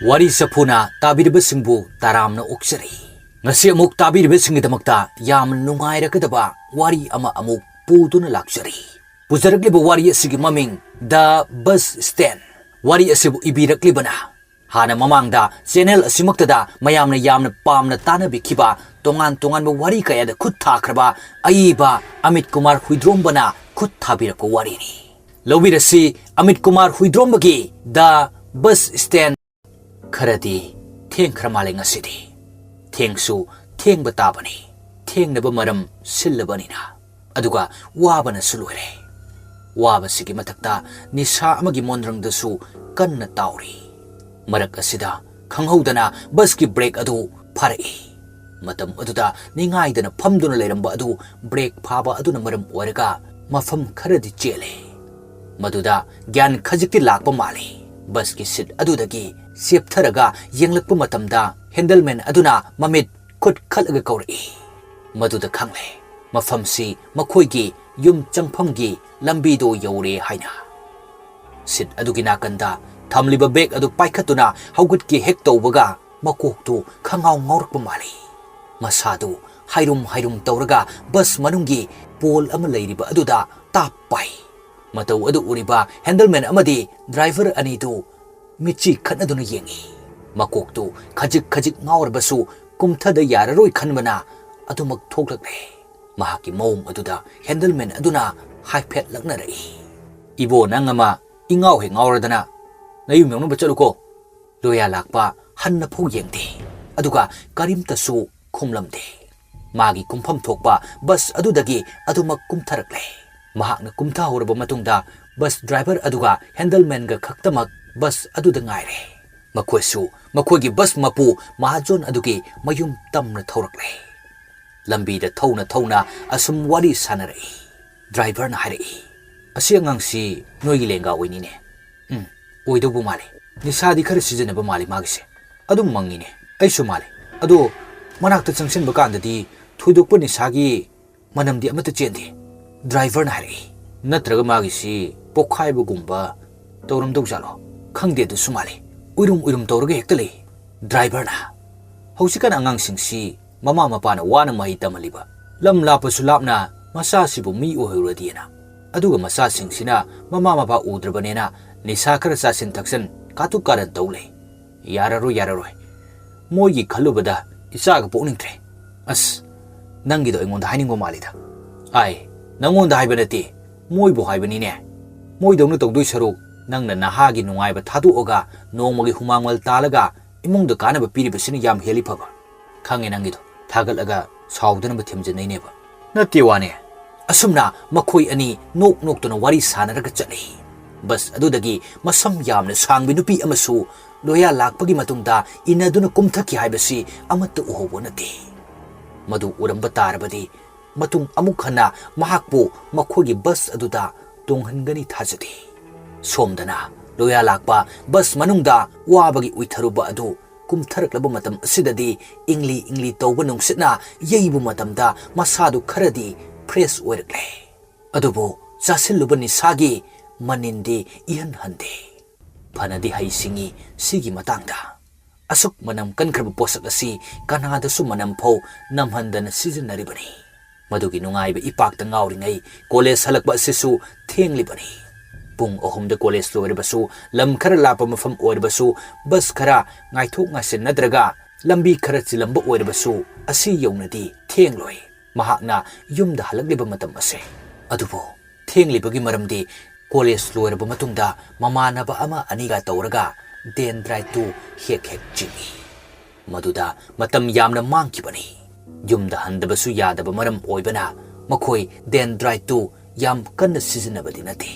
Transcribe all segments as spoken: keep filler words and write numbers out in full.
ꯋꯥꯔꯤ ꯆꯐꯨꯅ ꯇꯥꯕꯤꯔꯤꯕꯁꯤꯡꯕꯨ ꯇꯔꯥꯝꯅ ꯑꯣꯛꯆꯔꯤ꯫ ꯉꯁꯤ ꯑꯃꯨꯛ ꯇꯥꯕꯤꯔꯤꯕꯁꯤꯡꯒꯤꯗꯃꯛꯇ ꯌꯥꯝꯅ ꯅꯨꯡꯉꯥꯏꯔꯒꯗꯕ ꯋꯥꯔꯤ ꯑꯃ ꯑꯃꯨꯛ ꯄꯨꯗꯨꯅ ꯂꯥꯛꯆꯔꯤ꯫ ꯄꯨꯖꯔꯛꯂꯤꯕ ꯋꯥꯔꯤ ꯑꯁꯤꯒꯤ ꯃꯃꯤꯡ The Bus Stand꯫ ꯋꯥꯔꯤ ꯑꯁꯤꯕꯨ ꯏꯕꯤꯔꯛꯂꯤꯕꯅ ꯍꯥꯟꯅ ꯃꯃꯥꯡꯗ ꯆꯦꯅꯦꯜ ꯑꯁꯤꯃꯛꯇꯗ ꯃꯌꯥꯝꯅ ꯌꯥꯝꯅ ꯄꯥꯝꯅ ꯇꯥꯅꯕꯤꯈꯤꯕ ꯇꯣꯉꯥꯟ ꯇꯣꯉꯥꯟꯕ ꯋꯥꯔꯤ ꯀꯌꯥꯗ ꯈꯨꯠ ꯊꯥꯈ꯭ꯔꯕ ꯑꯏꯕ ꯑꯃꯤꯠ ꯀꯨꯃꯥꯔ ꯍꯨꯏꯗ꯭ꯔꯣꯝꯕꯅ ꯈꯨꯠ ꯊꯥꯕꯤꯔꯛꯄ ꯋꯥꯔꯤꯅꯤ꯫ ꯂꯧꯕꯤꯔꯁꯤ Amit Kumar ꯍꯨꯏꯗ꯭ꯔꯣꯝꯕꯒꯤ The Bus Stand꯫ ꯈꯔꯗꯤ ꯊꯦꯡꯈ꯭ꯔ ꯃꯥꯜꯂꯦ ꯉꯁꯤꯗꯤ꯫ ꯊꯦꯡꯁꯨ ꯊꯦꯡꯕ ꯇꯥꯕꯅꯤ, ꯊꯦꯡꯅꯕ ꯃꯔꯝ ꯁꯤꯜꯂꯕꯅꯤꯅ꯫ ꯑꯗꯨꯒ ꯋꯥꯕꯅꯁꯨ ꯂꯣꯏꯔꯦ꯫ ꯋꯥꯕꯁꯤꯒꯤ ꯃꯊꯛꯇ ꯅꯤꯁꯥ ꯑꯃꯒꯤ ꯃꯣꯟꯗ꯭ꯔꯪꯗꯁꯨ ꯀꯟꯅ ꯇꯥꯎꯔꯤ꯫ ꯃꯔꯛ ꯑꯁꯤꯗ ꯈꯪꯍꯧꯗꯅ ꯕꯁꯀꯤ ꯕ꯭ꯔꯦꯛ ꯑꯗꯨ ꯐꯥꯔꯛꯏ꯫ ꯃꯇꯝ ꯑꯗꯨꯗ ꯅꯤꯡꯉꯥꯏꯗꯅ ꯐꯝꯗꯨꯅ ꯂꯩꯔꯝꯕ ꯑꯗꯨ ꯕ꯭ꯔꯦꯛ ꯐꯥꯕ ꯑꯗꯨꯅ ꯃꯔꯝ ꯑꯣꯏꯔꯒ ꯃꯐꯝ ꯈꯔꯗꯤ ꯆꯦꯜꯂꯦ꯫ ꯃꯗꯨꯗ ꯒ꯭ꯌꯥꯟ ꯈꯖꯤꯛꯇꯤ ꯂꯥꯛꯄ ꯃꯥꯜꯂꯤ꯫ ꯕꯁꯀꯤ ꯁꯤꯠ ꯑꯗꯨꯗꯒꯤ ꯆꯦꯞꯊꯔꯒ ꯌꯦꯡꯂꯛꯄ ꯃꯇꯝꯗ ꯍꯦꯟꯗꯜꯃꯦꯟ ꯑꯗꯨꯅ ꯃꯃꯤꯠ ꯈꯨꯠ ꯈꯠꯂꯒ ꯀꯧꯔꯛꯏ꯫ ꯃꯗꯨꯗ ꯈꯪꯂꯦ, ꯃꯐꯝꯁꯤ ꯃꯈꯣꯏꯒꯤ ꯌꯨꯝ ꯆꯪꯐꯝꯒꯤ ꯂꯝꯕꯤꯗꯣ ꯌꯧꯔꯦ ꯍꯥꯏꯅ꯫ ꯁꯤꯠ ꯑꯗꯨꯒꯤ ꯅꯥꯀꯟꯗ ꯊꯝꯂꯤꯕ ꯕꯦꯒ ꯑꯗꯨ ꯄꯥꯏꯈꯠꯇꯨꯅ ꯍꯧꯒꯠꯀꯦ ꯍꯦꯛ ꯇꯧꯕꯒ ꯃꯀꯣꯛꯇꯨ ꯈꯪꯉꯥꯎ ꯉꯥꯎꯔꯛꯄ ꯃꯥꯜꯂꯤ꯫ ꯃꯁꯥꯗꯨ ꯍꯥꯏꯔꯨꯝ ꯍꯥꯏꯔꯨꯝ ꯇꯧꯔꯒ ꯕꯁ ꯃꯅꯨꯡꯒꯤ ꯄꯣꯜ ꯑꯃ ꯂꯩꯔꯤꯕ ꯑꯗꯨꯗ ꯇꯥꯞ ꯄꯥꯏ꯫ ꯃꯇꯧ ꯑꯗꯨ ꯎꯔꯤꯕ ꯍꯦꯟꯗꯜꯃꯦꯟ ꯑꯃꯗꯤ ꯗ꯭ꯔꯥꯏꯚꯔ ꯑꯅꯤꯗꯨ ꯃꯤꯠꯆꯤ ꯈꯠꯅꯗꯨꯅ ꯌꯦꯡꯏ꯫ ꯃꯀꯣꯛꯇꯨ ꯈꯖꯤꯛ ꯈꯖꯤꯛ ꯉꯥꯎꯔꯕꯁꯨ ꯀꯨꯝꯊꯗ ꯌꯥꯔꯔꯣꯏ ꯈꯟꯕꯅ ꯑꯗꯨꯃꯛ ꯊꯣꯛꯂꯛꯂꯦ꯫ ꯃꯍꯥꯛꯀꯤ ꯃꯑꯣꯡ ꯑꯗꯨꯗ ꯍꯦꯟꯗꯜꯃꯦꯟ ꯑꯗꯨꯅ ꯍꯥꯏꯐꯦꯠ ꯂꯛꯅꯔꯛꯏ꯫ "ꯏꯕꯣ, ꯅꯪ ꯑꯃ ꯏꯉꯥꯎ ꯍꯦꯛ ꯉꯥꯎꯔꯗꯅ꯫ ꯅꯌꯨꯝ ꯌꯧꯅꯕ ꯆꯠꯂꯨꯀꯣ꯫" ꯂꯣꯌꯥ ꯂꯥꯛꯄ ꯍꯟꯅ ꯐꯥꯎ ꯌꯦꯡꯗꯦ, ꯑꯗꯨꯒ ꯀꯔꯤꯝꯇꯁꯨ ꯈꯨꯝꯂꯝꯗꯦ꯫ ꯃꯥꯒꯤ ꯀꯨꯝꯐꯝ ꯊꯣꯛꯄ ꯕꯁ ꯑꯗꯨꯗꯒꯤ ꯑꯗꯨꯃꯛ ꯀꯨꯝꯊꯔꯛꯂꯦ꯫ ꯃꯍꯥꯛꯅ ꯀꯨꯝꯊꯍꯧꯔꯕ ꯃꯇꯨꯡꯗ ꯕꯁ ꯗ꯭ꯔꯥꯏꯚꯔ ꯑꯗꯨꯒ ꯍꯦꯟꯗꯜꯃꯦꯟꯒ ꯈꯛꯇꯃꯛ ꯕꯁ ꯑꯗꯨꯗ ꯉꯥꯏꯔꯦ꯫ ꯃꯈꯣꯏꯁꯨ ꯃꯈꯣꯏꯒꯤ ꯕꯁ ꯃꯄꯨ ꯃꯍꯥꯖꯣꯟ ꯑꯗꯨꯒꯤ ꯃꯌꯨꯝ ꯇꯝꯅ ꯊꯧꯔꯛꯂꯦ꯫ ꯂꯝꯕꯤꯗ ꯊꯧꯅ ꯊꯧꯅ ꯑꯁꯨꯝ ꯋꯥꯔꯤ ꯁꯥꯟꯅꯔꯛꯏ꯫ ꯗ꯭ꯔꯥꯏꯚꯔꯅ ꯍꯥꯏꯔꯛꯏ, "ꯑꯁꯤ ꯑꯉꯥꯡꯁꯤ ꯅꯣꯏꯒꯤ ꯂꯦꯡꯒꯥ ꯑꯣꯏꯅꯤꯅꯦ꯫ ꯎꯝ, ꯑꯣꯏꯗꯧꯕ ꯃꯥꯜꯂꯤ꯫ ꯅꯤꯁꯥꯗꯤ ꯈꯔ ꯁꯤꯖꯤꯟꯅꯕ ꯃꯥꯜꯂꯤ ꯃꯥꯒꯤꯁꯦ꯫ ꯑꯗꯨꯝ ꯃꯪꯉꯤꯅꯦ꯫ ꯑꯩꯁꯨ ꯃꯥꯜꯂꯤ꯫ ꯑꯗꯣ ꯃꯅꯥꯛꯇ ꯆꯪꯁꯤꯟꯕ ꯀꯥꯟꯗꯗꯤ ꯊꯣꯏꯗꯣꯛꯄ ꯅꯤꯁꯥꯒꯤ ꯃꯅꯝꯗꯤ ꯑꯃꯠꯇ ꯆꯦꯟꯗꯦ꯫" ꯗ꯭ꯔꯥꯏꯚꯔꯅ ꯍꯥꯏꯔꯛꯏ꯫ "ꯅꯠꯇ꯭ꯔꯒ ꯃꯥꯒꯤꯁꯤ ꯄꯣꯛꯈꯥꯏꯕꯒꯨꯝꯕ ꯇꯧꯔꯝꯗꯧ ꯖꯥꯠꯂꯣ? ꯈꯪꯗꯦ, ꯑꯗꯨꯁꯨ ꯃꯥꯜꯂꯤ꯫ ꯎꯏꯔꯨꯝ ꯎꯏꯔꯨꯝ ꯇꯧꯔꯒ ꯍꯦꯛꯇ ꯂꯩ ꯗ꯭ꯔꯥꯏꯚꯔꯅ꯫ ꯍꯧꯖꯤꯛꯀꯥꯟ ꯑꯉꯥꯡꯁꯤꯡꯁꯤ ꯃꯃꯥ ꯃꯄꯥꯅ ꯋꯥꯅ ꯃꯍꯩ ꯇꯝꯍꯜꯂꯤꯕ, ꯂꯝ ꯂꯥꯞꯄꯁꯨ ꯂꯥꯞꯅ ꯃꯆꯥꯁꯤꯕꯨ ꯃꯤ ꯑꯣꯏꯍꯧꯔꯗꯤꯅ꯫ ꯑꯗꯨꯒ ꯃꯆꯥꯁꯤꯡꯁꯤꯅ ꯃꯃꯥ ꯃꯄꯥ ꯎꯗ꯭ꯔꯕꯅꯦꯅ ꯅꯤꯁꯥ ꯈꯔ ꯆꯥꯁꯤꯟ ꯊꯛꯆꯟ ꯀꯥꯇꯨ ꯀꯥꯔꯟ ꯇꯧ ꯂꯩ꯫ ꯌꯥꯔꯔꯣꯏ, ꯌꯥꯔꯔꯣꯏ꯫ ꯃꯣꯏꯒꯤ ꯈꯜꯂꯨꯕꯗ ꯏꯆꯥꯒ ꯄꯣꯛꯅꯤꯡꯗ꯭ꯔꯦ꯫ ꯑꯁ, ꯅꯪꯒꯤꯗꯣ ꯑꯩꯉꯣꯟꯗ ꯍꯥꯏꯅꯤꯡꯕ ꯃꯥꯜꯂꯤꯗ꯫ ꯑꯥꯏ, ꯅꯪꯉꯣꯟꯗ ꯍꯥꯏꯕ ꯅꯠꯇꯦ, ꯃꯣꯏꯕꯨ ꯍꯥꯏꯕꯅꯤꯅꯦ꯫ ꯃꯣꯏꯗꯧꯅ ꯇꯧꯗꯣꯏ ꯁꯔꯨꯛ ꯅꯪꯅ ꯅꯍꯥꯒꯤ ꯅꯨꯡꯉꯥꯏꯕ ꯊꯥꯗꯣꯛꯑꯒ ꯅꯣꯡꯃꯒꯤ ꯍꯨꯃꯥꯡꯃꯜ ꯇꯥꯜꯂꯒ ꯏꯃꯨꯡꯗ ꯀꯥꯟꯅꯕ ꯄꯤꯔꯤꯕꯁꯤꯅ ꯌꯥꯝ ꯍꯦꯜꯂꯤ ꯐꯕ꯫ ꯈꯪꯉꯦ ꯅꯪꯒꯤꯗꯣ꯫ ꯊꯥꯒꯠꯂꯒ ꯁꯥꯎꯗꯅꯕ ꯊꯦꯝꯖꯤꯟꯅꯩꯅꯦꯕ꯫ ꯅꯠꯇꯦ ꯋꯥꯅꯦ꯫ ꯑꯁꯨꯝꯅ ꯃꯈꯣꯏ ꯑꯅꯤ ꯅꯣꯛ ꯅꯣꯛꯇꯨꯅ ꯋꯥꯔꯤ ꯁꯥꯟꯅꯔꯒ ꯆꯠꯂꯤ꯫ ꯕꯁ ꯑꯗꯨꯗꯒꯤ ꯃꯁꯝ ꯌꯥꯝꯅ ꯁꯥꯡꯕꯤ ꯅꯨꯄꯤ ꯑꯃꯁꯨ ꯂꯣꯌꯥ ꯂꯥꯛꯄꯒꯤ ꯃꯇꯨꯡꯗ ꯏꯟꯅꯗꯨꯅ ꯀꯨꯝꯊꯈꯤ ꯍꯥꯏꯕꯁꯤ ꯑꯃꯠꯇ ꯎꯍꯧꯕ ꯅꯠꯇꯦ꯫ ꯃꯗꯨ ꯎꯔꯝꯕ ꯇꯥꯔꯕꯗꯤ ꯃꯇꯨꯡ ꯑꯃꯨꯛ ꯍꯟꯅ ꯃꯍꯥꯛꯄꯨ ꯃꯈꯣꯏꯒꯤ ꯕꯁ ꯑꯗꯨꯗ ꯇꯣꯡꯍꯟꯒꯅꯤ ꯊꯥꯖꯗꯦ꯫ ꯁꯣꯝꯗꯅ ꯂꯣꯌꯥ ꯂꯥꯛꯄ ꯕꯁ ꯃꯅꯨꯡꯗ ꯋꯥꯕꯒꯤ ꯎꯏꯊꯔꯨꯕ ꯑꯗꯨ ꯀꯨꯝꯊꯔꯛꯂꯕ ꯃꯇꯝ ꯑꯁꯤꯗꯗꯤ ꯏꯪꯂꯤ ꯏꯪꯂꯤ ꯇꯧꯕ ꯅꯨꯡꯁꯤꯠꯅ ꯌꯩꯕ ꯃꯇꯝꯗ ꯃꯁꯥꯗꯨ ꯈꯔꯗꯤ ꯐ꯭ꯔꯦꯁ ꯑꯣꯏꯔꯛꯂꯦ꯫ ꯑꯗꯨꯕꯨ ꯆꯥꯁꯤꯜꯂꯨꯕ ꯅꯤꯁꯥꯒꯤ ꯃꯅꯤꯟꯗꯤ ꯏꯍꯟ ꯍꯟꯗꯦ꯫ ꯐꯅꯗꯤ ꯍꯩꯁꯤꯡꯉꯤ ꯁꯤꯒꯤ ꯃꯇꯥꯡꯗ꯫ ꯑꯁꯨꯛ ꯃꯅꯝ ꯀꯟꯈ꯭ꯔꯕ ꯄꯣꯠꯁꯛ ꯑꯁꯤ ꯀꯅꯥꯗꯁꯨ ꯃꯅꯝ ꯐꯥꯎ ꯅꯝꯍꯟꯗꯅ ꯁꯤꯖꯤꯟꯅꯔꯤꯕꯅꯤ꯫ ꯃꯗꯨꯒꯤ ꯅꯨꯡꯉꯥꯏꯕ ꯏꯄꯥꯛꯇ ꯉꯥꯎꯔꯤꯉꯩ ꯀꯣꯂꯦꯖ ꯍꯜꯂꯛꯄ ꯑꯁꯤꯁꯨ ꯊꯦꯡꯂꯤꯕꯅꯤ꯫ ꯄꯨꯡ ꯑꯍꯨꯝꯗ ꯀꯣꯂꯦꯖ ꯂꯣꯏꯔꯕꯁꯨ, ꯂꯝ ꯈꯔ ꯂꯥꯞꯄ ꯃꯐꯝ ꯑꯣꯏꯔꯕꯁꯨ, ꯕꯁ ꯈꯔ ꯉꯥꯏꯊꯣꯛ ꯉꯥꯏꯁꯤꯟꯅꯗ꯭ꯔꯒ ꯂꯝꯕꯤ ꯈꯔ ꯆꯤꯜꯂꯝꯕ ꯑꯣꯏꯔꯕꯁꯨ, ꯑꯁꯤ ꯌꯧꯅꯗꯤ ꯊꯦꯡꯂꯣꯏ꯫ ꯃꯍꯥꯛꯅ ꯌꯨꯝꯗ ꯍꯜꯂꯛꯂꯤꯕ ꯃꯇꯝ ꯑꯁꯦ꯫ ꯑꯗꯨꯕꯨ ꯊꯦꯡꯂꯤꯕꯒꯤ ꯃꯔꯝꯗꯤ ꯀꯣꯂꯦꯖ ꯂꯣꯏꯔꯕ ꯃꯇꯨꯡꯗ ꯃꯃꯥꯟꯅꯕ ꯑꯃ ꯑꯅꯤꯒ ꯇꯧꯔꯒ ꯗꯦꯟꯗ꯭ꯔꯥꯏꯠꯇꯨ ꯍꯦꯛ ꯍꯦꯛ ꯆꯤꯡꯏ꯫ ꯃꯗꯨꯗ ꯃꯇꯝ ꯌꯥꯝꯅ ꯃꯥꯡꯈꯤꯕꯅꯤ꯫ ꯌꯨꯝꯗ ꯍꯟꯗꯕꯁꯨ ꯌꯥꯗꯕ ꯃꯔꯝ ꯑꯣꯏꯕꯅ ꯃꯈꯣꯏ ꯗꯦꯟꯗ꯭ꯔꯥꯏꯠꯇꯨ ꯌꯥꯝ ꯀꯟꯅ ꯁꯤꯖꯤꯟꯅꯕꯗꯤ ꯅꯠꯇꯦ꯫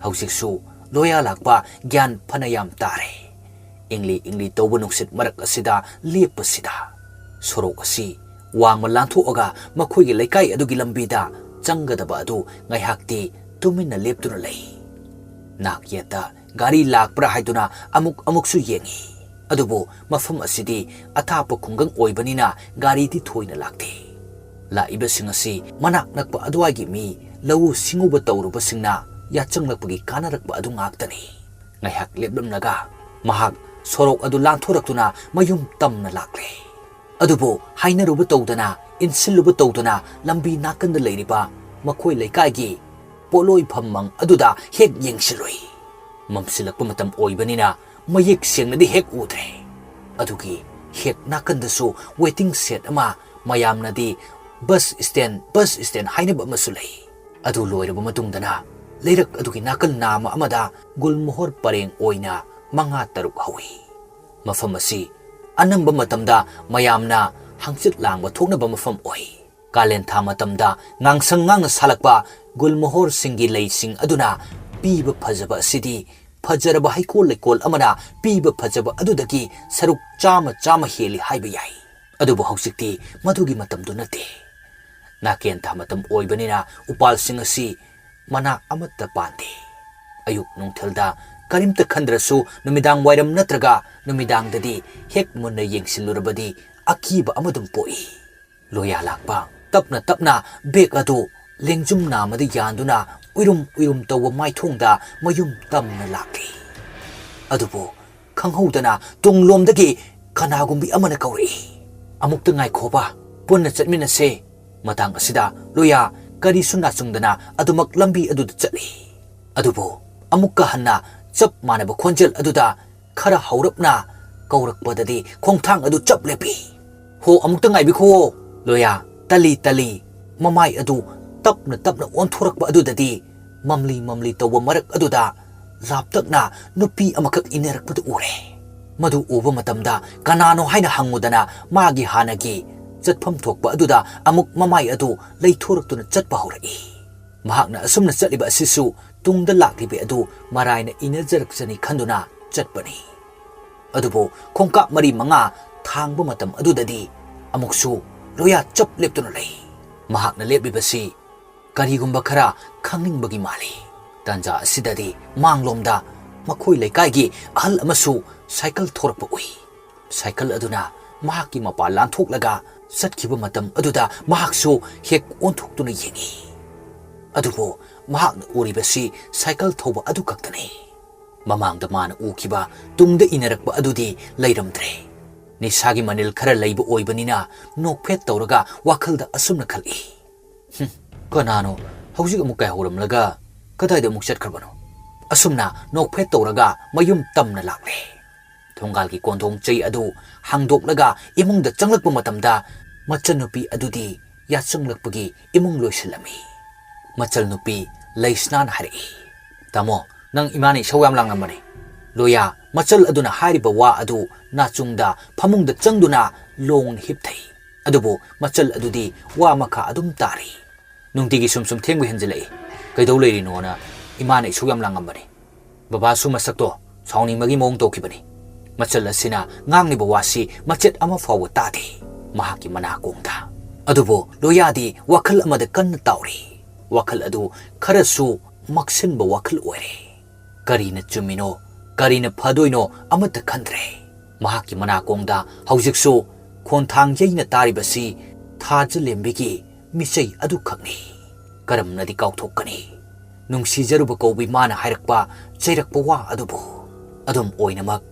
ꯍꯧꯖꯤꯛꯁꯨ ꯂꯣꯌꯥ ꯂꯥꯛꯄ ꯒ꯭ꯌꯥꯟ ꯐꯅ ꯌꯥꯝ ꯇꯥꯔꯦ꯫ ꯏꯪꯂꯤ ꯏꯪꯂꯤ ꯇꯧꯕ ꯅꯨꯡꯁꯤꯠ ꯃꯔꯛ ꯑꯁꯤꯗ ꯂꯦꯞꯄꯁꯤꯗ꯫ ꯁꯣꯔꯣꯛ ꯑꯁꯤ ꯋꯥꯡꯃ ꯂꯥꯟꯊꯣꯛꯑꯒ ꯃꯈꯣꯏꯒꯤ ꯂꯩꯀꯥꯏ ꯑꯗꯨꯒꯤ ꯂꯝꯕꯤꯗ ꯆꯪꯒꯗꯕ ꯑꯗꯨ ꯉꯥꯏꯍꯥꯛꯇꯤ ꯇꯨꯃꯤꯟꯅ ꯂꯦꯞꯇꯨꯅ ꯂꯩ꯫ ꯅꯥꯛ ꯌꯦꯠꯇ ꯒꯥꯔꯤ ꯂꯥꯛꯄ꯭ꯔꯥ ꯍꯥꯏꯗꯨꯅ ꯑꯃꯨꯛ ꯑꯃꯨꯛꯁꯨ ꯌꯦꯡꯏ꯫ ꯑꯗꯨꯕꯨ ꯃꯐꯝ ꯑꯁꯤꯗꯤ ꯑꯊꯥꯞꯄ ꯈꯨꯡꯒꯪ ꯑꯣꯏꯕꯅꯤꯅ ꯒꯥꯔꯤꯗꯤ ꯊꯣꯏꯅ ꯂꯥꯛꯇꯦ꯫ ꯂꯥꯛꯏꯕꯁꯤꯡ ꯑꯁꯤ ꯃꯅꯥꯛ ꯅꯛꯄ ꯑꯗꯨꯋꯥꯏꯒꯤ ꯃꯤ, ꯂꯧꯎ ꯁꯤꯡꯎꯕ ꯇꯧꯔꯨꯕꯁꯤꯡꯅ ꯌꯥꯆꯪꯂꯛꯄꯒꯤ ꯀꯥꯟꯅꯔꯛꯄ ꯑꯗꯨ ꯉꯥꯛꯇꯅꯤ꯫ ꯉꯥꯏꯍꯥꯛ ꯂꯦꯞꯂꯝꯂꯒ ꯃꯍꯥꯛ ꯁꯣꯔꯣꯛ ꯑꯗꯨ ꯂꯥꯟꯊꯣꯔꯛꯇꯨꯅ ꯃꯌꯨꯝ ꯇꯝꯅ ꯂꯥꯛꯂꯦ꯫ ꯑꯗꯨꯕꯨ ꯍꯥꯏꯅꯔꯨꯕ ꯇꯧꯗꯅ, ꯏꯟꯁꯤꯜꯂꯨꯕ ꯇꯧꯗꯅ ꯂꯝꯕꯤ ꯅꯥꯀꯟꯗ ꯂꯩꯔꯤꯕ ꯃꯈꯣꯏ ꯂꯩꯀꯥꯏꯒꯤ ꯄꯣꯠꯂꯣꯏꯐꯝ ꯃꯪ ꯑꯗꯨꯗ ꯍꯦꯛ ꯌꯦꯡꯁꯤꯜꯂꯨꯏ꯫ ꯃꯝꯁꯤꯜꯂꯛꯄ ꯃꯇꯝ ꯑꯣꯏꯕꯅꯤꯅ ꯃꯌꯦꯛ ꯁꯦꯡꯅꯗꯤ ꯍꯦꯛ ꯎꯗ꯭ꯔꯦ꯫ ꯑꯗꯨꯒꯤ ꯍꯦꯛ ꯅꯥꯀꯟꯗꯁꯨ waiting shed ꯑꯃ, ꯃꯌꯥꯝꯅꯗꯤ bus stand, bus stand ꯍꯥꯏꯅꯕ ꯑꯃꯁꯨ ꯂꯩ꯫ ꯑꯗꯨ ꯂꯣꯏꯔꯕ ꯃꯇꯨꯡꯗꯅ ꯂꯩꯔꯛ ꯑꯗꯨꯒꯤ ꯅꯥꯀꯜ ꯅꯥꯝꯃ ꯑꯃꯗ ꯒꯨꯜꯃꯣꯍꯣꯔ ꯄꯔꯦꯡ ꯑꯣꯏꯅ ꯃꯉꯥ ꯇꯔꯨꯛ ꯍꯧꯏ꯫ ꯃꯐꯝ ꯑꯁꯤ ꯑꯅꯝꯕ ꯃꯇꯝꯗ ꯃꯌꯥꯝꯅ ꯍꯪꯆꯤꯠ ꯂꯥꯡꯕ ꯊꯣꯛꯅꯕ ꯃꯐꯝ ꯑꯣꯏ꯫ ꯀꯥꯂꯦꯟ ꯊꯥ ꯃꯇꯝꯗ ꯉꯥꯡꯁꯪ ꯉꯥꯡꯅ ꯁꯥꯠꯂꯛꯄ ꯒꯨꯜꯃꯣꯍꯣꯔꯁꯤꯡꯒꯤ ꯂꯩꯁꯤꯡ ꯑꯗꯨꯅ ꯄꯤꯕ ꯐꯖꯕ ꯑꯁꯤꯗꯤ ꯐꯖꯔꯕ ꯍꯩꯀꯣꯜ ꯂꯩꯀꯣꯜ ꯑꯃꯅ ꯄꯤꯕ ꯐꯖꯕ ꯑꯗꯨꯗꯒꯤ ꯁꯔꯨꯛ ꯆꯥꯝꯃ ꯆꯥꯝꯃ ꯍꯦꯜꯂꯤ ꯍꯥꯏꯕ ꯌꯥꯏ꯫ ꯑꯗꯨꯕꯨ ꯍꯧꯖꯤꯛꯇꯤ ꯃꯗꯨꯒꯤ ꯃꯇꯝꯗꯨ ꯅꯠꯇꯦ꯫ ꯅꯥꯀꯦꯟ ꯊꯥ ꯃꯇꯝ ꯑꯣꯏꯕꯅꯤꯅ ꯎꯄꯥꯜꯁꯤꯡ ꯑꯁꯤ ꯃꯅꯥ ꯑꯃꯠꯇ ꯄꯥꯟꯗꯦ꯫ ꯑꯌꯨꯛ ꯅꯨꯡꯊꯤꯜꯗ ꯀꯔꯤꯝꯇ ꯈꯟꯗ꯭ꯔꯁꯨ ꯅꯨꯃꯤꯗꯥꯡ ꯋꯥꯏꯔꯝ ꯅꯠꯇ꯭ꯔꯒ ꯅꯨꯃꯤꯗꯥꯡꯗꯗꯤ ꯍꯦꯛ ꯃꯨꯟꯅ ꯌꯦꯡꯁꯤꯜꯂꯨꯔꯕꯗꯤ ꯑꯀꯤꯕ ꯑꯃꯗꯨꯝ ꯄꯣꯛꯏ꯫ ꯂꯣꯌꯥ ꯂꯥꯛꯄ ꯇꯞꯅ ꯇꯞꯅ bag ꯑꯗꯨ ꯂꯦꯡꯖꯨꯝ ꯅꯥꯝꯃꯗ ꯌꯥꯟꯗꯨꯅ ꯎꯏꯔꯨꯝ ꯎꯏꯔꯨꯝ ꯇꯧꯕ ꯃꯥꯏꯊꯣꯡꯗ ꯃꯌꯨꯝ ꯇꯝꯅ ꯂꯥꯛꯂꯤ꯫ ꯑꯗꯨꯕꯨ ꯈꯪꯍꯧꯗꯅ ꯇꯨꯡꯂꯣꯝꯗꯒꯤ ꯀꯅꯥꯒꯨꯝꯕꯤ ꯑꯃꯅ ꯀꯧꯔꯛꯏ, "ꯑꯃꯨꯛꯇ ꯉꯥꯏꯈꯣꯕ, ꯄꯨꯟꯅ ꯆꯠꯃꯤꯟꯅꯁꯦ꯫" ꯃꯇꯥꯡ ꯑꯁꯤꯗ ꯂꯣꯌꯥ ꯀꯔꯤꯁꯨ ꯅꯥꯆꯨꯡꯗꯅ ꯑꯗꯨꯃꯛ ꯂꯝꯕꯤ ꯑꯗꯨꯗ ꯆꯠꯂꯤ꯫ ꯑꯗꯨꯕꯨ ꯑꯃꯨꯛꯀ ꯍꯟꯅ ꯆꯞ ꯃꯥꯟꯅꯕ ꯈꯣꯟꯖꯦꯜ ꯑꯗꯨꯗ ꯈꯔ ꯍꯧꯔꯞꯅ ꯀꯧꯔꯛꯄꯗꯗꯤ ꯈꯣꯡꯊꯥꯡ ꯑꯗꯨ ꯆꯞ ꯂꯦꯞꯄꯤ꯫ "ꯍꯣ, ꯑꯃꯨꯛꯇ ꯉꯥꯏꯕꯤꯈꯣ꯫" ꯂꯣꯌꯥ ꯇꯂꯤ ꯇꯂꯤ ꯃꯃꯥꯏ ꯑꯗꯨ ꯇꯞꯅ ꯇꯞꯅ ꯑꯣꯟꯊꯣꯔꯛꯄ ꯑꯗꯨꯗꯗꯤ ꯃꯝꯂꯤ ꯃꯝꯂꯤ ꯇꯧꯕ ꯃꯔꯛ ꯑꯗꯨꯗ ꯂꯥꯞꯇꯛꯅ ꯅꯨꯄꯤ ꯑꯃꯈꯛ ꯏꯟꯅꯔꯛꯄꯗꯨ ꯎꯔꯦ꯫ ꯃꯗꯨ ꯎꯕ ꯃꯇꯝꯗ ꯀꯅꯥꯅꯣ ꯍꯥꯏꯅ ꯍꯪꯉꯨꯗꯅ ꯃꯥꯒꯤ ꯍꯥꯟꯅꯒꯤ ꯆꯠꯐꯝ ꯊꯣꯛꯄ ꯑꯗꯨꯗ ꯑꯃꯨꯛ ꯃꯃꯥꯏ ꯑꯗꯨ ꯂꯩꯊꯣꯔꯛꯇꯨꯅ ꯆꯠꯄ ꯍꯧꯔꯛꯏ꯫ ꯃꯍꯥꯛꯅ ꯑꯁꯨꯝꯅ ꯆꯠꯂꯤꯕ ꯑꯁꯤꯁꯨ ꯇꯨꯡꯗ ꯂꯥꯛꯂꯤꯕꯤ ꯑꯗꯨ ꯃꯔꯥꯏꯅ ꯏꯟꯅꯖꯔꯛꯆꯅꯤ ꯈꯟꯗꯨꯅ ꯆꯠꯄꯅꯤ꯫ ꯑꯗꯨꯕꯨ ꯈꯣꯡꯀꯥꯞ ꯃꯔꯤ ꯃꯉꯥ ꯊꯥꯡꯕ ꯃꯇꯝ ꯑꯗꯨꯗꯗꯤ ꯑꯃꯨꯛꯁꯨ ꯂꯣꯌꯥ ꯆꯞ ꯂꯦꯞꯇꯨꯅ ꯂꯩ꯫ ꯃꯍꯥꯛꯅ ꯂꯦꯞꯂꯤꯕꯁꯤ ꯀꯔꯤꯒꯨꯝꯕ ꯈꯔ ꯈꯪꯅꯤꯡꯕꯒꯤ ꯃꯥꯜꯂꯤ꯫ ꯇꯥꯟꯖꯥ ꯑꯁꯤꯗꯗꯤ ꯃꯥꯡꯂꯣꯝꯗ ꯃꯈꯣꯏ ꯂꯩꯀꯥꯏꯒꯤ ꯑꯍꯜ ꯑꯃꯁꯨ ꯁꯥꯏꯀꯜ ꯊꯧꯔꯛꯄ ꯎꯏ꯫ ꯁꯥꯏꯀꯜ ꯑꯗꯨꯅ ꯃꯍꯥꯛꯀꯤ ꯃꯄꯥ ꯂꯥꯟꯊꯣꯛꯂꯒ ꯆꯠꯈꯤꯕ ꯃꯇꯝ ꯑꯗꯨꯗ ꯃꯍꯥꯛꯁꯨ ꯍꯦꯛ ꯑꯣꯟꯊꯣꯛꯇꯨꯅ ꯌꯦꯡꯏ꯫ ꯑꯗꯨꯕꯨ ꯃꯍꯥꯛꯅ ꯎꯔꯤꯕꯁꯤ ꯁꯥꯏꯀꯜ ꯊꯧꯕ ꯑꯗꯨ ꯈꯛꯇꯅꯤ꯫ ꯃꯃꯥꯡꯗ ꯃꯥꯅ ꯎꯈꯤꯕ ꯇꯨꯡꯗ ꯏꯟꯅꯔꯛꯄ ꯑꯗꯨꯗꯤ ꯂꯩꯔꯝꯗ꯭ꯔꯦ꯫ ꯅꯤꯁꯥꯒꯤ ꯃꯅꯤꯜ ꯈꯔ ꯂꯩꯕ ꯑꯣꯏꯕꯅꯤꯅ ꯅꯣꯛꯐꯦꯠ ꯇꯧꯔꯒ ꯋꯥꯈꯜꯗ ꯑꯁꯨꯝꯅ ꯈꯜꯂꯤ, "ꯍꯨꯝ, ꯀꯅꯥꯅꯣ ꯍꯧꯖꯤꯛ ꯑꯃꯨꯛ ꯀꯥꯏꯍꯧꯔꯝꯂꯒ ꯀꯗꯥꯏꯗ ꯑꯃꯨꯛ ꯆꯠꯈ꯭ꯔꯕꯅꯣ?" ꯑꯁꯨꯝꯅ ꯅꯣꯛꯐꯦꯠ ꯇꯧꯔꯒ ꯃꯌꯨꯝ ꯇꯝꯅ ꯂꯥꯛꯂꯦ꯫ ꯊꯣꯡꯒꯥꯜꯒꯤ ꯀꯣꯟꯊꯣꯡ ꯆꯩ ꯑꯗꯨ ꯍꯥꯡꯗꯣꯛꯂꯒ ꯏꯃꯨꯡꯗ ꯆꯪꯂꯛꯄ ꯃꯇꯝꯗ ꯃꯆꯟꯅꯨꯄꯤ ꯑꯗꯨꯗꯤ ꯌꯥꯆꯪꯂꯛꯄꯒꯤ ꯏꯃꯨꯡ ꯂꯣꯏꯁꯤꯜꯂꯝꯃꯤ꯫ ꯃꯆꯜꯅꯨꯄꯤ ꯂꯩꯁꯅꯥꯅ ꯍꯥꯏꯔꯛꯏ, "ꯇꯥꯃꯣ, ꯅꯪ ꯏꯃꯥꯅ ꯏꯁꯧ ꯌꯥꯝ ꯂꯥꯡꯉꯝꯕꯅꯤ꯫" ꯂꯣꯌꯥ ꯃꯆꯜ ꯑꯗꯨꯅ ꯍꯥꯏꯔꯤꯕ ꯋꯥ ꯑꯗꯨ ꯅꯥꯆꯨꯡꯗ ꯐꯃꯨꯡꯗ ꯆꯪꯗꯨꯅ ꯂꯣꯡꯅ ꯍꯤꯞꯊꯩ꯫ ꯑꯗꯨꯕꯨ ꯃꯆꯜ ꯑꯗꯨꯗꯤ ꯋꯥ ꯃꯈꯥ ꯑꯗꯨꯝ ꯇꯥꯔꯤ꯫ "ꯅꯨꯡꯇꯤꯒꯤ ꯁꯨꯝ ꯁꯨꯝ ꯊꯦꯡꯕ ꯍꯦꯟꯖꯤꯜꯂꯛꯏ꯫ ꯀꯩꯗꯧ ꯂꯩꯔꯤꯅꯣꯅ ꯏꯃꯥꯅ ꯏꯁꯧ ꯌꯥꯝ ꯂꯥꯡꯉꯝꯕꯅꯤ꯫ ꯕꯕꯥꯁꯨ ꯃꯁꯛꯇꯣ ꯁꯥꯎꯅꯤꯡꯕꯒꯤ ꯃꯑꯣꯡ ꯇꯧꯈꯤꯕꯅꯤ꯫" ꯃꯆꯜ ꯑꯁꯤꯅ ꯉꯥꯡꯂꯤꯕ ꯋꯥꯁꯤ ꯃꯆꯦꯠ ꯑꯃ ꯐꯥꯎꯕ ꯇꯥꯗꯦ ꯃꯍꯥꯛꯀꯤ ꯃꯅꯥꯀꯣꯡꯗ꯫ ꯑꯗꯨꯕꯨ ꯂꯣꯌꯥꯗꯤ ꯋꯥꯈꯜ ꯑꯃꯗ ꯀꯟꯅ ꯇꯥꯎꯔꯤ꯫ ꯋꯥꯈꯜ ꯑꯗꯨ ꯈꯔꯁꯨ ꯃꯛꯁꯤꯟꯕ ꯋꯥꯈꯜ ꯑꯣꯏꯔꯦ꯫ ꯀꯔꯤꯅ ꯆꯨꯝꯃꯤꯅꯣ, ꯀꯔꯤꯅ ꯐꯗꯣꯏꯅꯣ ꯑꯃꯠꯇ ꯈꯟꯗ꯭ꯔꯦ꯫ ꯃꯍꯥꯛꯀꯤ ꯃꯅꯥꯀꯣꯡꯗ ꯍꯧꯖꯤꯛꯁꯨ ꯈꯣꯟꯊꯥꯡ ꯌꯩꯅ ꯇꯥꯔꯤꯕꯁꯤ ꯊꯥꯖꯂꯦꯝꯕꯤꯒꯤ ꯃꯤꯆꯩ ꯑꯗꯨꯈꯛꯅꯤ꯫ ꯀꯔꯝꯅꯗꯤ ꯀꯥꯎꯊꯣꯛꯀꯅꯤ ꯅꯨꯡꯁꯤꯖꯔꯨꯕ ꯀꯧꯕꯤ ꯃꯥꯅ ꯍꯥꯏꯔꯛꯄ, ꯆꯩꯔꯛꯄ ꯋꯥ ꯑꯗꯨꯕꯨ? ꯑꯗꯨꯝ ꯑꯣꯏꯅꯃꯛ,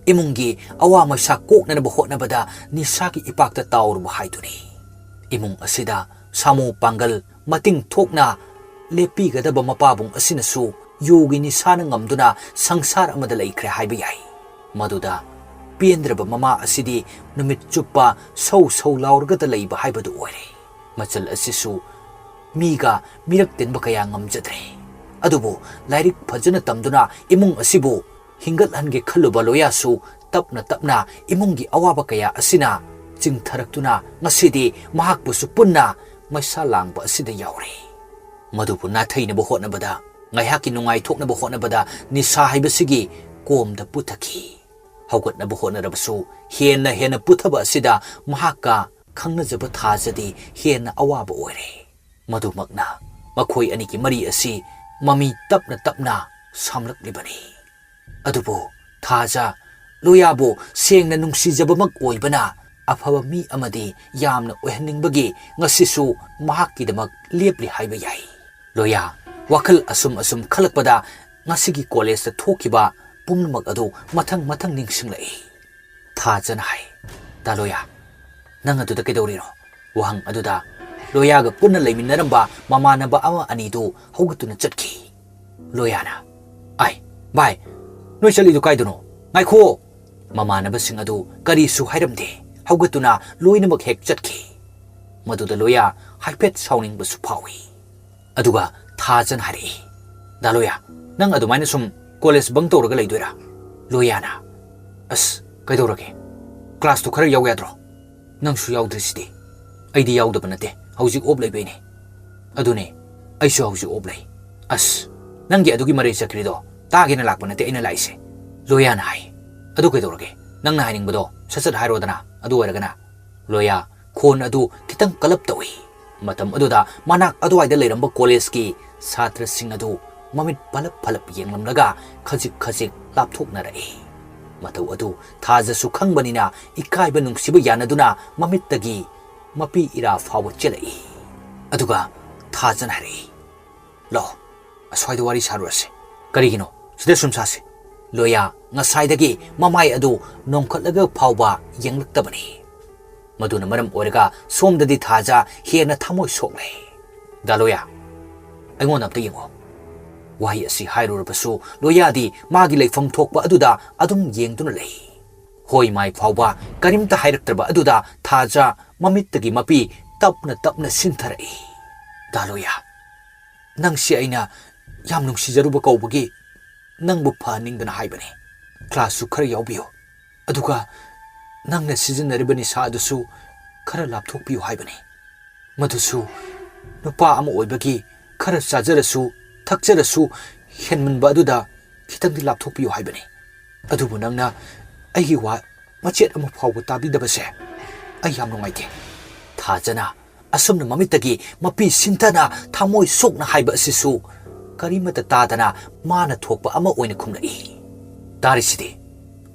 ꯏꯃꯨꯡꯒꯤ ꯑꯋꯥ ꯃꯩꯁꯥ ꯀꯣꯛꯅꯅꯕ ꯍꯣꯠꯅꯕꯗ ꯅꯤꯁꯥꯒꯤ ꯏꯄꯥꯛꯇ ꯇꯥꯎꯔꯨꯕ ꯍꯥꯏꯗꯨꯅꯤ꯫ ꯏꯃꯨꯡ ꯑꯁꯤꯗ ꯁꯥꯃꯨ ꯄꯥꯡꯒꯜ ꯃꯇꯤꯡ ꯊꯣꯛꯅ ꯂꯦꯞꯄꯤꯒꯗꯕ ꯃꯄꯥꯕꯨꯡ ꯑꯁꯤꯅꯁꯨ ꯌꯨꯒꯤ ꯅꯤꯁꯥꯅ ꯉꯝꯗꯨꯅ ꯁꯪꯁꯥꯔ ꯑꯃꯗ ꯂꯩꯈ꯭ꯔꯦ ꯍꯥꯏꯕ ꯌꯥꯏ꯫ ꯃꯗꯨꯗ ꯄꯦꯟꯗ꯭ꯔꯕ ꯃꯃꯥ ꯑꯁꯤꯗꯤ ꯅꯨꯃꯤꯠ ꯆꯨꯞꯄ ꯁꯧ ꯁꯧ ꯂꯥꯎꯔꯒꯗ ꯂꯩꯕ ꯍꯥꯏꯕꯗꯨ ꯑꯣꯏꯔꯦ꯫ ꯃꯆꯜ ꯑꯁꯤꯁꯨ ꯃꯤꯒ ꯃꯤꯔꯛ ꯇꯤꯟꯕ ꯀꯌꯥ ꯉꯝꯖꯗ꯭ꯔꯦ꯫ ꯑꯗꯨꯕꯨ ꯂꯥꯏꯔꯤꯛ ꯐꯖꯅ ꯇꯝꯗꯨꯅ ꯏꯃꯨꯡ ꯑꯁꯤꯕꯨ ꯍꯤꯡꯒꯠꯍꯟꯒꯦ ꯈꯜꯂꯨꯕ ꯂꯣꯌꯥꯁꯨ ꯇꯞꯅ ꯇꯞꯅ ꯏꯃꯨꯡꯒꯤ ꯑꯋꯥꯕ ꯀꯌꯥ ꯑꯁꯤꯅ ꯆꯤꯡꯊꯔꯛꯇꯨꯅ ꯉꯁꯤꯗꯤ ꯃꯍꯥꯛꯄꯨꯁꯨ ꯄꯨꯟꯅ ꯃꯩꯁꯥ ꯂꯥꯡꯕ ꯑꯁꯤꯗ ꯌꯥꯎꯔꯦ꯫ ꯃꯗꯨꯕꯨ ꯅꯥꯊꯩꯅꯕ ꯍꯣꯠꯅꯕꯗ, ꯉꯥꯏꯍꯥꯛꯀꯤ ꯅꯨꯡꯉꯥꯏꯊꯣꯛꯅꯕ ꯍꯣꯠꯅꯕꯗ ꯅꯤꯁꯥ ꯍꯥꯏꯕꯁꯤꯒꯤ ꯀꯣꯝꯗ ꯄꯨꯊꯈꯤ꯫ ꯍꯧꯒꯠꯅꯕ ꯍꯣꯠꯅꯔꯕꯁꯨ ꯍꯦꯟꯅ ꯍꯦꯟꯅ ꯄꯨꯊꯕ ꯑꯁꯤꯗ ꯃꯍꯥꯛꯀ ꯈꯪꯅꯖꯕ ꯊꯥꯖꯗꯤ ꯍꯦꯟꯅ ꯑꯋꯥꯕ ꯑꯣꯏꯔꯦ꯫ ꯃꯗꯨꯃꯛꯅ ꯃꯈꯣꯏ ꯑꯅꯤꯒꯤ ꯃꯔꯤ ꯑꯁꯤ ꯃꯃꯤ ꯇꯞꯅ ꯇꯞꯅ ꯁꯥꯝꯂꯛꯂꯤꯕꯅꯤ꯫ ꯑꯗꯨꯕꯨ ꯊꯥꯖ ꯂꯣꯌꯥꯕꯨ ꯁꯦꯡꯅ ꯅꯨꯡꯁꯤꯖꯕꯃꯛ ꯑꯣꯏꯕꯅ ꯑꯐꯕ ꯃꯤ ꯑꯃꯗꯤ ꯌꯥꯝꯅ ꯑꯣꯏꯍꯟꯅꯤꯡꯕꯒꯤ ꯉꯁꯤꯁꯨ ꯃꯍꯥꯛꯀꯤꯗꯃꯛ ꯂꯦꯞꯂꯤ ꯍꯥꯏꯕ ꯌꯥꯏ꯫ ꯂꯣꯌꯥ ꯋꯥꯈꯜ ꯑꯁꯨꯝ ꯑꯁꯨꯝ ꯈꯜꯂꯛꯄꯗ ꯉꯁꯤꯒꯤ ꯀꯣꯂꯦꯖꯇ ꯊꯣꯛꯈꯤꯕ ꯄꯨꯝꯅꯃꯛ ꯑꯗꯨ ꯃꯊꯪ ꯃꯊꯪ ꯅꯤꯡꯁꯤꯡꯂꯛꯏ꯫ ꯊꯥꯖꯅ ꯍꯥꯏ, "ꯗꯥ ꯂꯣꯌꯥ, ꯅꯪ ꯑꯗꯨꯗ ꯀꯩꯗꯧꯔꯤꯅꯣ?" ꯋꯥꯍꯪ ꯑꯗꯨꯗ ꯂꯣꯌꯥꯒ ꯄꯨꯟꯅ ꯂꯩꯃꯤꯟꯅꯔꯝꯕ ꯃꯃꯥꯟꯅꯕ ꯑꯃ ꯑꯅꯤꯗꯨ ꯍꯧꯒꯠꯇꯨꯅ ꯆꯠꯈꯤ꯫ ꯂꯣꯌꯥꯅ, "ꯑꯥꯏ, ꯚꯥꯏ, ꯅꯣꯏ ꯆꯠꯂꯤꯗꯨ ꯀꯥꯏꯗꯅꯣ? ꯉꯥꯏꯈꯣ!" ꯃꯃꯥꯟꯅꯕꯁꯤꯡ ꯑꯗꯨ ꯀꯔꯤꯁꯨ ꯍꯥꯏꯔꯝꯗꯦ, ꯍꯧꯒꯠꯇꯨꯅ ꯂꯣꯏꯅꯃꯛ ꯍꯦꯛ ꯆꯠꯈꯤ꯫ ꯃꯗꯨꯗ ꯂꯣꯌꯥ ꯍꯥꯏꯐꯦꯠ ꯁꯥꯎꯅꯤꯡꯕꯁꯨ ꯐꯥꯎꯏ꯫ ꯑꯗꯨꯒ ꯊꯥꯖꯅ ꯍꯥꯏꯔꯛꯏ, "ꯗꯥ ꯂꯣꯌꯥ, ꯅꯪ ꯑꯗꯨꯃꯥꯏꯅ ꯁꯨꯝ ꯀꯣꯂꯦꯖ ꯕꯪ ꯇꯧꯔꯒ ꯂꯩꯗꯣꯏꯔꯥ?" ꯂꯣꯌꯥꯅ, "ꯑꯁ, ꯀꯩꯗꯧꯔꯒꯦ? ꯀ꯭ꯂꯥꯁꯇꯨ ꯈꯔ ꯌꯥꯎ ꯌꯥꯗ꯭ꯔꯣ? ꯅꯪꯁꯨ ꯌꯥꯎꯗ꯭ꯔꯤꯁꯤꯗꯤ?" "ꯑꯩꯗꯤ ꯌꯥꯎꯗꯕ ꯅꯠꯇꯦ, ꯍꯧꯖꯤꯛ ꯑꯣꯞ ꯂꯩꯕꯩꯅꯦ꯫" "ꯑꯗꯨꯅꯦ, ꯑꯩꯁꯨ ꯍꯧꯖꯤꯛ ꯑꯣꯞ ꯂꯩ꯫" "ꯑꯁ, ꯅꯪꯒꯤ ꯑꯗꯨꯒꯤ ꯃꯔꯩ ꯆꯠꯈ꯭ꯔꯤꯗꯣ ꯇꯥꯒꯦꯅ ꯂꯥꯛꯄ ꯅꯠꯇꯦ ꯑꯩꯅ ꯂꯥꯛꯏꯁꯦ꯫" ꯂꯣꯌꯥꯅ ꯍꯥꯏ, "ꯑꯗꯨ ꯀꯩꯗꯧꯔꯒꯦ? ꯅꯪꯅ ꯍꯥꯏꯅꯤꯡꯕꯗꯣ ꯁꯠ ꯁꯠ ꯍꯥꯏꯔꯣꯗꯅ, ꯑꯗꯨ ꯑꯣꯏꯔꯒꯅ꯫" ꯂꯣꯌꯥ ꯈꯣꯟ ꯑꯗꯨ ꯈꯤꯇꯪ ꯀꯜꯂꯞ ꯇꯧꯏ꯫ ꯃꯇꯝ ꯑꯗꯨꯗ ꯃꯅꯥꯛ ꯑꯗꯨꯋꯥꯏꯗ ꯂꯩꯔꯝꯕ ꯀꯣꯂꯦꯖꯀꯤ ꯁꯥꯇ꯭ꯔꯁꯤꯡ ꯑꯗꯨ ꯃꯃꯤꯠ ꯄꯂꯞ ꯄꯂꯞ ꯌꯦꯡꯂꯝꯂꯒ ꯈꯖꯤꯛ ꯈꯖꯤꯛ ꯂꯥꯞꯊꯣꯛꯅꯔꯛꯏ꯫ ꯃꯇꯧ ꯑꯗꯨ ꯊꯥꯖꯁꯨ ꯈꯪꯕꯅꯤꯅ ꯏꯀꯥꯏꯕ ꯅꯨꯡꯁꯤꯕ ꯌꯥꯅꯗꯨꯅ ꯃꯃꯤꯠꯇꯒꯤ ꯃꯄꯤ ꯏꯔꯥ ꯐꯥꯎꯕ ꯆꯦꯜꯂꯛꯏ꯫ ꯑꯗꯨꯒ ꯊꯥꯖꯅ ꯍꯥꯏꯔꯛꯏ, "ꯂꯥꯛꯑꯣ, ꯑꯁ꯭ꯋꯥꯏꯗ ꯋꯥꯔꯤ ꯁꯥꯔꯨꯔꯁꯦ꯫" "ꯀꯔꯤꯒꯤꯅꯣ? ꯁꯤꯗ ꯁꯨꯝ ꯁꯥꯁꯦ꯫" ꯂꯣꯌꯥ ꯉꯁꯥꯏꯗꯒꯤ ꯃꯃꯥꯏ ꯑꯗꯨ ꯅꯣꯡꯈꯠꯂꯒ ꯐꯥꯎꯕ ꯌꯦꯡꯂꯛꯇꯕꯅꯤ꯫ ꯃꯗꯨꯅ ꯃꯔꯝ ꯑꯣꯏꯔꯒ ꯁꯣꯝꯗꯗꯤ ꯊꯥꯖ ꯍꯦꯟꯅ ꯊꯃꯣꯏ ꯁꯣꯛꯂꯦ꯫ "ꯗꯥ ꯂꯣꯌꯥ, ꯑꯩꯉꯣꯟꯗ ꯑꯝꯇ ꯌꯦꯡꯉꯣ꯫" ꯋꯥꯍꯩ ꯑꯁꯤ ꯍꯥꯏꯔꯨꯔꯕꯁꯨ ꯂꯣꯌꯥꯗꯤ ꯃꯥꯒꯤ ꯂꯩꯐꯝ ꯊꯣꯛꯄ ꯑꯗꯨꯗ ꯑꯗꯨꯝ ꯌꯦꯡꯗꯨꯅ ꯂꯩ꯫ ꯍꯣꯏ ꯃꯥꯏ ꯐꯥꯎꯕ ꯀꯔꯤꯝꯇ ꯍꯥꯏꯔꯛꯇ꯭ꯔꯕ ꯑꯗꯨꯗ ꯊꯥꯖ ꯃꯃꯤꯠꯇꯒꯤ ꯃꯄꯤ ꯇꯞꯅ ꯇꯞꯅ ꯁꯤꯟꯊꯔꯛꯏ꯫ "ꯗꯥ ꯂꯣꯌꯥ, ꯅꯪꯁꯤ ꯑꯩꯅ ꯌꯥꯝ ꯅꯨꯡꯁꯤꯖꯔꯨꯕ ꯀꯧꯕꯒꯤ ꯅꯪꯕꯨ ꯐꯍꯟꯅꯤꯡꯗꯅ ꯍꯥꯏꯕꯅꯤ꯫ ꯀ꯭ꯂꯥꯁꯁꯨ ꯈꯔ ꯌꯥꯎꯕꯤꯌꯨ꯫ ꯑꯗꯨꯒ ꯅꯪꯅ ꯁꯤꯖꯤꯟꯅꯔꯤꯕ ꯅꯤꯁꯥ ꯑꯗꯨꯁꯨ ꯈꯔ ꯂꯥꯞꯊꯣꯛꯄꯤꯌꯨ ꯍꯥꯏꯕꯅꯤ꯫ ꯃꯗꯨꯁꯨ ꯅꯨꯄꯥ ꯑꯃ ꯑꯣꯏꯕꯒꯤ ꯈꯔ ꯆꯥꯖꯔꯁꯨ ꯊꯛꯆꯔꯁꯨ ꯍꯦꯟꯃꯟꯕ ꯑꯗꯨꯗ ꯈꯤꯇꯪꯗꯤ ꯂꯥꯞꯊꯣꯛꯄꯤꯌꯨ ꯍꯥꯏꯕꯅꯤ꯫ ꯑꯗꯨꯕꯨ ꯅꯪꯅ ꯑꯩꯒꯤ ꯋꯥ ꯃꯆꯦꯠ ꯑꯃ ꯐꯥꯎꯕ ꯇꯥꯕꯤꯗꯕꯁꯦ ꯑꯩ ꯌꯥꯝ ꯅꯨꯡꯉꯥꯏꯇꯦ꯫" ꯊꯥꯖꯅ ꯑꯁꯨꯝꯅ ꯃꯃꯤꯠꯇꯒꯤ ꯃꯄꯤ ꯁꯤꯟꯊꯅ ꯊꯃꯣꯏ ꯁꯣꯛꯅ ꯍꯥꯏꯕ ꯑꯁꯤꯁꯨ ꯀꯔꯤꯃꯠꯇ ꯇꯥꯗꯅ ꯃꯥꯅ ꯊꯣꯛꯄ ꯑꯃ ꯑꯣꯏꯅ ꯈꯨꯝꯂꯛꯏ꯫ "ꯇꯥꯔꯤꯁꯤꯗꯤ,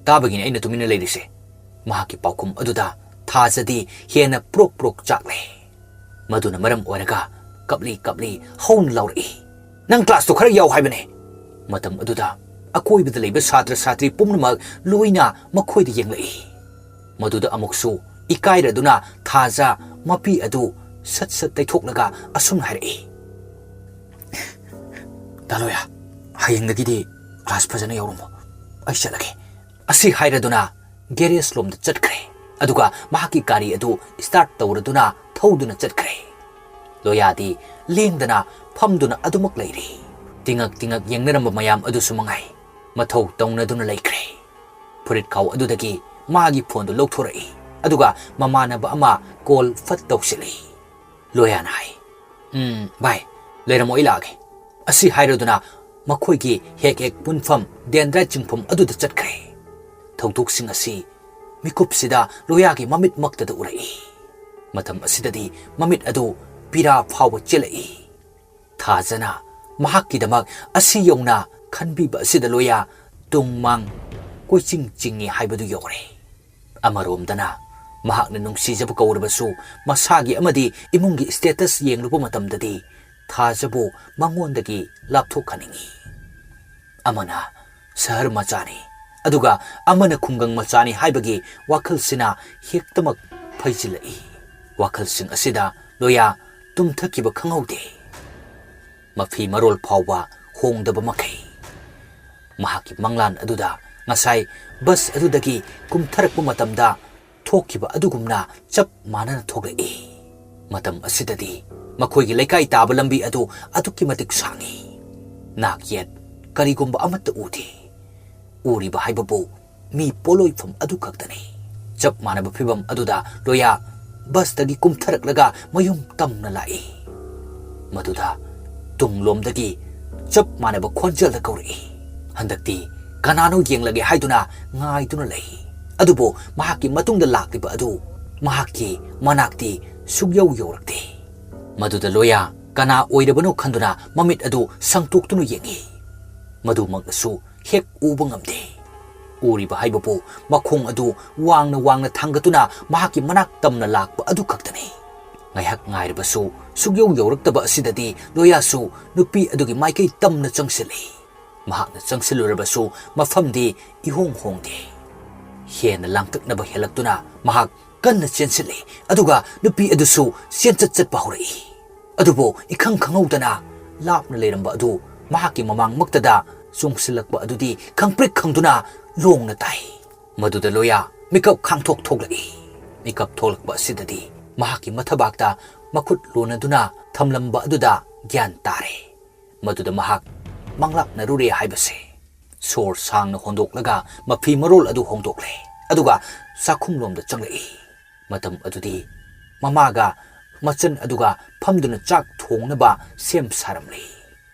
ꯇꯥꯕꯒꯤꯅꯤ ꯑꯩꯅ ꯇꯨꯃꯤꯟꯅ ꯂꯩꯔꯤꯁꯦ꯫" ꯃꯍꯥꯛꯀꯤ ꯄꯥꯎꯈꯨꯝ ꯑꯗꯨꯗ ꯊꯥꯖꯗꯤ ꯍꯦꯟꯅ ꯄ꯭ꯔꯣꯛ ꯄ꯭ꯔꯣꯛ ꯆꯥꯛꯂꯦ꯫ ꯃꯗꯨꯅ ꯃꯔꯝ ꯑꯣꯏꯔꯒ ꯀꯞꯂꯤ ꯀꯞꯂꯤ ꯍꯧꯅ ꯂꯥꯎꯔꯛꯏ, "ꯅꯪ ꯀ꯭ꯂꯥꯁꯇꯨ ꯈꯔ ꯌꯥꯎ ꯍꯥꯏꯕꯅꯦ꯫ ꯃꯇꯝ ꯑꯗꯨꯗ ꯑꯀꯣꯏꯕꯗ ꯂꯩꯕ ꯁꯥꯇ꯭ꯔ ꯁꯥꯇ꯭ꯔꯤ ꯄꯨꯝꯅꯃꯛ ꯂꯣꯏꯅ ꯃꯈꯣꯏꯗ ꯌꯦꯡꯂꯛꯏ꯫ ꯃꯗꯨꯗ ꯑꯃꯨꯛꯁꯨ ꯏꯀꯥꯏꯔꯗꯨꯅ ꯊꯥꯖ ꯃꯄꯤ ꯑꯗꯨ ꯁꯠ ꯁꯠ ꯇꯩꯊꯣꯛꯂꯒ ꯑꯁꯨꯝꯅ ꯍꯥꯏꯔꯛꯏ, "ꯗꯥ ꯂꯣꯌꯥ, ꯍꯌꯦꯡꯗꯒꯤꯗꯤ class ꯐꯖꯅ ꯌꯥꯎꯔꯝꯃꯣ꯫ ꯑꯩ ꯆꯠꯂꯒꯦ"꯫ ꯑꯁꯤ ꯍꯥꯏꯔꯗꯨꯅ garage ꯂꯣꯝꯗ ꯆꯠꯈ꯭ꯔꯦ꯫ ꯑꯗꯨꯒ ꯃꯍꯥꯛꯀꯤ ꯒꯥꯔꯤ ꯑꯗꯨ start ꯇꯧꯔꯗꯨꯅ ꯊꯧꯗꯨꯅ ꯆꯠꯈ꯭ꯔꯦ꯫ ꯂꯣꯌꯥꯗꯤ ꯂꯦꯡꯗꯅ ꯐꯝꯗꯨꯅ ꯑꯗꯨꯃꯛ ꯂꯩꯔꯤ꯫ ꯇꯤꯉꯛ ꯇꯤꯉꯛ ꯌꯦꯡꯅꯔꯝꯕ ꯃꯌꯥꯝ ꯑꯗꯨꯁꯨ ꯃꯉꯥꯏ, ꯃꯊꯧ ꯇꯧꯅꯗꯨꯅ ꯂꯩꯈ꯭ꯔꯦ꯫ ꯐꯨꯔꯤꯠꯈꯥꯎ ꯑꯗꯨꯗꯒꯤ ꯃꯥꯒꯤ phoneꯗꯨ ꯂꯧꯊꯣꯔꯛꯏ꯫ ꯑꯗꯨꯒ ꯃꯃꯥꯟꯅꯕ ꯑꯃ call ꯐꯠ ꯇꯧꯁꯤꯜꯂꯤ꯫ ꯂꯣꯌꯥꯅ ꯍꯥꯏ, "ꯎꯝ, ꯚꯥꯏ, ꯂꯩꯔꯝꯃꯣ, ꯑꯩ ꯂꯥꯛꯑꯒꯦ"꯫ ꯑꯁꯤ ꯍꯥꯏꯔꯗꯨꯅ ꯃꯈꯣꯏꯒꯤ ꯍꯦꯛ ꯍꯦꯛ ꯄꯨꯟꯐꯝ dendrite ꯆꯤꯡꯐꯝ ꯑꯗꯨꯗ ꯆꯠꯈ꯭ꯔꯦ꯫ ꯊꯧꯗꯣꯛꯁꯤꯡ ꯑꯁꯤ ꯃꯤꯀꯨꯞꯁꯤꯗ ꯂꯣꯌꯥꯒꯤ ꯃꯃꯤꯠꯃꯛꯇꯗ ꯎꯔꯛꯏ꯫ ꯃꯇꯝ ꯑꯁꯤꯗꯗꯤ ꯃꯃꯤꯠ ꯑꯗꯨ ꯄꯤꯔꯥ ꯐꯥꯎꯕ ꯆꯦꯜꯂꯛꯏ꯫ ꯊꯥꯖꯅ ꯃꯍꯥꯛꯀꯤꯗꯃꯛ ꯑꯁꯤ ꯌꯧꯅ ꯈꯟꯕꯤꯕ ꯑꯁꯤꯗ ꯂꯣꯌꯥ ꯇꯨꯡ ꯃꯥꯡ ꯀꯣꯏꯆꯤꯡ ꯆꯤꯡꯉꯤ ꯍꯥꯏꯕꯗꯨ ꯌꯧꯔꯦ꯫ ꯑꯃꯔꯣꯝꯗꯅ ꯃꯍꯥꯛꯅ ꯅꯨꯡꯁꯤꯖꯕ ꯀꯧꯔꯕꯁꯨ ꯃꯁꯥꯒꯤ ꯑꯃꯗꯤ ꯏꯃꯨꯡꯒꯤ status ꯌꯦꯡꯂꯨꯕ ꯃꯇꯝꯗꯗꯤ ꯊꯥꯖꯕꯨ ꯃꯉꯣꯟꯗꯒꯤ ꯂꯥꯞꯊꯣꯛꯍꯟꯅꯤꯡꯏ꯫ ꯑꯃꯅ ꯁꯍꯔ ꯃꯆꯥꯅꯤ, ꯑꯗꯨꯒ ꯑꯃꯅ ꯈꯨꯡꯒꯪ ꯃꯆꯥꯅꯤ ꯍꯥꯏꯕꯒꯤ ꯋꯥꯈꯜꯁꯤꯅ ꯍꯦꯛꯇꯃꯛ ꯐꯩꯖꯤꯜꯂꯛꯏ꯫ ꯋꯥꯈꯜꯁꯤꯡ ꯑꯁꯤꯗ ꯂꯣꯌꯥ ꯇꯨꯝꯊꯈꯤꯕ ꯈꯪꯍꯧꯗꯦ꯫ ꯃꯐꯤ ꯃꯔꯣꯜ ꯐꯥꯎꯕ ꯍꯣꯡꯗꯕ ꯃꯈꯩ꯫ ꯃꯍꯥꯛꯀꯤ ꯃꯪꯂꯥꯟ ꯑꯗꯨꯗ ꯉꯁꯥꯏ bus ꯑꯗꯨꯗꯒꯤ ꯀꯨꯝꯊꯔꯛꯄ ꯃꯇꯝꯗ ꯊꯣꯛꯈꯤꯕ ꯑꯗꯨꯒꯨꯝꯅ ꯆꯞ ꯃꯥꯟꯅꯅ ꯊꯣꯛꯂꯛꯏ꯫ ꯃꯇꯝ ꯑꯁꯤꯗꯗꯤ ꯃꯈꯣꯏꯒꯤ ꯂꯩꯀꯥꯏ ꯇꯥꯕ ꯂꯝꯕꯤ ꯑꯗꯨ ꯑꯗꯨꯛꯀꯤ ꯃꯇꯤꯛ ꯁꯥꯡꯏ꯫ ꯅꯥꯛ ꯌꯦꯠ ꯀꯔꯤꯒꯨꯝꯕ ꯑꯃꯠꯇ ꯎꯗꯦ꯫ ꯎꯔꯤꯕ ꯍꯥꯏꯕꯕꯨ ꯃꯤ ꯄꯣꯠꯂꯣꯏꯐꯝ ꯑꯗꯨ ꯈꯛꯇꯅꯤ꯫ ꯆꯞ ꯃꯥꯟꯅꯕ ꯐꯤꯚꯝ ꯑꯗꯨꯗ ꯂꯣꯌꯥ busꯇꯒꯤ ꯀꯨꯝꯊꯔꯛꯂꯒ ꯃꯌꯨꯝ ꯇꯝꯅ ꯂꯥꯛꯏ꯫ ꯃꯗꯨꯗ ꯇꯨꯡꯂꯣꯝꯗꯒꯤ ꯆꯞ ꯃꯥꯟꯅꯕ ꯈꯣꯟꯖꯦꯜꯗ ꯀꯧꯔꯛꯏ꯫ ꯍꯟꯗꯛꯇꯤ ꯀꯅꯥꯅꯣ ꯌꯦꯡꯂꯒꯦ ꯍꯥꯏꯗꯨꯅ ꯉꯥꯏꯗꯨꯅ ꯂꯩ꯫ ꯑꯗꯨꯕꯨ ꯃꯍꯥꯛꯀꯤ ꯃꯇꯨꯡꯗ ꯂꯥꯛꯂꯤꯕ ꯑꯗꯨ ꯃꯍꯥꯛꯀꯤ ꯃꯅꯥꯛꯇꯤ ꯁꯨꯛꯌꯧ ꯌꯧꯔꯛꯇꯦ꯫ ꯃꯗꯨꯗ ꯂꯣꯌꯥ ꯀꯅꯥ ꯑꯣꯏꯔꯕꯅꯣ ꯈꯟꯗꯨꯅ ꯃꯃꯤꯠ ꯑꯗꯨ ꯁꯪꯇꯣꯛꯇꯨꯅ ꯌꯦꯡꯏ꯫ ꯃꯗꯨꯃꯛꯅꯁꯨ ꯍꯦꯛ ꯎꯕ ꯉꯝꯗꯦ꯫ ꯎꯔꯤꯕ ꯍꯥꯏꯕꯕꯨ ꯃꯈꯣꯡ ꯑꯗꯨ ꯋꯥꯡꯅ ꯋꯥꯡꯅ ꯊꯥꯡꯒꯠꯇꯨꯅ ꯃꯍꯥꯛꯀꯤ ꯃꯅꯥꯛ ꯇꯝꯅ ꯂꯥꯛꯄ ꯑꯗꯨ ꯈꯛꯇꯅꯤ꯫ ꯉꯥꯏꯍꯥꯛ ꯉꯥꯏꯔꯕꯁꯨ ꯁꯨꯛꯌꯧ ꯌꯧꯔꯛꯇꯕ ꯑꯁꯤꯗꯗꯤ ꯂꯣꯌꯥꯁꯨ ꯅꯨꯄꯤ ꯑꯗꯨꯒꯤ ꯃꯥꯏꯀꯩ ꯇꯝꯅ ꯆꯪꯁꯤꯜꯂꯤ꯫ ꯃꯍꯥꯛꯅ ꯆꯪꯁꯤꯜꯂꯨꯔꯕꯁꯨ ꯃꯐꯝꯗꯤ ꯏꯍꯣꯡ ꯍꯣꯡꯗꯦ꯫ ꯍꯦꯟꯅ ꯂꯥꯡꯇꯛꯅꯕ ꯍꯦꯜꯂꯛꯇꯨꯅ ꯃꯍꯥꯛ ꯀꯟꯅ ꯆꯦꯟꯁꯤꯜꯂꯤ, ꯑꯗꯨꯒ ꯅꯨꯄꯤ ꯑꯗꯨꯁꯨ ꯆꯦꯟꯆꯠ ꯆꯠꯄ ꯍꯧꯔꯛꯏ꯫ ꯑꯗꯨꯕꯨ ꯏꯈꯪ ꯈꯪꯍꯧꯗꯅ ꯂꯥꯞꯅ ꯂꯩꯔꯝꯕ ꯑꯗꯨ ꯃꯍꯥꯛꯀꯤ ꯃꯃꯥꯡꯃꯛꯇꯗ ꯆꯣꯡꯁꯤꯜꯂꯛꯄ ꯑꯗꯨꯗꯤ ꯈꯪꯄ꯭ꯔꯤꯛ ꯈꯪꯗꯨꯅ ꯂꯣꯡꯅ ꯇꯥꯏ꯫ ꯃꯗꯨꯗ ꯂꯣꯌꯥ ꯃꯤꯀꯞ ꯈꯥꯡꯊꯣꯛ ꯊꯣꯛꯂꯛꯏ꯫ ꯃꯤꯀꯞ ꯊꯣꯛꯂꯛꯄ ꯑꯁꯤꯗꯗꯤ ꯃꯍꯥꯛꯀꯤ ꯃꯊꯕꯥꯛꯇ ꯃꯈꯨꯠ ꯂꯣꯟꯅꯗꯨꯅ ꯊꯝꯂꯝꯕ ꯑꯗꯨꯗ ꯒ꯭ꯌꯥꯟ ꯇꯥꯔꯦ꯫ ꯃꯗꯨꯗ ꯃꯍꯥꯛ ꯃꯪꯂꯥꯛꯅꯔꯨꯔꯦ ꯍꯥꯏꯕꯁꯦ꯫ ꯁꯣꯔ ꯁꯥꯡꯅ ꯍꯣꯟꯗꯣꯛꯂꯒ ꯃꯐꯤ ꯃꯔꯣꯜ ꯑꯗꯨ ꯍꯣꯡꯗꯣꯛꯂꯦ, ꯑꯗꯨꯒ ꯆꯥꯛꯈꯨꯝꯂꯣꯝꯗ ꯆꯪꯂꯛꯏ꯫ ꯃꯇꯝ ꯑꯗꯨꯗꯤ ꯃꯃꯥꯒ ꯃꯆꯟ ꯑꯗꯨꯒ ꯐꯝꯗꯨꯅ ꯆꯥꯛ ꯊꯣꯡꯅꯕ ꯁꯦꯝ ꯁꯥꯔꯝꯂꯤ꯫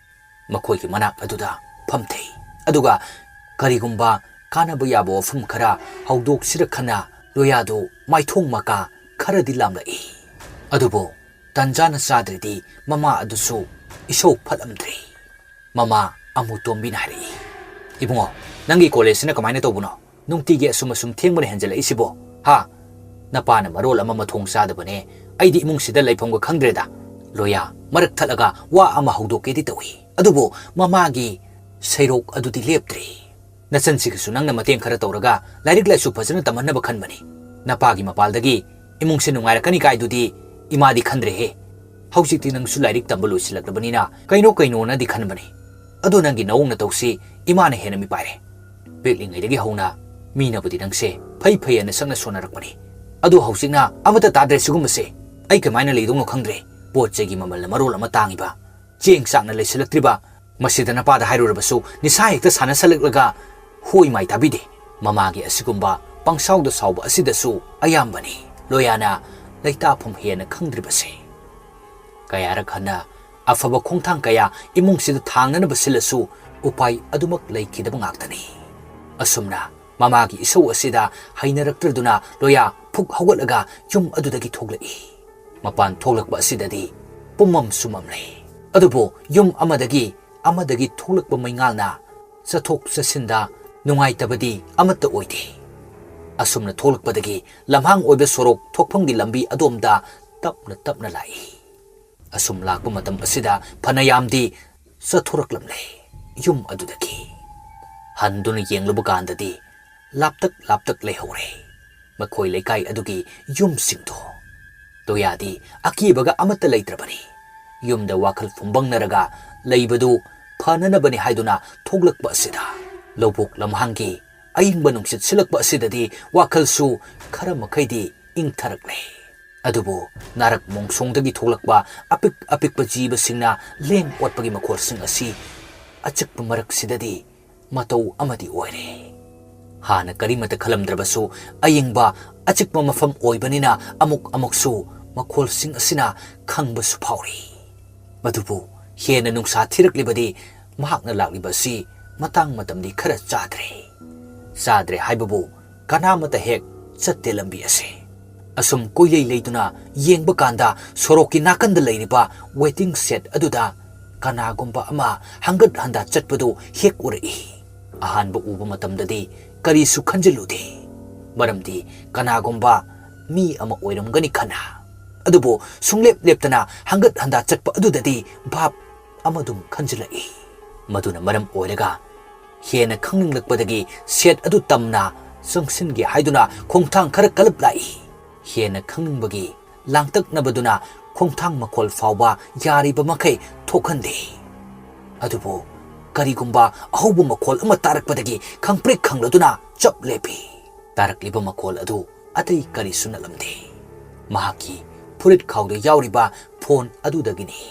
ꯃꯈꯣꯏꯒꯤ ꯃꯅꯥꯛ ꯑꯗꯨꯗ ꯐꯝꯊꯩ, ꯑꯗꯨꯒ ꯀꯔꯤꯒꯨꯝꯕ ꯀꯥꯟꯅꯕ ꯌꯥꯕ ꯋꯥꯐꯝ ꯈꯔ ꯍꯧꯗꯣꯛꯁꯤꯔ ꯈꯟꯅ ꯂꯣꯌꯥꯗꯨ ꯃꯥꯏꯊꯣꯡ ꯃꯀꯥ ꯈꯔꯗꯤ ꯂꯥꯝꯂꯛꯏ꯫ ꯑꯗꯨꯕꯨ ꯇꯟꯖꯥꯅ ꯆꯥꯗ꯭ꯔꯗꯤ ꯃꯃꯥ ꯑꯗꯨꯁꯨ ꯏꯁꯧ ꯐꯠꯂꯝꯗ꯭ꯔꯦ꯫ ꯃꯃꯥ ꯑꯃꯨ ꯇꯣꯝꯕꯤꯅ ꯍꯥꯏꯔꯛꯏ, "ꯏꯕꯨꯡꯉꯣ, ꯅꯪꯒꯤ ꯀꯣꯂꯦꯖꯁꯤꯅ ꯀꯃꯥꯏꯅ ꯇꯧꯕꯅꯣ? ꯅꯨꯡꯇꯤꯒꯤ ꯑꯁꯨꯝ ꯑꯁꯨꯝ ꯊꯦꯡꯕꯅ ꯍꯦꯟꯖꯜꯂꯛꯏꯁꯤꯕꯣ? ꯍꯥ? ꯅꯄꯥꯅ ꯃꯔꯣꯜ ꯑꯃ ꯃꯊꯣꯡ ꯆꯥꯗꯕꯅꯦ, ꯑꯩꯗꯤ ꯏꯃꯨꯡꯁꯤꯗ ꯂꯩꯐꯝꯒ ꯈꯪꯗ꯭ꯔꯦꯗ꯫" ꯂꯣꯌꯥ ꯃꯔꯛ ꯊꯠꯂꯒ ꯋꯥ ꯑꯃ ꯍꯧꯗꯣꯛꯀꯦꯗꯤ ꯇꯧꯏ, ꯑꯗꯨꯕꯨ ꯃꯃꯥꯒꯤ ꯁꯩꯔꯣꯛ ꯑꯗꯨꯗꯤ ꯂꯦꯞꯇ꯭ꯔꯤ꯫ "ꯅꯆꯟꯁꯤꯒꯁꯨ ꯅꯪꯅ ꯃꯇꯦꯡ ꯈꯔ ꯇꯧꯔꯒ ꯂꯥꯏꯔꯤꯛ ꯂꯥꯏꯁꯨ ꯐꯖꯅ ꯇꯝꯍꯟꯅꯕ ꯈꯟꯕꯅꯤ꯫ ꯅꯄꯥꯒꯤ ꯃꯄꯥꯜꯗꯒꯤ ꯏꯃꯨꯡꯁꯦ ꯅꯨꯡꯉꯥꯏꯔꯛꯀꯅꯤ ꯀꯥꯏꯗꯨꯗꯤ ꯏꯃꯥꯗꯤ ꯈꯟꯗ꯭ꯔꯦꯍꯦ꯫ ꯍꯧꯖꯤꯛꯇꯤ ꯅꯪꯁꯨ ꯂꯥꯏꯔꯤꯛ ꯇꯝꯕ ꯂꯣꯏꯁꯤꯜꯂꯛꯂꯕꯅꯤꯅ ꯀꯩꯅꯣ ꯀꯩꯅꯣꯅꯗꯤ ꯈꯟꯕꯅꯤ꯫ ꯑꯗꯣ ꯅꯪꯒꯤ ꯅꯑꯣꯡ ꯅꯇꯧꯁꯤ ꯏꯃꯥꯅ ꯍꯦꯟꯅ ꯃꯤꯄꯥꯏꯔꯦ꯫ ꯄꯤꯛꯂꯤꯉꯩꯗꯒꯤ ꯍꯧꯅ ꯃꯤꯅꯕꯨꯗꯤ ꯅꯪꯁꯦ ꯐꯩ ꯐꯩ ꯍꯥꯏꯅ ꯁꯛꯅ ꯁꯣꯟꯅꯔꯛꯄꯅꯤ꯫ ꯑꯗꯣ ꯍꯧꯖꯤꯛꯅ ꯑꯃꯠꯇ ꯇꯥꯗ꯭ꯔꯦ ꯁꯤꯒꯨꯝꯕꯁꯦ꯫ ꯑꯩ ꯀꯃꯥꯏꯅ ꯂꯩꯗꯧꯅꯣ ꯈꯪꯗ꯭ꯔꯦ꯫ ꯄꯣꯠ ꯆꯩꯒꯤ ꯃꯃꯜꯅ ꯃꯔꯣꯜ ꯑꯃ ꯇꯥꯡꯉꯤꯕ, ꯆꯦꯡ ꯆꯥꯛꯅ ꯂꯩꯁꯤꯜꯂꯛꯇ꯭ꯔꯤꯕ, ꯃꯁꯤꯗ ꯅꯄꯥꯗ ꯍꯥꯏꯔꯨꯔꯕꯁꯨ ꯅꯤꯁꯥ ꯍꯦꯛꯇ ꯁꯥꯟꯅꯁꯜꯂꯛꯂꯒ ꯍꯣꯏ ꯃꯥꯏ ꯇꯥꯕꯤꯗꯦ꯫" ꯃꯃꯥꯒꯤ ꯑꯁꯤꯒꯨꯝꯕ ꯄꯪꯁꯥꯎꯗ ꯁꯥꯎꯕ ꯑꯁꯤꯗꯁꯨ ꯑꯌꯥꯝꯕꯅꯤ ꯂꯣꯌꯥꯅ ꯂꯩꯇꯥꯐꯝ ꯍꯦꯟꯅ ꯈꯪꯗ꯭ꯔꯤꯕꯁꯦ꯫ ꯀꯌꯥꯔꯛ ꯍꯟꯅ ꯑꯐꯕ ꯈꯣꯡꯊꯥꯡ ꯀꯌꯥ ꯏꯃꯨꯡꯁꯤꯗ ꯊꯥꯡꯅꯅꯕ ꯁꯤꯜꯂꯁꯨ ꯎꯄꯥꯏ ꯑꯗꯨꯃꯛ ꯂꯩꯈꯤꯗꯕ ꯉꯥꯛꯇꯅꯤ꯫ ꯑꯁꯨꯝꯅ ꯃꯃꯥꯒꯤ ꯏꯁꯧ ꯑꯁꯤꯗ ꯍꯩꯅꯔꯛꯇ꯭ꯔꯗꯨꯅ ꯂꯣꯌꯥ ꯐꯨꯛ ꯍꯧꯒꯠꯂꯒ ꯌꯨꯝ ꯑꯗꯨꯗꯒꯤ ꯊꯣꯛꯂꯛꯏ꯫ ꯃꯄꯥꯟ ꯊꯣꯛꯂꯛꯄ ꯑꯁꯤꯗꯗꯤ ꯄꯨꯝꯃꯝ ꯁꯨꯝꯃꯝꯂꯦ꯫ ꯑꯗꯨꯕꯨ ꯌꯨꯝ ꯑꯃꯗꯒꯤ ꯑꯃꯗꯒꯤ ꯊꯣꯛꯂꯛꯄ ꯃꯩꯉꯥꯜꯅ ꯆꯠꯊꯣꯛ ꯆꯠꯁꯤꯟꯗ ꯅꯨꯡꯉꯥꯏꯇꯕꯗꯤ ꯑꯃꯠꯇ ꯑꯣꯏꯗꯦ꯫ ꯑꯁꯨꯝꯅ ꯊꯣꯛꯂꯛꯄꯗꯒꯤ ꯂꯝꯍꯥꯡ ꯑꯣꯏꯕ ꯁꯣꯔꯣꯛ ꯊꯣꯛꯐꯝꯒꯤ ꯂꯝꯕꯤ ꯑꯗꯣꯝꯗ ꯇꯞꯅ ꯇꯞꯅ ꯂꯥꯛꯏ꯫ ꯑꯁꯨꯝ ꯂꯥꯛꯄ ꯃꯇꯝ ꯑꯁꯤꯗ ꯐꯅꯌꯥꯝꯗꯤ ꯆꯠꯊꯣꯔꯛꯂꯝꯂꯦ꯫ ꯌꯨꯝ ꯑꯗꯨꯗꯒꯤ꯫ ꯍꯟꯗꯨꯅ ꯌꯦꯡꯂꯨꯕ ꯀꯥꯟꯗꯗꯤ ꯂꯥꯞꯇꯛ ꯂꯥꯞꯇꯛ ꯂꯩꯍꯧꯔꯦ ꯃꯈꯣꯏ ꯂꯩꯀꯥꯏ ꯑꯗꯨꯒꯤ ꯌꯨꯝꯁꯤꯡꯗꯣ꯫ ꯂꯣꯌꯥꯗꯤ ꯑꯀꯤꯕꯒ ꯑꯃꯠꯇ ꯂꯩꯇ꯭ꯔꯕꯅꯤ꯫ ꯌꯨꯝꯗ ꯋꯥꯈꯜ ꯐꯨꯝꯕꯪꯅꯔꯒ ꯂꯩꯕꯗꯨ ꯐꯅꯅꯕꯅꯤ ꯍꯥꯏꯗꯨꯅ ꯊꯣꯛꯂꯛꯄ ꯑꯁꯤꯗ, ꯂꯧꯕꯨꯛ ꯂꯝꯍꯥꯡꯒꯤ ꯑꯏꯪꯕ ꯅꯨꯡꯁꯤꯠ ꯁꯤꯜꯂꯛꯄ ꯑꯁꯤꯗꯗꯤ ꯋꯥꯈꯜꯁꯨ ꯈꯔ ꯃꯈꯩꯗꯤ ꯏꯪꯊꯔꯛꯂꯦ꯫ ꯑꯗꯨꯕꯨ ꯅꯥꯔꯛ ꯃꯣꯡꯁꯣꯡꯗꯒꯤ ꯊꯣꯛꯂꯛꯄ ꯑꯄꯤꯛ ꯑꯄꯤꯛꯄ ꯖꯤꯕꯁꯤꯡꯅ ꯂꯦꯡ ꯑꯣꯠꯄꯒꯤ ꯃꯈꯣꯜꯁꯤꯡ ꯑꯁꯤ ꯑꯆꯤꯛꯄ ꯃꯔꯛꯁꯤꯗꯗꯤ ꯃꯇꯧ ꯑꯃꯗꯤ ꯑꯣꯏꯔꯦ꯫ ꯍꯥꯟꯅ ꯀꯔꯤꯃꯠꯇ ꯈꯜꯂꯝꯗ꯭ꯔꯕꯁꯨ, ꯑꯌꯤꯡꯕ ꯑꯆꯤꯛꯄ ꯃꯐꯝ ꯑꯣꯏꯕꯅꯤꯅ ꯑꯃꯨꯛ ꯑꯃꯨꯛꯁꯨ ꯃꯈꯣꯜꯁꯤꯡ ꯑꯁꯤꯅ ꯈꯪꯕꯁꯨ ꯐꯥꯎꯔꯤ꯫ ꯑꯗꯨꯕꯨ ꯍꯦꯟꯅ ꯅꯨꯡꯁꯥ ꯊꯤꯔꯛꯂꯤꯕꯗꯤ ꯃꯍꯥꯛꯅ ꯂꯥꯛꯂꯤꯕ ꯑꯁꯤ ꯃꯇꯥꯡ ꯃꯇꯝꯗꯤ ꯈꯔ ꯆꯥꯗ꯭ꯔꯦ꯫ ꯆꯥꯗ꯭ꯔꯦ ꯍꯥꯏꯕꯕꯨ ꯀꯅꯥꯃꯠꯇ ꯍꯦꯛ ꯆꯠꯇꯦ ꯂꯝꯕꯤ ꯑꯁꯤ꯫ ꯑꯁꯨꯝ ꯀꯣꯏꯂꯩ ꯂꯩꯗꯨꯅ ꯌꯦꯡꯕ ꯀꯥꯟꯗ ꯁꯣꯔꯣꯛꯀꯤ ꯅꯥꯀꯟꯗ ꯂꯩꯔꯤꯕ ꯋꯦꯇꯤꯡ ꯁꯦꯗ ꯑꯗꯨꯗ ꯀꯅꯥꯒꯨꯝꯕ ꯑꯃ ꯍꯪꯒꯠ ꯍꯟꯗꯥ ꯆꯠꯄꯗꯨ ꯍꯦꯛ ꯎꯔꯛꯏ꯫ ꯑꯍꯥꯟꯕ ꯎꯕ ꯃꯇꯝꯗꯗꯤ ꯀꯔꯤꯁꯨ ꯈꯟꯖꯤꯜꯂꯨꯗꯦ, ꯃꯔꯝꯗꯤ ꯀꯅꯥꯒꯨꯝꯕ ꯃꯤ ꯑꯃ ꯑꯣꯏꯔꯝꯒꯅꯤ ꯈꯟꯅ꯫ ꯑꯗꯨꯕꯨ ꯁꯨꯡꯂꯦꯞ ꯂꯦꯞꯇꯅ ꯍꯪꯒꯠ ꯍꯟꯗꯥ ꯆꯠꯄ ꯑꯗꯨꯗꯗꯤ ꯚꯥꯞ ꯑꯃꯗꯨꯝ ꯈꯟꯖꯤꯜꯂꯛꯏ꯫ ꯃꯗꯨꯅ ꯃꯔꯝ ꯑꯣꯏꯔꯒ ꯍꯦꯟꯅ ꯈꯪꯅꯤꯡꯂꯛꯄꯗꯒꯤ ꯁꯦꯗ ꯑꯗꯨ ꯇꯝꯅ ꯆꯪꯁꯤꯟꯒꯦ ꯍꯥꯏꯗꯨꯅ ꯈꯣꯡꯊꯥꯡ ꯈꯔ ꯀꯜꯂꯞ ꯂꯥꯛꯏ꯫ ꯍꯦꯟꯅ ꯈꯪꯅꯤꯡꯕꯒꯤ ꯂꯥꯡꯇꯛꯅꯕꯗꯨꯅ ꯈꯣꯡꯊꯥꯡ ꯃꯈꯣꯜ ꯐꯥꯎꯕ ꯌꯥꯔꯤꯕ ꯃꯈꯩ ꯊꯣꯛꯍꯟꯗꯦ꯫ ꯑꯗꯨꯕꯨ ꯀꯔꯤꯒꯨꯝꯕ ꯑꯍꯧꯕ ꯃꯈꯣꯜ ꯑꯃ ꯇꯥꯔꯛꯄꯗꯒꯤ ꯈꯪꯄ꯭ꯔꯦꯛ ꯈꯪꯂꯗꯨꯅ ꯆꯞ ꯂꯦꯞꯄꯤ꯫ ꯇꯥꯔꯛꯂꯤꯕ ꯃꯈꯣꯜ ꯑꯗꯨ ꯑꯇꯩ ꯀꯔꯤꯁꯨ ꯅꯠꯂꯝꯗꯦ꯫ ꯃꯍꯥꯛꯀꯤ ꯐꯨꯔꯤꯠ ꯈꯥꯎꯗ ꯌꯥꯎꯔꯤꯕ ꯐꯣꯟ ꯑꯗꯨꯗꯒꯤꯅꯤ꯫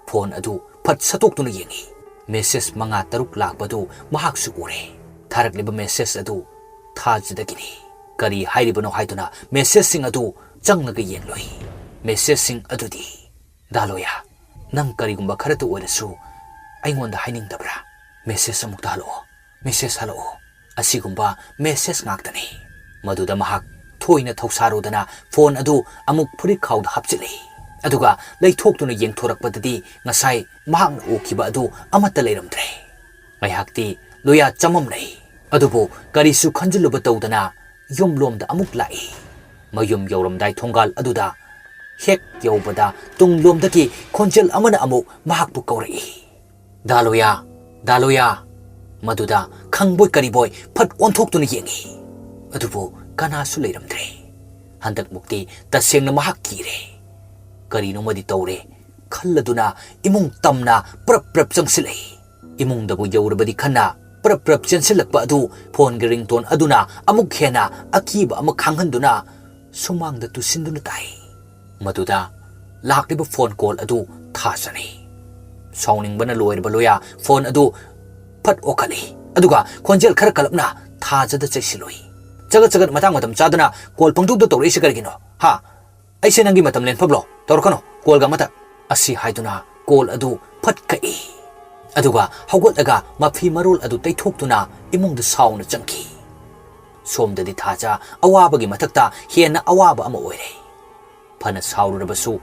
ꯐꯣꯟ ꯑꯗꯨ ꯐꯠ ꯁꯠꯇꯣꯛꯇꯨꯅ ꯌꯦꯡꯏ꯫ ꯃꯦꯁꯦꯖ ꯃꯉꯥ ꯇꯔꯨꯛ ꯂꯥꯛꯄꯗꯨ ꯃꯍꯥꯛꯁꯨ ꯎꯔꯦ꯫ ꯊꯥꯔꯛꯂꯤꯕ ꯃꯦꯁꯦꯖ ꯑꯗꯨ ꯊꯥꯖꯗꯒꯤꯅꯤ꯫ ꯀꯔꯤ ꯍꯥꯏꯔꯤꯕꯅꯣ ꯍꯥꯏꯗꯨꯅ ꯃꯦꯁꯦꯖꯁꯤꯡ ꯑꯗꯨ ꯆꯪꯂꯒ ꯌꯦꯡꯂꯨꯏ꯫ ꯃꯦꯁꯦꯖꯁꯤꯡ ꯑꯗꯨꯗꯤ, "ꯗꯥ ꯂꯣꯌꯥ, ꯅꯪ ꯀꯔꯤꯒꯨꯝꯕ ꯈꯔꯇ ꯑꯣꯏꯔꯁꯨ ꯑꯩꯉꯣꯟꯗ ꯍꯥꯏꯅꯤꯡꯗꯕ꯭ꯔꯥ? ꯃꯦꯁꯦꯖ ꯑꯃꯨꯛꯇ ꯍꯜꯂꯛꯑꯣ, ꯃꯦꯁꯦꯖ ꯍꯜꯂꯛꯑꯣ"꯫ ꯑꯁꯤꯒꯨꯝꯕ ꯃꯦꯁꯦꯖ ꯉꯥꯛꯇꯅꯤ꯫ ꯃꯗꯨꯗ ꯃꯍꯥꯛ ꯊꯣꯏꯅ ꯊꯧꯁꯥꯔꯨꯗꯅ ꯐꯣꯟ ꯑꯗꯨ ꯑꯃꯨꯛ ꯐꯨꯔꯤꯠ ꯈꯥꯎꯗ ꯍꯥꯞꯆꯤꯜꯂꯤ꯫ ꯑꯗꯨꯒ ꯂꯩꯊꯣꯛꯇꯨꯅ ꯌꯦꯡꯊꯣꯔꯛꯄꯗꯗꯤ ꯉꯁꯥꯏ ꯃꯍꯥꯛꯅ ꯎꯈꯤꯕ ꯑꯗꯨ ꯑꯃꯠꯇ ꯂꯩꯔꯝꯗ꯭ꯔꯦ꯫ ꯉꯥꯏꯍꯥꯛꯇꯤ ꯂꯣꯌꯥ ꯆꯃꯝꯅꯩ꯫ ꯑꯗꯨꯕꯨ ꯀꯔꯤꯁꯨ ꯈꯟꯖꯤꯜꯂꯨꯕ ꯇꯧꯗꯅ ꯌꯨꯝꯂꯣꯝꯗ ꯑꯃꯨꯛ ꯂꯥꯛꯏ꯫ ꯃꯌꯨꯝ ꯌꯧꯔꯝꯗꯥꯏ ꯊꯣꯡꯒꯥꯜ ꯑꯗꯨꯗ ꯍꯦꯛ ꯌꯧꯕꯗ ꯇꯨꯡꯂꯣꯝꯗꯒꯤ ꯈꯣꯟꯖꯦꯜ ꯑꯃꯅ ꯑꯃꯨꯛ ꯃꯍꯥꯛꯄꯨ ꯀꯧꯔꯛꯏ꯫ "ꯗꯥ ꯂꯣꯌꯥ, "ꯗꯥ ꯂꯣꯌꯥ!" ꯃꯗꯨꯗ ꯈꯪꯕꯣꯏ ꯀꯔꯤꯕꯣꯏ ꯐꯠ ꯑꯣꯟꯊꯣꯛꯇꯨꯅ ꯌꯦꯡꯉꯤ꯫ ꯑꯗꯨꯕꯨ ꯀꯅꯥꯁꯨ ꯂꯩꯔꯝꯗ꯭ꯔꯦ꯫ ꯍꯟꯗꯛꯃꯨꯛꯇꯤ ꯇꯁꯦꯡꯅ ꯃꯍꯥꯛ ꯀꯤꯔꯦ꯫ ꯀꯔꯤꯅꯣꯃꯗꯤ ꯇꯧꯔꯦ ꯈꯜꯂꯗꯨꯅ ꯏꯃꯨꯡ ꯇꯝꯅ ꯄ꯭ꯔꯞ ꯄ꯭ꯔꯞ ꯆꯪꯁꯤꯜꯂꯛꯏ꯫ ꯏꯃꯨꯡꯗꯕꯨ ꯌꯧꯔꯕꯗꯤ ꯈꯟꯅ ꯄ꯭ꯔꯞ ꯄ꯭ꯔꯞ ꯆꯦꯟꯁꯤꯜꯂꯛꯄ ꯑꯗꯨ ꯐꯣꯟꯒꯤ ringtone ꯑꯗꯨꯅ ꯑꯃꯨꯛ ꯍꯦꯟꯅ ꯑꯀꯤꯕ ꯑꯃ ꯈꯥꯡꯍꯟꯗꯨꯅ ꯁꯨꯃꯥꯡꯗ ꯇꯨꯁꯤꯟꯗꯨꯅ ꯇꯥꯏ꯫ ꯃꯗꯨꯗ ꯂꯥꯛꯂꯤꯕ ꯐꯣꯟ ꯀꯣꯜ ꯑꯗꯨ ꯊꯥꯖꯅꯤ꯫ ꯁꯥꯎꯅꯤꯡꯕꯅ ꯂꯣꯏꯔꯕ ꯂꯣꯌꯥ ꯐꯣꯟ ꯑꯗꯨ ꯐꯠ ꯑꯣꯛꯈꯠꯂꯤ꯫ ꯑꯗꯨꯒ ꯈꯣꯟꯖꯦꯜ ꯈꯔ ꯀꯜꯂꯞꯅ ꯊꯥꯖꯗ ꯆꯩꯁꯤꯜꯂꯨꯏ꯫ "ꯆꯒꯠ ꯆꯒꯠ ꯃꯇꯥꯡ ꯃꯇꯝ ꯆꯥꯗꯅ ꯀꯣꯜ ꯄꯪꯇꯧꯗ ꯇꯧꯔꯛꯏꯁꯤ ꯀꯔꯤꯒꯤꯅꯣ? ꯍꯥ? ꯑꯩꯁꯦ ꯅꯪꯒꯤ ꯃꯇꯝ ꯂꯦꯟꯐꯝꯂꯣ? ꯇꯧꯔꯛꯀꯅꯨ ꯀꯣꯜꯒ ꯑꯃꯇ!" ꯑꯁꯤ ꯍꯥꯏꯗꯨꯅ ꯀꯣꯜ ꯑꯗꯨ ꯐꯠ ꯀꯛꯏ꯫ ꯑꯗꯨꯒ ꯍꯧꯒꯠꯂꯒ ꯃꯐꯤ ꯃꯔꯣꯜ ꯑꯗꯨ ꯇꯩꯊꯣꯛꯇꯨꯅ ꯏꯃꯨꯡꯗ ꯁꯥꯎꯅ ꯆꯪꯈꯤ꯫ ꯁꯣꯝꯗꯗꯤ ꯊꯥꯖ ꯑꯋꯥꯕꯒꯤ ꯃꯊꯛꯇ ꯍꯦꯟꯅ ꯑꯋꯥꯕ ꯑꯃ ꯑꯣꯏꯔꯦ꯫ ꯐꯅ ꯁꯥꯎꯔꯨꯔꯕꯁꯨ,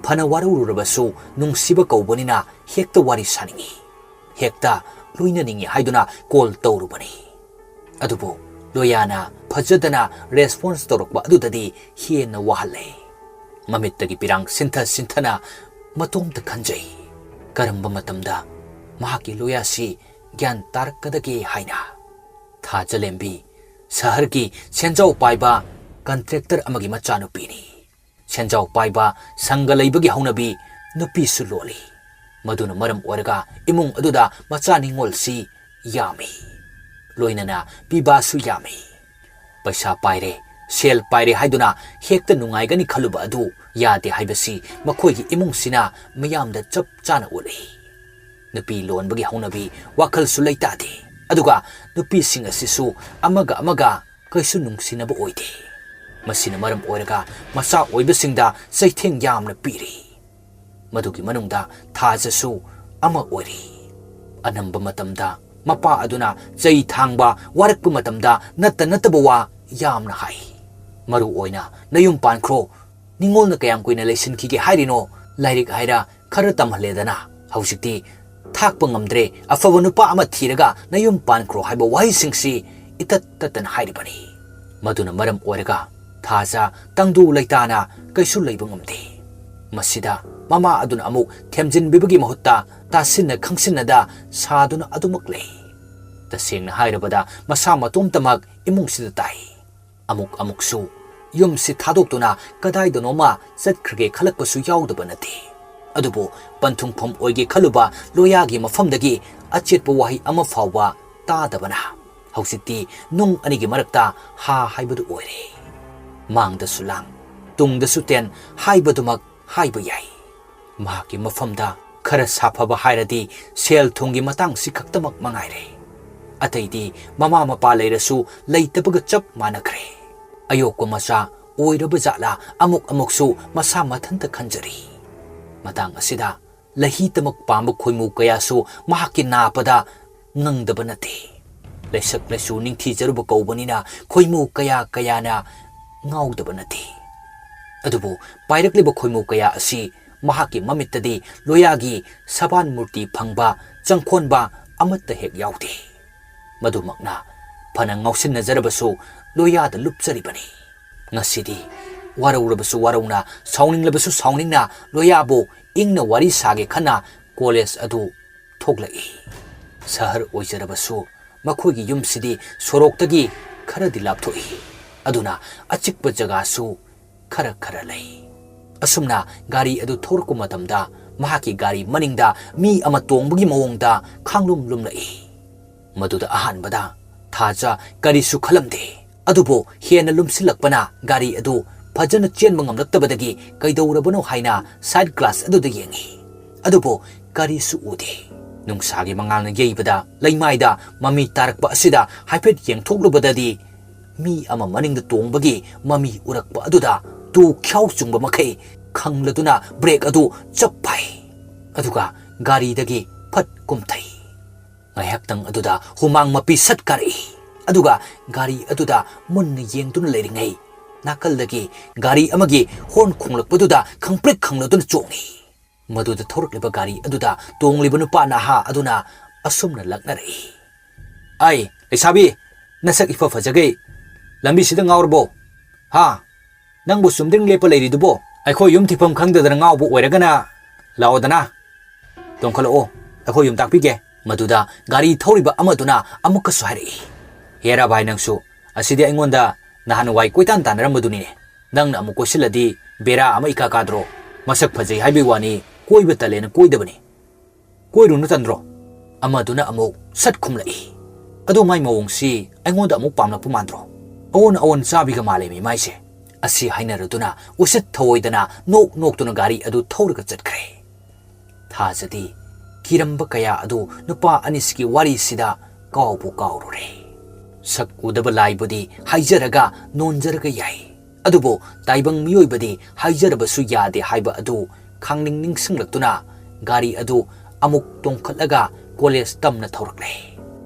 ꯐꯅ ꯋꯥꯔꯧꯔꯨꯔꯕꯁꯨ ꯅꯨꯡꯁꯤꯕ ꯀꯧꯕꯅꯤꯅ ꯍꯦꯛꯇ ꯋꯥꯔꯤ ꯁꯥꯅꯤꯡꯏ꯫ ꯍꯦꯛꯇ ꯂꯣꯏꯅꯅꯤꯡꯏ ꯍꯥꯏꯗꯨꯅ ꯀꯣꯜ ꯇꯧꯔꯨꯕꯅꯤ꯫ ꯑꯗꯨꯕꯨ ꯂꯣꯌꯥꯅ ꯐꯖꯗꯅ response ꯇꯧꯔꯛꯄ ꯑꯗꯨꯗꯗꯤ ꯍꯦꯟꯅ ꯋꯥꯍꯜꯂꯦ꯫ ꯃꯃꯤꯠꯇꯒꯤ ꯄꯤꯔꯥꯡ ꯁꯤꯟꯊ ꯁꯤꯟꯊꯅ ꯃꯇꯣꯝꯇ ꯈꯟꯖꯩ, ꯀꯔꯝꯕ ꯃꯇꯝꯗ ꯃꯍꯥꯛꯀꯤ ꯂꯣꯌꯥꯁꯤ ꯒ꯭ꯌꯥꯟ ꯇꯥꯔꯛꯀꯗꯒꯦ ꯍꯥꯏꯅ꯫ ꯊꯥꯖꯂꯦꯝꯕꯤ ꯁꯍꯔꯒꯤ ꯁꯦꯟꯖꯥꯎ ꯄꯥꯏꯕ contractor ꯑꯃꯒꯤ ꯃꯆꯥꯅꯨꯄꯤꯅꯤ꯫ ꯁꯦꯟꯖꯥꯎ ꯄꯥꯏꯕ ꯁꯪꯒ ꯂꯩꯕꯒꯤ ꯍꯧꯅꯕꯤ ꯅꯨꯄꯤꯁꯨ ꯂꯣꯜꯂꯤ꯫ ꯃꯗꯨꯅ ꯃꯔꯝ ꯑꯣꯏꯔꯒ ꯏꯃꯨꯡ ꯑꯗꯨꯗ ꯃꯆꯥ ꯅꯤꯉꯣꯜꯁꯤ ꯌꯥꯝꯃꯤ꯫ ꯂꯣꯏꯅꯅ ꯄꯤꯕꯥꯁꯨ ꯌꯥꯝꯃꯤ꯫ ꯄꯩꯁꯥ ꯄꯥꯏꯔꯦ, ꯁꯦꯜ ꯄꯥꯏꯔꯦ ꯍꯥꯏꯗꯨꯅ ꯍꯦꯛꯇ ꯅꯨꯡꯉꯥꯏꯒꯅꯤ ꯈꯜꯂꯨꯕ ꯑꯗꯨ ꯌꯥꯗꯦ ꯍꯥꯏꯕꯁꯤ ꯃꯈꯣꯏꯒꯤ ꯏꯃꯨꯡꯁꯤꯅ ꯃꯤꯌꯥꯝꯗ ꯆꯞ ꯆꯥꯅ ꯎꯠꯂꯤ꯫ ꯅꯨꯄꯤ ꯂꯣꯟꯕꯒꯤ ꯍꯧꯅꯕꯤ ꯋꯥꯈꯜꯁꯨ ꯂꯩꯇꯥꯗꯦ꯫ ꯑꯗꯨꯒ ꯅꯨꯄꯤꯁꯤꯡ ꯑꯁꯤꯁꯨ ꯑꯃꯒ ꯑꯃꯒ ꯀꯩꯁꯨ ꯅꯨꯡꯁꯤꯅꯕ ꯑꯣꯏꯗꯦ꯫ ꯃꯁꯤꯅ ꯃꯔꯝ ꯑꯣꯏꯔꯒ ꯃꯆꯥ ꯑꯣꯏꯕꯁꯤꯡꯗ ꯆꯩꯊꯦꯡ ꯌꯥꯝꯅ ꯄꯤꯔꯤ꯫ ꯃꯗꯨꯒꯤ ꯃꯅꯨꯡꯗ ꯊꯥꯖꯁꯨ ꯑꯃ ꯑꯣꯏꯔꯤ꯫ ꯑꯅꯝꯕ ꯃꯇꯝꯗ ꯃꯄꯥ ꯑꯗꯨꯅ ꯆꯩ ꯊꯥꯡꯕ ꯋꯥꯔꯛꯄ ꯃꯇꯝꯗ ꯅꯠꯇ ꯅꯠꯇꯕ ꯋꯥ ꯌꯥꯝꯅ ꯍꯥꯏ꯫ ꯃꯔꯨ ꯑꯣꯏꯅ "ꯅꯌꯨꯝ ꯄꯥꯟꯈ꯭ꯔꯣ, ꯅꯤꯉꯣꯜꯅ ꯀꯌꯥꯝ ꯀꯨꯏꯅ ꯂꯩꯁꯤꯟꯈꯤꯒꯦ ꯍꯥꯏꯔꯤꯅꯣ? ꯂꯥꯏꯔꯤꯛ ꯍꯥꯏꯔ ꯈꯔ ꯇꯝꯍꯜꯂꯦꯗꯅ, ꯍꯧꯖꯤꯛꯇꯤ ꯊꯥꯛꯄ ꯉꯝꯗ꯭ꯔꯦ, ꯑꯐꯕ ꯅꯨꯄꯥ ꯑꯃ ꯊꯤꯔꯒ ꯅꯌꯨꯝ ꯄꯥꯟꯈ꯭ꯔꯣ" ꯍꯥꯏꯕ ꯋꯥꯍꯩꯁꯤꯡꯁꯤ ꯏꯇꯠ ꯇꯠꯇꯅ ꯍꯥꯏꯔꯤꯕꯅꯤ꯫ ꯃꯗꯨꯅ ꯃꯔꯝ ꯑꯣꯏꯔꯒ ꯊꯥꯖ ꯇꯪꯗꯨ ꯂꯩꯇꯥꯅ ꯀꯩꯁꯨ ꯂꯩꯕ ꯉꯝꯗꯦ꯫ ꯃꯁꯤꯗ ꯃꯃꯥ ꯑꯗꯨꯅ ꯑꯃꯨꯛ ꯊꯦꯝꯖꯤꯟꯕꯤꯕꯒꯤ ꯃꯍꯨꯠꯇ ꯇꯥꯁꯤꯟꯅ ꯈꯪꯁꯤꯟꯅꯗ ꯁꯥꯗꯨꯅ ꯑꯗꯨꯃꯛ ꯂꯩ꯫ ꯇꯁꯦꯡꯅ ꯍꯥꯏꯔꯕꯗ ꯃꯁꯥ ꯃꯇꯣꯝꯇꯃꯛ ꯏꯃꯨꯡꯁꯤꯗ ꯇꯥꯏ꯫ ꯑꯃꯨꯛ ꯑꯃꯨꯛꯁꯨ ꯌꯨꯝꯁꯤ ꯊꯥꯗꯣꯛꯇꯨꯅ ꯀꯗꯥꯏꯗꯅꯣꯃ ꯆꯠꯈ꯭ꯔꯒꯦ ꯈꯜꯂꯛꯄꯁꯨ ꯌꯥꯎꯗꯕ ꯅꯠꯇꯦ꯫ ꯑꯗꯨꯕꯨ ꯄꯟꯊꯨꯡꯐꯝ ꯑꯣꯏꯒꯦ ꯈꯜꯂꯨꯕ ꯂꯣꯌꯥꯒꯤ ꯃꯐꯝꯗꯒꯤ ꯑꯆꯦꯠꯄ ꯋꯥꯍꯩ ꯑꯃ ꯐꯥꯎꯕ ꯇꯥꯗꯕꯅ ꯍꯧꯖꯤꯛꯇꯤ ꯅꯨꯡ ꯑꯅꯤꯒꯤ ꯃꯔꯛꯇ ꯍꯥ ꯍꯥꯏꯕꯗꯨ ꯑꯣꯏꯔꯦ꯫ ꯃꯥꯡꯗꯁꯨ ꯂꯥꯡ, ꯇꯨꯡꯗꯁꯨ ꯇꯦꯟ ꯍꯥꯏꯕꯗꯨꯃꯛ ꯍꯥꯏꯕ ꯌꯥꯏ꯫ ꯃꯍꯥꯛꯀꯤ ꯃꯐꯝꯗ ꯈꯔ ꯁꯥꯐꯕ ꯍꯥꯏꯔꯗꯤ ꯁꯦꯜ ꯊꯨꯝꯒꯤ ꯃꯇꯥꯡꯁꯤ ꯈꯛꯇꯃꯛ ꯃꯉꯥꯏꯔꯦ꯫ ꯑꯇꯩꯗꯤ ꯃꯃꯥ ꯃꯄꯥ ꯂꯩꯔꯁꯨ ꯂꯩꯇꯕꯒ ꯆꯞ ꯃꯥꯟꯅꯈ꯭ꯔꯦ꯫ ꯑꯌꯣꯛꯄ ꯃꯆꯥ ꯑꯣꯏꯔꯕ ꯖꯥꯠꯂꯥ ꯑꯃꯨꯛ ꯑꯃꯨꯛꯁꯨ ꯃꯁꯥ ꯃꯊꯟꯇ ꯈꯟꯖꯔꯤ꯫ ꯃꯇꯥꯡ ꯑꯁꯤꯗ ꯂꯍꯤꯇꯃꯛ ꯄꯥꯝꯕ ꯈꯣꯏꯃꯨ ꯀꯌꯥꯁꯨ ꯃꯍꯥꯛꯀꯤ ꯅꯥꯄꯗ ꯉꯪꯗꯕ ꯅꯠꯇꯦ꯫ ꯂꯩꯁꯛ ꯂꯩꯁꯨ ꯅꯤꯡꯊꯤꯖꯔꯨꯕ ꯀꯧꯕꯅꯤꯅ ꯈꯣꯏꯃꯨ ꯀꯌꯥ ꯀꯌꯥꯅ ꯉꯥꯎꯗꯕ ꯅꯠꯇꯦ꯫ ꯑꯗꯨꯕꯨ ꯄꯥꯏꯔꯛꯂꯤꯕ ꯈꯣꯏꯃꯨ ꯀꯌꯥ ꯑꯁꯤ ꯃꯍꯥꯛꯀꯤ ꯃꯃꯤꯠꯇꯗꯤ ꯂꯣꯌꯥꯒꯤ ꯁꯕꯥꯟ ꯃꯨꯔꯇꯤ ꯐꯪꯕ ꯆꯪꯈꯣꯟꯕ ꯑꯃꯠꯇ ꯍꯦꯛ ꯌꯥꯎꯗꯦ꯫ ꯃꯗꯨꯃꯛꯅ ꯐꯅ ꯉꯥꯎꯁꯤꯟꯅꯖꯔꯕꯁꯨ ꯂꯣꯌꯥꯗ ꯂꯨꯞꯆꯔꯤꯕꯅꯤ꯫ ꯉꯁꯤꯗꯤ ꯋꯥꯔꯧꯔꯕꯁꯨ ꯋꯥꯔꯧꯅ, ꯁꯥꯎꯅꯤꯡꯂꯕꯁꯨ ꯁꯥꯎꯅꯤꯡꯅ ꯂꯣꯌꯥꯕꯨ ꯏꯪꯅ ꯋꯥꯔꯤ ꯁꯥꯒꯦ ꯈꯟꯅ ꯀꯣꯂꯦꯖ ꯑꯗꯨ ꯊꯣꯛꯂꯛꯏ꯫ ꯁꯍꯔ ꯑꯣꯏꯖꯔꯕꯁꯨ ꯃꯈꯣꯏꯒꯤ ꯌꯨꯝꯁꯤꯗꯤ ꯁꯣꯔꯣꯛꯇꯒꯤ ꯈꯔꯗꯤ ꯂꯥꯞꯊꯣꯛꯏ꯫ ꯑꯗꯨꯅ ꯑꯆꯤꯛꯄ ꯖꯒꯥꯁꯨ ꯈꯔ ꯈꯔ ꯂꯩ꯫ ꯑꯁꯨꯝꯅ ꯒꯥꯔꯤ ꯑꯗꯨ ꯊꯧꯔꯛꯄ ꯃꯇꯝꯗ ꯃꯍꯥꯛꯀꯤ ꯒꯥꯔꯤ ꯃꯅꯤꯡꯗ ꯃꯤ ꯑꯃ ꯇꯣꯡꯕꯒꯤ ꯃꯑꯣꯡꯗ ꯈꯥꯡꯂꯨꯝ ꯂꯨꯝꯂꯛꯏ꯫ ꯃꯗꯨꯗ ꯑꯍꯥꯟꯕꯗ ꯊꯥꯖ ꯀꯔꯤꯁꯨ ꯈꯜꯂꯝꯗꯦ꯫ ꯑꯗꯨꯕꯨ ꯍꯦꯟꯅ ꯂꯨꯝꯁꯤꯜꯂꯛꯄꯅ ꯒꯥꯔꯤ ꯑꯗꯨ ꯐꯖꯅ ꯆꯦꯟꯕ ꯉꯝꯂꯛꯇꯕꯗꯒꯤ ꯀꯩꯗꯧꯔꯕꯅꯣ ꯍꯥꯏꯅ ꯁꯥꯏꯗ ꯒ꯭ꯂꯥꯁ ꯑꯗꯨꯗ ꯌꯦꯡꯉꯤ꯫ ꯑꯗꯨꯕꯨ ꯀꯔꯤꯁꯨ ꯎꯗꯦ꯫ ꯅꯨꯡꯁꯥꯒꯤ ꯃꯉꯥꯜꯅ ꯌꯩꯕꯗ ꯂꯩꯃꯥꯏꯗ ꯃꯃꯤ ꯇꯥꯔꯛꯄ ꯑꯁꯤꯗ ꯍꯥꯏꯐꯦꯠ ꯌꯦꯡꯊꯣꯛꯂꯨꯕꯗꯗꯤ ꯃꯤ ꯑꯃ ꯃꯅꯤꯡꯗ ꯇꯣꯡꯕꯒꯤ ꯃꯃꯤ ꯎꯔꯛꯄ ꯑꯗꯨꯗ ꯇꯨ ꯈ꯭ꯌꯥꯎ ꯆꯨꯡꯕ ꯃꯈꯩ ꯈꯪꯂꯗꯨꯅ ꯕ꯭ꯔꯦꯛ ꯑꯗꯨ ꯆꯞ ꯐꯥꯏ꯫ ꯑꯗꯨꯒ ꯒꯥꯔꯤꯗꯒꯤ ꯐꯠ ꯀꯨꯝꯊꯩ꯫ ꯉꯥꯏꯍꯥꯛꯇꯪ ꯑꯗꯨꯗ ꯍꯨꯃꯥꯡ ꯃꯄꯤ ꯁꯠ ꯀꯥꯔꯛꯏ꯫ ꯑꯗꯨꯒ ꯒꯥꯔꯤ ꯑꯗꯨꯗ ꯃꯨꯟꯅ ꯌꯦꯡꯗꯨꯅ ꯂꯩꯔꯤꯉꯩ ꯅꯥꯀꯜꯗꯒꯤ ꯒꯥꯔꯤ ꯑꯃꯒꯤ ꯍꯣꯔꯟ ꯈꯣꯡꯂꯛꯄꯗꯨꯗ ꯈꯪꯄ꯭ꯔꯤꯛ ꯈꯪꯂꯗꯨꯅ ꯆꯣꯡꯉꯤ꯫ ꯃꯗꯨꯗ ꯊꯧꯔꯛꯂꯤꯕ ꯒꯥꯔꯤ ꯑꯗꯨꯗ ꯇꯣꯡꯂꯤꯕ ꯅꯨꯄꯥ ꯅꯍꯥ ꯑꯗꯨꯅ ꯑꯁꯨꯝꯅ ꯂꯛꯅꯔꯛꯏ꯫ "ꯑꯩ, ꯂꯩꯁꯥꯕꯤ, ꯅꯁꯛ ꯏꯐ ꯐꯖꯒꯩ ꯂꯝꯕꯤꯁꯤꯗ ꯉꯥꯎꯔꯕꯣ? ꯍꯥ? ꯅꯪꯕꯨ ꯆꯨꯝꯗ꯭ꯔꯤꯡ ꯂꯦꯞꯄ ꯂꯩꯔꯤꯗꯨꯕꯣ?" "ꯑꯩꯈꯣꯏ ꯌꯨꯝ ꯊꯤꯐꯝ ꯈꯪꯗꯗꯅ ꯉꯥꯎꯕ ꯑꯣꯏꯔꯒꯅ ꯂꯥꯛꯑꯣꯗꯅ, ꯇꯣꯡꯈꯠꯂꯛꯑꯣ, ꯑꯩꯈꯣꯏ ꯌꯨꯝ ꯇꯥꯛꯄꯤꯒꯦ"꯫ ꯃꯗꯨꯗ ꯒꯥꯔꯤ ꯊꯧꯔꯤꯕ ꯑꯃꯗꯨꯅ ꯑꯃꯨꯛꯀꯁꯨ ꯍꯥꯏꯔꯛꯏ, "ꯍꯦꯔꯥ ꯚꯥꯏ, ꯅꯪꯁꯨ, ꯑꯁꯤꯗꯤ ꯑꯩꯉꯣꯟꯗ ꯅꯍꯥꯟꯋꯥꯏ ꯀꯣꯏꯇꯥꯟ ꯇꯥꯟꯅꯔꯝꯕꯗꯨꯅꯤꯅꯦ꯫ ꯅꯪꯅ ꯑꯃꯨꯛ ꯀꯣꯏꯁꯤꯜꯂꯗꯤ ꯕꯦꯔꯥ ꯑꯃ ꯏꯀꯥ ꯀꯥꯗ꯭ꯔꯣ? ꯃꯁꯛ ꯐꯖꯩ ꯍꯥꯏꯕꯒꯤ ꯋꯥꯅꯤ, ꯀꯣꯏꯕ ꯇꯜꯂꯦꯅ ꯀꯣꯏꯗꯕꯅꯤ꯫ ꯀꯣꯏꯔꯨꯅꯨ ꯇꯟꯗ꯭ꯔꯣ?" ꯑꯃꯗꯨꯅ ꯑꯃꯨꯛ ꯁꯠ ꯈꯨꯝꯂꯛꯏ꯫ "ꯑꯗꯣ ꯃꯥꯏ ꯃꯑꯣꯡꯁꯤ ꯑꯩꯉꯣꯟꯗ ꯑꯃꯨꯛ ꯄꯥꯝꯂꯛꯄ ꯃꯥꯟꯗ꯭ꯔꯣ? ꯑꯑꯣꯟ ꯑꯑꯣꯟ ꯆꯥꯕꯤꯒ ꯃꯥꯜꯂꯦꯃꯤ ꯃꯥꯏꯁꯦ"꯫ ꯑꯁꯤ ꯍꯥꯏꯅꯔꯗꯨꯅ ꯎꯁꯤꯠ ꯊꯑꯣꯏꯗꯅ ꯅꯣꯛ ꯅꯣꯛꯇꯨꯅ ꯒꯥꯔꯤ ꯑꯗꯨ ꯊꯧꯔꯒ ꯆꯠꯈ꯭ꯔꯦ꯫ ꯊꯥꯖꯗꯤ ꯀꯤꯔꯝꯕ ꯀꯌꯥ ꯑꯗꯨ ꯅꯨꯄꯥ ꯑꯅꯤꯁꯤꯒꯤ ꯋꯥꯔꯤꯁꯤꯗ ꯀꯥꯎꯕꯨ ꯀꯥꯎꯔꯨꯔꯦ꯫ ꯁꯛ ꯎꯗꯕ ꯂꯥꯏꯕꯨꯗꯤ ꯍꯥꯏꯖꯔꯒ ꯅꯣꯟꯖꯔꯒ ꯌꯥꯏ, ꯑꯗꯨꯕꯨ ꯇꯥꯏꯕꯪ ꯃꯤꯑꯣꯏꯕꯗꯤ ꯍꯥꯏꯖꯔꯕꯁꯨ ꯌꯥꯗꯦ ꯍꯥꯏꯕ ꯑꯗꯨ ꯈꯪꯅꯤꯡ ꯅꯤꯡꯁꯤꯡꯂꯛꯇꯨꯅ ꯒꯥꯔꯤ ꯑꯗꯨ ꯑꯃꯨꯛ ꯇꯣꯡꯈꯠꯂꯒ ꯀꯣꯂꯦꯖ ꯇꯝꯅ ꯊꯧꯔꯛꯂꯦ꯫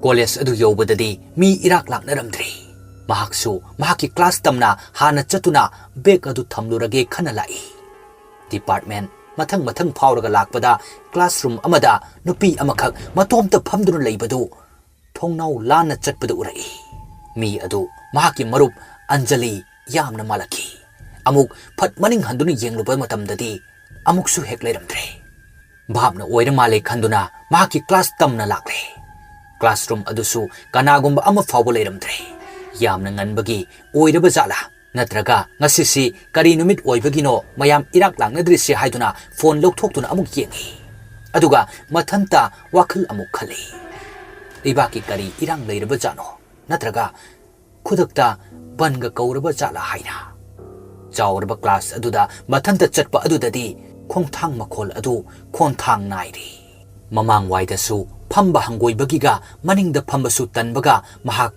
ꯀꯣꯂꯦꯖ ꯑꯗꯨ ꯌꯧꯕꯗꯗꯤ ꯃꯤ ꯏꯔꯥꯛ ꯂꯥꯛꯅꯔꯝꯗ꯭ꯔꯤ꯫ ꯃꯍꯥꯛꯁꯨ ꯃꯍꯥꯛꯀꯤ ꯀ꯭ꯂꯥꯁ ꯇꯝꯅ ꯍꯥꯟꯅ ꯆꯠꯇꯨꯅ ꯕꯦꯒ ꯑꯗꯨ ꯊꯝꯂꯨꯔꯒꯦ ꯈꯟꯅ ꯂꯥꯛꯏ꯫ ꯗꯤꯄꯥꯔꯠꯃꯦꯟ ꯃꯊꯪ ꯃꯊꯪ ꯐꯥꯎꯔꯒ ꯂꯥꯛꯄꯗ ꯀ꯭ꯂꯥꯁꯔꯨꯝ ꯑꯃꯗ ꯅꯨꯄꯤ ꯑꯃꯈꯛ ꯃꯇꯣꯝꯇ ꯐꯝꯗꯨꯅ ꯂꯩꯕꯗꯨ ꯊꯣꯡꯅꯥꯎ ꯂꯥꯟꯅ ꯆꯠꯄꯗ ꯎꯔꯛꯏ꯫ ꯃꯤ ꯑꯗꯨ ꯃꯍꯥꯛꯀꯤ ꯃꯔꯨꯞ ꯑꯟꯖꯂꯤ ꯌꯥꯝꯅ ꯃꯥꯜꯂꯛꯈꯤ꯫ ꯑꯃꯨꯛ ꯐꯠ ꯃꯅꯤꯡ ꯍꯟꯗꯨꯅ ꯌꯦꯡꯂꯨꯕ ꯃꯇꯝꯗꯗꯤ ꯑꯃꯨꯛꯁꯨ ꯍꯦꯛ ꯂꯩꯔꯝꯗ꯭ꯔꯦ꯫ ꯚꯥꯞꯅ ꯑꯣꯏꯔ ꯃꯥꯜꯂꯦ ꯈꯟꯗꯨꯅ ꯃꯍꯥꯛꯀꯤ ꯀ꯭ꯂꯥꯁ ꯇꯝꯅ ꯂꯥꯛꯂꯦ꯫ ꯀ꯭ꯂꯥꯁꯔꯨꯝ ꯑꯗꯨꯁꯨ ꯀꯅꯥꯒꯨꯝꯕ ꯑꯃ ꯐꯥꯎꯕ ꯂꯩꯔꯝꯗ꯭ꯔꯦ꯫ ꯌꯥꯝꯅ ꯉꯟꯕꯒꯤ ꯑꯣꯏꯔꯕ ꯖꯥꯠꯂꯥ? ꯅꯠꯇ꯭ꯔꯒ ꯉꯁꯤꯁꯤ ꯀꯔꯤ ꯅꯨꯃꯤꯠ ꯑꯣꯏꯕꯒꯤꯅꯣ ꯃꯌꯥꯝ ꯏꯔꯥꯛ ꯂꯥꯛꯅꯗ꯭ꯔꯤꯁꯦ ꯍꯥꯏꯗꯨꯅ ꯐꯣꯟ ꯂꯧꯊꯣꯛꯇꯨꯅ ꯑꯃꯨꯛ ꯌꯦꯡꯉꯤ꯫ ꯑꯗꯨꯒ ꯃꯊꯟꯇ ꯋꯥꯈꯜ ꯑꯃꯨꯛ ꯈꯜꯂꯤ꯫ ꯂꯩꯕꯥꯛꯀꯤ ꯀꯔꯤ ꯏꯔꯥꯡ ꯂꯩꯔꯕ ꯖꯥꯠꯅꯣ? ꯅꯠꯇ꯭ꯔꯒ ꯈꯨꯗꯛꯇ ꯕꯟꯒ ꯀꯧꯔꯕ ꯖꯥꯠꯂꯥ ꯍꯥꯏꯅ꯫ ꯆꯥꯎꯔꯕ ꯀ꯭ꯂꯥꯁ ꯑꯗꯨꯗ ꯃꯊꯟꯇ ꯆꯠꯄ ꯑꯗꯨꯗꯗꯤ ꯈꯣꯡꯊꯥꯡ ꯃꯈꯣꯜ ꯑꯗꯨ ꯈꯣꯟꯊꯥꯡ ꯅꯥꯏꯔꯤ꯫ ꯃꯃꯥꯡꯋꯥꯏꯗꯁꯨ ꯐꯝꯕ ꯍꯪꯒꯣꯏꯕꯒꯤꯒ ꯃꯅꯤꯡꯗ ꯐꯝꯕꯁꯨ ꯇꯟꯕꯒ ꯃꯍꯥꯛ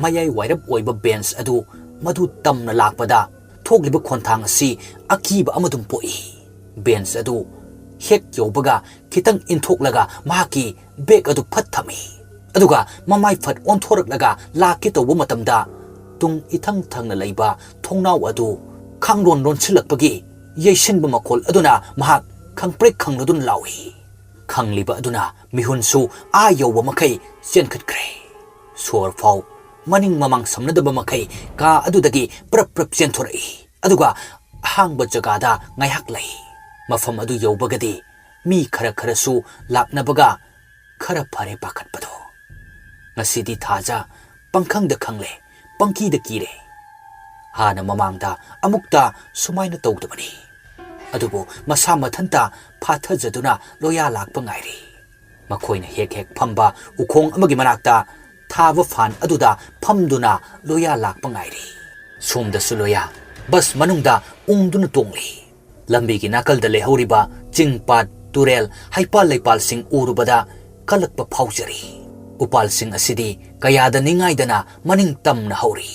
ꯃꯌꯥꯏ ꯋꯥꯏꯔꯞ ꯑꯣꯏꯕ ꯕꯦꯟꯁ ꯑꯗꯨ ꯃꯗꯨ ꯇꯝꯅ ꯂꯥꯛꯄꯗ ꯊꯣꯛꯂꯤꯕ ꯈꯣꯟꯊꯥꯡ ꯑꯁꯤ ꯑꯀꯤꯕ ꯑꯃꯗꯨꯝ ꯄꯣꯛꯏ꯫ ꯕꯦꯟꯁ ꯑꯗꯨ ꯍꯦꯛ ꯌꯧꯕꯒ ꯈꯤꯇꯪ ꯏꯟꯊꯣꯛꯂꯒ ꯃꯍꯥꯛꯀꯤ ꯕꯦꯒ ꯑꯗꯨ ꯐꯠ ꯊꯝꯃꯤ꯫ ꯑꯗꯨꯒ ꯃꯃꯥꯏ ꯐꯠ ꯑꯣꯟꯊꯣꯔꯛꯂꯒ ꯂꯥꯛꯀꯦ ꯇꯧꯕ ꯃꯇꯝꯗ ꯇꯨꯡ ꯏꯊꯪ ꯊꯪꯅ ꯂꯩꯕ ꯊꯣꯡꯅꯥꯎ ꯑꯗꯨ ꯈꯥꯡꯂꯣꯟ ꯂꯣꯟꯁꯤꯜꯂꯛꯄꯒꯤ ꯌꯩꯁꯤꯟꯕ ꯃꯈꯣꯜ ꯑꯗꯨꯅ ꯃꯍꯥꯛ ꯈꯪꯄ꯭ꯔꯦꯛ ꯈꯪꯂꯗꯨꯅ ꯂꯥꯎꯏ꯫ ꯈꯪꯂꯤꯕ ꯑꯗꯨꯅ ꯃꯤꯍꯨꯟꯁꯨ ꯑꯥ ꯌꯧꯕ ꯃꯈꯩ ꯆꯦꯟꯈꯠꯈ꯭ꯔꯦ꯫ ꯁꯣꯔ ꯐꯥꯎ ꯃꯅꯤꯡ ꯃꯃꯥꯡ ꯁꯝꯅꯗꯕ ꯃꯈꯩ ꯀꯥ ꯑꯗꯨꯗꯒꯤ ꯄ꯭ꯔꯞ ꯄ꯭ꯔꯞ ꯆꯦꯟꯊꯣꯔꯛꯏ꯫ ꯑꯗꯨꯒ ꯑꯍꯥꯡꯕ ꯖꯒꯥꯗ ꯉꯥꯏꯍꯥꯛ ꯂꯩ꯫ ꯃꯐꯝ ꯑꯗꯨ ꯌꯧꯕꯒꯗꯤ ꯃꯤ ꯈꯔ ꯈꯔꯁꯨ ꯂꯥꯛꯅꯕꯒ ꯈꯔ ꯐꯔꯦ ꯄꯥꯈꯠꯄꯗꯣ꯫ ꯉꯁꯤꯗꯤ ꯊꯥꯖ ꯄꯪꯈꯪꯗ ꯈꯪꯂꯦ, ꯄꯪꯀꯤꯗ ꯀꯤꯔꯦ꯫ ꯍꯥꯟꯅ ꯃꯃꯥꯡꯗ ꯑꯃꯨꯛꯇ ꯁꯨꯃꯥꯏꯅ ꯇꯧꯗꯕꯅꯤ꯫ ꯑꯗꯨꯕꯨ ꯃꯁꯥ ꯃꯊꯟꯇ ꯐꯥꯊꯖꯗꯨꯅ ꯂꯣꯌꯥ ꯂꯥꯛꯄ ꯉꯥꯏꯔꯤ꯫ ꯃꯈꯣꯏꯅ ꯍꯦꯛ ꯍꯦꯛ ꯐꯝꯕ ꯎꯈꯣꯡ ꯑꯃꯒꯤ ꯃꯅꯥꯛꯇ ꯊꯥꯕ ꯐꯥꯟ ꯑꯗꯨꯗ ꯐꯝꯗꯨꯅ ꯂꯣꯌꯥ ꯂꯥꯛꯄ ꯉꯥꯏꯔꯤ꯫ ꯁꯣꯝꯗꯁꯨ ꯂꯣꯌꯥ ꯕꯁ ꯃꯅꯨꯡꯗ ꯎꯪꯗꯨꯅ ꯇꯣꯡꯂꯤ꯫ ꯂꯝꯕꯤꯒꯤ ꯅꯥꯀꯜꯗ ꯂꯩꯍꯧꯔꯤꯕ ꯆꯤꯡ ꯄꯥꯠ, ꯇꯨꯔꯦꯜ, ꯍꯩꯄꯥꯜ ꯂꯩꯄꯥꯜꯁꯤꯡ ꯎꯔꯨꯕꯗ ꯀꯜꯂꯛꯄ ꯐꯥꯎꯖꯔꯤ꯫ ꯎꯄꯥꯜꯁꯤꯡ ꯑꯁꯤꯗꯤ ꯀꯌꯥꯗ ꯅꯤꯡꯉꯥꯏꯗꯅ ꯃꯅꯤꯡ ꯇꯝꯅ ꯍꯧꯔꯤ꯫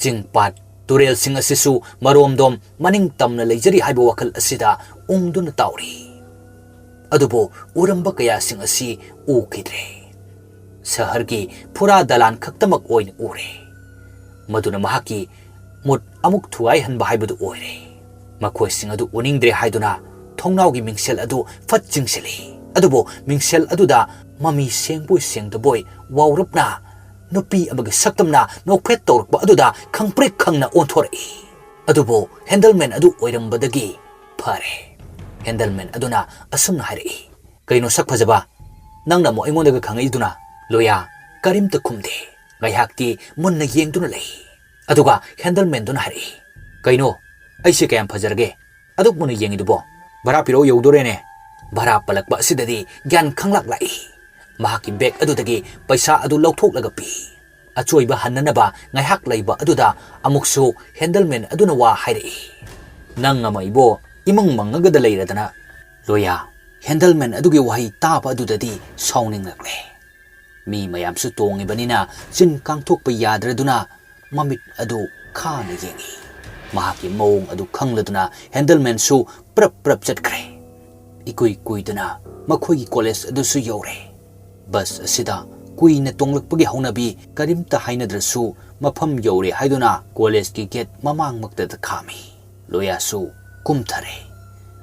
ꯆꯤꯡ ꯄꯥꯠ, ꯇꯨꯔꯦꯜꯁꯤꯡ ꯑꯁꯤꯁꯨ ꯃꯔꯣꯝꯗꯣꯝ ꯃꯅꯤꯡ ꯇꯝꯅ ꯂꯩꯖꯔꯤ ꯍꯥꯏꯕ ꯋꯥꯈꯜ ꯑꯁꯤꯗ ꯎꯪꯗꯨꯅ ꯇꯥꯎꯔꯤ꯫ ꯑꯗꯨꯕꯨ ꯎꯔꯝꯕ ꯀꯌꯥꯁꯤꯡ ꯑꯁꯤ ꯎꯈꯤꯗ꯭ꯔꯦ꯫ ꯁꯍꯔꯒꯤ ꯐꯨꯔꯥ ꯗꯂꯥꯟ ꯈꯛꯇꯃꯛ ꯑꯣꯏꯅ ꯎꯔꯦ꯫ ꯃꯗꯨꯅ ꯃꯍꯥꯛꯀꯤ ꯃꯨꯠ ꯑꯃꯨꯛ ꯊꯨꯒꯥꯏꯍꯟꯕ ꯍꯥꯏꯕꯗꯨ ꯑꯣꯏꯔꯦ꯫ ꯃꯈꯣꯏꯁꯤꯡ ꯑꯗꯨ ꯎꯅꯤꯡꯗ꯭ꯔꯦ ꯍꯥꯏꯗꯨꯅ ꯊꯣꯡꯅꯥꯎꯒꯤ ꯃꯤꯡꯁꯦꯜ ꯑꯗꯨ ꯐꯠ ꯆꯤꯡꯁꯤꯜꯂꯤ꯫ ꯑꯗꯨꯕꯨ ꯃꯤꯡꯁꯦꯜ ꯑꯗꯨꯗ ꯃꯃꯤ ꯁꯦꯡꯕꯣꯏ ꯁꯦꯡꯗꯕꯣꯏ ꯋꯥꯎꯔꯞꯅ ꯅꯨꯄꯤ ꯑꯃꯒꯤ ꯁꯛꯇꯝꯅ ꯅꯣꯛꯐꯦꯠ ꯇꯧꯔꯛꯄ ꯑꯗꯨꯗ ꯈꯪꯄ꯭ꯔꯦꯛ ꯈꯪꯅ ꯑꯣꯟꯊꯣꯔꯛꯏ꯫ ꯑꯗꯨꯕꯨ ꯍꯦꯟꯗꯜꯃꯦꯟ ꯑꯗꯨ ꯑꯣꯏꯔꯝꯕꯗꯒꯤ ꯐꯔꯦ꯫ ꯍꯦꯟꯗꯜꯃꯦꯟ ꯑꯗꯨꯅ ꯑꯁꯨꯝꯅ ꯍꯥꯏꯔꯛꯏ, "ꯀꯩꯅꯣ ꯁꯛ ꯐꯖꯕ, ꯅꯪꯅ ꯑꯃꯨꯛ ꯑꯩꯉꯣꯟꯗꯒ ꯈꯪꯉꯛꯏꯗꯨꯅ?" ꯂꯣꯌꯥ ꯀꯔꯤꯝꯇ ꯈꯨꯝꯗꯦ꯫ ꯉꯥꯏꯍꯥꯛꯇꯤ ꯃꯨꯟꯅ ꯌꯦꯡꯗꯨꯅ ꯂꯩ꯫ ꯑꯗꯨꯒ ꯍꯦꯟꯗꯜꯃꯦꯟꯗꯨꯅ ꯍꯥꯏꯔꯛꯏ, "ꯀꯩꯅꯣ, ꯑꯩꯁꯦ ꯀꯌꯥꯝ ꯐꯖꯔꯒꯦ? ꯑꯗꯨꯛ ꯃꯨꯟꯅ ꯌꯦꯡꯉꯤꯗꯨꯕꯣ? ꯚꯔꯥ ꯄꯤꯔꯛꯑꯣ ꯌꯧꯗꯣꯔꯦꯅꯦ꯫" ꯚꯔꯥ ꯄꯜꯂꯛꯄ ꯑꯁꯤꯗꯗꯤ ꯒ꯭ꯌꯥꯟ ꯈꯪꯂꯥꯛ ꯂꯥꯛꯏ꯫ ꯃꯍꯥꯛꯀꯤ ꯕꯦꯒ ꯑꯗꯨꯗꯒꯤ ꯄꯩꯁꯥ ꯑꯗꯨ ꯂꯧꯊꯣꯛꯂꯒ ꯄꯤ꯫ ꯑꯆꯣꯏꯕ ꯍꯟꯅꯅꯕ ꯉꯥꯏꯍꯥꯛ ꯂꯩꯕ ꯑꯗꯨꯗ ꯑꯃꯨꯛꯁꯨ ꯍꯦꯟꯗꯜꯃꯦꯟ ꯑꯗꯨꯅ ꯋꯥ ꯍꯥꯏꯔꯛꯏ, "ꯅꯪ ꯑꯃ ꯏꯕꯣ, ꯏꯃꯪ ꯃꯪꯉꯒꯗ ꯂꯩꯔꯗꯅ?" ꯂꯣꯌꯥ ꯍꯦꯟꯗꯜꯃꯦꯟ ꯑꯗꯨꯒꯤ ꯋꯥꯍꯩ ꯇꯥꯕ ꯑꯗꯨꯗꯗꯤ ꯁꯥꯎꯅꯤꯡꯂꯛꯂꯦ꯫ ꯃꯤ ꯃꯌꯥꯝꯁꯨ ꯇꯣꯡꯉꯤꯕꯅꯤꯅ ꯆꯤꯟ ꯀꯥꯡꯊꯣꯛꯄ ꯌꯥꯗ꯭ꯔꯗꯨꯅ ꯃꯃꯤꯠ ꯑꯗꯨ ꯈꯥꯅ ꯌꯦꯡꯏ꯫ ꯃꯍꯥꯛꯀꯤ ꯃꯑꯣꯡ ꯑꯗꯨ ꯈꯪꯂꯗꯨꯅ ꯍꯦꯟꯗꯜꯃꯦꯟꯁꯨ ꯄ꯭ꯔꯞ ꯄ꯭ꯔꯞ ꯆꯠꯈ꯭ꯔꯦ꯫ ꯏꯀꯨꯏ ꯀꯨꯏꯗꯅ ꯃꯈꯣꯏꯒꯤ ꯀꯣꯂꯦꯖ ꯑꯗꯨꯁꯨ ꯌꯧꯔꯦ꯫ ꯕꯁ ꯑꯁꯤꯗ ꯀꯨꯏꯅ ꯇꯣꯡꯂꯛꯄꯒꯤ ꯍꯧꯅꯕꯤ ꯀꯔꯤꯝꯇ ꯍꯥꯏꯅꯗ꯭ꯔꯁꯨ ꯃꯐꯝ ꯌꯧꯔꯦ ꯍꯥꯏꯗꯨꯅ ꯀꯣꯂꯦꯖꯀꯤ ꯒꯦꯠ ꯃꯃꯥꯡꯃꯛꯇꯗ ꯈꯥꯝꯃꯤ꯫ ꯂꯣꯌꯥꯁꯨ ꯀꯨꯝꯊꯔꯦ꯫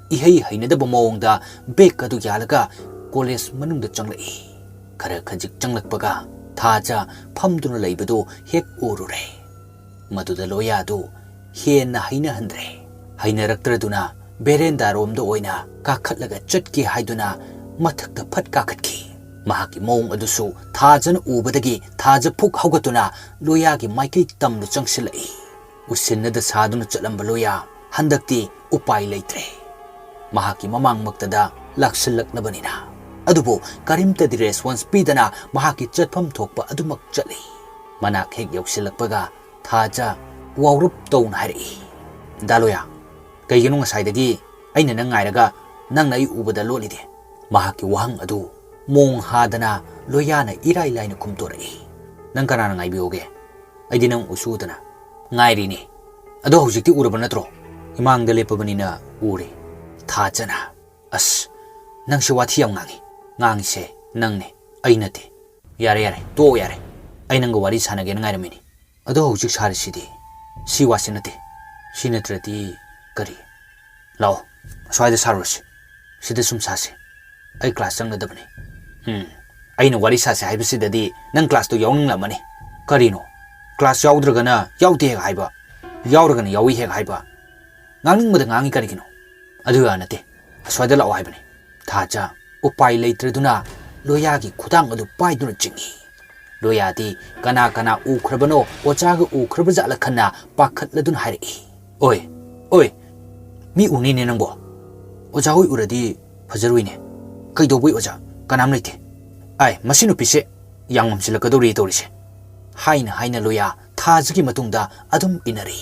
ꯏꯍꯩ ꯍꯩꯅꯗꯕ ꯃꯑꯣꯡꯗ ꯕꯦꯒ ꯑꯗꯨ ꯌꯥꯜꯂꯒ ꯀꯣꯂꯦꯖ ꯃꯅꯨꯡꯗ ꯆꯪꯂꯛꯏ꯫ ꯈꯔ ꯈꯖꯤꯛ ꯆꯪꯂꯛꯄꯒ ꯊꯥꯖ ꯐꯝꯗꯨꯅ ꯂꯩꯕꯗꯨ ꯍꯦꯛ ꯎꯔꯨꯔꯦ꯫ ꯃꯗꯨꯗ ꯂꯣꯌꯥꯗꯨ ꯍꯦꯟꯅ ꯍꯩꯅꯍꯟꯗ꯭ꯔꯦ꯫ ꯍꯩꯅꯔꯛꯇ꯭ꯔꯗꯨꯅ ꯕꯦꯔꯦꯟꯗꯥꯔꯣꯝꯗ ꯑꯣꯏꯅ ꯀꯥꯈꯠꯂꯒ ꯆꯠꯀꯦ ꯍꯥꯏꯗꯨꯅ ꯃꯊꯛꯇ ꯐꯠ ꯀꯥꯈꯠꯈꯤ꯫ ꯃꯍꯥꯛꯀꯤ ꯃꯑꯣꯡ ꯑꯗꯨꯁꯨ ꯊꯥꯖꯅ ꯎꯕꯗꯒꯤ ꯊꯥꯖ ꯐꯨꯛ ꯍꯧꯒꯠꯇꯨꯅ ꯂꯣꯌꯥꯒꯤ ꯃꯥꯏꯀꯩ ꯇꯝꯅ ꯆꯪꯁꯤꯜꯂꯛꯏ꯫ ꯎꯁꯤꯟꯅꯗ ꯁꯥꯗꯨꯅ ꯆꯠꯂꯝꯕ ꯂꯣꯌꯥ ꯍꯟꯗꯛꯇꯤ ꯎꯄꯥꯏ ꯂꯩꯇ꯭ꯔꯦ꯫ ꯃꯍꯥꯛꯀꯤ ꯃꯃꯥꯡꯃꯛꯇꯗ ꯂꯥꯛꯁꯤꯜꯂꯛꯂꯕꯅꯤꯅ꯫ ꯑꯗꯨꯕꯨ ꯀꯔꯤꯝꯇꯗꯤ ꯔꯦꯁꯄꯣꯟꯁ ꯄꯤꯗꯅ ꯃꯍꯥꯛꯀꯤ ꯆꯠꯐꯝ ꯊꯣꯛꯄ ꯑꯗꯨꯃꯛ ꯆꯠꯂꯤ꯫ ꯃꯅꯥꯛ ꯍꯦꯛ ꯌꯧꯁꯤꯜꯂꯛꯄꯒ ꯊꯥꯖ ꯋꯥꯎꯔꯞ ꯇꯧꯅ ꯍꯥꯏꯔꯛꯏ, "ꯗꯥ ꯂꯣꯌꯥ, ꯀꯩꯒꯤꯅꯣ ꯉꯁꯥꯏꯗꯒꯤ ꯑꯩꯅ ꯅꯪ ꯉꯥꯏꯔꯒ ꯅꯪꯅ ꯑꯩ ꯎꯕꯗ ꯂꯣꯠꯂꯤꯗꯤ?" ꯃꯍꯥꯛꯀꯤ ꯋꯥꯍꯪ ꯑꯗꯨ ꯃꯣꯡ ꯍꯥꯗꯅ ꯂꯣꯌꯥꯅ ꯏꯔꯥꯏ ꯂꯥꯏꯅ ꯈꯨꯝꯗꯣꯔꯛꯏ, "ꯅꯪ ꯀꯅꯥꯅ ꯉꯥꯏꯕꯤꯌꯣꯒꯦ? ꯑꯩꯗꯤ ꯅꯪ ꯎꯁꯨ ꯎꯗꯅ ꯉꯥꯏꯔꯤꯅꯤ꯫ ꯑꯗꯣ ꯍꯧꯖꯤꯛꯇꯤ ꯎꯔꯕ ꯅꯠꯇ꯭ꯔꯣ? ꯏꯃꯥꯡꯗ ꯂꯦꯞꯄꯕꯅꯤꯅ ꯎꯔꯦ꯫" ꯊꯥꯖꯅ, "ꯑꯁ, ꯅꯪꯁꯦ ꯋꯥꯊꯤ ꯌꯥꯝ ꯉꯥꯡꯉꯤ꯫ ꯉꯥꯡꯉꯤꯁꯦ ꯅꯪꯅꯦ, ꯑꯩ ꯅꯠꯇꯦ꯫ ꯌꯥꯔꯦ, ꯌꯥꯔꯦ, ꯇꯣꯛꯑꯣ ꯌꯥꯔꯦ꯫ ꯑꯩ ꯅꯪꯒ ꯋꯥꯔꯤ ꯁꯥꯟꯅꯒꯦꯅ ꯉꯥꯏꯔꯝꯃꯤꯅꯤ꯫ ꯑꯗꯣ ꯍꯧꯖꯤꯛ ꯁꯥꯔꯤꯁꯤꯗꯤ? ꯁꯤ ꯋꯥꯁꯤ ꯅꯠꯇꯦ꯫ ꯁꯤ ꯅꯠꯇ꯭ꯔꯗꯤ ꯀꯔꯤ? ꯂꯥꯛꯑꯣ, ꯑꯁ꯭ꯋꯥꯏꯗ ꯁꯥꯔꯨꯔꯁꯤ꯫ ꯁꯤꯗ ꯁꯨꯝ ꯁꯥꯁꯤ꯫ ꯑꯩ ꯀ꯭ꯂꯥꯁ ꯆꯪꯒꯗꯕꯅꯤ꯫" "ꯎꯝ, ꯑꯩꯅ ꯋꯥꯔꯤ ꯁꯥꯁꯦ ꯍꯥꯏꯕꯁꯤꯗꯗꯤ ꯅꯪ ꯀ꯭ꯂꯥꯁꯇꯣ ꯌꯥꯎꯅꯤꯡꯂꯝꯃꯅꯤ꯫ ꯀꯔꯤꯅꯣ? ꯀ꯭ꯂꯥꯁ ꯌꯥꯎꯗ꯭ꯔꯒꯅ ꯌꯥꯎꯗꯦ ꯍꯦꯛ ꯍꯥꯏꯕ, ꯌꯥꯎꯔꯒꯅ ꯌꯥꯎꯏ ꯍꯦꯛ ꯍꯥꯏꯕ꯫ ꯉꯥꯡꯅꯤꯡꯕꯗ ꯉꯥꯡꯉꯤ ꯀꯔꯤꯒꯤꯅꯣ? ꯑꯗꯨꯒ ꯅꯠꯇꯦ, ꯑꯁ꯭ꯋꯥꯏꯗ ꯂꯥꯛꯑꯣ ꯍꯥꯏꯕꯅꯤ꯫" ꯊꯥꯖ ꯎꯄꯥꯏ ꯂꯩꯇ꯭ꯔꯗꯨꯅ ꯂꯣꯌꯥꯒꯤ ꯈꯨꯗꯥꯡ ꯑꯗꯨ ꯄꯥꯏꯗꯨꯅ ꯆꯤꯡꯏ꯫ ꯂꯣꯌꯥꯗꯤ ꯀꯅꯥ ꯀꯅꯥ ꯎꯈ꯭ꯔꯕꯅꯣ ꯑꯣꯖꯥꯒ ꯎꯈ꯭ꯔꯕ ꯖꯥꯠꯂ ꯈꯟꯅ ꯄꯥꯈꯠꯂꯗꯨꯅ ꯍꯥꯏꯔꯛꯏ, "ꯑꯣꯏ, ꯑꯣꯏ, ꯃꯤ ꯎꯅꯤꯅꯦ ꯅꯪꯕꯣ꯫ ꯑꯣꯖꯥ ꯍꯣꯏ ꯎꯔꯗꯤ ꯐꯖꯔꯣꯏꯅꯦ꯫" "ꯀꯩꯗꯧꯕꯩ ꯑꯣꯖꯥ? ꯀꯅꯥꯝ ꯂꯩꯇꯦ꯫" "ꯑꯥꯏ, ꯃꯁꯤ ꯅꯨꯄꯤꯁꯦ ꯌꯥꯝ ꯉꯝꯁꯤꯜꯂꯛꯀꯗꯧꯔꯤ ꯇꯧꯔꯤꯁꯦ꯫" ꯍꯥꯏꯅ ꯍꯥꯏꯅ ꯂꯣꯌꯥ ꯊꯥꯖꯒꯤ ꯃꯇꯨꯡꯗ ꯑꯗꯨꯝ ꯏꯟꯅꯔꯤ꯫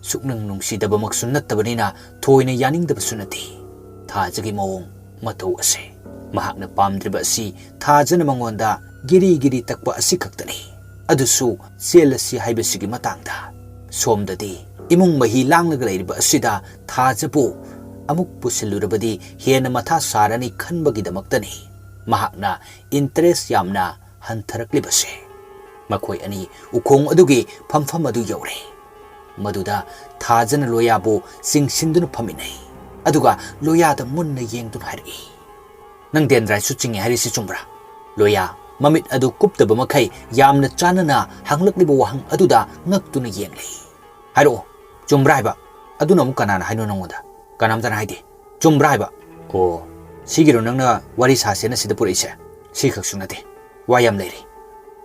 ꯁꯨꯛꯅꯨꯡ ꯅꯨꯡꯁꯤꯗꯕꯃꯛꯁꯨ ꯅꯠꯇꯕꯅꯤꯅ ꯊꯣꯏꯅ ꯌꯥꯅꯤꯡꯗꯕꯁꯨ ꯅꯠꯇꯦ ꯊꯥꯖꯒꯤ ꯃꯑꯣꯡ ꯃꯇꯧ ꯑꯁꯦ꯫ ꯃꯍꯥꯛꯅ ꯄꯥꯝꯗ꯭ꯔꯤꯕ ꯑꯁꯤ ꯊꯥꯖꯅ ꯃꯉꯣꯟꯗ ꯒꯤꯔꯤ ꯒꯤꯔꯤ ꯇꯛꯄ ꯑꯁꯤ ꯈꯛꯇꯅꯤ꯫ ꯑꯗꯨꯁꯨ ꯆꯦꯜꯂꯁꯤ ꯍꯥꯏꯕꯁꯤꯒꯤ ꯃꯇꯥꯡꯗ꯫ ꯁꯣꯝꯗꯗꯤ ꯏꯃꯨꯡ ꯃꯍꯤ ꯂꯥꯡꯂꯒ ꯂꯩꯔꯤꯕ ꯑꯁꯤꯗ ꯊꯥꯖꯕꯨ ꯑꯃꯨꯛ ꯄꯨꯁꯤꯜꯂꯨꯔꯕꯗꯤ ꯍꯦꯟꯅ ꯃꯊꯥ ꯁꯥꯔꯅꯤ ꯈꯟꯕꯒꯤꯗꯃꯛꯇꯅꯤ ꯃꯍꯥꯛꯅ ꯏꯟꯇꯔꯦꯁ ꯌꯥꯝꯅ ꯍꯟꯊꯔꯛꯂꯤꯕꯁꯦ꯫ ꯃꯈꯣꯏ ꯑꯅꯤ ꯎꯈꯣꯡ ꯑꯗꯨꯒꯤ ꯐꯝꯐꯝ ꯑꯗꯨ ꯌꯧꯔꯦ꯫ ꯃꯗꯨꯗ ꯊꯥꯖꯅ ꯂꯣꯌꯥꯕꯨ ꯆꯤꯡꯁꯤꯟꯗꯨꯅ ꯐꯝꯃꯤꯟꯅꯩ꯫ ꯑꯗꯨꯒ ꯂꯣꯌꯥꯗ ꯃꯨꯟꯅ ꯌꯦꯡꯗꯨꯅ ꯍꯥꯏꯔꯛꯏ, "ꯅꯪ ꯗꯦꯟꯗ꯭ꯔꯥꯏꯠꯁꯨ ꯆꯤꯡꯉꯦ ꯍꯥꯏꯔꯤꯁꯤ ꯆꯨꯝꯕ꯭ꯔꯥ?" ꯂꯣꯌꯥ ꯃꯃꯤꯠ ꯑꯗꯨ ꯀꯨꯞꯇꯕ ꯃꯈꯩ ꯌꯥꯝꯅ ꯆꯥꯟꯅꯅ ꯍꯪꯂꯛꯂꯤꯕ ꯋꯥꯍꯪ ꯑꯗꯨꯗ ꯉꯛꯇꯨꯅ ꯌꯦꯡꯂꯤ꯫ "ꯍꯥꯏꯔꯛꯑꯣ, ꯆꯨꯝꯕ꯭ꯔꯥ ꯍꯥꯏꯕ?" "ꯑꯗꯨꯅ ꯑꯃꯨꯛ ꯀꯅꯥꯅ ꯍꯥꯏꯅꯣ ꯅꯪꯉꯣꯟꯗ?" "ꯀꯅꯥꯝꯇꯅ ꯍꯥꯏꯗꯦ꯫ ꯆꯨꯝꯕ꯭ꯔꯥ ꯍꯥꯏꯕ?" "ꯑꯣ, ꯁꯤꯒꯤꯔꯣ ꯅꯪꯅ ꯋꯥꯔꯤ ꯁꯥꯁꯦꯅ ꯁꯤꯗ ꯄꯨꯔꯛꯏꯁꯦ?" "ꯁꯤ ꯈꯛꯁꯨ ꯅꯠꯇꯦ, ꯋꯥ ꯌꯥꯝ ꯂꯩꯔꯤ꯫"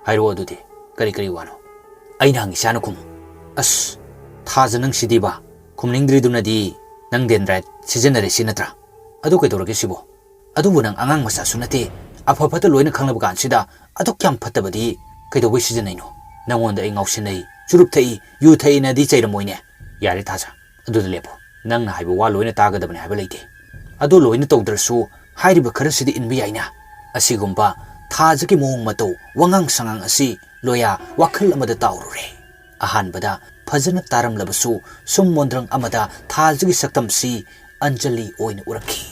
"ꯍꯥꯏꯔꯛꯑꯣ ꯑꯗꯨꯗꯤ, ꯀꯔꯤ ꯀꯔꯤ ꯋꯥꯅꯣ?" ꯑꯩꯅ ꯍꯪꯉꯤꯁꯦ ꯍꯥꯟꯅ ꯈꯨꯝꯃꯨ꯫ "ꯑꯁ, ꯊꯥꯖ, ꯅꯪ ꯁꯤꯗꯤꯕ, ꯈꯨꯝꯅꯤꯡꯗ꯭ꯔꯤꯗꯨꯅꯗꯤ ꯅꯪ dendrite ꯁꯤꯖꯤꯟꯅꯔꯦ ꯁꯤ ꯅꯠꯇ꯭ꯔꯥ? ꯑꯗꯨ ꯀꯩꯗꯧꯔꯒꯦ ꯁꯤꯕꯣ? ꯑꯗꯨꯕꯨ ꯅꯪ ꯑꯉꯥꯡ ꯃꯆꯥꯁꯨ ꯅꯠꯇꯦ, ꯑꯐ ꯐꯠꯇ ꯂꯣꯏꯅ ꯈꯪꯂꯕ ꯀꯥꯟꯁꯤꯗ ꯑꯗꯨꯛ ꯌꯥꯝ ꯐꯠꯇꯕꯗꯤ ꯀꯩꯗꯧꯕꯩ ꯁꯤꯖꯤꯟꯅꯩꯅꯣ? ꯅꯪꯉꯣꯟꯗ ꯑꯩ ꯉꯥꯎꯁꯤꯟꯅꯩ, ꯆꯨꯔꯨꯞ ꯊꯛꯏ, ꯌꯨ ꯊꯛꯏꯅꯗꯤ ꯆꯩꯔꯝꯃꯣꯏꯅꯦ?" "ꯌꯥꯔꯦ ꯊꯥꯖ, ꯑꯗꯨꯗ ꯂꯦꯞꯄꯣ꯫ ꯅꯪꯅ ꯍꯥꯏꯕ ꯋꯥ ꯂꯣꯏꯅ ꯇꯥꯒꯗꯕꯅꯤ ꯍꯥꯏꯕ ꯂꯩꯇꯦ꯫ ꯑꯗꯨ ꯂꯣꯏꯅ ꯇꯧꯗ꯭ꯔꯁꯨ ꯍꯥꯏꯔꯤꯕ ꯈꯔꯁꯤꯗꯤ ꯏꯟꯕ ꯌꯥꯏꯅ?" ꯑꯁꯤꯒꯨꯝꯕ ꯊꯥꯖꯒꯤ ꯃꯑꯣꯡ ꯃꯇꯧ, ꯋꯥꯉꯥꯡ ꯁꯉꯥꯡ ꯑꯁꯤ ꯂꯣꯌꯥ ꯋꯥꯈꯜ ꯑꯃꯗ ꯇꯥꯎꯔꯨꯔꯦ꯫ ꯑꯍꯥꯟꯕꯗ ꯐꯖꯅ ꯇꯥꯔꯝꯂꯕꯁꯨ, ꯁꯨꯝ ꯃꯣꯟꯗ꯭ꯔꯪ ꯑꯃꯗ ꯊꯥꯖꯒꯤ ꯁꯛꯇꯝꯁꯤ ꯑꯟꯖꯂꯤ ꯑꯣꯏꯅ ꯎꯔꯛꯈꯤ꯫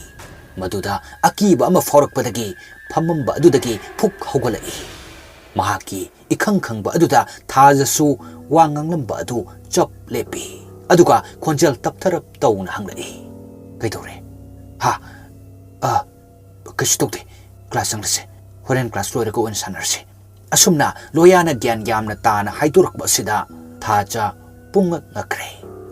ꯃꯗꯨꯗ ꯑꯀꯤꯕ ꯑꯃ ꯐꯥꯎꯔꯛꯄꯗꯒꯤ ꯐꯝꯃꯝꯕ ꯑꯗꯨꯗꯒꯤ ꯐꯨꯛ ꯍꯧꯒꯠꯂꯛꯏ꯫ ꯃꯍꯥꯛꯀꯤ ꯏꯈꯪ ꯈꯪꯕ ꯑꯗꯨꯗ ꯊꯥꯖꯁꯨ ꯋꯥ ꯉꯥꯡꯂꯝꯕ ꯑꯗꯨ ꯆꯞ ꯂꯦꯞꯄꯤ꯫ ꯑꯗꯨꯒ ꯈꯣꯟꯖꯦꯜ ꯇꯞꯊꯔꯞ ꯇꯧꯅ ꯍꯪꯂꯛꯏ, "ꯀꯩꯗꯧꯔꯦ?" "ꯍꯥ? ꯑ, ꯀꯩꯁꯨ ꯇꯧꯗꯦ꯫ ꯀ꯭ꯂꯥꯁ ꯆꯪꯂꯁꯦ꯫ ꯍꯣꯔꯦꯟ ꯀ꯭ꯂꯥꯁ ꯂꯣꯏꯔꯒ ꯑꯣꯏꯅ ꯁꯥꯟꯅꯔꯁꯦ꯫" ꯑꯁꯨꯝꯅ ꯂꯣꯌꯥꯅ ꯒ꯭ꯌꯥꯟ ꯌꯥꯝꯅ ꯇꯥꯅ ꯍꯥꯏꯗꯣꯔꯛꯄ ꯑꯁꯤꯗ ꯊꯥꯖ ꯄꯨꯡꯉꯛ ꯉꯛꯈ꯭ꯔꯦ꯫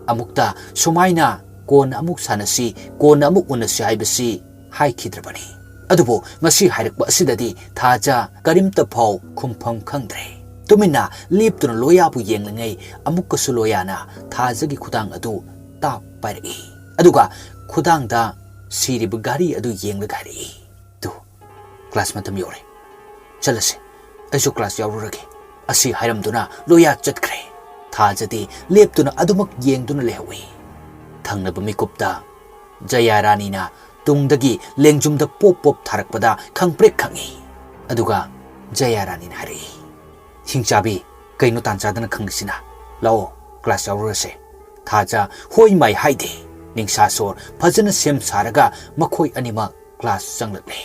ꯑꯃꯨꯛꯇ ꯁꯨꯃꯥꯏꯅ "ꯀꯣꯟꯅ ꯑꯃꯨꯛ ꯁꯥꯟꯅꯁꯤ, ꯀꯣꯟꯅ ꯑꯃꯨꯛ ꯎꯅꯁꯤ" ꯍꯥꯏꯕꯁꯤ ꯍꯥꯏꯈꯤꯗ꯭ꯔꯕꯅꯤ꯫ ꯑꯗꯨꯕꯨ ꯉꯁꯤ ꯍꯥꯏꯔꯛꯄ ꯑꯁꯤꯗꯗꯤ ꯊꯥꯖ ꯀꯔꯤꯝꯇ ꯐꯥꯎ ꯈꯨꯝꯐꯝ ꯈꯪꯗ꯭ꯔꯦ꯫ ꯇꯨꯃꯤꯟꯅ ꯂꯦꯞꯇꯨꯅ ꯂꯣꯌꯥꯕꯨ ꯌꯦꯡꯂꯤꯉꯩ ꯑꯃꯨꯛꯀꯁꯨ ꯂꯣꯌꯥꯅ ꯊꯥꯖꯒꯤ ꯈꯨꯗꯥꯡ ꯑꯗꯨ ꯇꯥꯞ ꯄꯥꯏꯔꯛꯏ꯫ ꯑꯗꯨꯒ ꯈꯨꯗꯥꯡꯗ ꯁꯤꯔꯤꯕ ꯘꯔꯤ ꯑꯗꯨ ꯌꯦꯡꯂꯒ ꯍꯥꯏꯔꯛꯏ, "ꯇꯨ, ꯀ꯭ꯂꯥꯁ ꯃꯇꯝ ꯌꯧꯔꯦ꯫ ꯆꯠꯂꯁꯤ꯫ ꯑꯩꯁꯨ ꯀ꯭ꯂꯥꯁ ꯌꯥꯎꯔꯨꯔꯒꯦ꯫" ꯑꯁꯤ ꯍꯥꯏꯔꯝꯗꯨꯅ ꯂꯣꯌꯥ ꯆꯠꯈ꯭ꯔꯦ꯫ ꯊꯥꯖꯗꯤ ꯂꯦꯞꯇꯨꯅ ꯑꯗꯨꯃꯛ ꯌꯦꯡꯗꯨꯅ ꯂꯩꯍꯧꯏ꯫ ꯊꯪꯅꯕ ꯃꯤꯀꯨꯞꯇ ꯖꯌꯥ ꯔꯥꯅꯤꯅ ꯇꯨꯡꯗꯒꯤ ꯂꯦꯡꯖꯨꯝꯗ ꯄꯣꯞ ꯄꯣꯞ ꯊꯥꯔꯛꯄꯗ ꯈꯪꯄ꯭ꯔꯦꯛ ꯈꯪꯏ꯫ ꯑꯗꯨꯒ ꯖꯌꯥ ꯔꯥꯅꯤꯅ ꯍꯥꯏꯔꯛꯏ, "ꯍꯤꯡꯆꯥꯕꯤ, ꯀꯩꯅꯣ ꯇꯥꯟ ꯆꯥꯗꯅ ꯈꯪꯂꯤꯁꯤꯅ? ꯂꯥꯛꯑꯣ, ꯀ꯭ꯂꯥꯁ ꯌꯥꯎꯔꯨꯔꯁꯦ꯫" ꯊꯥꯖ ꯍꯣꯏ ꯃꯥꯏ ꯍꯥꯏꯗꯦ꯫ ꯅꯤꯡꯁꯥ ꯁꯣꯔ ꯐꯖꯅ ꯁꯦꯝ ꯁꯥꯔꯒ ꯃꯈꯣꯏ ꯑꯅꯤꯃꯛ ꯀ꯭ꯂꯥꯁ ꯆꯪꯂꯛꯂꯦ꯫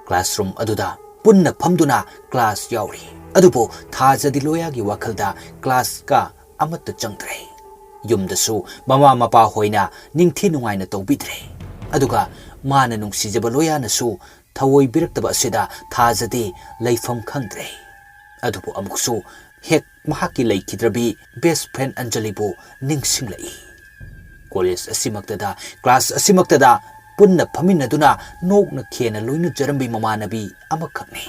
ꯀ꯭ꯂꯥꯁꯔꯨꯝ ꯑꯗꯨꯗ ꯄꯨꯟꯅ ꯐꯝꯗꯨꯅ ꯀ꯭ꯂꯥꯁ ꯌꯥꯎꯔꯤ꯫ ꯑꯗꯨꯕꯨ ꯊꯥꯖꯗꯤ ꯂꯣꯌꯥꯒꯤ ꯋꯥꯈꯜꯗ ꯀ꯭ꯂꯥꯁꯀ ꯑꯃꯠꯇ ꯆꯪꯗ꯭ꯔꯦ꯫ ꯌꯨꯝꯗꯁꯨ ꯃꯃꯥ ꯃꯄꯥ ꯍꯣꯏꯅ ꯅꯤꯡꯊꯤ ꯅꯨꯡꯉꯥꯏꯅ ꯇꯧꯕꯤꯗ꯭ꯔꯦ꯫ ꯑꯗꯨꯒ ꯃꯥꯅ ꯅꯨꯡꯁꯤꯖꯕ ꯂꯣꯌꯥꯅꯁꯨ ꯊꯑꯣꯏꯕꯤꯔꯛꯇꯕ ꯑꯁꯤꯗ ꯊꯥꯖꯗꯤ ꯂꯩꯐꯝ ꯈꯪꯗ꯭ꯔꯦ꯫ ꯑꯗꯨꯕꯨ ꯑꯃꯨꯛꯁꯨ ꯍꯦꯛ ꯃꯍꯥꯛꯀꯤ ꯂꯩꯈꯤꯗ꯭ꯔꯕꯤ best friend ꯑꯟꯖꯂꯤꯕꯨ ꯅꯤꯡꯁꯤꯡꯂꯛꯏ꯫ ꯀꯣꯂꯦꯖ ꯑꯁꯤꯃꯛꯇꯗ, ꯀ꯭ꯂꯥꯁ ꯑꯁꯤꯃꯛꯇꯗ ꯄꯨꯟꯅ ꯐꯝꯃꯤꯟꯅꯗꯨꯅ ꯅꯣꯛꯅ ꯈꯦꯅ ꯂꯣꯏꯅꯖꯔꯝꯕꯤ ꯃꯃꯥꯟꯅꯕꯤ ꯑꯃꯈꯛꯅꯤ꯫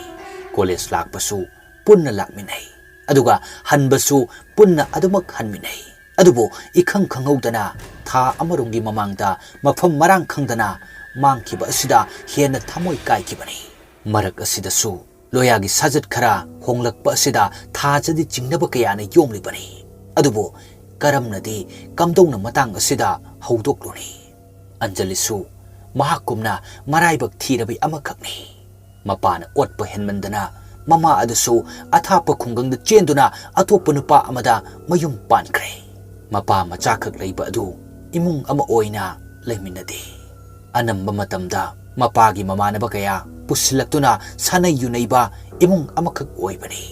ꯀꯣꯂꯦꯖ ꯂꯥꯛꯄꯁꯨ ꯄꯨꯟꯅ ꯂꯥꯛꯃꯤꯟꯅꯩ, ꯑꯗꯨꯒ ꯍꯟꯕꯁꯨ ꯄꯨꯟꯅ ꯑꯗꯨꯃꯛ ꯍꯟꯃꯤꯟꯅꯩ꯫ ꯑꯗꯨꯕꯨ ꯏꯈꯪ ꯈꯪꯍꯧꯗꯅ ꯊꯥ ꯑꯃꯔꯣꯝꯒꯤ ꯃꯃꯥꯡꯗ ꯃꯐꯝ ꯃꯔꯥꯡ ꯈꯪꯗꯅ ꯃꯥꯡꯈꯤꯕ ꯑꯁꯤꯗ ꯍꯦꯟꯅ ꯊꯃꯣꯏ ꯀꯥꯏꯈꯤꯕꯅꯤ꯫ ꯃꯔꯛ ꯑꯁꯤꯗꯁꯨ ꯂꯣꯌꯥꯒꯤ ꯁꯥꯖꯠ ꯈꯔ ꯍꯣꯡꯂꯛꯄ ꯑꯁꯤꯗ ꯊꯥꯖꯗꯤ ꯆꯤꯡꯅꯕ ꯀꯌꯥꯅ ꯌꯣꯝꯂꯤꯕꯅꯤ꯫ ꯑꯗꯨꯕꯨ ꯀꯔꯝꯅꯗꯤ ꯀꯝꯗꯧꯅ ꯃꯇꯥꯡ ꯑꯁꯤꯗ ꯍꯧꯗꯣꯛꯂꯨꯅꯤ? ꯑꯟꯖꯂꯤꯁꯨ ꯃꯍꯥꯛꯀꯨꯝꯅ ꯃꯔꯥꯏꯕꯛ ꯊꯤꯔꯕꯤ ꯑꯃꯈꯛꯅꯤ꯫ ꯃꯄꯥꯅ ꯑꯣꯠꯄ ꯍꯦꯟꯃꯟꯗꯅ ꯃꯃꯥ ꯑꯗꯨꯁꯨ ꯑꯊꯥꯞꯄ ꯈꯨꯡꯒꯪꯗ ꯆꯦꯟꯗꯨꯅ ꯑꯇꯣꯞꯄ ꯅꯨꯄꯥ ꯑꯃꯗ ꯃꯌꯨꯝ ꯄꯥꯟꯈ꯭ꯔꯦ꯫ ꯃꯄꯥ ꯃꯆꯥꯈꯛ ꯂꯩꯕ ꯑꯗꯨ ꯏꯃꯨꯡ ꯑꯃ ꯑꯣꯏꯅ ꯂꯩꯃꯤꯟꯅꯗꯦ꯫ ꯑꯅꯝꯕ ꯃꯇꯝꯗ ꯃꯄꯥꯒꯤ ꯃꯃꯥꯟꯅꯕ ꯀꯌꯥ ꯄꯨꯁꯤꯜꯂꯛꯇꯨꯅ ꯁꯥꯟꯅꯩ ꯌꯨꯅꯩꯕ ꯏꯃꯨꯡ ꯑꯃꯈꯛ ꯑꯣꯏꯕꯅꯤ꯫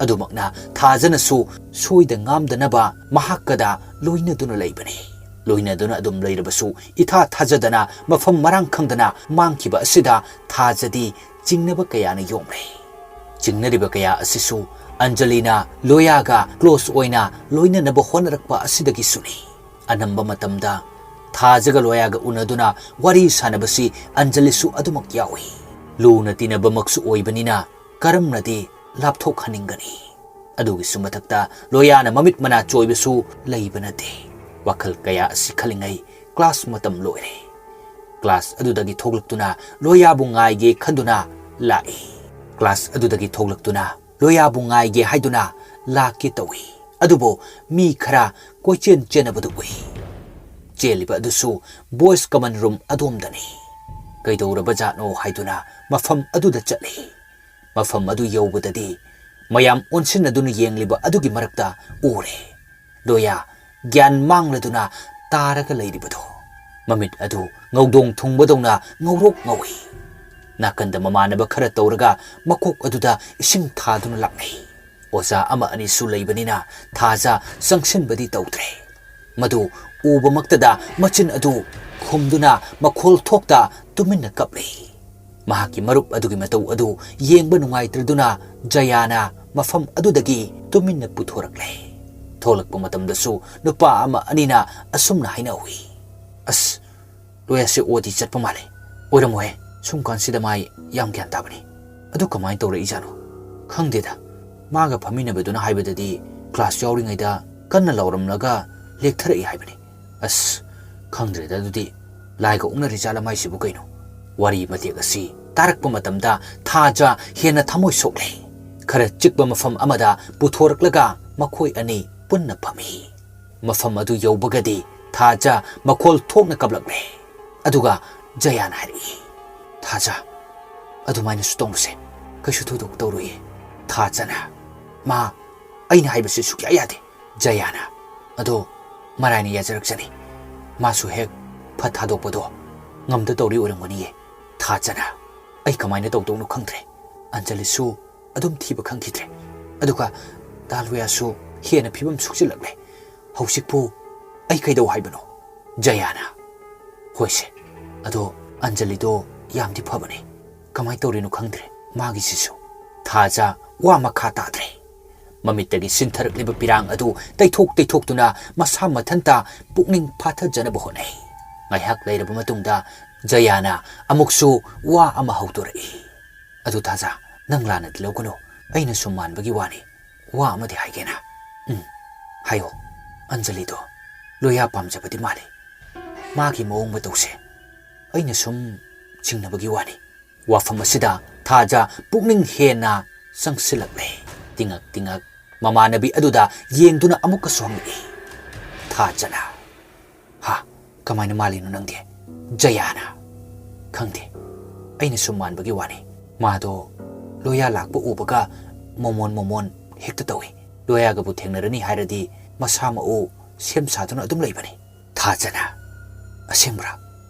ꯑꯗꯨꯃꯛꯅ ꯊꯥꯖꯅꯁꯨ ꯁꯣꯏꯗ ꯉꯥꯝꯗꯅꯕ ꯃꯍꯥꯛꯀꯗ ꯂꯣꯏꯅꯗꯨꯅ ꯂꯩꯕꯅꯤ꯫ ꯂꯣꯏꯅꯗꯨꯅ ꯑꯗꯨꯝ ꯂꯩꯔꯕꯁꯨ ꯏꯊꯥ ꯊꯥꯖꯗꯅ ꯃꯐꯝ ꯃꯔꯥꯡ ꯈꯪꯗꯅ ꯃꯥꯡꯈꯤꯕ ꯑꯁꯤꯗ ꯊꯥꯖꯗꯤ ꯆꯤꯡꯅꯕ ꯀꯌꯥꯅ ꯌꯣꯝꯂꯦ꯫ ꯆꯤꯡꯅꯔꯤꯕ ꯀꯌꯥ ꯑꯁꯤꯁꯨ ꯑꯟꯖꯂꯤꯅ ꯂꯣꯌꯥꯒ ꯀ꯭ꯂꯣꯁ ꯑꯣꯏꯅ ꯂꯣꯏꯅꯅꯕ ꯍꯣꯠꯅꯔꯛꯄ ꯑꯁꯤꯗꯒꯤꯁꯨꯅꯤ꯫ ꯑꯅꯝꯕ ꯃꯇꯝꯗ ꯊꯥꯖꯒ ꯂꯣꯌꯥꯒ ꯎꯅꯗꯨꯅ ꯋꯥꯔꯤ ꯁꯥꯟꯅꯕꯁꯤ ꯑꯟꯖꯂꯤꯁꯨ ꯑꯗꯨꯃꯛ ꯌꯥꯎꯏ꯫ ꯂꯨꯅ ꯇꯤꯟꯅꯕꯃꯛꯁꯨ ꯑꯣꯏꯕꯅꯤꯅ ꯀꯔꯝꯅꯗꯤ ꯂꯥꯞꯊꯣꯛꯍꯟꯅꯤꯡꯒꯅꯤ? ꯑꯗꯨꯒꯤꯁꯨ ꯃꯊꯛꯇ ꯂꯣꯌꯥꯅ ꯃꯃꯤꯠ ꯃꯅꯥ ꯆꯣꯏꯕꯁꯨ ꯂꯩꯕ ꯅꯠꯇꯦ꯫ ꯋꯥꯈꯜ ꯀꯌꯥ ꯑꯁꯤ ꯈꯜꯂꯤꯉꯩ ꯀ꯭ꯂꯥꯁ ꯃꯇꯝ ꯂꯣꯏꯔꯦ꯫ ꯀ꯭ꯂꯥꯁ ꯑꯗꯨꯗꯒꯤ ꯊꯣꯛꯂꯛꯇꯨꯅ ꯂꯣꯌꯥꯕꯨ ꯉꯥꯏꯒꯦ ꯈꯟꯗꯨꯅ ꯂꯥꯛꯏ꯫ ꯀ꯭ꯂꯥꯁ ꯑꯗꯨꯗꯒꯤ ꯊꯣꯛꯂꯛꯇꯨꯅ ꯂꯣꯌꯥꯕꯨ ꯉꯥꯏꯒꯦ ꯍꯥꯏꯗꯨꯅ ꯂꯥꯛꯀꯦ ꯇꯧꯏ꯫ ꯑꯗꯨꯕꯨ ꯃꯤ ꯈꯔ ꯀꯣꯏꯆꯦꯟ ꯆꯦꯟꯅꯕꯗꯨ ꯎꯏ꯫ ꯆꯦꯜꯂꯤꯕ ꯑꯗꯨꯁꯨ ꯕꯣꯏꯁ ꯀꯃꯟ ꯔꯨꯝ ꯑꯗꯣꯝꯗꯅꯤ꯫ ꯀꯩꯗꯧꯔꯕꯖꯥꯠꯅꯣ ꯍꯥꯏꯗꯨꯅ ꯃꯐꯝ ꯑꯗꯨꯗ ꯆꯠꯂꯤ꯫ ꯃꯐꯝ ꯑꯗꯨ ꯌꯧꯕꯗꯗꯤ ꯃꯌꯥꯝ ꯑꯣꯟꯁꯤꯟꯅꯗꯨꯅ ꯌꯦꯡꯂꯤꯕ ꯑꯗꯨꯒꯤ ꯃꯔꯛꯇ ꯎꯔꯦ꯫ ꯂꯣꯌꯥ ꯒ꯭ꯌꯥꯟ ꯃꯥꯡꯂꯗꯨꯅ ꯇꯥꯔꯒ ꯂꯩꯔꯤꯕꯗꯣ꯫ ꯃꯃꯤꯠ ꯑꯗꯨ ꯉꯧꯗꯣꯡ ꯊꯨꯡꯕꯗꯧꯅ ꯉꯧꯔꯣꯛ ꯉꯧꯏ꯫ ꯅꯥꯀꯟꯗ ꯃꯃꯥꯟꯅꯕ ꯈꯔ ꯇꯧꯔꯒ ꯃꯀꯣꯛ ꯑꯗꯨꯗ ꯏꯁꯤꯡ ꯊꯥꯗꯨꯅ ꯂꯥꯛꯅꯩ꯫ ꯑꯣꯖꯥ ꯑꯃ ꯑꯅꯤꯁꯨ ꯂꯩꯕꯅꯤꯅ ꯊꯥꯖ ꯆꯪꯁꯤꯟꯕꯗꯤ ꯇꯧꯗ꯭ꯔꯦ꯫ ꯃꯗꯨ ꯎꯕꯃꯛꯇꯗ ꯃꯆꯤꯟ ꯑꯗꯨ ꯈꯨꯝꯗꯨꯅ ꯃꯈꯣꯜ ꯊꯣꯛꯇ ꯇꯨꯃꯤꯟꯅ ꯀꯞꯂꯤ꯫ ꯃꯍꯥꯛꯀꯤ ꯃꯔꯨꯞ ꯑꯗꯨꯒꯤ ꯃꯇꯧ ꯑꯗꯨ ꯌꯦꯡꯕ ꯅꯨꯡꯉꯥꯏꯇ꯭ꯔꯗꯨꯅ ꯖꯌꯥꯅ ꯃꯐꯝ ꯑꯗꯨꯗꯒꯤ ꯇꯨꯃꯤꯟꯅ ꯄꯨꯊꯣꯔꯛꯂꯦ꯫ ꯊꯣꯛꯂꯛꯄ ꯃꯇꯝꯗꯁꯨ ꯅꯨꯄꯥ ꯑꯃ ꯑꯅꯤꯅ ꯑꯁꯨꯝꯅ ꯍꯥꯏꯅꯍꯧꯏ, "ꯑꯁ, ꯂꯣꯌꯥꯁꯦ ꯑꯣꯗꯤ ꯆꯠꯄ ꯃꯥꯜꯂꯦ꯫ ꯑꯣꯏꯔꯝꯃꯣꯏꯍꯦ, ꯁꯨꯝ ꯀꯥꯟꯁꯤꯗ ꯃꯥ ꯌꯥꯝ ꯒ꯭ꯌꯥꯟ ꯇꯥꯕꯅꯤ꯫ ꯑꯗꯨ ꯀꯃꯥꯏꯅ ꯇꯧꯔꯛꯏꯖꯥꯠꯅꯣ? ꯈꯪꯗꯦꯗ, ꯃꯥꯒ ꯐꯝꯃꯤꯟꯅꯕꯗꯨꯅ ꯍꯥꯏꯕꯗꯗꯤ ꯀ꯭ꯂꯥꯁ ꯌꯥꯎꯔꯤꯉꯩꯗ ꯀꯟꯅ ꯂꯥꯎꯔꯝꯂꯒ ꯂꯦꯛꯊꯔꯛꯏ ꯍꯥꯏꯕꯅꯤ꯫ ꯑꯁ, ꯈꯪꯗ꯭ꯔꯦꯗ ꯑꯗꯨꯗꯤ꯫ ꯂꯥꯏꯒ ꯑꯣꯛꯅꯔꯤꯖꯥꯠꯂ ꯃꯥꯏꯁꯤꯕꯨ ꯀꯩꯅꯣ?" ꯋꯥꯔꯤ ꯃꯇꯦꯛ ꯑꯁꯤ ꯇꯥꯔꯛꯄ ꯃꯇꯝꯗ ꯊꯥꯖ ꯍꯦꯟꯅ ꯊꯃꯣꯏ ꯁꯣꯛꯂꯦ꯫ ꯈꯔ ꯆꯤꯛꯄ ꯃꯐꯝ ꯑꯃꯗ ꯄꯨꯊꯣꯔꯛꯂꯒ ꯃꯈꯣꯏ ꯑꯅꯤ ꯄꯨꯟꯅ ꯐꯝꯃꯤ꯫ ꯃꯐꯝ ꯑꯗꯨ ꯌꯧꯕꯒꯗꯤ ꯊꯥꯖ ꯃꯈꯣꯜ ꯊꯣꯛꯅ ꯀꯞꯂꯛꯂꯦ꯫ ꯑꯗꯨꯒ ꯖꯌꯥꯅ ꯍꯥꯏꯔꯛꯏ, "ꯊꯥꯖ, ꯑꯗꯨꯃꯥꯏꯅꯁꯨ ꯇꯧꯅꯨꯁꯦ, ꯀꯩꯁꯨ ꯊꯣꯏꯗꯣꯛ ꯇꯧꯔꯣꯏꯌꯦ꯫" ꯊꯥꯖꯅ, "ꯃꯥ ꯑꯩꯅ ꯍꯥꯏꯕꯁꯦ ꯁꯨꯛꯌꯥ ꯌꯥꯗꯦ꯫" ꯖꯌꯥꯅ, "ꯑꯗꯣ ꯃꯔꯥꯏꯅ ꯌꯥꯖꯔꯛꯆꯅꯤ, ꯃꯥꯁꯨ ꯍꯦꯛ ꯐꯠ ꯊꯥꯗꯣꯛꯄꯗꯣ ꯉꯝꯗ ꯇꯧꯔꯤ ꯑꯣꯏꯔꯝꯒꯅꯤꯌꯦ꯫" ꯊꯥꯖꯅ, "ꯑꯩ ꯀꯃꯥꯏꯅ ꯇꯧꯗꯧꯅꯣ ꯈꯪꯗ꯭ꯔꯦ꯫ ꯑꯟꯖꯂꯤꯁꯨ ꯑꯗꯨꯝ ꯊꯤꯕ ꯈꯪꯈꯤꯗ꯭ꯔꯦ꯫ ꯑꯗꯨꯒ ꯗꯥ ꯂꯣꯌꯥꯁꯨ ꯍꯦꯟꯅ ꯐꯤꯕꯝ ꯁꯣꯛꯆꯤꯜꯂꯛꯂꯦ꯫ ꯍꯧꯖꯤꯛꯄꯨ ꯑꯩ ꯀꯩꯗꯧ ꯍꯥꯏꯕꯅꯣ?" ꯖꯌꯥꯅ, "ꯍꯣꯏꯁꯦ, ꯑꯗꯣ ꯑꯟꯖꯂꯤꯗꯣ ꯌꯥꯝꯗꯤ ꯐꯕꯅꯦ꯫ ꯀꯃꯥꯏꯅ ꯇꯧꯔꯤꯅꯣ ꯈꯪꯗ꯭ꯔꯦ ꯃꯥꯒꯤꯁꯤꯁꯨ꯫" ꯊꯥꯖ ꯋꯥ ꯃꯈꯥ ꯇꯥꯗ꯭ꯔꯦ꯫ ꯃꯃꯤꯠꯇꯒꯤ ꯁꯤꯟꯊꯔꯛꯂꯤꯕ ꯄꯤꯔꯥꯡ ꯑꯗꯨ ꯇꯩꯊꯣꯛ ꯇꯩꯊꯣꯛꯇꯨꯅ ꯃꯁꯥ ꯃꯊꯟꯇ ꯄꯨꯛꯅꯤꯡ ꯐꯥꯊꯖꯅꯕ ꯍꯣꯠꯅꯩ꯫ ꯉꯥꯏꯍꯥꯛ ꯂꯩꯔꯕ ꯃꯇꯨꯡꯗ ꯖꯌꯥꯅ ꯑꯃꯨꯛꯁꯨ ꯋꯥ ꯑꯃ ꯍꯧꯗꯣꯔꯛꯏ꯫ "ꯑꯗꯨ ꯊꯥꯖ, ꯅꯪ ꯂꯥꯟꯅꯗꯤ ꯂꯧꯒꯅꯨ, ꯑꯩꯅ ꯁꯨꯝ ꯃꯥꯟꯕꯒꯤ ꯋꯥꯅꯤ꯫ ꯋꯥ ꯑꯃꯗꯤ ꯍꯥꯏꯒꯦꯅ꯫" "ꯎꯝ, ꯍꯥꯏꯌꯣ꯫" "ꯑꯟꯖꯂꯤꯗꯣ ꯂꯣꯌꯥ ꯄꯥꯝꯖꯕꯗꯤ ꯃꯥꯜꯂꯤ꯫ ꯃꯥꯒꯤ ꯃꯑꯣꯡ ꯃꯇꯧꯁꯦ ꯑꯩꯅ ꯁꯨꯝ ꯆꯤꯡꯅꯕꯒꯤ ꯋꯥꯅꯤ꯫" ꯋꯥꯐꯝ ꯑꯁꯤꯗ ꯊꯥꯖ ꯄꯨꯛꯅꯤꯡ ꯍꯦꯟꯅ ꯆꯪꯁꯤꯜꯂꯛꯂꯦ꯫ ꯇꯤꯡꯉꯛ ꯇꯤꯡꯉꯛ ꯃꯃꯥꯟꯅꯕꯤ ꯑꯗꯨꯗ ꯌꯦꯡꯗꯨꯅ ꯑꯃꯨꯛꯀꯁꯨ ꯍꯪꯂꯛꯏ꯫ ꯊꯥꯖꯅ, "ꯍꯥ, ꯀꯃꯥꯏꯅ ꯃꯥꯜꯂꯤꯅꯣ ꯅꯪꯗꯤ?" ꯖꯌꯥꯅ, "ꯈꯪꯗꯦ, ꯑꯩꯅ ꯁꯨꯝ ꯃꯥꯟꯕꯒꯤ ꯋꯥꯅꯤ꯫ ꯃꯥꯗꯣ ꯂꯣꯌꯥ ꯂꯥꯛꯄ ꯎꯕꯒ ꯃꯣꯃꯣꯟ ꯃꯣꯃꯣꯟ ꯍꯦꯛꯇ ꯇꯧꯏ꯫ ꯂꯣꯌꯥꯒꯕꯨ ꯊꯦꯡꯅꯔꯅꯤ ꯍꯥꯏꯔꯗꯤ ꯃꯁꯥ ꯃꯎ ꯁꯦꯝ ꯁꯥꯗꯨꯅ ꯑꯗꯨꯝ ꯂꯩꯕꯅꯤ꯫" ꯊꯥꯖꯅ, "ꯑꯁꯦꯡꯕ꯭ꯔꯥ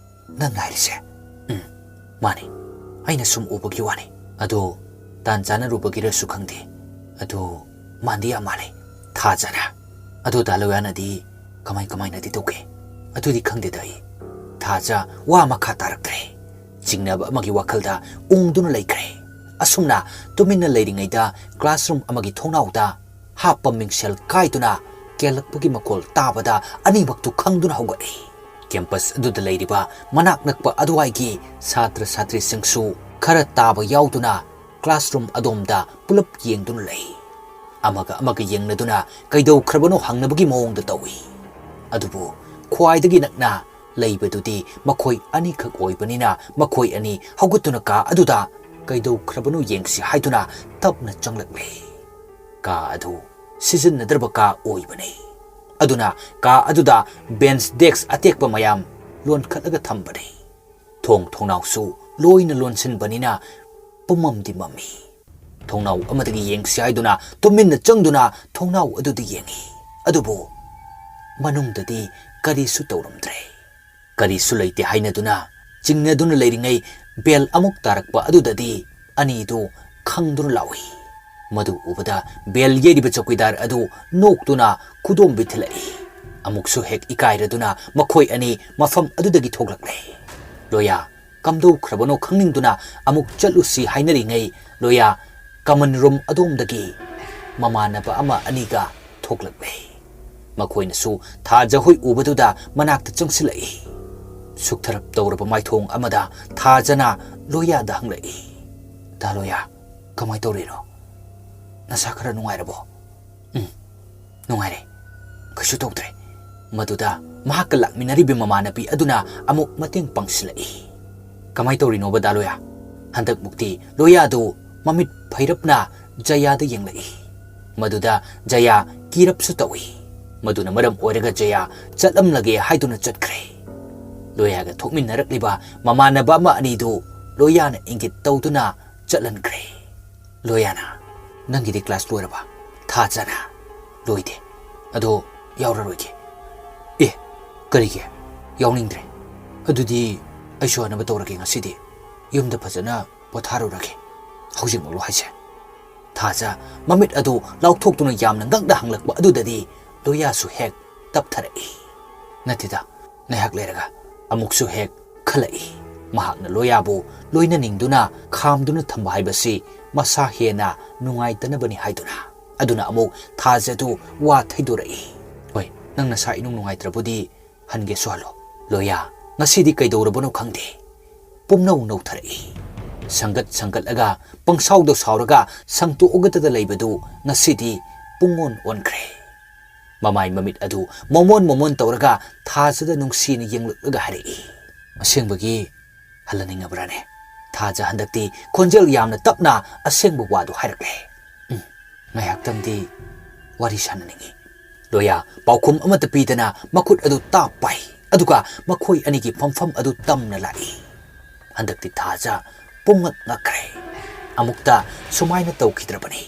ꯅꯪꯅ ꯍꯥꯏꯔꯤꯁꯦ?" "ꯎꯝ, ꯃꯥꯅꯤ꯫ ꯑꯩꯅ ꯁꯨꯝ ꯎꯕꯒꯤ ꯋꯥꯅꯤ꯫ ꯑꯗꯣ ꯇꯥꯟ ꯆꯥꯅꯔꯨꯕꯒꯤꯔꯁꯨ ꯈꯪꯗꯦ꯫ ꯑꯗꯣ ꯃꯥꯟꯗꯤ ꯌꯥꯝ ꯃꯥꯜꯂꯦ꯫" ꯊꯥꯖꯅ, "ꯑꯗꯣ ꯗꯥ ꯂꯣꯌꯥꯅꯗꯤ ꯀꯃꯥꯏ ꯀꯃꯥꯏꯅꯗꯤ ꯇꯧꯒꯦ?" "ꯑꯗꯨꯗꯤ ꯈꯪꯗꯦꯗ ꯑꯩ꯫" ꯊꯥꯖ ꯋꯥ ꯃꯈꯥ ꯇꯥꯔꯛꯇ꯭ꯔꯦ꯫ ꯆꯤꯡꯅꯕ ꯑꯃꯒꯤ ꯋꯥꯈꯜꯗ ꯎꯪꯗꯨꯅ ꯂꯩꯈ꯭ꯔꯦ꯫ ꯑꯁꯨꯝꯅ ꯇꯨꯃꯤꯟꯅ ꯂꯩꯔꯤꯉꯩꯗ classroom ꯑꯃꯒꯤ ꯊꯣꯡꯅꯥꯎꯗ ꯍꯥꯞꯄ ꯃꯤꯡꯁꯦꯜ ꯀꯥꯏꯗꯨꯅ ꯀꯦꯜꯂꯛꯄꯒꯤ ꯃꯈꯣꯜ ꯇꯥꯕꯗ ꯑꯅꯤꯃꯛꯇꯨ ꯈꯪꯗꯨꯅ ꯍꯧꯒꯠꯂꯤ꯫ ꯀꯦꯝꯄꯁ ꯑꯗꯨꯗ ꯂꯩꯔꯤꯕ ꯃꯅꯥꯛ ꯅꯛꯄ ꯑꯗꯨꯋꯥꯏꯒꯤ ꯁꯥꯇ꯭ꯔ ꯁꯥꯇ꯭ꯔꯤꯁꯤꯡꯁꯨ ꯈꯔ ꯇꯥꯕ ꯌꯥꯎꯗꯨꯅ ꯀ꯭ꯂꯥꯁꯔꯨꯝ ꯑꯗꯣꯝꯗ ꯄꯨꯂꯞ ꯌꯦꯡꯗꯨꯅ ꯂꯩ꯫ ꯑꯃꯒ ꯑꯃꯒ ꯌꯦꯡꯅꯗꯨꯅ ꯀꯩꯗꯧꯈ꯭ꯔꯕꯅꯣ ꯍꯪꯅꯕꯒꯤ ꯃꯑꯣꯡꯗ ꯇꯧꯏ꯫ ꯑꯗꯨꯕꯨ ꯈ꯭ꯋꯥꯏꯗꯒꯤ ꯅꯛꯅ ꯂꯩꯕꯗꯨꯗꯤ ꯃꯈꯣꯏ ꯑꯅꯤꯈꯛ ꯑꯣꯏꯕꯅꯤꯅ ꯃꯈꯣꯏ ꯑꯅꯤ ꯍꯧꯒꯠꯇꯨꯅ ꯀꯥ ꯑꯗꯨꯗ ꯀꯩꯗꯧꯈ꯭ꯔꯕꯅꯣ ꯌꯦꯡꯁꯤ ꯍꯥꯏꯗꯨꯅ ꯇꯞꯅ ꯆꯪꯂꯛꯂꯦ꯫ ꯀꯥ ꯑꯗꯨ ꯁꯤꯖꯤꯟꯅꯗ꯭ꯔꯕ ꯀꯥ ꯑꯣꯏꯕꯅꯤ꯫ ꯑꯗꯨꯅ ꯀꯥ ꯑꯗꯨꯗ ꯕꯦꯟꯆ ꯗꯦꯁ꯭ꯛ ꯑꯇꯦꯛꯄ ꯃꯌꯥꯝ ꯂꯣꯟꯈꯠꯂꯒ ꯊꯝꯕꯅꯤ꯫ ꯊꯣꯡ ꯊꯣꯡꯅꯥꯎꯁꯨ ꯂꯣꯏꯅ ꯂꯣꯟꯁꯤꯟꯕꯅꯤꯅ ꯄꯨꯝꯃꯝꯗꯤ ꯃꯝꯃꯤ꯫ ꯊꯣꯡꯅꯥꯎ ꯑꯃꯗꯒꯤ ꯌꯦꯡꯁꯤ ꯍꯥꯏꯗꯨꯅ ꯇꯨꯃꯤꯟꯅ ꯆꯪꯗꯨꯅ ꯊꯣꯡꯅꯥꯎ ꯑꯗꯨꯗ ꯌꯦꯡꯉꯤ꯫ ꯑꯗꯨꯕꯨ ꯃꯅꯨꯡꯗꯗꯤ ꯀꯔꯤꯁꯨ ꯇꯧꯔꯝꯗ꯭ꯔꯦ꯫ ꯀꯔꯤꯁꯨ ꯂꯩꯇꯦ ꯍꯥꯏꯅꯗꯨꯅ ꯆꯤꯡꯅꯗꯨꯅ ꯂꯩꯔꯤꯉꯩ ꯕꯦꯜ ꯑꯃꯨꯛ ꯇꯥꯔꯛꯄ ꯑꯗꯨꯗꯗꯤ ꯑꯅꯤꯗꯨ ꯈꯪꯗꯨꯅ ꯂꯥꯎꯏ꯫ ꯃꯗꯨ ꯎꯕꯗ ꯕꯦꯜ ꯌꯩꯔꯤꯕ ꯆꯧꯀꯤꯗꯥꯔ ꯑꯗꯨ ꯅꯣꯛꯇꯨꯅ ꯈꯨꯗꯣꯝꯕꯤ ꯊꯤꯜꯂꯛꯏ꯫ ꯑꯃꯨꯛꯁꯨ ꯍꯦꯛ ꯏꯀꯥꯏꯔꯗꯨꯅ ꯃꯈꯣꯏ ꯑꯅꯤ ꯃꯐꯝ ꯑꯗꯨꯗꯒꯤ ꯊꯣꯛꯂꯛꯂꯦ꯫ ꯂꯣꯌꯥ ꯀꯝꯗꯧꯈ꯭ꯔꯕꯅꯣ ꯈꯪꯅꯤꯡꯗꯨꯅ ꯑꯃꯨꯛ ꯆꯠꯂꯨꯁꯤ ꯍꯥꯏꯅꯔꯤꯉꯩ ꯂꯣꯌꯥ ꯀꯃꯟ ꯔꯨꯝ ꯑꯗꯣꯝꯗꯒꯤ ꯃꯃꯥꯟꯅꯕ ꯑꯃ ꯑꯅꯤꯒ ꯊꯣꯛꯂꯛꯂꯦ꯫ ꯃꯈꯣꯏꯅꯁꯨ ꯊꯥꯖ ꯍꯣꯏ ꯎꯕꯗꯨꯗ ꯃꯅꯥꯛꯇ ꯆꯪꯁꯤꯜꯂꯛꯏ꯫ ꯁꯨꯛꯊꯔꯞ ꯇꯧꯔꯕ ꯃꯥꯏꯊꯣꯡ ꯑꯃꯗ ꯊꯥꯖꯅ ꯂꯣꯌꯥꯗ ꯍꯪꯂꯛꯏ, "ꯗꯥ ꯂꯣꯌꯥ, ꯀꯃꯥꯏ ꯇꯧꯔꯤꯅꯣ? ꯅꯁꯥ ꯈꯔ ꯅꯨꯡꯉꯥꯏꯔꯕꯣ?" "ꯎꯝ, ꯅꯨꯡꯉꯥꯏꯔꯦ꯫ ꯀꯩꯁꯨ ꯇꯧꯗ꯭ꯔꯦ꯫" ꯃꯗꯨꯗ ꯃꯍꯥꯛꯀ ꯂꯥꯛꯃꯤꯟꯅꯔꯤꯕ ꯃꯃꯥꯟꯅꯕꯤ ꯑꯗꯨꯅ ꯑꯃꯨꯛ ꯃꯇꯦꯡ ꯄꯥꯡꯁꯤꯜꯂꯛꯏ꯫ "ꯀꯃꯥꯏ ꯇꯧꯔꯤꯅꯣꯕ, ꯗꯥ ꯂꯣꯌꯥ? ꯍꯟꯗꯛꯃꯨꯛꯇꯤ ꯂꯣꯌꯥꯗꯨ ꯃꯃꯤꯠ ꯐꯩꯔꯞꯅ ꯖꯌꯥꯗ ꯌꯦꯡꯂꯛꯏ꯫ ꯃꯗꯨꯗ ꯖꯌꯥ ꯀꯤꯔꯞꯁꯨ ꯇꯧꯏ꯫ ꯃꯗꯨꯅ ꯃꯔꯝ ꯑꯣꯏꯔꯒ ꯖꯌꯥ ꯆꯠꯂꯝꯂꯒꯦ ꯍꯥꯏꯗꯨꯅ ꯆꯠꯈ꯭ꯔꯦ꯫" ꯂꯣꯌꯥꯒ ꯊꯣꯛꯃꯤꯟꯅꯔꯛꯂꯤꯕ ꯃꯃꯥꯟꯅꯕ ꯑꯃ ꯑꯅꯤꯗꯨ ꯂꯣꯌꯥꯅ ꯏꯪꯒꯤꯠ ꯇꯧꯗꯨꯅ ꯆꯠꯍꯟꯈ꯭ꯔꯦ꯫ ꯂꯣꯌꯥꯅ, "ꯅꯪꯒꯤꯗꯤ ꯀ꯭ꯂꯥꯁ ꯂꯣꯏꯔꯕ?" ꯊꯥꯖꯅ, "ꯂꯣꯏꯗꯦ꯫ ꯑꯗꯣ ꯌꯥꯎꯔꯔꯣꯏꯒꯦ꯫" "ꯑꯦ, ꯀꯔꯤꯒꯤ? ꯌꯥꯎꯅꯤꯡꯗ꯭ꯔꯦ? ꯑꯗꯨꯗꯤ ꯑꯩꯁꯨ ꯍꯟꯅꯕ ꯇꯧꯔꯒꯦ ꯉꯁꯤꯗꯤ꯫ ꯌꯨꯝꯗ ꯐꯖꯅ ꯄꯣꯊꯥꯔꯨꯔꯒꯦ꯫ ꯍꯧꯖꯤꯛꯃꯛꯂꯣ ꯍꯥꯏꯁꯦ?" ꯊꯥꯖ ꯃꯃꯤꯠ ꯑꯗꯨ ꯂꯥꯎꯊꯣꯛꯇꯨꯅ ꯌꯥꯝꯅ ꯉꯛꯅ ꯍꯪꯂꯛꯄ ꯑꯗꯨꯗꯗꯤ ꯂꯣꯌꯥꯁꯨ ꯍꯦꯛ ꯇꯞꯊꯔꯛꯏ꯫ "ꯅꯠꯇꯦꯗ, ꯉꯥꯏꯍꯥꯛ ꯂꯩꯔꯒ ꯑꯃꯨꯛꯁꯨ ꯍꯦꯛ ꯈꯜꯂꯛꯏ꯫ ꯃꯍꯥꯛꯅ ꯂꯣꯌꯥꯕꯨ ꯂꯣꯏꯅꯅꯤꯡꯗꯨꯅ ꯈꯥꯝꯗꯨꯅ ꯊꯝꯕ ꯍꯥꯏꯕꯁꯤ ꯃꯁꯥ ꯍꯦꯟꯅ ꯅꯨꯡꯉꯥꯏꯇꯅꯕꯅꯤ ꯍꯥꯏꯗꯨꯅ꯫ ꯑꯗꯨꯅ ꯑꯃꯨꯛ ꯊꯥꯖꯗꯨ ꯋꯥ ꯊꯩꯗꯣꯔꯛꯏ꯫ "ꯍꯣꯏ, ꯅꯪ ꯅꯁꯥ ꯏꯅꯨꯡ ꯅꯨꯡꯉꯥꯏꯇ꯭ꯔꯕꯨꯗꯤ ꯍꯟꯒꯦꯁꯨ ꯍꯜꯂꯣ꯫ ꯂꯣꯌꯥ, ꯉꯁꯤꯗꯤ ꯀꯩꯗꯧꯔꯕꯅꯣ ꯈꯪꯗꯦ꯫ ꯄꯨꯝꯅꯧ ꯅꯧꯊꯔꯛꯏ꯫ ꯁꯪꯒꯠ ꯁꯪꯒꯠꯂꯒ ꯄꯪꯁꯥꯎꯗ ꯁꯥꯎꯔꯒ ꯁꯪꯇꯣꯛꯑꯒꯗ ꯂꯩꯕꯗꯨ ꯉꯁꯤꯗꯤ ꯄꯨꯡꯑꯣꯟ ꯑꯣꯟꯈ꯭ꯔꯦ꯫" ꯃꯃꯥꯏ ꯃꯃꯤꯠ ꯑꯗꯨ ꯃꯃꯣꯟ ꯃꯃꯣꯟ ꯇꯧꯔꯒ ꯊꯥꯖꯗ ꯅꯨꯡꯁꯤꯅ ꯌꯦꯡꯂꯛꯂꯒ ꯍꯥꯏꯔꯛꯏ꯫ "ꯑꯁꯦꯡꯕꯒꯤ ꯍꯜꯂꯅꯤꯡꯉꯕ꯭ꯔꯥꯅꯦ?" ꯊꯥꯖ ꯍꯟꯗꯛꯇꯤ ꯈꯣꯟꯖꯦꯜ ꯌꯥꯝꯅ ꯇꯞꯅ ꯑꯁꯦꯡꯕ ꯋꯥꯗꯨ ꯍꯥꯏꯔꯛꯂꯦ꯫ "ꯎꯝ, ꯉꯥꯏꯍꯥꯛꯇꯪꯗꯤ ꯋꯥꯔꯤ ꯁꯥꯟꯅꯅꯤꯡꯏ꯫" ꯂꯣꯌꯥ ꯄꯥꯎꯈꯨꯝ ꯑꯃꯠꯇ ꯄꯤꯗꯅ ꯃꯈꯨꯠ ꯑꯗꯨ ꯇꯥꯞ ꯄꯥꯏ, ꯑꯗꯨꯒ ꯃꯈꯣꯏ ꯑꯅꯤꯒꯤ ꯐꯝꯐꯝ ꯑꯗꯨ ꯇꯝꯅ ꯂꯥꯛꯏ꯫ ꯍꯟꯗꯛꯇꯤ ꯊꯥꯖ ꯄꯨꯝꯉꯛ ꯉꯛꯈ꯭ꯔꯦ꯫ ꯑꯃꯨꯛꯇ ꯁꯨꯃꯥꯏꯅ ꯇꯧꯈꯤꯗ꯭ꯔꯕꯅꯤ꯫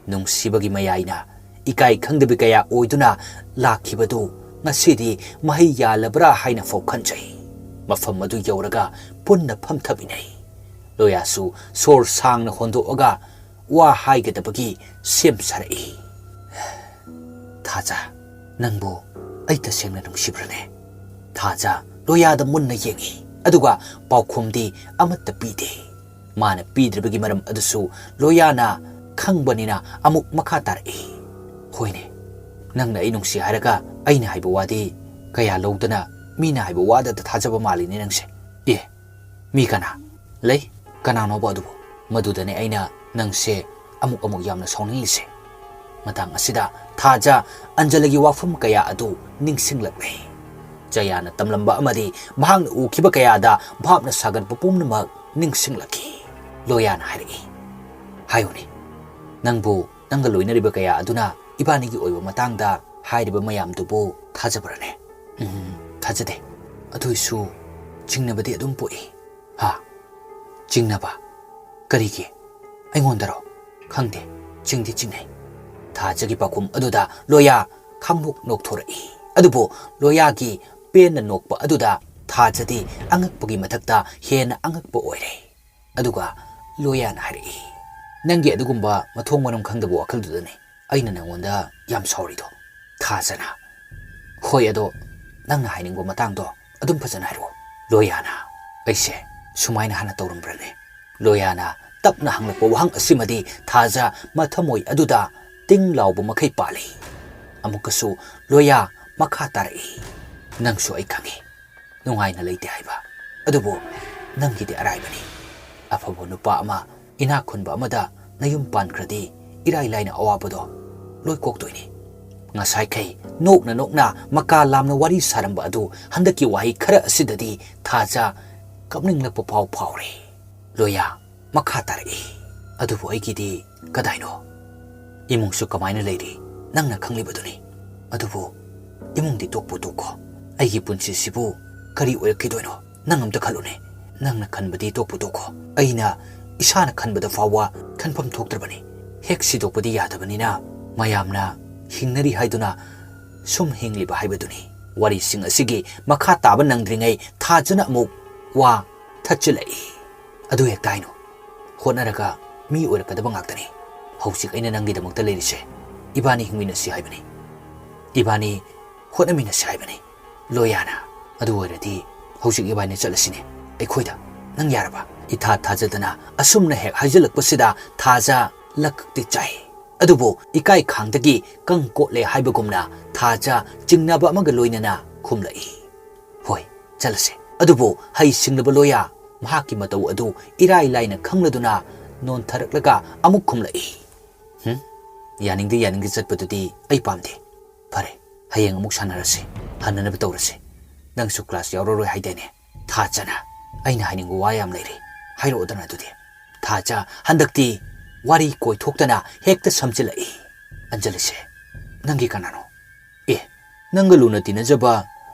ꯅꯨꯡꯁꯤꯕꯒꯤ ꯃꯌꯥꯏꯅ ꯏꯀꯥꯏ ꯈꯪꯗꯕꯤ ꯀꯌꯥ ꯑꯣꯏꯗꯨꯅ ꯂꯥꯛꯈꯤꯕꯗꯨ ꯉꯁꯤꯗꯤ ꯃꯍꯩ ꯌꯥꯜꯂꯕ꯭ꯔꯥ ꯍꯥꯏꯅ ꯐꯥꯎ ꯈꯟꯖꯩ꯫ ꯃꯐꯝ ꯑꯗꯨ ꯌꯧꯔꯒ ꯄꯨꯟꯅ ꯐꯝꯊꯃꯤꯟꯅꯩ꯫ ꯂꯣꯌꯥꯁꯨ ꯁꯣꯔ ꯁꯥꯡꯅ ꯍꯣꯟꯗꯣꯛꯑꯒ ꯋꯥ ꯍꯥꯏꯒꯗꯕꯒꯤ ꯁꯦꯝ ꯁꯥꯔꯛꯏ꯫ "ꯊꯥꯖ, ꯅꯪꯕꯨ ꯑꯩ ꯇꯁꯦꯡꯅ ꯅꯨꯡꯁꯤꯕ꯭ꯔꯅꯦ?" ꯊꯥꯖ ꯂꯣꯌꯥꯗ ꯃꯨꯟꯅ ꯌꯦꯡꯏ, ꯑꯗꯨꯒ ꯄꯥꯎꯈꯨꯝꯗꯤ ꯑꯃꯠꯇ ꯄꯤꯗꯦ꯫ ꯃꯥꯅ ꯄꯤꯗ꯭ꯔꯤꯕꯒꯤ ꯃꯔꯝ ꯑꯗꯨꯁꯨ ꯂꯣꯌꯥꯅ ꯈꯪꯕꯅꯤꯅ ꯑꯃꯨꯛ ꯃꯈꯥ ꯇꯥꯔꯛꯏ꯫ "ꯍꯣꯏꯅꯦ, ꯅꯪꯅ ꯑꯩ ꯅꯨꯡꯁꯤ ꯍꯥꯏꯔꯒ ꯑꯩꯅ ꯍꯥꯏꯕ ꯋꯥꯗꯤ ꯀꯌꯥ ꯂꯧꯗꯅ ꯃꯤꯅ ꯍꯥꯏꯕ ꯋꯥꯗꯇ ꯊꯥꯖꯕ ꯃꯥꯜꯂꯤꯅꯦ ꯅꯪꯁꯦ꯫ ꯑꯦ, ꯃꯤ ꯀꯅꯥ? ꯂꯩ, ꯀꯅꯥꯅꯣꯕ ꯑꯗꯨꯕꯨ? ꯃꯗꯨꯗꯅꯦ ꯑꯩꯅ ꯅꯪꯁꯦ ꯑꯃꯨꯛ ꯑꯃꯨꯛ ꯌꯥꯝꯅ ꯁꯥꯎꯅꯤꯡꯂꯤꯁꯦ꯫" ꯃꯇꯥꯡ ꯑꯁꯤꯗ ꯊꯥꯖ ꯑꯟꯖꯂꯤꯒꯤ ꯋꯥꯐꯝ ꯀꯌꯥ ꯑꯗꯨ ꯅꯤꯡꯁꯤꯡꯂꯛꯂꯦ꯫ ꯖꯌꯥꯅ ꯇꯝꯂꯝꯕ ꯑꯃꯗꯤ ꯃꯍꯥꯛꯅ ꯎꯈꯤꯕ ꯀꯌꯥꯗ ꯚꯥꯞꯅ ꯁꯥꯒꯠꯄ ꯄꯨꯝꯅꯃꯛ ꯅꯤꯡꯁꯤꯡꯂꯛꯈꯤ꯫ ꯂꯣꯌꯥꯅ ꯍꯥꯏꯔꯛꯏ, "ꯍꯥꯏꯌꯨꯅꯦ, ꯅꯪꯕꯨ ꯅꯪꯒ ꯂꯣꯏꯅꯔꯤꯕ ꯀꯌꯥ ꯑꯗꯨꯅ ꯏꯕꯥꯅꯤꯒꯤ ꯑꯣꯏꯕ ꯃꯇꯥꯡꯗ ꯍꯥꯏꯔꯤꯕ ꯃꯌꯥꯝꯗꯨꯕꯨ ꯊꯥꯖꯕ꯭ꯔꯅꯦ?" "ꯎꯝ, ꯊꯥꯖꯗꯦ꯫ ꯑꯗꯨꯏꯁꯨ ꯆꯤꯡꯅꯕꯗꯤ ꯑꯗꯨꯝ ꯄꯣꯛꯏ꯫" "ꯍꯥ? ꯆꯤꯡꯅꯕ? ꯀꯔꯤꯒꯤ? ꯑꯩꯉꯣꯟꯗꯔꯣ?" "ꯈꯪꯗꯦ, ꯆꯤꯡꯗꯤ ꯆꯤꯡꯅꯩ꯫" ꯊꯥꯖꯒꯤ ꯄꯥꯎꯈꯨꯝ ꯑꯗꯨꯗ ꯂꯣꯌꯥ ꯈꯪꯅꯣꯛ ꯅꯣꯛꯊꯣꯔꯛꯏ꯫ ꯑꯗꯨꯕꯨ ꯂꯣꯌꯥꯒꯤ ꯄꯦꯟꯅ ꯅꯣꯛꯄ ꯑꯗꯨꯗ ꯊꯥꯖꯗꯤ ꯑꯉꯛꯄꯒꯤ ꯃꯊꯛꯇ ꯍꯦꯟꯅ ꯑꯉꯛꯄ ꯑꯣꯏꯔꯦ꯫ ꯑꯗꯨꯒ ꯂꯣꯌꯥꯅ ꯍꯥꯏꯔꯛꯏ, "ꯅꯪꯒꯤ ꯑꯗꯨꯒꯨꯝꯕ ꯃꯊꯣꯡ ꯃꯔꯝ ꯈꯪꯗꯕ ꯋꯥꯈꯜꯗꯨꯗꯅꯤ ꯑꯩꯅ ꯅꯪꯉꯣꯟꯗ ꯌꯥꯝ ꯁꯥꯎꯔꯤꯗꯣ, ꯊꯥꯖꯅ꯫" "ꯍꯣꯏ, ꯑꯗꯣ ꯅꯪꯅ ꯍꯥꯏꯅꯤꯡꯕ ꯃꯇꯥꯡꯗꯣ ꯑꯗꯨꯝ ꯐꯖꯅ ꯍꯥꯏꯔꯛꯑꯣ꯫" "ꯂꯣꯌꯥꯅ, ꯑꯩꯁꯦ ꯁꯨꯃꯥꯏꯅ ꯍꯥꯟꯅ ꯇꯧꯔꯝꯕ꯭ꯔꯅꯦ?" ꯂꯣꯌꯥꯅ ꯇꯞꯅ ꯍꯪꯂꯛꯄ ꯋꯥꯍꯪ ꯑꯁꯤꯃꯗꯤ ꯊꯥꯖ ꯃꯊꯃꯣꯏ ꯑꯗꯨꯗ ꯇꯤꯡ ꯂꯥꯎꯕ ꯃꯈꯩ ꯄꯥꯜꯂꯤ꯫ ꯑꯃꯨꯛꯀꯁꯨ ꯂꯣꯌꯥ ꯃꯈꯥ ꯇꯥꯔꯛꯏ, "ꯅꯪꯁꯨ ꯑꯩ ꯈꯪꯏ, ꯅꯨꯡꯉꯥꯏꯅ ꯂꯩꯇꯦ ꯍꯥꯏꯕ꯫ ꯑꯗꯨꯕꯨ ꯅꯪꯒꯤꯗꯤ ꯑꯔꯥꯏꯕꯅꯤ꯫ ꯑꯐꯕ ꯅꯨꯄꯥ ꯑꯃ, ꯏꯅꯥꯛ ꯈꯨꯟꯕ ꯑꯃꯗ ꯅꯌꯨꯝ ꯄꯥꯟꯈ꯭ꯔꯗꯤ ꯏꯔꯥꯏ ꯂꯥꯏꯅ ꯑꯋꯥꯕꯗꯣ ꯂꯣꯏ ꯀꯣꯛꯇꯣꯏꯅꯤ꯫" ꯉꯁꯥꯏꯈꯩ ꯅꯣꯛꯅ ꯅꯣꯛꯅ ꯃꯀꯥ ꯂꯥꯝꯅ ꯋꯥꯔꯤ ꯁꯥꯔꯝꯕ ꯑꯗꯨ ꯍꯟꯗꯛꯀꯤ ꯋꯥꯍꯩ ꯈꯔ ꯑꯁꯤꯗꯗꯤ ꯊꯥꯖ ꯀꯞꯅꯤꯡꯂꯛꯄ ꯐꯥꯎ ꯐꯥꯎꯔꯦ꯫ ꯂꯣꯌꯥ ꯃꯈꯥ ꯇꯥꯔꯛꯏ, "ꯑꯗꯨꯕꯨ ꯑꯩꯒꯤꯗꯤ ꯀꯗꯥꯏꯅꯣ? ꯏꯃꯨꯡꯁꯨ ꯀꯃꯥꯏꯅ ꯂꯩꯔꯤ, ꯅꯪꯅ ꯈꯪꯂꯤꯕꯗꯨꯅꯤ꯫ ꯑꯗꯨꯕꯨ ꯏꯃꯨꯡꯗꯤ ꯇꯣꯛꯄꯨ ꯇꯣꯛꯈꯣ꯫ ꯑꯩꯒꯤ ꯄꯨꯟꯁꯤꯁꯤꯕꯨ ꯀꯔꯤ ꯑꯣꯏꯔꯛꯈꯤꯗꯣꯏꯅꯣ? ꯅꯪ ꯑꯝꯇ ꯈꯜꯂꯨꯅꯦ꯫ ꯅꯪꯅ ꯈꯟꯕꯗꯤ ꯇꯣꯛꯄꯨ ꯇꯣꯛꯈꯣ꯫ ꯑꯩꯅ ꯏꯁꯥꯅ ꯈꯟꯕꯗ ꯐꯥꯎꯕ ꯈꯟꯐꯝ ꯊꯣꯛꯇ꯭ꯔꯕꯅꯤ꯫ ꯍꯦꯛ ꯁꯤꯗꯣꯛꯄꯗꯤ ꯌꯥꯗꯕꯅꯤꯅ ꯃꯌꯥꯝꯅ ꯍꯤꯡꯅꯔꯤ ꯍꯥꯏꯗꯨꯅ ꯁꯨꯝ ꯍꯤꯡꯂꯤꯕ ꯍꯥꯏꯕꯗꯨꯅꯤ꯫" ꯋꯥꯔꯤꯁꯤꯡ ꯑꯁꯤꯒꯤ ꯃꯈꯥ ꯇꯥꯕ ꯅꯪꯗ꯭ꯔꯤꯉꯩ ꯊꯥꯖꯅ ꯑꯃꯨꯛ ꯋꯥ ꯊꯠꯆꯤꯜꯂꯛꯏ꯫ "ꯑꯗꯨ ꯍꯦꯛꯇ ꯍꯥꯏꯅꯨ꯫ ꯍꯣꯠꯅꯔꯒ ꯃꯤ ꯑꯣꯏꯔꯛꯀꯗꯕ ꯉꯥꯛꯇꯅꯤ꯫ ꯍꯧꯖꯤꯛ ꯑꯩꯅ ꯅꯪꯒꯤꯗꯃꯛꯇ ꯂꯩꯔꯤꯁꯦ꯫ ꯏꯕꯥꯅꯤ ꯍꯤꯡꯃꯤꯟꯅꯁꯤ ꯍꯥꯏꯕꯅꯤ꯫ ꯏꯕꯥꯅꯤ ꯍꯣꯠꯅꯃꯤꯟꯅꯁꯤ ꯍꯥꯏꯕꯅꯤ, ꯂꯣꯌꯥꯅ꯫ ꯑꯗꯨ ꯑꯣꯏꯔꯗꯤ ꯍꯧꯖꯤꯛ ꯏꯕꯥꯅꯤ ꯆꯠꯂꯁꯤꯅꯦ꯫ ꯑꯩꯈꯣꯏꯗ꯫ ꯅꯪ ꯌꯥꯔꯕ?" ꯏꯊꯥ ꯊꯥꯖꯗꯅ ꯑꯁꯨꯝꯅ ꯍꯦꯛ ꯍꯥꯏꯖꯤꯜꯂꯛꯄꯁꯤꯗ ꯊꯥꯖ ꯂꯀꯛꯇꯤ ꯆꯥꯏ꯫ ꯑꯗꯨꯕꯨ ꯏꯀꯥꯏ ꯈꯥꯡꯗꯒꯤ ꯀꯪ ꯀꯣꯠꯂꯦ ꯍꯥꯏꯕꯒꯨꯝꯅ ꯊꯥꯖ ꯆꯤꯡꯅꯕ ꯑꯃꯒ ꯂꯣꯏꯅꯅ ꯈꯨꯝꯂꯛꯏ, "ꯍꯣꯏ, ꯆꯠꯂꯁꯦ꯫" ꯑꯗꯨꯕꯨ ꯍꯩ ꯁꯤꯡꯂꯕ ꯂꯣꯌꯥ ꯃꯍꯥꯛꯀꯤ ꯃꯇꯧ ꯑꯗꯨ ꯏꯔꯥꯏ ꯂꯥꯏꯅ ꯈꯪꯂꯗꯨꯅ ꯅꯣꯟꯊꯔꯛꯂꯒ ꯑꯃꯨꯛ ꯈꯨꯝꯂꯛꯏ, "ꯍꯨꯝ, ꯌꯥꯅꯤꯡꯗꯦ, ꯌꯥꯅꯤꯡꯗꯦ, ꯆꯠꯄꯗꯨꯗꯤ ꯑꯩ ꯄꯥꯝꯗꯦ꯫ ꯐꯔꯦ, ꯍꯌꯦꯡ ꯑꯃꯨꯛ ꯁꯥꯟꯅꯔꯁꯤ, ꯍꯟꯅꯅꯕ ꯇꯧꯔꯁꯤ꯫ ꯅꯪꯁꯨ ꯀ꯭ꯂꯥꯁ ꯌꯥꯎꯔꯔꯣꯏ ꯍꯥꯏꯗꯥꯏꯅꯦ?" "ꯊꯥꯖꯅ, ꯑꯩꯅ ꯍꯥꯏꯅꯤꯡꯕ ꯋꯥ ꯌꯥꯝ ꯂꯩꯔꯤ, ꯍꯥꯏꯔꯛꯑꯣꯗꯅ ꯑꯗꯨꯗꯤ꯫" ꯊꯥꯖ ꯍꯟꯗꯛꯇꯤ ꯋꯥꯔꯤ ꯀꯣꯏꯊꯣꯛꯇꯅ ꯍꯦꯛꯇ ꯁꯝꯖꯤꯜꯂꯛꯏ꯫ "ꯑꯟꯖꯂꯤꯁꯦ ꯅꯪꯒꯤ ꯀꯅꯥꯅꯣ?" "ꯑꯦ, ꯅꯪꯒ ꯂꯨꯅ ꯇꯤꯟꯅꯖꯕ,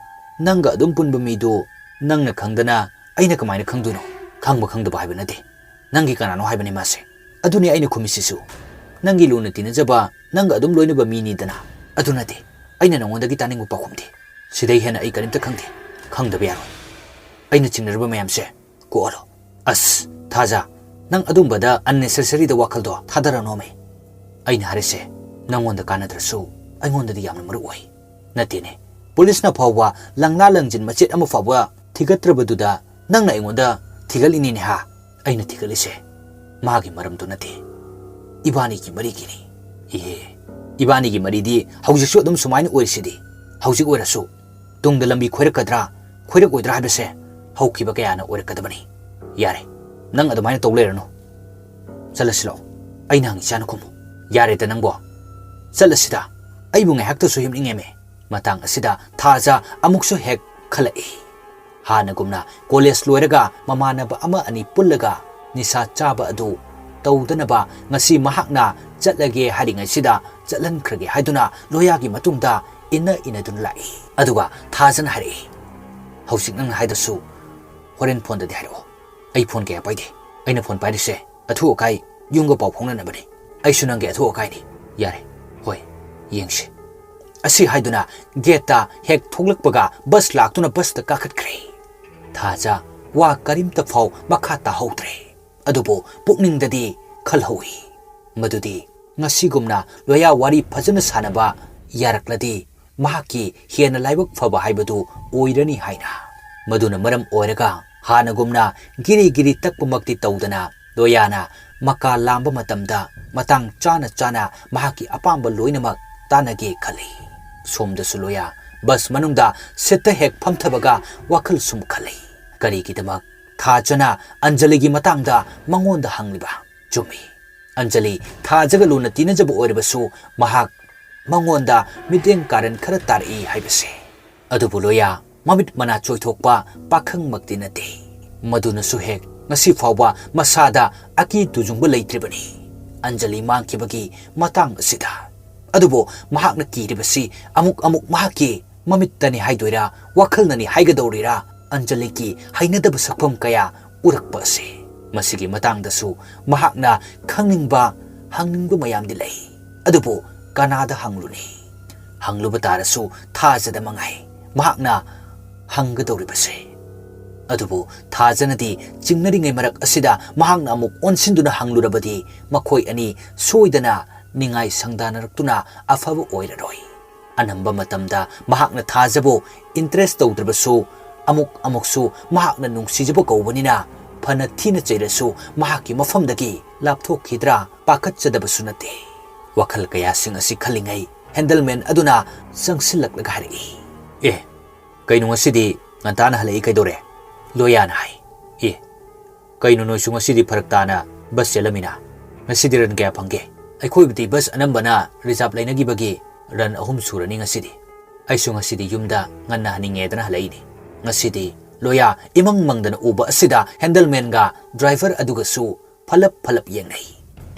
ꯅꯪꯒ ꯑꯗꯨꯝ ꯄꯨꯟꯕ ꯃꯤꯗꯨ ꯅꯪꯅ ꯈꯪꯗꯅ ꯑꯩꯅ ꯀꯃꯥꯏꯅ ꯈꯪꯗꯣꯏꯅꯣ?" "ꯈꯪꯕ ꯈꯪꯗꯕ ꯍꯥꯏꯕ ꯅꯠꯇꯦ, ꯅꯪꯒꯤ ꯀꯅꯥꯅꯣ ꯍꯥꯏꯕꯅꯤ ꯃꯥꯁꯦ꯫ ꯑꯗꯨꯅꯤ ꯑꯩꯅ ꯈꯨꯝꯃꯤꯁꯤꯁꯨ꯫ ꯅꯪꯒꯤ ꯂꯨꯅ ꯇꯤꯟꯅꯖꯕ, ꯅꯪꯒ ꯑꯗꯨꯝ ꯂꯣꯏꯅꯕ ꯃꯤꯅꯤꯗꯅ꯫ ꯑꯗꯨ ꯅꯠꯇꯦ, ꯑꯩꯅ ꯅꯉꯣꯟꯗꯒꯤ ꯇꯥꯅꯤꯡꯕ ꯄꯥꯎꯈꯨꯝꯗꯤ꯫ ꯁꯤꯗꯩ ꯍꯦꯟꯅ ꯑꯩ ꯀꯔꯤꯝꯇ ꯈꯪꯗꯦ꯫ ꯈꯪꯗꯕ ꯌꯥꯔꯣꯏ꯫ ꯑꯩꯅ ꯆꯤꯡꯅꯔꯤꯕ ꯃꯌꯥꯝꯁꯦ ꯀꯣꯛꯍꯜꯂꯣ꯫" "ꯑꯁ, ꯊꯥꯖ, ꯅꯪ ꯑꯗꯨꯝꯕꯗ unnecessary ꯗ ꯋꯥꯈꯜꯗꯣ ꯊꯥꯗꯔꯅꯣꯃꯦ꯫ ꯑꯩꯅ ꯍꯥꯏꯔꯤꯁꯦ ꯅꯪꯉꯣꯟꯗ ꯀꯥꯟꯅꯗ꯭ꯔꯁꯨ ꯑꯩꯉꯣꯟꯗꯗꯤ ꯌꯥꯝꯅ ꯃꯔꯨ ꯑꯣꯏ꯫ ꯅꯠꯇꯦꯅꯦ, ꯄꯨꯂꯤꯁꯅ ꯐꯥꯎꯕ ꯂꯪꯂꯥ ꯂꯪꯖꯤꯟ ꯃꯆꯦꯠ ꯑꯃ ꯐꯥꯎꯕ ꯊꯤꯒꯠꯇ꯭ꯔꯕꯗꯨꯗ ꯅꯪꯅ ꯑꯩꯉꯣꯟꯗ ꯊꯤꯒꯠꯂꯤꯅꯤꯅꯦ ꯍꯥ?" "ꯑꯩꯅ ꯊꯤꯒꯠꯂꯤꯁꯦ ꯃꯥꯒꯤ ꯃꯔꯝꯗꯣ ꯅꯠꯇꯦ, ꯏꯕꯥꯅꯤꯒꯤ ꯃꯔꯤꯒꯤꯅꯤ꯫ "ꯏꯍꯦ, ꯏꯕꯥꯅꯤꯒꯤ ꯃꯔꯤꯗꯤ ꯍꯧꯖꯤꯛꯁꯨ ꯑꯗꯨꯝ ꯁꯨꯃꯥꯏꯅ ꯑꯣꯏꯔꯤꯁꯤꯗꯤ꯫ ꯍꯧꯖꯤꯛ ꯑꯣꯏꯔꯁꯨ ꯇꯨꯡꯗ ꯂꯝꯕꯤ ꯈꯣꯏꯔꯛꯀꯗ꯭ꯔꯥ, ꯈꯣꯏꯔꯛꯑꯣꯏꯗ꯭ꯔꯥ ꯍꯥꯏꯕꯁꯦ ꯍꯧꯈꯤꯕ ꯀꯌꯥꯅ ꯑꯣꯏꯔꯛꯀꯗꯕꯅꯤ꯫ ꯌꯥꯔꯦ, ꯅꯪ ꯑꯗꯨꯃꯥꯏꯅ ꯇꯧ ꯂꯩꯔꯅꯨ꯫ ꯆꯠꯂꯁꯤ ꯂꯥꯛꯑꯣ, ꯑꯩꯅ ꯍꯪꯉꯤꯁꯦ ꯍꯥꯟꯅ ꯈꯨꯝꯃꯨ꯫ ꯌꯥꯔꯦꯗ ꯅꯪꯕꯣ, ꯆꯠꯂꯁꯤꯗ꯫ ꯑꯩꯕꯨ ꯉꯥꯏꯍꯥꯛꯇꯁꯨ ꯍꯤꯞꯅꯤꯡꯉꯦꯃꯦ꯫" ꯃꯇꯥꯡ ꯑꯁꯤꯗ ꯊꯥꯖ ꯑꯃꯨꯛꯁꯨ ꯍꯦꯛ ꯈꯜꯂꯛꯏ꯫ ꯍꯥꯟꯅꯒꯨꯝꯅ ꯀꯣꯂꯦꯖ ꯂꯣꯏꯔꯒ ꯃꯃꯥꯟꯅꯕ ꯑꯃ ꯑꯅꯤ ꯄꯨꯜꯂꯒ ꯅꯤꯁꯥ ꯆꯥꯕ ꯑꯗꯨ ꯇꯧꯗꯅꯕ ꯉꯁꯤ ꯃꯍꯥꯛꯅ ꯆꯠꯂꯒꯦ ꯍꯥꯏꯔꯤꯉꯩꯁꯤꯗ ꯆꯠꯍꯟꯈ꯭ꯔꯒꯦ ꯍꯥꯏꯗꯨꯅ ꯂꯣꯌꯥꯒꯤ ꯃꯇꯨꯡꯗ ꯏꯟꯅ ꯏꯟꯅꯗꯨꯅ ꯂꯥꯛꯏ꯫ ꯑꯗꯨꯒ ꯊꯥꯖꯅ ꯍꯥꯏꯔꯛꯏ, "ꯍꯧꯖꯤꯛ ꯅꯪꯅ ꯍꯥꯏꯗꯁꯨ ꯍꯣꯔꯦꯟ ꯐꯣꯟꯗꯗꯤ ꯍꯥꯏꯔꯛꯑꯣ꯫ ꯑꯩ ꯐꯣꯟ ꯀꯌꯥ ꯄꯥꯏꯗꯦ꯫ ꯑꯩꯅ ꯐꯣꯟ ꯄꯥꯏꯔꯤꯁꯦ ꯑꯊꯨ ꯑꯀꯥꯏ ꯌꯨꯝꯒ ꯄꯥꯎ ꯐꯥꯎꯅꯅꯕꯅꯤ꯫ ꯑꯩꯁꯨ ꯅꯪꯒꯤ ꯑꯊꯨ ꯑꯀꯥꯏꯅꯤ꯫ ꯌꯥꯔꯦ, ꯍꯣꯏ, ꯌꯦꯡꯁꯤ꯫" ꯑꯁꯤ ꯍꯥꯏꯗꯨꯅ ꯒꯦꯠꯇ ꯍꯦꯛ ꯊꯣꯛꯂꯛꯄꯒ ꯕꯁ ꯂꯥꯛꯇꯨꯅ ꯕꯁꯇ ꯀꯥꯈꯠꯈ꯭ꯔꯦ꯫ ꯊꯥꯖ ꯋꯥ ꯀꯔꯤꯝꯇ ꯐꯥꯎ ꯃꯈꯥ ꯇꯥꯍꯧꯗ꯭ꯔꯦ꯫ ꯑꯗꯨꯕꯨ ꯄꯨꯛꯅꯤꯡꯗꯗꯤ ꯈꯜꯍꯧꯏ ꯃꯗꯨꯗꯤ ꯉꯁꯤꯒꯨꯝꯅ ꯂꯣꯌꯥ ꯋꯥꯔꯤ ꯐꯖꯅ ꯁꯥꯟꯅꯕ ꯌꯥꯔꯛꯂꯗꯤ ꯃꯍꯥꯛꯀꯤ ꯍꯦꯟꯅ ꯂꯥꯏꯕꯛ ꯐꯕ ꯍꯥꯏꯕꯗꯨ ꯑꯣꯏꯔꯅꯤ ꯍꯥꯏꯅ꯫ ꯃꯗꯨꯅ ꯃꯔꯝ ꯑꯣꯏꯔꯒ ꯍꯥꯟꯅꯒꯨꯝꯅ ꯒꯤꯔꯤ ꯒꯤꯔꯤ ꯇꯛꯄꯃꯛꯇꯤ ꯇꯧꯗꯅ ꯂꯣꯌꯥꯅ ꯃꯀꯥ ꯂꯥꯝꯕ ꯃꯇꯝꯗ ꯃꯇꯥꯡ ꯆꯥꯅ ꯆꯥꯅ ꯃꯍꯥꯛꯀꯤ ꯑꯄꯥꯝꯕ ꯂꯣꯏꯅꯃꯛ ꯇꯥꯟꯅꯒꯦ ꯈꯜꯂꯤ꯫ ꯁꯣꯝꯗꯁꯨ ꯂꯣꯌꯥ ꯕꯁ ꯃꯅꯨꯡꯗ ꯁꯤꯠꯇ ꯍꯦꯛ ꯐꯝꯊꯕꯒ ꯋꯥꯈꯜ ꯁꯨꯝ ꯈꯜꯂꯤ꯫ ꯀꯔꯤꯒꯤꯗꯃꯛ ꯊꯥꯖꯅ ꯑꯟꯖꯂꯤꯒꯤ ꯃꯇꯥꯡꯗ ꯃꯉꯣꯟꯗ ꯍꯪꯂꯤꯕ? ꯆꯨꯝꯃꯤ, ꯑꯟꯖꯂꯤ ꯊꯥꯖꯒ ꯂꯨꯅ ꯇꯤꯟꯅꯖꯕ ꯑꯣꯏꯔꯕꯁꯨ ꯃꯍꯥꯛ ꯃꯉꯣꯟꯗ ꯃꯤꯠꯌꯦꯡ ꯀꯥꯔꯟ ꯈꯔ ꯇꯥꯔꯛꯏ ꯍꯥꯏꯕꯁꯦ꯫ ꯑꯗꯨꯕꯨ ꯂꯣꯌꯥ ꯃꯃꯤꯠ ꯃꯅꯥ ꯆꯣꯏꯊꯣꯛꯄ ꯄꯥꯈꯪꯃꯛꯇꯤ ꯅꯠꯇꯦ꯫ ꯃꯗꯨꯅꯁꯨ ꯍꯦꯛ ꯉꯁꯤ ꯐꯥꯎꯕ ꯃꯁꯥꯗ ꯑꯀꯤ ꯇꯨꯖꯨꯡꯕ ꯂꯩꯇ꯭ꯔꯤꯕꯅꯤ꯫ ꯑꯟꯖꯂꯤ ꯃꯥꯡꯈꯤꯕꯒꯤ ꯃꯇꯥꯡ ꯑꯁꯤꯗ꯫ ꯑꯗꯨꯕꯨ ꯃꯍꯥꯛꯅ ꯀꯤꯔꯤꯕꯁꯤ ꯑꯃꯨꯛ ꯑꯃꯨꯛ ꯃꯍꯥꯛꯀꯤ ꯃꯃꯤꯠꯇꯅꯤ ꯍꯥꯏꯗꯣꯏꯔꯥ, ꯋꯥꯈꯜꯅꯅꯤ ꯍꯥꯏꯒꯗꯧꯔꯤꯔꯥ, ꯑꯟꯖꯂꯤꯒꯤ ꯍꯩꯅꯗꯕ ꯁꯛꯐꯝ ꯀꯌꯥ ꯎꯔꯛꯄ ꯑꯁꯤ꯫ ꯃꯁꯤꯒꯤ ꯃꯇꯥꯡꯗꯁꯨ ꯃꯍꯥꯛꯅ ꯈꯪꯅꯤꯡꯕ, ꯍꯪꯅꯤꯡꯕ ꯃꯌꯥꯝꯗꯤ ꯂꯩ꯫ ꯑꯗꯨꯕꯨ ꯀꯅꯥꯗ ꯍꯪꯂꯨꯅꯤ? ꯍꯪꯂꯨꯕ ꯇꯥꯔꯁꯨ ꯊꯥꯖꯗ ꯃꯉꯥꯏ ꯃꯍꯥꯛꯅ ꯍꯪꯒꯗꯧꯔꯤꯕꯁꯦ꯫ ꯑꯗꯨꯕꯨ ꯊꯥꯖꯅꯗꯤ ꯆꯤꯡꯅꯔꯤꯉꯩ ꯃꯔꯛ ꯑꯁꯤꯗ ꯃꯍꯥꯛꯅ ꯑꯃꯨꯛ ꯑꯣꯟꯁꯤꯟꯗꯨꯅ ꯍꯪꯂꯨꯔꯕꯗꯤ ꯃꯈꯣꯏ ꯑꯅꯤ ꯁꯣꯏꯗꯅ ꯅꯤꯡꯉꯥꯏ ꯁꯪꯗꯥꯅꯔꯛꯇꯨꯅ ꯑꯐꯕ ꯑꯣꯏꯔꯔꯣꯏ꯫ ꯑꯅꯝꯕ ꯃꯇꯝꯗ ꯃꯍꯥꯛꯅ ꯊꯥꯖꯕꯨ interest ꯇꯧꯗ꯭ꯔꯕꯁꯨ, ꯑꯃꯨꯛ ꯑꯃꯨꯛꯁꯨ ꯃꯍꯥꯛꯅ ꯅꯨꯡꯁꯤꯖꯕ ꯀꯧꯕꯅꯤꯅ ꯐꯅ ꯊꯤꯅ ꯆꯩꯔꯁꯨ ꯃꯍꯥꯛꯀꯤ ꯃꯐꯝꯗꯒꯤ ꯂꯥꯞꯊꯣꯛꯈꯤꯗ꯭ꯔꯥ ꯄꯥꯈꯠꯆꯗꯕꯁꯨ ꯅꯠꯇꯦ꯫ ꯋꯥꯈꯜ ꯀꯌꯥꯁꯤꯡ ꯑꯁꯤ ꯈꯜꯂꯤꯉꯩ ꯍꯦꯟꯗꯜꯃꯦꯟ ꯑꯗꯨꯅ ꯆꯪꯁꯤꯜꯂꯛꯂꯒ ꯍꯥꯏꯔꯛꯏ, "ꯑꯦ, ꯀꯩꯅꯣ ꯉꯁꯤꯗꯤ ꯉꯟꯇꯥꯅ ꯍꯜꯂꯛꯏ ꯀꯩꯗꯧꯔꯦ?" ꯂꯣꯌꯥꯅ ꯍꯥꯏ꯫ "ꯑꯦ, ꯀꯩꯅꯣ ꯅꯣꯏꯁꯨ ꯉꯁꯤꯗꯤ ꯐꯔꯛ ꯇꯥꯅ ꯕꯁ ꯆꯦꯜꯂꯝꯃꯤꯅ? ꯉꯁꯤꯗꯤ ꯔꯟ ꯀꯌꯥ ꯐꯪꯒꯦ?" "ꯑꯩꯈꯣꯏꯕꯨꯗꯤ ꯕꯁ ꯑꯅꯝꯕꯅ ꯔꯤꯖꯥꯕ ꯂꯩꯅꯈꯤꯕꯒꯤ ꯔꯟ ꯑꯍꯨꯝ ꯁꯨꯔꯅꯤ ꯉꯁꯤꯗꯤ꯫ ꯑꯩꯁꯨ ꯉꯁꯤꯗꯤ ꯌꯨꯝꯗ ꯉꯟꯅ ꯍꯟꯅꯤꯡꯉꯦꯗꯅ ꯍꯜꯂꯛꯏꯅꯤ꯫ ꯉꯁꯤꯗꯤ ꯂꯣꯌꯥ ꯏꯃꯪ ꯃꯪꯗꯅ ꯎꯕ ꯑꯁꯤꯗ ꯍꯦꯟꯗꯜꯃꯦꯟꯒ ꯗ꯭ꯔꯥꯏꯚꯔ ꯑꯗꯨꯒꯁꯨ ꯐꯂꯞ ꯐꯂꯞ ꯌꯦꯡꯅꯩ꯫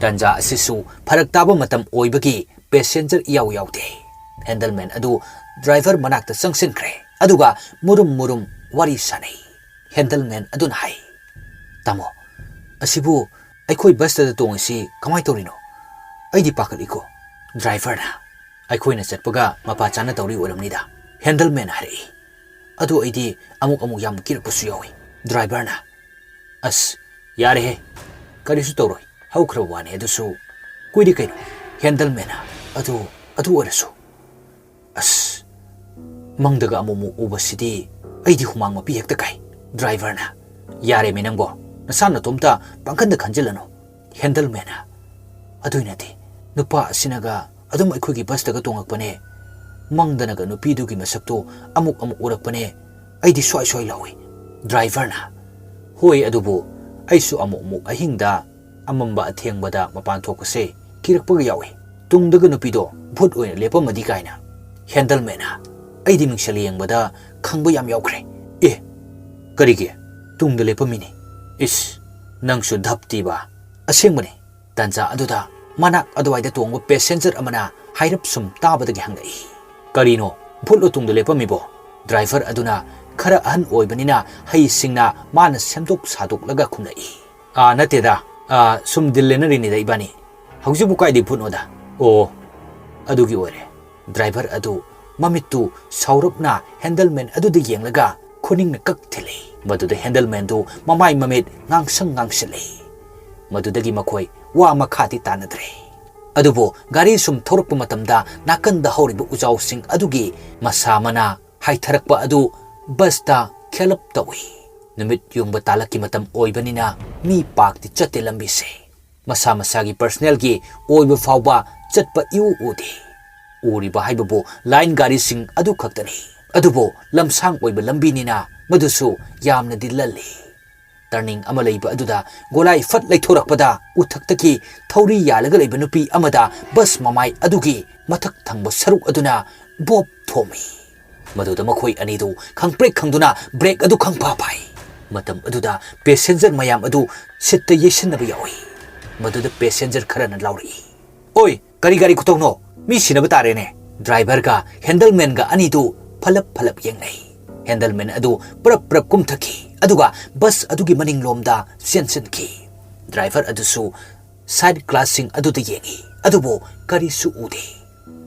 ꯇꯥꯟꯖꯥ ꯑꯁꯤꯁꯨ ꯐꯔꯛ ꯇꯥꯕ ꯃꯇꯝ ꯑꯣꯏꯕꯒꯤ ꯄꯦꯁꯦꯟꯖꯔ ꯏꯌꯥꯎ ꯌꯥꯎꯗꯦ꯫ ꯍꯦꯟꯗꯜꯃꯦꯟ ꯑꯗꯨ ꯗ꯭ꯔꯥꯏꯚꯔ ꯃꯅꯥꯛꯇ ꯆꯪꯁꯤꯟꯈ꯭ꯔꯦ, ꯑꯗꯨꯒ ꯃꯨꯔꯨꯝ ꯃꯨꯔꯨꯝ ꯋꯥꯔꯤ ꯁꯥꯅꯩ꯫ ꯍꯦꯟꯗꯜꯃꯦꯟ ꯑꯗꯨꯅ ꯍꯥꯏ, "ꯇꯥꯃꯣ, ꯑꯁꯤꯕꯨ ꯑꯩꯈꯣꯏ ꯕꯁꯇꯗ ꯇꯣꯡꯉꯤꯁꯤ ꯀꯃꯥꯏ ꯇꯧꯔꯤꯅꯣ? ꯑꯩꯗꯤ ꯄꯥꯈꯠꯂꯤꯀꯣ꯫" ꯗ꯭ꯔꯥꯏꯚꯔꯅ, "ꯑꯩꯈꯣꯏꯅ ꯆꯠꯄꯒ ꯃꯄꯥ ꯆꯥꯅ ꯇꯧꯔꯤ ꯑꯣꯏꯔꯝꯅꯤꯗ꯫" ꯍꯦꯟꯗꯜꯃꯦꯟ ꯍꯥꯏꯔꯛꯏ꯫ ꯑꯗꯨ ꯑꯩꯗꯤ ꯑꯃꯨꯛ ꯑꯃꯨꯛ ꯌꯥꯝ ꯀꯤꯔꯛꯄꯁꯨ ꯌꯥꯎꯏ꯫ ꯗ꯭ꯔꯥꯏꯚꯔꯅ, "ꯑꯁ, ꯌꯥꯔꯦꯍꯦ, ꯀꯔꯤꯁꯨ ꯇꯧꯔꯣꯏ, ꯍꯧꯈ꯭ꯔꯕ ꯋꯥꯅꯤ, ꯑꯗꯨꯁꯨ ꯀꯨꯏꯔꯦ ꯀꯩꯅꯣ꯫" ꯍꯦꯟꯗꯜꯃꯦꯟꯅ, "ꯑꯗꯨ, ꯑꯗꯨ ꯑꯣꯏꯔꯁꯨ, ꯑꯁ, ꯃꯪꯗꯒ ꯑꯃꯨꯛ ꯑꯃꯨꯛ ꯎꯕꯁꯤꯗꯤ ꯑꯩꯗꯤ ꯍꯨꯃꯥꯡ ꯃꯄꯤ ꯍꯦꯛꯇ ꯀꯥꯏ꯫" ꯗ꯭ꯔꯥꯏꯚꯔꯅ, "ꯌꯥꯔꯦꯃꯤ ꯅꯪꯕꯣ, ꯅꯁꯥ ꯅꯇꯣꯝꯇ ꯄꯥꯡꯈꯟꯗ ꯈꯟꯖꯤꯜꯂꯅꯨ꯫" ꯍꯦꯟꯗꯜꯃꯦꯟꯅ, "ꯑꯗꯨꯏ ꯅꯠꯇꯦ, ꯅꯨꯄꯥ ꯑꯁꯤꯅꯒ ꯑꯗꯨꯝ ꯑꯩꯈꯣꯏꯒꯤ ꯕꯁꯇꯒ ꯇꯣꯡꯉꯛꯄꯅꯦ꯫ ꯃꯪꯗꯅꯒ ꯅꯨꯄꯤꯗꯨꯒꯤ ꯃꯁꯛꯇꯣ ꯑꯃꯨꯛ ꯑꯃꯨꯛ ꯎꯔꯛꯄꯅꯦ꯫ ꯑꯩꯗꯤ ꯁ꯭ꯋꯥꯏ ꯁ꯭ꯋꯥꯏ ꯂꯥꯎꯏ꯫" ꯗ꯭ꯔꯥꯏꯚꯔꯅ, "ꯍꯣꯏ, ꯑꯗꯨꯕꯨ ꯑꯩꯁꯨ ꯑꯃꯨꯛ ꯑꯃꯨꯛ ꯑꯍꯤꯡꯗ ꯑꯃꯝꯕ ꯑꯊꯦꯡꯕꯗ ꯃꯄꯥꯟ ꯊꯣꯛꯄꯁꯦ ꯀꯤꯔꯛꯄꯒ ꯌꯥꯎꯏ꯫ ꯇꯨꯡꯗꯒ ꯅꯨꯄꯤꯗꯣ ꯚꯨꯠ ꯑꯣꯏꯅ ꯂꯦꯞꯄꯝꯃꯗꯤ ꯀꯥꯏꯅ꯫" ꯍꯦꯟꯗꯜꯃꯦꯟꯅ, "ꯑꯩꯗꯤ ꯃꯤꯡꯁꯦꯜ ꯌꯦꯡꯕꯗ ꯈꯪꯕ ꯌꯥꯝ ꯌꯥꯎꯈ꯭ꯔꯦ꯫" "ꯑꯦ, ꯀꯔꯤꯒꯤ? ꯇꯨꯡꯗ ꯂꯦꯞꯄꯝꯃꯤꯅꯦ꯫" "ꯏꯁ, ꯅꯪꯁꯨ ꯙꯞꯇꯤꯕ꯫" "ꯑꯁꯦꯡꯕꯅꯦ꯫" ꯇꯥꯟꯖꯥ ꯑꯗꯨꯗ ꯃꯅꯥꯛ ꯑꯗꯨꯋꯥꯏꯗ ꯇꯣꯡꯕ ꯄꯦꯁꯦꯟꯖꯔ ꯑꯃꯅ ꯍꯥꯏꯔꯞ ꯁꯨꯝ ꯇꯥꯕꯗꯒꯤ ꯍꯪꯂꯛꯏ, "ꯀꯔꯤꯅꯣ? ꯚꯨꯠꯂꯣ ꯇꯨꯡꯗ ꯂꯦꯞꯄꯝꯃꯤꯕꯣ?" ꯗ꯭ꯔꯥꯏꯚꯔ ꯑꯗꯨꯅ ꯈꯔ ꯑꯍꯟ ꯑꯣꯏꯕꯅꯤꯅ ꯍꯩꯁꯤꯡꯅ ꯃꯥꯅ ꯁꯦꯝꯗꯣꯛ ꯁꯥꯗꯣꯛꯂꯒ ꯈꯨꯝꯂꯛꯏ, "ꯑꯥ, ꯅꯠꯇꯦꯗ, ꯑꯥ, ꯁꯨꯝ ꯗꯤꯜ ꯂꯦꯟꯅꯔꯤꯅꯤꯗ ꯏꯕꯥꯅꯤ꯫ ꯍꯧꯖꯤꯛꯄꯨ ꯀꯥꯏꯗꯩ ꯚꯨꯠꯅꯣꯗ? ꯑꯣ, ꯑꯗꯨꯒꯤ ꯑꯣꯏꯔꯦ꯫" ꯗ꯭ꯔꯥꯏꯚꯔ ꯑꯗꯨ ꯃꯃꯤꯠꯇꯨ ꯁꯥꯎꯔꯞꯅ ꯍꯦꯟꯗꯜꯃꯦꯟ ꯑꯗꯨꯗ ꯌꯦꯡꯂꯒ ꯈꯨꯅꯤꯡꯅ ꯀꯛ ꯊꯤꯜꯂꯤ꯫ ꯃꯗꯨꯗ ꯍꯦꯟꯗꯜꯃꯦꯟꯗꯨ ꯃꯃꯥꯏ ꯃꯃꯤꯠ ꯉꯥꯡꯁꯪ ꯉꯥꯡꯁꯤꯜꯂꯤ꯫ ꯃꯗꯨꯗꯒꯤ ꯃꯈꯣꯏ ꯋꯥ ꯃꯈꯥꯗꯤ ꯇꯥꯅꯗ꯭ꯔꯦ꯫ ꯑꯗꯨꯕꯨ ꯒꯥꯔꯤ ꯁꯨꯝ ꯊꯧꯔꯛꯄ ꯃꯇꯝꯗ ꯅꯥꯀꯟꯗ ꯍꯧꯔꯤꯕ ꯎꯖꯥꯎꯁꯤꯡ ꯑꯗꯨꯒꯤ ꯃꯁꯥ ꯃꯅꯥ ꯍꯥꯏꯊꯔꯛꯄ ꯑꯗꯨ ꯕꯁꯇ ꯈꯦꯂꯞ ꯇꯧꯏ꯫ ꯅꯨꯃꯤꯠ ꯌꯨꯡꯕ ꯇꯥꯂꯛꯀꯤ ꯃꯇꯝ ꯑꯣꯏꯕꯅꯤꯅ ꯃꯤ ꯄꯥꯛꯇꯤ ꯆꯠꯇꯦ ꯂꯝꯕꯤꯁꯦ꯫ ꯃꯁꯥ ꯃꯁꯥꯒꯤ ꯄꯔꯁꯅꯦꯜꯒꯤ ꯑꯣꯏꯕ ꯐꯥꯎꯕ ꯆꯠꯄ ꯏꯎ ꯎꯗꯦ꯫ ꯎꯔꯤꯕ ꯍꯥꯏꯕꯕꯨ ꯂꯥꯏꯟ ꯒꯥꯔꯤꯁꯤꯡ ꯑꯗꯨ ꯈꯛꯇꯅꯤ꯫ ꯑꯗꯨꯕꯨ ꯂꯝꯁꯥꯡ ꯑꯣꯏꯕ ꯂꯝꯕꯤꯅꯤꯅ ꯃꯗꯨꯁꯨ ꯌꯥꯝꯅꯗꯤ ꯂꯜꯂꯤ꯫ ꯇꯔꯅꯤꯡ ꯑꯃ ꯂꯩꯕ ꯑꯗꯨꯗ ꯒꯣꯂꯥꯏ ꯐꯠ ꯂꯩꯊꯣꯔꯛꯄꯗ ꯎꯊꯛꯇꯒꯤ ꯊꯧꯔꯤ ꯌꯥꯜꯂꯒ ꯂꯩꯕ ꯅꯨꯄꯤ ꯑꯃꯗ ꯕꯁ ꯃꯃꯥꯏ ꯑꯗꯨꯒꯤ ꯃꯊꯛ ꯊꯪꯕ ꯁꯔꯨꯛ ꯑꯗꯨꯅ ꯕꯣꯞ ꯊꯣꯝꯃꯤ꯫ ꯃꯗꯨꯗ ꯃꯈꯣꯏ ꯑꯅꯤꯗꯨ ꯈꯪꯄ꯭ꯔꯦꯛ ꯈꯪꯗꯨꯅ ꯕ꯭ꯔꯦꯛ ꯑꯗꯨ ꯈꯪꯐꯥ ꯐꯥꯏ꯫ ꯃꯇꯝ ꯑꯗꯨꯗ ꯄꯦꯁꯦꯟꯖꯔ ꯃꯌꯥꯝ ꯑꯗꯨ ꯁꯤꯠꯇ ꯌꯩꯁꯤꯟꯅꯕ ꯌꯥꯎꯏ꯫ ꯃꯗꯨꯗ ꯄꯦꯁꯦꯟꯖꯔ ꯈꯔꯅ ꯂꯥꯎꯔꯛꯏ, "ꯑꯣꯏ, ꯀꯔꯤ ꯒꯥꯔꯤ ꯈꯨꯇꯧꯅꯣ? ꯃꯤ ꯁꯤꯅꯕ ꯇꯥꯔꯦꯅꯦ!" ꯗ꯭ꯔꯥꯏꯚꯔꯒ ꯍꯦꯟꯗꯜꯃꯦꯟꯒ ꯑꯅꯤꯗꯨ ꯐꯂꯞ ꯐꯂꯞ ꯌꯦꯡꯅꯩ꯫ ꯍꯦꯟꯗꯜꯃꯦꯟ ꯑꯗꯨ ꯄ꯭ꯔꯞ ꯄ꯭ꯔꯞ ꯀꯨꯝꯊꯈꯤ, ꯑꯗꯨꯒ ꯕꯁ ꯑꯗꯨꯒꯤ ꯃꯅꯤꯡꯂꯣꯝꯗ ꯆꯦꯟꯁꯤꯟꯈꯤ꯫ ꯗ꯭ꯔꯥꯏꯚꯔ ꯑꯗꯨꯁꯨ ꯁꯥꯏꯗ ꯒ꯭ꯂꯥꯁꯁꯤꯡ ꯑꯗꯨꯗ ꯌꯦꯡꯏ, ꯑꯗꯨꯕꯨ ꯀꯔꯤꯁꯨ ꯎꯗꯦ꯫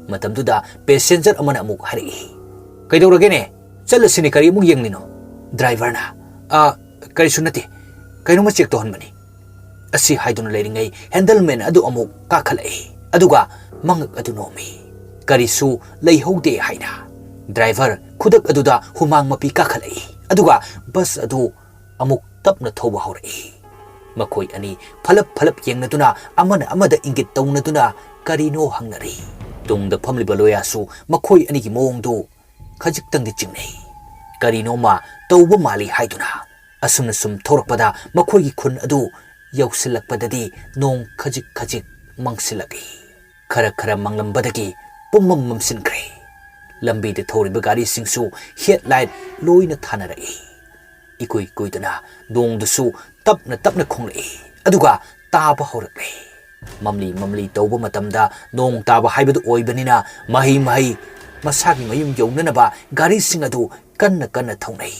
ꯃꯇꯝꯗꯨꯗ ꯄꯦꯁꯦꯟꯖꯔ ꯑꯃꯅ ꯑꯃꯨꯛ ꯍꯥꯏꯔꯛꯏ, "ꯀꯩꯗꯧꯔꯒꯦꯅꯦ? ꯆꯠꯂꯁꯤꯅꯦ, ꯀꯔꯤ ꯑꯃꯨꯛ ꯌꯦꯡꯂꯤꯅꯣ?" ꯗ꯭ꯔꯥꯏꯚꯔꯅ, "ꯑ, ꯀꯔꯤꯁꯨ ꯅꯠꯇꯦ, ꯀꯩꯅꯣꯝꯃ ꯆꯦꯛ ꯇꯧꯍꯟꯕꯅꯤ"꯫ ꯑꯁꯤ ꯍꯥꯏꯗꯨꯅ ꯂꯩꯔꯤꯉꯩ ꯍꯦꯟꯗꯜꯃꯦꯟ ꯑꯗꯨ ꯑꯃꯨꯛ ꯀꯥꯈꯠꯂꯛꯏ, ꯑꯗꯨꯒ ꯃꯉꯛ ꯑꯗꯨ ꯅꯣꯝꯃꯤ꯫ ꯀꯔꯤꯁꯨ ꯂꯩꯍꯧꯗꯦ ꯍꯥꯏꯅ꯫ ꯗ꯭ꯔꯥꯏꯚꯔ ꯈꯨꯗꯛ ꯑꯗꯨꯗ ꯍꯨꯃꯥꯡ ꯃꯄꯤ ꯀꯥꯈꯠꯂꯛꯏ, ꯑꯗꯨꯒ ꯕꯁ ꯑꯗꯨ ꯑꯃꯨꯛ ꯇꯞꯅ ꯊꯧꯕ ꯍꯧꯔꯛꯏ꯫ ꯃꯈꯣꯏ ꯑꯅꯤ ꯐꯂꯞ ꯐꯂꯞ ꯌꯦꯡꯅꯗꯨꯅ ꯑꯃꯅ ꯑꯃꯗ ꯏꯪꯒꯤꯠ ꯇꯧꯅꯗꯨꯅ ꯀꯔꯤꯅꯣ ꯍꯪꯅꯔꯤ꯫ ꯇꯨꯡꯗ ꯐꯝꯂꯤꯕ ꯂꯣꯌꯥꯁꯨ ꯃꯈꯣꯏ ꯑꯅꯤꯒꯤ ꯃꯑꯣꯡꯗꯨ ꯈꯖꯤꯛꯇꯪꯗꯤ ꯆꯤꯡꯅꯩ꯫ ꯀꯔꯤꯅꯣꯃ ꯇꯧꯕ ꯃꯥꯜꯂꯤ ꯍꯥꯏꯗꯨꯅ꯫ ꯑꯁꯨꯝꯅ ꯁꯨꯝ ꯊꯧꯔꯛꯄꯗ ꯃꯈꯣꯏꯒꯤ ꯈꯨꯟ ꯑꯗꯨ ꯌꯧꯁꯤꯜꯂꯛꯄꯗꯗꯤ ꯅꯣꯡ ꯈꯖꯤꯛ ꯈꯖꯤꯛ ꯃꯪꯁꯤꯜꯂꯛꯏ꯫ ꯈꯔ ꯈꯔ ꯃꯪꯂꯝꯕꯗꯒꯤ ꯄꯨꯝꯃꯝ ꯃꯝꯁꯤꯟꯈ꯭ꯔꯦ꯫ ꯂꯝꯕꯤꯗ ꯊꯧꯔꯤꯕ ꯒꯥꯔꯤꯁꯤꯡꯁꯨ ꯍꯦꯗꯂꯥꯏꯠ ꯂꯣꯏꯅ ꯊꯥꯅꯔꯛꯏ꯫ ꯏꯀꯨꯏ ꯀꯨꯏꯗꯅ ꯅꯣꯡꯗꯨꯁꯨ ꯇꯞꯅ ꯇꯞꯅ ꯈꯣꯡꯂꯛꯏ, ꯑꯗꯨꯒ ꯇꯥꯕ ꯍꯧꯔꯛꯂꯦ꯫ ꯃꯝꯂꯤ ꯃꯝꯂꯤ ꯇꯧꯕ ꯃꯇꯝꯗ ꯅꯣꯡ ꯇꯥꯕ ꯍꯥꯏꯕꯗꯨ ꯑꯣꯏꯕꯅꯤꯅ ꯃꯍꯩ ꯃꯍꯩ ꯃꯁꯥꯒꯤ ꯃꯌꯨꯝ ꯌꯧꯅꯅꯕ ꯒꯥꯔꯤꯁꯤꯡ ꯑꯗꯨ ꯀꯟꯅ ꯀꯟꯅ ꯊꯧꯅꯩ꯫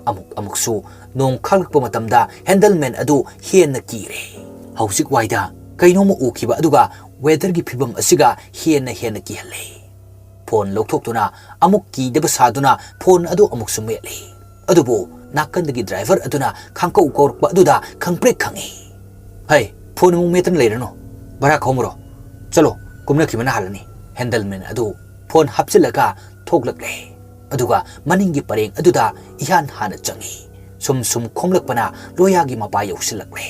ꯑꯃꯨꯛ ꯑꯃꯨꯛꯁꯨ ꯅꯣꯡ ꯈꯥꯛꯂꯛꯄ ꯃꯇꯝꯗ ꯍꯦꯟꯗꯜꯃꯦꯟ ꯑꯗꯨ ꯍꯦꯟꯅ ꯀꯤꯔꯦ꯫ ꯍꯧꯖꯤꯛ ꯋꯥꯏꯗ ꯀꯩꯅꯣꯝꯃ ꯎꯈꯤꯕ ꯑꯗꯨꯒ ꯋꯦꯗꯔꯒꯤ ꯐꯤꯕꯝ ꯑꯁꯤꯒ ꯍꯦꯟꯅ ꯍꯦꯟꯅ ꯀꯤꯍꯜꯂꯦ꯫ ꯐꯣꯟ ꯂꯧꯊꯣꯛꯇꯨꯅ ꯑꯃꯨꯛ ꯀꯤꯗꯕ ꯁꯥꯗꯨꯅ ꯐꯣꯟ ꯑꯗꯨ ꯑꯃꯨꯛꯁꯨ ꯃꯦꯠꯂꯤ꯫ ꯑꯗꯨꯕꯨ ꯅꯥꯀꯟꯗꯒꯤ ꯗ꯭ꯔꯥꯏꯚꯔ ꯑꯗꯨꯅ ꯈꯥꯡꯀꯧ ꯀꯧꯔꯛꯄ ꯑꯗꯨꯗ ꯈꯪꯄ꯭ꯔꯦꯛ ꯈꯪꯉꯤ꯫ "ꯍꯩ, ꯐꯣꯟ ꯑꯃꯨꯛ ꯃꯦꯠꯇꯅ ꯂꯩꯔꯅꯨ, ꯚꯔꯥ ꯈꯣꯝꯃꯨꯔꯣ꯫ ꯆꯠꯂꯣ, ꯀꯨꯝꯅꯈꯤꯕꯅ ꯍꯥꯜꯂꯅꯤ"꯫ ꯍꯦꯟꯗꯜꯃꯦꯟ ꯑꯗꯨ ꯐꯣꯟ ꯍꯥꯞꯆꯤꯜꯂꯒ ꯊꯣꯛꯂꯛꯂꯦ꯫ ꯑꯗꯨꯒ ꯃꯅꯤꯡꯒꯤ ꯄꯔꯦꯡ ꯑꯗꯨꯗ ꯏꯍꯥꯟ ꯍꯥꯟꯅ ꯆꯪꯉꯤ꯫ ꯁꯨꯝ ꯁꯨꯝ ꯈꯣꯝꯂꯛꯄꯅ ꯂꯣꯌꯥꯒꯤ ꯃꯄꯥ ꯌꯧꯁꯤꯜꯂꯛꯂꯦ꯫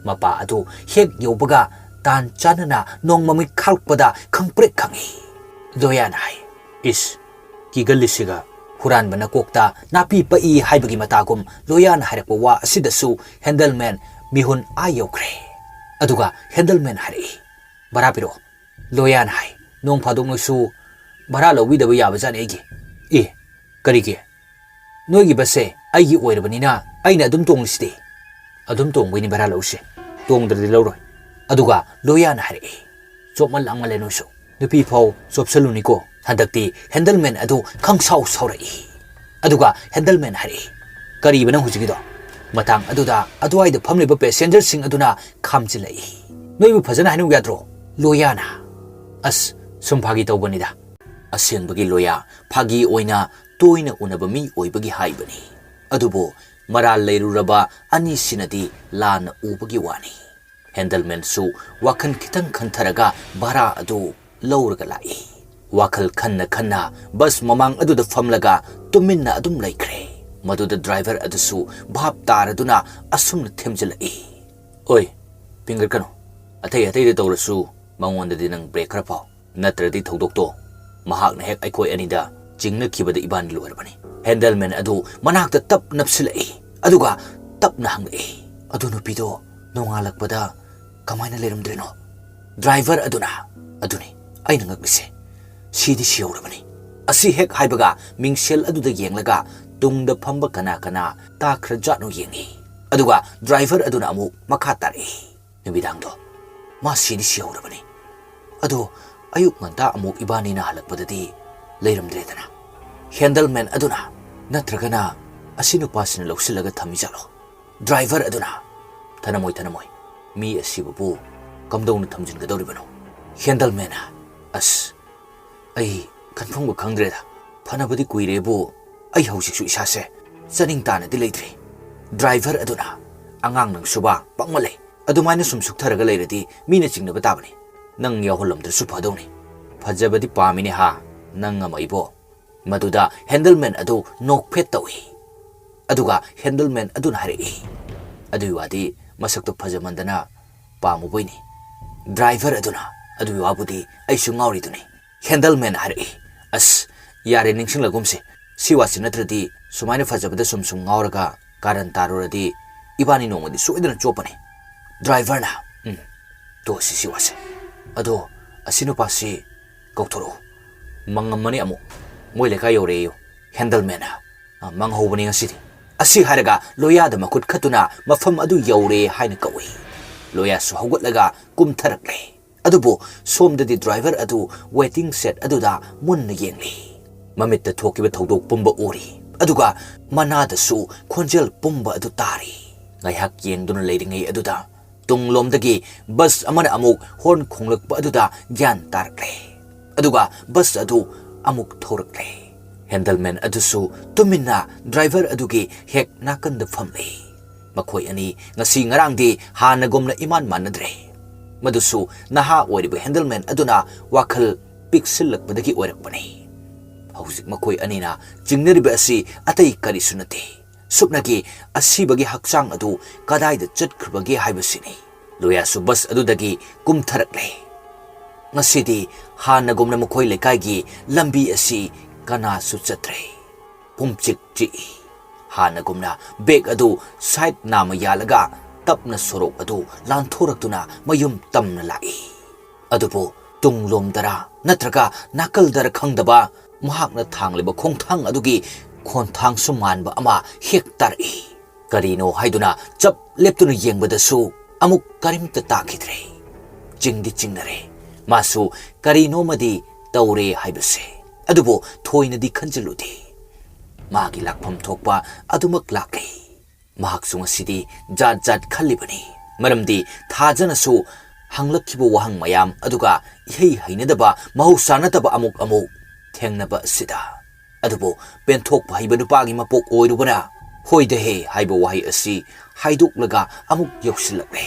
ꯃꯄꯥ ꯑꯗꯨ ꯍꯦꯛ ꯌꯧꯕꯒ ꯇꯥꯟ ꯆꯥꯅꯅ ꯅꯣꯡꯃꯃꯩ ꯈꯥꯛꯂꯛꯄꯗ ꯈꯪꯄ꯭ꯔꯦꯛ ꯈꯪꯏ꯫ ꯂꯣꯌꯥꯅ ꯍꯥꯏ, "ꯏꯁ, ꯀꯤꯒꯜꯂꯤꯁꯤꯒ, ꯍꯨꯔꯥꯟꯕ ꯅꯀꯣꯛꯇ ꯅꯥꯄꯤ ꯄꯛꯏ" ꯍꯥꯏꯕꯒꯤ ꯃꯇꯥꯒꯨꯝ ꯂꯣꯌꯥꯅ ꯍꯥꯏꯔꯛꯄ ꯋꯥ ꯑꯁꯤꯗꯁꯨ ꯍꯦꯟꯗꯜꯃꯦꯟ ꯃꯤꯍꯨꯟ ꯑꯥ ꯌꯧꯈ꯭ꯔꯦ꯫ ꯑꯗꯨꯒ ꯍꯦꯟꯗꯜꯃꯦꯟ ꯍꯥꯏꯔꯛꯏ, "ꯚꯔꯥ ꯄꯤꯔꯛꯑꯣ꯫" ꯂꯣꯌꯥꯅ ꯍꯥꯏ, "ꯅꯣꯡ ꯐꯥꯗꯣꯛ ꯅꯣꯏꯁꯨ ꯚꯔꯥ ꯂꯧꯕꯤꯗꯕ ꯌꯥꯕꯖꯥꯠꯅꯤ ꯑꯩꯒꯤ꯫" "ꯑꯦ, ꯀꯔꯤꯒꯤ? ꯅꯣꯏꯒꯤ ꯕꯁꯁꯦ ꯑꯩꯒꯤ ꯑꯣꯏꯔꯕꯅꯤꯅ ꯑꯩꯅ ꯑꯗꯨꯝ ꯇꯣꯡꯂꯤꯁꯤꯗꯤ꯫" "ꯑꯗꯨꯝ ꯇꯣꯡꯕꯩꯅꯤ ꯚꯔꯥ ꯂꯧꯔꯤꯁꯦ, ꯇꯣꯡꯗ꯭ꯔꯗꯤ ꯂꯧꯔꯣꯏ꯫" ꯑꯗꯨꯒ ꯂꯣꯌꯥꯅ ꯍꯥꯏꯔꯛꯏ, "ꯆꯣꯞꯃꯜ ꯂꯥꯡꯃꯜꯂꯦ ꯅꯣꯏꯁꯨ꯫ ꯅꯨꯄꯤ ꯐꯥꯎ ꯆꯣꯞꯁꯜꯂꯨꯅꯤꯀꯣ꯫" ꯍꯟꯗꯛꯇꯤ ꯍꯦꯟꯗꯜꯃꯦꯟ ꯑꯗꯨ ꯈꯪꯁꯥꯎ ꯁꯥꯎꯔꯛꯏ꯫ ꯑꯗꯨꯒ ꯍꯦꯟꯗꯜꯃꯦꯟ ꯍꯥꯏꯔꯛꯏ, "ꯀꯔꯤꯕ ꯅꯪ ꯍꯧꯖꯤꯛꯀꯤꯗꯣ?" ꯃꯇꯥꯡ ꯑꯗꯨꯗ ꯑꯗꯨꯋꯥꯏꯗ ꯐꯝꯂꯤꯕ ꯄꯦꯁꯦꯟꯖꯔꯁꯤꯡ ꯑꯗꯨꯅ ꯈꯥꯝꯖꯤꯜꯂꯛꯏ꯫ "ꯅꯣꯏꯕꯨ ꯐꯖꯅ ꯍꯥꯏꯅꯧ ꯌꯥꯗ꯭ꯔꯣ?" ꯂꯣꯌꯥꯅ, "ꯑꯁ, ꯁꯨꯝ ꯐꯥꯒꯤ ꯇꯧꯕꯅꯤꯗ꯫" ꯑꯁꯦꯡꯕꯒꯤ ꯂꯣꯌꯥ ꯐꯥꯒꯤ ꯑꯣꯏꯅ ꯇꯣꯏꯅ ꯎꯅꯕ ꯃꯤ ꯑꯣꯏꯕꯒꯤ ꯍꯥꯏꯕꯅꯤ꯫ ꯑꯗꯨꯕꯨ ꯃꯔꯥꯜ ꯂꯩꯔꯨꯔꯕ ꯑꯅꯤꯁꯤꯅꯗꯤ ꯂꯥꯟꯅ ꯎꯕꯒꯤ ꯋꯥꯅꯤ꯫ ꯍꯦꯟꯗꯜꯃꯦꯟꯁꯨ ꯋꯥꯈꯜ ꯈꯤꯇꯪ ꯈꯟꯊꯔꯒ ꯚꯔꯥ ꯑꯗꯨ ꯂꯧꯔꯒ ꯂꯥꯛꯏ꯫ ꯋꯥꯈꯜ ꯈꯟꯅ ꯈꯟꯅ ꯕꯁ ꯃꯃꯥꯡ ꯑꯗꯨꯗ ꯐꯝꯂꯒ ꯇꯨꯃꯤꯟꯅ ꯑꯗꯨꯝ ꯂꯩꯈ꯭ꯔꯦ꯫ ꯃꯗꯨꯗ ꯗ꯭ꯔꯥꯏꯚꯔ ꯑꯗꯨꯁꯨ ꯚꯥꯞ ꯇꯥꯔꯗꯨꯅ ꯑꯁꯨꯝꯅ ꯊꯦꯝꯖꯤꯜꯂꯛꯏ, "ꯑꯣꯏ, ꯄꯤꯡꯒꯠꯀꯅꯨ꯫ ꯑꯇꯩ ꯑꯇꯩꯗ ꯇꯧꯔꯁꯨ ꯃꯉꯣꯟꯗꯗꯤ ꯅꯪ ꯕ꯭ꯔꯦꯛ ꯈꯔ ꯐꯥꯎ꯫ ꯅꯠꯇ꯭ꯔꯗꯤ ꯊꯧꯗꯣꯛꯇꯣ ꯃꯍꯥꯛꯅ ꯍꯦꯛ ꯑꯩꯈꯣꯏ ꯑꯅꯤꯗ ꯆꯤꯡꯅꯈꯤꯕꯗ ꯏꯕꯥꯅꯤ ꯂꯣꯏꯔꯕꯅꯤ꯫" ꯍꯦꯟꯗꯜꯃꯦꯟ ꯑꯗꯨ ꯃꯅꯥꯛꯇ ꯇꯞ ꯅꯞꯁꯤꯜꯂꯛꯏ, ꯑꯗꯨꯒ ꯇꯞꯅ ꯍꯪꯂꯛꯏ, "ꯑꯗꯨ ꯅꯨꯄꯤꯗꯣ ꯅꯣꯡꯉꯥꯜꯂꯛꯄꯗ ꯀꯃꯥꯏꯅ ꯂꯩꯔꯝꯗ꯭ꯔꯤꯅꯣ?" ꯗ꯭ꯔꯥꯏꯚꯔ ꯑꯗꯨꯅ, "ꯑꯗꯨꯅꯤ ꯑꯩꯅ ꯉꯛꯂꯤꯁꯦ꯫ ꯁꯤꯗꯤ ꯁꯤꯍꯧꯔꯕꯅꯤ꯫" ꯑꯁꯤ ꯍꯦꯛ ꯍꯥꯏꯕꯒ ꯃꯤꯡꯁꯦꯜ ꯑꯗꯨꯗ ꯌꯦꯡꯂꯒ ꯇꯨꯡꯗ ꯐꯝꯕ ꯀꯅꯥ ꯀꯅꯥ ꯇꯥꯈ꯭ꯔꯖꯥꯠꯅꯣ ꯌꯦꯡꯏ꯫ ꯑꯗꯨꯒ ꯗ꯭ꯔꯥꯏꯚꯔ ꯑꯗꯨꯅ ꯑꯃꯨꯛ ꯃꯈꯥ ꯇꯥꯔꯛꯏ, "ꯅꯨꯃꯤꯗꯥꯡꯗꯣ ꯃꯥ ꯁꯤꯗꯤ ꯁꯤꯍꯧꯔꯕꯅꯤ꯫ ꯑꯗꯣ ꯑꯌꯨꯛ ꯉꯟꯇꯥ ꯑꯃꯨꯛ ꯏꯕꯥꯅꯤꯅ ꯍꯜꯂꯛꯄꯗꯗꯤ ꯂꯩꯔꯝꯗ꯭ꯔꯦꯗꯅ꯫" ꯍꯦꯟꯗꯜꯃꯦꯟ ꯑꯗꯨꯅ, "ꯅꯠꯇ꯭ꯔꯒꯅ ꯑꯁꯤ ꯅꯨꯄꯥꯁꯤꯅ ꯂꯧꯁꯤꯜꯂꯒ ꯊꯝꯃꯤꯖꯥꯠꯂꯣ?" ꯗ꯭ꯔꯥꯏꯚꯔ ꯑꯗꯨꯅ, "ꯊꯅꯝꯃꯣꯏ, ꯊꯅꯝꯃꯣꯏ꯫ ꯃꯤ ꯑꯁꯤꯕꯕꯨ ꯀꯝꯗꯧꯅ ꯊꯝꯖꯤꯟꯒꯗꯧꯔꯤꯕꯅꯣ?" ꯍꯦꯟꯗꯜꯃꯦꯟꯅ, "ꯑꯁ, ꯑꯩ ꯈꯟꯐꯝꯒ ꯈꯪꯗ꯭ꯔꯦꯗ꯫ ꯐꯅꯕꯗꯤ ꯀꯨꯏꯔꯦꯕꯨ ꯑꯩ ꯍꯧꯖꯤꯛꯁꯨ ꯏꯁꯥꯁꯦ ꯆꯥꯅꯤꯡ ꯇꯥꯅꯗꯤ ꯂꯩꯇ꯭ꯔꯤ꯫" ꯗ꯭ꯔꯥꯏꯚꯔ ꯑꯗꯨꯅ, "ꯑꯉꯥꯡ ꯅꯪꯁꯨꯕ ꯄꯪꯃꯜꯂꯦ꯫ ꯑꯗꯨꯃꯥꯏꯅ ꯁꯨꯝ ꯁꯨꯛꯊꯔꯒ ꯂꯩꯔꯗꯤ ꯃꯤꯅ ꯆꯤꯡꯅꯕ ꯇꯥꯕꯅꯤ꯫ ꯅꯪ ꯌꯥꯎꯍꯜꯂꯝꯗ꯭ꯔꯁꯨ ꯐꯗꯧꯅꯤ꯫ ꯐꯖꯕꯗꯤ ꯄꯥꯝꯃꯤꯅꯦ ꯍꯥ, ꯅꯪ ꯑꯃ ꯏꯕꯣ?" ꯃꯗꯨꯗ ꯍꯦꯟꯗꯜꯃꯦꯟ ꯑꯗꯨ ꯅꯣꯛꯐꯦꯠ ꯇꯧꯏ꯫ ꯑꯗꯨꯒ ꯍꯦꯟꯗꯜꯃꯦꯟ ꯑꯗꯨꯅ ꯍꯥꯏꯔꯛꯏ, "ꯑꯗꯨꯒꯤ ꯋꯥꯗꯤ ꯃꯁꯛꯇꯣ ꯐꯖꯃꯟꯗꯅ ꯄꯥꯝꯃꯨꯕꯩꯅꯤ꯫ ꯗ꯭ꯔꯥꯏꯚꯔ ꯑꯗꯨꯅ, "ꯑꯗꯨꯒꯤ ꯋꯥꯕꯨꯗꯤ ꯑꯩꯁꯨ ꯉꯥꯎꯔꯤꯗꯨꯅꯤ꯫" ꯍꯦꯟꯗꯜꯃꯦꯟ ꯍꯥꯏꯔꯛꯏ, "ꯑꯁ, ꯌꯥꯔꯦ, ꯅꯤꯡꯁꯤꯡꯂꯒꯨꯝꯁꯦ꯫ ꯁꯤ ꯋꯥꯁꯤ ꯅꯠꯇ꯭ꯔꯗꯤ ꯁꯨꯃꯥꯏꯅ ꯐꯖꯕꯗ ꯁꯨꯝ ꯁꯨꯝ ꯉꯥꯎꯔꯒ ꯀꯥꯔꯟ ꯇꯥꯔꯨꯔꯗꯤ ꯏꯕꯥꯅꯤ ꯅꯣꯡꯃꯗꯤ ꯁꯣꯏꯗꯅ ꯆꯣꯞꯄꯅꯤ꯫" ꯗ꯭ꯔꯥꯏꯚꯔꯅ, "ꯎꯝ, ꯇꯣꯛꯑꯁꯤ ꯁꯤ ꯋꯥꯁꯦ꯫ ꯑꯗꯣ ꯑꯁꯤ ꯅꯨꯄꯥꯁꯤ ꯀꯧꯊꯣꯔꯛꯎ꯫ ꯃꯪꯉꯝꯃꯅꯤ ꯑꯃꯨꯛ꯫ ꯃꯣꯏ ꯂꯩꯀꯥꯏ ꯌꯧꯔꯦꯌꯨ꯫" ꯍꯦꯟꯗꯜꯃꯦꯟꯅ, "ꯑ, ꯃꯪꯍꯧꯕꯅꯤ ꯉꯁꯤꯗꯤ꯫" ꯑꯁꯤ ꯍꯥꯏꯔꯒ ꯂꯣꯌꯥꯗ ꯃꯈꯨꯠ ꯈꯠꯇꯨꯅ ꯃꯐꯝ ꯑꯗꯨ ꯌꯧꯔꯦ ꯍꯥꯏꯅ ꯀꯧꯏ꯫ ꯂꯣꯌꯥꯁꯨ ꯍꯧꯒꯠꯂꯒ ꯀꯨꯝꯊꯔꯛꯂꯦ꯫ ꯑꯗꯨꯕꯨ ꯁꯣꯝꯗꯗꯤ ꯗ꯭ꯔꯥꯏꯚꯔ ꯑꯗꯨ ꯋꯦꯇꯤꯡ ꯁꯦꯠ ꯑꯗꯨꯗ ꯃꯨꯟꯅ ꯌꯦꯡꯂꯤ꯫ ꯃꯃꯤꯠꯇ ꯊꯣꯛꯈꯤꯕ ꯊꯧꯗꯣꯛ ꯄꯨꯝꯕ ꯎꯔꯤ, ꯑꯗꯨꯒ ꯃꯅꯥꯗꯁꯨ ꯈꯣꯟꯖꯦꯜ ꯄꯨꯝꯕ ꯑꯗꯨ ꯇꯥꯔꯤ꯫ ꯉꯥꯏꯍꯥꯛ ꯌꯦꯡꯗꯨꯅ ꯂꯩꯔꯤꯉꯩ ꯑꯗꯨꯗ ꯇꯨꯡꯂꯣꯝꯗꯒꯤ ꯕꯁ ꯑꯃꯅ ꯑꯃꯨꯛ ꯍꯣꯔꯟ ꯈꯣꯡꯂꯛꯄ ꯑꯗꯨꯗ ꯒ꯭ꯌꯥꯟ ꯇꯥꯔꯛꯂꯦ꯫ ꯑꯗꯨꯒ ꯕꯁ ꯑꯗꯨ ꯑꯃꯨꯛ ꯊꯧꯔꯛꯂꯦ꯫ ꯍꯦꯟꯗꯜꯃꯦꯟ ꯑꯗꯨꯁꯨ ꯇꯨꯃꯤꯟꯅ ꯗ꯭ꯔꯥꯏꯚꯔ ꯑꯗꯨꯒꯤ ꯍꯦꯛ ꯅꯥꯀꯟꯗ ꯐꯝꯂꯤ꯫ ꯃꯈꯣꯏ ꯑꯅꯤ ꯉꯁꯤ ꯉꯔꯥꯡꯗꯤ ꯍꯥꯟꯅꯒꯨꯝꯅ ꯏꯃꯥꯟ ꯃꯥꯟꯅꯗ꯭ꯔꯦ꯫ ꯃꯗꯨꯁꯨ ꯅꯍꯥ ꯑꯣꯏꯔꯤꯕ ꯍꯦꯟꯗꯜꯃꯦꯟ ꯑꯗꯨꯅ ꯋꯥꯈꯜ ꯄꯤꯛꯁꯤꯜꯂꯛꯄꯗꯒꯤ ꯑꯣꯏꯔꯛꯄꯅꯤ꯫ ꯍꯧꯖꯤꯛ ꯃꯈꯣꯏ ꯑꯅꯤꯅ ꯆꯤꯡꯅꯔꯤꯕ ꯑꯁꯤ ꯑꯇꯩ ꯀꯔꯤꯁꯨ ꯅꯠꯇꯦ꯫ ꯁꯨꯞꯅꯒꯤ ꯑꯁꯤꯕꯒꯤ ꯍꯛꯆꯥꯡ ꯑꯗꯨ ꯀꯗꯥꯏꯗ ꯆꯠꯈ꯭ꯔꯕꯒꯦ ꯍꯥꯏꯕꯁꯤꯅꯤ꯫ ꯂꯣꯌꯥꯁꯨ ꯕꯁ ꯑꯗꯨꯗꯒꯤ ꯀꯨꯝꯊꯔꯛꯂꯦ꯫ ꯉꯁꯤꯗꯤ ꯍꯥꯟꯅꯒꯨꯝꯅ ꯃꯈꯣꯏ ꯂꯩꯀꯥꯏꯒꯤ ꯂꯝꯕꯤ ꯑꯁꯤ ꯀꯅꯥꯁꯨ ꯆꯠꯇ꯭ꯔꯦ꯫ ꯄꯨꯝꯆꯤꯛ ꯆꯤꯛꯏ꯫ ꯍꯥꯟꯅꯒꯨꯝꯅ ꯕꯦꯒ ꯑꯗꯨ ꯁꯥꯏꯠ ꯅꯥꯝꯃ ꯌꯥꯜꯂꯒ ꯇꯞꯅ ꯁꯣꯔꯣꯛ ꯑꯗꯨ ꯂꯥꯟꯊꯣꯔꯛꯇꯨꯅ ꯃꯌꯨꯝ ꯇꯝꯅ ꯂꯥꯛꯏ꯫ ꯑꯗꯨꯕꯨ ꯇꯨꯡꯂꯣꯝꯗꯔ ꯅꯠꯇ꯭ꯔꯒ ꯅꯥꯀꯜꯗꯔ ꯈꯪꯗꯕ ꯃꯍꯥꯛꯅ ꯊꯥꯡꯂꯤꯕ ꯈꯣꯡꯊꯥꯡ ꯑꯗꯨꯒꯤ ꯈꯣꯟꯊꯥꯡꯁꯨ ꯃꯥꯟꯕ ꯑꯃ ꯍꯦꯛ ꯇꯥꯔꯛꯏ꯫ ꯀꯔꯤꯅꯣ ꯍꯥꯏꯗꯨꯅ ꯆꯞ ꯂꯦꯞꯇꯨꯅ ꯌꯦꯡꯕꯗꯁꯨ ꯑꯃꯨꯛ ꯀꯔꯤꯝꯇ ꯇꯥꯈꯤꯗ꯭ꯔꯦ꯫ ꯆꯤꯡꯗꯤ ꯆꯤꯡꯅꯔꯦ꯫ ꯃꯥꯁꯨ ꯀꯔꯤꯅꯣꯃꯗꯤ ꯇꯧꯔꯦ ꯍꯥꯏꯕꯁꯦ꯫ ꯑꯗꯨꯕꯨ ꯊꯣꯏꯅꯗꯤ ꯈꯟꯖꯤꯜꯂꯨꯗꯦ꯫ ꯃꯥꯒꯤ ꯂꯥꯛꯐꯝ ꯊꯣꯛꯄ ꯑꯗꯨꯃꯛ ꯂꯥꯛꯂꯤ꯫ ꯃꯍꯥꯛꯁꯨ ꯉꯁꯤꯗꯤ ꯖꯥꯠ ꯖꯥꯠ ꯈꯜꯂꯤꯕꯅꯤ꯫ ꯃꯔꯝꯗꯤ ꯊꯥꯖꯅꯁꯨ ꯍꯪꯂꯛꯈꯤꯕ ꯋꯥꯍꯪ ꯃꯌꯥꯝ, ꯑꯗꯨꯒ ꯏꯍꯩ ꯍꯩꯅꯗꯕ, ꯃꯍꯧꯁꯥ ꯅꯠꯇꯕ ꯑꯃꯨꯛ ꯑꯃꯨꯛ ꯊꯦꯡꯅꯕ ꯑꯁꯤꯗ꯫ ꯑꯗꯨꯕꯨ ꯄꯦꯟꯊꯣꯛꯄ ꯍꯩꯕ ꯅꯨꯄꯥꯒꯤ ꯃꯄꯣꯛ ꯑꯣꯏꯔꯨꯕꯅ "ꯍꯣꯏꯗꯍꯦ" ꯍꯥꯏꯕ ꯋꯥꯍꯩ ꯑꯁꯤ ꯍꯥꯏꯗꯣꯛꯂꯒ ꯑꯃꯨꯛ ꯌꯧꯁꯤꯜꯂꯛꯂꯦ꯫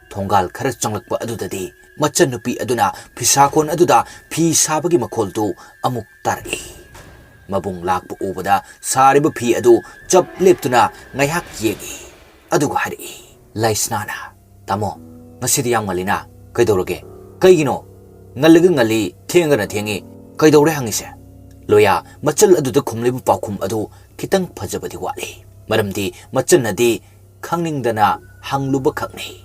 ꯊꯣꯡꯒꯥꯜ ꯈꯔ ꯆꯪꯂꯛꯄ ꯑꯗꯨꯗꯗꯤ ꯃꯆꯟꯅꯨꯄꯤ ꯑꯗꯨꯅ ꯐꯤꯁꯥꯀꯣꯟ ꯑꯗꯨꯗ ꯐꯤ ꯁꯥꯕꯒꯤ ꯃꯈꯣꯜꯗꯨ ꯑꯃꯨꯛ ꯇꯥꯔꯛꯏ꯫ ꯃꯕꯨꯡ ꯂꯥꯛꯄ ꯎꯕꯗ ꯁꯥꯔꯤꯕ ꯐꯤ ꯑꯗꯨ ꯆꯞ ꯂꯦꯞꯇꯨꯅ ꯉꯥꯏꯍꯥꯛ ꯌꯦꯡꯏ꯫ ꯑꯗꯨꯒ ꯍꯥꯏꯔꯛꯏ, ꯂꯥꯏꯁꯅꯥꯅ, "ꯇꯥꯃꯣ, ꯉꯁꯤꯗꯤ ꯌꯥꯝ ꯉꯜꯂꯤꯅ, "ꯀꯩꯗꯧꯔꯒꯦ? ꯀꯩꯒꯤꯅꯣ? ꯉꯜꯂꯒ ꯉꯜꯂꯤ, ꯊꯦꯡꯉꯒꯅ ꯊꯦꯡꯉꯤ꯫ ꯀꯩꯗꯧꯔꯦ ꯍꯪꯉꯤꯁꯦ?" ꯂꯣꯌꯥ ꯃꯆꯜ ꯑꯗꯨꯗ ꯈꯨꯝꯂꯤꯕ ꯄꯥꯎꯈꯨꯝ ꯑꯗꯨ ꯈꯤꯇꯪ ꯐꯖꯕꯗꯤ ꯋꯥꯠꯂꯤ꯫ ꯃꯔꯝꯗꯤ ꯃꯆꯟꯅꯗꯤ ꯈꯪꯅꯤꯡꯗꯅ ꯍꯪꯂꯨꯕ ꯈꯛꯅꯤ꯫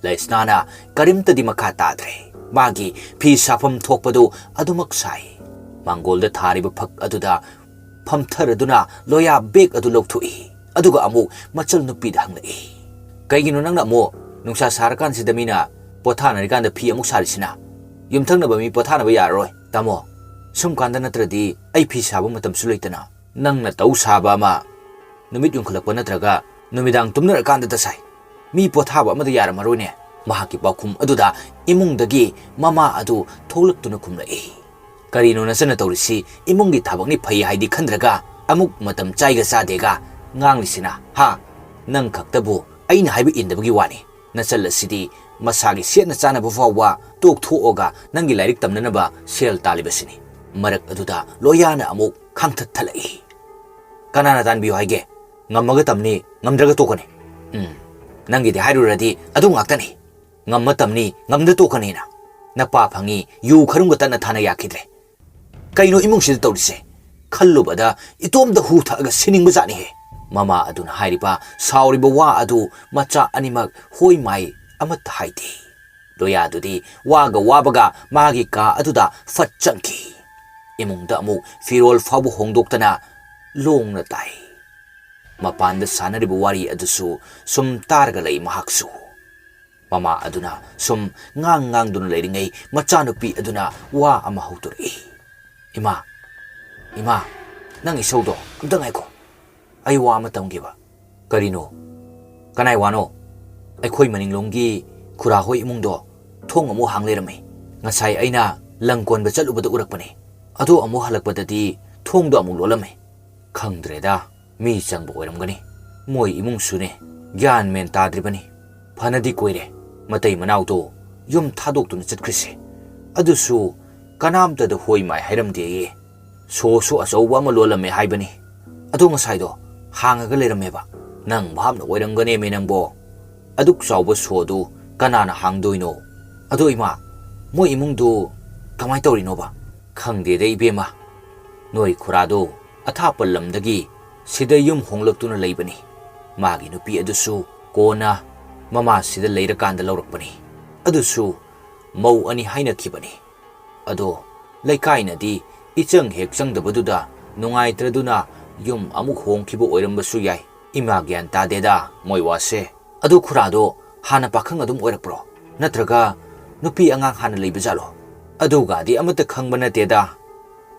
ꯂꯩꯁꯅꯥꯅ ꯀꯔꯤꯝꯇꯗꯤ ꯃꯈꯥ ꯇꯥꯗ꯭ꯔꯦ꯫ ꯃꯥꯒꯤ ꯐꯤ ꯁꯥꯐꯝ ꯊꯣꯛꯄꯗꯨ ꯑꯗꯨꯃꯛ ꯁꯥꯏ꯫ ꯃꯥꯡꯒꯣꯜꯗ ꯊꯥꯔꯤꯕ ꯐꯛ ꯑꯗꯨꯗ ꯐꯝꯊꯔꯗꯨꯅ ꯂꯣꯌꯥ ꯕꯦꯒ ꯑꯗꯨ ꯂꯧꯊꯣꯛꯏ꯫ ꯑꯗꯨꯒ ꯑꯃꯨꯛ ꯃꯆꯜ ꯅꯨꯄꯤꯗ ꯍꯪꯂꯛꯏ, "ꯀꯩꯒꯤꯅꯣ ꯅꯪꯅ ꯑꯃꯨꯛ ꯅꯨꯡꯁꯥ ꯁꯥꯔꯀꯥꯟꯁꯤꯗ ꯃꯤꯅ ꯄꯣꯊꯥꯅꯔꯤꯀꯥꯟꯗ ꯐꯤ ꯑꯃꯨꯛ ꯁꯥꯔꯤꯁꯤꯅ? ꯌꯨꯝꯊꯪꯅꯕ ꯃꯤ ꯄꯣꯊꯥꯅꯕ ꯌꯥꯔꯔꯣꯏ, ꯇꯥꯃꯣ꯫ ꯁꯨꯝ ꯀꯥꯟꯗ ꯅꯠꯇ꯭ꯔꯗꯤ ꯑꯩ ꯐꯤ ꯁꯥꯕ ꯃꯇꯝꯁꯨ ꯂꯩꯇꯅ꯫ ꯅꯪꯅ ꯇꯧ ꯁꯥꯕ ꯑꯃ ꯅꯨꯃꯤꯠ ꯌꯨꯡꯈꯠꯂꯛꯄ ꯅꯠꯇ꯭ꯔꯒ ꯅꯨꯃꯤꯗꯥꯡ ꯇꯨꯝꯅꯔꯀꯥꯟꯗꯇ ꯁꯥꯏ꯫ ꯃꯤ ꯄꯣꯊꯥꯕ ꯑꯃꯗ ꯌꯥꯔꯝꯃꯔꯣꯏꯅꯦ?" ꯃꯍꯥꯛꯀꯤ ꯄꯥꯎꯈꯨꯝ ꯑꯗꯨꯗ ꯏꯃꯨꯡꯗꯒꯤ ꯃꯃꯥ ꯑꯗꯨ ꯊꯣꯛꯂꯛꯇꯨꯅ ꯈꯨꯝꯂꯛꯏ, "ꯀꯔꯤꯅꯣ ꯅꯆꯟꯅ ꯇꯧꯔꯤꯁꯤ? ꯏꯃꯨꯡꯒꯤ ꯊꯕꯛꯅꯤ ꯐꯩ ꯍꯥꯏꯗꯤ ꯈꯟꯗ꯭ꯔꯒ ꯑꯃꯨꯛ ꯃꯇꯝ ꯆꯥꯏꯒ ꯆꯥꯗꯦꯒ ꯉꯥꯡꯂꯤꯁꯤꯅ, ꯍꯥ? ꯅꯪ ꯈꯛꯇꯕꯨ ꯑꯩꯅ ꯍꯥꯏꯕ ꯏꯟꯗꯕꯒꯤ ꯋꯥꯅꯤ꯫ ꯅꯆꯜ ꯑꯁꯤꯗꯤ ꯃꯁꯥꯒꯤ ꯁꯦꯠꯅ ꯆꯥꯅꯕ ꯐꯥꯎꯕ ꯇꯣꯛꯊꯣꯛꯑꯒ ꯅꯪꯒꯤ ꯂꯥꯏꯔꯤꯛ ꯇꯝꯅꯅꯕ ꯁꯦꯜ ꯇꯥꯜꯂꯤꯕꯁꯤꯅꯤ꯫" ꯃꯔꯛ ꯑꯗꯨꯗ ꯂꯣꯌꯥꯅ ꯑꯃꯨꯛ ꯈꯥꯡꯊꯠꯊꯠꯂꯛꯏ, "ꯀꯅꯥꯅ ꯇꯥꯟꯕꯤꯌꯨ ꯍꯥꯏꯒꯦ? ꯉꯝꯃꯒ ꯇꯝꯅꯤ, ꯉꯝꯗ꯭ꯔꯒ ꯇꯣꯛꯀꯅꯤ꯫ ꯎꯝ, ꯅꯪꯒꯤꯗꯤ ꯍꯥꯏꯔꯨꯔꯗꯤ ꯑꯗꯨ ꯉꯥꯛꯇꯅꯤ꯫ ꯉꯝꯃ ꯇꯝꯅꯤ, ꯉꯝꯗ ꯇꯣꯛꯀꯅꯤꯅ꯫ ꯅꯄꯥ ꯐꯪꯉꯤ, ꯌꯨ ꯈꯔꯨꯡꯒ ꯇꯠꯅ ꯊꯥꯅ ꯌꯥꯈꯤꯗ꯭ꯔꯦ꯫ ꯀꯩꯅꯣ ꯏꯃꯨꯡꯁꯤꯗ ꯇꯧꯔꯤꯁꯦ? ꯈꯜꯂꯨꯕꯗ ꯏꯇꯣꯝꯇ ꯍꯨ ꯊꯛꯑꯒ ꯁꯤꯅꯤꯡꯕ ꯖꯥꯠꯅꯤꯍꯦ꯫" ꯃꯃꯥ ꯑꯗꯨꯅ ꯍꯥꯏꯔꯤꯕ ꯁꯥꯎꯔꯤꯕ ꯋꯥ ꯑꯗꯨ ꯃꯆꯥ ꯑꯅꯤꯃꯛ ꯍꯣꯏ ꯃꯥꯏ ꯑꯃꯠꯇ ꯍꯥꯏꯗꯦ꯫ ꯂꯣꯌꯥꯗꯨꯗꯤ ꯋꯥꯒ ꯋꯥꯕꯒ ꯃꯥꯒꯤ ꯀꯥ ꯑꯗꯨꯗ ꯐꯠ ꯆꯪꯈꯤ꯫ ꯏꯃꯨꯡꯗ ꯑꯃꯨꯛ ꯐꯤꯔꯣꯜ ꯐꯥꯎꯕ ꯍꯣꯡꯗꯣꯛꯇꯅ ꯂꯣꯡꯅ ꯇꯥꯏ꯫ ꯃꯄꯥꯟꯗ ꯁꯥꯟꯅꯔꯤꯕ ꯋꯥꯔꯤ ꯑꯗꯨꯁꯨ ꯁꯨꯝ ꯇꯥꯔꯒ ꯂꯩ ꯃꯍꯥꯛꯁꯨ꯫ ꯃꯃꯥ ꯑꯗꯨꯅ ꯁꯨꯝ ꯉꯥꯡ ꯉꯥꯡꯗꯨꯅ ꯂꯩꯔꯤꯉꯩ ꯃꯆꯥꯅꯨꯄꯤ ꯑꯗꯨꯅ ꯋꯥ ꯑꯃ ꯍꯧꯗꯣꯔꯛꯏ, "ꯏꯃꯥ, ꯏꯃꯥ, ꯅꯪ ꯏꯁꯧꯗꯣ ꯑꯝꯇ ꯉꯥꯏꯈꯣ꯫ ꯑꯩ ꯋꯥ ꯑꯃ ꯇꯝꯒꯦꯕ꯫" "ꯀꯔꯤꯅꯣ? ꯀꯅꯥꯏ ꯋꯥꯅꯣ?" "ꯑꯩꯈꯣꯏ ꯃꯅꯤꯡꯂꯣꯝꯒꯤ ꯈꯨꯔꯥ ꯍꯣꯏ ꯏꯃꯨꯡꯗꯣ ꯊꯣꯡ ꯑꯃꯨꯛ ꯍꯥꯡ ꯂꯩꯔꯝꯃꯤ꯫ ꯉꯁꯥꯏ ꯑꯩꯅ ꯂꯪ ꯀꯣꯟꯕ ꯆꯠꯂꯨꯕꯗ ꯎꯔꯛꯄꯅꯤ꯫ ꯑꯗꯣ ꯑꯃꯨꯛ ꯍꯜꯂꯛꯄꯗꯗꯤ ꯊꯣꯡꯗꯣ ꯑꯃꯨꯛ ꯂꯣꯜꯂꯝꯃꯤ꯫ ꯈꯪꯗ꯭ꯔꯦꯗ, ꯃꯤ ꯆꯪꯕ ꯑꯣꯏꯔꯝꯒꯅꯤ꯫ ꯃꯣꯏ ꯏꯃꯨꯡꯁꯨꯅꯦ, ꯒ꯭ꯌꯥꯟ ꯃꯦꯟ ꯇꯥꯗ꯭ꯔꯤꯕꯅꯤ꯫ ꯐꯅꯗꯤ ꯀꯨꯏꯔꯦ ꯃꯇꯩ ꯃꯅꯥꯎꯗꯣ ꯌꯨꯝ ꯊꯥꯗꯣꯛꯇꯨꯅ ꯆꯠꯈ꯭ꯔꯤꯁꯦ꯫ ꯑꯗꯨꯁꯨ ꯀꯅꯥꯝꯇꯗ ꯍꯣꯏ ꯃꯥꯏ ꯍꯥꯏꯔꯝꯗꯦꯌꯦ꯫ ꯁꯣꯁꯨ ꯑꯆꯧꯕ ꯑꯃ ꯂꯣꯜꯂꯝꯃꯦ ꯍꯥꯏꯕꯅꯤ꯫ ꯑꯗꯣ ꯉꯁꯥꯏꯗꯣ ꯍꯥꯡꯉꯒ ꯂꯩꯔꯝꯃꯦꯕ꯫" "ꯅꯪ ꯚꯥꯞꯅ ꯑꯣꯏꯔꯝꯒꯅꯦꯃꯦ ꯅꯪꯕꯣ꯫ ꯑꯗꯨꯛ ꯆꯥꯎꯕ ꯁꯣꯗꯨ ꯀꯅꯥꯅ ꯍꯥꯡꯗꯣꯏꯅꯣ? "ꯑꯗꯣ ꯏꯃꯥ, ꯃꯣꯏ ꯏꯃꯨꯡꯗꯨ ꯀꯃꯥꯏꯅ ꯇꯧꯔꯤꯅꯣꯕ?" "ꯈꯪꯗꯦꯗ ꯏꯕꯦꯝꯃ, ꯅꯣꯏ ꯈꯨꯔꯥꯗꯣ ꯑꯊꯥꯞꯄ ꯂꯝꯗꯒꯤ ꯁꯤꯗ ꯌꯨꯝ ꯍꯣꯡꯂꯛꯇꯨꯅ ꯂꯩꯕꯅꯤ꯫ ꯃꯥꯒꯤ ꯅꯨꯄꯤ ꯑꯗꯨꯁꯨ ꯀꯣꯟꯅ ꯃꯃꯥꯁꯤꯗ ꯂꯩꯔꯀꯥꯟꯗ ꯂꯧꯔꯛꯄꯅꯤ꯫ ꯑꯗꯨꯁꯨ ꯃꯧ ꯑꯅꯤ ꯍꯥꯏꯅꯈꯤꯕꯅꯤ꯫ ꯑꯗꯣ ꯂꯩꯀꯥꯏꯅꯗꯤ ꯏꯆꯪ ꯍꯦꯛ ꯆꯪꯗꯕꯗꯨꯗ ꯅꯨꯡꯉꯥꯏꯇ꯭ꯔꯗꯨꯅ ꯌꯨꯝ ꯑꯃꯨꯛ ꯍꯣꯡꯈꯤꯕ ꯑꯣꯏꯔꯝꯕꯁꯨ ꯌꯥꯏ꯫ ꯏꯃꯥ, ꯒ꯭ꯌꯥꯟ ꯇꯥꯗꯦꯗ ꯃꯣꯏ ꯋꯥꯁꯦ꯫ ꯑꯗꯨ ꯈꯨꯔꯥꯗꯣ ꯍꯥꯟꯅ ꯄꯥꯈꯪ ꯑꯗꯨꯝ ꯑꯣꯏꯔꯛꯄ꯭ꯔꯣ? ꯅꯠꯇ꯭ꯔꯒ ꯅꯨꯄꯤ ꯑꯉꯥꯡ ꯍꯥꯟꯅ ꯂꯩꯕ ꯖꯥꯠꯂꯣ?" "ꯑꯗꯨꯒꯗꯤ ꯑꯃꯠꯇ ꯈꯪꯕ ꯅꯠꯇꯦꯗ꯫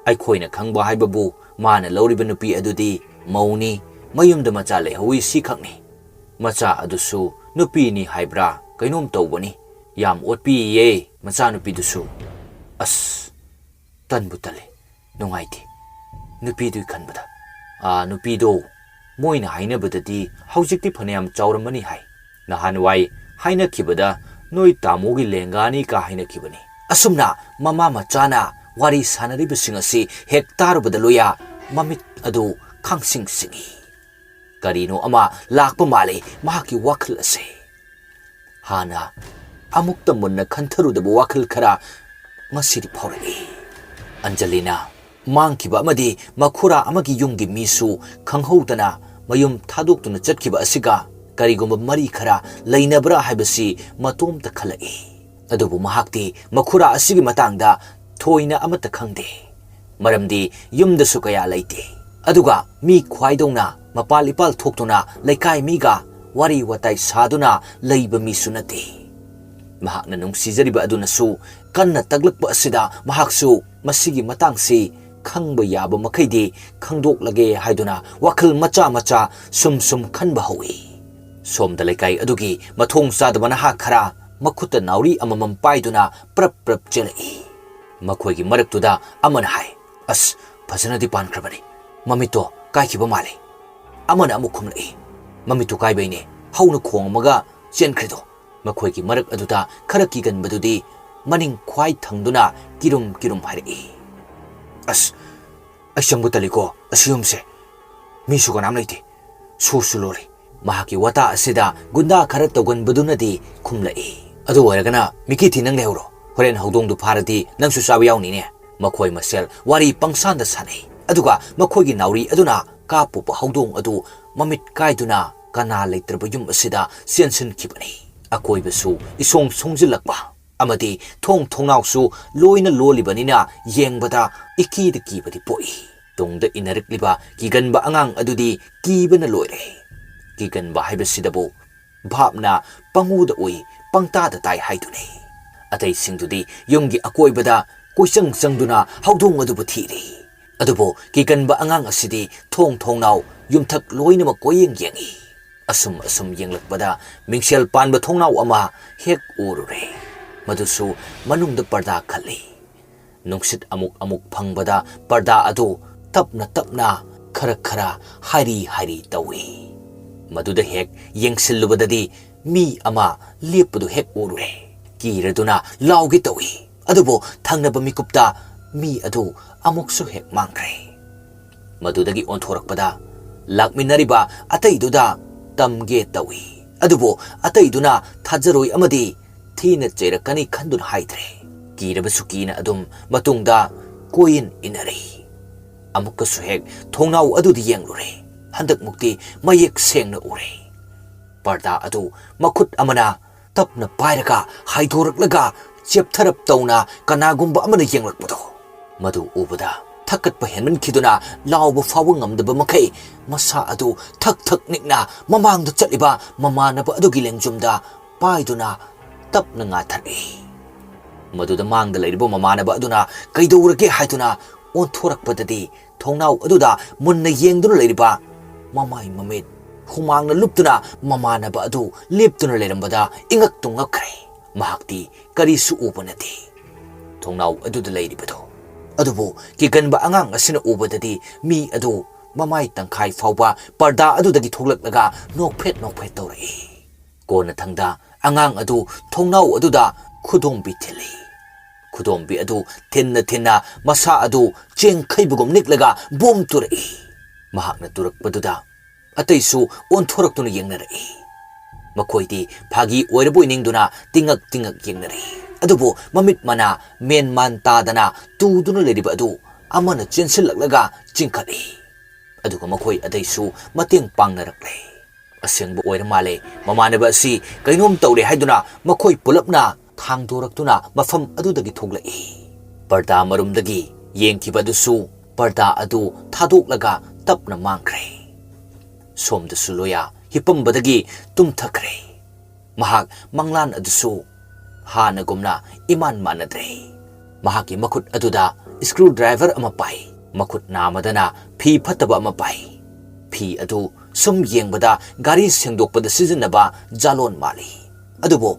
ꯑꯩꯈꯣꯏꯅ ꯈꯪꯕ ꯍꯥꯏꯕꯕꯨ ꯃꯥꯅ ꯂꯧꯔꯤꯕ ꯅꯨꯄꯤ ꯑꯗꯨꯗꯤ ꯃꯧꯅꯤ, ꯃꯌꯨꯝꯗ ꯃꯆꯥ ꯂꯩꯍꯧꯋꯤ, ꯁꯤꯈꯛꯅꯤ꯫ ꯃꯆꯥ ꯑꯗꯨꯁꯨ ꯅꯨꯄꯤꯅꯤ ꯍꯥꯏꯕ꯭ꯔꯥ ꯀꯩꯅꯣꯝ ꯇꯧꯕꯅꯤ꯫ ꯌꯥꯝ ꯑꯣꯠꯄꯤꯌꯦ ꯃꯆꯥꯅꯨꯄꯤꯗꯨꯁꯨ꯫ ꯑꯁ, ꯇꯟꯕꯨ ꯇꯜꯂꯦ, ꯅꯨꯡꯉꯥꯏꯇꯦ ꯅꯨꯄꯤꯗꯨꯒꯤ ꯈꯟꯕꯗ꯫ ꯑꯥ, ꯅꯨꯄꯤꯗꯣ ꯃꯣꯏꯅ ꯍꯥꯏꯅꯕꯗꯗꯤ ꯍꯧꯖꯤꯛꯇꯤ ꯐꯅꯌꯥꯝ ꯆꯥꯎꯔꯝꯃꯅꯤ ꯍꯥꯏ꯫ ꯅꯍꯥꯟꯋꯥꯏ ꯍꯥꯏꯅꯈꯤꯕꯗ ꯅꯣꯏ ꯇꯥꯃꯣꯒꯤ ꯂꯦꯡꯒꯥꯅꯤ ꯀ ꯍꯥꯏꯅꯈꯤꯕꯅꯤ꯫" ꯑꯁꯨꯝꯅ ꯃꯃꯥ ꯃꯆꯥꯅ ꯋꯥꯔꯤ ꯁꯥꯟꯅꯔꯤꯕꯁꯤꯡ ꯑꯁꯤ ꯍꯦꯛ ꯇꯥꯔꯨꯕꯗ ꯂꯣꯌꯥ ꯃꯃꯤꯠ ꯑꯗꯨ ꯈꯪꯁꯤꯡ ꯁꯤꯡꯏ꯫ ꯀꯔꯤꯅꯣ ꯑꯃ ꯂꯥꯛꯄ ꯃꯥꯜꯂꯤ ꯃꯍꯥꯛꯀꯤ ꯋꯥꯈꯜ ꯑꯁꯦ꯫ ꯍꯥꯟꯅ ꯑꯃꯨꯛꯇ ꯃꯨꯟꯅ ꯈꯟꯊꯔꯨꯗꯕ ꯋꯥꯈꯜ ꯈꯔ ꯉꯁꯤꯗꯤ ꯐꯥꯎꯔꯛꯏ꯫ ꯑꯟꯖꯂꯤꯅ ꯃꯥꯡꯈꯤꯕ ꯑꯃꯗꯤ ꯃꯈꯨꯔꯥ ꯑꯃꯒꯤ ꯌꯨꯝꯒꯤ ꯃꯤꯁꯨ ꯈꯪꯍꯧꯗꯅ ꯃꯌꯨꯝ ꯊꯥꯗꯣꯛꯇꯨꯅ ꯆꯠꯈꯤꯕ ꯑꯁꯤꯒ ꯀꯔꯤꯒꯨꯝꯕ ꯃꯔꯤ ꯈꯔ ꯂꯩꯅꯕ꯭ꯔꯥ ꯍꯥꯏꯕꯁꯤ ꯃꯇꯣꯝꯇ ꯈꯜꯂꯛꯏ꯫ ꯑꯗꯨꯕꯨ ꯃꯍꯥꯛꯇꯤ ꯃꯈꯨꯔꯥ ꯑꯁꯤꯒꯤ ꯃꯇꯥꯡꯗ ꯊꯣꯏꯅ ꯑꯃꯠꯇ ꯈꯪꯗꯦ꯫ ꯃꯔꯝꯗꯤ ꯌꯨꯝꯗꯁꯨ ꯀꯌꯥ ꯂꯩꯇꯦ꯫ ꯑꯗꯨꯒ ꯃꯤ ꯈ꯭ꯋꯥꯏꯗꯧꯅ ꯃꯄꯥꯜ ꯏꯄꯥꯜ ꯊꯣꯛꯇꯨꯅ ꯂꯩꯀꯥꯏ ꯃꯤꯒ ꯋꯥꯔꯤ ꯋꯥꯇꯥꯏ ꯁꯥꯗꯨꯅ ꯂꯩꯕ ꯃꯤꯁꯨ ꯅꯠꯇꯦ꯫ ꯃꯍꯥꯛꯅ ꯅꯨꯡꯁꯤꯖꯔꯤꯕ ꯑꯗꯨꯅꯁꯨ ꯀꯟꯅ ꯇꯛꯂꯛꯄ ꯑꯁꯤꯗ ꯃꯍꯥꯛꯁꯨ ꯃꯁꯤꯒꯤ ꯃꯇꯥꯡꯁꯤ ꯈꯪꯕ ꯌꯥꯕ ꯃꯈꯩꯗꯤ ꯈꯪꯗꯣꯛꯂꯒꯦ ꯍꯥꯏꯗꯨꯅ ꯋꯥꯈꯜ ꯃꯆꯥ ꯃꯆꯥ ꯁꯨꯝ ꯁꯨꯝ ꯈꯟꯕ ꯍꯧꯏ꯫ ꯁꯣꯝꯗ ꯂꯩꯀꯥꯏ ꯑꯗꯨꯒꯤ ꯃꯊꯣꯡ ꯆꯥꯗꯕ ꯅꯍꯥ ꯈꯔ ꯃꯈꯨꯠꯇ ꯅꯥꯎꯔꯤ ꯑꯃꯃꯝ ꯄꯥꯏꯗꯨꯅ ꯄ꯭ꯔꯞ ꯄ꯭ꯔꯞ ꯆꯦꯜꯂꯛꯏ꯫ ꯃꯈꯣꯏꯒꯤ ꯃꯔꯛꯇꯨꯗ ꯑꯃꯅ ꯍꯥꯏ, "ꯑꯁ, ꯐꯖꯅꯗꯤ ꯄꯥꯟꯈ꯭ꯔꯕꯅꯤ꯫ ꯃꯃꯤꯠꯇꯣ ꯀꯥꯏꯈꯤꯕ ꯃꯥꯜꯂꯤ꯫" ꯑꯃꯅ ꯑꯃꯨꯛ ꯈꯨꯝꯂꯛꯏ, "ꯃꯃꯤꯠꯇꯣ ꯀꯥꯏꯕꯩꯅꯦ, ꯍꯧꯅ ꯈꯣꯡ ꯑꯃꯒ ꯆꯦꯟꯈ꯭ꯔꯤꯗꯣ꯫" ꯃꯈꯣꯏꯒꯤ ꯃꯔꯛ ꯑꯗꯨꯗ ꯈꯔ ꯀꯤꯒꯟꯕꯗꯨꯗꯤ ꯃꯅꯤꯡ ꯈ꯭ꯋꯥꯏ ꯊꯪꯗꯨꯅ ꯀꯤꯔꯨꯝ ꯀꯤꯔꯨꯝ ꯍꯥꯏꯔꯛꯏ, "ꯑꯁ, ꯑꯩ ꯆꯪꯕ ꯇꯜꯂꯤꯀꯣ ꯑꯁꯤ ꯌꯨꯝꯁꯦ꯫ ꯃꯤꯁꯨ ꯀꯅꯥꯝ ꯂꯩꯇꯦ꯫ ꯁꯨꯁꯨ ꯂꯣꯜꯂꯤ꯫" ꯃꯍꯥꯛꯀꯤ ꯋꯥꯇꯥ ꯑꯁꯤꯗ ꯒꯨꯟꯗꯥ ꯈꯔ ꯇꯧꯒꯟꯕꯗꯨꯅꯗꯤ ꯈꯨꯝꯂꯛꯏ, "ꯑꯗꯨ ꯑꯣꯏꯔꯒꯅ ꯃꯤꯀꯤ ꯊꯤ ꯅꯪ ꯂꯩꯍꯧꯔꯣ꯫ ꯍꯣꯔꯦꯟ ꯍꯧꯗꯣꯡꯗꯨ ꯐꯥꯔꯗꯤ ꯅꯪꯁꯨ ꯆꯥꯕ ꯌꯥꯎꯅꯤꯅꯦ꯫" ꯃꯈꯣꯏ ꯃꯁꯦꯜ ꯋꯥꯔꯤ ꯄꯪꯁꯥꯟꯗ ꯁꯥꯟꯅꯩ꯫ ꯑꯗꯨꯒ ꯃꯈꯣꯏꯒꯤ ꯅꯥꯎꯔꯤ ꯑꯗꯨꯅ ꯀꯥꯞꯄꯨꯕ ꯍꯧꯗꯣꯡ ꯑꯗꯨ ꯃꯃꯤꯠ ꯀꯥꯏꯗꯨꯅ ꯀꯅꯥ ꯂꯩꯇ꯭ꯔꯕ ꯌꯨꯝ ꯑꯁꯤꯗ ꯆꯦꯟꯁꯤꯟꯈꯤꯕꯅꯤ꯫ ꯑꯀꯣꯏꯕꯁꯨ ꯏꯁꯣꯡ ꯁꯣꯡꯖꯤꯜꯂꯛꯄ ꯑꯃꯗꯤ ꯊꯣꯡ ꯊꯣꯡꯅꯥꯎꯁꯨ ꯂꯣꯏꯅ ꯂꯣꯜꯂꯤꯕꯅꯤꯅ ꯌꯦꯡꯕꯗ ꯏꯀꯤꯗ ꯀꯤꯕꯗꯤ ꯄꯣꯛꯏ꯫ ꯇꯨꯡꯗ ꯏꯟꯅꯔꯛꯂꯤꯕ ꯀꯤꯒꯟꯕ ꯑꯉꯥꯡ ꯑꯗꯨꯗꯤ ꯀꯤꯕꯅ ꯂꯣꯏꯔꯦ꯫ ꯀꯤꯒꯟꯕ ꯍꯥꯏꯕꯁꯤꯗꯕꯨ ꯚꯥꯞꯅ ꯄꯪꯎꯗ ꯎꯏ, ꯄꯪꯇꯥꯗ ꯇꯥꯏ ꯍꯥꯏꯗꯨꯅꯤ꯫ ꯑꯇꯩꯁꯤꯡꯗꯨꯗꯤ ꯌꯨꯝꯒꯤ ꯑꯀꯣꯏꯕꯗ ꯀꯣꯏꯆꯪ ꯆꯪꯗꯨꯅ ꯍꯧꯗꯣꯡ ꯑꯗꯨꯕꯨ ꯊꯤꯔꯤ꯫ ꯑꯗꯨꯕꯨ ꯀꯤꯒꯟꯕ ꯑꯉꯥꯡ ꯑꯁꯤꯗꯤ ꯊꯣꯡ ꯊꯣꯡꯅꯥꯎ ꯌꯨꯝꯊꯛ ꯂꯣꯏꯅꯃꯛ ꯀꯣꯏꯌꯦꯡ ꯌꯦꯡꯏ꯫ ꯑꯁꯨꯝ ꯑꯁꯨꯝ ꯌꯦꯡꯂꯛꯄꯗ ꯃꯤꯡꯁꯦꯜ ꯄꯥꯟꯕ ꯊꯣꯡꯅꯥꯎ ꯑꯃ ꯍꯦꯛ ꯎꯔꯨꯔꯦ꯫ ꯃꯗꯨꯁꯨ ꯃꯅꯨꯡꯗ ꯄꯔꯗꯥ ꯈꯜꯂꯤ꯫ ꯅꯨꯡꯁꯤꯠ ꯑꯃꯨꯛ ꯑꯃꯨꯛ ꯐꯪꯕꯗ ꯄꯔꯗꯥ ꯑꯗꯨ ꯇꯞꯅ ꯇꯞꯅ, ꯈꯔ ꯈꯔ ꯍꯥꯏꯔꯤ ꯍꯥꯏꯔꯤ ꯇꯧꯏ꯫ ꯃꯗꯨꯗ ꯍꯦꯛ ꯌꯦꯡꯁꯤꯜꯂꯨꯕꯗꯗꯤ ꯃꯤ ꯑꯃ ꯂꯦꯞꯄꯗꯨ ꯍꯦꯛ ꯎꯔꯨꯔꯦ꯫ ꯀꯤꯔꯗꯨꯅ ꯂꯥꯎꯒꯦ ꯇꯧꯏ꯫ ꯑꯗꯨꯕꯨ ꯊꯪꯅꯕ ꯃꯤꯀꯨꯞꯇ ꯃꯤ ꯑꯗꯨ ꯑꯃꯨꯛꯁꯨ ꯍꯦꯛ ꯃꯥꯡꯈ꯭ꯔꯦ꯫ ꯃꯗꯨꯗꯒꯤ ꯑꯣꯟꯊꯣꯔꯛꯄꯗ ꯂꯥꯛꯃꯤꯟꯅꯔꯤꯕ ꯑꯇꯩꯗꯨꯗ ꯇꯝꯒꯦ ꯇꯧꯏ꯫ ꯑꯗꯨꯕꯨ ꯑꯇꯩꯗꯨꯅ ꯊꯥꯖꯔꯣꯏ ꯑꯃꯗꯤ ꯊꯤꯅ ꯆꯩꯔꯛꯀꯅꯤ ꯈꯟꯗꯨꯅ ꯍꯥꯏꯗ꯭ꯔꯦ꯫ ꯀꯤꯔꯕꯁꯨ ꯀꯤꯅ ꯑꯗꯨꯝ ꯃꯇꯨꯡꯗ ꯀꯣꯏꯏꯟ ꯏꯟꯅꯔꯤ꯫ ꯑꯃꯨꯛꯀꯁꯨ ꯍꯦꯛ ꯊꯣꯡꯅꯥꯎ ꯑꯗꯨꯗ ꯌꯦꯡꯂꯨꯔꯦ꯫ ꯍꯟꯗꯛꯃꯨꯛꯇꯤ ꯃꯌꯦꯛ ꯁꯦꯡꯅ ꯎꯔꯦ꯫ ꯄꯔꯗꯥ ꯑꯗꯨ ꯃꯈꯨꯠ ꯑꯃꯅ ꯇꯞꯅ ꯄꯥꯏꯔꯒ ꯍꯥꯏꯗꯣꯔꯛꯂꯒ ꯆꯦꯞꯊꯔꯞ ꯇꯧꯅ ꯀꯅꯥꯒꯨꯝꯕ ꯑꯃꯅ ꯌꯦꯡꯂꯛꯄꯗꯣ, ꯃꯗꯨ ꯎꯕꯗ ꯊꯛꯀꯠꯄ ꯍꯦꯟꯃꯟꯈꯤꯗꯨꯅ ꯂꯥꯎꯕ ꯐꯥꯎꯕ ꯉꯝꯗꯕ ꯃꯈꯩ ꯃꯁꯥ ꯑꯗꯨ ꯊꯛ ꯊꯛ ꯅꯤꯛꯅ ꯃꯃꯥꯡꯗ ꯆꯠꯂꯤꯕ ꯃꯃꯥꯟꯅꯕ ꯑꯗꯨꯒꯤ ꯂꯦꯡꯖꯨꯝꯗ ꯄꯥꯏꯗꯨꯅ ꯇꯞꯅ ꯉꯥꯊꯔꯛꯏ꯫ ꯃꯗꯨꯗ ꯃꯥꯡꯗ ꯂꯩꯔꯤꯕ ꯃꯃꯥꯟꯅꯕ ꯑꯗꯨꯅ ꯀꯩꯗꯧꯔꯒꯦ ꯍꯥꯏꯗꯨꯅ ꯑꯣꯟꯊꯣꯔꯛꯄꯗꯗꯤ ꯊꯣꯡꯅꯥꯎ ꯑꯗꯨꯗ ꯃꯨꯟꯅ ꯌꯦꯡꯗꯨꯅ ꯂꯩꯔꯤꯕ ꯃꯃꯥꯏ ꯃꯃꯤꯠ ꯍꯨꯃꯥꯡꯅ ꯂꯨꯞꯇꯨꯅ ꯃꯃꯥꯟꯅꯕ ꯑꯗꯨ ꯂꯦꯞꯇꯨꯅ ꯂꯩꯔꯝꯕꯗ ꯏꯉꯛꯇꯨ ꯉꯛꯈ꯭ꯔꯦ꯫ ꯃꯍꯥꯛꯇꯤ ꯀꯔꯤꯁꯨ ꯎꯕ ꯅꯠꯇꯦ꯫ ꯊꯣꯡꯅꯥꯎ ꯑꯗꯨꯗ ꯂꯩꯔꯤꯕꯗꯨ꯫ ꯑꯗꯨꯕꯨ ꯀꯤꯒꯟꯕ ꯑꯉꯥꯡ ꯑꯁꯤꯅ ꯎꯕꯗꯗꯤ ꯃꯤ ꯑꯗꯨ ꯃꯃꯥꯏ ꯇꯪꯈꯥꯏ ꯐꯥꯎꯕ ꯄꯔꯗꯥ ꯑꯗꯨꯗꯒꯤ ꯊꯣꯛꯂꯛꯂꯒ ꯅꯣꯛꯐꯦꯠ ꯅꯣꯛꯐꯦꯠ ꯇꯧꯔꯛꯏ꯫ ꯀꯣꯟꯅꯊꯪꯗ ꯑꯉꯥꯡ ꯑꯗꯨ ꯊꯣꯡꯅꯥꯎ ꯑꯗꯨꯗ ꯈꯨꯗꯣꯝꯕꯤ ꯊꯤꯜꯂꯤ꯫ ꯈꯨꯗꯣꯝꯕꯤ ꯑꯗꯨ ꯊꯤꯟꯅ ꯊꯤꯟꯅ ꯃꯁꯥ ꯑꯗꯨ ꯆꯦꯡꯈꯩꯕꯒꯨꯝ ꯅꯤꯛꯂꯒ ꯕꯣꯝ ꯇꯨꯔꯛꯏ꯫ ꯃꯍꯥꯛꯅ ꯇꯨꯔꯛꯄꯗꯨꯗ ꯑꯇꯩꯁꯨ ꯑꯣꯟꯊꯣꯔꯛꯇꯨꯅ ꯌꯦꯡꯅꯔꯛꯏ꯫ ꯃꯈꯣꯏꯗꯤ ꯐꯥꯒꯤ ꯑꯣꯏꯔꯕꯣꯏ ꯅꯤꯡꯗꯨꯅ ꯇꯤꯡꯉꯛ ꯇꯤꯡꯉꯛ ꯌꯦꯡꯅꯔꯤ꯫ ꯑꯗꯨꯕꯨ ꯃꯃꯤꯠ ꯃꯅꯥ ꯃꯦꯟ ꯃꯥꯟ ꯇꯥꯗꯅ ꯇꯨꯗꯨꯅ ꯂꯩꯔꯤꯕ ꯑꯗꯨ ꯑꯃꯅ ꯆꯦꯟꯁꯤꯜꯂꯛꯂꯒ ꯆꯤꯡꯈꯠꯂꯤ꯫ ꯑꯗꯨꯒ ꯃꯈꯣꯏ ꯑꯇꯩꯁꯨ ꯃꯇꯦꯡ ꯄꯥꯡꯅꯔꯛꯂꯦ꯫ ꯑꯁꯦꯡꯕ ꯑꯣꯏꯔ ꯃꯥꯜꯂꯦ꯫ ꯃꯃꯥꯟꯅꯕ ꯑꯁꯤ ꯀꯩꯅꯣꯝ ꯇꯧꯔꯦ ꯍꯥꯏꯗꯨꯅ ꯃꯈꯣꯏ ꯄꯨꯂꯞꯅ ꯊꯥꯡꯗꯣꯔꯛꯇꯨꯅ ꯃꯐꯝ ꯑꯗꯨꯗꯒꯤ ꯊꯣꯛꯂꯛꯏ꯫ ꯄꯔꯗꯥ ꯃꯔꯨꯝꯗꯒꯤ ꯌꯦꯡꯈꯤꯕ ꯑꯗꯨꯁꯨ ꯄꯔꯗꯥ ꯑꯗꯨ ꯊꯥꯗꯣꯛꯂꯒ ꯇꯞꯅ ꯃꯥꯡꯈ꯭ꯔꯦ꯫ ꯁꯣꯝꯗꯁꯨ ꯂꯣꯌꯥ ꯍꯤꯞꯄꯝꯕꯗꯒꯤ ꯇꯨꯝꯊꯈ꯭ꯔꯦ꯫ ꯃꯍꯥꯛ ꯃꯪꯂꯥꯟ ꯑꯗꯨꯁꯨ ꯍꯥꯟꯅꯒꯨꯝꯅ ꯏꯃꯥꯟ ꯃꯥꯟꯅꯗ꯭ꯔꯦ꯫ ꯃꯍꯥꯛꯀꯤ ꯃꯈꯨꯠ ꯑꯗꯨꯗ ꯁ꯭ꯀ꯭ꯔꯨ ꯗ꯭ꯔꯥꯏꯚꯔ ꯑꯃ ꯄꯥꯏ꯫ ꯃꯈꯨꯠ ꯅꯥꯃꯗꯅ ꯐꯤ ꯐꯠꯇꯕ ꯑꯃ ꯄꯥꯏ꯫ ꯐꯤ ꯑꯗꯨ ꯁꯨꯝ ꯌꯦꯡꯕꯗ ꯒꯥꯔꯤ ꯁꯦꯡꯗꯣꯛꯄꯗ ꯁꯤꯖꯤꯟꯅꯕ ꯖꯥꯂꯣꯟ ꯃꯥꯜꯂꯤ꯫ ꯑꯗꯨꯕꯨ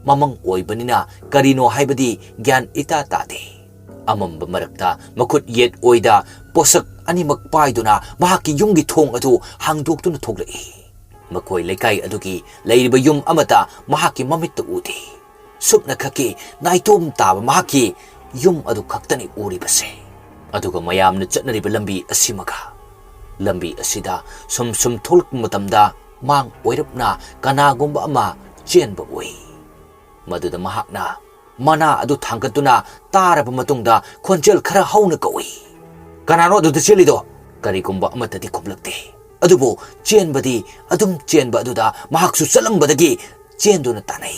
ꯃꯃꯪ ꯑꯣꯏꯕꯅꯤꯅ ꯀꯔꯤꯅꯣ ꯍꯥꯏꯕꯗꯤ ꯒ꯭ꯌꯥꯟ ꯏꯇꯥ ꯇꯥꯗꯦ꯫ ꯑꯃꯝꯕ ꯃꯔꯛꯇ ꯃꯈꯨꯠ ꯌꯦꯠ ꯑꯣꯏꯗ ꯄꯣꯠꯁꯛ ꯑꯅꯤꯃꯛ ꯄꯥꯏꯗꯨꯅ ꯃꯍꯥꯛꯀꯤ ꯌꯨꯝꯒꯤ ꯊꯣꯡ ꯑꯗꯨ ꯍꯥꯡꯗꯣꯛꯇꯨꯅ ꯊꯣꯛꯂꯛꯏ꯫ ꯃꯈꯣꯏ ꯂꯩꯀꯥꯏ ꯑꯗꯨꯒꯤ ꯂꯩꯔꯤꯕ ꯌꯨꯝ ꯑꯃꯠꯇ ꯃꯍꯥꯛꯀꯤ ꯃꯃꯤꯠꯇ ꯎꯗꯦ꯫ ꯁꯨꯞꯅꯈꯛꯀꯤ ꯅꯥꯏꯇꯣꯝ ꯇꯥꯕ ꯃꯍꯥꯛꯀꯤ ꯌꯨꯝ ꯑꯗꯨ ꯈꯛꯇꯅꯤ ꯎꯔꯤꯕꯁꯦ꯫ ꯑꯗꯨꯒ ꯃꯌꯥꯝꯅ ꯆꯠꯅꯔꯤꯕ ꯂꯝꯕꯤ ꯑꯁꯤꯃꯒ꯫ ꯂꯝꯕꯤ ꯑꯁꯤꯗ ꯁꯨꯝ ꯁꯨꯝ ꯊꯣꯛꯂꯛꯄ ꯃꯇꯝꯗ ꯃꯥꯡ ꯑꯣꯏꯔꯞꯅ ꯀꯅꯥꯒꯨꯝꯕ ꯑꯃ ꯆꯦꯟꯕ ꯎꯏ꯫ ꯃꯗꯨꯗ ꯃꯍꯥꯛꯅ ꯃꯅꯥ ꯑꯗꯨ ꯊꯥꯡꯒꯠꯇꯨꯅ ꯇꯥꯔꯕ ꯃꯇꯨꯡꯗ ꯈꯣꯟꯖꯦꯜ ꯈꯔ ꯍꯧꯅ ꯀꯧꯏ, "ꯀꯅꯥꯅꯣ ꯑꯗꯨꯗ ꯆꯦꯜꯂꯤꯗꯣ?" ꯀꯔꯤꯒꯨꯝꯕ ꯑꯃꯠꯇꯗꯤ ꯈꯨꯝꯂꯛꯇꯦ꯫ ꯑꯗꯨꯕꯨ ꯆꯦꯟꯕꯗꯤ ꯑꯗꯨꯝ ꯆꯦꯟꯕ ꯑꯗꯨꯗ ꯃꯍꯥꯛꯁꯨ ꯆꯠꯂꯝꯕꯗꯒꯤ ꯆꯦꯟꯗꯨꯅ ꯇꯥꯟꯅꯩ꯫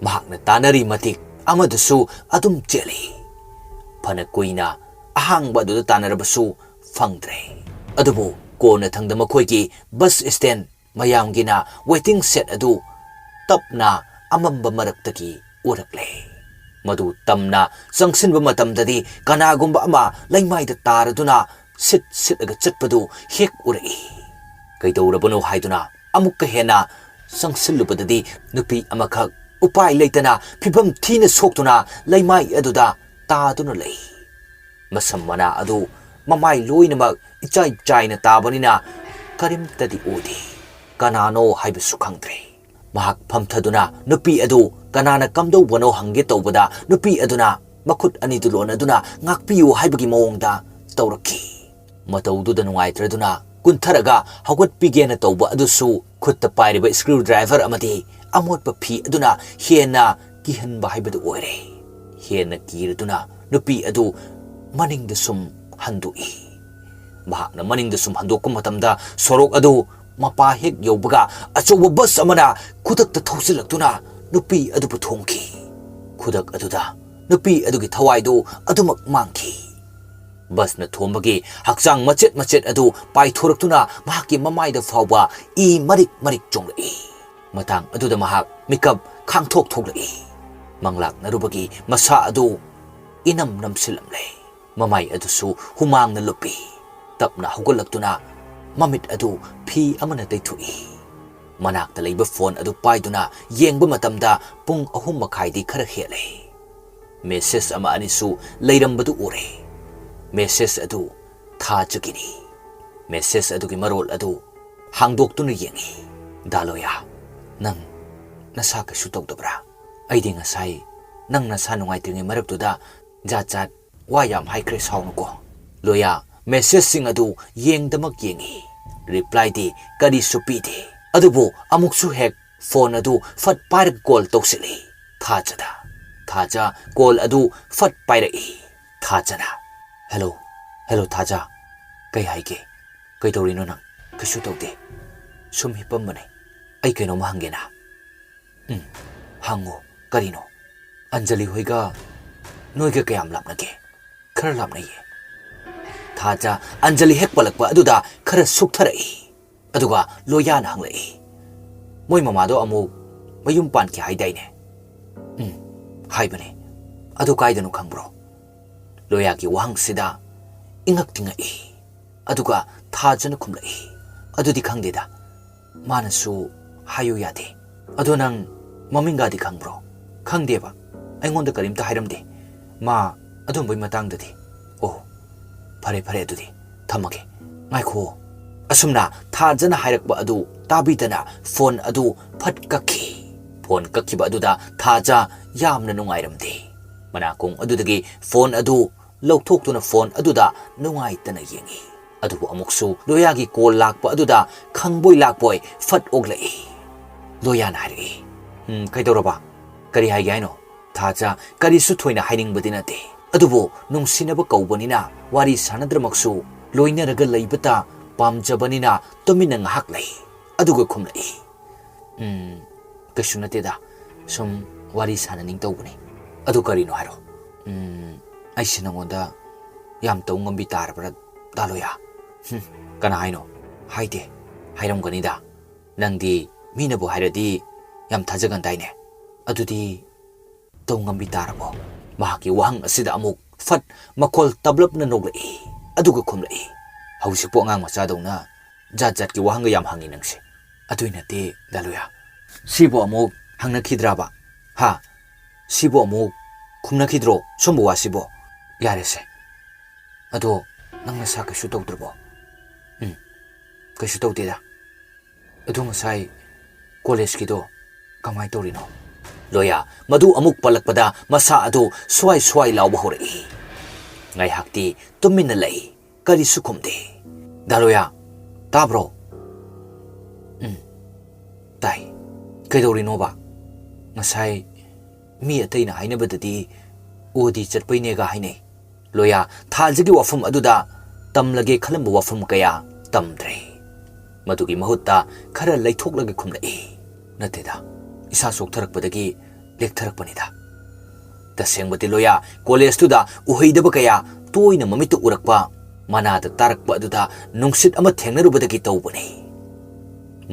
ꯃꯍꯥꯛꯅ ꯇꯥꯟꯅꯔꯤ ꯃꯇꯤꯛ ꯑꯃꯗꯁꯨ ꯑꯗꯨꯝ ꯆꯦꯜꯂꯤ꯫ ꯐꯅ ꯀꯨꯏꯅ ꯑꯍꯥꯡꯕ ꯑꯗꯨꯗ ꯇꯥꯟꯅꯔꯕꯁꯨ ꯐꯪꯗ꯭ꯔꯦ꯫ ꯑꯗꯨꯕꯨ ꯀꯣꯟꯅꯊꯪꯗ ꯃꯈꯣꯏꯒꯤ ꯕꯁ ꯁ꯭ꯇꯦꯟ ꯃꯌꯥꯝꯒꯤꯅ ꯋꯦꯇꯤꯡ ꯁꯦꯗ ꯑꯗꯨ ꯇꯞꯅ ꯑꯃꯝꯕ ꯃꯔꯛꯇꯒꯤ ꯎꯔꯛꯂꯦ꯫ ꯃꯗꯨ ꯇꯝꯅ ꯆꯪꯁꯤꯟꯕ ꯃꯇꯝꯗꯗꯤ ꯀꯅꯥꯒꯨꯝꯕ ꯑꯃ ꯂꯩꯃꯥꯏꯗ ꯇꯥꯔꯗꯨꯅ ꯁꯤꯠ ꯁꯤꯠꯂꯒ ꯆꯠꯄꯗꯨ ꯍꯦꯛ ꯎꯔꯛꯏ꯫ ꯀꯩꯗꯧꯔꯕꯅꯣ ꯍꯥꯏꯗꯨꯅ ꯑꯃꯨꯛꯀ ꯍꯦꯟꯅ ꯆꯪꯁꯤꯜꯂꯨꯕꯗꯗꯤ ꯅꯨꯄꯤ ꯑꯃꯈꯛ ꯎꯄꯥꯏ ꯂꯩꯇꯅ ꯐꯤꯚꯝ ꯊꯤꯅ ꯁꯣꯛꯇꯨꯅ ꯂꯩꯃꯥꯏ ꯑꯗꯨꯗ ꯇꯥꯗꯨꯅ ꯂꯩ꯫ ꯃꯁꯝ ꯃꯅꯥ ꯑꯗꯨ ꯃꯃꯥꯏ ꯂꯣꯏꯅꯃꯛ ꯏꯆꯥꯏ ꯆꯥꯏꯅ ꯇꯥꯕꯅꯤꯅ ꯀꯔꯤꯝꯇꯗꯤ ꯎꯗꯦ꯫ ꯀꯅꯥꯅꯣ ꯍꯥꯏꯕꯁꯨ ꯈꯪꯗ꯭ꯔꯦ꯫ ꯃꯍꯥꯛ ꯐꯝꯊꯗꯨꯅ ꯅꯨꯄꯤ ꯑꯗꯨ ꯀꯅꯥꯅ ꯀꯝꯗꯧꯕꯅꯣ ꯍꯪꯒꯦ ꯇꯧꯕꯗ ꯅꯨꯄꯤ ꯑꯗꯨꯅ ꯃꯈꯨꯠ ꯑꯅꯤꯗꯨ ꯂꯣꯟꯅꯗꯨꯅ ꯉꯥꯛꯄꯤꯌꯨ ꯍꯥꯏꯕꯒꯤ ꯃꯑꯣꯡꯗ ꯇꯧꯔꯛꯈꯤ꯫ ꯃꯇꯧꯗꯨꯗ ꯅꯨꯡꯉꯥꯏꯇ꯭ꯔꯗꯨꯅ ꯀꯨꯟꯊꯔꯒ ꯍꯧꯒꯠꯄꯤꯒꯦꯅ ꯇꯧꯕ ꯑꯗꯨꯁꯨ ꯈꯨꯠꯇ ꯄꯥꯏꯔꯤꯕ screwdriver ꯑꯃꯗꯤ ꯑꯃꯣꯠꯄ ꯐꯤ ꯑꯗꯨꯅ ꯍꯦꯟꯅ ꯀꯤꯍꯟꯕ ꯍꯥꯏꯕꯗꯨ ꯑꯣꯏꯔꯦ꯫ ꯍꯦꯟꯅ ꯀꯤꯔꯗꯨꯅ ꯅꯨꯄꯤ ꯑꯗꯨ ꯃꯅꯤꯡꯗ ꯁꯨꯝ ꯍꯟꯗꯣꯛꯏ꯫ ꯃꯍꯥꯛꯅ ꯃꯅꯤꯡꯗ ꯁꯨꯝ ꯍꯟꯗꯣꯛꯄ ꯃꯇꯝꯗ ꯁꯣꯔꯣꯛ ꯑꯗꯨ ꯃꯄꯥ ꯍꯦꯛ ꯌꯧꯕꯒ ꯑꯆꯧꯕ bus ꯑꯃꯅ ꯈꯨꯗꯛꯇ ꯊꯧꯖꯤꯜꯂꯛꯇꯨꯅ ꯅꯨꯄꯤ ꯑꯗꯨꯕꯨ ꯊꯣꯝꯈꯤ꯫ ꯈꯨꯗꯛ ꯑꯗꯨꯗ ꯅꯨꯄꯤ ꯑꯗꯨꯒꯤ ꯊꯋꯥꯏꯗꯨ ꯑꯗꯨꯃꯛ ꯃꯥꯡꯈꯤ꯫ Busꯅ ꯊꯣꯝꯕꯒꯤ ꯍꯛꯆꯥꯡ ꯃꯆꯦꯠ ꯃꯆꯦꯠ ꯑꯗꯨ ꯄꯥꯏꯊꯣꯔꯛꯇꯨꯅ ꯃꯍꯥꯛꯀꯤ ꯃꯃꯥꯏꯗ ꯐꯥꯎꯕ ꯏ ꯃꯔꯤꯛ ꯃꯔꯤꯛ ꯆꯣꯡꯂꯛꯏ꯫ ꯃꯇꯥꯡ ꯑꯗꯨꯗ ꯃꯍꯥꯛ ꯃꯤꯀꯞ ꯈꯥꯡꯊꯣꯛ ꯊꯣꯛꯂꯛꯏ꯫ ꯃꯪꯂꯥꯛꯅꯔꯨꯕꯒꯤ ꯃꯁꯥ ꯑꯗꯨ ꯏꯅꯝ ꯅꯝꯁꯤꯜꯂꯝꯂꯦ꯫ ꯃꯃꯥꯏ ꯑꯗꯨꯁꯨ ꯍꯨꯃꯥꯡꯅ ꯂꯨꯞꯄꯤ꯫ ꯇꯞꯅ ꯍꯧꯒꯠꯂꯛꯇꯨꯅ ꯃꯃꯤꯠ ꯑꯗꯨ ꯐꯤ ꯑꯃꯅ ꯇꯩꯊꯣꯛꯏ꯫ ꯃꯅꯥꯛꯇ ꯂꯩꯕ phone ꯑꯗꯨ ꯄꯥꯏꯗꯨꯅ ꯌꯦꯡꯕ ꯃꯇꯝꯗ ꯄꯨꯡ ꯑꯍꯨꯝ ꯃꯈꯥꯏꯗꯤ ꯈꯔ ꯍꯦꯜꯂꯦ꯫ Message ꯑꯃ ꯑꯅꯤꯁꯨ ꯂꯩꯔꯝꯕꯗꯨ ꯎꯔꯦ꯫ Message ꯑꯗꯨ ꯊꯥꯖꯒꯤꯅꯤ꯫ Message ꯑꯗꯨꯒꯤ ꯃꯔꯣꯜ ꯑꯗꯨ ꯍꯥꯡꯗꯣꯛꯇꯨꯅ ꯌꯦꯡꯉꯤ꯫ "ꯗꯥ ꯂꯣꯌꯥ, ꯅꯪ ꯅꯁꯥ ꯀꯩꯁꯨ ꯇꯧꯗꯕ꯭ꯔꯥ? ꯑꯩꯗꯤ ꯉꯁꯥꯏ ꯅꯪ ꯅꯁꯥ ꯅꯨꯡꯉꯥꯏꯇ꯭ꯔꯤꯉꯩ ꯃꯔꯛꯇꯨꯗ ꯖꯥꯠ ꯖꯥꯠ ꯋꯥ ꯌꯥꯝ ꯍꯥꯏꯈ꯭ꯔꯦ, ꯁꯥꯎꯅꯨꯀꯣ꯫" ꯂꯣꯌꯥ messageꯁꯤꯡ ꯑꯗꯨ ꯌꯦꯡꯗꯃꯛ ꯌꯦꯡꯉꯤ꯫ Replyꯗꯤ ꯀꯔꯤꯁꯨ ꯄꯤꯗꯦ꯫ ꯑꯗꯨꯕꯨ ꯑꯃꯨꯛꯁꯨ ꯍꯦꯛ phone ꯑꯗꯨ ꯐꯠ ꯄꯥꯏꯔꯒ call ꯇꯧꯁꯤꯜꯂꯤ꯫ ꯊꯥꯖꯗ꯫ ꯊꯥꯖ call ꯑꯗꯨ ꯐꯠ ꯄꯥꯏꯔꯛꯏ꯫ ꯊꯥꯖꯅ, "Hello, hello ꯊꯥꯖ꯫ ꯀꯩ ꯍꯥꯏꯒꯦ? ꯀꯩꯗꯧꯔꯤꯅꯣ ꯅꯪ?" "ꯀꯩꯁꯨ ꯇꯧꯗꯦ꯫ ꯁꯨꯝ ꯍꯤꯞꯄꯝꯕꯅꯦ꯫ ꯑꯩ ꯀꯩꯅꯣꯝꯃ ꯍꯪꯒꯦꯅ꯫" "ꯎꯝ, ꯍꯪꯉꯣ꯫ ꯀꯔꯤꯅꯣ?" "ꯑꯟꯖꯂꯤ ꯍꯣꯏꯒ ꯅꯣꯏꯒ ꯀꯌꯥꯝ ꯂꯥꯞꯅꯒꯦ?" "ꯈꯔ ꯂꯥꯞꯅꯩꯌꯦ꯫" ꯊꯥꯖ ꯑꯟꯖꯂꯤ ꯍꯦꯛ ꯄꯜꯂꯛꯄ ꯑꯗꯨꯗ ꯈꯔ ꯁꯨꯛꯊꯔꯛꯏ꯫ ꯑꯗꯨꯒ ꯂꯣꯌꯥꯅ ꯍꯪꯂꯛꯏ, "ꯃꯣꯏ ꯃꯃꯥꯗꯣ ꯑꯃꯨꯛ ꯃꯌꯨꯝ ꯄꯥꯟꯈꯤ ꯍꯥꯏꯗꯥꯏꯅꯦ?" "ꯎꯝ, ꯍꯥꯏꯕꯅꯦ꯫ ꯑꯗꯨ ꯀꯥꯏꯗꯅꯣ ꯈꯪꯕ꯭ꯔꯣ?" ꯂꯣꯌꯥꯒꯤ ꯋꯥꯍꯪꯁꯤꯗ ꯏꯉꯛꯇꯤ ꯉꯛꯏ꯫ ꯑꯗꯨꯒ ꯊꯥꯖꯅ ꯈꯨꯝꯂꯛꯏ, "ꯑꯗꯨꯗꯤ ꯈꯪꯗꯦꯗ꯫ ꯃꯥꯅꯁꯨ ꯍꯥꯏꯌꯨ ꯌꯥꯗꯦ꯫" "ꯑꯗꯣ ꯅꯪ ꯃꯃꯤꯡꯒꯗꯤ ꯈꯪꯕ꯭ꯔꯣ?" "ꯈꯪꯗꯦꯕ꯫ ꯑꯩꯉꯣꯟꯗ ꯀꯔꯤꯝꯇ ꯍꯥꯏꯔꯝꯗꯦ ꯃꯥ ꯑꯗꯨꯝꯕꯩ ꯃꯇꯥꯡꯗꯗꯤ꯫" "ꯑꯣ, ꯐꯔꯦ, ꯐꯔꯦ, ꯑꯗꯨꯗꯤ ꯊꯝꯃꯒꯦ꯫" "ꯉꯥꯏꯈꯣ꯫" ꯑꯁꯨꯝꯅ ꯊꯥꯖꯅ ꯍꯥꯏꯔꯛꯄ ꯑꯗꯨ ꯇꯥꯕꯤꯗꯅ phone ꯑꯗꯨ ꯐꯠ ꯀꯛꯈꯤ꯫ Phone ꯀꯛꯈꯤꯕ ꯑꯗꯨꯗ ꯊꯥꯖ ꯌꯥꯝꯅ ꯅꯨꯡꯉꯥꯏꯔꯝꯗꯦ꯫ ꯃꯅꯥꯀꯣꯡ ꯑꯗꯨꯗꯒꯤ phone ꯑꯗꯨ ꯂꯧꯊꯣꯛꯇꯨꯅ phone ꯑꯗꯨꯗ ꯅꯨꯡꯉꯥꯏꯇꯅ ꯌꯦꯡꯉꯤ꯫ ꯑꯗꯨꯕꯨ ꯑꯃꯨꯛꯁꯨ ꯂꯣꯌꯥꯒꯤ ꯀꯣꯜ ꯂꯥꯛꯄ ꯑꯗꯨꯗ ꯈꯪꯕꯣꯏ ꯂꯥꯛꯄꯣꯏ ꯐꯠ ꯑꯣꯛꯂꯛꯏ꯫ ꯂꯣꯌꯥꯅ ꯍꯥꯏꯔꯛꯏ, "ꯎꯝ, ꯀꯩꯗꯧꯔꯕ? ꯀꯔꯤ ꯍꯥꯏꯒꯦ ꯍꯥꯏꯅꯣ?" ꯊꯥꯖ ꯀꯔꯤꯁꯨ ꯊꯣꯏꯅ ꯍꯥꯏꯅꯤꯡꯕꯗꯤ ꯅꯠꯇꯦ, ꯑꯗꯨꯕꯨ ꯅꯨꯡꯁꯤꯅꯕ ꯀꯧꯕꯅꯤꯅ ꯋꯥꯔꯤ ꯁꯥꯟꯅꯗ꯭ꯔꯃꯛꯁꯨ ꯂꯣꯏꯅꯔꯒ ꯂꯩꯕꯇ ꯄꯥꯝꯖꯕꯅꯤꯅ ꯇꯨꯃꯤꯟꯅ ꯉꯥꯏꯍꯥꯛ ꯂꯩ꯫ ꯑꯗꯨꯒ ꯈꯨꯝꯂꯛꯏ, "ꯎꯝ, ꯀꯩꯁꯨ ꯅꯠꯇꯦꯗ, ꯁꯨꯝ ꯋꯥꯔꯤ ꯁꯥꯟꯅꯅꯤꯡ ꯇꯧꯕꯅꯤ꯫ ꯑꯗꯨ ꯀꯔꯤꯅꯣ ꯍꯥꯏꯔꯣ?" "ꯎꯝ, ꯑꯩꯁꯦ ꯅꯉꯣꯟꯗ ꯌꯥꯝ ꯇꯧ ꯉꯝꯕꯤ ꯇꯥꯔꯕ꯭ꯔꯥ, ꯗꯥ ꯂꯣꯌꯥ?" "ꯍꯨꯝ, ꯀꯅꯥ ꯍꯥꯏꯅꯣ? ꯍꯥꯏꯗꯦ, ꯍꯥꯏꯔꯝꯒꯅꯤꯗ꯫ ꯅꯪꯗꯤ ꯃꯤꯅꯕꯨ ꯍꯥꯏꯔꯗꯤ ꯌꯥꯝ ꯊꯥꯖꯒꯟꯗꯥꯏꯅꯦ꯫ ꯑꯗꯨꯗꯤ ꯇꯧ ꯉꯝꯕꯤ ꯇꯥꯔꯕꯣ?" ꯃꯍꯥꯛꯀꯤ ꯋꯥꯍꯪ ꯑꯁꯤꯗ ꯑꯃꯨꯛ ꯐꯠ ꯃꯈꯣꯜ ꯇꯞꯂꯞꯅ ꯅꯣꯛꯂꯛꯏ, ꯑꯗꯨꯒ ꯈꯨꯝꯂꯛꯏ, "ꯍꯧꯖꯤꯛꯄꯨ ꯑꯉꯥꯡ ꯃꯆꯥꯗꯧꯅ ꯖꯥꯠ ꯖꯥꯠꯀꯤ ꯋꯥꯍꯪꯒ ꯌꯥꯝ ꯍꯪꯉꯤ ꯅꯪꯁꯦ꯫ ꯑꯗꯨꯏ ꯅꯠꯇꯦ, ꯗꯥ ꯂꯣꯌꯥ꯫ ꯁꯤꯕꯨ ꯑꯃꯨꯛ ꯍꯪꯅꯈꯤꯗ꯭ꯔꯕ? ꯍꯥ? ꯁꯤꯕꯨ ꯑꯃꯨꯛ ꯈꯨꯝꯅꯈꯤꯗ꯭ꯔꯣ, ꯁꯨꯝꯕ ꯋꯥꯁꯤꯕꯣ? ꯌꯥꯔꯦꯁꯦ꯫ ꯑꯗꯣ ꯅꯪ ꯅꯁꯥ ꯀꯩꯁꯨ ꯇꯧꯗ꯭ꯔꯕꯣ?" "ꯎꯝ, ꯀꯩꯁꯨ ꯇꯧꯗꯦꯗ꯫ ꯑꯗꯨ ꯉꯁꯥꯏ ꯀꯣꯂꯦꯖꯀꯤꯗꯣ ꯀꯃꯥꯏ ꯇꯧꯔꯤꯅꯣ?" ꯂꯣꯌꯥ ꯃꯗꯨ ꯑꯃꯨꯛ ꯄꯜꯂꯛꯄꯗ ꯃꯁꯥ ꯑꯗꯨ ꯁ꯭ꯋꯥꯏ ꯁ꯭ꯋꯥꯏ ꯂꯥꯎꯕ ꯍꯧꯔꯛꯏ꯫ ꯉꯥꯏꯍꯥꯛꯇꯤ ꯇꯨꯃꯤꯟꯅ ꯂꯩ, ꯀꯔꯤꯁꯨ ꯈꯨꯝꯗꯦ꯫ "ꯗꯥ ꯂꯣꯌꯥ, ꯇꯥꯕ꯭ꯔꯣ?" "ꯎꯝ, ꯇꯥꯏ꯫ ꯀꯩꯗꯧꯔꯤꯅꯣꯕ? ꯉꯁꯥꯏ ꯃꯤ ꯑꯇꯩꯅ ꯍꯥꯏꯅꯕꯗꯗꯤ ꯑꯣꯗꯤ ꯆꯠꯄꯩꯅꯦꯒ ꯍꯥꯏꯅꯩ꯫" ꯂꯣꯌꯥ ꯊꯥꯖꯒꯤ ꯋꯥꯐꯝ ꯑꯗꯨꯗ ꯇꯝꯂꯒꯦ ꯈꯜꯂꯝꯕ ꯋꯥꯐꯝ ꯀꯌꯥ ꯇꯝꯗ꯭ꯔꯦ꯫ ꯃꯗꯨꯒꯤ ꯃꯍꯨꯠꯇ ꯈꯔ ꯂꯩꯊꯣꯛꯂꯒ ꯈꯨꯝꯂꯛꯏ, "ꯅꯠꯇꯦꯗ, ꯏꯁꯥ ꯆꯣꯛꯊꯔꯛꯄꯗꯒꯤ ꯂꯦꯛꯊꯔꯛꯄꯅꯤꯗ꯫ ꯇꯁꯦꯡꯕꯗꯤ ꯂꯣꯌꯥ ꯀꯣꯂꯦꯖꯇꯨꯗ ꯎꯍꯩꯗꯕ ꯀꯌꯥ ꯇꯣꯏꯅ ꯃꯃꯤꯠꯇ ꯎꯔꯛꯄ, ꯃꯅꯥꯗ ꯇꯥꯔꯛꯄ ꯑꯗꯨꯗ ꯅꯨꯡꯁꯤꯠ ꯑꯃ ꯊꯦꯡꯅꯔꯨꯕꯗꯒꯤ ꯇꯧꯕꯅꯤ꯫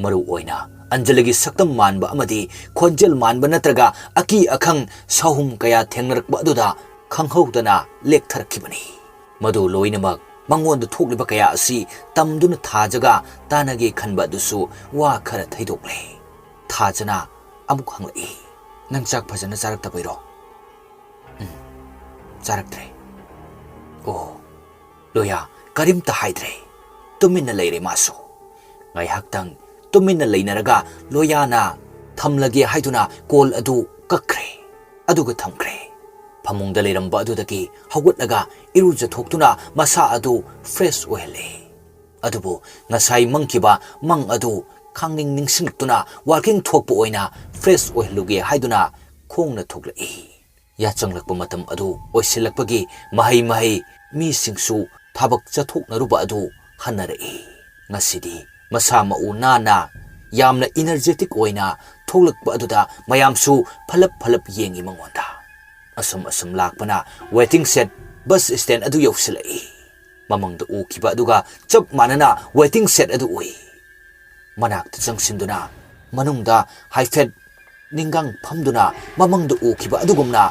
ꯃꯔꯨ ꯑꯣꯏꯅ ꯑꯟꯖꯂꯤꯒꯤ ꯁꯛꯇꯝ ꯃꯥꯟꯕ ꯑꯃꯗꯤ ꯈꯣꯟꯖꯦꯜ ꯃꯥꯟꯕ ꯅꯠꯇ꯭ꯔꯒ ꯑꯀꯤ ꯑꯈꯪ ꯁꯥꯍꯨꯝ ꯀꯌꯥ ꯊꯦꯡꯅꯔꯛꯄ ꯑꯗꯨꯗ ꯈꯪꯍꯧꯗꯅ ꯂꯦꯛꯊꯔꯛꯈꯤꯕꯅꯤ꯫ ꯃꯗꯨ ꯂꯣꯏꯅꯃꯛ ꯃꯉꯣꯟꯗ ꯊꯣꯛꯂꯤꯕ ꯀꯌꯥ ꯑꯁꯤ ꯇꯝꯗꯨꯅ ꯊꯥꯖꯒ ꯇꯥꯟꯅꯒꯦ ꯈꯟꯕ ꯑꯗꯨꯁꯨ ꯋꯥ ꯈꯔ ꯊꯩꯗꯣꯛꯂꯦ꯫ ꯊꯥꯖꯅ ꯑꯃꯨꯛ ꯍꯪꯂꯛꯏ, "ꯅꯪ ꯆꯥꯛ ꯐꯖꯅ ꯆꯥꯔꯛꯇꯕꯩꯔꯣ?" "ꯎꯝ, ꯆꯥꯔꯛꯇ꯭ꯔꯦ꯫" "ꯑꯣ꯫" ꯂꯣꯌꯥ ꯀꯔꯤꯝꯇ ꯍꯥꯏꯗ꯭ꯔꯦ꯫ ꯇꯨꯃꯤꯟꯅ ꯂꯩꯔꯦ ꯃꯥꯁꯨ꯫ ꯉꯥꯏꯍꯥꯛꯇꯪ ꯇꯨꯃꯤꯟꯅ ꯂꯩꯅꯔꯒ ꯂꯣꯌꯥꯅ ꯊꯝꯂꯒꯦ ꯍꯥꯏꯗꯨꯅ ꯀꯣꯜ ꯑꯗꯨ ꯀꯛꯈ꯭ꯔꯦ꯫ ꯑꯗꯨꯒ ꯊꯝꯈ꯭ꯔꯦ꯫ ꯐꯃꯨꯡꯗ ꯂꯩꯔꯝꯕ ꯑꯗꯨꯗꯒꯤ ꯍꯧꯒꯠꯂꯒ ꯏꯔꯨꯖꯊꯣꯛꯇꯨꯅ ꯃꯁꯥ ꯑꯗꯨ ꯐ꯭ꯔꯦꯁ ꯑꯣꯏꯍꯜꯂꯦ꯫ ꯑꯗꯨꯕꯨ ꯉꯁꯥꯏ ꯃꯪꯈꯤꯕ ꯃꯪ ꯑꯗꯨ ꯈꯪꯅꯤꯡ ꯅꯤꯡꯁꯤꯡꯂꯛꯇꯨꯅ ꯋꯥꯀꯤꯡ ꯊꯣꯛꯄ ꯑꯣꯏꯅ ꯐ꯭ꯔꯦꯁ ꯑꯣꯏꯍꯜꯂꯨꯒꯦ ꯍꯥꯏꯗꯨꯅ ꯈꯣꯡꯅ ꯊꯣꯛꯂꯛꯏ꯫ ꯌꯥꯆꯪꯂꯛꯄ ꯃꯇꯝ ꯑꯗꯨ ꯑꯣꯏꯁꯤꯜꯂꯛꯄꯒꯤ ꯃꯍꯩ ꯃꯍꯩ ꯃꯤꯁꯤꯡꯁꯨ ꯊꯕꯛ ꯆꯠꯊꯣꯛꯅꯔꯨꯕ ꯑꯗꯨ ꯍꯟꯅꯔꯛꯏ꯫ ꯉꯁꯤꯗꯤ ꯃꯁꯥ ꯃꯎ ꯅꯥꯟꯅ ꯌꯥꯝꯅ ꯏꯅꯔꯖꯦꯇꯤꯛ ꯑꯣꯏꯅ ꯊꯣꯛꯂꯛꯄ ꯑꯗꯨꯗ ꯃꯌꯥꯝꯁꯨ ꯐꯂꯞ ꯐꯂꯞ ꯌꯦꯡꯉꯤ ꯃꯉꯣꯟꯗ꯫ ꯑꯁꯨꯝ ꯑꯁꯨꯝ ꯂꯥꯛꯄꯅ ꯋꯦꯇꯤꯡ ꯁꯦꯠ ꯕꯁ ꯁ꯭ꯇꯦꯟ ꯑꯗꯨ ꯌꯧꯁꯤꯜꯂꯛꯏ꯫ ꯃꯃꯪꯗ ꯎꯈꯤꯕ ꯑꯗꯨꯒ ꯆꯞ ꯃꯥꯟꯅꯅ ꯋꯦꯇꯤꯡ ꯁꯦꯠ ꯑꯗꯨ ꯎꯏ꯫ ꯃꯅꯥꯛꯇ ꯆꯪꯁꯤꯟꯗꯨꯅ ꯃꯅꯨꯡꯗ ꯍꯥꯏꯐꯦꯠ ꯅꯤꯡꯒꯥꯡ ꯐꯝꯗꯨꯅ ꯃꯃꯪꯗ ꯎꯈꯤꯕ ꯑꯗꯨꯒꯨꯝꯅ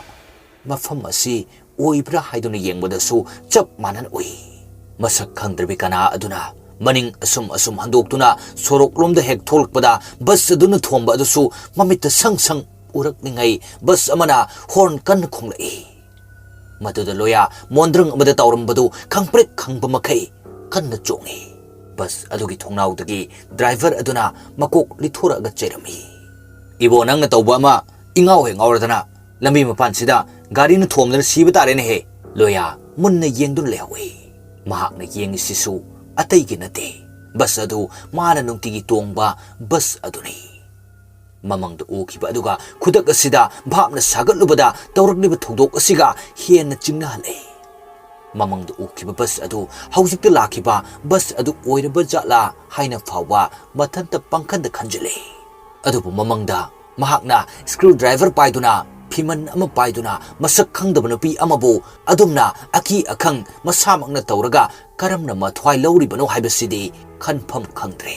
ꯃꯐꯝ ꯑꯁꯤ ꯑꯣꯏꯕ꯭ꯔꯥ ꯍꯥꯏꯗꯨꯅ ꯌꯦꯡꯕꯗꯁꯨ ꯆꯞ ꯃꯥꯟꯅꯅ ꯎꯏ꯫ ꯃꯁꯛ ꯈꯪꯗ꯭ꯔꯕꯤ ꯀꯅꯥ ꯑꯗꯨꯅ ꯃꯅꯤꯡ ꯑꯁꯨꯝ ꯑꯁꯨꯝ ꯍꯟꯗꯣꯛꯇꯨꯅ ꯁꯣꯔꯣꯛꯂꯣꯝꯗ ꯍꯦꯛ ꯊꯣꯛꯂꯛꯄꯗ ꯕꯁ ꯑꯗꯨꯅ ꯊꯣꯝꯕ ꯑꯗꯨꯁꯨ ꯃꯃꯤꯠꯇ ꯁꯪ ꯁꯪ ꯎꯔꯛꯂꯤꯉꯩ ꯕꯁ ꯑꯃꯅ ꯍꯣꯔꯟ ꯀꯟꯅ ꯈꯣꯡꯂꯛꯏ꯫ ꯃꯗꯨꯗ ꯂꯣꯌꯥ ꯃꯣꯟꯗ꯭ꯔꯪ ꯑꯃꯗ ꯇꯥꯎꯔꯝꯕꯗꯨ ꯈꯪꯄ꯭ꯔꯦꯛ ꯈꯪꯕ ꯃꯈꯩ ꯀꯟꯅ ꯆꯣꯡꯏ꯫ ꯕꯁ ꯑꯗꯨꯒꯤ ꯊꯣꯡꯅꯥꯎꯗꯒꯤ ꯗ꯭ꯔꯥꯏꯚꯔ ꯑꯗꯨꯅ ꯃꯀꯣꯛ ꯂꯤꯊꯣꯔꯛꯑꯒ ꯆꯩꯔꯝꯃꯤ꯫ "ꯏꯕꯣ, ꯅꯪꯅ ꯇꯧꯕ ꯑꯃ ꯏꯉꯥꯎ ꯍꯦꯛ ꯉꯥꯎꯔꯗꯅ ꯂꯝꯕꯤ ꯃꯄꯥꯟꯁꯤꯗ ꯒꯥꯔꯤꯅ ꯊꯣꯝꯗꯅ ꯁꯤꯕ ꯇꯥꯔꯦꯅꯦꯍꯦ!" ꯂꯣꯌꯥ ꯃꯨꯟꯅ ꯌꯦꯡꯗꯨꯅ ꯂꯩꯍꯧꯏ꯫ ꯃꯍꯥꯛꯅ ꯌꯦꯡꯉꯤꯁꯤꯁꯨ ꯑꯇꯩꯒꯤ ꯅꯠꯇꯦ, ꯕꯁ ꯑꯗꯨ ꯃꯥꯅ ꯅꯨꯡꯇꯤꯒꯤ ꯇꯣꯡꯕ ꯕꯁ ꯑꯗꯨꯅꯤ꯫ ꯃꯃꯪꯗ ꯎꯈꯤꯕ ꯑꯗꯨꯒ ꯈꯨꯗꯛ ꯑꯁꯤꯗ ꯚꯥꯞꯅ ꯁꯥꯒꯠꯂꯨꯕꯗ ꯇꯧꯔꯛꯂꯤꯕ ꯊꯧꯗꯣꯛ ꯑꯁꯤꯒ ꯍꯦꯟꯅ ꯆꯤꯡꯅꯍꯜꯂꯦ꯫ ꯃꯃꯪꯗ ꯎꯈꯤꯕ ꯕꯁ ꯑꯗꯨ ꯍꯧꯖꯤꯛꯇ ꯂꯥꯛꯈꯤꯕ ꯕꯁ ꯑꯗꯨ ꯑꯣꯏꯔꯕ ꯖꯥꯠꯂꯥ ꯍꯥꯏꯅ ꯐꯥꯎꯕ ꯃꯊꯟꯇ ꯄꯪꯈꯟꯗ ꯈꯟꯖꯤꯜꯂꯦ꯫ ꯑꯗꯨꯕꯨ ꯃꯃꯪꯗ ꯃꯍꯥꯛꯅ ꯁ꯭ꯀ꯭ꯔꯨ ꯗ꯭ꯔꯥꯏꯚꯔ ꯄꯥꯏꯗꯨꯅ, ꯐꯤꯃꯟ ꯑꯃ ꯄꯥꯏꯗꯨꯅ, ꯃꯁꯛ ꯈꯪꯗꯕ ꯅꯨꯄꯤ ꯑꯃꯕꯨ ꯑꯗꯨꯝꯅ ꯑꯀꯤ ꯑꯈꯪ ꯃꯁꯥꯃꯛꯅ ꯇꯧꯔꯒ ꯀꯔꯝꯅ ꯃꯊ꯭ꯋꯥꯏ ꯂꯧꯔꯤꯕꯅꯣ ꯍꯥꯏꯕꯁꯤꯗꯤ ꯈꯟꯐꯝ ꯈꯪꯗ꯭ꯔꯦ꯫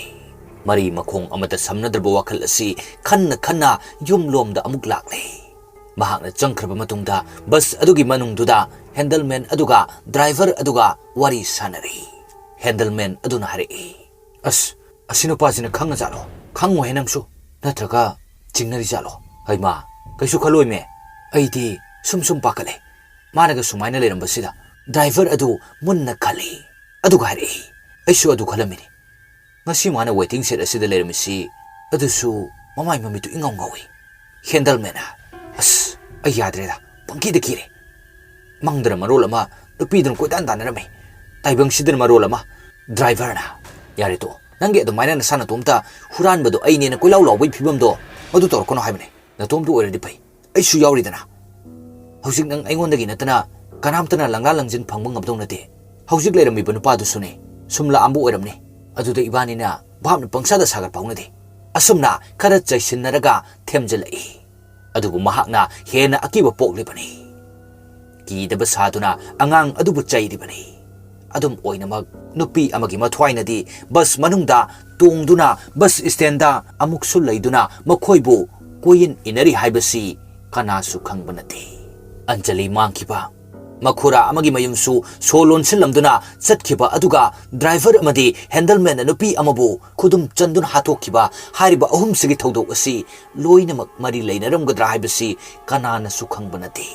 ꯃꯔꯤ ꯃꯈꯣꯡ ꯑꯃꯠꯇ ꯁꯝꯅꯗ꯭ꯔꯕ ꯋꯥꯈꯜ ꯑꯁꯤ ꯈꯟꯅ ꯈꯟꯅ ꯌꯨꯝꯂꯣꯝꯗ ꯑꯃꯨꯛ ꯂꯥꯛꯂꯦ꯫ ꯃꯍꯥꯛꯅ ꯆꯪꯈ꯭ꯔꯕ ꯃꯇꯨꯡꯗ ꯕꯁ ꯑꯗꯨꯒꯤ ꯃꯅꯨꯡꯗꯨꯗ ꯍꯦꯟꯗꯜꯃꯦꯟ ꯑꯗꯨꯒ ꯗ꯭ꯔꯥꯏꯚꯔ ꯑꯗꯨꯒ ꯋꯥꯔꯤ ꯁꯥꯟꯅꯔꯤ꯫ ꯍꯦꯟꯗꯜꯃꯦꯟ ꯑꯗꯨꯅ ꯍꯥꯏꯔꯛꯏ, "ꯑꯁ, ꯑꯁꯤ ꯅꯨꯄꯥꯁꯤꯅ ꯈꯪꯉꯖꯥꯠꯂꯣ? ꯈꯪꯉꯣꯏꯍꯦ ꯅꯪꯁꯨ꯫ ꯅꯠꯇ꯭ꯔꯒ ꯆꯤꯡꯅꯔꯤꯖꯥꯠꯂꯣ? ꯍꯩꯃꯥ, ꯀꯩꯁꯨ ꯈꯜꯂꯣꯏꯃꯦ꯫ ꯑꯩꯗꯤ ꯁꯨꯝ ꯁꯨꯝ ꯄꯥꯈꯠꯂꯦ꯫ ꯃꯥꯅꯒ ꯁꯨꯃꯥꯏꯅ ꯂꯩꯔꯝꯕꯁꯤꯗ꯫" ꯗ꯭ꯔꯥꯏꯚꯔ ꯑꯗꯨ ꯃꯨꯟꯅ ꯈꯜꯂꯤ꯫ ꯑꯗꯨꯒ ꯍꯥꯏꯔꯛꯏ, "ꯑꯩꯁꯨ ꯑꯗꯨ ꯈꯜꯂꯝꯃꯤꯅꯤ꯫ ꯉꯁꯤ ꯃꯥꯅ ꯋꯦꯇꯤꯡ ꯁꯦꯠ ꯑꯁꯤꯗ ꯂꯩꯔꯝꯃꯤꯁꯤ, ꯑꯗꯨꯁꯨ ꯃꯃꯥꯏ ꯃꯃꯤꯠꯇꯨ ꯏꯉꯧ ꯉꯧꯏ꯫" ꯍꯦꯟꯗꯜꯃꯦꯟꯅ, "ꯑꯁ, ꯑꯩ ꯌꯥꯗ꯭ꯔꯦꯗ꯫ ꯀꯤꯗ ꯀꯤꯔꯦ꯫ ꯃꯪꯗꯅ ꯃꯔꯣꯜ ꯑꯃ, ꯅꯨꯄꯤꯗꯨꯅ ꯀꯣꯏꯇꯥꯟ ꯇꯥꯟꯅꯔꯝꯃꯤ꯫ ꯇꯥꯏꯕꯪꯁꯤꯗꯅ ꯃꯔꯣꯜ ꯑꯃ, ꯗ꯭ꯔꯥꯏꯚꯔꯅ, "ꯌꯥꯔꯦ ꯇꯣ, ꯅꯪꯒꯤ ꯑꯗꯨꯃꯥꯏꯅ ꯅꯁꯥ ꯅꯇꯣꯝꯇ ꯍꯨꯔꯥꯟꯕꯗꯣ ꯑꯩꯅꯦꯅ ꯀꯣꯏꯂꯥꯎ ꯂꯥꯎꯕꯒꯤ ꯐꯤꯕꯝꯗꯣ ꯃꯗꯨ ꯇꯧꯔꯛꯀꯅꯣ ꯍꯥꯏꯕꯅꯦ꯫ ꯅꯇꯣꯝꯇ ꯑꯣꯏꯔꯗꯤ ꯐꯩ, ꯑꯩꯁꯨ ꯌꯥꯎꯔꯤꯗꯅ꯫ ꯍꯧꯖꯤꯛ ꯅꯪ ꯑꯩꯉꯣꯟꯗꯒꯤ ꯅꯠꯇꯅ ꯀꯅꯥꯝꯇꯅ ꯂꯪꯂꯥ ꯂꯪꯖꯤꯟ ꯐꯪꯕ ꯉꯝꯗꯧ ꯅꯠꯇꯦ꯫ ꯍꯧꯖꯤꯛ ꯂꯩꯔꯝꯃꯤꯕ ꯅꯨꯄꯥꯗꯨꯁꯨꯅꯦ ꯁꯨꯝ ꯂꯥꯛꯑꯝꯕ ꯑꯣꯏꯔꯝꯅꯤ꯫ ꯑꯗꯨꯗ ꯏꯕꯥꯅꯤꯅ ꯚꯥꯞꯅ ꯄꯪꯁꯥꯗ ꯁꯥꯒꯠꯄ ꯍꯧꯅꯗꯦ꯫" ꯑꯁꯨꯝꯅ ꯈꯔ ꯆꯩꯁꯤꯟꯅꯔꯒ ꯊꯦꯝꯖꯤꯜꯂꯛꯏ꯫ ꯑꯗꯨꯕꯨ ꯃꯍꯥꯛꯅ ꯍꯦꯟꯅ ꯑꯀꯤꯕ ꯄꯣꯛꯂꯤꯕꯅꯤ꯫ ꯀꯤꯗꯕ ꯁꯥꯗꯨꯅ ꯑꯉꯥꯡ ꯑꯗꯨꯕꯨ ꯆꯩꯔꯤꯕꯅꯤ꯫ ꯑꯗꯨꯝ ꯑꯣꯏꯅꯃꯛ, ꯅꯨꯄꯤ ꯑꯃꯒꯤ ꯃꯊ꯭ꯋꯥꯏꯅꯗꯤ ꯕꯁ ꯃꯅꯨꯡꯗ ꯇꯣꯡꯗꯨꯅ ꯕꯁ ꯁ꯭ꯇꯦꯟꯗ ꯑꯃꯨꯛꯁꯨ ꯂꯩꯗꯨꯅ ꯃꯈꯣꯏꯕꯨ ꯀꯣꯏꯌꯤꯟ ꯏꯟꯅꯔꯤ ꯍꯥꯏꯕꯁꯤ ꯀꯅꯥꯁꯨ ꯈꯪꯕ ꯅꯠꯇꯦ꯫ ꯑꯟꯖꯂꯤ ꯃꯥꯡꯈꯤꯕ ꯃꯈꯨꯔꯥ ꯑꯃꯒꯤ ꯃꯌꯨꯝꯁꯨ ꯁꯣ ꯂꯣꯟꯁꯤꯜꯂꯝꯗꯨꯅ ꯆꯠꯈꯤꯕ, ꯑꯗꯨꯒ ꯗ꯭ꯔꯥꯏꯚꯔ ꯑꯃꯗꯤ ꯍꯦꯟꯗꯜꯃꯦꯟꯅ ꯅꯨꯄꯤ ꯑꯃꯕꯨ ꯈꯨꯗꯨꯝ ꯆꯟꯗꯨꯅ ꯍꯥꯠꯇꯣꯛꯈꯤꯕ ꯍꯥꯏꯔꯤꯕ ꯑꯍꯨꯝꯁꯤꯒꯤ ꯊꯧꯗꯣꯛ ꯑꯁꯤ ꯂꯣꯏꯅꯃꯛ ꯃꯔꯤ ꯂꯩꯅꯔꯝꯒꯗ꯭ꯔꯥ ꯍꯥꯏꯕꯁꯤ ꯀꯅꯥꯅꯁꯨ ꯈꯪꯕ ꯅꯠꯇꯦ꯫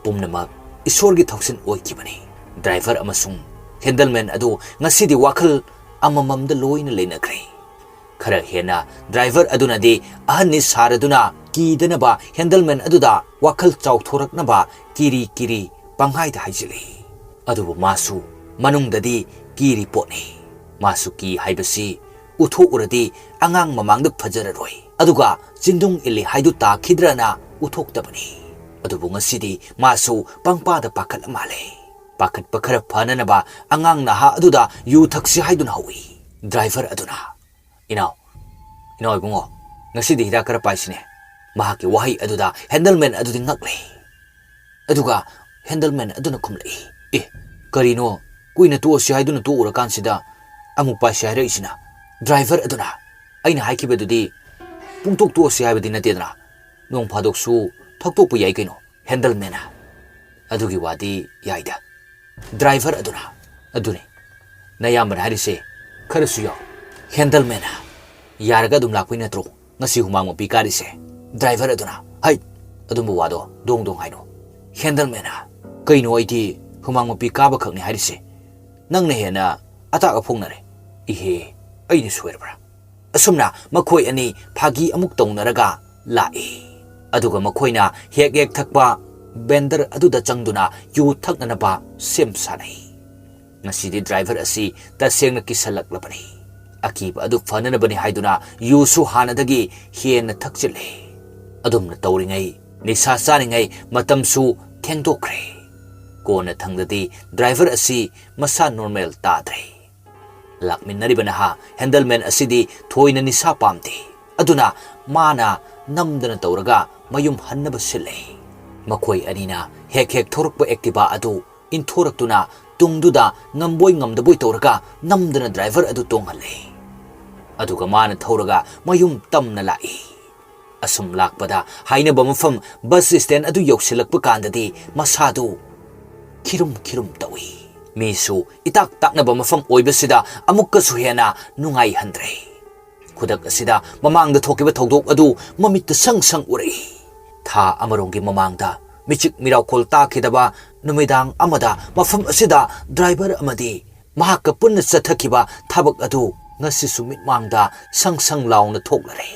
ꯄꯨꯝꯅꯃꯛ ꯏꯁꯣꯔꯒꯤ ꯊꯧꯁꯤꯟ ꯑꯣꯏꯈꯤꯕꯅꯤ꯫ ꯗ꯭ꯔꯥꯏꯚꯔ ꯑꯃꯁꯨꯡ ꯍꯦꯟꯗꯜꯃꯦꯟ ꯑꯗꯨ ꯉꯁꯤꯗꯤ ꯋꯥꯈꯜ ꯑꯃꯃꯝꯗ ꯂꯣꯏꯅ ꯂꯩꯅꯈ꯭ꯔꯦ꯫ ꯈꯔ ꯍꯦꯟꯅ ꯗ꯭ꯔꯥꯏꯚꯔ ꯑꯗꯨꯅꯗꯤ ꯑꯍꯟꯅꯤ ꯁꯥꯔꯗꯨꯅ ꯀꯤꯗꯅꯕ ꯍꯦꯟꯗꯜꯃꯦꯟ ꯑꯗꯨꯗ ꯋꯥꯈꯜ ꯆꯥꯎꯊꯣꯔꯛꯅꯕ ꯀꯤꯔꯤ ꯀꯤꯔꯤ ꯄꯪꯍꯥꯏꯗ ꯍꯥꯏꯖꯤꯜꯂꯤ꯫ ꯑꯗꯨꯕꯨ ꯃꯥꯁꯨ ꯃꯅꯨꯡꯗꯗꯤ ꯀꯤꯔꯤ ꯄꯣꯠꯅꯤ꯫ ꯃꯥꯁꯨ ꯀꯤ ꯍꯥꯏꯕꯁꯤ ꯎꯠꯊꯣꯛꯎꯔꯗꯤ ꯑꯉꯥꯡ ꯃꯃꯥꯡꯗ ꯐꯖꯔꯔꯣꯏ꯫ ꯑꯗꯨꯒ ꯆꯤꯟꯗꯨꯡ ꯏꯜꯂꯤ ꯍꯥꯏꯗꯨ ꯇꯥꯈꯤꯗ꯭ꯔꯅ ꯎꯠꯊꯣꯛꯇꯕꯅꯤ꯫ ꯑꯗꯨꯕꯨ ꯉꯁꯤꯗꯤ ꯃꯥꯁꯨ ꯄꯪꯄꯥꯗ ꯄꯥꯈꯠꯂ ꯃꯥꯜꯂꯦ꯫ ꯄꯥꯈꯠꯄ ꯈꯔ ꯐꯅꯅꯕ ꯑꯉꯥꯡ ꯅꯍꯥ ꯑꯗꯨꯗ ꯌꯨ ꯊꯛꯁꯤ ꯍꯥꯏꯗꯨꯅ ꯍꯧꯏ꯫ ꯗ꯭ꯔꯥꯏꯚꯔ ꯑꯗꯨꯅ, "ꯏꯅꯥꯎ, ꯏꯅꯥꯎ ꯏꯕꯨꯡꯉꯣ, ꯉꯁꯤꯗꯤ ꯍꯤꯗꯥꯛ ꯈꯔ ꯄꯥꯏꯁꯤꯅꯦ꯫" ꯃꯍꯥꯛꯀꯤ ꯋꯥꯍꯩ ꯑꯗꯨꯗ ꯍꯦꯟꯗꯜꯃꯦꯟ ꯑꯗꯨꯗꯤ ꯉꯛꯂꯦ꯫ ꯑꯗꯨꯒ ꯍꯦꯟꯗꯜꯃꯦꯟ ꯑꯗꯨꯅ ꯈꯨꯝꯂꯛꯏ, "ꯑꯦ, ꯀꯔꯤꯅꯣ? ꯀꯨꯏꯅ ꯇꯣꯛꯑꯁꯤ ꯍꯥꯏꯗꯨꯅ ꯇꯣꯛꯎꯔꯀꯥꯟꯁꯤꯗ ꯑꯃꯨꯛ ꯄꯥꯏꯁꯤ ꯍꯥꯏꯔꯛꯏꯁꯤꯅ?" ꯗ꯭ꯔꯥꯏꯚꯔ ꯑꯗꯨꯅ, "ꯑꯩꯅ ꯍꯥꯏꯈꯤꯕꯗꯨꯗꯤ ꯄꯨꯡꯇꯣꯛ ꯇꯣꯛꯑꯁꯤ ꯍꯥꯏꯕꯗꯤ ꯅꯠꯇꯦꯗꯅ꯫ ꯅꯣꯡ ꯐꯥꯗꯣꯛꯁꯨ ꯊꯛꯇꯣꯛꯄ ꯌꯥꯏ ꯀꯩꯅꯣ꯫" ꯍꯦꯟꯗꯜꯃꯦꯟꯅ, "ꯑꯗꯨꯒꯤ ꯋꯥꯗꯤ ꯌꯥꯏꯗ꯫" ꯗ꯭ꯔꯥꯏꯚꯔ ꯑꯗꯨꯅ, "ꯑꯗꯨꯅꯤ, ꯅꯌꯥꯝꯕꯅ ꯍꯥꯏꯔꯤꯁꯦ ꯈꯔꯁꯨ ꯌꯥꯎ꯫" ꯍꯦꯟꯗꯜꯃꯦꯟꯅ, "ꯌꯥꯔꯒ ꯑꯗꯨꯝ ꯂꯥꯛꯄꯩ ꯅꯠꯇ꯭ꯔꯣ ꯉꯁꯤ ꯍꯨꯃꯥꯡ ꯃꯄꯤ ꯀꯥꯔꯤꯁꯦ?" ꯗ꯭ꯔꯥꯏꯚꯔ ꯑꯗꯨꯅ, "ꯍꯩꯠ, ꯑꯗꯨꯝꯕ ꯋꯥꯗꯣ ꯗꯣꯡ ꯗꯣꯡ ꯍꯥꯏꯅꯣ꯫" ꯍꯦꯟꯗꯜꯃꯦꯟꯅ, "ꯀꯩꯅꯣ, ꯑꯩꯗꯤ ꯍꯨꯃꯥꯡ ꯃꯄꯤ ꯀꯥꯕ ꯈꯛꯅꯤ ꯍꯥꯏꯔꯤꯁꯦ꯫ ꯅꯪꯅ ꯍꯦꯟꯅ ꯑꯇꯥꯛ ꯑꯐꯣꯡꯅꯔꯦ꯫" "ꯏꯍꯦ, ꯑꯩꯅ ꯁꯣꯏꯔꯕ꯭ꯔꯥ?" ꯑꯁꯨꯝꯅ ꯃꯈꯣꯏ ꯑꯅꯤ ꯐꯥꯒꯤ ꯑꯃꯨꯛ ꯇꯧꯅꯔꯒ ꯂꯥꯛꯏ꯫ ꯑꯗꯨꯒ ꯃꯈꯣꯏꯅ ꯍꯦꯛ ꯍꯦꯛ ꯊꯛꯄ ꯕꯦꯟꯗꯔ ꯑꯗꯨꯗ ꯆꯪꯗꯨꯅ ꯌꯨ ꯊꯛꯅꯅꯕ ꯁꯦꯝ ꯁꯥꯅꯩ꯫ ꯉꯁꯤꯗꯤ ꯗ꯭ꯔꯥꯏꯚꯔ ꯑꯁꯤ ꯇꯁꯦꯡꯅ ꯀꯤꯁꯜꯂꯛꯂꯕꯅꯤ꯫ ꯑꯀꯤꯕ ꯑꯗꯨ ꯐꯅꯅꯕꯅꯤ ꯍꯥꯏꯗꯨꯅ ꯌꯨꯁꯨ ꯍꯥꯟꯅꯗꯒꯤ ꯍꯦꯟꯅ ꯊꯛꯆꯤꯜꯂꯦ꯫ ꯑꯗꯨꯝꯅ ꯇꯧꯔꯤꯉꯩ, ꯅꯤꯁꯥ ꯆꯥꯔꯤꯉꯩ ꯃꯇꯝꯁꯨ ꯊꯦꯡꯗꯣꯛꯈ꯭ꯔꯦ꯫ ꯀꯣꯟꯅ ꯊꯪꯗꯗꯤ ꯗ꯭ꯔꯥꯏꯚꯔ ꯑꯁꯤ ꯃꯁꯥ ꯅꯣꯔꯃꯦꯜ ꯇꯥꯗ꯭ꯔꯦ꯫ ꯂꯥꯛꯃꯤꯟꯅꯔꯤꯕ ꯅꯍꯥ ꯍꯦꯟꯗꯜꯃꯦꯟ ꯑꯁꯤꯗꯤ ꯊꯣꯏꯅ ꯅꯤꯁꯥ ꯄꯥꯝꯗꯦ꯫ ꯑꯗꯨꯅ ꯃꯥꯅ ꯅꯝꯗꯅ ꯇꯧꯔꯒ ꯃꯌꯨꯝ ꯍꯟꯅꯕ ꯁꯤꯜꯂꯦ꯫ ꯃꯈꯣꯏ ꯑꯅꯤꯅ ꯍꯦꯛ ꯍꯦꯛ ꯊꯧꯔꯛꯄ ꯑꯦꯛꯇꯤꯚꯥ ꯑꯗꯨ ꯏꯟꯊꯣꯔꯛꯇꯨꯅ ꯇꯨꯡꯗꯨꯗ ꯉꯝꯕꯣꯏ ꯉꯝꯗꯕꯣꯏ ꯇꯧꯔꯒ ꯅꯝꯗꯅ ꯗ꯭ꯔꯥꯏꯚꯔ ꯑꯗꯨ ꯇꯣꯡꯍꯜꯂꯦ꯫ ꯑꯗꯨꯒ ꯃꯥꯅ ꯊꯧꯔꯒ ꯃꯌꯨꯝ ꯇꯝꯅ ꯂꯥꯛꯏ꯫ ꯑꯁꯨꯝ ꯂꯥꯛꯄꯗ ꯍꯥꯏꯅꯕ ꯃꯐꯝ ꯕꯁ ꯁ꯭ꯇꯦꯟ ꯑꯗꯨ ꯌꯧꯁꯤꯜꯂꯛꯄ ꯀꯥꯟꯗꯗꯤ ꯃꯁꯥꯗꯨ ꯈꯤꯔꯨꯝ ꯈꯤꯔꯨꯝ ꯇꯧꯏ꯫ ꯃꯤꯁꯨ ꯏꯇꯥꯛ ꯇꯥꯛꯅꯕ ꯃꯐꯝ ꯑꯣꯏꯕꯁꯤꯗ ꯑꯃꯨꯛꯀꯁꯨ ꯍꯦꯟꯅ ꯅꯨꯡꯉꯥꯏꯍꯟꯗ꯭ꯔꯦ꯫ ꯈꯨꯗꯛ ꯑꯁꯤꯗ ꯃꯃꯥꯡꯗ ꯊꯣꯛꯈꯤꯕ ꯊꯧꯗꯣꯛ ꯑꯗꯨ ꯃꯃꯤꯠꯇ ꯁꯪ ꯁꯪ ꯎꯔꯛꯏ꯫ ꯊꯥ ꯑꯃꯔꯣꯝꯒꯤ ꯃꯃꯥꯡꯗ ꯃꯤꯆꯤꯛ ꯃꯤꯔꯥꯎꯈꯣꯜ ꯇꯥꯈꯤꯗꯕ ꯅꯨꯃꯤꯗꯥꯡ ꯑꯃꯗ ꯃꯐꯝ ꯑꯁꯤꯗ ꯗ꯭ꯔꯥꯏꯚꯔ ꯑꯃꯗꯤ ꯃꯍꯥꯛꯀ ꯄꯨꯟꯅ ꯆꯠꯊꯈꯤꯕ ꯊꯕꯛ ꯑꯗꯨ ꯉꯁꯤꯁꯨ ꯃꯤꯠꯃꯥꯡꯗ ꯁꯪ ꯁꯪ ꯂꯥꯎꯅ ꯊꯣꯛꯂꯔꯦ꯫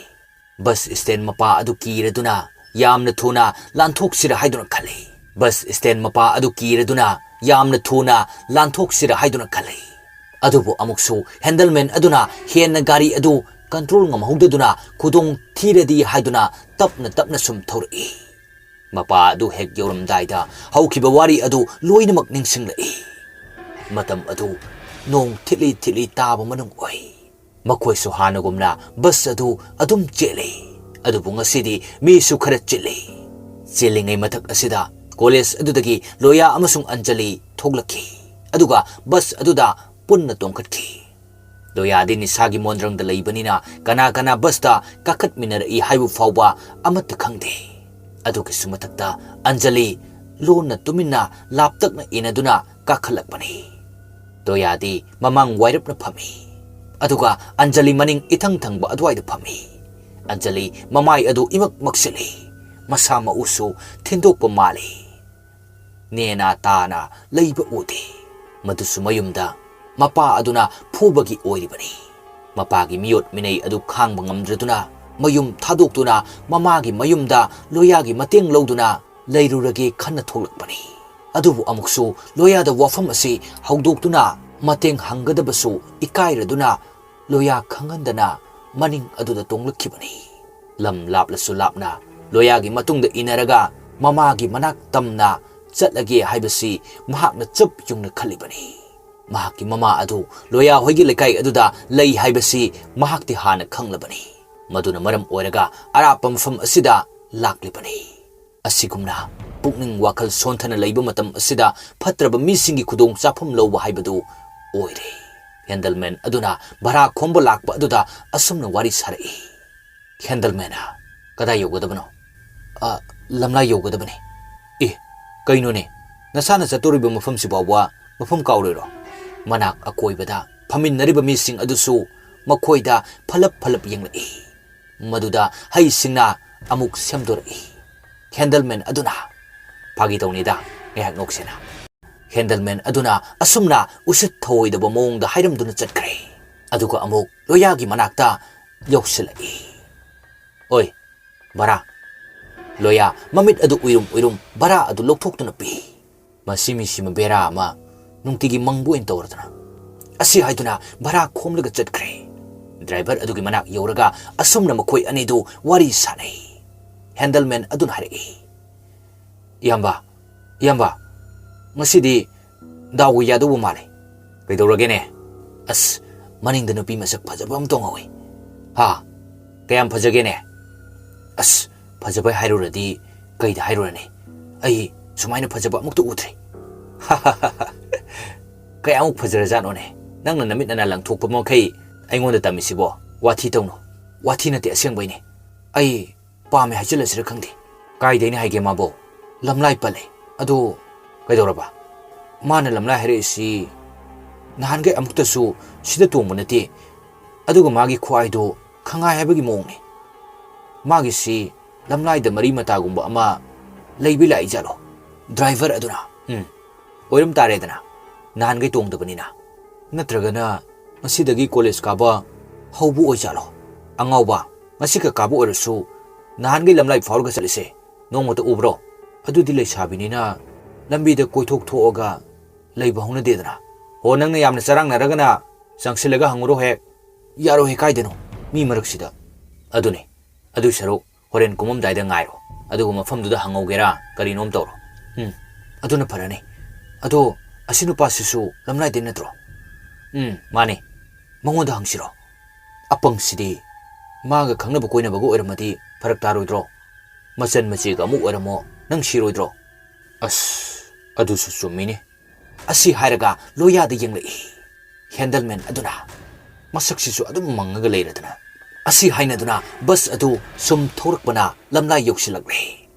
ꯕꯁ ꯁ꯭ꯇꯦꯟ ꯃꯄꯥ ꯑꯗꯨ ꯀꯤꯔꯗꯨꯅ ꯌꯥꯝꯅ ꯊꯨꯅ ꯂꯥꯟꯊꯣꯛꯁꯤꯔ ꯍꯥꯏꯗꯨꯅ ꯈꯜꯂꯤ꯫ ꯕꯁ ꯁ꯭ꯇꯦꯟ ꯃꯄꯥ ꯑꯗꯨ ꯀꯤꯔꯗꯨꯅ ꯌꯥꯝꯅ ꯊꯨꯅ ꯂꯥꯟꯊꯣꯛꯁꯤꯔ ꯍꯥꯏꯗꯨꯅ ꯈꯜꯂꯤ꯫ ꯑꯗꯨꯕꯨ ꯑꯃꯨꯛꯁꯨ ꯍꯦꯟꯗꯜꯃꯦꯟ ꯑꯗꯨꯅ ꯍꯦꯟꯅ ꯒꯥꯔꯤ ꯑꯗꯨ ꯀꯟꯇ꯭ꯔꯣꯜ ꯉꯝꯍꯧꯗꯗꯨꯅ ꯈꯨꯗꯣꯡ ꯊꯤꯔꯗꯤ ꯍꯥꯏꯗꯨꯅ ꯇꯞꯅ ꯇꯞꯅ ꯁꯨꯝ ꯊꯧꯔꯛꯏ꯫ ꯃꯄꯥ ꯑꯗꯨ ꯍꯦꯛ ꯌꯧꯔꯝꯗꯥꯏꯗ ꯍꯧꯈꯤꯕ ꯋꯥꯔꯤ ꯑꯗꯨ ꯂꯣꯏꯅꯃꯛ ꯅꯤꯡꯁꯤꯡꯂꯛꯏ꯫ ꯃꯇꯝ ꯑꯗꯨ ꯅꯣꯡ ꯊꯤꯠꯂꯤ ꯊꯤꯠꯂꯤ ꯇꯥꯕ ꯃꯅꯨꯡ ꯑꯣꯏ꯫ ꯃꯈꯣꯏꯁꯨ ꯍꯥꯟꯅꯒꯨꯝꯅ ꯕꯁ ꯑꯗꯨ ꯑꯗꯨꯝ ꯆꯦꯜꯂꯤ꯫ ꯑꯗꯨꯕꯨ ꯉꯁꯤꯗꯤ ꯃꯤꯁꯨ ꯈꯔ ꯆꯤꯜꯂꯤ꯫ ꯆꯦꯜꯂꯤꯉꯩ ꯃꯊꯛ ꯑꯁꯤꯗ ꯀꯣꯂꯦꯖ ꯑꯗꯨꯗꯒꯤ ꯂꯣꯌꯥ ꯑꯃꯁꯨꯡ ꯑꯟꯖꯂꯤ ꯊꯣꯛꯂꯛꯈꯤ꯫ ꯑꯗꯨꯒ ꯕꯁ ꯑꯗꯨꯗ ꯄꯨꯟꯅ ꯇꯣꯡꯈꯠꯈꯤ꯫ ꯂꯣꯌꯥꯗꯤ ꯅꯤꯁꯥꯒꯤ ꯃꯣꯟꯗ꯭ꯔꯪꯗ ꯂꯩꯕꯅꯤꯅ ꯀꯅꯥ ꯀꯅꯥ ꯕꯁꯇ ꯀꯥꯈꯠꯃꯤꯟꯅꯔꯛꯏ ꯍꯥꯏꯕ ꯐꯥꯎꯕ ꯑꯃꯠꯇ ꯈꯪꯗꯦ꯫ ꯑꯗꯨꯒꯤꯁꯨ ꯃꯊꯛꯇ ꯑꯟꯖꯂꯤ ꯂꯣꯟꯅ ꯇꯨꯃꯤꯟꯅ ꯂꯥꯞꯇꯛꯅ ꯏꯟꯅꯗꯨꯅ ꯀꯥꯈꯠꯂꯛꯄꯅꯤ꯫ ꯂꯣꯌꯥꯗꯤ ꯃꯃꯥꯡ ꯋꯥꯏꯔꯞꯅ ꯐꯝꯃꯤ꯫ ꯑꯗꯨꯒ ꯑꯟꯖꯂꯤ ꯃꯅꯤꯡ ꯏꯊꯪ ꯊꯪꯕ ꯑꯗꯨꯋꯥꯏꯗ ꯐꯝꯃꯤ꯫ ꯑꯟꯖꯂꯤ ꯃꯃꯥꯏ ꯑꯗꯨ ꯏꯃꯛ ꯃꯛꯁꯤꯜꯂꯤ꯫ ꯃꯁꯥ ꯃꯎꯁꯨ ꯊꯤꯟꯗꯣꯛꯄ ꯃꯥꯜꯂꯤ꯫ ꯅꯦꯅꯥ ꯇꯥꯅ ꯂꯩꯕ ꯎꯗꯦ꯫ ꯃꯗꯨꯁꯨ ꯃꯌꯨꯝꯗ ꯃꯄꯥ ꯑꯗꯨꯅ ꯐꯨꯕꯒꯤ ꯑꯣꯏꯔꯤꯕꯅꯤ꯫ ꯃꯄꯥꯒꯤ ꯃꯤꯑꯣꯠ ꯃꯤꯅꯩ ꯑꯗꯨ ꯈꯥꯡꯕ ꯉꯝꯗ꯭ꯔꯗꯨꯅ ꯃꯌꯨꯝ ꯊꯥꯗꯣꯛꯇꯨꯅ ꯃꯃꯥꯒꯤ ꯃꯌꯨꯝꯗ ꯂꯣꯌꯥꯒꯤ ꯃꯇꯦꯡ ꯂꯧꯗꯨꯅ ꯂꯩꯔꯨꯔꯒꯦ ꯈꯟꯅ ꯊꯣꯛꯂꯛꯄꯅꯤ꯫ ꯑꯗꯨꯕꯨ ꯑꯃꯨꯛꯁꯨ ꯂꯣꯌꯥꯗ ꯋꯥꯐꯝ ꯑꯁꯤ ꯍꯧꯗꯣꯛꯇꯨꯅ ꯃꯇꯦꯡ ꯍꯪꯒꯗꯕꯁꯨ ꯏꯀꯥꯏꯔꯗꯨꯅ ꯂꯣꯌꯥ ꯈꯪꯍꯟꯗꯅ ꯃꯅꯤꯡ ꯑꯗꯨꯗ ꯇꯣꯡꯂꯛꯈꯤꯕꯅꯤ꯫ ꯂꯝ ꯂꯥꯞꯂꯁꯨ ꯂꯥꯞꯅ ꯂꯣꯌꯥꯒꯤ ꯃꯇꯨꯡꯗ ꯏꯟꯅꯔꯒ ꯃꯃꯥꯒꯤ ꯃꯅꯥꯛ ꯇꯝꯅ ꯆꯠꯂꯒꯦ ꯍꯥꯏꯕꯁꯤ ꯃꯍꯥꯛꯅ ꯆꯞ ꯌꯨꯡꯅ ꯈꯜꯂꯤꯕꯅꯤ꯫ ꯃꯍꯥꯛꯀꯤ ꯃꯃꯥ ꯑꯗꯨ ꯂꯣꯌꯥ ꯍꯣꯏꯒꯤ ꯂꯩꯀꯥꯏ ꯑꯗꯨꯗ ꯂꯩ ꯍꯥꯏꯕꯁꯤ ꯃꯍꯥꯛꯇꯤ ꯍꯥꯟꯅ ꯈꯪꯂꯕꯅꯤ꯫ ꯃꯗꯨꯅ ꯃꯔꯝ ꯑꯣꯏꯔꯒ ꯑꯔꯥꯞꯄ ꯃꯐꯝ ꯑꯁꯤꯗ ꯂꯥꯛꯂꯤꯕꯅꯤ꯫ ꯑꯁꯤꯒꯨꯝꯅ ꯄꯨꯛꯅꯤꯡ ꯋꯥꯈꯜ ꯁꯣꯟꯊꯅ ꯂꯩꯕ ꯃꯇꯝ ꯑꯁꯤꯗ ꯐꯠꯇ꯭ꯔꯕ ꯃꯤꯁꯤꯡꯒꯤ ꯈꯨꯗꯣꯡ ꯆꯥꯐꯝ ꯂꯧꯕ ꯍꯥꯏꯕꯗꯨ ꯑꯣꯏꯔꯦ꯫ ꯍꯦꯟꯗꯜꯃꯦꯟ ꯑꯗꯨꯅ ꯚꯔꯥ ꯈꯣꯝꯕ ꯂꯥꯛꯄ ꯑꯗꯨꯗ ꯑꯁꯨꯝꯅ ꯋꯥꯔꯤ ꯁꯥꯔꯛꯏ꯫ ꯍꯦꯟꯗꯜꯃꯦꯟ, "ꯀꯗꯥꯏ ꯌꯧꯒꯗꯕꯅꯣ?" "ꯑ, ꯂꯝꯂꯥꯏ ꯌꯧꯒꯗꯕꯅꯤ꯫" "ꯑꯦ, ꯀꯩꯅꯣꯅꯦ? ꯅꯁꯥꯅ ꯆꯠꯇꯣꯔꯤꯕ ꯃꯐꯝꯁꯤ ꯐꯥꯎꯕ ꯃꯐꯝ ꯀꯥꯎꯔꯣꯏꯔꯣ?" ꯃꯅꯥꯛ ꯑꯀꯣꯏꯕꯗ ꯐꯝꯃꯤꯟꯅꯔꯤꯕ ꯃꯤꯁꯤꯡ ꯑꯗꯨꯁꯨ ꯃꯈꯣꯏꯗ ꯐꯂꯞ ꯐꯂꯞ ꯌꯦꯡꯂꯛꯏ꯫ ꯃꯗꯨꯗ ꯍꯩꯁꯤꯡꯅ ꯑꯃꯨꯛ ꯁꯦꯝꯗꯣꯔꯛꯏ꯫ ꯍꯦꯟꯗꯜꯃꯦꯟ ꯑꯗꯨꯅ, "ꯐꯥꯒꯤ ꯇꯧꯅꯤꯗ, ꯉꯥꯏꯍꯥꯛ ꯅꯣꯛꯁꯦꯅ꯫" ꯍꯦꯟꯗꯜꯃꯦꯟ ꯑꯗꯨꯅ ꯑꯁꯨꯝꯅ ꯎꯁꯤꯠ ꯊꯑꯣꯏꯗꯕ ꯃꯑꯣꯡꯗ ꯍꯥꯏꯔꯝꯗꯨꯅ ꯆꯠꯈ꯭ꯔꯦ꯫ ꯑꯗꯨꯒ ꯑꯃꯨꯛ ꯂꯣꯌꯥꯒꯤ ꯃꯅꯥꯛꯇ ꯌꯧꯁꯤꯜꯂꯛꯏ꯫ "ꯑꯣꯏ, ꯚꯔꯥ꯫" ꯂꯣꯌꯥ ꯃꯃꯤꯠ ꯑꯗꯨ ꯎꯏꯔꯨꯝ ꯎꯏꯔꯨꯝ ꯚꯔꯥ ꯑꯗꯨ ꯂꯧꯊꯣꯛꯇꯨꯅ ꯄꯤ꯫ "ꯃꯁꯤ ꯃꯤꯁꯤꯃ ꯕꯦꯔꯥ ꯑꯃ, ꯅꯨꯡꯇꯤꯒꯤ ꯃꯪꯕ ꯑꯣꯏꯅ ꯇꯧꯔꯗꯅ꯫" ꯑꯁꯤ ꯍꯥꯏꯗꯨꯅ ꯚꯔꯥ ꯈꯣꯝꯂꯒ ꯆꯠꯈ꯭ꯔꯦ꯫ ꯗ꯭ꯔꯥꯏꯚꯔ ꯑꯗꯨꯒꯤ ꯃꯅꯥꯛ ꯌꯧꯔꯒ ꯑꯁꯨꯝꯅ ꯃꯈꯣꯏ ꯑꯅꯤꯗꯨ ꯋꯥꯔꯤ ꯁꯥꯟꯅꯩ꯫ ꯍꯦꯟꯗꯜꯃꯦꯟ ꯑꯗꯨꯅ ꯍꯥꯏꯔꯛꯏ, "ꯏꯌꯥꯝꯕ, ꯏꯌꯥꯝꯕ, ꯉꯁꯤꯗꯤ ꯗꯥꯎꯒ ꯌꯥꯗꯧꯕ ꯃꯥꯜꯂꯦ꯫" "ꯀꯩꯗꯧꯔꯒꯦꯅꯦ?" "ꯑꯁ, ꯃꯅꯤꯡꯗ ꯅꯨꯄꯤ ꯃꯁꯛ ꯐꯖꯕ ꯑꯃ ꯇꯣꯡꯍꯧꯋꯤ꯫" "ꯍꯥ? ꯀꯌꯥꯝ ꯐꯖꯒꯦꯅꯦ?" "ꯑꯁ, ꯐꯖꯕ ꯍꯥꯏꯔꯨꯔꯗꯤ ꯀꯩꯗ ꯍꯥꯏꯔꯨꯔꯅꯤ? ꯑꯩ ꯁꯨꯃꯥꯏꯅ ꯐꯖꯕ ꯑꯃꯨꯛꯇ ꯎꯗ꯭ꯔꯤ꯫" "ꯀꯌꯥꯃꯨꯛ ꯐꯖꯔꯖꯥꯠꯅꯣꯅꯦ? ꯅꯪꯅ ꯅꯃꯤꯠ ꯅꯅꯥ ꯂꯪꯊꯣꯛꯄ ꯃꯈꯩ ꯑꯩꯉꯣꯟꯗ ꯇꯝꯃꯤꯁꯤꯕꯣ? ꯋꯥꯊꯤ ꯇꯧꯅꯨ꯫" "ꯋꯥꯊꯤ ꯅꯠꯇꯦ, ꯑꯁꯦꯡꯕꯩꯅꯦ꯫ ꯑꯩ ꯄꯥꯝꯃꯦ ꯍꯥꯏꯖꯤꯜꯂꯁꯤꯔ ꯈꯪꯗꯦ꯫" "ꯀꯥꯏꯗꯩꯅꯦ ꯍꯥꯏꯒꯦ ꯃꯥꯕꯣ?" "ꯂꯝꯂꯥꯏ ꯄꯜꯂꯦ꯫" "ꯑꯗꯣ ꯀꯩꯗꯧꯔꯕ?" "ꯃꯥꯅ ꯂꯝꯂꯥꯏ ꯍꯥꯏꯔꯛꯏꯁꯤ ꯅꯍꯥꯟꯈꯩ ꯑꯃꯨꯛꯇꯁꯨ ꯁꯤꯗ ꯇꯣꯡꯕ ꯅꯠꯇꯦ꯫ ꯑꯗꯨꯒ ꯃꯥꯒꯤ ꯈꯨꯍꯥꯏꯗꯣ ꯈꯪꯍꯥꯏ ꯍꯥꯏꯕꯒꯤ ꯃꯑꯣꯡꯅꯤ꯫ ꯃꯥꯒꯤꯁꯤ ꯂꯝꯂꯥꯏꯗ ꯃꯔꯤ ꯃꯇꯥꯒꯨꯝꯕ ꯑꯃ ꯂꯩꯕꯩ ꯂꯥꯛꯏ ꯖꯥꯠꯂꯣ?" ꯗ꯭ꯔꯥꯏꯚꯔ ꯑꯗꯨꯅ, "ꯎꯝ, ꯑꯣꯏꯔꯝ ꯇꯥꯔꯦꯗꯅ, ꯅꯍꯥꯟꯈꯩ ꯇꯣꯡꯗꯕꯅꯤꯅ꯫ ꯅꯠꯇ꯭ꯔꯒꯅ ꯉꯁꯤꯗꯒꯤ ꯀꯣꯂꯦꯖ ꯀꯥꯕ ꯍꯧꯕ ꯑꯣꯏꯖꯥꯠꯂꯣ? ꯑꯉꯥꯎꯕ, ꯉꯁꯤꯈꯛ ꯀꯥꯕ ꯑꯣꯏꯔꯁꯨ ꯅꯍꯥꯟꯈꯩ ꯂꯝꯂꯥꯏ ꯐꯥꯎꯔꯒ ꯆꯠꯂꯤꯁꯦ ꯅꯣꯡꯃꯇ ꯎꯕ꯭ꯔꯣ?" ꯑꯗꯨꯗꯤ ꯂꯩꯁꯥꯕꯤꯅꯤꯅ ꯂꯝꯕꯤꯗ ꯀꯣꯏꯊꯣꯛ ꯊꯣꯛꯑꯒ ꯂꯩꯕ ꯍꯧꯅꯗꯦꯗꯅ꯫ ꯍꯣ, ꯅꯪꯅ ꯌꯥꯝꯅ ꯆꯔꯥꯡꯅꯔꯒꯅ ꯆꯪꯁꯤꯜꯂꯒ ꯍꯪꯉꯨꯔꯣ ꯍꯦꯛ꯫ ꯌꯥꯔꯣꯏꯍꯦ, ꯀꯥꯏꯗꯅꯣ? ꯃꯤ ꯃꯔꯛꯁꯤꯗ꯫ ꯑꯗꯨꯅꯤ꯫ ꯑꯗꯨꯏ ꯁꯔꯨꯛ ꯍꯣꯔꯦꯟ ꯀꯨꯝꯃꯝꯗꯥꯏꯗ ꯉꯥꯏꯔꯣ꯫ ꯑꯗꯨꯒ ꯃꯐꯝꯗꯨꯗ ꯍꯪꯍꯧꯒꯦꯔꯥ ꯀꯔꯤꯅꯣꯝ ꯇꯧꯔꯣ꯫ ꯎꯝ, ꯑꯗꯨꯅ ꯐꯔꯅꯤ꯫ ꯑꯗꯣ ꯑꯁꯤ ꯅꯨꯄꯥꯁꯤꯁꯨ ꯂꯝꯂꯥꯏꯗꯩ ꯅꯠꯇ꯭ꯔꯣ? ꯎꯝ, ꯃꯥꯅꯤ꯫ ꯃꯉꯣꯟꯗ ꯍꯪꯁꯤꯔꯣ? ꯑꯄꯪꯁꯤꯗꯤ꯫ ꯃꯥꯒ ꯈꯪꯅꯕ ꯀꯣꯏꯅꯕꯒ ꯑꯣꯏꯔꯝꯃꯗꯤ ꯐꯔꯛ ꯇꯥꯔꯣꯏꯗ꯭ꯔꯣ? ꯃꯆꯟ ꯃꯆꯦꯒ ꯑꯃꯨꯛ ꯑꯣꯏꯔꯝꯃꯣ, ꯅꯪ ꯁꯤꯔꯣꯏꯗ꯭ꯔꯣ? ꯑꯁ, ꯑꯗꯨꯁꯨ ꯆꯨꯝꯃꯤꯅꯦ꯫ ꯑꯁꯤ ꯍꯥꯏꯔꯒ ꯂꯣꯌꯥꯗ ꯌꯦꯡꯂꯛꯏ ꯍꯦꯟꯗꯜꯃꯦꯟ ꯑꯗꯨꯅ꯫ ꯃꯁꯛꯁꯤꯁꯨ ꯑꯗꯨꯝ ꯃꯪꯉꯒ ꯂꯩꯔꯗꯅ꯫ ꯑꯁꯤ ꯍꯥꯏꯅꯗꯨꯅ ꯕꯁ ꯑꯗꯨ ꯁꯨꯝ ꯊꯧꯔꯛꯄꯅ ꯂꯝꯂꯥꯏ ꯌꯧꯁꯤꯜꯂꯛꯂꯦ꯫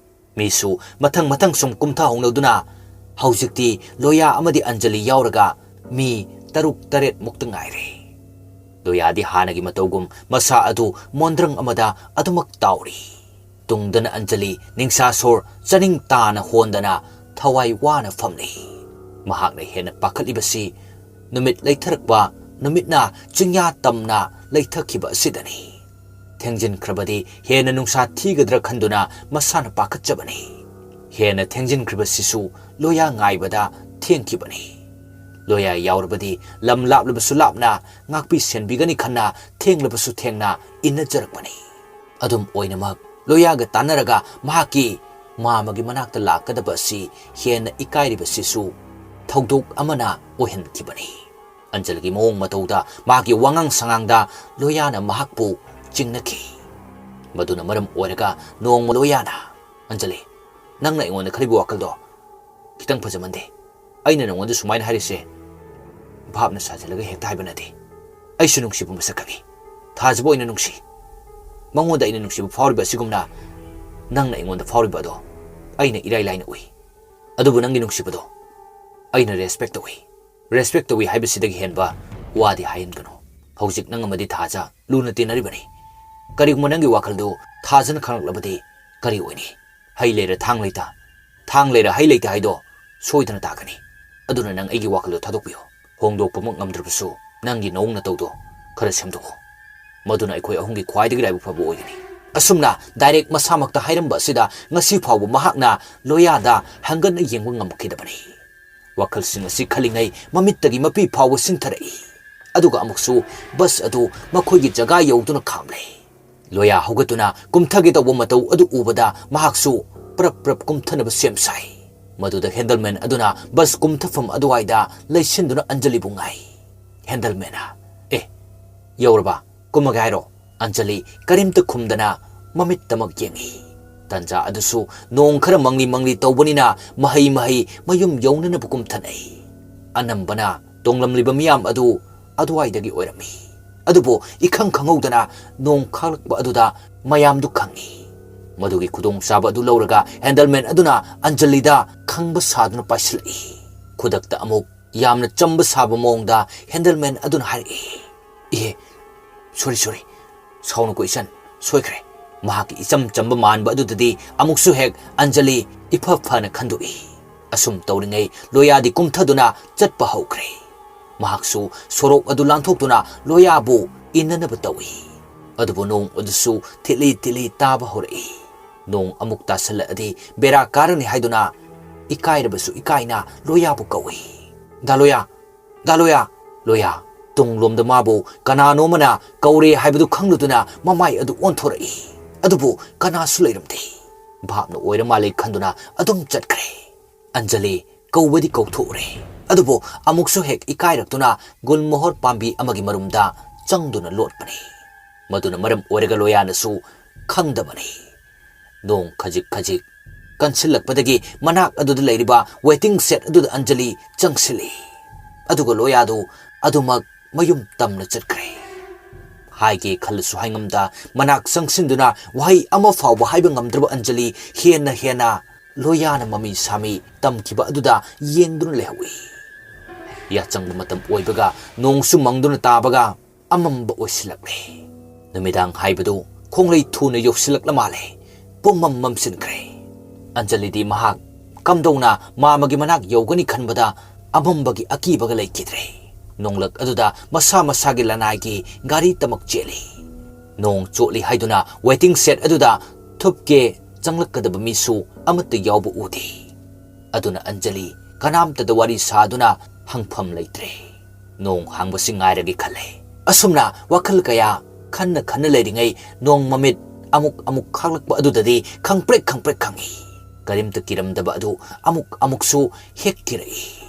ꯃꯤꯁꯨ ꯃꯊꯪ ꯃꯊꯪ ꯁꯨꯝ ꯀꯨꯝꯊꯍꯧꯅꯗꯨꯅ ꯍꯧꯖꯤꯛꯇꯤ ꯂꯣꯌꯥ ꯑꯃꯗꯤ ꯑꯟꯖꯂꯤ ꯌꯥꯎꯔꯒ ꯃꯤ ꯇꯔꯨꯛ ꯇꯔꯦꯠ ꯃꯨꯛꯇ ꯉꯥꯏꯔꯦ꯫ ꯂꯣꯌꯥꯗꯤ ꯍꯥꯟꯅꯒꯤ ꯃꯇꯧꯒꯨꯝ ꯃꯁꯥ ꯑꯗꯨ ꯃꯣꯟꯗ꯭ꯔꯪ ꯑꯃꯗ ꯑꯗꯨꯃꯛ ꯇꯥꯎꯔꯤ꯫ ꯇꯨꯡꯗꯅ ꯑꯟꯖꯂꯤ ꯅꯤꯡꯁꯥ ꯁꯣꯔ ꯆꯅꯤꯡ ꯇꯥꯅ ꯍꯣꯟꯗꯅ ꯊꯋꯥꯏ ꯋꯥꯅ ꯐꯝꯂꯤ꯫ ꯃꯍꯥꯛꯅ ꯍꯦꯟꯅ ꯄꯥꯈꯠꯂꯤꯕꯁꯤ ꯅꯨꯃꯤꯠ ꯂꯩꯊꯔꯛꯄ, ꯅꯨꯃꯤꯠꯅ ꯆꯤꯡꯌꯥ ꯇꯝꯅ ꯂꯩꯊꯈꯤꯕ ꯑꯁꯤꯗꯅꯤ꯫ ꯊꯦꯡꯖꯤꯟꯈ꯭ꯔꯕꯗꯤ ꯍꯦꯟꯅ ꯅꯨꯡꯁꯥ ꯊꯤꯒꯗ꯭ꯔꯥ ꯈꯟꯗꯨꯅ ꯃꯁꯥꯅ ꯄꯥꯈꯠꯆꯕꯅꯤ꯫ ꯍꯦꯟꯅ ꯊꯦꯡꯖꯤꯟꯈ꯭ꯔꯤꯕꯁꯤꯁꯨ ꯂꯣꯌꯥ ꯉꯥꯏꯕꯗ ꯊꯦꯡꯈꯤꯕꯅꯤ꯫ ꯂꯣꯌꯥ ꯌꯥꯎꯔꯕꯗꯤ ꯂꯝ ꯂꯥꯞꯂꯕꯁꯨ ꯂꯥꯞꯅ ꯉꯥꯛꯄꯤ ꯁꯦꯟꯕꯤꯒꯅꯤ ꯈꯟꯅ ꯊꯦꯡꯂꯕꯁꯨ ꯊꯦꯡꯅ ꯏꯟꯅꯖꯔꯛꯄꯅꯤ꯫ ꯑꯗꯨꯝ ꯑꯣꯏꯅꯃꯛ ꯂꯣꯌꯥꯒ ꯇꯥꯟꯅꯔꯒ ꯃꯍꯥꯛꯀꯤ ꯃꯥꯃꯒꯤ ꯃꯅꯥꯛꯇ ꯂꯥꯛꯀꯗꯕ ꯑꯁꯤ ꯍꯦꯟꯅ ꯏꯀꯥꯏꯔꯤꯕꯁꯤꯁꯨ ꯊꯧꯗꯣꯛ ꯑꯃꯅ ꯑꯣꯏꯍꯟꯈꯤꯕꯅꯤ꯫ ꯑꯟꯖꯂꯤꯒꯤ ꯃꯑꯣꯡ ꯃꯇꯧꯗ, ꯃꯍꯥꯛꯀꯤ ꯋꯥꯉꯥꯡ ꯁꯉꯥꯡꯗ ꯂꯣꯌꯥꯅ ꯃꯍꯥꯛꯄꯨ ꯆꯤꯡꯅꯈꯤ꯫ ꯃꯗꯨꯅ ꯃꯔꯝ ꯑꯣꯏꯔꯒ ꯅꯣꯡꯃ ꯂꯣꯌꯥꯅ, "ꯑꯟꯖꯂꯤ, ꯅꯪꯅ ꯑꯩꯉꯣꯟꯗ ꯈꯜꯂꯤꯕ ꯋꯥꯈꯜꯗꯣ ꯈꯤꯇꯪ ꯐꯖꯃꯟꯗꯦ꯫ ꯑꯩꯅ ꯅꯉꯣꯟꯗ ꯁꯨꯃꯥꯏꯅ ꯍꯥꯏꯔꯤꯁꯦ ꯚꯥꯞꯅ ꯁꯥꯖꯤꯜꯂꯒ ꯍꯦꯛꯇ ꯍꯥꯏꯕ ꯅꯠꯇꯦ꯫ ꯑꯩꯁꯨ ꯅꯨꯡꯁꯤꯕ ꯃꯁꯛ ꯈꯪꯉꯤ꯫ ꯊꯥꯖꯕ ꯑꯣꯏꯅ ꯅꯨꯡꯁꯤ꯫ ꯃꯉꯣꯟꯗ ꯑꯩꯅ ꯅꯨꯡꯁꯤꯕ ꯐꯥꯎꯔꯤꯕ ꯑꯁꯤꯒꯨꯝꯅ ꯅꯪꯅ ꯑꯩꯉꯣꯟꯗ ꯐꯥꯎꯔꯤꯕ ꯑꯗꯣ ꯑꯩꯅ ꯏꯔꯥꯏ ꯂꯥꯏꯅ ꯎꯏ꯫ ꯑꯗꯨꯕꯨ ꯅꯪꯒꯤ ꯅꯨꯡꯁꯤꯕꯗꯣ ꯑꯩꯅ ꯔꯦꯁꯄꯦꯛ ꯇꯧꯏ꯫ ꯔꯦꯁꯄꯦꯛ ꯇꯧꯏ ꯍꯥꯏꯕꯁꯤꯗꯒꯤ ꯍꯦꯟꯕ ꯋꯥꯗꯤ ꯍꯥꯏꯍꯟꯒꯅꯨ꯫ ꯍꯧꯖꯤꯛ ꯅꯪ ꯑꯃꯗꯤ ꯊꯥꯖ ꯂꯨꯅ ꯇꯤꯟꯅꯔꯤꯕꯅꯤ꯫ ꯀꯔꯤꯒꯨꯝꯕ ꯅꯪꯒꯤ ꯋꯥꯈꯜꯗꯨ ꯊꯥꯖꯅ ꯈꯪꯂꯛꯂꯕꯗꯤ ꯀꯔꯤ ꯑꯣꯏꯅꯤ? ꯍꯩ ꯂꯩꯔ ꯊꯥꯡ ꯂꯩꯇ, ꯊꯥꯡ ꯂꯩꯔ ꯍꯩ ꯂꯩꯇ ꯍꯥꯏꯗꯣ ꯁꯣꯏꯗꯅ ꯇꯥꯒꯅꯤ꯫ ꯑꯗꯨꯅ ꯅꯪ ꯑꯩꯒꯤ ꯋꯥꯈꯜꯗꯣ ꯊꯥꯗꯣꯛꯄꯤꯌꯨ꯫ ꯍꯣꯡꯗꯣꯛꯄꯃꯛ ꯉꯝꯗ꯭ꯔꯕꯁꯨ ꯅꯪꯒꯤ ꯅꯑꯣꯡ ꯅꯇꯧꯗꯣ ꯈꯔ ꯁꯦꯝꯗꯣꯛꯎ꯫ ꯃꯗꯨꯅ ꯑꯩꯈꯣꯏ ꯑꯍꯨꯝꯒꯤ ꯈ꯭ꯋꯥꯏꯗꯒꯤ ꯂꯥꯏꯕꯛ ꯐꯕ ꯑꯣꯏꯒꯅꯤ꯫ ꯑꯁꯨꯝꯅ ꯗꯥꯏꯔꯦꯛ ꯃꯁꯥꯃꯛꯇ ꯍꯥꯏꯔꯝꯕ ꯑꯁꯤꯗ ꯉꯁꯤ ꯐꯥꯎꯕ ꯃꯍꯥꯛꯅ ꯂꯣꯌꯥꯗ ꯍꯪꯒꯠꯅ ꯌꯦꯡꯕ ꯉꯝꯈꯤꯗꯕꯅꯤ꯫ ꯋꯥꯈꯜꯁꯤꯡ ꯑꯁꯤ ꯈꯜꯂꯤꯉꯩ ꯃꯃꯤꯠꯇꯒꯤ ꯃꯄꯤ ꯐꯥꯎꯕ ꯁꯤꯟꯊꯔꯛꯏ꯫ ꯑꯗꯨꯒ ꯑꯃꯨꯛꯁꯨ ꯕꯁ ꯑꯗꯨ ꯃꯈꯣꯏꯒꯤ ꯖꯒꯥ ꯌꯧꯗꯨꯅ ꯈꯥꯝꯂꯦ꯫ ꯂꯣꯌꯥ ꯍꯧꯒꯠꯇꯨꯅ ꯀꯨꯝꯊꯒꯦ ꯇꯧꯕ ꯃꯇꯧ ꯑꯗꯨ ꯎꯕꯗ ꯃꯍꯥꯛꯁꯨ ꯄ꯭ꯔꯞ ꯄ꯭ꯔꯞ ꯀꯨꯝꯊꯅꯕ ꯁꯦꯝ ꯁꯥꯏ꯫ ꯃꯗꯨꯗ ꯍꯦꯟꯗꯜꯃꯦꯟ ꯑꯗꯨꯅ ꯕꯁ ꯀꯨꯝꯊꯐꯝ ꯑꯗꯨꯋꯥꯏꯗ ꯂꯩꯁꯤꯟꯗꯨꯅ ꯑꯟꯖꯂꯤꯕꯨ ꯉꯥꯏ꯫ ꯍꯦꯟꯗꯜꯃꯦꯟꯅ, "ꯑꯦ, ꯌꯧꯔꯕ? ꯀꯨꯝꯃꯒꯦ ꯍꯥꯏꯔꯣ?" ꯑꯟꯖꯂꯤ ꯀꯔꯤꯝꯇ ꯈꯨꯝꯗꯅ ꯃꯃꯤꯠꯇꯃꯛ ꯌꯦꯡꯏ꯫ ꯇꯟꯖꯥ ꯑꯗꯨꯁꯨ ꯅꯣꯡ ꯈꯔ ꯃꯪꯂꯤ ꯃꯪꯂꯤ ꯇꯧꯕꯅꯤꯅ ꯃꯍꯩ ꯃꯍꯩ ꯃꯌꯨꯝ ꯌꯧꯅꯅꯕ ꯀꯨꯝꯊꯅꯩ꯫ ꯑꯅꯝꯕꯅ ꯇꯣꯡꯂꯝꯂꯤꯕ ꯃꯤꯌꯥꯝ ꯑꯗꯨ ꯑꯗꯨꯋꯥꯏꯗꯒꯤ ꯑꯣꯏꯔꯝꯃꯤ꯫ ꯑꯗꯨꯕꯨ ꯏꯈꯪ ꯈꯪꯍꯧꯗꯅ ꯅꯣꯡ ꯈꯥꯛꯂꯛꯄ ꯑꯗꯨꯗ ꯃꯌꯥꯝꯗꯨ ꯈꯪꯏ꯫ ꯃꯗꯨꯒꯤ ꯈꯨꯗꯣꯡꯆꯥꯕ ꯑꯗꯨ ꯂꯧꯔꯒ ꯍꯦꯟꯗꯜꯃꯦꯟ ꯑꯗꯨꯅ ꯑꯟꯖꯂꯤꯗ ꯈꯪꯕ ꯁꯥꯗꯨꯅ ꯄꯥꯏꯁꯤꯜꯂꯛꯏ꯫ ꯈꯨꯗꯛꯇ ꯑꯃꯨꯛ ꯌꯥꯝꯅ ꯆꯝꯕ ꯁꯥꯕ ꯃꯑꯣꯡꯗ ꯍꯦꯟꯗꯜꯃꯦꯟ ꯑꯗꯨꯅ ꯍꯥꯏꯔꯛꯏ, "ꯏꯍꯦ, ꯁꯣꯔꯤ, ꯁꯣꯔꯤ, ꯁꯥꯎꯅꯨꯀꯣ ꯏꯆꯟ, ꯁꯣꯏꯈ꯭ꯔꯦ꯫" ꯃꯍꯥꯛꯀꯤ ꯏꯆꯝ ꯆꯝꯕ ꯃꯥꯟꯕ ꯑꯗꯨꯗꯗꯤ ꯑꯃꯨꯛꯁꯨ ꯍꯦꯛ ꯑꯟꯖꯂꯤ ꯏꯐ ꯐꯅ ꯈꯟꯗꯣꯛꯏ꯫ ꯑꯁꯨꯝ ꯇꯧꯔꯤꯉꯩ ꯂꯣꯌꯥꯗꯤ ꯀꯨꯝꯊꯗꯨꯅ ꯆꯠꯄ ꯍꯧꯈ꯭ꯔꯦ꯫ ꯃꯍꯥꯛꯁꯨ ꯁꯣꯔꯣꯛ ꯑꯗꯨ ꯂꯥꯟꯊꯣꯛꯇꯨꯅ ꯂꯣꯌꯥꯕꯨ ꯏꯟꯅꯅꯕ ꯇꯧꯏ꯫ ꯑꯗꯨꯕꯨ ꯅꯣꯡ ꯑꯗꯨꯁꯨ ꯊꯤꯠꯂꯤ ꯊꯤꯠꯂꯤ ꯇꯥꯕ ꯍꯧꯔꯛꯏ꯫ ꯅꯣꯡ ꯑꯃꯨꯛ ꯇꯥꯁꯜꯂꯛꯑꯗꯤ ꯕꯦꯔꯥ ꯀꯥꯔꯅꯤ ꯍꯥꯏꯗꯨꯅ ꯏꯀꯥꯏꯔꯕꯁꯨ ꯏꯀꯥꯏꯅ ꯂꯣꯌꯥꯕꯨ ꯀꯧꯏ, "ꯗꯥ ꯂꯣꯌꯥ, ꯗꯥ ꯂꯣꯌꯥ!" ꯂꯣꯌꯥ ꯇꯨꯡꯂꯣꯝꯗ ꯃꯥꯕꯨ ꯀꯅꯥꯅꯣ ꯑꯃꯅ ꯀꯧꯔꯦ ꯍꯥꯏꯕꯗꯨ ꯈꯪꯂꯨꯗꯨꯅ ꯃꯃꯥꯏ ꯑꯗꯨ ꯑꯣꯟꯊꯣꯔꯛꯏ꯫ ꯑꯗꯨꯕꯨ ꯀꯅꯥꯁꯨ ꯂꯩꯔꯝꯗꯦ꯫ ꯚꯥꯞꯅ ꯑꯣꯏꯔ ꯃꯥꯜꯂꯦ ꯈꯟꯗꯨꯅ ꯑꯗꯨꯝ ꯆꯠꯈ꯭ꯔꯦ꯫ ꯑꯟꯖꯂꯤ ꯀꯧꯕꯗꯤ ꯀꯧꯊꯣꯛꯎꯔꯦ, ꯑꯗꯨꯕꯨ ꯑꯃꯨꯛꯁꯨ ꯍꯦꯛ ꯏꯀꯥꯏꯔꯛꯇꯨꯅ ꯒꯨꯜꯃꯣꯍꯣꯔ ꯄꯥꯝꯕꯤ ꯑꯃꯒꯤ ꯃꯔꯨꯝꯗ ꯆꯪꯗꯨꯅ ꯂꯣꯠꯄꯅꯤ꯫ ꯃꯗꯨꯅ ꯃꯔꯝ ꯑꯣꯏꯔꯒ ꯂꯣꯌꯥꯅꯁꯨ ꯈꯪꯗꯕꯅꯤ꯫ ꯅꯣꯡ ꯈꯖꯤꯛ ꯈꯖꯤꯛ ꯀꯟꯁꯤꯜꯂꯛꯄꯗꯒꯤ ꯃꯅꯥꯛ ꯑꯗꯨꯗ ꯂꯩꯔꯤꯕ ꯋꯦꯇꯤꯡ ꯁꯦꯠ ꯑꯗꯨꯗ ꯑꯟꯖꯂꯤ ꯆꯪꯁꯤꯜꯂꯤ꯫ ꯑꯗꯨꯒ ꯂꯣꯌꯥꯗꯨ ꯑꯗꯨꯃꯛ ꯃꯌꯨꯝ ꯇꯝꯅ ꯆꯠꯈ꯭ꯔꯦ꯫ ꯍꯥꯏꯒꯦ ꯈꯜꯂꯁꯨ ꯍꯥꯏꯉꯝꯗ ꯃꯅꯥꯛ ꯆꯪꯁꯤꯟꯗꯨꯅ ꯋꯥꯍꯩ ꯑꯃ ꯐꯥꯎꯕ ꯍꯥꯏꯕ ꯉꯝꯗ꯭ꯔꯕ ꯑꯟꯖꯂꯤ ꯍꯦꯟꯅ ꯍꯦꯟꯅ ꯂꯣꯌꯥꯅ ꯃꯃꯤ ꯁꯥꯃꯤ ꯇꯝꯈꯤꯕ ꯑꯗꯨꯗ ꯌꯦꯡꯗꯨꯅ ꯂꯩꯍꯧꯏ꯫ ꯌꯥꯆꯪꯕ ꯃꯇꯝ ꯑꯣꯏꯕꯒ ꯅꯣꯡꯁꯨ ꯃꯪꯗꯨꯅ ꯇꯥꯕꯒ ꯑꯃꯝꯕ ꯑꯣꯏꯁꯤꯜꯂꯛꯂꯦ꯫ ꯅꯨꯃꯤꯗꯥꯡ ꯍꯥꯏꯕꯗꯨ ꯈꯣꯡꯂꯩ ꯊꯨꯅ ꯌꯧꯁꯤꯜꯂꯛꯂ ꯃꯥꯜꯂꯦ꯫ ꯄꯨꯝꯃꯝ ꯃꯝꯁꯤꯟꯈ꯭ꯔꯦ꯫ ꯑꯟꯖꯂꯤꯗꯤ ꯃꯍꯥꯛ ꯀꯝꯗꯧꯅ ꯃꯥꯃꯒꯤ ꯃꯅꯥꯛ ꯌꯧꯒꯅꯤ ꯈꯟꯕꯗ ꯑꯃꯝꯕꯒꯤ ꯑꯀꯤꯕꯒ ꯂꯩꯈꯤꯗ꯭ꯔꯦ꯫ ꯅꯣꯡꯂꯛ ꯑꯗꯨꯗ ꯃꯁꯥ ꯃꯁꯥꯒꯤ ꯂꯅꯥꯏꯒꯤ ꯒꯥꯔꯤ ꯇꯃꯛ ꯆꯦꯜꯂꯤ꯫ ꯅꯣꯡ ꯆꯣꯠꯂꯤ ꯍꯥꯏꯗꯨꯅ waiting shed ꯑꯗꯨꯗ ꯊꯨꯞꯀꯦ ꯆꯪꯂꯛꯀꯗꯕ ꯃꯤꯁꯨ ꯑꯃꯠꯇ ꯌꯥꯎꯕ ꯎꯗꯦ꯫ ꯑꯗꯨꯅ ꯑꯟꯖꯂꯤ ꯀꯅꯥꯝꯇꯗ ꯋꯥꯔꯤ ꯁꯥꯗꯨꯅ ꯍꯪꯐꯝ ꯂꯩꯇ꯭ꯔꯦ꯫ ꯅꯣꯡ ꯍꯥꯡꯕꯁꯤ ꯉꯥꯏꯔꯒꯦ ꯈꯜꯂꯦ꯫ ꯑꯁꯨꯝꯅ ꯋꯥꯈꯜ ꯀꯌꯥ ꯈꯟꯅ ꯈꯟꯅ ꯂꯩꯔꯤꯉꯩ ꯅꯣꯡ ꯃꯃꯤꯠ ꯑꯃꯨꯛ ꯑꯃꯨꯛ ꯈꯥꯛꯂꯛꯄ ꯑꯗꯨꯗꯗꯤ ꯈꯪꯄ꯭ꯔꯦꯛ ꯈꯪꯄ꯭ꯔꯦꯛ ꯈꯪꯉꯤ꯫ ꯀꯔꯤꯝꯇ ꯀꯤꯔꯝꯗꯕ ꯑꯗꯨ ꯑꯃꯨꯛ ꯑꯃꯨꯛꯁꯨ ꯍꯦꯛ ꯀꯤꯔꯛꯏ꯫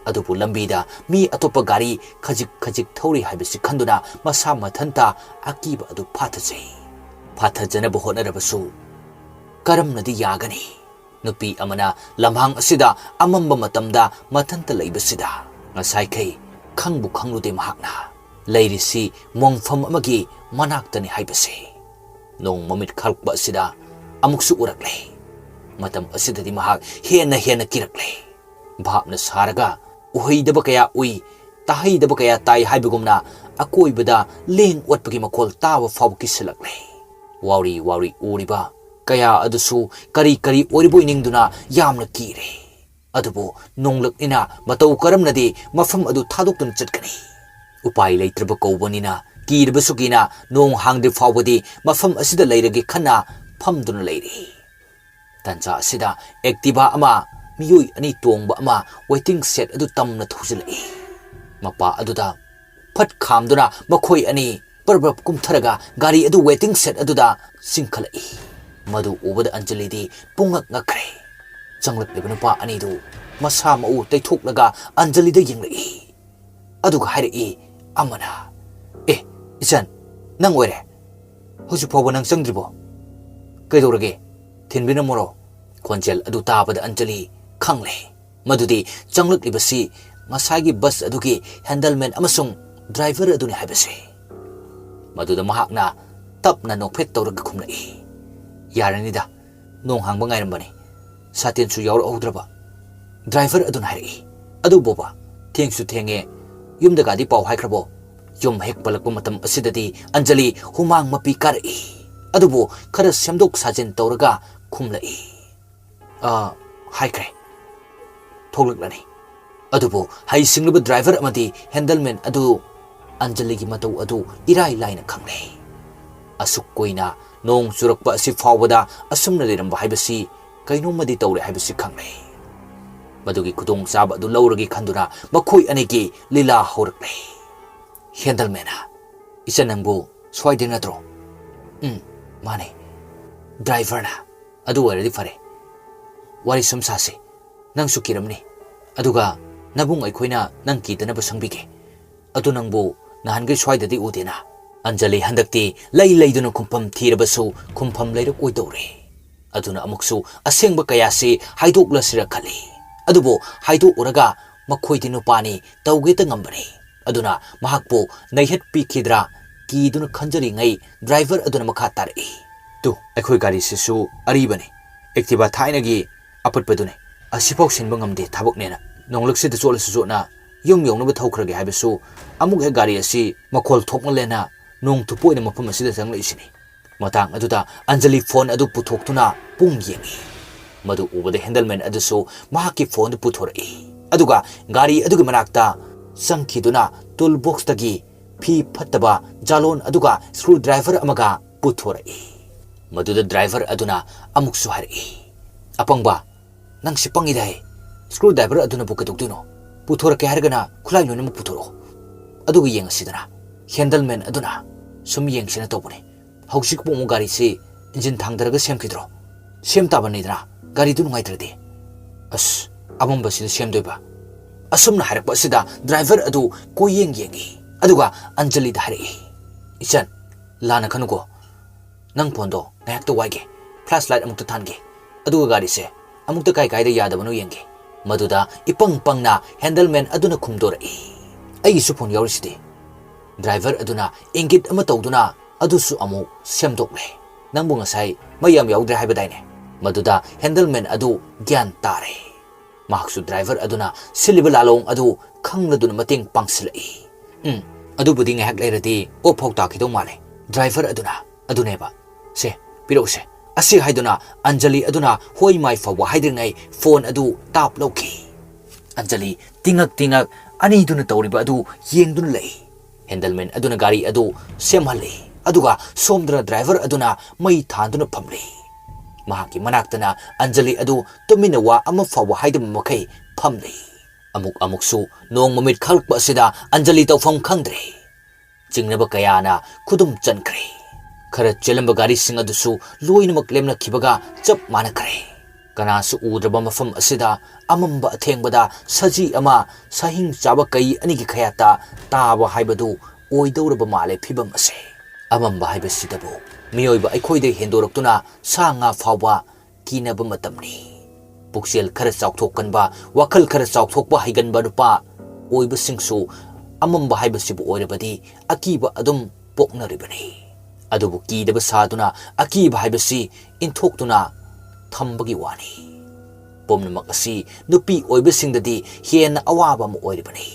ꯑꯗꯨꯕꯨ ꯂꯝꯕꯤꯗ ꯃꯤ ꯑꯇꯣꯞꯄ ꯒꯥꯔꯤ ꯈꯖꯤꯛ ꯈꯖꯤꯛ ꯊꯧꯔꯤ ꯍꯥꯏꯕꯁꯤ ꯈꯟꯗꯨꯅ ꯃꯁꯥ ꯃꯊꯟꯇ ꯑꯀꯤꯕ ꯑꯗꯨ ꯐꯥꯊꯖꯩ꯫ ꯐꯥꯊꯖꯅꯕ ꯍꯣꯠꯅꯔꯕꯁꯨ ꯀꯔꯝꯅꯗꯤ ꯌꯥꯒꯅꯤ? ꯅꯨꯄꯤ ꯑꯃꯅ ꯂꯝꯍꯥꯡ ꯑꯁꯤꯗ ꯑꯃꯝꯕ ꯃꯇꯝꯗ ꯃꯊꯟꯇ ꯂꯩꯕꯁꯤꯗ ꯉꯁꯥꯏꯈꯩ ꯈꯪꯕꯨ ꯈꯪꯂꯨꯗꯦ ꯃꯍꯥꯛꯅ ꯂꯩꯔꯤꯁꯤ ꯃꯣꯡꯐꯝ ꯑꯃꯒꯤ ꯃꯅꯥꯛꯇꯅꯤ ꯍꯥꯏꯕꯁꯦ꯫ ꯅꯣꯡ ꯃꯃꯤꯠ ꯈꯥꯛꯂꯛꯄ ꯑꯁꯤꯗ ꯑꯃꯨꯛꯁꯨ ꯎꯔꯛꯂꯦ꯫ ꯃꯇꯝ ꯑꯁꯤꯗꯗꯤ ꯃꯍꯥꯛ ꯍꯦꯟꯅ ꯍꯦꯟꯅ ꯀꯤꯔꯛꯂꯦ꯫ ꯚꯥꯞꯅ ꯁꯥꯔꯒ ꯎꯍꯩꯗꯕ ꯀꯌꯥ ꯎꯏ, ꯇꯥꯍꯩꯗꯕ ꯀꯌꯥ ꯇꯥꯏ ꯍꯥꯏꯕꯒꯨꯝꯅ ꯑꯀꯣꯏꯕꯗ ꯂꯦꯡ ꯑꯣꯠꯄꯒꯤ ꯃꯈꯣꯜ ꯇꯥꯕ ꯐꯥꯎꯕ ꯀꯤꯁꯤꯜꯂꯛꯂꯦ꯫ ꯋꯥꯎꯔꯤ ꯋꯥꯎꯔꯤ ꯎꯔꯤꯕ ꯀꯌꯥ ꯑꯗꯨꯁꯨ ꯀꯔꯤ ꯀꯔꯤ ꯑꯣꯏꯔꯤꯕꯣꯏ ꯅꯤꯡꯗꯨꯅ ꯌꯥꯝꯅ ꯀꯤꯔꯦ꯫ ꯑꯗꯨꯕꯨ ꯅꯣꯡꯂꯛꯅꯤꯅ ꯃꯇꯧ ꯀꯔꯝꯅꯗꯤ ꯃꯐꯝ ꯑꯗꯨ ꯊꯥꯗꯣꯛꯇꯨꯅ ꯆꯠꯀꯅꯤ? ꯎꯄꯥꯏ ꯂꯩꯇ꯭ꯔꯕ ꯀꯧꯕꯅꯤꯅ ꯀꯤꯔꯕꯁꯨ ꯀꯤꯅ ꯅꯣꯡ ꯍꯥꯡꯗ꯭ꯔꯤ ꯐꯥꯎꯕꯗꯤ ꯃꯐꯝ ꯑꯁꯤꯗ ꯂꯩꯔꯒꯦ ꯈꯟꯅ ꯐꯝꯗꯨꯅ ꯂꯩꯔꯤ꯫ ꯇꯟꯖꯥ ꯑꯁꯤꯗ Activa ꯑꯃ, ꯃꯤꯑꯣꯏ ꯑꯅꯤ ꯇꯣꯡꯕ ꯑꯃ waiting shed ꯑꯗꯨ ꯇꯝꯅ ꯊꯧꯖꯤꯜꯂꯛꯏ꯫ ꯃꯄꯥ ꯑꯗꯨꯗ ꯐꯠ ꯈꯥꯝꯗꯨꯅ ꯃꯈꯣꯏ ꯑꯅꯤ ꯄꯔꯞ ꯄꯔꯞ ꯀꯨꯝꯊꯔꯒ ꯒꯥꯔꯤ ꯑꯗꯨ waiting shed ꯑꯗꯨꯗ ꯆꯤꯡꯈꯠꯂꯛꯏ꯫ ꯃꯗꯨ ꯎꯕꯗ ꯑꯟꯖꯂꯤꯗꯤ ꯄꯨꯡꯉꯛ ꯉꯛꯈ꯭ꯔꯦ꯫ ꯆꯪꯂꯛꯂꯤꯕ ꯅꯨꯄꯥ ꯑꯅꯤꯗꯨ ꯃꯁꯥ ꯃꯎ ꯇꯩꯊꯣꯛꯂꯒ ꯑꯟꯖꯂꯤꯗ ꯌꯦꯡꯂꯛꯏ꯫ ꯑꯗꯨꯒ ꯍꯥꯏꯔꯛꯏ ꯑꯃꯅ, "ꯑꯦ, ꯏꯆꯟ, ꯅꯪ ꯑꯣꯏꯔꯦ? ꯍꯧꯖꯤꯛ ꯐꯥꯎꯕ ꯅꯪ ꯆꯪꯗ꯭ꯔꯤꯕꯣ? ꯀꯩꯗꯧꯔꯒꯦ? ꯊꯤꯟꯕꯤꯔꯝꯃꯣꯔꯣ?" ꯈꯣꯟꯖꯦꯜ ꯑꯗꯨ ꯇꯥꯕꯗ ꯑꯟꯖꯂꯤ ꯈꯪꯂꯦ ꯃꯗꯨꯗꯤ ꯆꯪꯂꯛꯂꯤꯕꯁꯤ ꯉꯁꯥꯏꯒꯤ bus ꯑꯗꯨꯒꯤ handleman ꯑꯃꯁꯨꯡ driver ꯑꯗꯨꯅꯤ ꯍꯥꯏꯕꯁꯦ꯫ ꯃꯗꯨꯗ ꯃꯍꯥꯛꯅ ꯇꯞꯅ ꯅꯣꯛꯐꯦꯠ ꯇꯧꯔꯒ ꯈꯨꯝꯂꯛꯏ, "ꯌꯥꯔꯅꯤꯗ, ꯅꯣꯡ ꯍꯥꯡꯕ ꯉꯥꯏꯔꯝꯕꯅꯤ, ꯁꯥꯇꯤꯟꯁꯨ ꯌꯥꯎꯔꯛꯍꯧꯗ꯭ꯔꯕ꯫" Driver ꯑꯗꯨꯅ ꯍꯥꯏꯔꯛꯏ, "ꯑꯗꯨ ꯕꯣꯕꯥ, ꯊꯦꯡꯁꯨ ꯊꯦꯡꯉꯦ, ꯌꯨꯝꯗꯒꯗꯤ ꯄꯥꯎ ꯍꯥꯏꯈ꯭ꯔꯕꯣ?" ꯌꯨꯝ ꯍꯦꯛ ꯄꯜꯂꯛꯄ ꯃꯇꯝ ꯑꯁꯤꯗꯗꯤ ꯑꯟꯖꯂꯤ ꯍꯨꯃꯥꯡ ꯃꯄꯤ ꯀꯥꯔꯛꯏ꯫ ꯑꯗꯨꯕꯨ ꯈꯔ ꯁꯦꯝꯗꯣꯛ ꯁꯥꯖꯤꯟ ꯇꯧꯔꯒ ꯈꯨꯝꯂꯛꯏ, "ꯑ, ꯍꯥꯏꯈ꯭ꯔꯦ, ꯊꯣꯛꯂꯛꯂꯅꯤ꯫" ꯑꯗꯨꯕꯨ ꯍꯩꯁꯤꯡꯂꯕ driver ꯑꯃꯗꯤ handleman ꯑꯗꯨ ꯑꯟꯖꯂꯤꯒꯤ ꯃꯇꯧ ꯑꯗꯨ ꯏꯔꯥꯏ ꯂꯥꯏꯅ ꯈꯪꯂꯦ꯫ ꯑꯁꯨꯛ ꯀꯨꯏꯅ ꯅꯣꯡ ꯆꯨꯔꯛꯄ ꯑꯁꯤ ꯐꯥꯎꯕꯗ ꯑꯁꯨꯝꯅ ꯂꯩꯔꯝꯕ ꯍꯥꯏꯕꯁꯤ ꯀꯩꯅꯣꯝꯃꯗꯤ ꯇꯧꯔꯦ ꯍꯥꯏꯕꯁꯤ ꯈꯪꯂꯦ꯫ ꯃꯗꯨꯒꯤ ꯈꯨꯗꯣꯡꯆꯥꯕ ꯑꯗꯨ ꯂꯧꯔꯒꯦ ꯈꯟꯗꯨꯅ ꯃꯈꯣꯏ ꯑꯅꯤꯒꯤ ꯂꯤꯂꯥ ꯍꯧꯔꯛꯂꯦ꯫ ꯍꯦꯟꯗꯜꯃꯦꯟꯅ, "ꯏꯆꯟ, ꯅꯪꯕꯨ ꯁ꯭ꯋꯥꯏꯗ ꯅꯠꯇ꯭ꯔꯣ?" "ꯎꯝ, ꯃꯥꯅꯦ꯫" ꯗ꯭ꯔꯥꯏꯚꯔꯅ, "ꯑꯗꯨ ꯑꯣꯏꯔꯗꯤ ꯐꯔꯦ꯫ ꯋꯥꯔꯤ ꯁꯨꯝ ꯁꯥꯁꯤ꯫ ꯅꯪꯁꯨ ꯀꯤꯔꯝꯅꯤ꯫ ꯑꯗꯨꯒ ꯅꯕꯨꯡ ꯑꯩꯈꯣꯏꯅ ꯅꯪ ꯀꯤꯗꯅꯕ ꯁꯪꯕꯤꯒꯦ꯫ ꯑꯗꯨ ꯅꯪꯕꯨ ꯅꯍꯥꯟꯈꯩ ꯁ꯭ꯋꯥꯏꯗꯗꯤ ꯎꯗꯦꯅ?" ꯑꯟꯖꯂꯤ ꯍꯟꯗꯛꯇꯤ ꯂꯩ ꯂꯩꯗꯨꯅ ꯈꯨꯝꯐꯝ ꯊꯤꯔꯕꯁꯨ ꯈꯨꯝꯐꯝ ꯂꯩꯔꯛꯑꯣꯏꯗꯧꯔꯦ꯫ ꯑꯗꯨꯅ ꯑꯃꯨꯛꯁꯨ ꯑꯁꯦꯡꯕ ꯀꯌꯥꯁꯤ ꯍꯥꯏꯗꯣꯛꯂꯁꯤꯔ ꯈꯜꯂꯤ꯫ ꯑꯗꯨꯕꯨ ꯍꯥꯏꯗꯣꯛꯎꯔꯒ ꯃꯈꯣꯏꯗꯤ ꯅꯨꯄꯥꯅꯤ, ꯇꯧꯒꯦꯇ ꯉꯝꯕꯅꯤ꯫ ꯑꯗꯨꯅ ꯃꯍꯥꯛꯄꯨ ꯅꯩꯍꯠꯄꯤꯈꯤꯗ꯭ꯔꯥ ꯀꯤꯗꯨꯅ ꯈꯟꯖꯔꯤꯉꯩ ꯗ꯭ꯔꯥꯏꯚꯔ ꯑꯗꯨꯅ ꯃꯈꯥ ꯇꯥꯔꯛꯏ, "ꯇꯨ, ꯑꯩꯈꯣꯏ ꯒꯥꯔꯤꯁꯤꯁꯨ ꯑꯔꯤꯕꯅꯤ꯫ ꯑꯦꯛꯇꯤꯚꯥ ꯊꯥꯏꯅꯒꯤ ꯑꯄꯠꯄꯗꯨꯅꯤ꯫ ꯑꯁꯤꯐꯥꯎ ꯁꯤꯟꯕ ꯉꯝꯗꯦ ꯊꯕꯛꯅꯦꯅ꯫ ꯅꯣꯡꯂꯛꯁꯤꯗ ꯆꯣꯠꯂꯁꯨ ꯆꯣꯠꯅ ꯌꯨꯝ ꯌꯧꯅꯕ ꯊꯧꯈ꯭ꯔꯒꯦ ꯍꯥꯏꯕꯁꯨ ꯑꯃꯨꯛ ꯍꯦꯛ ꯒꯥꯔꯤ ꯑꯁꯤ ꯃꯈꯣꯜ ꯊꯣꯛꯃꯜꯂꯦꯅ ꯅꯣꯡ ꯊꯨꯞꯄ ꯑꯣꯏꯅ ꯃꯐꯝ ꯑꯁꯤꯗ ꯆꯪꯂꯛꯏꯁꯤꯅꯤ꯫" ꯃꯇꯥꯡ ꯑꯗꯨꯗ ꯑꯟꯖꯂꯤ ꯐꯣꯟ ꯑꯗꯨ ꯄꯨꯊꯣꯛꯇꯨꯅ ꯄꯨꯡ ꯌꯦꯡꯏ꯫ ꯃꯗꯨ ꯎꯕꯗ ꯍꯦꯟꯗꯜꯃꯦꯟ ꯑꯗꯨꯁꯨ ꯃꯍꯥꯛꯀꯤ ꯐꯣꯟꯗꯨ ꯄꯨꯊꯣꯔꯛꯏ꯫ ꯑꯗꯨꯒ ꯒꯥꯔꯤ ꯑꯗꯨꯒꯤ ꯃꯅꯥꯛꯇ ꯆꯪꯈꯤꯗꯨꯅ ꯇꯨꯜ ꯕꯣꯛꯁꯇꯒꯤ ꯐꯤ ꯐꯠꯇꯕ ꯖꯥꯂꯣꯟ ꯑꯗꯨꯒ ꯁ꯭ꯀ꯭ꯔꯨ ꯗ꯭ꯔꯥꯏꯚꯔ ꯑꯃꯒ ꯄꯨꯊꯣꯔꯛꯏ꯫ ꯃꯗꯨꯗ ꯗ꯭ꯔꯥꯏꯚꯔ ꯑꯗꯨꯅ ꯑꯃꯨꯛꯁꯨ ꯍꯥꯏꯔꯛꯏ, "ꯑꯄꯪꯕ, ꯅꯪꯁꯤ ꯄꯪꯉꯤꯗ ꯍꯦ꯫ ꯁ꯭ꯀ꯭ꯔꯨ ꯗ꯭ꯔꯥꯏꯚꯔ ꯑꯗꯨꯅꯕꯨ ꯀꯩꯗꯧꯗꯣꯏꯅꯣ? ꯄꯨꯊꯣꯔꯛꯀꯦ ꯍꯥꯏꯔꯒꯅ ꯈꯨꯠꯂꯥꯏ ꯂꯣꯏꯅꯃꯛ ꯄꯨꯊꯣꯔꯛꯑꯣ꯫ ꯑꯗꯨꯒ ꯌꯦꯡꯉꯁꯤꯗꯅ꯫" ꯍꯦꯟꯗꯜꯃꯦꯟ ꯑꯗꯨꯅ ꯁꯨꯝ ꯌꯦꯡꯁꯤꯅ ꯇꯧꯕꯅꯤ꯫ "ꯍꯧꯖꯤꯛꯄꯨ ꯑꯃꯨꯛ ꯒꯥꯔꯤꯁꯤ ꯏꯟꯖꯤꯟ ꯊꯥꯡꯗꯔꯒ ꯁꯦꯝꯈꯤꯗ꯭ꯔꯣ? ꯁꯦꯝ ꯇꯥꯕꯅꯤꯗꯅ, ꯒꯥꯔꯤꯗꯨ ꯅꯨꯡꯉꯥꯏꯇ꯭ꯔꯗꯤ꯫" "ꯑꯁ, ꯑꯃꯝꯕꯁꯤꯗ ꯁꯦꯝꯗꯣꯏꯕ?" ꯑꯁꯨꯝꯅ ꯍꯥꯏꯔꯛꯄ ꯑꯁꯤꯗ ꯗ꯭ꯔꯥꯏꯚꯔ ꯑꯗꯨ ꯀꯣꯏꯌꯦꯡ ꯌꯦꯡꯏ꯫ ꯑꯗꯨꯒ ꯑꯟꯖꯂꯤꯗ ꯍꯥꯏꯔꯛꯏ, "ꯏꯆꯟ, ꯂꯥꯟꯅ ꯈꯟꯅꯨꯀꯣ꯫ ꯅꯪ ꯐꯣꯟꯗꯣ ꯉꯥꯏꯍꯥꯛꯇ ꯋꯥꯏꯒꯦ, ꯐ꯭ꯂꯥꯁ ꯂꯥꯏꯠ ꯑꯃꯨꯛꯇ ꯊꯥꯟꯒꯦ, ꯑꯗꯨꯒ ꯒꯥꯔꯤꯁꯦ ꯑꯃꯨꯛꯇ ꯀꯥꯏ ꯀꯥꯏꯗ ꯌꯥꯗꯕꯅꯣ ꯌꯦꯡꯒꯦ꯫" ꯃꯗꯨꯗ ꯏꯄꯪ ꯄꯪꯅ ꯍꯦꯟꯗꯜꯃꯦꯟ ꯑꯗꯨꯅ ꯈꯨꯝꯗꯣꯔꯛꯏ, "ꯑꯩꯒꯤꯁꯨ ꯐꯣꯟ ꯌꯥꯎꯔꯤꯁꯤꯗꯤ꯫" ꯗ꯭ꯔꯥꯏꯚꯔ ꯑꯗꯨꯅ ꯏꯪꯒꯤꯠ ꯑꯃ ꯇꯧꯗꯨꯅ ꯑꯗꯨꯁꯨ ꯑꯃꯨꯛ ꯁꯦꯝꯗꯣꯛꯂꯦ꯫ "ꯅꯪꯕꯨ ꯉꯁꯥꯏ ꯃꯩ ꯌꯥꯝ ꯌꯥꯎꯗ꯭ꯔꯦ ꯍꯥꯏꯕꯗꯥꯏꯅꯦ?" ꯃꯗꯨꯗ ꯍꯦꯟꯗꯜꯃꯦꯟ ꯑꯗꯨ ꯒ꯭ꯌꯥꯟ ꯇꯥꯔꯦ꯫ ꯃꯍꯥꯛꯁꯨ ꯗ꯭ꯔꯥꯏꯚꯔ ꯑꯗꯨꯅ ꯁꯤꯜꯂꯤꯕ ꯂꯥꯂꯣꯡ ꯑꯗꯨ ꯈꯪꯂꯗꯨꯅ ꯃꯇꯦꯡ ꯄꯥꯡꯁꯤꯜꯂꯛꯏ꯫ "ꯎꯝ, ꯑꯗꯨꯕꯨꯗꯤ ꯉꯥꯏꯍꯥꯛ ꯂꯩꯔꯗꯤ ꯑꯣꯐ ꯐꯥꯎ ꯇꯥꯈꯤꯗꯧ ꯃꯥꯜꯂꯦ꯫" ꯗ꯭ꯔꯥꯏꯚꯔ ꯑꯗꯨꯅ, "ꯑꯗꯨꯅꯦꯕ꯫ ꯁꯦ, ꯄꯤꯔꯛꯎꯁꯦ꯫" ꯑꯁꯤ ꯍꯥꯏꯗꯨꯅ ꯑꯟꯖꯂꯤ ꯑꯗꯨꯅ ꯍꯣꯏ ꯃꯥꯏ ꯐꯥꯎꯕ ꯍꯥꯏꯗ꯭ꯔꯤꯉꯩ ꯐꯣꯟ ꯑꯗꯨ ꯇꯥꯞ ꯂꯧꯈꯤ꯫ ꯑꯟꯖꯂꯤ ꯇꯤꯉꯛ ꯇꯤꯉꯛ ꯑꯅꯤꯗꯨꯅ ꯇꯧꯔꯤꯕ ꯑꯗꯨ ꯌꯦꯡꯗꯨꯅ ꯂꯩ꯫ ꯍꯦꯟꯗꯜꯃꯦꯟ ꯑꯗꯨꯅ ꯒꯥꯔꯤ ꯑꯗꯨ ꯁꯦꯝꯍꯜꯂꯤ꯫ ꯑꯗꯨꯒ ꯁꯣꯝꯗꯅ ꯗ꯭ꯔꯥꯏꯚꯔ ꯑꯗꯨꯅ ꯃꯩ ꯊꯥꯟꯗꯨꯅ ꯐꯝꯂꯤ꯫ ꯃꯍꯥꯛꯀꯤ ꯃꯅꯥꯛꯇꯅ ꯑꯟꯖꯂꯤ ꯑꯗꯨ ꯇꯨꯃꯤꯟꯅ ꯋꯥ ꯑꯃ ꯐꯥꯎꯕ ꯍꯥꯏꯗꯕ ꯃꯈꯩ ꯐꯝꯂꯤ꯫ ꯑꯃꯨꯛ ꯑꯃꯨꯛꯁꯨ ꯅꯣꯡ ꯃꯃꯤꯠ ꯈꯥꯛꯂꯛꯄ ꯑꯁꯤꯗ ꯑꯟꯖꯂꯤ ꯇꯧꯐꯝ ꯈꯪꯗ꯭ꯔꯦ꯫ ꯆꯤꯡꯅꯕ ꯀꯌꯥꯅ ꯈꯨꯗꯨꯝ ꯆꯟꯈ꯭ꯔꯦ꯫ ꯈꯔ ꯆꯦꯜꯂꯝꯕ ꯒꯥꯔꯤꯁꯤꯡ ꯑꯗꯨꯁꯨ ꯂꯣꯏꯅꯃꯛ ꯂꯦꯞꯅꯈꯤꯕꯒ ꯆꯞ ꯃꯥꯟꯅꯈ꯭ꯔꯦ꯫ ꯀꯅꯥꯁꯨ ꯎꯗ꯭ꯔꯕ ꯃꯐꯝ ꯑꯁꯤꯗ ꯑꯃꯝꯕ ꯑꯊꯦꯡꯕꯗ ꯁꯖꯤ ꯑꯃ ꯁꯥꯍꯤꯡ ꯆꯥꯕ ꯀꯩ ꯑꯅꯤꯒꯤ ꯈꯌꯥꯠꯇ ꯇꯥꯕ ꯍꯥꯏꯕꯗꯨ ꯑꯣꯏꯗꯧꯔꯕ ꯃꯥꯜꯂꯦ ꯐꯤꯕꯝ ꯑꯁꯦ꯫ ꯑꯃꯝꯕ ꯍꯥꯏꯕꯁꯤꯗꯕꯨ ꯃꯤꯑꯣꯏꯕ ꯑꯩꯈꯣꯏꯗ ꯍꯦꯟꯗꯣꯔꯛꯇꯨꯅ ꯁꯥ ꯉꯥ ꯐꯥꯎꯕ ꯀꯤꯅꯕ ꯃꯇꯝꯅꯤ꯫ ꯄꯨꯛꯆꯦꯜ ꯈꯔ ꯆꯥꯎꯊꯣꯛꯀꯟꯕ, ꯋꯥꯈꯜ ꯈꯔ ꯆꯥꯎꯊꯣꯛꯄ ꯍꯩꯒꯟꯕ ꯅꯨꯄꯥ ꯑꯣꯏꯕꯁꯤꯡꯁꯨ ꯑꯃꯝꯕ ꯍꯥꯏꯕꯁꯤꯕꯨ ꯑꯣꯏꯔꯕꯗꯤ ꯑꯀꯤꯕ ꯑꯗꯨꯝ ꯄꯣꯛꯅꯔꯤꯕꯅꯤ꯫ ꯑꯗꯨꯕꯨ ꯀꯤꯗꯕ ꯁꯥꯗꯨꯅ ꯑꯀꯤꯕ ꯍꯥꯏꯕꯁꯤ ꯏꯟꯊꯣꯛꯇꯨꯅ ꯊꯝꯕꯒꯤ ꯋꯥꯅꯤ꯫ ꯄꯨꯝꯅꯃꯛ ꯑꯁꯤ ꯅꯨꯄꯤ ꯑꯣꯏꯕꯁꯤꯡꯗꯗꯤ ꯍꯦꯟꯅ ꯑꯋꯥꯕ ꯑꯃ ꯑꯣꯏꯔꯤꯕꯅꯤ꯫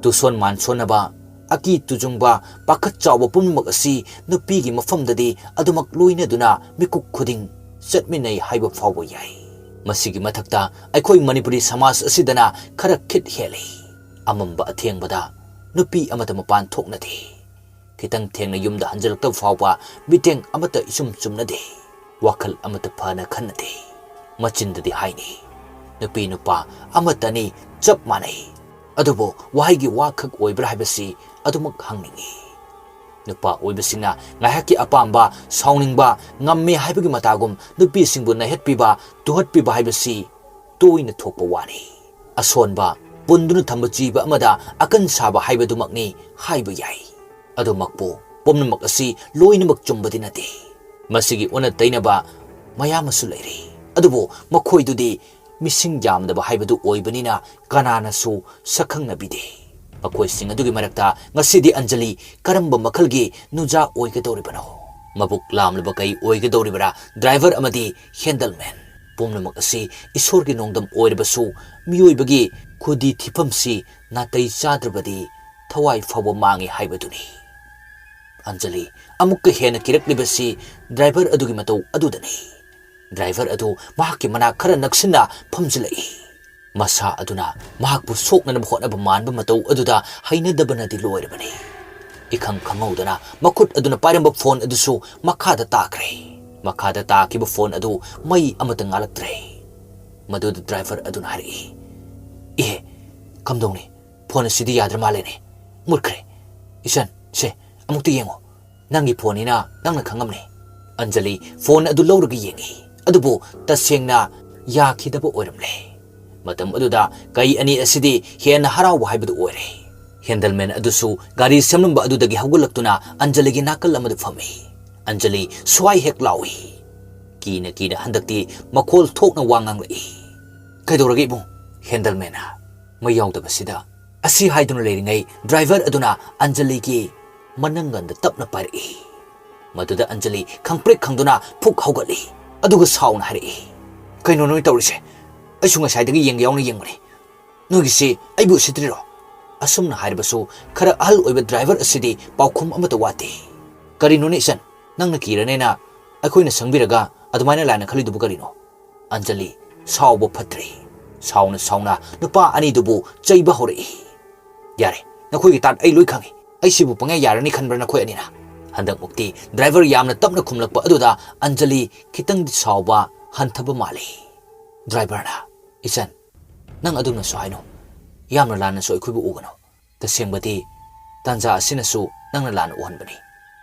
ꯇꯨꯁꯣꯟ ꯃꯥꯟꯁꯣꯟꯅꯕ, ꯑꯀꯤ ꯇꯨꯖꯨꯡꯕ, ꯄꯥꯈꯠ ꯆꯥꯎꯕ ꯄꯨꯝꯅꯃꯛ ꯑꯁꯤ ꯅꯨꯄꯤꯒꯤ ꯃꯐꯝꯗꯗꯤ ꯑꯗꯨꯃꯛ ꯂꯣꯏꯅꯗꯨꯅ ꯃꯤꯀꯨꯞ ꯈꯨꯗꯤꯡ ꯆꯠꯃꯤꯟꯅꯩ ꯍꯥꯏꯕ ꯐꯥꯎꯕ ꯌꯥꯏ꯫ ꯃꯁꯤꯒꯤ ꯃꯊꯛꯇ ꯑꯩꯈꯣꯏ ꯃꯅꯤꯄꯨꯔꯤ ꯁꯃꯥꯖ ꯑꯁꯤꯗꯅ ꯈꯔ ꯈꯤꯠ ꯍꯦꯜꯂꯤ꯫ ꯑꯃꯝꯕ ꯑꯊꯦꯡꯕꯗ ꯅꯨꯄꯤ ꯑꯃꯠꯇ ꯃꯄꯥꯟ ꯊꯣꯛꯅꯗꯦ꯫ ꯈꯤꯇꯪ ꯊꯦꯡꯅ ꯌꯨꯝꯗ ꯍꯟꯖꯤꯜꯂꯛꯇꯕ ꯐꯥꯎꯕ ꯃꯤꯠꯌꯦꯡ ꯑꯃꯠꯇ ꯏꯆꯨꯝ ꯆꯨꯝꯅꯗꯦ꯫ ꯋꯥꯈꯜ ꯑꯃꯠꯇ ꯐꯅ ꯈꯟꯅꯗꯦ꯫ ꯃꯆꯤꯟꯗꯗꯤ ꯍꯥꯏꯅꯩ, "ꯅꯨꯄꯤ ꯅꯨꯄꯥ ꯑꯃꯠꯇꯅꯤ, ꯆꯞ ꯃꯥꯟꯅꯩ"꯫ ꯑꯗꯨꯕꯨ ꯋꯥꯍꯩꯒꯤ ꯋꯥꯈꯛ ꯑꯣꯏꯕ꯭ꯔꯥ ꯍꯥꯏꯕꯁꯤ ꯑꯗꯨꯃꯛ ꯍꯪꯅꯤꯡꯏ꯫ ꯅꯨꯄꯥ ꯑꯣꯏꯕꯁꯤꯡꯅ ꯉꯥꯏꯍꯥꯛꯀꯤ ꯑꯄꯥꯝꯕ, ꯁꯥꯎꯅꯤꯡꯕ, ꯉꯝꯃꯦ ꯍꯥꯏꯕꯒꯤ ꯃꯇꯥꯒꯨꯝ ꯅꯨꯄꯤꯁꯤꯡꯕꯨ ꯅꯩꯍꯠꯄꯤꯕ, ꯇꯨꯍꯠꯄꯤꯕ ꯍꯥꯏꯕꯁꯤ ꯇꯣꯏꯅ ꯊꯣꯛꯄ ꯋꯥꯅꯤ꯫ ꯑꯁꯣꯟꯕ, ꯄꯨꯟꯗꯨꯅ ꯊꯝꯕ ꯖꯤꯕ ꯑꯃꯗ ꯑꯀꯟ ꯁꯥꯕ ꯍꯥꯏꯕꯗꯨꯃꯛꯅꯤ ꯍꯥꯏꯕ ꯌꯥꯏ꯫ ꯑꯗꯨꯃꯛꯄꯨ ꯄꯨꯝꯅꯃꯛ ꯑꯁꯤ ꯂꯣꯏꯅꯃꯛ ꯆꯨꯝꯕꯗꯤ ꯅꯠꯇꯦ꯫ ꯃꯁꯤꯒꯤ ꯑꯣꯟꯅ ꯇꯩꯅꯕ ꯃꯌꯥꯝ ꯑꯃꯁꯨ ꯂꯩꯔꯤ꯫ ꯑꯗꯨꯕꯨ ꯃꯈꯣꯏꯗꯨꯗꯤ ꯃꯤꯁꯤꯡ ꯌꯥꯝꯗꯕ ꯍꯥꯏꯕꯗꯨ ꯑꯣꯏꯕꯅꯤꯅ ꯀꯅꯥꯅꯁꯨ ꯁꯛꯈꯪꯅꯕꯤꯗꯦ꯫ ꯃꯈꯣꯏꯁꯤꯡ ꯑꯗꯨꯒꯤ ꯃꯔꯛꯇ ꯉꯁꯤꯗꯤ ꯑꯟꯖꯂꯤ ꯀꯔꯝꯕ ꯃꯈꯜꯒꯤ ꯅꯨꯖꯥ ꯑꯣꯏꯒꯗꯧꯔꯤꯕꯅꯣ? ꯃꯕꯨꯛ ꯂꯥꯝꯂꯕ ꯀꯩ ꯑꯣꯏꯒꯗꯧꯔꯤꯕꯔꯥ? ꯗ꯭ꯔꯥꯏꯚꯔ ꯑꯃꯗꯤ ꯍꯦꯟꯗꯜꯃꯦꯟ꯫ ꯄꯨꯝꯅꯃꯛ ꯑꯁꯤ ꯏꯁꯣꯔꯒꯤ ꯅꯣꯡꯗꯝ ꯑꯣꯏꯔꯕꯁꯨ ꯃꯤꯑꯣꯏꯕꯒꯤ ꯈꯨꯗꯤ ꯊꯤꯐꯝꯁꯤ ꯅꯥꯇꯩ ꯆꯥꯗ꯭ꯔꯕꯗꯤ ꯊꯋꯥꯏ ꯐꯥꯎꯕ ꯃꯥꯡꯉꯤ ꯍꯥꯏꯕꯗꯨꯅꯤ꯫ ꯑꯟꯖꯂꯤ ꯑꯃꯨꯛꯀ ꯍꯦꯟꯅ ꯀꯤꯔꯛꯂꯤꯕꯁꯤ ꯗ꯭ꯔꯥꯏꯚꯔ ꯑꯗꯨꯒꯤ ꯃꯇꯧ ꯑꯗꯨꯗꯅꯤ꯫ ꯗ꯭ꯔꯥꯏꯚꯔ ꯑꯗꯨ ꯃꯍꯥꯛꯀꯤ ꯃꯅꯥꯛ ꯈꯔ ꯅꯛꯁꯤꯟꯅ ꯐꯝꯖꯤꯜꯂꯛꯏ꯫ ꯃꯁꯥ ꯑꯗꯨꯅ ꯃꯍꯥꯛꯄꯨ ꯁꯣꯛꯅꯅꯕ ꯍꯣꯠꯅꯕ ꯃꯥꯟꯕ ꯃꯇꯧ ꯑꯗꯨꯗ ꯍꯩꯅꯗꯕꯅꯗꯤ ꯂꯣꯏꯔꯕꯅꯤ꯫ ꯏꯈꯪ ꯈꯪꯍꯧꯗꯅ ꯃꯈꯨꯠ ꯑꯗꯨꯅ ꯄꯥꯏꯔꯝꯕ ꯐꯣꯟ ꯑꯗꯨꯁꯨ ꯃꯈꯥꯗ ꯇꯥꯈ꯭ꯔꯦ꯫ ꯃꯈꯥꯗ ꯇꯥꯈꯤꯕ ꯐꯣꯟ ꯑꯗꯨ ꯃꯩ ꯑꯃꯠꯇ ꯉꯥꯜꯂꯛꯇ꯭ꯔꯦ꯫ ꯃꯗꯨꯗ ꯗ꯭ꯔꯥꯏꯚꯔ ꯑꯗꯨꯅ ꯍꯥꯏꯔꯛꯏ, "ꯏꯍꯦ, ꯀꯝꯗꯧꯅꯤ? ꯐꯣꯟ ꯑꯁꯤꯗꯤ ꯌꯥꯗ꯭ꯔ ꯃꯥꯜꯂꯦꯅꯦ꯫ ꯃꯨꯠꯈ꯭ꯔꯦ꯫ ꯏꯆꯟ, ꯁꯦ, ꯑꯃꯨꯛꯇ ꯌꯦꯡꯉꯣ꯫ ꯅꯪꯒꯤ ꯐꯣꯟꯅꯤꯅ ꯅꯪꯅ ꯈꯪꯉꯝꯅꯤ꯫" ꯑꯟꯖꯂꯤ ꯐꯣꯟ ꯑꯗꯨ ꯂꯧꯔꯒ ꯌꯦꯡꯉꯤ, ꯑꯗꯨꯕꯨ ꯇꯁꯦꯡꯅ ꯌꯥꯈꯤꯗꯕ ꯑꯣꯏꯔꯝꯂꯦ꯫ ꯃꯇꯝ ꯑꯗꯨꯗ ꯀꯩ ꯑꯅꯤ ꯑꯁꯤꯗꯤ ꯍꯦꯟꯅ ꯍꯔꯥꯎꯕ ꯍꯥꯏꯕꯗꯨ ꯑꯣꯏꯔꯦ꯫ ꯍꯦꯟꯗꯜꯃꯦꯟ ꯑꯗꯨꯁꯨ ꯒꯥꯔꯤ ꯁꯦꯝꯂꯝꯕ ꯑꯗꯨꯗꯒꯤ ꯍꯧꯒꯠꯂꯛꯇꯨꯅ ꯑꯟꯖꯂꯤꯒꯤ ꯅꯥꯀꯜ ꯑꯃꯗ ꯐꯝꯃꯤ꯫ ꯑꯟꯖꯂꯤ ꯁ꯭ꯋꯥꯏ ꯍꯦꯛ ꯂꯥꯎꯏ꯫ ꯀꯤꯅ ꯀꯤꯅ ꯍꯟꯗꯛꯇꯤ ꯃꯈꯣꯜ ꯊꯣꯛꯅ ꯋꯥ ꯉꯥꯡꯂꯛꯏ꯫ "ꯀꯩꯗꯧꯔꯒꯦ ꯏꯕꯨꯡ?" ꯍꯦꯟꯗꯜꯃꯦꯟꯅ ꯃꯩ ꯌꯥꯎꯗꯕꯁꯤꯗ ꯑꯁꯤ ꯍꯥꯏꯗꯨꯅ ꯂꯩꯔꯤꯉꯩ ꯗ꯭ꯔꯥꯏꯚꯔ ꯑꯗꯨꯅ ꯑꯟꯖꯂꯤꯒꯤ ꯃꯅꯪꯒꯟꯗ ꯇꯞꯅ ꯄꯥꯏꯔꯛꯏ꯫ ꯃꯗꯨꯗ ꯑꯟꯖꯂꯤ ꯈꯪꯄ꯭ꯔꯦꯛ ꯈꯪꯗꯨꯅ ꯐꯨꯛ ꯍꯧꯒꯠꯂꯤ꯫ ꯑꯗꯨꯒ ꯁꯥꯎꯅ ꯍꯥꯏꯔꯛꯏ, "ꯀꯩꯅꯣ ꯅꯣꯏ ꯇꯧꯔꯤꯁꯦ? ꯑꯩꯁꯨ ꯉꯁꯥꯏꯗꯒꯤ ꯌꯦꯡꯒꯦ ꯌꯥꯎꯅ ꯌꯦꯡꯕꯅꯤ꯫ ꯅꯣꯏꯒꯤꯁꯤ ꯑꯩꯕꯨ ꯎꯁꯤꯠꯇ꯭ꯔꯤꯔꯣ?" ꯑꯁꯨꯝꯅ ꯍꯥꯏꯔꯕꯁꯨ ꯈꯔ ꯑꯍꯜ ꯑꯣꯏꯕ ꯗ꯭ꯔꯥꯏꯚꯔ ꯑꯁꯤꯗꯤ ꯄꯥꯎꯈꯨꯝ ꯑꯃꯠꯇ ꯋꯥꯠꯇꯦ꯫ "ꯀꯔꯤꯅꯣꯅꯦ ꯏꯆꯟ, ꯅꯪꯅ ꯀꯤꯔꯅꯦꯅ ꯑꯩꯈꯣꯏꯅ ꯁꯪꯕꯤꯔꯒ ꯑꯗꯨꯃꯥꯏꯅ ꯂꯥꯟꯅ ꯈꯜꯂꯤꯗꯨꯕꯨ ꯀꯔꯤꯅꯣ?" ꯑꯟꯖꯂꯤ ꯁꯥꯎꯕ ꯐꯠꯇ꯭ꯔꯦ꯫ ꯁꯥꯎꯅ ꯁꯥꯎꯅ ꯅꯨꯄꯥ ꯑꯅꯤꯗꯨꯕꯨ ꯆꯩꯕ ꯍꯧꯔꯛꯏ꯫ "ꯌꯥꯔꯦ, ꯅꯈꯣꯏꯒꯤ ꯇꯥꯠ ꯑꯩ ꯂꯣꯏ ꯈꯪꯉꯤ꯫ ꯑꯩ ꯁꯤꯕꯨ ꯄꯪꯌꯥ ꯌꯥꯔꯅꯤ ꯈꯟꯕ꯭ꯔꯥ ꯅꯈꯣꯏ ꯑꯅꯤꯅ?" ꯍꯟꯗꯛꯃꯨꯛꯇꯤ ꯗ꯭ꯔꯥꯏꯚꯔ ꯌꯥꯝꯅ ꯇꯞꯅ ꯈꯨꯝꯂꯛꯄ ꯑꯗꯨꯗ ꯑꯟꯖꯂꯤ ꯈꯤꯇꯪꯗꯤ ꯁꯥꯎꯕ ꯍꯟꯊꯕ ꯃꯥꯜꯂꯤ꯫ ꯗ꯭ꯔꯥꯏꯚꯔꯅ, "ꯏꯆꯟ, ꯅꯪ ꯑꯗꯨꯝꯅꯁꯨ ꯍꯥꯏꯅꯨ꯫ ꯌꯥꯝꯅ ꯂꯥꯟꯅꯁꯨ ꯑꯩꯈꯣꯏꯕꯨ ꯎꯒꯅꯨ꯫ ꯇꯁꯦꯡꯕꯗꯤ ꯇꯥꯟꯖꯥ ꯑꯁꯤꯅꯁꯨ ꯅꯪꯅ ꯂꯥꯟꯅ ꯎꯍꯟꯕꯅꯤ꯫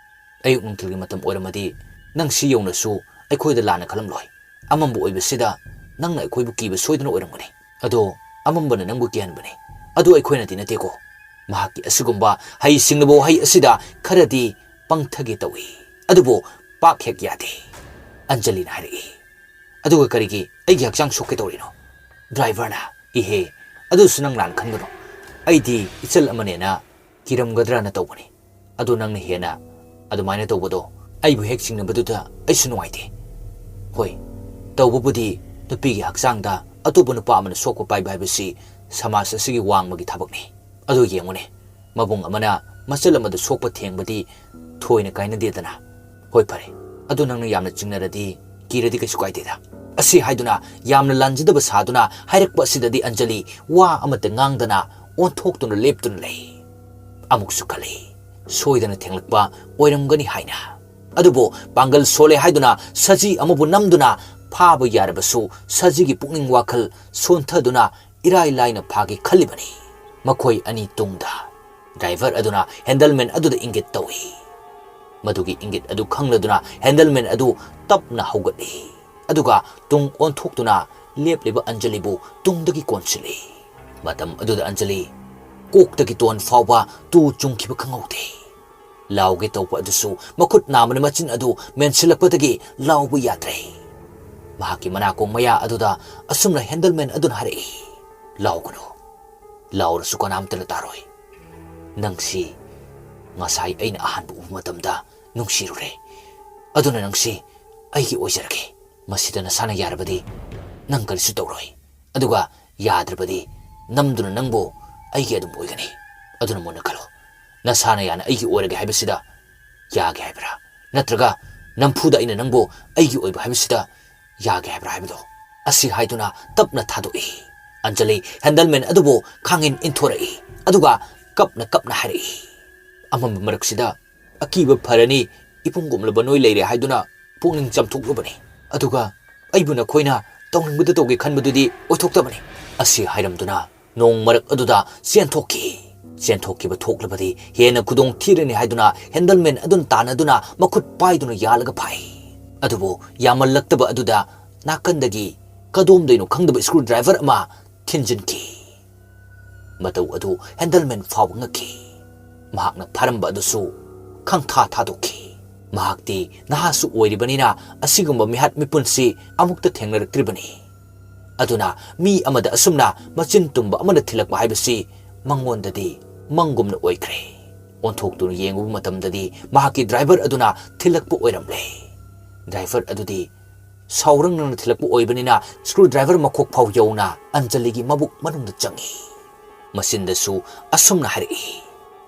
ꯑꯌꯨꯛ ꯅꯨꯡꯊꯤꯜꯒꯤ ꯃꯇꯝ ꯑꯣꯏꯔꯝꯃꯗꯤ ꯅꯪ ꯁꯤ ꯌꯧꯅꯁꯨ ꯑꯩꯈꯣꯏꯗ ꯂꯥꯟꯅ ꯈꯜꯂꯝꯂꯣꯏ꯫ ꯑꯃꯝꯕ ꯑꯣꯏꯕꯁꯤꯗ ꯅꯪꯅ ꯑꯩꯈꯣꯏꯕꯨ ꯀꯤꯕ ꯁꯣꯏꯗꯅ ꯑꯣꯏꯔꯝꯒꯅꯤ꯫ ꯑꯗꯣ ꯑꯃꯝꯕꯅ ꯅꯪꯕꯨ ꯀꯤꯍꯟꯕꯅꯤ꯫ ꯑꯗꯨ ꯑꯩꯈꯣꯏꯅꯗꯤ ꯅꯠꯇꯦꯀꯣ꯫" ꯃꯍꯥꯛꯀꯤ ꯑꯁꯤꯒꯨꯝꯕ ꯍꯩ ꯁꯤꯡꯂꯕ ꯋꯥꯍꯩ ꯑꯁꯤꯗ ꯈꯔꯗꯤ ꯄꯪꯊꯒꯦ ꯇꯧꯏ꯫ ꯑꯗꯨꯕꯨ ꯄꯥꯛ ꯍꯦꯛ ꯌꯥꯗꯦ꯫ ꯑꯟꯖꯂꯤꯅ ꯍꯥꯏꯔꯛꯏ, "ꯑꯗꯨꯒ ꯀꯔꯤꯒꯤ ꯑꯩꯒꯤ ꯍꯛꯆꯥꯡ ꯁꯣꯛꯀꯦ ꯇꯧꯔꯤꯅꯣ?" ꯗ꯭ꯔꯥꯏꯚꯔꯅ, "ꯏꯍꯦ, ꯑꯗꯨꯁꯨ ꯅꯪ ꯂꯥꯟ ꯈꯟꯒꯅꯨ꯫ ꯑꯩꯗꯤ ꯏꯆꯜ ꯑꯃꯅꯦꯅ ꯀꯤꯔꯝꯒꯗ꯭ꯔꯅ ꯇꯧꯕꯅꯤ꯫ ꯑꯗꯨ ꯅꯪꯅ ꯍꯦꯟꯅ ꯑꯗꯨꯃꯥꯏꯅ ꯇꯧꯕꯗꯣ ꯑꯩꯕꯨ ꯍꯦꯛ ꯆꯤꯡꯅꯕꯗꯨꯗ ꯑꯩꯁꯨ ꯅꯨꯡꯉꯥꯏꯇꯦ꯫ ꯍꯣꯏ, ꯇꯧꯕꯕꯨꯗꯤ ꯅꯨꯄꯤꯒꯤ ꯍꯛꯆꯥꯡꯗ ꯑꯇꯣꯞꯄ ꯅꯨꯄꯥ ꯑꯃꯅ ꯁꯣꯛꯄ ꯄꯥꯏꯕ ꯍꯥꯏꯕꯁꯤ ꯁꯃꯥꯖ ꯑꯁꯤꯒꯤ ꯋꯥꯡꯃꯒꯤ ꯊꯕꯛꯅꯤ꯫ ꯑꯗꯨ ꯌꯦꯡꯉꯨꯅꯦ, ꯃꯕꯨꯡ ꯑꯃꯅ ꯃꯆꯜ ꯑꯃꯗ ꯁꯣꯛꯄ ꯊꯦꯡꯕꯗꯤ ꯊꯣꯏꯅ ꯀꯥꯏꯅꯗꯦꯗꯅ꯫ ꯍꯣꯏ, ꯐꯔꯦ, ꯑꯗꯨ ꯅꯪꯅ ꯌꯥꯝꯅ ꯆꯤꯡꯅꯔꯗꯤ, ꯀꯤꯔꯗꯤ ꯀꯩꯁꯨ ꯀꯥꯏꯗꯦꯗ꯫" ꯑꯁꯤ ꯍꯥꯏꯗꯨꯅ ꯌꯥꯝꯅ ꯂꯥꯟꯖꯗꯕ ꯁꯥꯗꯨꯅ ꯍꯥꯏꯔꯛꯄ ꯑꯁꯤꯗꯗꯤ ꯑꯟꯖꯂꯤ ꯋꯥ ꯑꯃꯠꯇ ꯉꯥꯡꯗꯅ ꯑꯣꯟꯊꯣꯛꯇꯨꯅ ꯂꯦꯞꯇꯨꯅ ꯂꯩ꯫ ꯑꯃꯨꯛꯁꯨ ꯈꯜꯂꯤ, ꯁꯣꯏꯗꯅ ꯊꯦꯡꯂꯛꯄ ꯑꯣꯏꯔꯝꯒꯅꯤ ꯍꯥꯏꯅ꯫ ꯑꯗꯨꯕꯨ ꯄꯥꯡꯒꯜ ꯁꯣꯜꯂꯦ ꯍꯥꯏꯗꯨꯅ ꯁꯖꯤ ꯑꯃꯕꯨ ꯅꯝꯗꯨꯅ ꯐꯥꯕ ꯌꯥꯔꯕꯁꯨ ꯁꯖꯤꯒꯤ ꯄꯨꯛꯅꯤꯡ ꯋꯥꯈꯜ ꯁꯣꯟꯊꯗꯨꯅ ꯏꯔꯥꯏ ꯂꯥꯏꯅ ꯐꯥꯒꯦ ꯈꯜꯂꯤꯕꯅꯤ꯫ ꯃꯈꯣꯏ ꯑꯅꯤ ꯇꯨꯡꯗ꯫ ꯗ꯭ꯔꯥꯏꯚꯔ ꯑꯗꯨꯅ ꯍꯦꯟꯗꯜꯃꯦꯟ ꯑꯗꯨꯗ ꯏꯪꯒꯤꯠ ꯇꯧꯏ꯫ ꯃꯗꯨꯒꯤ ꯏꯪꯒꯤꯠ ꯑꯗꯨ ꯈꯪꯂꯗꯨꯅ ꯍꯦꯟꯗꯜꯃꯦꯟ ꯑꯗꯨ ꯇꯞꯅ ꯍꯧꯒꯠꯂꯤ꯫ ꯑꯗꯨꯒ ꯇꯨꯡ ꯑꯣꯟꯊꯣꯛꯇꯨꯅ ꯂꯦꯞꯂꯤꯕ ꯑꯟꯖꯂꯤꯕꯨ ꯇꯨꯡꯗꯒꯤ ꯀꯣꯟꯁꯤꯜꯂꯤ꯫ ꯃꯇꯝ ꯑꯗꯨꯗ ꯑꯟꯖꯂꯤ ꯀꯣꯛꯇꯒꯤ ꯇꯣꯟ ꯐꯥꯎꯕ ꯇꯨ ꯆꯨꯡꯈꯤꯕ ꯈꯪꯍꯧꯗꯦ꯫ ꯂꯥꯎꯒꯦ ꯇꯧꯕ ꯑꯗꯨꯁꯨ ꯃꯈꯨꯠ ꯅꯥꯝꯃꯅ ꯃꯆꯤꯟ ꯑꯗꯨ ꯃꯦꯟꯁꯤꯜꯂꯛꯄꯗꯒꯤ ꯂꯥꯎꯕ ꯌꯥꯗ꯭ꯔꯦ꯫ ꯃꯍꯥꯛꯀꯤ ꯃꯅꯥꯀꯣꯡ ꯃꯌꯥ ꯑꯗꯨꯗ ꯑꯁꯨꯝꯅ ꯍꯦꯟꯗꯜꯃꯦꯟ ꯑꯗꯨꯅ ꯍꯥꯏꯔꯛꯏ, "ꯂꯥꯎꯒꯅꯨ꯫ ꯂꯥꯎꯔꯁꯨ ꯀꯅꯥꯝꯇꯅ ꯇꯥꯔꯣꯏ꯫ ꯅꯪꯁꯤ ꯉꯁꯥꯏ ꯑꯩꯅ ꯑꯍꯥꯟꯕ ꯎꯕ ꯃꯇꯝꯗ ꯅꯨꯡꯁꯤꯔꯨꯔꯦ꯫ ꯑꯗꯨꯅ ꯅꯪꯁꯤ ꯑꯩꯒꯤ ꯑꯣꯏꯖꯔꯒꯦ꯫ ꯃꯁꯤꯗ ꯅꯁꯥꯅ ꯌꯥꯔꯕꯗꯤ ꯅꯪ ꯀꯔꯤꯁꯨ ꯇꯧꯔꯣꯏ꯫ ꯑꯗꯨꯒ ꯌꯥꯗ꯭ꯔꯕꯗꯤ ꯅꯝꯗꯨꯅ ꯅꯪꯕꯨ ꯑꯩꯒꯤ ꯑꯗꯨꯝ ꯑꯣꯏꯒꯅꯤ꯫ ꯑꯗꯨꯅ ꯃꯨꯟꯅ ꯈꯜꯂꯣ꯫ ꯅꯁꯥꯅ ꯌꯥꯅ ꯑꯩꯒꯤ ꯑꯣꯏꯔꯒꯦ ꯍꯥꯏꯕꯁꯤꯗ ꯌꯥꯒꯦ ꯍꯥꯏꯕ꯭ꯔꯥ? ꯅꯠꯇ꯭ꯔꯒ ꯅꯝꯐꯨꯗ ꯑꯩꯅ ꯅꯪꯕꯨ ꯑꯩꯒꯤ ꯑꯣꯏꯕ ꯍꯥꯏꯕꯁꯤꯗ ꯌꯥꯒꯦ ꯍꯥꯏꯕ꯭ꯔꯥ ꯍꯥꯏꯕꯗꯣ?" ꯑꯁꯤ ꯍꯥꯏꯗꯨꯅ ꯇꯞꯅ ꯊꯥꯗꯣꯛꯏ꯫ ꯑꯟꯖꯂꯤ ꯍꯦꯟꯗꯜꯃꯦꯟ ꯑꯗꯨꯕꯨ ꯈꯥꯡꯉꯤꯟ ꯏꯟꯊꯣꯔꯛꯏ꯫ ꯑꯗꯨꯒ ꯀꯞꯅ ꯀꯞꯅ ꯍꯥꯏꯔꯛꯏ, "ꯑꯃꯝꯕ ꯃꯔꯛꯁꯤꯗ ꯑꯀꯤꯕ ꯐꯔꯅꯤ, ꯏꯄꯨꯡ ꯀꯨꯝꯂꯕ ꯅꯣꯏ ꯂꯩꯔꯦ ꯍꯥꯏꯗꯨꯅ ꯄꯨꯛꯅꯤꯡ ꯆꯝꯊꯣꯛꯂꯨꯕꯅꯤ꯫ ꯑꯗꯨꯒ ꯑꯩꯕꯨ ꯅꯈꯣꯏꯅ ꯇꯧꯅꯤꯡꯕꯗ ꯇꯧꯒꯦ ꯈꯟꯕꯗꯨꯗꯤ ꯑꯣꯏꯊꯣꯛꯇꯕꯅꯤ꯫" ꯑꯁꯤ ꯍꯥꯏꯔꯝꯗꯨꯅ ꯅꯣꯡ ꯃꯔꯛ ꯑꯗꯨꯗ ꯆꯦꯟꯊꯣꯛꯈꯤ꯫ ꯆꯦꯟꯊꯣꯛꯈꯤꯕ ꯊꯣꯛꯂꯕꯗꯤ ꯍꯦꯟꯅ ꯈꯨꯗꯣꯡ ꯊꯤꯔꯅꯤ ꯍꯥꯏꯗꯨꯅ ꯍꯦꯟꯗꯜꯃꯦꯟ ꯑꯗꯨꯅ ꯇꯥꯟꯅꯗꯨꯅ ꯃꯈꯨꯠ ꯄꯥꯏꯗꯨꯅ ꯌꯥꯜꯂꯒ ꯐꯥꯏ꯫ ꯑꯗꯨꯕꯨ ꯌꯥꯝꯃꯜꯂꯛꯇꯕ ꯑꯗꯨꯗ ꯅꯥꯀꯟꯗꯒꯤ ꯀꯗꯣꯝꯗꯩꯅꯣ ꯈꯪꯗꯕ ꯁ꯭ꯀ꯭ꯔꯨ ꯗ꯭ꯔꯥꯏꯚꯔ ꯑꯃ ꯊꯤꯟꯖꯤꯟꯈꯤ꯫ ꯃꯇꯧ ꯑꯗꯨ ꯍꯦꯟꯗꯜꯃꯦꯟ ꯐꯥꯎꯕ ꯉꯛꯈꯤ꯫ ꯃꯍꯥꯛꯅ ꯐꯥꯔꯝꯕ ꯑꯗꯨꯁꯨ ꯈꯪꯊꯥ ꯊꯥꯗꯣꯛꯈꯤ꯫ ꯃꯍꯥꯛꯇꯤ ꯅꯍꯥꯁꯨ ꯑꯣꯏꯔꯤꯕꯅꯤꯅ ꯑꯁꯤꯒꯨꯝꯕ ꯃꯤꯍꯥꯠ ꯃꯤꯄꯨꯟꯁꯤ ꯑꯃꯨꯛꯇ ꯊꯦꯡꯅꯔꯛꯇ꯭ꯔꯤꯕꯅꯤ꯫ ꯑꯗꯨꯅ ꯃꯤ ꯑꯃꯗ ꯑꯁꯨꯝꯅ ꯃꯆꯤꯟ ꯇꯨꯝꯕ ꯑꯃꯅ ꯊꯤꯜꯂꯛꯄ ꯍꯥꯏꯕꯁꯤ ꯃꯉꯣꯟꯗꯗꯤ ꯃꯪꯒꯨꯝꯅ ꯑꯣꯏꯈ꯭ꯔꯦ꯫ ꯑꯣꯟꯊꯣꯛꯇꯨꯅ ꯌꯦꯡꯉꯨꯕ ꯃꯇꯝꯗꯗꯤ ꯃꯍꯥꯛꯀꯤ ꯗ꯭ꯔꯥꯏꯚꯔ ꯑꯗꯨꯅ ꯊꯤꯜꯂꯛꯄ ꯑꯣꯏꯔꯝꯂꯦ꯫ ꯗ꯭ꯔꯥꯏꯚꯔ ꯑꯗꯨꯗꯤ ꯁꯥꯎꯔꯪꯅꯅ ꯊꯤꯜꯂꯛꯄ ꯑꯣꯏꯕꯅꯤꯅ ꯁ꯭ꯀ꯭ꯔꯨ ꯗ꯭ꯔꯥꯏꯚꯔ ꯃꯈꯣꯛ ꯐꯥꯎ ꯌꯧꯅ ꯑꯟꯖꯂꯤꯒꯤ ꯃꯕꯨꯛ ꯃꯅꯨꯡꯗ ꯆꯪꯏ꯫ ꯃꯆꯤꯟꯗꯁꯨ ꯑꯁꯨꯝꯅ ꯍꯥꯏꯔꯛꯏ,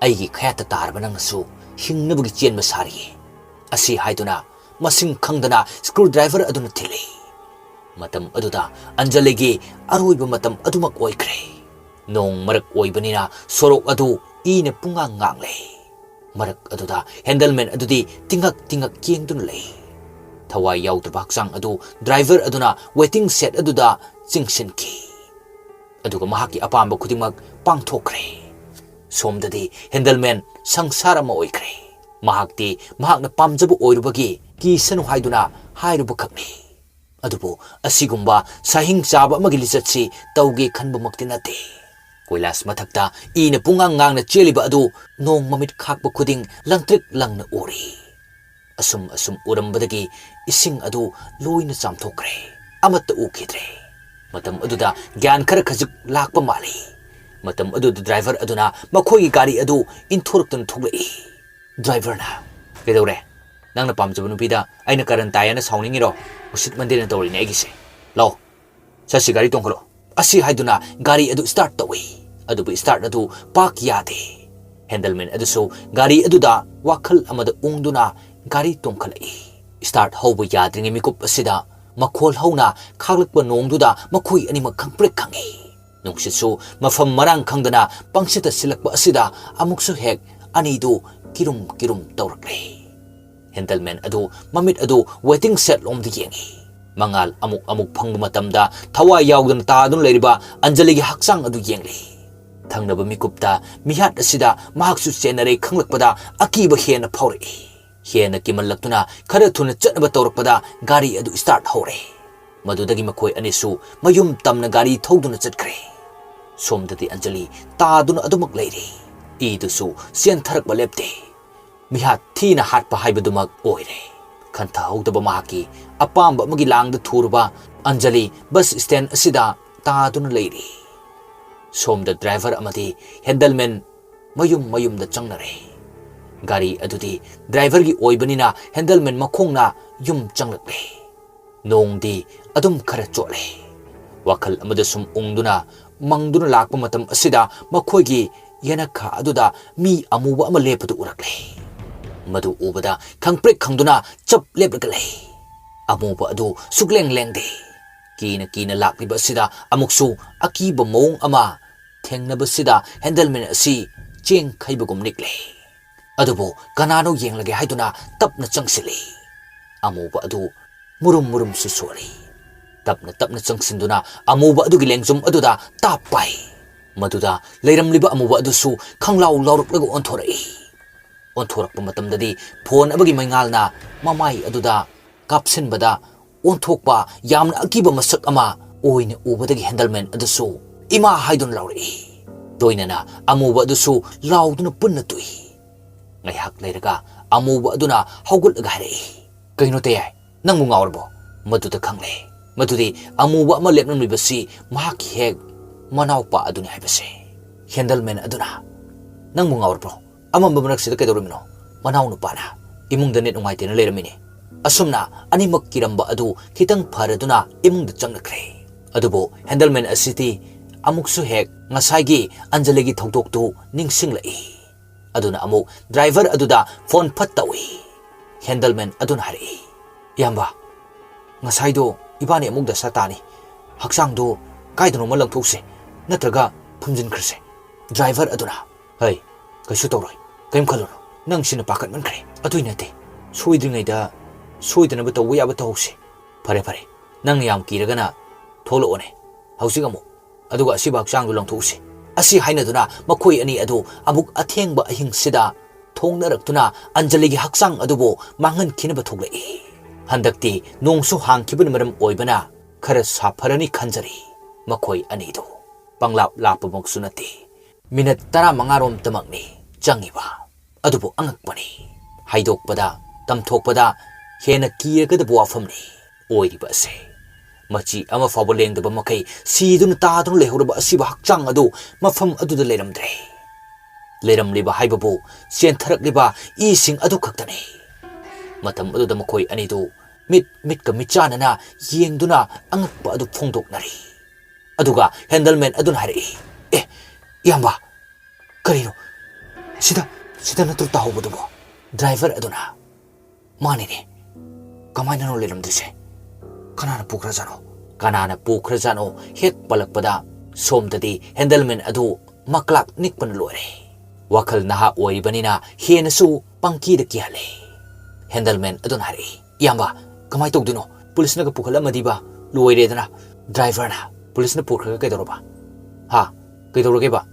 "ꯑꯩꯒꯤ ꯈꯌꯥꯠꯇ ꯇꯥꯔꯕ ꯅꯪꯅꯁꯨ ꯍꯤꯡꯅꯕꯒꯤ ꯆꯦꯟꯕ ꯁꯥꯔꯤꯌꯦ꯫" ꯑꯁꯤ ꯍꯥꯏꯗꯨꯅ ꯃꯁꯤꯡ ꯈꯪꯗꯅ ꯁ꯭ꯀ꯭ꯔꯨ ꯗ꯭ꯔꯥꯏꯚꯔ ꯑꯗꯨꯅ ꯊꯤꯜꯂꯤ꯫ ꯃꯇꯝ ꯑꯗꯨꯗ ꯑꯟꯖꯂꯤꯒꯤ ꯑꯔꯣꯏꯕ ꯃꯇꯝ ꯑꯗꯨꯃꯛ ꯑꯣꯏꯈ꯭ꯔꯦ꯫ ꯅꯣꯡ ꯃꯔꯛ ꯑꯣꯏꯕꯅꯤꯅ ꯁꯣꯔꯣꯛ ꯑꯗꯨ ꯏꯅ ꯄꯨꯡꯉꯥꯡ ꯉꯥꯡꯂꯦ꯫ ꯃꯔꯛ ꯑꯗꯨꯗ ꯍꯦꯟꯗꯜꯃꯦꯟ ꯑꯗꯨꯗꯤ ꯇꯤꯡꯉꯛ ꯇꯤꯡꯉꯛ ꯌꯦꯡꯗꯨꯅ ꯂꯩ꯫ ꯊꯋꯥꯏ ꯌꯥꯎꯗ꯭ꯔꯕ ꯍꯛꯆꯥꯡ ꯑꯗꯨ ꯗ꯭ꯔꯥꯏꯚꯔ ꯑꯗꯨꯅ ꯋꯦꯇꯤꯡ ꯁꯦꯠ ꯑꯗꯨꯗ ꯆꯤꯡꯁꯤꯟꯈꯤ꯫ ꯑꯗꯨꯒ ꯃꯍꯥꯛꯀꯤ ꯑꯄꯥꯝꯕ ꯈꯨꯗꯤꯡꯃꯛ ꯄꯥꯡꯊꯣꯛꯈ꯭ꯔꯦ꯫ ꯁꯣꯝꯗꯗꯤ ꯍꯦꯟꯗꯜꯃꯦꯟ ꯁꯪꯁꯥꯔ ꯑꯃ ꯑꯣꯏꯈ꯭ꯔꯦ꯫ ꯃꯍꯥꯛꯇꯤ ꯃꯍꯥꯛꯅ ꯄꯥꯝꯖꯕ ꯑꯣꯏꯔꯨꯕꯒꯤ ꯀꯤꯁꯅꯨ ꯍꯥꯏꯗꯨꯅ ꯍꯥꯏꯔꯨꯕꯈꯛꯅꯤ꯫ ꯑꯗꯨꯕꯨ ꯑꯁꯤꯒꯨꯝꯕ ꯁꯥꯍꯤꯡ ꯆꯥꯕ ꯑꯃꯒꯤ ꯂꯤꯆꯠꯁꯤ ꯇꯧꯒꯦ ꯈꯟꯕꯃꯛꯇꯤ ꯅꯠꯇꯦ꯫ ꯀꯣꯏꯂꯥꯁ ꯃꯊꯛꯇ ꯏꯅ ꯄꯨꯡꯉꯥꯡ ꯉꯥꯡꯅ ꯆꯦꯜꯂꯤꯕ ꯑꯗꯨ ꯅꯣꯡ ꯃꯃꯤꯠ ꯈꯥꯛꯄ ꯈꯨꯗꯤꯡ ꯂꯪꯇ꯭ꯔꯤꯛ ꯂꯪꯅ ꯎꯔꯤ꯫ ꯑꯁꯨꯝ ꯑꯁꯨꯝ ꯎꯔꯝꯕꯗꯒꯤ ꯏꯁꯤꯡ ꯑꯗꯨ ꯂꯣꯏꯅ ꯆꯥꯝꯊꯣꯛꯈ꯭ꯔꯦ꯫ ꯑꯃꯠꯇ ꯎꯈꯤꯗ꯭ꯔꯦ꯫ ꯃꯇꯝ ꯑꯗꯨꯗ ꯒ꯭ꯌꯥꯟ ꯈꯔ ꯈꯖꯤꯛ ꯂꯥꯛꯄ ꯃꯥꯜꯂꯤ꯫ ꯃꯇꯝ ꯑꯗꯨꯗ ꯗ꯭ꯔꯥꯏꯚꯔ ꯑꯗꯨꯅ ꯃꯈꯣꯏꯒꯤ ꯒꯥꯔꯤ ꯑꯗꯨ ꯏꯟꯊꯣꯔꯛꯇꯨꯅ ꯊꯣꯛꯂꯛꯏ꯫ ꯗ꯭ꯔꯥꯏꯚꯔꯅ, "ꯀꯩꯗꯧꯔꯦ? ꯅꯪꯅ ꯄꯥꯝꯖꯕ ꯅꯨꯄꯤꯗ ꯑꯩꯅ ꯀꯔꯟ ꯇꯥꯏ ꯍꯥꯏꯅ ꯁꯥꯎꯅꯤꯡꯉꯤꯔꯣ? ꯎꯁꯤꯠ ꯃꯟꯗꯦꯅ ꯇꯧꯔꯤꯅꯦ ꯑꯩꯒꯤꯁꯦ꯫ ꯂꯥꯛꯑꯣ, ꯆꯠꯁꯤ, ꯒꯥꯔꯤ ꯇꯣꯡꯈꯠꯂꯣ꯫ ꯑꯁꯤ" ꯍꯥꯏꯗꯨꯅ ꯒꯥꯔꯤ ꯑꯗꯨ ꯁ꯭ꯇꯥꯔꯠ ꯇꯧꯏ꯫ ꯑꯗꯨꯕꯨ ꯁ꯭ꯇꯥꯔꯠ ꯑꯗꯨ ꯄꯥꯛ ꯌꯥꯗꯦ꯫ ꯍꯦꯟꯗꯜꯃꯦꯟ ꯑꯗꯨꯁꯨ ꯒꯥꯔꯤ ꯑꯗꯨꯗ ꯋꯥꯈꯜ ꯑꯃꯗ ꯎꯪꯗꯨꯅ ꯒꯥꯔꯤ ꯇꯣꯡꯈꯠꯂꯛꯏ꯫ ꯁ꯭ꯇꯥꯔꯠ ꯍꯧꯕ ꯌꯥꯗ꯭ꯔꯤꯉꯩ ꯃꯤꯀꯨꯞ ꯑꯁꯤꯗ ꯃꯈꯣꯜ ꯍꯧꯅ ꯈꯥꯛꯂꯛꯄ ꯅꯣꯡꯗꯨꯗ ꯃꯈꯣꯏ ꯑꯅꯤꯃꯛ ꯈꯪꯄ꯭ꯔꯦꯛ ꯈꯪꯏ꯫ ꯅꯨꯡꯁꯤꯠꯁꯨ ꯃꯐꯝ ꯃꯔꯥꯡ ꯈꯪꯗꯅ ꯄꯪꯁꯤꯠꯇ ꯁꯤꯠꯂꯛꯄ ꯑꯁꯤꯗ ꯑꯃꯨꯛꯁꯨ ꯍꯦꯛ ꯑꯅꯤꯗꯨ ꯀꯤꯔꯨꯝ ꯀꯤꯔꯨꯝ ꯇꯧꯔꯛꯂꯦ꯫ ꯍꯦꯟꯗꯜꯃꯦꯟ ꯑꯗꯨ ꯃꯃꯤꯠ ꯑꯗꯨ ꯋꯦꯇꯤꯡ ꯁꯦꯠ ꯂꯣꯝꯗ ꯌꯦꯡꯏ꯫ ꯃꯉꯥꯜ ꯑꯃꯨꯛ ꯑꯃꯨꯛ ꯐꯪꯕ ꯃꯇꯝꯗ ꯊꯋꯥꯏ ꯌꯥꯎꯗꯅ ꯇꯥꯗꯨꯅ ꯂꯩꯔꯤꯕ ꯑꯟꯖꯂꯤꯒꯤ ꯍꯛꯆꯥꯡ ꯑꯗꯨ ꯌꯦꯡꯂꯤ꯫ ꯊꯪꯅꯕ ꯃꯤꯀꯨꯞꯇ ꯃꯤꯍꯥꯠ ꯑꯁꯤꯗ ꯃꯍꯥꯛꯁꯨ ꯆꯦꯟꯅꯔꯦ ꯈꯪꯂꯛꯄꯗ ꯑꯀꯤꯕ ꯍꯦꯟꯅ ꯐꯥꯎꯔꯛꯏ꯫ ꯍꯦꯟꯅ ꯀꯤꯃꯜꯂꯛꯇꯨꯅ ꯈꯔ ꯊꯨꯅ ꯆꯠꯅꯕ ꯇꯧꯔꯛꯄꯗ ꯒꯥꯔꯤ ꯑꯗꯨ ꯁ꯭ꯇꯥꯔꯠ ꯍꯧꯔꯦ꯫ ꯃꯗꯨꯗꯒꯤ ꯃꯈꯣꯏ ꯑꯅꯤꯁꯨ ꯃꯌꯨꯝ ꯇꯝꯅ ꯒꯥꯔꯤ ꯊꯧꯗꯨꯅ ꯆꯠꯈ꯭ꯔꯦ꯫ ꯁꯣꯝꯗꯗꯤ ꯑꯟꯖꯂꯤ ꯇꯥꯗꯨꯅ ꯑꯗꯨꯃꯛ ꯂꯩꯔꯤ꯫ ꯏꯗꯨꯁꯨ ꯆꯦꯟꯊꯔꯛꯄ ꯂꯦꯞꯇꯦ꯫ ꯃꯤꯍꯥꯠ ꯊꯤꯅ ꯍꯥꯠꯄ ꯍꯥꯏꯕꯗꯨꯃꯛ ꯑꯣꯏꯔꯦ꯫ ꯈꯟꯊꯍꯧꯗꯕ ꯃꯍꯥꯛꯀꯤ ꯑꯄꯥꯝꯕ ꯑꯃꯒꯤ ꯂꯥꯡꯗ ꯊꯨꯔꯕ ꯑꯟꯖꯂꯤ ꯕꯁ ꯁ꯭ꯇꯦꯟ ꯑꯁꯤꯗ ꯇꯥꯗꯨꯅ ꯂꯩꯔꯤ꯫ ꯁꯣꯝꯗ ꯗ꯭ꯔꯥꯏꯚꯔ ꯑꯃꯗꯤ ꯍꯦꯟꯗꯜꯃꯦꯟ ꯃꯌꯨꯝ ꯃꯌꯨꯝꯗ ꯆꯪꯅꯔꯦ꯫ ꯒꯥꯔꯤ ꯑꯗꯨꯗꯤ ꯗ꯭ꯔꯥꯏꯚꯔꯒꯤ ꯑꯣꯏꯕꯅꯤꯅ ꯍꯦꯟꯗꯜꯃꯦꯟ ꯃꯈꯣꯡꯅ ꯌꯨꯝ ꯆꯪꯂꯛꯂꯦ꯫ ꯅꯣꯡꯗꯤ ꯑꯗꯨꯝ ꯈꯔ ꯆꯣꯠꯂꯦ꯫ ꯋꯥꯈꯜ ꯑꯃꯗ ꯁꯨꯝ ꯎꯪꯗꯨꯅ ꯃꯪꯗꯨꯅ ꯂꯥꯛꯄ ꯃꯇꯝ ꯑꯁꯤꯗ ꯃꯈꯣꯏꯒꯤ ꯌꯦꯅꯈꯥ ꯑꯗꯨꯗ ꯃꯤ ꯑꯃꯨꯕ ꯑꯃ ꯂꯦꯞꯄꯗꯨ ꯎꯔꯛꯂꯦ꯫ ꯃꯗꯨ ꯎꯕꯗ ꯈꯪꯄ꯭ꯔꯦꯛ ꯈꯪꯗꯨꯅ ꯆꯞ ꯂꯦꯞꯂꯒ ꯂꯩ꯫ ꯑꯃꯨꯕ ꯑꯗꯨ ꯁꯨꯛꯂꯦꯡ ꯂꯦꯡꯗꯦ꯫ ꯀꯤꯅ ꯀꯤꯅ ꯂꯥꯛꯂꯤꯕ ꯑꯁꯤꯗ ꯑꯃꯨꯛꯁꯨ ꯑꯀꯤꯕ ꯃꯑꯣꯡ ꯑꯃ ꯊꯦꯡꯅꯕꯁꯤꯗ ꯍꯦꯟꯗꯜꯃꯦꯟ ꯑꯁꯤ ꯆꯦꯡ ꯈꯩꯕꯒꯨꯝ ꯅꯤꯛꯂꯦ꯫ ꯑꯗꯨꯕꯨ ꯀꯅꯥꯅꯣ ꯌꯦꯡꯂꯒꯦ ꯍꯥꯏꯗꯨꯅ ꯇꯞꯅ ꯆꯪꯁꯤꯜꯂꯤ꯫ ꯑꯃꯨꯕ ꯑꯗꯨ ꯃꯨꯔꯨꯝ ꯃꯨꯔꯨꯝꯁꯨ ꯁꯣꯜꯂꯤ꯫ ꯇꯞꯅ ꯇꯞꯅ ꯆꯪꯁꯤꯟꯗꯨꯅ ꯑꯃꯨꯕ ꯑꯗꯨꯒꯤ ꯂꯦꯡꯖꯨꯝ ꯑꯗꯨꯗ ꯇꯥꯞ ꯄꯥꯏ꯫ ꯃꯗꯨꯗ ꯂꯩꯔꯝꯂꯤꯕ ꯑꯃꯨꯕ ꯑꯗꯨꯁꯨ ꯈꯪꯂꯥꯎ ꯂꯥꯎꯔꯛꯂꯒ ꯑꯣꯟꯊꯣꯔꯛꯏ꯫ ꯑꯣꯟꯊꯣꯔꯛꯄ ꯃꯇꯝꯗꯗꯤ ꯐꯣꯟ ꯑꯃꯒꯤ ꯃꯩꯉꯥꯜꯅ ꯃꯃꯥꯏ ꯑꯗꯨꯗ ꯀꯥꯞꯁꯤꯟꯕꯗ ꯑꯣꯟꯊꯣꯛꯄ ꯌꯥꯝꯅ ꯑꯀꯤꯕ ꯃꯁꯛ ꯑꯃ ꯑꯣꯏꯅ ꯎꯕꯗꯒꯤ ꯍꯦꯟꯗꯜꯃꯦꯟ ꯑꯗꯨꯁꯨ "ꯏꯃꯥ!" ꯍꯥꯏꯗꯨꯅ ꯂꯥꯎꯔꯛꯏ꯫ ꯂꯣꯏꯅꯅ ꯑꯃꯨꯕ ꯑꯗꯨꯁꯨ ꯂꯥꯎꯗꯨꯅ ꯄꯨꯟꯅ ꯇꯨꯏ꯫ ꯉꯥꯏꯍꯥꯛ ꯂꯩꯔꯒ ꯑꯃꯨꯕ ꯑꯗꯨꯅ ꯍꯧꯒꯠꯂꯒ ꯍꯥꯏꯔꯛꯏ, "ꯀꯩꯅꯣ ꯇꯌꯥꯏ, ꯅꯪꯕꯨ ꯉꯥꯎꯔꯕꯣ?" ꯃꯗꯨꯗ ꯈꯪꯂꯦ ꯃꯗꯨꯗꯤ ꯑꯃꯨꯕ ꯑꯃ ꯂꯦꯞꯂꯝꯂꯤꯕꯁꯤ ꯃꯍꯥꯛꯀꯤ ꯍꯦꯛ ꯃꯅꯥꯎꯄꯥ ꯑꯗꯨꯅꯤ ꯍꯥꯏꯕꯁꯦ꯫ ꯍꯦꯟꯗꯜꯃꯦꯟ ꯑꯗꯨꯅ, "ꯅꯪꯕꯨ ꯉꯥꯎꯔꯕ꯭ꯔꯣ? ꯑꯃꯝꯕ ꯃꯔꯛꯁꯤꯗ ꯀꯩꯗꯧꯔꯝꯃꯤꯅꯣ?" "ꯃꯅꯥꯎ ꯅꯨꯄꯥꯅ ꯏꯃꯨꯡꯗ ꯅꯦꯠ ꯅꯨꯡꯉꯥꯏꯇꯦꯅ ꯂꯩꯔꯝꯃꯤꯅꯦ꯫" ꯑꯁꯨꯝꯅ ꯑꯅꯤꯃꯛ ꯀꯤꯔꯝꯕ ꯑꯗꯨ ꯈꯤꯇꯪ ꯐꯔꯗꯨꯅ ꯏꯃꯨꯡꯗ ꯆꯪꯅꯈ꯭ꯔꯦ꯫ ꯑꯗꯨꯕꯨ ꯍꯦꯟꯗꯜꯃꯦꯟ ꯑꯁꯤꯗꯤ ꯑꯃꯨꯛꯁꯨ ꯍꯦꯛ ꯉꯁꯥꯏꯒꯤ ꯑꯟꯖꯂꯤꯒꯤ ꯊꯧꯗꯣꯛꯇꯨ ꯅꯤꯡꯁꯤꯡꯂꯛꯏ꯫ ꯑꯗꯨꯅ ꯑꯃꯨꯛ ꯗ꯭ꯔꯥꯏꯚꯔ ꯑꯗꯨꯗ ꯐꯣꯟ ꯐꯠ ꯇꯧꯏ꯫ ꯍꯦꯟꯗꯜꯃꯦꯟ ꯑꯗꯨꯅ ꯍꯥꯏꯔꯛꯏ, "ꯏꯌꯥꯝꯕ, ꯉꯁꯥꯏꯗꯣ ꯏꯕꯥꯅꯤ ꯑꯃꯨꯛ ꯗꯁꯥ ꯇꯥꯅꯤ꯫ ꯍꯛꯆꯥꯡꯗꯣ ꯀꯥꯏꯗꯅꯣꯃ ꯂꯪꯊꯣꯛꯁꯦ, ꯅꯠꯇ꯭ꯔꯒ ꯐꯨꯝꯖꯤꯟꯈ꯭ꯔꯁꯦ꯫" ꯗ꯭ꯔꯥꯏꯚꯔ ꯑꯗꯨꯅ, "ꯍꯩ, ꯀꯩꯁꯨ ꯇꯧꯔꯣꯏ, ꯀꯔꯤꯝ ꯈꯜꯂꯨꯅꯨ꯫ ꯅꯪ ꯁꯤꯅ ꯄꯥꯈꯠꯃꯟꯈ꯭ꯔꯦ꯫ ꯑꯗꯨꯏ ꯅꯠꯇꯦ, ꯁꯣꯏꯗ꯭ꯔꯤꯉꯩꯗ ꯁꯣꯏꯗꯅꯕ ꯇꯧꯕ ꯌꯥꯕ ꯇꯧꯍꯧꯁꯦ꯫ ꯐꯔꯦ, ꯐꯔꯦ, ꯅꯪꯅ ꯌꯥꯝ ꯀꯤꯔꯒꯅ ꯊꯣꯛꯂꯛꯑꯣꯅꯦ ꯍꯧꯖꯤꯛ ꯑꯃꯨꯛ, ꯑꯗꯨꯒ ꯑꯁꯤꯕ ꯍꯛꯆꯥꯡꯗꯨ ꯂꯪꯊꯣꯛꯎꯁꯤ꯫" ꯑꯁꯤ ꯍꯥꯏꯅꯗꯨꯅ ꯃꯈꯣꯏ ꯑꯅꯤ ꯑꯗꯨ ꯑꯃꯨꯛ ꯑꯊꯦꯡꯕ ꯑꯍꯤꯡꯁꯤꯗ ꯊꯣꯡꯅꯔꯛꯇꯨꯅ ꯑꯟꯖꯂꯤꯒꯤ ꯍꯛꯆꯥꯡ ꯑꯗꯨꯕꯨ ꯃꯥꯡꯍꯟꯈꯤꯅꯕ ꯊꯣꯛꯂꯛꯏ꯫ ꯍꯟꯗꯛꯇꯤ ꯅꯣꯡꯁꯨ ꯍꯥꯡꯈꯤꯕꯅ ꯃꯔꯝ ꯑꯣꯏꯕꯅ ꯈꯔ ꯁꯥꯐꯔꯅꯤ ꯈꯟꯖꯔꯤ ꯃꯈꯣꯏ ꯑꯅꯤꯗꯨ꯫ ꯄꯪꯂꯥꯞ ꯂꯥꯞꯄꯃꯛꯁꯨ ꯅꯠꯇꯦ, ꯃꯤꯅꯠ ꯇꯔꯥꯃꯉꯥ ꯔꯣꯝꯇꯃꯛꯅꯤ ꯆꯪꯉꯤꯕ꯫ ꯑꯗꯨꯕꯨ ꯑꯉꯛꯄꯅꯤ, ꯍꯥꯏꯗꯣꯛꯄꯗ, ꯇꯝꯊꯣꯛꯄꯗ ꯍꯦꯟꯅ ꯀꯤꯔꯒꯗꯕ ꯋꯥꯐꯝꯅꯤ ꯑꯣꯏꯔꯤꯕ ꯑꯁꯦ꯫ ꯃꯆꯤ ꯑꯃ ꯐꯥꯎꯕ ꯂꯦꯡꯗꯕ ꯃꯈꯩ ꯁꯤꯗꯨꯅ ꯇꯥꯗꯨꯅ ꯂꯩꯍꯧꯔꯕ ꯑꯁꯤꯕ ꯍꯛꯆꯥꯡ ꯑꯗꯨ ꯃꯐꯝ ꯑꯗꯨꯗ ꯂꯩꯔꯝꯗ꯭ꯔꯦ꯫ ꯂꯩꯔꯝꯂꯤꯕ ꯍꯥꯏꯕꯕꯨ ꯆꯦꯟꯊꯔꯛꯂꯤꯕ ꯏꯁꯤꯡ ꯑꯗꯨ ꯈꯛꯇꯅꯤ꯫ ꯃꯇꯝ ꯑꯗꯨꯗ ꯃꯈꯣꯏ ꯑꯅꯤꯗꯨ ꯃꯤꯠ ꯃꯤꯠꯀ ꯃꯤꯠꯆꯥꯟꯅꯅ ꯌꯦꯡꯗꯨꯅ ꯑꯉꯛꯄ ꯑꯗꯨ ꯐꯣꯡꯗꯣꯛꯅꯔꯤ꯫ ꯑꯗꯨꯒ ꯍꯦꯟꯗꯜꯃꯦꯟ ꯑꯗꯨꯅ ꯍꯥꯏꯔꯛꯏ, "ꯑꯦ, ꯏꯌꯥꯝꯕ, ꯀꯔꯤꯅꯣ? ꯁꯤꯗ, ꯁꯤꯗ ꯅꯠꯇ꯭ꯔꯣ ꯇꯥꯍꯧꯕꯗꯨꯕꯣ?" ꯗ꯭ꯔꯥꯏꯚꯔ ꯑꯗꯨꯅ, "ꯃꯥꯅꯤꯅꯦ, ꯀꯃꯥꯏꯅꯅꯣ ꯂꯩꯔꯝꯗ꯭ꯔꯤꯁꯦ? ꯀꯅꯥꯅ ꯄꯨꯈ꯭ꯔꯖꯥꯠꯅꯣ?" ꯀꯅꯥꯅ ꯄꯨꯈ꯭ꯔꯖꯥꯠꯅꯣ ꯍꯦꯛ ꯄꯜꯂꯛꯄꯗ ꯁꯣꯝꯗꯗꯤ ꯍꯦꯟꯗꯜꯃꯦꯟ ꯑꯗꯨ ꯃꯀ꯭ꯂꯥꯛ ꯅꯤꯛꯄꯅ ꯂꯣꯏꯔꯦ꯫ ꯋꯥꯈꯜ ꯅꯍꯥ ꯑꯣꯏꯔꯤꯕꯅꯤꯅ ꯍꯦꯟꯅꯁꯨ ꯄꯪꯀꯤꯗ ꯀꯤꯍꯜꯂꯦ꯫ ꯍꯦꯟꯗꯜꯃꯦꯟ ꯑꯗꯨꯅ ꯍꯥꯏꯔꯛꯏ, "ꯏꯌꯥꯝꯕ, ꯀꯃꯥꯏꯅ ꯇꯧꯗꯣꯏꯅꯣ? ꯄꯨꯂꯤꯁꯅꯒ ꯄꯨꯈꯠꯂꯝꯃꯗꯤꯕ ꯂꯣꯏꯔꯦꯗꯅ꯫ ꯗ꯭ꯔꯥꯏꯚꯔꯅ ꯄꯨꯂꯤꯁꯅ ꯄꯨꯈ꯭ꯔꯒ ꯀꯩꯗꯧꯔꯕ? ꯍꯥ? ꯀꯩꯗꯧꯔꯒꯦꯕ?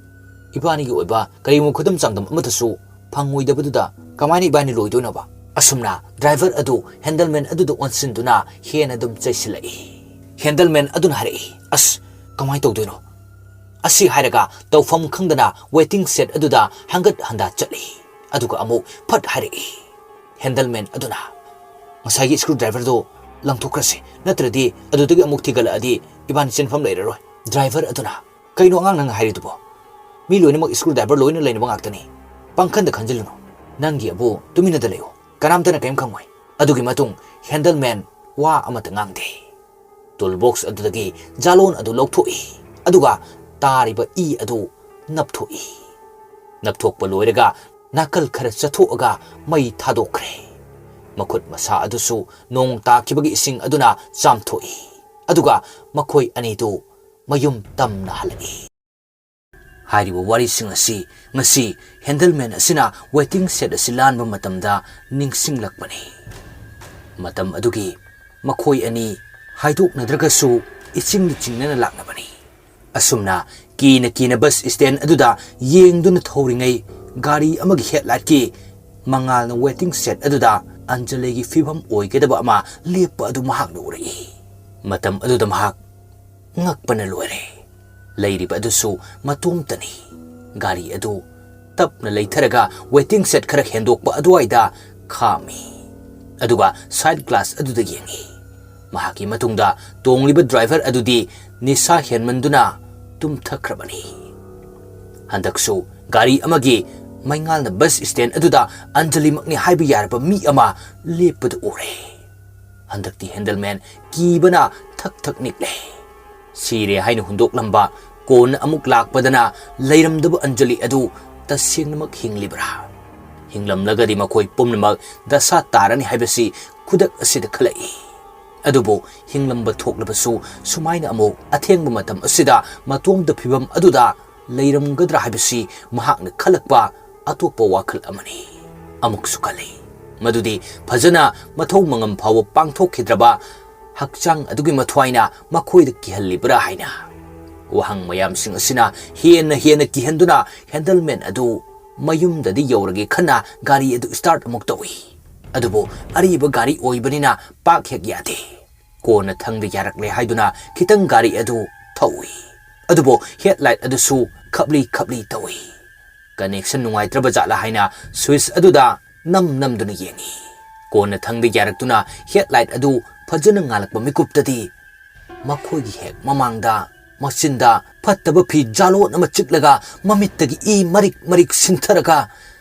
ꯏꯕꯥꯅꯤꯒꯤ ꯑꯣꯏꯕ ꯀꯔꯤꯒꯨꯝꯕ ꯈꯨꯗꯝ ꯆꯥꯡꯗꯝ ꯑꯃꯠꯇꯁꯨ ꯐꯪꯉꯣꯏꯗꯕꯗꯨꯗ ꯀꯃꯥꯏꯅ ꯏꯕꯥꯅꯤ ꯂꯣꯏꯗꯣꯏꯅꯣꯕ?" ꯑꯁꯨꯝꯅ ꯗ꯭ꯔꯥꯏꯚꯔ ꯑꯗꯨ ꯍꯦꯟꯗꯜꯃꯦꯟ ꯑꯗꯨꯗ ꯑꯣꯟꯁꯤꯟꯗꯨꯅ ꯍꯦꯟꯅ ꯑꯗꯨꯝ ꯆꯩꯁꯤꯜꯂꯛꯏ꯫ ꯍꯦꯟꯗꯜꯃꯦꯟ ꯑꯗꯨꯅ ꯍꯥꯏꯔꯛꯏ, "ꯑꯁ, ꯀꯃꯥꯏꯅ ꯇꯧꯗꯣꯏꯅꯣ?" ꯑꯁꯤ ꯍꯥꯏꯔꯒ ꯇꯧꯐꯝ ꯈꯪꯗꯅ ꯋꯦꯇꯤꯡ ꯁꯦꯠ ꯑꯗꯨꯗ ꯍꯪꯒꯠ ꯍꯟꯗꯥ ꯆꯠꯂꯤ꯫ ꯑꯗꯨꯒ ꯑꯃꯨꯛ ꯐꯠ ꯍꯥꯏꯔꯛꯏ꯫ ꯍꯦꯟꯗꯜꯃꯦꯟ ꯑꯗꯨꯅ, "ꯉꯁꯥꯏꯒꯤ ꯁ꯭ꯀ꯭ꯔꯨ ꯗ꯭ꯔꯥꯏꯚꯔꯗꯣ ꯂꯪꯊꯣꯛꯈ꯭ꯔꯁꯤ, ꯅꯠꯇ꯭ꯔꯗꯤ ꯑꯗꯨꯗꯒꯤ ꯑꯃꯨꯛ ꯊꯤꯒꯠꯂꯛꯑꯗꯤ ꯏꯕꯥꯅꯤ ꯆꯦꯟꯐꯝ ꯂꯩꯔꯔꯣꯏ꯫" ꯗ꯭ꯔꯥꯏꯚꯔ ꯑꯗꯨꯅ, "ꯀꯩꯅꯣ ꯑꯉꯥꯡ ꯅꯪꯅ ꯍꯥꯏꯔꯤꯗꯨꯕꯣ? ꯃꯤ ꯂꯣꯏꯅꯃꯛ ꯁ꯭ꯀ꯭ꯔꯨ ꯗ꯭ꯔꯥꯏꯚꯔ ꯂꯣꯏꯅ ꯂꯩꯅꯕ ꯉꯥꯛꯇꯅꯤ꯫ ꯄꯪꯈꯟꯗ ꯈꯟꯖꯤꯜꯂꯨꯅꯨ꯫ ꯅꯪꯒꯤ ꯑꯕꯨ ꯇꯨꯃꯤꯟꯅꯗ ꯂꯩꯌꯨ꯫ ꯀꯅꯥꯝꯇꯅ ꯀꯔꯤꯝ ꯈꯪꯉꯣꯏ꯫ ꯑꯗꯨꯒꯤ ꯃꯇꯨꯡ ꯍꯦꯟꯗꯜꯃꯦꯟ ꯋꯥ ꯑꯃꯠꯇ ꯉꯥꯡꯗꯦ꯫ ꯇꯨꯜ ꯕꯣꯛꯁ ꯑꯗꯨꯗꯒꯤ ꯖꯥꯂꯣꯟ ꯑꯗꯨ ꯂꯧꯊꯣꯛꯏ, ꯑꯗꯨꯒ ꯇꯥꯔꯤꯕ ꯏ ꯑꯗꯨ ꯅꯞꯊꯣꯛꯏ꯫ ꯅꯞꯊꯣꯛꯄ ꯂꯣꯏꯔꯒ ꯅꯥꯀꯜ ꯈꯔ ꯆꯠꯊꯣꯛꯑꯒ ꯃꯩ ꯊꯥꯗꯣꯛꯈ꯭ꯔꯦ꯫ ꯃꯈꯨꯠ ꯃꯁꯥ ꯑꯗꯨꯁꯨ ꯅꯣꯡ ꯇꯥꯈꯤꯕꯒꯤ ꯏꯁꯤꯡ ꯑꯗꯨꯅ ꯆꯥꯝꯊꯣꯛꯏ, ꯑꯗꯨꯒ ꯃꯈꯣꯏ ꯑꯅꯤꯗꯨ ꯃꯌꯨꯝ ꯇꯝꯅ ꯍꯜꯂꯛꯏ꯫ ꯍꯥꯏꯔꯤꯕ ꯋꯥꯔꯤꯁꯤꯡ ꯑꯁꯤ ꯉꯁꯤ ꯍꯦꯟꯗꯜꯃꯦꯟ ꯑꯁꯤꯅ ꯋꯦꯇꯤꯡ ꯁꯦꯠ ꯑꯁꯤ ꯂꯥꯟꯕ ꯃꯇꯝꯗ ꯅꯤꯡꯁꯤꯡꯂꯛꯄꯅꯤ꯫ ꯃꯇꯝ ꯑꯗꯨꯒꯤ ꯃꯈꯣꯏ ꯑꯅꯤ ꯍꯥꯏꯗꯣꯛꯅꯗ꯭ꯔꯒꯁꯨ ꯏꯆꯤꯡꯗ ꯆꯤꯡꯅꯅ ꯂꯥꯛꯅꯕꯅꯤ꯫ ꯑꯁꯨꯝꯅ ꯀꯤꯅ ꯀꯤꯅ ꯕꯁ ꯁ꯭ꯇꯦꯟ ꯑꯗꯨꯗ ꯌꯦꯡꯗꯨꯅ ꯊꯧꯔꯤꯉꯩ, ꯒꯥꯔꯤ ꯑꯃꯒꯤ ꯍꯦꯗꯂꯥꯏꯠꯀꯤ ꯃꯉꯥꯜꯅ ꯋꯦꯇꯤꯡ ꯁꯦꯠ ꯑꯗꯨꯗ ꯑꯟꯖꯂꯤꯒꯤ ꯐꯤꯕꯝ ꯑꯣꯏꯒꯗꯕ ꯑꯃ ꯂꯦꯞꯄ ꯑꯗꯨ ꯃꯍꯥꯛꯅ ꯎꯔꯛꯏ꯫ ꯃꯇꯝ ꯑꯗꯨꯗ ꯃꯍꯥꯛ ꯉꯛꯄꯅ ꯂꯣꯏꯔꯦ꯫ ꯂꯩꯔꯤꯕ ꯑꯗꯨꯁꯨ ꯃꯇꯣꯝꯇꯅꯤ꯫ ꯒꯥꯔꯤ ꯑꯗꯨ ꯇꯞꯅ ꯂꯩꯊꯔꯒ ꯋꯦꯇꯤꯡ ꯁꯦꯠ ꯈꯔ ꯍꯦꯟꯗꯣꯛꯄ ꯑꯗꯨꯋꯥꯏꯗ ꯈꯥꯝꯃꯤ꯫ ꯑꯗꯨꯒ ꯁꯥꯏꯗ ꯒ꯭ꯂꯥꯁ ꯑꯗꯨꯗ ꯌꯦꯡꯉꯤ꯫ ꯃꯍꯥꯛꯀꯤ ꯃꯇꯨꯡꯗ ꯇꯣꯡꯂꯤꯕ ꯗ꯭ꯔꯥꯏꯚꯔ ꯑꯗꯨꯗꯤ ꯅꯤꯁꯥ ꯍꯦꯟꯃꯟꯗꯨꯅ ꯇꯨꯝꯊꯈ꯭ꯔꯕꯅꯤ꯫ ꯍꯟꯗꯛꯁꯨ ꯒꯥꯔꯤ ꯑꯃꯒꯤ ꯃꯩꯉꯥꯜꯅ ꯕꯁ ꯁ꯭ꯇꯦꯟ ꯑꯗꯨꯗ ꯑꯟꯖꯂꯤꯃꯛꯅꯤ ꯍꯥꯏꯕ ꯌꯥꯔꯕ ꯃꯤ ꯑꯃ ꯂꯦꯞꯄꯗꯨ ꯎꯔꯦ꯫ ꯍꯟꯗꯛꯇꯤ ꯍꯦꯟꯗꯜꯃꯦꯟ ꯀꯤꯕꯅ ꯊꯛ ꯊꯛ ꯅꯤꯛꯂꯦ꯫ ꯁꯤꯔꯦ ꯍꯥꯏꯅ ꯍꯨꯟꯗꯣꯛꯂꯝꯕ, ꯀꯣꯟꯅ ꯑꯃꯨꯛ ꯂꯥꯛꯄꯗꯅ ꯂꯩꯔꯝꯗꯕ ꯑꯟꯖꯂꯤ ꯑꯗꯨ ꯇꯁꯦꯡꯅꯃꯛ ꯍꯤꯡꯂꯤꯕ꯭ꯔꯥ? ꯍꯤꯡꯂꯝꯂꯒꯗꯤ ꯃꯈꯣꯏ ꯄꯨꯝꯅꯃꯛ ꯗꯁꯥ ꯇꯥꯔꯅꯤ ꯍꯥꯏꯕꯁꯤ ꯈꯨꯗꯛ ꯑꯁꯤꯗ ꯈꯜꯂꯛꯏ꯫ ꯑꯗꯨꯕꯨ ꯍꯤꯡꯂꯝꯕ ꯊꯣꯛꯂꯕꯁꯨ ꯁꯨꯃꯥꯏꯅ ꯑꯃꯨꯛ ꯑꯊꯦꯡꯕ ꯃꯇꯝ ꯑꯁꯤꯗ ꯃꯇꯣꯝꯇ ꯐꯤꯕꯝ ꯑꯗꯨꯗ ꯂꯩꯔꯝꯒꯗ꯭ꯔꯥ ꯍꯥꯏꯕꯁꯤ ꯃꯍꯥꯛꯅ ꯈꯜꯂꯛꯄ ꯑꯇꯣꯞꯄ ꯋꯥꯈꯜ ꯑꯃꯅꯤ꯫ ꯑꯃꯨꯛꯁꯨ ꯈꯜꯂꯤ, ꯃꯗꯨꯗꯤ ꯐꯖꯅ ꯃꯊꯧ ꯃꯉꯝ ꯐꯥꯎꯕ ꯄꯥꯡꯊꯣꯛꯈꯤꯗ꯭ꯔꯕ ꯍꯛꯆꯥꯡ ꯑꯗꯨꯒꯤ ꯃꯊ꯭ꯋꯥꯏꯅ ꯃꯈꯣꯏꯗ ꯀꯤꯍꯜꯂꯤꯕ꯭ꯔꯥ ꯍꯥꯏꯅ꯫ ꯋꯥꯍꯪ ꯃꯌꯥꯝꯁꯤꯡ ꯑꯁꯤꯅ ꯍꯦꯟꯅ ꯍꯦꯟꯅ ꯀꯤꯍꯟꯗꯨꯅ ꯍꯦꯟꯗꯜꯃꯦꯟ ꯑꯗꯨ ꯃꯌꯨꯝꯗꯗꯤ ꯌꯧꯔꯒꯦ ꯈꯟꯅ ꯒꯥꯔꯤ ꯑꯗꯨ ꯁ꯭ꯇꯥꯔꯠ ꯑꯃꯨꯛ ꯇꯧꯏ꯫ ꯑꯗꯨꯕꯨ ꯑꯔꯤꯕ ꯒꯥꯔꯤ ꯑꯣꯏꯕꯅꯤꯅ ꯄꯥꯛ ꯍꯦꯛ ꯌꯥꯗꯦ꯫ ꯀꯣꯟꯅ ꯊꯪꯗ ꯌꯥꯔꯛꯂꯦ ꯍꯥꯏꯗꯨꯅ ꯈꯤꯇꯪ ꯒꯥꯔꯤ ꯑꯗꯨ ꯊꯧꯏ꯫ ꯑꯗꯨꯕꯨ ꯍꯦꯗꯂꯥꯏꯠ ꯑꯗꯨꯁꯨ ꯈꯞꯂꯤ ꯈꯞꯂꯤ ꯇꯧꯏ꯫ ꯀꯅꯦꯛꯁꯟ ꯅꯨꯡꯉꯥꯏꯇ꯭ꯔꯕ ꯖꯥꯠꯂꯥ ꯍꯥꯏꯅ ꯁ꯭ꯋꯤꯆ ꯑꯗꯨꯗ ꯅꯝ ꯅꯝꯗꯨꯅ ꯌꯦꯡꯏ꯫ ꯀꯣꯟꯅ ꯊꯪꯗ ꯌꯥꯔꯛꯇꯨꯅ ꯍꯦꯗꯂꯥꯏꯠ ꯑꯗꯨ ꯐꯖꯅ ꯉꯥꯜꯂꯛꯄ ꯃꯤꯀꯨꯞꯇꯗꯤ ꯃꯈꯣꯏꯒꯤ ꯍꯦꯛ ꯃꯃꯥꯡꯗ ꯃꯆꯤꯟꯗ ꯐꯠꯇꯕ ꯐꯤ ꯖꯥꯂꯣꯟ ꯑꯃ ꯆꯤꯛꯂꯒ ꯃꯃꯤꯠꯇꯒꯤ ꯏ ꯃꯔꯤꯛ ꯃꯔꯤꯛ ꯁꯤꯟꯊꯔꯒ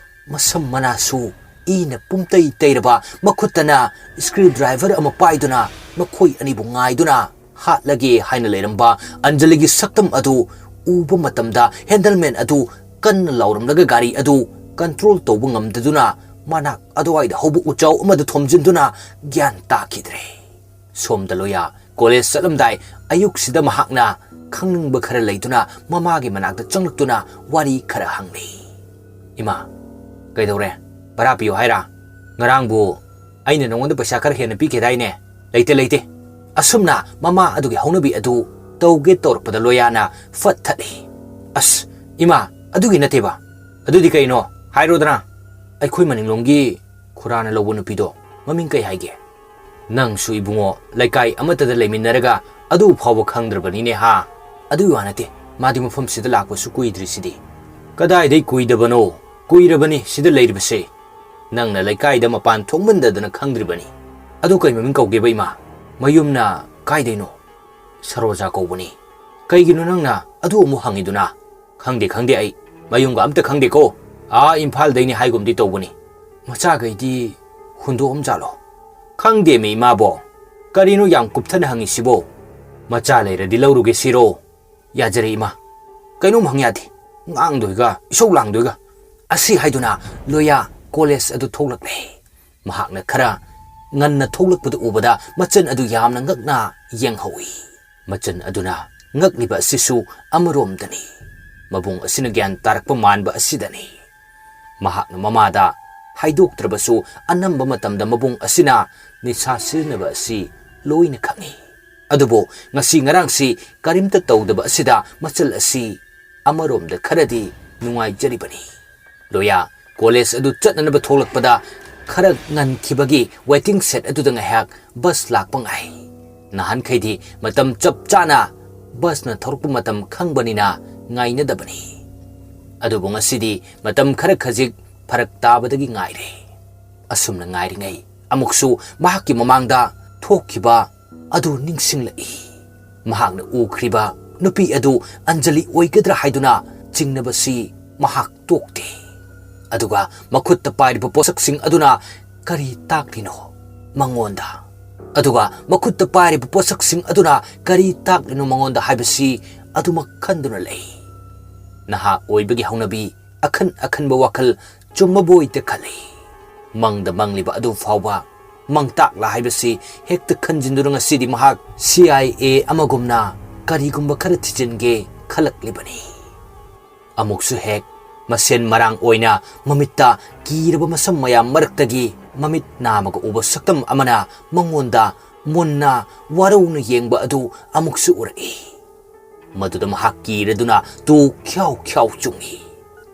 ꯃꯁꯝ ꯃꯅꯥꯁꯨ ꯏꯅ ꯄꯨꯝꯇꯩ ꯇꯩꯔꯕ ꯃꯈꯨꯠꯇꯅ ꯁ꯭ꯀ꯭ꯔꯨ ꯗ꯭ꯔꯥꯏꯚꯔ ꯑꯃ ꯄꯥꯏꯗꯨꯅ ꯃꯈꯣꯏ ꯑꯅꯤꯕꯨ ꯉꯥꯏꯗꯨꯅ ꯍꯥꯠꯂꯒꯦ ꯍꯥꯏꯅ ꯂꯩꯔꯝꯕ ꯑꯟꯖꯂꯤꯒꯤ ꯁꯛꯇꯝ ꯑꯗꯨ ꯎꯕ ꯃꯇꯝꯗ ꯍꯦꯟꯗꯜꯃꯦꯟ ꯑꯗꯨ ꯀꯟꯅ ꯂꯥꯎꯔꯝꯂꯒ ꯒꯥꯔꯤ ꯑꯗꯨ ꯀꯟꯇ꯭ꯔꯣꯜ ꯇꯧꯕ ꯉꯝꯗꯗꯨꯅ ꯃꯅꯥꯛ ꯑꯗꯨꯋꯥꯏꯗ ꯍꯧꯕ ꯎꯆꯥꯎ ꯑꯃꯗ ꯊꯣꯝꯖꯤꯟꯗꯨꯅ ꯒ꯭ꯌꯥꯟ ꯇꯥꯈꯤꯗ꯭ꯔꯦ꯫ ꯁꯣꯝꯗ ꯂꯣꯌꯥ ꯀꯣꯂꯦꯖ ꯆꯠꯂꯝꯗꯥꯏ ꯑꯌꯨꯛꯁꯤꯗ ꯃꯍꯥꯛꯅ ꯈꯪꯅꯤꯡꯕ ꯈꯔ ꯂꯩꯗꯨꯅ ꯃꯃꯥꯒꯤ ꯃꯅꯥꯛꯇ ꯆꯪꯂꯛꯇꯨꯅ ꯋꯥꯔꯤ ꯈꯔ ꯍꯪꯂꯤ꯫ "ꯏꯃꯥ, ꯀꯩꯗꯧꯔꯦ? ꯚꯔꯥ ꯄꯤꯌꯨ ꯍꯥꯏꯔꯥ? ꯉꯔꯥꯡꯕꯨ ꯑꯩꯅ ꯅꯉꯣꯟꯗ ꯄꯩꯁꯥ ꯈꯔ ꯍꯦꯟꯅ ꯄꯤꯈꯤꯗꯥꯏꯅꯦ? ꯂꯩꯇꯦ, ꯂꯩꯇꯦ꯫" ꯑꯁꯨꯝꯅ ꯃꯃꯥ ꯑꯗꯨꯒꯤ ꯍꯧꯅꯕꯤ ꯑꯗꯨ ꯇꯧꯒꯦ ꯇꯧꯔꯛꯄꯗ ꯂꯣꯌꯥꯅ ꯐꯠ ꯊꯠꯂꯤ꯫ "ꯑꯁ, ꯏꯃꯥ, ꯑꯗꯨꯒꯤ ꯅꯠꯇꯦꯕ꯫" "ꯑꯗꯨꯗꯤ ꯀꯩꯅꯣ? ꯍꯥꯏꯔꯣꯗꯅ꯫" "ꯑꯩꯈꯣꯏ ꯃꯅꯤꯡꯂꯣꯝꯒꯤ ꯈꯨꯔꯥꯅ ꯂꯧꯕ ꯅꯨꯄꯤꯗꯣ, ꯃꯃꯤꯡ ꯀꯩ ꯍꯥꯏꯒꯦ?" "ꯅꯪꯁꯨ ꯏꯕꯨꯡꯉꯣ, ꯂꯩꯀꯥꯏ ꯑꯃꯠꯇꯗ ꯂꯩꯃꯤꯟꯅꯔꯒ ꯑꯗꯨ ꯐꯥꯎꯕ ꯈꯪꯗ꯭ꯔꯕꯅꯤꯅꯦ ꯍꯥ?" "ꯑꯗꯨꯒꯤ ꯋꯥ ꯅꯠꯇꯦ, ꯃꯥꯗꯤ ꯃꯐꯝꯁꯤꯗ ꯂꯥꯛꯄꯁꯨ ꯀꯨꯏꯗ꯭ꯔꯤꯁꯤꯗꯤ꯫" "ꯀꯗꯥꯏꯗꯩ ꯀꯨꯏꯗꯕꯅꯣ? ꯀꯨꯏꯔꯕꯅꯤ ꯁꯤꯗ ꯂꯩꯔꯤꯕꯁꯦ꯫ ꯅꯪꯅ ꯂꯩꯀꯥꯏꯗ ꯃꯄꯥꯟ ꯊꯣꯛꯃꯟꯗꯗꯅ ꯈꯪꯗ꯭ꯔꯤꯕꯅꯤ꯫" "ꯑꯗꯨ ꯀꯩ ꯃꯃꯤꯡ ꯀꯧꯒꯦꯕ ꯏꯃꯥ? ꯃꯌꯨꯝꯅ ꯀꯥꯏꯗꯩꯅꯣ?" "ꯁꯔꯣꯖꯥ ꯀꯧꯕꯅꯤ꯫" "ꯀꯩꯒꯤꯅꯣ ꯅꯪꯅ ꯑꯗꯨ ꯑꯃꯨꯛ ꯍꯪꯉꯤꯗꯨꯅ?" "ꯈꯪꯗꯦ, ꯈꯪꯗꯦ, ꯑꯩ ꯃꯌꯨꯝꯒ ꯑꯝꯇ ꯈꯪꯗꯦꯀꯣ꯫ ꯑꯥ ꯏꯝꯐꯥꯜꯗꯩꯅꯤ ꯍꯥꯏꯒꯨꯝꯗꯤ ꯇꯧꯕꯅꯤ꯫" "ꯃꯆꯥꯈꯩꯗꯤ ꯍꯨꯟꯗꯣꯛꯑꯝꯖꯥꯠꯂꯣ?" "ꯈꯪꯗꯦꯃꯤ ꯏꯃꯥꯕꯣ꯫ ꯀꯔꯤꯅꯣ ꯌꯥꯝ ꯀꯨꯞꯊꯅ ꯍꯪꯉꯤꯁꯤꯕꯣ?" "ꯃꯆꯥ ꯂꯩꯔꯗꯤ ꯂꯧꯔꯨꯒꯦ ꯁꯤꯔꯣ?" "ꯌꯥꯖꯔꯦ ꯏꯃꯥ꯫ ꯀꯩꯅꯣꯝ ꯍꯪ ꯌꯥꯗꯦ꯫ ꯉꯥꯡꯗꯣꯏꯒ ꯏꯁꯧ ꯂꯥꯡꯗꯣꯏꯒ꯫" ꯑꯁꯤ ꯍꯥꯏꯗꯨꯅ ꯂꯣꯌꯥ ꯀꯣꯂꯦꯖ ꯑꯗꯨ ꯊꯣꯛꯂꯛꯂꯦ꯫ ꯃꯍꯥꯛꯅ ꯈꯔ ꯉꯟꯅ ꯊꯣꯛꯂꯛꯄꯗꯨ ꯎꯕꯗ ꯃꯆꯟ ꯑꯗꯨ ꯌꯥꯝꯅ ꯉꯛꯅ ꯌꯦꯡꯍꯧꯏ꯫ ꯃꯆꯟ ꯑꯗꯨꯅ ꯉꯛꯂꯤꯕ ꯑꯁꯤꯁꯨ ꯑꯃꯔꯣꯝꯗꯅꯤ꯫ ꯃꯕꯨꯡ ꯑꯁꯤꯅ ꯒ꯭ꯌꯥꯟ ꯇꯥꯔꯛꯄ ꯃꯥꯟꯕ ꯑꯁꯤꯗꯅꯤ꯫ ꯃꯍꯥꯛꯅ ꯃꯃꯥꯗ ꯍꯥꯏꯗꯣꯛꯇ꯭ꯔꯕꯁꯨ ꯑꯅꯝꯕ ꯃꯇꯝꯗ ꯃꯕꯨꯡ ꯑꯁꯤꯅ ꯅꯤꯁꯥ ꯁꯤꯖꯤꯟꯅꯕ ꯑꯁꯤ ꯂꯣꯏꯅ ꯈꯪꯏ꯫ ꯑꯗꯨꯕꯨ ꯉꯁꯤ ꯉꯔꯥꯡꯁꯤ ꯀꯔꯤꯝꯇ ꯇꯧꯗꯕ ꯑꯁꯤꯗ ꯃꯆꯜ ꯑꯁꯤ ꯑꯃꯔꯣꯝꯗ ꯈꯔꯗꯤ ꯅꯨꯡꯉꯥꯏꯖꯔꯤꯕꯅꯤ꯫ ꯂꯣꯌꯥ ꯀꯣꯂꯦꯖ ꯑꯗꯨ ꯆꯠꯅꯅꯕ ꯊꯣꯛꯂꯛꯄꯗ ꯈꯔ ꯉꯟꯈꯤꯕꯒꯤ ꯋꯦꯇꯤꯡ ꯁꯦꯠ ꯑꯗꯨꯗ ꯉꯥꯏꯍꯥꯛ ꯕꯁ ꯂꯥꯛꯄ ꯉꯥꯏ꯫ ꯅꯍꯥꯟꯈꯩꯗꯤ ꯃꯇꯝ ꯆꯞ ꯆꯥꯅ ꯕꯁꯅ ꯊꯧꯔꯛꯄ ꯃꯇꯝ ꯈꯪꯕꯅꯤꯅ ꯉꯥꯏꯅꯗꯕꯅꯤ꯫ ꯑꯗꯨꯕꯨ ꯉꯁꯤꯗꯤ ꯃꯇꯝ ꯈꯔ ꯈꯖꯤꯛ ꯐꯔꯛ ꯇꯥꯕꯗꯒꯤ ꯉꯥꯏꯔꯦ꯫ ꯑꯁꯨꯝꯅ ꯉꯥꯏꯔꯤꯉꯩ ꯑꯃꯨꯛꯁꯨ ꯃꯍꯥꯛꯀꯤ ꯃꯃꯥꯡꯗ ꯊꯣꯛꯈꯤꯕ ꯑꯗꯨ ꯅꯤꯡꯁꯤꯡꯂꯛꯏ꯫ ꯃꯍꯥꯛꯅ ꯎꯈ꯭ꯔꯤꯕ ꯅꯨꯄꯤ ꯑꯗꯨ ꯑꯟꯖꯂꯤ ꯑꯣꯏꯒꯗ꯭ꯔꯥ ꯍꯥꯏꯗꯨꯅ ꯆꯤꯡꯅꯕꯁꯤ ꯃꯍꯥꯛ ꯇꯣꯛꯇꯦ꯫ ꯑꯗꯨꯒ ꯃꯈꯨꯠꯇ ꯄꯥꯏꯔꯤꯕ ꯄꯣꯠꯁꯛꯁꯤꯡ ꯑꯗꯨꯅ ꯀꯔꯤ ꯇꯥꯛꯂꯤꯅꯣ ꯃꯉꯣꯟꯗ? ꯑꯗꯨꯒ ꯃꯈꯨꯠꯇ ꯄꯥꯏꯔꯤꯕ ꯄꯣꯠꯁꯛꯁꯤꯡ ꯑꯗꯨꯅ ꯀꯔꯤ ꯇꯥꯛꯂꯤꯅꯣ ꯃꯉꯣꯟꯗ ꯍꯥꯏꯕꯁꯤ ꯑꯗꯨꯃꯛ ꯈꯟꯗꯨꯅ ꯂꯩ꯫ ꯅꯍꯥ ꯑꯣꯏꯕꯒꯤ ꯍꯧꯅꯕꯤ, ꯑꯈꯟ ꯑꯈꯟꯕ ꯋꯥꯈꯜ ꯆꯨꯝꯃꯕꯣꯏꯗ ꯈꯜꯂꯤ꯫ ꯃꯪꯗ ꯃꯪꯂꯤꯕ ꯑꯗꯨ ꯐꯥꯎꯕ ꯃꯪꯇꯥꯛꯂ ꯍꯥꯏꯕꯁꯤ ꯍꯦꯛꯇ ꯈꯟꯖꯤꯟꯗꯨꯅ ꯉꯁꯤꯗꯤ ꯃꯍꯥꯛ ꯁꯤ ꯑꯥꯏ ꯑꯦ ꯑꯃꯒꯨꯝꯅ ꯀꯔꯤꯒꯨꯝꯕ ꯈꯔ ꯊꯤꯖꯤꯟꯒꯦ ꯈꯜꯂꯛꯂꯤꯕꯅꯤ꯫ ꯑꯃꯨꯛꯁꯨ ꯍꯦꯛ ꯃꯁꯦꯟ ꯃꯔꯥꯡ ꯑꯣꯏꯅ ꯃꯃꯤꯠꯇ ꯀꯤꯔꯕ ꯃꯁꯝ ꯃꯌꯥꯝ ꯃꯔꯛꯇꯒꯤ ꯃꯃꯤꯠ ꯅꯥꯃꯒ ꯎꯕ ꯁꯛꯇꯝ ꯑꯃꯅ ꯃꯉꯣꯟꯗ ꯃꯨꯟꯅ ꯋꯥꯔꯧꯅ ꯌꯦꯡꯕ ꯑꯗꯨ ꯑꯃꯨꯛꯁꯨ ꯎꯔꯛꯏ꯫ ꯃꯗꯨꯗ ꯃꯍꯥꯛ ꯀꯤꯔꯗꯨꯅ ꯇꯨ ꯈ꯭ꯌꯥꯎ ꯈ꯭ꯌꯥꯎ ꯆꯨꯡꯏ꯫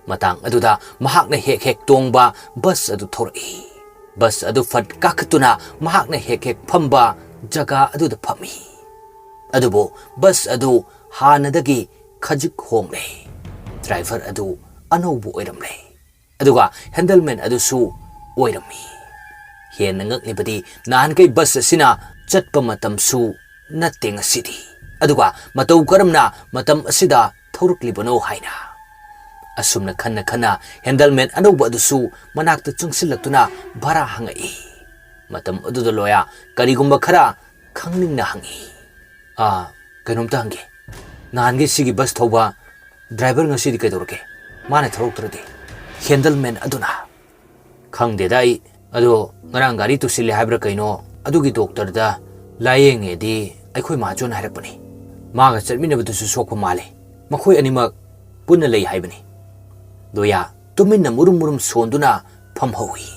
ꯃꯇꯥꯡ ꯑꯗꯨꯗ ꯃꯍꯥꯛꯅ ꯍꯦꯛ ꯍꯦꯛ ꯇꯣꯡꯕ ꯕꯁ ꯑꯗꯨ ꯊꯧꯔꯛꯏ꯫ ꯕꯁ ꯑꯗꯨ ꯐꯠ ꯀꯥꯈꯠꯇꯨꯅ ꯃꯍꯥꯛꯅ ꯍꯦꯛ ꯍꯦꯛ ꯐꯝꯕ ꯖꯒꯥ ꯑꯗꯨꯗ ꯐꯝꯃꯤ꯫ ꯑꯗꯨꯕꯨ ꯕꯁ ꯑꯗꯨ ꯍꯥꯟꯅꯗꯒꯤ ꯈꯖꯤꯛ ꯍꯣꯡꯂꯦ꯫ ꯗ꯭ꯔꯥꯏꯚꯔ ꯑꯗꯨ ꯑꯅꯧꯕ ꯑꯣꯏꯔꯝꯂꯦ꯫ ꯑꯗꯨꯒ ꯍꯦꯟꯗꯜꯃꯦꯟ ꯑꯗꯨꯁꯨ ꯑꯣꯏꯔꯝꯃꯤ꯫ ꯍꯦꯟꯅ ꯉꯛꯂꯤꯕꯗꯤ ꯅꯍꯥꯟꯈꯩ ꯕꯁ ꯑꯁꯤꯅ ꯆꯠꯄ ꯃꯇꯝꯁꯨ ꯅꯠꯇꯦ ꯉꯁꯤꯗꯤ꯫ ꯑꯗꯨꯒ ꯃꯇꯧ ꯀꯔꯝꯅ ꯃꯇꯝ ꯑꯁꯤꯗ ꯊꯧꯔꯛꯂꯤꯕꯅꯣ ꯍꯥꯏꯅ꯫ ꯑꯁꯨꯝꯅ ꯈꯟꯅ ꯈꯟꯅ ꯍꯦꯟꯗꯜꯃꯦꯟ ꯑꯅꯧꯕ ꯑꯗꯨꯁꯨ ꯃꯅꯥꯛꯇ ꯆꯪꯁꯤꯜꯂꯛꯇꯨꯅ ꯚꯔꯥ ꯍꯪꯉꯛꯏ꯫ ꯃꯇꯝ ꯑꯗꯨꯗ ꯂꯣꯌꯥ ꯀꯔꯤꯒꯨꯝꯕ ꯈꯔ ꯈꯪꯅꯤꯡꯅ ꯍꯪꯉꯤ꯫ "ꯑꯥ, ꯀꯩꯅꯣꯝꯇ ꯍꯪꯒꯦ꯫ ꯅꯍꯥꯟꯒꯤ ꯁꯤꯒꯤ ꯕꯁ ꯊꯧꯕ ꯗ꯭ꯔꯥꯏꯚꯔ ꯉꯁꯤꯗꯤ ꯀꯩꯗꯧꯔꯒꯦ? ꯃꯥꯅ ꯊꯧꯔꯛꯇ꯭ꯔꯗꯤ?" ꯍꯦꯟꯗꯜꯃꯦꯟ ꯑꯗꯨꯅ, "ꯈꯪꯗꯦꯗ ꯑꯩ꯫ ꯑꯗꯣ ꯉꯔꯥꯡ ꯒꯥꯔꯤ ꯇꯨꯁꯤꯜꯂꯦ ꯍꯥꯏꯕ꯭ꯔꯥ ꯀꯩꯅꯣ, ꯑꯗꯨꯒꯤ ꯗꯣꯛꯇꯔꯗ ꯂꯥꯌꯦꯡꯉꯦꯗꯤ ꯑꯩꯈꯣꯏ ꯃꯥꯆꯣꯟꯅ ꯍꯥꯏꯔꯛꯄꯅꯤ꯫ ꯃꯥꯒ ꯆꯠꯃꯤꯟꯅꯕꯗꯨꯁꯨ ꯁꯣꯛꯄ ꯃꯥꯜꯂꯦ꯫ ꯃꯈꯣꯏ ꯑꯅꯤꯃꯛ ꯄꯨꯟꯅ ꯂꯩ ꯍꯥꯏꯕꯅꯤ꯫ ꯂꯣꯌꯥ ꯇꯨꯃꯤꯟꯅ ꯃꯨꯔꯨꯝ ꯃꯨꯔꯨꯝ ꯁꯣꯟꯗꯨꯅ ꯐꯝꯍꯧꯏ꯫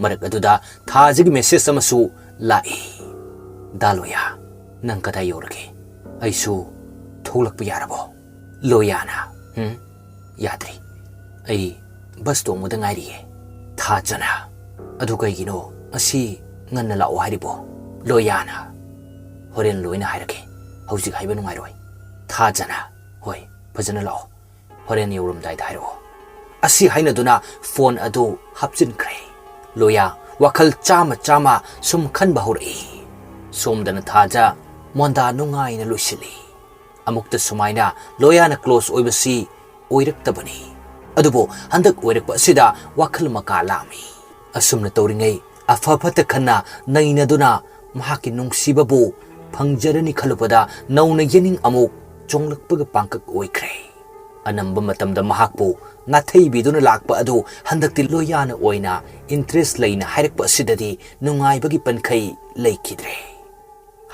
ꯃꯔꯛ ꯑꯗꯨꯗ ꯊꯥꯖꯒꯤ ꯃꯦꯁꯦꯖ ꯑꯃꯁꯨ ꯂꯥꯛꯏ꯫ "ꯗꯥ ꯂꯣꯌꯥ, ꯅꯪ ꯀꯗꯥꯏ ꯌꯧꯔꯒꯦ? ꯑꯩꯁꯨ ꯊꯣꯛꯂꯛꯄ ꯌꯥꯔꯕꯣ?" ꯂꯣꯌꯥꯅ, "ꯍꯨꯝ, ꯌꯥꯗ꯭ꯔꯤ꯫ ꯑꯩ ꯕꯁ ꯇꯣꯡꯕꯗ ꯉꯥꯏꯔꯤꯌꯦ꯫" ꯊꯥꯖꯅ, "ꯑꯗꯨ ꯀꯩꯒꯤꯅꯣ ꯉꯁꯤ ꯉꯟꯅ ꯂꯥꯛꯑꯣ ꯍꯥꯏꯔꯤꯕꯣ?" ꯂꯣꯌꯥꯅ, "ꯍꯣꯔꯦꯟ ꯂꯣꯏꯅ ꯍꯥꯏꯔꯛꯀꯦ꯫ ꯍꯧꯖꯤꯛ ꯍꯥꯏꯕ ꯅꯨꯡꯉꯥꯏꯔꯣꯏ꯫" ꯊꯥꯖꯅ, "ꯍꯣꯏ, ꯐꯖꯅ ꯂꯥꯛꯑꯣ꯫ ꯍꯣꯔꯦꯟ ꯌꯧꯔꯝꯗꯥꯏꯗ ꯍꯥꯏꯔꯛꯑꯣ꯫" ꯑꯁꯤ ꯍꯥꯏꯅꯗꯨꯅ ꯐꯣꯟ ꯑꯗꯨ ꯍꯥꯞꯆꯤꯟꯈ꯭ꯔꯦ꯫ ꯂꯣꯌꯥ ꯋꯥꯈꯜ ꯆꯥꯝꯃ ꯆꯥꯝꯃ ꯁꯨꯝ ꯈꯟꯕ ꯍꯧꯔꯛꯏ꯫ ꯁꯣꯝꯗꯅ ꯊꯥꯖ ꯃꯣꯟꯗꯥ ꯅꯨꯡꯉꯥꯏꯅ ꯂꯣꯏꯁꯤꯜꯂꯤ꯫ ꯑꯃꯨꯛꯇ ꯁꯨꯃꯥꯏꯅ ꯂꯣꯌꯥꯅ ꯀ꯭ꯂꯣꯁ ꯑꯣꯏꯕꯁꯤ ꯑꯣꯏꯔꯛꯇꯕꯅꯤ꯫ ꯑꯗꯨꯕꯨ ꯍꯟꯗꯛ ꯑꯣꯏꯔꯛꯄ ꯑꯁꯤꯗ ꯋꯥꯈꯜ ꯃꯀꯥ ꯂꯥꯝꯃꯤ꯫ ꯑꯁꯨꯝꯅ ꯇꯧꯔꯤꯉꯩ ꯑꯐ ꯐꯠꯇ ꯈꯟꯅ ꯅꯩꯅꯗꯨꯅ ꯃꯍꯥꯛꯀꯤ ꯅꯨꯡꯁꯤꯕꯕꯨ ꯐꯪꯖꯔꯅꯤ ꯈꯜꯂꯨꯕꯗ ꯅꯧꯅ ꯌꯦꯅꯤꯡ ꯑꯃꯨꯛ ꯆꯣꯡꯂꯛꯄꯒ ꯄꯥꯡꯀꯛ ꯑꯣꯏꯈ꯭ꯔꯦ꯫ ꯑꯅꯝꯕ ꯃꯇꯝꯗ ꯃꯍꯥꯛꯄꯨ ꯅꯥꯊꯩꯕꯤꯗꯨꯅ ꯂꯥꯛꯄ ꯑꯗꯨ ꯍꯟꯗꯛꯇꯤ ꯂꯣꯌꯥꯅ ꯑꯣꯏꯅ ꯏꯟꯇꯔꯦꯁ ꯂꯩꯅ ꯍꯥꯏꯔꯛꯄ ꯑꯁꯤꯗꯗꯤ ꯅꯨꯡꯉꯥꯏꯕꯒꯤ ꯄꯟꯈꯩ ꯂꯩꯈꯤꯗ꯭ꯔꯦ꯫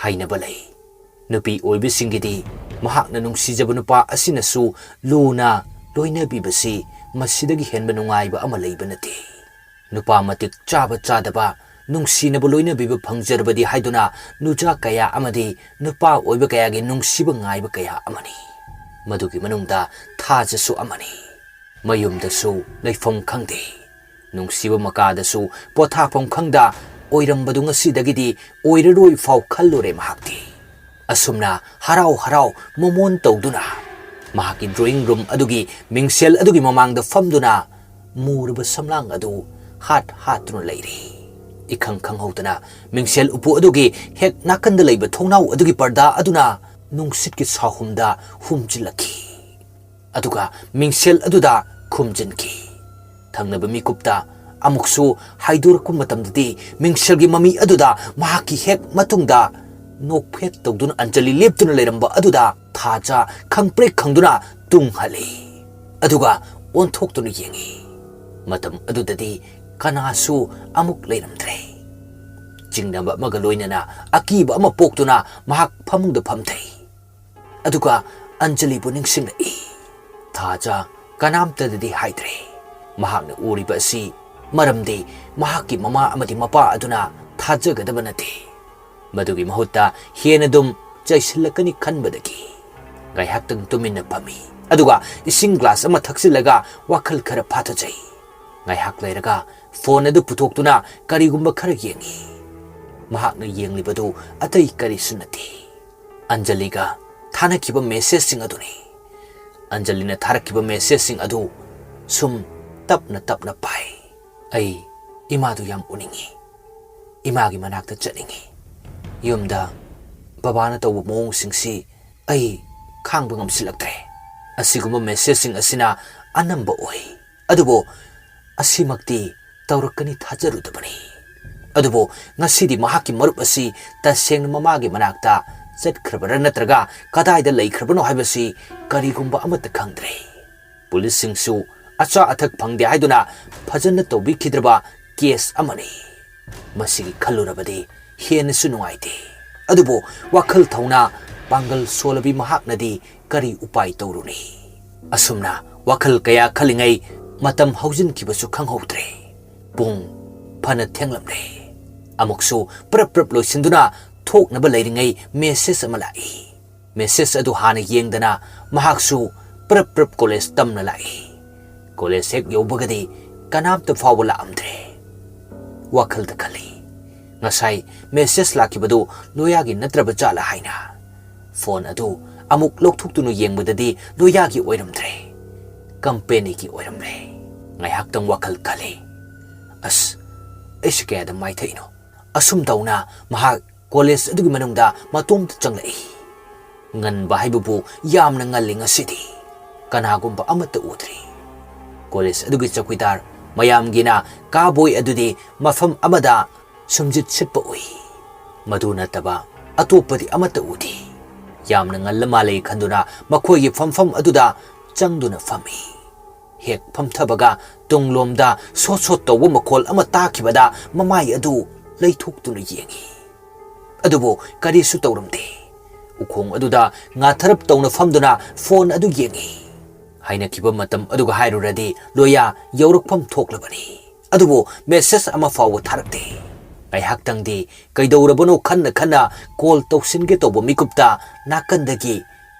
ꯍꯥꯏꯅꯕ ꯂꯩ, ꯅꯨꯄꯤ ꯑꯣꯏꯕꯁꯤꯡꯒꯤꯗꯤ ꯃꯍꯥꯛꯅ ꯅꯨꯡꯁꯤꯖꯕ ꯅꯨꯄꯥ ꯑꯁꯤꯅꯁꯨ ꯂꯨꯅ ꯂꯣꯏꯅꯕꯤꯕꯁꯤ ꯃꯁꯤꯗꯒꯤ ꯍꯦꯟꯕ ꯅꯨꯡꯉꯥꯏꯕ ꯑꯃ ꯂꯩꯕ ꯅꯠꯇꯦ꯫ ꯅꯨꯄꯥ ꯃꯇꯤꯛ ꯆꯥꯕ ꯆꯥꯗꯕ, ꯅꯨꯡꯁꯤꯅꯕ ꯂꯣꯏꯅꯕꯤꯕ ꯐꯪꯖꯔꯕꯗꯤ ꯍꯥꯏꯗꯨꯅ ꯅꯨꯖꯥ ꯀꯌꯥ ꯑꯃꯗꯤ ꯅꯨꯄꯥ ꯑꯣꯏꯕ ꯀꯌꯥꯒꯤ ꯅꯨꯡꯁꯤꯕ ꯉꯥꯏꯕ ꯀꯌꯥ ꯑꯃꯅꯤ꯫ ꯃꯗꯨꯒꯤ ꯃꯅꯨꯡꯗ ꯊꯥꯖꯁꯨ ꯑꯃꯅꯤ꯫ ꯃꯌꯨꯝꯗꯁꯨ ꯂꯩꯐꯝ ꯈꯪꯗꯦ, ꯅꯨꯡꯁꯤꯕ ꯃꯀꯥꯗꯁꯨ ꯄꯣꯊꯥꯐꯝ ꯈꯪꯗ ꯑꯣꯏꯔꯝꯕꯗꯨ ꯉꯁꯤꯗꯒꯤꯗꯤ ꯑꯣꯏꯔꯔꯣꯏ ꯐꯥꯎ ꯈꯜꯂꯨꯔꯦ ꯃꯍꯥꯛꯇꯤ꯫ ꯑꯁꯨꯝꯅ ꯍꯔꯥꯎ ꯍꯔꯥꯎ ꯃꯣꯃꯣꯟ ꯇꯧꯗꯨꯅ ꯃꯍꯥꯛꯀꯤ ꯗ꯭ꯔꯣꯌꯤꯡ ꯔꯨꯝ ꯑꯗꯨꯒꯤ ꯃꯤꯡꯁꯦꯜ ꯑꯗꯨꯒꯤ ꯃꯃꯥꯡꯗ ꯐꯝꯗꯨꯅ ꯃꯨꯔꯕ ꯁꯝꯂꯥꯡ ꯑꯗꯨ ꯍꯥꯠ ꯍꯥꯠꯇꯨꯅ ꯂꯩꯔꯤ꯫ ꯏꯈꯪ ꯈꯪꯍꯧꯗꯅ ꯃꯤꯡꯁꯦꯜ ꯎꯄꯨ ꯑꯗꯨꯒꯤ ꯍꯦꯛ ꯅꯥꯀꯟꯗ ꯂꯩꯕ ꯊꯣꯡꯅꯥꯎ ꯑꯗꯨꯒꯤ ꯄꯔꯗꯥ ꯑꯗꯨꯅ ꯅꯨꯡꯁꯤꯠꯀꯤ ꯁꯥꯍꯨꯝꯗ ꯍꯨꯝꯖꯤꯜꯂꯛꯈꯤ꯫ ꯑꯗꯨꯒ ꯃꯤꯡꯁꯦꯜ ꯑꯗꯨꯗ ꯈꯨꯝꯖꯤꯟꯈꯤ꯫ ꯊꯪꯅꯕ ꯃꯤꯀꯨꯞꯇ ꯑꯃꯨꯛꯁꯨ ꯍꯥꯏꯗꯣꯔꯛꯄ ꯃꯇꯝꯗꯗꯤ ꯃꯤꯡꯁꯦꯜꯒꯤ ꯃꯃꯤ ꯑꯗꯨꯗ ꯃꯍꯥꯛꯀꯤ ꯍꯦꯛ ꯃꯇꯨꯡꯗ ꯅꯣꯛꯐꯦꯠ ꯇꯧꯗꯨꯅ ꯑꯟꯖꯂꯤ ꯂꯦꯞꯇꯨꯅ ꯂꯩꯔꯝꯕ ꯑꯗꯨꯗ ꯊꯥꯖ ꯈꯪꯄ꯭ꯔꯦꯛ ꯈꯪꯗꯨꯅ ꯇꯨꯡ ꯍꯜꯂꯤ꯫ ꯑꯗꯨꯒ ꯑꯣꯟꯊꯣꯛꯇꯨꯅ ꯌꯦꯡꯉꯤ꯫ ꯃꯇꯝ ꯑꯗꯨꯗꯗꯤ ꯀꯅꯥꯁꯨ ꯑꯃꯨꯛ ꯂꯩꯔꯝꯗ꯭ꯔꯦ꯫ ꯆꯤꯡꯅꯕ ꯑꯃꯒ ꯂꯣꯏꯅꯅ ꯑꯀꯤꯕ ꯑꯃ ꯄꯣꯛꯇꯨꯅ ꯃꯍꯥꯛ ꯐꯃꯨꯡꯗ ꯐꯝꯊꯩ꯫ ꯑꯗꯨꯒ ꯑꯟꯖꯂꯤꯕꯨ ꯅꯤꯡꯁꯤꯡꯂꯛꯏ꯫ ꯊꯥꯖ ꯀꯅꯥꯝꯇꯗꯗꯤ ꯍꯥꯏꯗ꯭ꯔꯦ꯫ ꯃꯍꯥꯛꯅ ꯎꯔꯤꯕ ꯑꯁꯤ ꯃꯔꯝꯗꯤ ꯃꯍꯥꯛꯀꯤ ꯃꯃꯥ ꯑꯃꯗꯤ ꯃꯄꯥ ꯑꯗꯨꯅ ꯊꯥꯖꯒꯗꯕ ꯅꯠꯇꯦ꯫ ꯃꯗꯨꯒꯤ ꯃꯍꯨꯠꯇ ꯍꯦꯟꯅ ꯑꯗꯨꯝ ꯆꯩꯁꯤꯜꯂꯛꯀꯅꯤ ꯈꯟꯕꯗꯒꯤ ꯉꯥꯏꯍꯥꯛꯇꯪ ꯇꯨꯃꯤꯟꯅ ꯐꯝꯃꯤ꯫ ꯑꯗꯨꯒ ꯏꯁꯤꯡ ꯒ꯭ꯂꯥꯁ ꯑꯃ ꯊꯛꯆꯤꯜꯂꯒ ꯋꯥꯈꯜ ꯈꯔ ꯐꯥꯊꯖꯩ꯫ ꯉꯥꯏꯍꯥꯛ ꯂꯩꯔꯒ ꯐꯣꯟ ꯑꯗꯨ ꯄꯨꯊꯣꯛꯇꯨꯅ ꯀꯔꯤꯒꯨꯝꯕ ꯈꯔ ꯌꯦꯡꯏ꯫ ꯃꯍꯥꯛꯅ ꯌꯦꯡꯂꯤꯕꯗꯨ ꯑꯇꯩ ꯀꯔꯤꯁꯨ ꯅꯠꯇꯦ, ꯑꯟꯖꯂꯤꯒ ꯊꯥꯅꯈꯤꯕ ꯃꯦꯁꯦꯖꯁꯤꯡ ꯑꯗꯨꯅꯤ꯫ ꯑꯟꯖꯂꯤꯅ ꯊꯥꯔꯛꯈꯤꯕ ꯃꯦꯁꯦꯖꯁꯤꯡ ꯑꯗꯨ ꯁꯨꯝ ꯇꯞꯅ ꯇꯞꯅ ꯄꯥꯏ꯫ "ꯑꯩ ꯏꯃꯥꯗꯨ ꯌꯥꯝ ꯎꯅꯤꯡꯏ꯫ ꯏꯃꯥꯒꯤ ꯃꯅꯥꯛꯇ ꯆꯠꯅꯤꯡꯏ꯫ ꯌꯨꯝꯗ ꯕꯕꯥꯅ ꯇꯧꯕ ꯃꯑꯣꯡꯁꯤꯡꯁꯤ ꯑꯩ ꯈꯥꯡꯕ ꯉꯝꯁꯤꯜꯂꯛꯇ꯭ꯔꯦ꯫" ꯑꯁꯤꯒꯨꯝꯕ ꯃꯦꯁꯦꯖꯁꯤꯡ ꯑꯁꯤꯅ ꯑꯅꯝꯕ ꯑꯣꯏ꯫ ꯑꯗꯨꯕꯨ ꯑꯁꯤꯃꯛꯇꯤ ꯇꯧꯔꯛꯀꯅꯤ ꯊꯥꯖꯔꯨꯗꯕꯅꯤ꯫ ꯑꯗꯨꯕꯨ ꯉꯁꯤꯗꯤ ꯃꯍꯥꯛꯀꯤ ꯃꯔꯨꯞ ꯑꯁꯤ ꯇꯁꯦꯡꯅ ꯃꯃꯥꯒꯤ ꯃꯅꯥꯛꯇ ꯆꯠꯈ꯭ꯔꯕꯔꯥ ꯅꯠꯇ꯭ꯔꯒ ꯀꯗꯥꯏꯗ ꯂꯩꯈ꯭ꯔꯕꯅꯣ ꯍꯥꯏꯕꯁꯤ ꯀꯔꯤꯒꯨꯝꯕ ꯑꯃꯠꯇ ꯈꯪꯗ꯭ꯔꯦ꯫ ꯄꯨꯂꯤꯁꯁꯤꯡꯁꯨ ꯑꯆꯥ ꯑꯊꯛ ꯐꯪꯗꯦ ꯍꯥꯏꯗꯨꯅ ꯐꯖꯅ ꯇꯧꯕꯤꯈꯤꯗ꯭ꯔꯕ ꯀꯦꯁ ꯑꯃꯅꯤ꯫ ꯃꯁꯤꯒꯤ ꯈꯜꯂꯨꯔꯕꯗꯤ ꯍꯦꯟꯅꯁꯨ ꯅꯨꯡꯉꯥꯏꯇꯦ꯫ ꯑꯗꯨꯕꯨ ꯋꯥꯈꯜ ꯊꯧꯅꯥ ꯄꯥꯡꯒꯜ ꯁꯣꯜꯂꯕꯤ ꯃꯍꯥꯛꯅꯗꯤ ꯀꯔꯤ ꯎꯄꯥꯏ ꯇꯧꯔꯨꯅꯤ? ꯑꯁꯨꯝꯅ ꯋꯥꯈꯜ ꯀꯌꯥ ꯈꯜꯂꯤꯉꯩ ꯃꯇꯝ ꯍꯧꯖꯤꯟꯈꯤꯕꯁꯨ ꯈꯪꯍꯧꯗ꯭ꯔꯦ꯫ ꯄꯨꯡ ꯐꯅ ꯊꯦꯡꯂꯝꯂꯦ꯫ ꯑꯃꯨꯛꯁꯨ ꯄ꯭ꯔꯞ ꯄ꯭ꯔꯞ ꯂꯣꯏꯁꯤꯟꯗꯨꯅ ꯊꯣꯛꯅꯕ ꯂꯩꯔꯤꯉꯩ ꯃꯦꯁꯦꯖ ꯑꯃ ꯂꯥꯛꯏ꯫ ꯃꯦꯁꯦꯖ ꯑꯗꯨ ꯍꯥꯟꯅ ꯌꯦꯡꯗꯅ ꯃꯍꯥꯛꯁꯨ ꯄ꯭ꯔꯞ ꯄ꯭ꯔꯞ ꯀꯣꯂꯦꯖ ꯇꯝꯅ ꯂꯥꯛꯏ꯫ ꯀꯣꯂꯦꯖ ꯍꯦꯛ ꯌꯧꯕꯒꯗꯤ ꯀꯅꯥꯝꯇ ꯐꯥꯎꯕ ꯂꯥꯛꯑꯝꯗ꯭ꯔꯦ꯫ ꯋꯥꯈꯜꯗ ꯈꯜꯂꯤ, "ꯉꯁꯥꯏ ꯃꯦꯁꯦꯖ ꯂꯥꯛꯈꯤꯕꯗꯨ ꯂꯣꯌꯥꯒꯤ ꯅꯠꯇ꯭ꯔꯕ ꯖꯥꯠꯂ?" ꯍꯥꯏꯅ꯫ ꯐꯣꯟ ꯑꯗꯨ ꯑꯃꯨꯛ ꯂꯧꯊꯣꯛꯇꯨꯅ ꯌꯦꯡꯕꯗꯗꯤ ꯂꯣꯌꯥꯒꯤ ꯑꯣꯏꯔꯝꯗ꯭ꯔꯦ, ꯀꯝꯄꯦꯅꯤꯒꯤ ꯑꯣꯏꯔꯝꯂꯦ꯫ ꯉꯥꯏꯍꯥꯛꯇꯪ ꯋꯥꯈꯜ ꯈꯜꯂꯤ꯫ "ꯑꯁ, ꯑꯩꯁꯦ ꯀꯌꯥꯗ ꯃꯥꯏꯊꯩꯅꯣ?" ꯑꯁꯨꯝ ꯇꯧꯅ ꯃꯍꯥꯛ ꯀꯣꯂꯦꯖ ꯑꯗꯨꯒꯤ ꯃꯅꯨꯡꯗ ꯃꯇꯣꯝꯇ ꯆꯪꯂꯛꯏ꯫ ꯉꯟꯕ ꯍꯥꯏꯕꯕꯨ ꯌꯥꯝꯅ ꯉꯜꯂꯤ ꯉꯁꯤꯗꯤ꯫ ꯀꯅꯥꯒꯨꯝꯕ ꯑꯃꯠꯇ ꯎꯗ꯭ꯔꯤ꯫ ꯀꯣꯂꯦꯖ ꯑꯗꯨꯒꯤ ꯆꯧꯀꯤꯗꯥꯔ ꯃꯌꯥꯝꯒꯤꯅ ꯀꯥꯕꯣꯏ ꯑꯗꯨꯗꯤ ꯃꯐꯝ ꯑꯃꯗ ꯁꯨꯝꯖꯤꯠ ꯁꯤꯠꯄ ꯎꯏ꯫ ꯃꯗꯨ ꯅꯠꯇꯕ ꯑꯇꯣꯞꯄꯗꯤ ꯑꯃꯠꯇ ꯎꯗꯦ꯫ ꯌꯥꯝꯅ ꯉꯜꯂ ꯃꯥꯜꯂꯦ ꯈꯟꯗꯨꯅ ꯃꯈꯣꯏꯒꯤ ꯐꯝꯐꯝ ꯑꯗꯨꯗ ꯆꯪꯗꯨꯅ ꯐꯝꯃꯤ꯫ ꯍꯦꯛ ꯐꯝꯊꯕꯒ ꯇꯨꯡꯂꯣꯝꯗ ꯁꯣꯠ ꯁꯣꯠ ꯇꯧꯕ ꯃꯈꯣꯜ ꯑꯃ ꯇꯥꯈꯤꯕꯗ ꯃꯃꯥꯏ ꯑꯗꯨ ꯂꯩꯊꯣꯛꯇꯨꯅ ꯌꯦꯡꯏ꯫ ꯑꯗꯨꯕꯨ ꯀꯔꯤꯁꯨ ꯇꯧꯔꯝꯗꯦ꯫ ꯎꯈꯣꯡ ꯑꯗꯨꯗ ꯉꯥꯊꯔꯞ ꯇꯧꯅ ꯐꯝꯗꯨꯅ ꯐꯣꯟ ꯑꯗꯨ ꯌꯦꯡꯏ꯫ ꯍꯥꯏꯅꯈꯤꯕ ꯃꯇꯝ ꯑꯗꯨꯒ ꯍꯥꯏꯔꯨꯔꯗꯤ ꯂꯣꯌꯥ ꯌꯧꯔꯛꯐꯝ ꯊꯣꯛꯂꯕꯅꯤ꯫ ꯑꯗꯨꯕꯨ message ꯑꯃ ꯐꯥꯎꯕ ꯊꯥꯔꯛꯇꯦ꯫ ꯉꯥꯏꯍꯥꯛꯇꯪꯗꯤ ꯀꯩꯗꯧꯔꯕꯅꯣ ꯈꯟꯅ ꯈꯟꯅ call ꯇꯧꯁꯤꯟꯒꯦ ꯇꯧꯕ ꯃꯤꯀꯨꯞꯇ ꯅꯥꯀꯟꯗꯒꯤ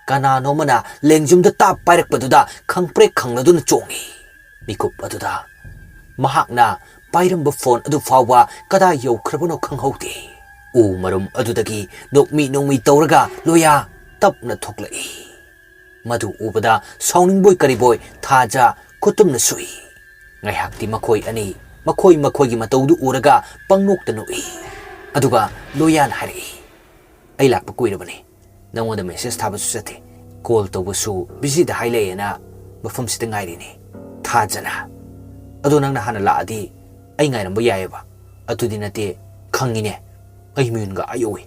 ꯀꯅꯥꯅꯣꯃꯅ ꯂꯦꯡꯖꯨꯝꯗ ꯇꯥꯞ ꯄꯥꯏꯔꯛꯄꯗꯨꯗ ꯈꯪꯄ꯭ꯔꯦꯛ ꯈꯪꯂꯗꯨꯅ ꯆꯣꯡꯏ꯫ ꯃꯤꯀꯨꯞ ꯑꯗꯨꯗ ꯃꯍꯥꯛꯅ ꯄꯥꯏꯔꯝꯕ phone ꯑꯗꯨ ꯐꯥꯎꯕ ꯀꯗꯥꯏ ꯌꯧꯈ꯭ꯔꯕꯅꯣ ꯈꯪꯍꯧꯗꯦ꯫ ꯎ ꯃꯔꯨꯝ ꯑꯗꯨꯗꯒꯤ ꯅꯣꯛꯃꯤ ꯅꯣꯛꯃꯤ ꯇꯧꯔꯒ ꯂꯣꯌꯥ ꯇꯞꯅ ꯊꯣꯛꯂꯛꯏ꯫ ꯃꯗꯨ ꯎꯕꯗ ꯁꯥꯎꯅꯤꯡꯕꯣꯏ ꯀꯔꯤꯕꯣꯏ ꯊꯥꯖ ꯈꯨꯇꯨꯝꯅ ꯁꯨꯏ꯫ ꯉꯥꯏꯍꯥꯛꯇꯤ ꯃꯈꯣꯏ ꯑꯅꯤ ꯃꯈꯣꯏ ꯃꯈꯣꯏꯒꯤ ꯃꯇꯧꯗꯨ ꯎꯔꯒ ꯄꯪꯅꯣꯛꯇ ꯅꯣꯛꯏ꯫ ꯑꯗꯨꯒ ꯂꯣꯌꯥꯅ ꯍꯥꯏꯔꯛꯏ, "ꯑꯩ ꯂꯥꯛꯄ ꯀꯨꯏꯔꯕꯅꯤ꯫ ꯅꯪꯉꯣꯟꯗ message ꯊꯥꯕꯁꯨ ꯆꯠꯇꯦ, call ꯇꯧꯕꯁꯨ busyꯗ ꯍꯥꯏ ꯂꯩꯌꯦꯅ ꯃꯐꯝꯁꯤꯗ ꯉꯥꯏꯔꯤꯅꯤ꯫ ꯊꯥꯖꯅ꯫ ꯑꯗꯣ ꯅꯪꯅ ꯍꯥꯟꯅ ꯂꯥꯛꯑꯗꯤ ꯑꯩ ꯉꯥꯏꯔꯝꯕ ꯌꯥꯏꯑꯕ꯫ ꯑꯗꯨꯗꯤ ꯅꯠꯇꯦ, ꯈꯪꯉꯤꯅꯦ꯫ ꯑꯩ ꯃꯌꯨꯝꯒ ꯑꯥ ꯌꯧꯏ꯫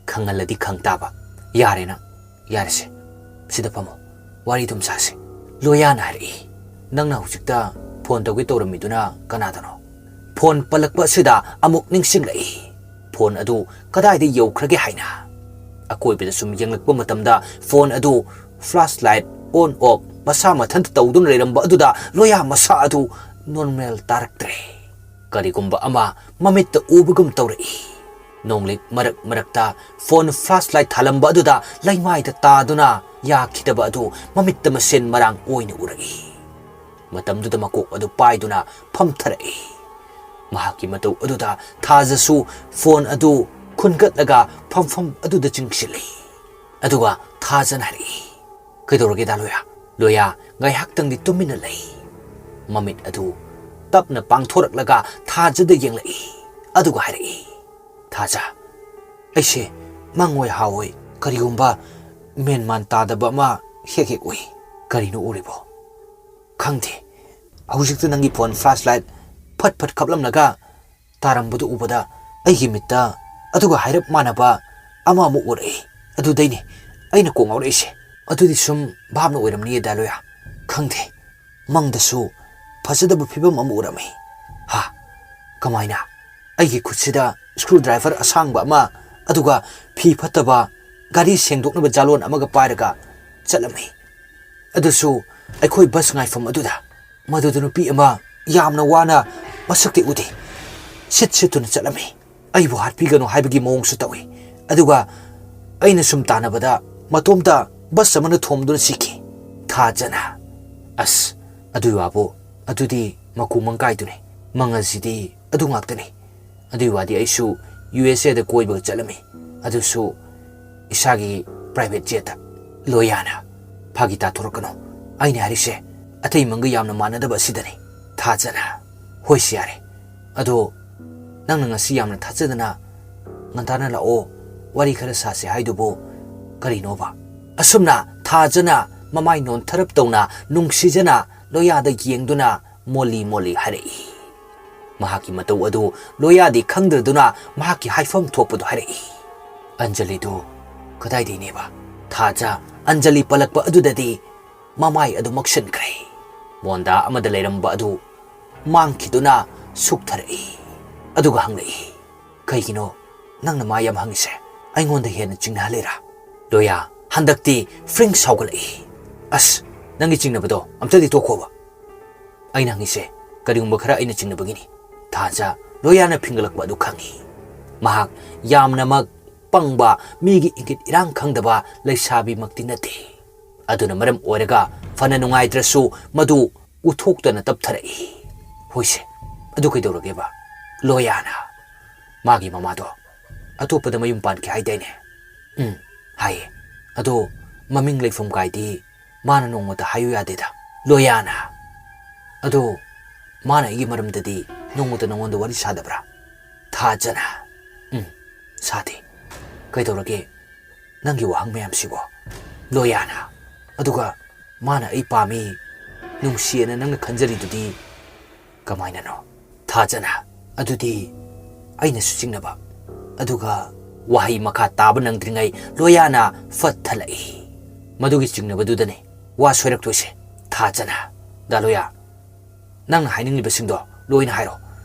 ꯈꯪꯍꯜꯂꯗꯤ ꯈꯪ ꯇꯥꯕ꯫ ꯌꯥꯔꯦ ꯅꯪ꯫ ꯌꯥꯔꯦꯁꯦ꯫ ꯁꯤꯗ ꯐꯝꯃꯣ꯫ ꯋꯥꯔꯤ ꯑꯗꯨꯝ ꯁꯥꯁꯦ꯫" ꯂꯣꯌꯥꯅ ꯍꯥꯏꯔꯛꯏ, "ꯅꯪꯅ ꯍꯧꯖꯤꯛꯇ phone ꯇꯧꯒꯦ ꯇꯧꯔꯝꯃꯤꯗꯨꯅ ꯀꯅꯥꯗꯅꯣ?" Phone ꯄꯜꯂꯛꯄ ꯑꯁꯤꯗ ꯑꯃꯨꯛ ꯅꯤꯡꯁꯤꯡꯂꯛꯏ꯫ Phone ꯑꯗꯨ ꯀꯗꯥꯏꯗ ꯌꯧꯈ꯭ꯔꯒꯦ ꯍꯥꯏꯅ꯫ ꯑꯀꯣꯏꯕꯗ ꯁꯨꯝ ꯌꯦꯡꯂꯛꯄ ꯃꯇꯝꯗ phone ꯑꯗꯨ flashlight on off ꯃꯁꯥ ꯃꯊꯟꯇ ꯇꯧꯗꯨꯅ ꯂꯩꯔꯝꯕ ꯑꯗꯨꯗ ꯂꯣꯌꯥ ꯃꯁꯥ ꯑꯗꯨ normal ꯇꯥꯔꯛꯇ꯭ꯔꯦ꯫ ꯀꯔꯤꯒꯨꯝꯕ ꯑꯃ ꯃꯃꯤꯠꯇ ꯎꯕꯒꯨꯝ ꯇꯧꯔꯛꯏ꯫ ꯅꯣꯡꯂꯤꯛ ꯃꯔꯛ ꯃꯔꯛꯇ phone flashlight ꯊꯥꯜꯂꯝꯕ ꯑꯗꯨꯗ ꯂꯩꯃꯥꯏꯗ ꯇꯥꯗꯨꯅ ꯌꯥꯈꯤꯗꯕ ꯑꯗꯨ ꯃꯃꯤꯠꯇ ꯃꯁꯦꯟ ꯃꯔꯥꯡ ꯑꯣꯏꯅ ꯎꯔꯛꯏ꯫ ꯃꯇꯝꯗꯨꯗ ꯃꯀꯣꯛ ꯑꯗꯨ ꯄꯥꯏꯗꯨꯅ ꯐꯝꯊꯔꯛꯏ꯫ ꯃꯍꯥꯛꯀꯤ ꯃꯇꯧ ꯑꯗꯨꯗ ꯊꯥꯖꯁꯨ phone ꯑꯗꯨ ꯈꯨꯟꯒꯠꯂꯒ ꯐꯝꯐꯝ ꯑꯗꯨꯗ ꯆꯤꯡꯁꯤꯜꯂꯤ꯫ ꯑꯗꯨꯒ ꯊꯥꯖꯅ ꯍꯥꯏꯔꯛꯏ, "ꯀꯩꯗꯧꯔꯒꯦ ꯗꯥ ꯂꯣꯌꯥ?" ꯂꯣꯌꯥ ꯉꯥꯏꯍꯥꯛꯇꯪꯗꯤ ꯇꯨꯃꯤꯟꯅ ꯂꯩ꯫ ꯃꯃꯤꯠ ꯑꯗꯨ ꯇꯞꯅ ꯄꯥꯡꯊꯣꯔꯛꯂꯒ ꯊꯥꯖꯗ ꯌꯦꯡꯂꯛꯏ꯫ ꯑꯗꯨꯒ ꯍꯥꯏꯔꯛꯏ, "ꯊꯥꯖ, ꯑꯩꯁꯦ ꯃꯪꯑꯣꯏ ꯍꯥꯑꯣꯏ ꯀꯔꯤꯒꯨꯝꯕ ꯃꯦꯟꯃꯥꯟ ꯇꯥꯗꯕ ꯑꯃ ꯍꯦꯛ ꯍꯦꯛ ꯎꯏ꯫ ꯀꯔꯤꯅꯣ ꯎꯔꯤꯕꯣ? ꯈꯪꯗꯦ꯫ ꯍꯧꯖꯤꯛꯇ ꯅꯪꯒꯤ phone flashlight ꯐꯠ ꯐꯠ ꯈꯞꯂꯝꯂꯒ ꯇꯥꯔꯝꯕꯗꯨ ꯎꯕꯗ ꯑꯩꯒꯤ ꯃꯤꯠꯇ ꯑꯗꯨꯒ ꯍꯥꯏꯔꯞ ꯃꯥꯟꯅꯕ ꯑꯃ ꯑꯃꯨꯛ ꯎꯔꯛꯏ꯫ ꯑꯗꯨꯗꯩꯅꯦ ꯑꯩꯅ ꯀꯣꯛ ꯉꯥꯎꯔꯛꯏꯁꯦ꯫ ꯑꯗꯨꯗꯤ ꯁꯨꯝ ꯚꯥꯞꯅ ꯑꯣꯏꯔꯝꯅꯤꯌꯦ ꯗꯥ ꯂꯣꯌꯥ꯫ ꯈꯪꯗꯦ, ꯃꯪꯗꯁꯨ ꯐꯖꯗꯕ ꯐꯤꯕꯝ ꯑꯃ ꯎꯔꯝꯃꯤ꯫" "ꯍꯥ? ꯀꯃꯥꯏꯅ?" "ꯑꯩꯒꯤ ꯈꯨꯠꯁꯤꯗ screwdriver ꯑꯁꯥꯡꯕ ꯑꯃ, ꯑꯗꯨꯒ ꯐꯤ ꯐꯠꯇꯕ ꯒꯥꯔꯤ ꯁꯦꯡꯗꯣꯛꯅꯕ ꯖꯥꯂꯣꯟ ꯑꯃꯒ ꯄꯥꯏꯔꯒ ꯆꯠꯂꯝꯃꯤ꯫ ꯑꯗꯨꯁꯨ ꯑꯩꯈꯣꯏ ꯕꯁ ꯉꯥꯏꯐꯝ ꯑꯗꯨꯗ ꯃꯗꯨꯗ ꯅꯨꯄꯤ ꯑꯃ ꯌꯥꯝꯅ ꯋꯥꯅ, ꯃꯁꯛꯇꯤ ꯎꯗꯦ, ꯁꯤꯠ ꯁꯤꯠꯇꯨꯅ ꯆꯠꯂꯝꯃꯤ꯫ ꯑꯩꯕꯨ ꯍꯥꯠꯄꯤꯒꯅꯨ ꯍꯥꯏꯕꯒꯤ ꯃꯑꯣꯡꯁꯨ ꯇꯧꯏ, ꯑꯗꯨꯒ ꯑꯩꯅ ꯁꯨꯝ ꯇꯥꯟꯅꯕꯗ ꯃꯇꯣꯝꯇ ꯕꯁ ꯑꯃꯅ ꯊꯣꯝꯗꯨꯅ ꯁꯤꯈꯤ꯫ ꯊꯥꯖꯅ꯫ ꯑꯁ, ꯑꯗꯨꯏ ꯋꯥꯕꯨ, ꯑꯗꯨꯗꯤ ꯃꯀꯨ ꯃꯪꯀꯥꯏꯗꯨꯅꯤ꯫ ꯃꯪꯉꯁꯤꯗꯤ ꯑꯗꯨ ꯉꯥꯛꯇꯅꯤ꯫ ꯑꯗꯨꯏ ꯋꯥꯗꯤ ꯑꯩꯁꯨ ꯌꯨ ꯑꯦꯁ ꯑꯦꯗ ꯀꯣꯏꯕꯒ ꯆꯠꯂꯝꯃꯤ, ꯑꯗꯨꯁꯨ ꯏꯁꯥꯒꯤ ꯄ꯭ꯔꯥꯏꯚꯦꯠ ꯖꯦꯠꯇ꯫ ꯂꯣꯌꯥꯅ꯫ ꯐꯥꯒꯤ ꯇꯥꯊꯣꯔꯛꯀꯅꯨ꯫ ꯑꯩꯅ ꯍꯥꯏꯔꯤꯁꯦ ꯑꯇꯩ ꯃꯪꯒ ꯌꯥꯝꯅ ꯃꯥꯟꯅꯗꯕ ꯑꯁꯤꯗꯅꯤ꯫ ꯊꯥꯖꯅ꯫ ꯍꯣꯏꯁꯦ, ꯌꯥꯔꯦ꯫ ꯑꯗꯣ ꯅꯪꯅ ꯉꯁꯤ ꯌꯥꯝꯅ ꯊꯥꯖꯗꯅ ꯉꯟꯇꯥꯅ ꯂꯥꯛꯑꯣ, ꯋꯥꯔꯤ ꯈꯔ ꯁꯥꯁꯦ ꯍꯥꯏꯗꯨꯕꯨ ꯀꯔꯤꯅꯣꯕ? ꯑꯁꯨꯝꯅ ꯊꯥꯖꯅ ꯃꯃꯥꯏ ꯅꯣꯟꯊꯔꯞ ꯇꯧꯅ ꯅꯨꯡꯁꯤꯖꯅ ꯂꯣꯌꯥꯗ ꯌꯦꯡꯗꯨꯅ ꯃꯣꯜꯂꯤ ꯃꯣꯜꯂꯤ ꯍꯥꯏꯔꯛꯏ꯫ ꯃꯍꯥꯛꯀꯤ ꯃꯇꯧ ꯑꯗꯨ ꯂꯣꯌꯥꯗꯤ ꯈꯪꯗ꯭ꯔꯗꯨꯅ ꯃꯍꯥꯛꯀꯤ ꯍꯥꯏꯐꯝ ꯊꯣꯛꯄꯗꯨ ꯍꯥꯏꯔꯛꯏ꯫ ꯑꯟꯖꯂꯤꯗꯨ ꯀꯗꯥꯏꯗꯩꯅꯦꯕ? ꯊꯥꯖ ꯑꯟꯖꯂꯤ ꯄꯜꯂꯛꯄ ꯑꯗꯨꯗꯗꯤ ꯃꯃꯥꯏ ꯑꯗꯨ ꯃꯛꯁꯤꯟꯈ꯭ꯔꯦ꯫ ꯃꯣꯟꯗꯥ ꯑꯃꯗ ꯂꯩꯔꯝꯕ ꯑꯗꯨ ꯃꯥꯡꯈꯤꯗꯨꯅ ꯁꯨꯛꯊꯔꯛꯏ꯫ ꯑꯗꯨꯒ ꯍꯪꯂꯛꯏ, "ꯀꯩꯒꯤꯅꯣ ꯅꯪꯅ ꯃꯥ ꯌꯥꯝ ꯍꯪꯉꯤꯁꯦ? ꯑꯩꯉꯣꯟꯗ ꯍꯦꯟꯅ ꯆꯤꯡꯅꯍꯜꯂꯤꯔꯥ?" ꯂꯣꯌꯥ ꯍꯟꯗꯛꯇꯤ ꯐ꯭ꯔꯤꯡ ꯁꯥꯎꯒꯠꯂꯛꯏ꯫ "ꯑꯁ, ꯅꯪꯒꯤ ꯆꯤꯡꯅꯕꯗꯣ ꯑꯝꯇꯗꯤ ꯇꯣꯛꯈꯣꯕ꯫ ꯑꯩꯅ ꯍꯪꯉꯤꯁꯦ ꯀꯔꯤꯒꯨꯝꯕ ꯈꯔ ꯑꯩꯅ ꯆꯤꯡꯅꯕꯒꯤꯅꯤ꯫" ꯊꯥꯖ ꯂꯣꯌꯥꯅ ꯐꯤꯡꯒꯠꯂꯛꯄ ꯑꯗꯨ ꯈꯪꯏ꯫ ꯃꯍꯥꯛ ꯌꯥꯝꯅꯃꯛ ꯄꯪꯕ, ꯃꯤꯒꯤ ꯏꯪꯒꯤꯠ ꯏꯔꯥꯡ ꯈꯪꯗꯕ ꯂꯩꯁꯥꯕꯤꯃꯛꯇꯤ ꯅꯠꯇꯦ꯫ ꯑꯗꯨꯅ ꯃꯔꯝ ꯑꯣꯏꯔꯒ ꯐꯅ ꯅꯨꯡꯉꯥꯏꯇ꯭ꯔꯁꯨ ꯃꯗꯨ ꯎꯠꯊꯣꯛꯇꯅ ꯇꯞꯊꯔꯛꯏ꯫ "ꯍꯣꯏꯁꯦ, ꯑꯗꯨ ꯀꯩꯗꯧꯔꯒꯦꯕ?" ꯂꯣꯌꯥꯅ꯫ "ꯃꯥꯒꯤ ꯃꯃꯥꯗꯣ ꯑꯇꯣꯞꯄꯗ ꯃꯌꯨꯝ ꯄꯥꯟꯈꯤ ꯍꯥꯏꯗꯥꯏꯅꯦ?" "ꯎꯝ, ꯍꯥꯏꯌꯦ꯫ ꯑꯗꯣ ꯃꯃꯤꯡ ꯂꯩꯐꯝ ꯀꯥꯏꯗꯤ ꯃꯥꯅ ꯅꯣꯡꯃꯇ ꯍꯥꯏꯌꯨ ꯌꯥꯗꯦꯗ꯫" ꯂꯣꯌꯥꯅ꯫ "ꯑꯗꯣ ꯃꯥꯅ ꯑꯩꯒꯤ ꯃꯔꯝꯗꯗꯤ ꯅꯣꯡꯃꯇ ꯅꯉꯣꯟꯗ ꯋꯥꯔꯤ ꯁꯥꯗꯕ꯭ꯔꯥ?" ꯊꯥꯖꯅ꯫ "ꯎꯝ, ꯁꯥꯗꯦ꯫ ꯀꯩꯗꯧꯔꯒꯦ ꯅꯪꯒꯤ ꯋꯥꯍꯪ ꯃꯌꯥꯝꯁꯤꯕꯣ?" ꯂꯣꯌꯥꯅ꯫ "ꯑꯗꯨꯒ ꯃꯥꯅ ꯑꯩ ꯄꯥꯝꯃꯤ, ꯅꯨꯡꯁꯤꯌꯦꯅ ꯅꯪꯅ ꯈꯟꯖꯔꯤꯗꯨꯗꯤ ꯀꯃꯥꯏꯅꯅꯣ?" ꯊꯥꯖꯅ꯫ "ꯑꯗꯨꯗꯤ ꯑꯩꯅꯁꯨ ꯆꯤꯡꯅꯕ꯫" ꯑꯗꯨꯒ ꯋꯥꯍꯩ ꯃꯈꯥ ꯇꯥꯕ ꯅꯪꯗ꯭ꯔꯤꯉꯩ ꯂꯣꯌꯥꯅ ꯐꯠ ꯊꯠꯂꯛꯏ꯫ "ꯃꯗꯨꯒꯤ ꯆꯤꯡꯅꯕꯗꯨꯗꯅꯦ ꯋꯥ ꯁꯣꯏꯔꯛꯇꯣꯏꯁꯦ꯫" ꯊꯥꯖꯅ꯫ "ꯗꯥ ꯂꯣꯌꯥ, ꯅꯪꯅ ꯍꯥꯏꯅꯤꯡꯂꯤꯕꯁꯤꯡꯗꯣ ꯂꯣꯏꯅ ꯍꯥꯏꯔꯣ꯫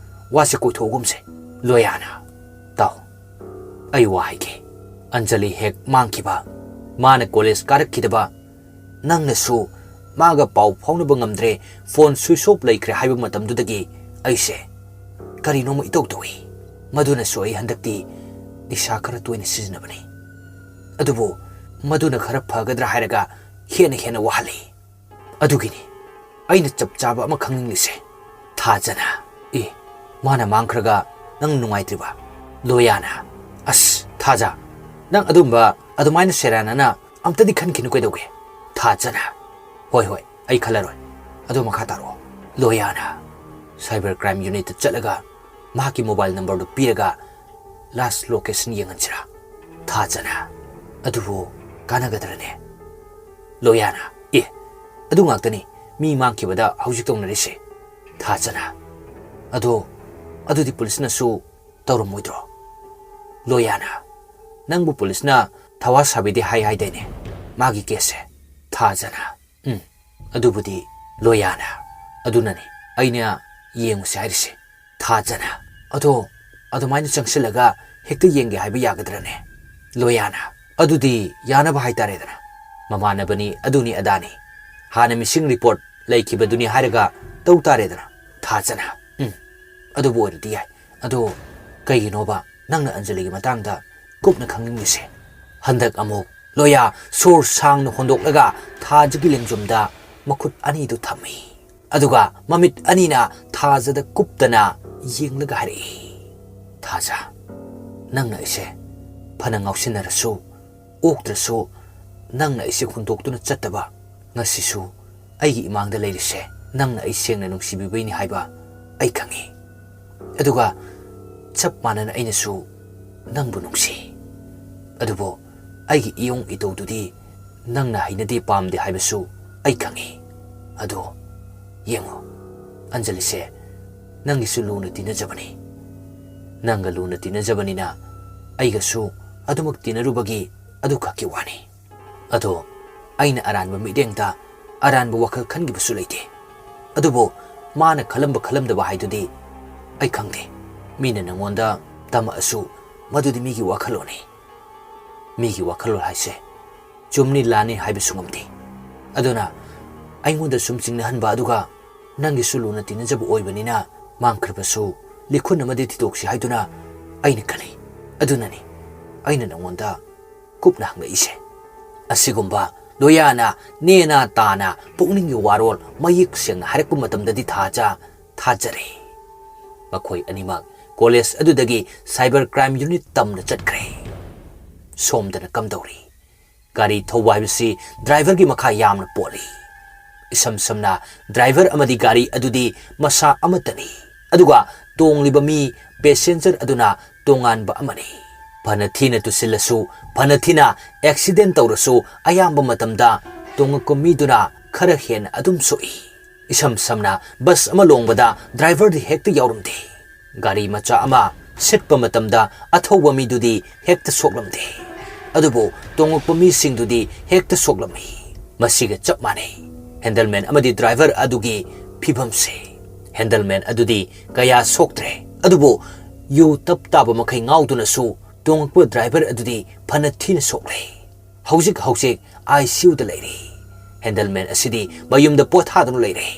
ꯋꯥꯁꯦ ꯀꯣꯏꯊꯣꯛꯑꯒꯨꯝꯁꯦ꯫" ꯂꯣꯌꯥꯅ꯫ "ꯇꯥꯎ, ꯑꯩ ꯋꯥ ꯍꯥꯏꯒꯦ꯫ ꯑꯟꯖꯂꯤ ꯍꯦꯛ ꯃꯥꯡꯈꯤꯕ, ꯃꯥꯅ ꯀꯣꯂꯦꯖ ꯀꯥꯔꯛꯈꯤꯗꯕ, ꯅꯪꯅꯁꯨ ꯃꯥꯒ ꯄꯥꯎ ꯐꯥꯎꯅꯕ ꯉꯝꯗ꯭ꯔꯦ, ꯐꯣꯟ ꯁ꯭ꯋꯤꯆ ꯑꯣꯐ ꯂꯩꯈ꯭ꯔꯦ ꯍꯥꯏꯕ ꯃꯇꯝꯗꯨꯗꯒꯤ ꯑꯩꯁꯦ ꯀꯔꯤꯅꯣꯃ ꯏꯇꯧ ꯇꯧꯏ꯫ ꯃꯗꯨꯅꯁꯨ ꯑꯩ ꯍꯟꯗꯛꯇꯤ ꯅꯤꯁꯥ ꯈꯔ ꯇꯣꯏꯅ ꯁꯤꯖꯤꯟꯅꯕꯅꯤ꯫ ꯑꯗꯨꯕꯨ ꯃꯗꯨꯅ ꯈꯔ ꯐꯒꯗ꯭ꯔꯥ ꯍꯥꯏꯔꯒ ꯍꯦꯟꯅ ꯍꯦꯟꯅ ꯋꯥꯍꯜꯂꯤ꯫ ꯑꯗꯨꯒꯤꯅꯤ ꯑꯩꯅ ꯆꯞ ꯆꯥꯕ ꯑꯃ ꯈꯪꯅꯤꯡꯂꯤꯁꯦ꯫ ꯊꯥꯖꯅ, "ꯑꯦ, ꯃꯥꯅ ꯃꯥꯡꯈ꯭ꯔꯒ ꯅꯪ ꯅꯨꯡꯉꯥꯏꯇ꯭ꯔꯤꯕ?" ꯂꯣꯌꯥꯅ, "ꯑꯁ, ꯊꯥꯖ, ꯅꯪ ꯑꯗꯨꯝꯕ ꯑꯗꯨꯃꯥꯏꯅ ꯁꯦꯔꯥꯟꯅꯅ ꯑꯝꯇꯗꯤ ꯈꯟꯈꯤꯅꯨ ꯀꯩꯗꯧꯒꯦ?" ꯊꯥꯖꯅ, "ꯍꯣꯏ, ꯍꯣꯏ, ꯑꯩ ꯈꯜꯂꯔꯣꯏ꯫ ꯑꯗꯣ ꯃꯈꯥ ꯇꯥꯔꯛꯑꯣ꯫" ꯂꯣꯌꯥꯅ, "Cyber crime unitꯇ ꯆꯠꯂꯒ ꯃꯍꯥꯛꯀꯤ mobile numberꯗꯨ ꯄꯤꯔꯒ last location ꯌꯦꯡꯍꯟꯁꯤꯔꯥ?" ꯊꯥꯖꯅ, "ꯑꯗꯨꯕꯨ ꯀꯥꯟꯅꯒꯗ꯭ꯔꯅꯦ?" ꯂꯣꯌꯥꯅ, "ꯑꯦ, ꯑꯗꯨ ꯉꯥꯛꯇꯅꯤ ꯃꯤ ꯃꯥꯡꯈꯤꯕꯗ ꯍꯧꯖꯤꯛ ꯇꯧꯅꯔꯤꯁꯦ꯫" ꯊꯥꯖꯅ, "ꯑꯗꯣ, ꯑꯗꯨꯗꯤ ꯄꯨꯂꯤꯁꯅꯁꯨ ꯇꯧꯔꯝꯃꯣꯏꯗ꯭ꯔꯣ?" ꯂꯣꯌꯥꯅ, "ꯅꯪꯕꯨ ꯄꯨꯂꯤꯁꯅ ꯊꯋꯥ ꯁꯥꯕꯤꯗꯦ ꯍꯥꯏ ꯍꯥꯏꯗꯥꯏꯅꯦ ꯃꯥꯒꯤ caseꯁꯦ?" ꯊꯥꯖꯅ, "ꯎꯝ, ꯑꯗꯨꯕꯨꯗꯤ ꯂꯣꯌꯥꯅ, ꯑꯗꯨꯅꯅꯤ ꯑꯩꯅ ꯌꯦꯡꯉꯨꯁꯦ ꯍꯥꯏꯔꯤꯁꯦ꯫" ꯊꯥꯖꯅ, "ꯑꯗꯣ ꯑꯗꯨꯃꯥꯏꯅ ꯆꯪꯁꯤꯜꯂꯒ ꯍꯦꯛꯇ ꯌꯦꯡꯒꯦ ꯍꯥꯏꯕ ꯌꯥꯒꯗ꯭ꯔꯅꯦ?" ꯂꯣꯌꯥꯅ, "ꯑꯗꯨꯗꯤ ꯌꯥꯅꯕ ꯍꯥꯏꯇꯥꯔꯦꯗꯅ꯫ ꯃꯃꯥꯟꯅꯕꯅꯤ, ꯑꯗꯨꯅꯤ ꯑꯗꯥꯅꯤ꯫ ꯍꯥꯟꯅ missing report ꯂꯩꯈꯤꯕꯗꯨꯅꯤ ꯍꯥꯏꯔꯒ ꯇꯧ ꯇꯥꯔꯦꯗꯅ꯫" ꯊꯥꯖꯅ, "ꯎꯝ, ꯑꯗꯨꯕꯨ ꯑꯣꯏꯔꯗꯤ ꯌꯥꯏ꯫ ꯑꯗꯣ ꯀꯩꯒꯤꯅꯣꯕ ꯅꯪꯅ ꯑꯟꯖꯂꯤꯒꯤ ꯃꯇꯥꯡꯗ ꯀꯨꯞꯅ ꯈꯪꯅꯤꯡꯂꯤꯁꯦ?" ꯍꯟꯗꯛ ꯑꯃꯨꯛ ꯂꯣꯌꯥ ꯁꯣꯔ ꯁꯥꯡꯅ ꯍꯣꯟꯗꯣꯛꯂꯒ ꯊꯥꯖꯒꯤ ꯂꯦꯡꯖꯨꯝꯗ ꯃꯈꯨꯠ ꯑꯅꯤꯗꯨ ꯊꯝꯃꯤ꯫ ꯑꯗꯨꯒ ꯃꯃꯤꯠ ꯑꯅꯤꯅ ꯊꯥꯖꯗ ꯀꯨꯞꯇꯅ ꯌꯦꯡꯂꯒ ꯍꯥꯏꯔꯛꯏ, "ꯊꯥꯖ, ꯅꯪꯅ ꯑꯩꯁꯦ ꯐꯅ ꯉꯥꯎꯁꯤꯟꯅꯔꯁꯨ, ꯑꯣꯛꯇ꯭ꯔꯁꯨ, ꯅꯪꯅ ꯑꯩꯁꯦ ꯍꯨꯟꯗꯣꯛꯇꯨꯅ ꯆꯠꯇꯕ, ꯉꯁꯤꯁꯨ ꯑꯩꯒꯤ ꯏꯃꯥꯡꯗ ꯂꯩꯔꯤꯁꯦ ꯅꯪꯅ ꯑꯩ ꯁꯦꯡꯅ ꯅꯨꯡꯁꯤꯕꯤꯕꯩꯅꯤ ꯍꯥꯏꯕ ꯑꯩ ꯈꯪꯉꯤ꯫ ꯑꯗꯨꯒ ꯆꯞ ꯃꯥꯟꯅꯅ ꯑꯩꯅꯁꯨ ꯅꯪꯕꯨ ꯅꯨꯡꯁꯤ꯫ ꯑꯗꯨꯕꯨ ꯑꯩꯒꯤ ꯏꯌꯣꯡ ꯏꯇꯧꯗꯨꯗꯤ ꯅꯪꯅ ꯍꯩꯅꯗꯦ ꯄꯥꯝꯗꯦ ꯍꯥꯏꯕꯁꯨ ꯑꯩ ꯈꯪꯉꯤ꯫ ꯑꯗꯣ ꯌꯦꯡꯉꯨ, ꯑꯟꯖꯂꯤꯁꯦ ꯅꯪꯒꯤꯁꯨ ꯂꯨꯅ ꯇꯤꯟꯅꯖꯕꯅꯤ꯫ ꯅꯪꯒ ꯂꯨꯅ ꯇꯤꯟꯅꯖꯕꯅꯤꯅ ꯑꯩꯒꯁꯨ ꯑꯗꯨꯃꯛ ꯇꯤꯟꯅꯔꯨꯕꯒꯤ ꯑꯗꯨꯈꯛꯀꯤ ꯋꯥꯅꯤ꯫ ꯑꯗꯣ ꯑꯩꯅ ꯑꯔꯥꯟꯕ ꯃꯤꯠꯌꯦꯡꯗ ꯑꯔꯥꯟꯕ ꯋꯥꯈꯜ ꯈꯟꯈꯤꯕꯁꯨ ꯂꯩꯇꯦ꯫ ꯑꯗꯨꯕꯨ ꯃꯥꯅ ꯈꯜꯂꯝꯕ ꯈꯜꯂꯝꯗꯕ ꯍꯥꯏꯗꯨꯗꯤ ꯑꯩ ꯈꯪꯗꯦ꯫ ꯃꯤꯅ ꯅꯪꯉꯣꯟꯗ ꯇꯝꯃꯛꯑꯁꯨ ꯃꯗꯨꯗꯤ ꯃꯤꯒꯤ ꯋꯥꯈꯜꯂꯣꯟꯅꯤ꯫ ꯃꯤꯒꯤ ꯋꯥꯈꯜꯂꯣꯟ ꯍꯥꯏꯁꯦ ꯆꯨꯝꯅꯤ ꯂꯥꯟꯅꯤ ꯍꯥꯏꯕꯁꯨ ꯉꯝꯗꯦ꯫ ꯑꯗꯨꯅ ꯑꯩꯉꯣꯟꯗ ꯁꯨꯝ ꯆꯤꯡꯅꯍꯟꯕ, ꯑꯗꯨꯒ ꯅꯪꯒꯤꯁꯨ ꯂꯨꯅ ꯇꯤꯟꯅꯖꯕ ꯑꯣꯏꯕꯅꯤꯅ ꯃꯥꯡꯈ꯭ꯔꯕꯁꯨ ꯂꯤꯈꯨꯟ ꯑꯃꯗꯤ ꯊꯤꯗꯣꯛꯁꯤ ꯍꯥꯏꯗꯨꯅ ꯑꯩꯅ ꯈꯜꯂꯤ꯫ ꯑꯗꯨꯅꯅꯤ ꯑꯩꯅ ꯅꯉꯣꯟꯗ ꯀꯨꯞꯅ ꯍꯪꯂꯛꯏꯁꯦ꯫ ꯑꯁꯤꯒꯨꯝꯕ ꯂꯣꯌꯥꯅ ꯅꯦꯅꯥ ꯇꯥꯅ ꯄꯨꯛꯅꯤꯡꯒꯤ ꯋꯥꯔꯣꯜ ꯃꯌꯦꯛ ꯁꯦꯡꯅ ꯍꯥꯏꯔꯛꯄ ꯃꯇꯝꯗꯗꯤ ꯊꯥꯖ ꯊꯥꯖꯔꯦ꯫ ꯃꯈꯣꯏ ꯑꯅꯤꯃꯛ ꯀꯣꯂꯦꯖ ꯑꯗꯨꯗꯒꯤ cyber crime unit ꯇꯝꯅ ꯆꯠꯈ꯭ꯔꯦ꯫ ꯁꯣꯝꯗꯅ ꯀꯝꯗꯧꯔꯤ? ꯒꯥꯔꯤ ꯊꯧꯕ ꯍꯥꯏꯕꯁꯤ ꯗ꯭ꯔꯥꯏꯚꯔꯒꯤ ꯃꯈꯥ ꯌꯥꯝꯅ ꯄꯣꯜꯂꯤ꯫ ꯏꯁꯝ ꯁꯝꯅ, ꯗ꯭ꯔꯥꯏꯚꯔ ꯑꯃꯗꯤ ꯒꯥꯔꯤ ꯑꯗꯨꯗꯤ ꯃꯁꯥ ꯑꯃꯠꯇꯅꯤ, ꯑꯗꯨꯒ ꯇꯣꯡꯂꯤꯕ ꯃꯤ, ꯄꯦꯁꯦꯟꯖꯔ ꯑꯗꯨꯅ ꯇꯣꯉꯥꯟꯕ ꯑꯃꯅꯤ꯫ ꯐꯅ ꯊꯤꯅ ꯇꯨꯁꯤꯜꯂꯁꯨ, ꯐꯅ ꯊꯤꯅ ꯑꯦꯛꯁꯤꯗꯦꯟ ꯇꯧꯔꯁꯨ, ꯑꯌꯥꯝꯕ ꯃꯇꯝꯗ ꯇꯣꯡꯉꯛꯄ ꯃꯤꯗꯨꯅ ꯈꯔ ꯍꯦꯟꯅ ꯑꯗꯨꯝ ꯁꯣꯛꯏ꯫ ꯏꯁꯝ ꯁꯝꯅ, ꯕꯁ ꯑꯃ ꯂꯣꯡꯕꯗ ꯗ꯭ꯔꯥꯏꯚꯔꯗꯤ ꯍꯦꯛꯇ ꯌꯥꯎꯔꯝꯗꯦ꯫ ꯒꯥꯔꯤ ꯃꯆꯥ ꯑꯃ ꯁꯤꯠꯄ ꯃꯇꯝꯗ ꯑꯊꯧꯕ ꯃꯤꯗꯨꯗꯤ ꯍꯦꯛꯇ ꯁꯣꯛꯂꯝꯗꯦ, ꯑꯗꯨꯕꯨ ꯇꯣꯡꯉꯛꯄ ꯃꯤꯁꯤꯡꯗꯨꯗꯤ ꯍꯦꯛꯇ ꯁꯣꯛꯂꯝꯃꯤ꯫ ꯃꯁꯤꯒ ꯆꯞ ꯃꯥꯟꯅꯩ꯫ ꯍꯦꯟꯗꯜꯃꯦꯟ ꯑꯃꯗꯤ ꯗ꯭ꯔꯥꯏꯚꯔ ꯑꯗꯨꯒꯤ ꯐꯤꯕꯝꯁꯦ꯫ ꯍꯦꯟꯗꯜꯃꯦꯟ ꯑꯗꯨꯗꯤ ꯀꯌꯥ ꯁꯣꯛꯇ꯭ꯔꯦ, ꯑꯗꯨꯕꯨ ꯌꯨ ꯇꯞ ꯇꯥꯕ ꯃꯈꯩ ꯉꯥꯎꯗꯨꯅꯁꯨ ꯇꯣꯡꯉꯛꯄ ꯗ꯭ꯔꯥꯏꯚꯔ ꯑꯗꯨꯗꯤ ꯐꯅ ꯊꯤꯅ ꯁꯣꯛꯂꯦ꯫ ꯍꯧꯖꯤꯛ ꯍꯧꯖꯤꯛ ICUꯗ ꯂꯩꯔꯤ꯫ ꯍꯦꯟꯗꯜꯃꯦꯟ ꯑꯁꯤꯗꯤ ꯃꯌꯨꯝꯗ ꯄꯣꯊꯥꯗꯨꯅ ꯂꯩꯔꯦ꯫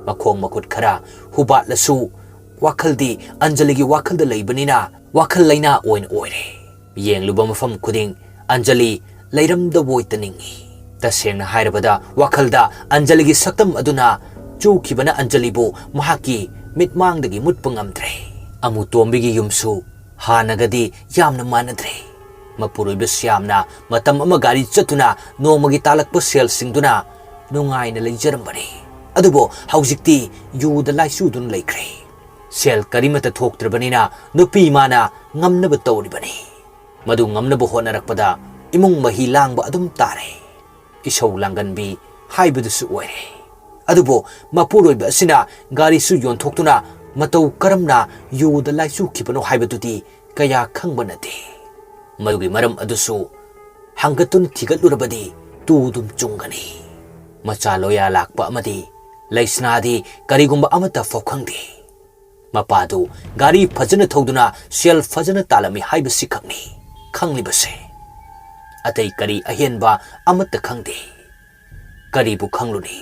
ꯃꯈꯣꯡ ꯃꯈꯨꯠ ꯈꯔ ꯍꯨꯕꯥꯠꯂꯁꯨ ꯋꯥꯈꯜꯗꯤ ꯑꯟꯖꯂꯤꯒꯤ ꯋꯥꯈꯜꯗ ꯂꯩꯕꯅꯤꯅ ꯋꯥꯈꯜ ꯂꯩꯅꯥ ꯑꯣꯏꯅ ꯑꯣꯏꯔꯦ꯫ ꯌꯦꯡꯂꯨꯕ ꯃꯐꯝ ꯈꯨꯗꯤꯡ ꯑꯟꯖꯂꯤ ꯂꯩꯔꯝꯗꯕꯣꯏꯇ ꯅꯤꯡꯏ꯫ ꯇꯁꯦꯡꯅ ꯍꯥꯏꯔꯕꯗ, ꯋꯥꯈꯜꯗ ꯑꯟꯖꯂꯤꯒꯤ ꯁꯛꯇꯝ ꯑꯗꯨꯅ ꯆꯨꯈꯤꯕꯅ ꯑꯟꯖꯂꯤꯕꯨ ꯃꯍꯥꯛꯀꯤ ꯃꯤꯠꯃꯥꯡꯗꯒꯤ ꯃꯨꯠꯄ ꯉꯝꯗ꯭ꯔꯦ꯫ ꯑꯃꯨꯇꯣꯝꯕꯤꯒꯤ ꯌꯨꯝꯁꯨ ꯍꯥꯟꯅꯒꯗꯤ ꯌꯥꯝꯅ ꯃꯥꯟꯅꯗ꯭ꯔꯦ꯫ ꯃꯄꯨꯔꯣꯏꯕ ꯁ꯭ꯌꯥꯝꯅ ꯃꯇꯝ ꯑꯃ ꯒꯥꯔꯤ ꯆꯠꯇꯨꯅ ꯅꯣꯡꯃꯒꯤ ꯇꯥꯜꯂꯛꯄ ꯁꯦꯜꯁꯤꯡꯗꯨꯅ ꯅꯨꯡꯉꯥꯏꯅ ꯂꯩꯖꯔꯝꯕꯅꯤ꯫ ꯑꯗꯨꯕꯨ ꯍꯧꯖꯤꯛꯇꯤ ꯌꯨꯗ ꯂꯥꯏꯆꯨꯗꯨꯅ ꯂꯩꯈ꯭ꯔꯦ꯫ ꯁꯦꯜ ꯀꯔꯤꯃꯠꯇ ꯊꯣꯛꯇ꯭ꯔꯕꯅꯤꯅ ꯅꯨꯄꯤ ꯃꯥꯅ ꯉꯝꯅꯕ ꯇꯧꯔꯤꯕꯅꯤ꯫ ꯃꯗꯨ ꯉꯝꯅꯕ ꯍꯣꯠꯅꯔꯛꯄꯗ ꯏꯃꯨꯡ ꯃꯍꯤ ꯂꯥꯡꯕ ꯑꯗꯨꯝ ꯇꯥꯔꯦ꯫ ꯏꯁꯧ ꯂꯥꯡꯒꯟꯕꯤ ꯍꯥꯏꯕꯗꯨꯁꯨ ꯑꯣꯏꯔꯦ꯫ ꯑꯗꯨꯕꯨ ꯃꯄꯨꯔꯣꯏꯕ ꯑꯁꯤꯅ ꯒꯥꯔꯤꯁꯨ ꯌꯣꯟꯊꯣꯛꯇꯨꯅ ꯃꯇꯧ ꯀꯔꯝꯅ ꯌꯨꯗ ꯂꯥꯏꯆꯨꯈꯤꯕꯅꯣ ꯍꯥꯏꯕꯗꯨꯗꯤ ꯀꯌꯥ ꯈꯪꯕ ꯅꯠꯇꯦ꯫ ꯃꯗꯨꯒꯤ ꯃꯔꯝ ꯑꯗꯨꯁꯨ ꯍꯪꯒꯠꯇꯨꯅ ꯊꯤꯒꯠꯂꯨꯔꯕꯗꯤ ꯇꯨꯗꯨꯝ ꯆꯨꯡꯒꯅꯤ꯫ ꯃꯆꯥ ꯂꯣꯌꯥ ꯂꯥꯛꯄ ꯑꯃꯗꯤ ꯂꯩꯁꯅꯥꯗꯤ ꯀꯔꯤꯒꯨꯝꯕ ꯑꯃꯠꯇ ꯐꯥꯎ ꯈꯪꯗꯦ꯫ ꯃꯄꯥꯗꯨ ꯒꯥꯔꯤ ꯐꯖꯅ ꯊꯧꯗꯨꯅ ꯁꯦꯜ ꯐꯖꯅ ꯇꯥꯜꯂꯝꯃꯤ ꯍꯥꯏꯕꯁꯤ ꯈꯛꯅꯤ ꯈꯪꯂꯤꯕꯁꯦ꯫ ꯑꯇꯩ ꯀꯔꯤ ꯑꯍꯦꯟꯕ ꯑꯃꯠꯇ ꯈꯪꯗꯦ꯫ ꯀꯔꯤꯕꯨ ꯈꯪꯂꯨꯅꯤ?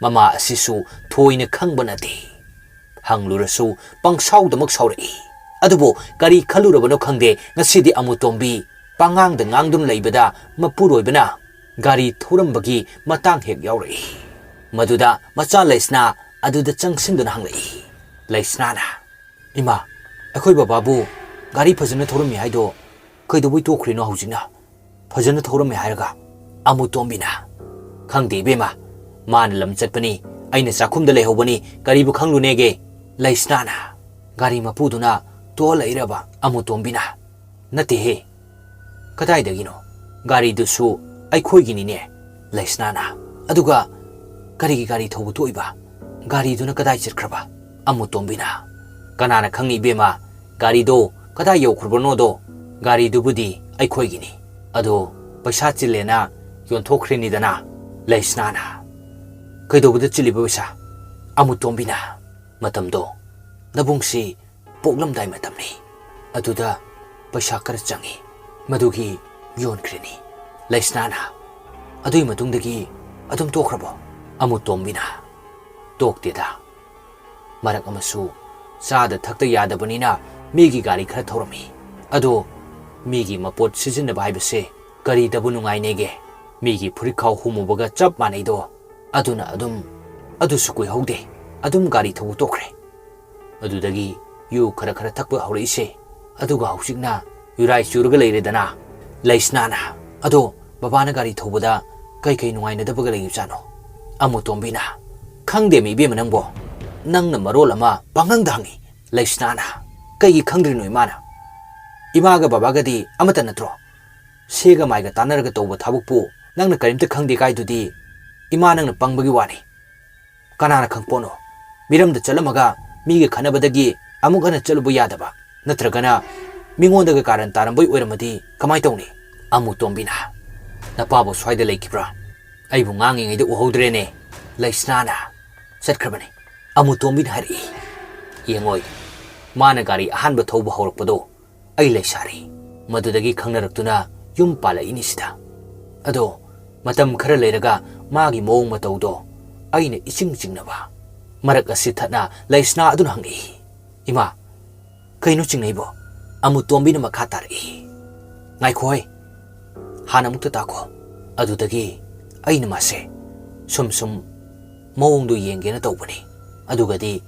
ꯃꯃꯥ ꯑꯁꯤꯁꯨ ꯊꯣꯏꯅ ꯈꯪꯕ ꯅꯠꯇꯦ꯫ ꯍꯪꯂꯨꯔꯁꯨ ꯄꯪꯁꯥꯎꯗꯃꯛ ꯁꯥꯎꯔꯛꯏ꯫ ꯑꯗꯨꯕꯨ ꯀꯔꯤ ꯈꯜꯂꯨꯔꯕꯅꯣ ꯈꯪꯗꯦ, ꯉꯁꯤꯗꯤ ꯑꯃꯨꯇꯣꯝꯕꯤ ꯄꯉꯥꯡꯗ ꯉꯥꯡꯗꯨꯅ ꯂꯩꯕꯗ ꯃꯄꯨꯔꯣꯏꯕꯅ ꯒꯥꯔꯤ ꯊꯧꯔꯝꯕꯒꯤ ꯃꯇꯥꯡ ꯍꯦꯛ ꯌꯥꯎꯔꯛꯏ꯫ ꯃꯗꯨꯗ ꯃꯆꯥ ꯂꯩꯁꯅꯥ ꯑꯗꯨꯗ ꯆꯪꯁꯤꯟꯗꯨꯅ ꯍꯪꯂꯛꯏ, ꯂꯩꯁꯅꯥꯅ, "ꯏꯃꯥ, ꯑꯩꯈꯣꯏ ꯕꯕꯥꯕꯨ ꯒꯥꯔꯤ ꯐꯖꯅ ꯊꯧꯔꯝꯃꯤ ꯍꯥꯏꯗꯣ ꯀꯩꯗꯧꯕꯩ ꯇꯣꯛꯈ꯭ꯔꯤꯅꯣ ꯍꯧꯖꯤꯛꯅ? ꯐꯖꯅ ꯊꯧꯔꯝꯃꯤ ꯍꯥꯏꯔꯒ?" ꯑꯃꯨꯇꯣꯝꯕꯤꯅ, "ꯈꯪꯗꯦ ꯏꯕꯦꯝꯃ, ꯃꯥꯅ ꯂꯝ ꯆꯠꯄꯅꯤ, ꯑꯩꯅ ꯆꯥꯛꯈꯨꯝꯗ ꯂꯩꯍꯧꯕꯅꯤ, ꯀꯔꯤꯕꯨ ꯈꯪꯂꯨꯅꯦꯒꯦ?" ꯂꯩꯁꯅꯥꯅ꯫ ꯒꯥꯔꯤ ꯃꯄꯨꯗꯨꯅ ꯇꯣꯛꯍꯜꯂꯛꯏꯔꯕ ꯑꯃꯨꯇꯣꯝꯕꯤꯅ? "ꯅꯠꯇꯦꯍꯦ, ꯀꯗꯥꯏꯗꯒꯤꯅꯣ? ꯒꯥꯔꯤꯗꯨꯁꯨ ꯑꯩꯈꯣꯏꯒꯤꯅꯤꯅꯦ, ꯂꯩꯁꯅꯥꯅ꯫ ꯑꯗꯨꯒ ꯀꯔꯤꯒꯤ ꯒꯥꯔꯤ ꯊꯧꯕ ꯇꯣꯛꯏꯕ? ꯒꯥꯔꯤꯗꯨꯅ ꯀꯗꯥꯏ ꯆꯠꯈ꯭ꯔꯕ?" ꯑꯃꯨꯇꯣꯝꯕꯤꯅ꯫ "ꯀꯅꯥꯅ ꯈꯪꯅꯤ ꯏꯕꯦꯝꯃ, ꯒꯥꯔꯤꯗꯣ ꯀꯗꯥꯏ ꯌꯧꯈ꯭ꯔꯕꯅꯣꯗꯣ? ꯒꯥꯔꯤꯗꯨꯕꯨꯗꯤ ꯑꯩꯈꯣꯏꯒꯤꯅꯤ꯫ ꯑꯗꯣ ꯄꯩꯁꯥ ꯆꯤꯜꯂꯦꯅ ꯌꯣꯟꯊꯣꯛꯈ꯭ꯔꯤꯅꯤꯗꯅ, ꯂꯩꯁꯅꯥꯅ꯫" "ꯀꯩꯗꯧꯕꯗ ꯆꯤꯜꯂꯤꯕ ꯄꯩꯁꯥ?" ꯑꯃꯨꯇꯣꯝꯕꯤꯅ꯫ "ꯃꯇꯝꯗꯣ ꯅꯕꯨꯡꯁꯤ ꯄꯣꯛꯂꯝꯗꯥꯏ ꯃꯇꯝꯅꯤ꯫ ꯑꯗꯨꯗ ꯄꯩꯁꯥ ꯈꯔ ꯆꯪꯉꯤ, ꯃꯗꯨꯒꯤ ꯌꯣꯟꯈ꯭ꯔꯤꯅꯤ꯫" ꯂꯩꯁꯅꯥꯅ꯫ "ꯑꯗꯨꯒꯤ ꯃꯇꯨꯡꯗꯒꯤ ꯑꯗꯨꯝ ꯇꯣꯛꯈ꯭ꯔꯕꯣ?" ꯑꯃꯨꯇꯣꯝꯕꯤꯅ꯫ "ꯇꯣꯛꯇꯦꯗ꯫ ꯃꯔꯛ ꯑꯃꯁꯨ ꯆꯥꯗ ꯊꯛꯇ ꯌꯥꯗꯕꯅꯤꯅ ꯃꯤꯒꯤ ꯒꯥꯔꯤ ꯈꯔ ꯊꯧꯔꯝꯃꯤ꯫ ꯑꯗꯣ ꯃꯤꯒꯤ ꯃꯄꯣꯠ ꯁꯤꯖꯤꯟꯅꯕ ꯍꯥꯏꯕꯁꯦ ꯀꯔꯤꯗꯕꯨ ꯅꯨꯡꯉꯥꯏꯅꯦꯒꯦ? ꯃꯤꯒꯤ ꯐꯨꯔꯤꯠꯈꯥꯎ ꯍꯨꯝꯃꯨꯕꯒ ꯆꯞ ꯃꯥꯟꯅꯩꯗꯣ꯫ ꯑꯗꯨꯅ ꯑꯗꯨꯝ, ꯑꯗꯨꯁꯨ ꯀꯨꯏꯍꯧꯗꯦ, ꯑꯗꯨꯝ ꯒꯥꯔꯤ ꯊꯧꯕ ꯇꯣꯛꯈ꯭ꯔꯦ꯫ ꯑꯗꯨꯗꯒꯤ ꯌꯨ ꯈꯔ ꯈꯔ ꯊꯛꯄ ꯍꯧꯔꯛꯏꯁꯦ꯫ ꯑꯗꯨꯒ ꯍꯧꯖꯤꯛꯅ ꯌꯨꯔꯥꯏ ꯆꯨꯔꯒ ꯂꯩꯔꯦꯗꯅ, ꯂꯩꯁꯅꯥꯅ꯫ ꯑꯗꯣ ꯕꯕꯥꯅ ꯒꯥꯔꯤ ꯊꯧꯕꯗ ꯀꯩ ꯀꯩ ꯅꯨꯡꯉꯥꯏꯅꯗꯕꯒ ꯂꯩꯕꯖꯥꯠꯅꯣ?" ꯑꯃꯨꯇꯣꯝꯕꯤꯅ꯫ "ꯈꯪꯗꯦꯃꯤ ꯏꯕꯦꯝꯃ ꯅꯪꯕꯣ, ꯅꯪꯅ ꯃꯔꯣꯜ ꯑꯃ ꯄꯪꯍꯪꯗ ꯍꯪꯉꯤ꯫" ꯂꯩꯁꯅꯥꯅ꯫ "ꯀꯩꯒꯤ ꯈꯪꯗ꯭ꯔꯤꯅꯣ ꯏꯃꯥꯅ? ꯏꯃꯥꯒ ꯕꯕꯥꯒꯗꯤ ꯑꯃꯠꯇ ꯅꯠꯇ꯭ꯔꯣ? ꯁꯦꯒ ꯃꯥꯏꯒ ꯇꯥꯟꯅꯔꯒ ꯇꯧꯕ ꯊꯕꯛꯄꯨ ꯅꯪꯅ ꯀꯔꯤꯝꯇ ꯈꯪꯗꯦ ꯀꯥꯏꯗꯨꯗꯤ ꯏꯃꯥ ꯅꯪꯅ ꯄꯪꯕꯒꯤ ꯋꯥꯅꯤ꯫ ꯀꯅꯥꯅ ꯈꯪꯄꯣꯠꯅꯣ? ꯃꯤꯔꯝꯗ ꯆꯠꯂꯝꯃꯒ ꯃꯤꯒ ꯈꯠꯅꯕꯗꯒꯤ ꯑꯃꯨꯛ ꯍꯟꯅ ꯆꯠꯂꯨꯕ ꯌꯥꯗꯕ, ꯅꯠꯇ꯭ꯔꯒꯅ ꯃꯤꯉꯣꯟꯗꯒ ꯀꯥꯔꯟ ꯇꯥꯔꯝꯕꯩ ꯑꯣꯏꯔꯝꯃꯗꯤ ꯀꯃꯥꯏ ꯇꯧꯅꯤ?" ꯑꯃꯨꯇꯣꯝꯕꯤꯅ꯫ "ꯅꯄꯥꯕꯨ ꯁ꯭ꯋꯥꯏꯗ ꯂꯩꯈꯤꯕ꯭ꯔꯥ? ꯑꯩꯕꯨ ꯉꯥꯡꯉꯤꯉꯩꯗ ꯎꯍꯧꯗ꯭ꯔꯦꯅꯦ꯫" ꯂꯩꯁꯅꯥꯅ꯫ "ꯆꯠꯈ꯭ꯔꯕꯅꯤ꯫" ꯑꯃꯨꯇꯣꯝꯕꯤꯅ ꯍꯥꯏꯔꯛꯏ꯫ "ꯌꯦꯡꯉꯣꯏ, ꯃꯥꯅ ꯒꯥꯔꯤ ꯑꯍꯥꯟꯕ ꯊꯧꯕ ꯍꯧꯔꯛꯄꯗꯣ ꯑꯩ ꯂꯩꯁꯥꯔꯤ꯫ ꯃꯗꯨꯗꯒꯤ ꯈꯪꯅꯔꯛꯇꯨꯅ ꯌꯨꯝ ꯄꯥꯜꯂꯛꯏꯅꯤ ꯁꯤꯗ꯫ ꯑꯗꯣ ꯃꯇꯝ ꯈꯔ ꯂꯩꯔꯒ ꯃꯥꯒꯤ ꯃꯑꯣꯡ ꯃꯇꯧꯗꯣ ꯑꯩꯅ ꯏꯆꯤꯡ ꯆꯤꯡꯅꯕ꯫ ꯃꯔꯛ ꯑꯁꯤ ꯊꯠꯅ ꯂꯩꯁꯅꯥ ꯑꯗꯨꯅ ꯍꯪꯉꯛꯏ, "ꯏꯃꯥ, ꯀꯩꯅꯣ ꯆꯤꯡꯅꯩꯕꯣ? ꯑꯃꯨꯇꯣꯝꯕꯤꯅ ꯃꯈꯥ ꯇꯥꯔꯛꯏ, "ꯉꯥꯏꯈꯣꯍꯦ, ꯍꯥꯟꯅ ꯑꯃꯨꯛꯇ ꯇꯥꯈꯣ꯫" ꯑꯗꯨꯗꯒꯤ ꯑꯩꯅ ꯃꯥꯁꯦ ꯁꯨꯝ ꯁꯨꯝ ꯃꯑꯣꯡꯗꯣ ꯌꯦꯡꯒꯦꯅ ꯇꯧꯕꯅꯤ꯫ ꯑꯗꯨꯒꯗꯤ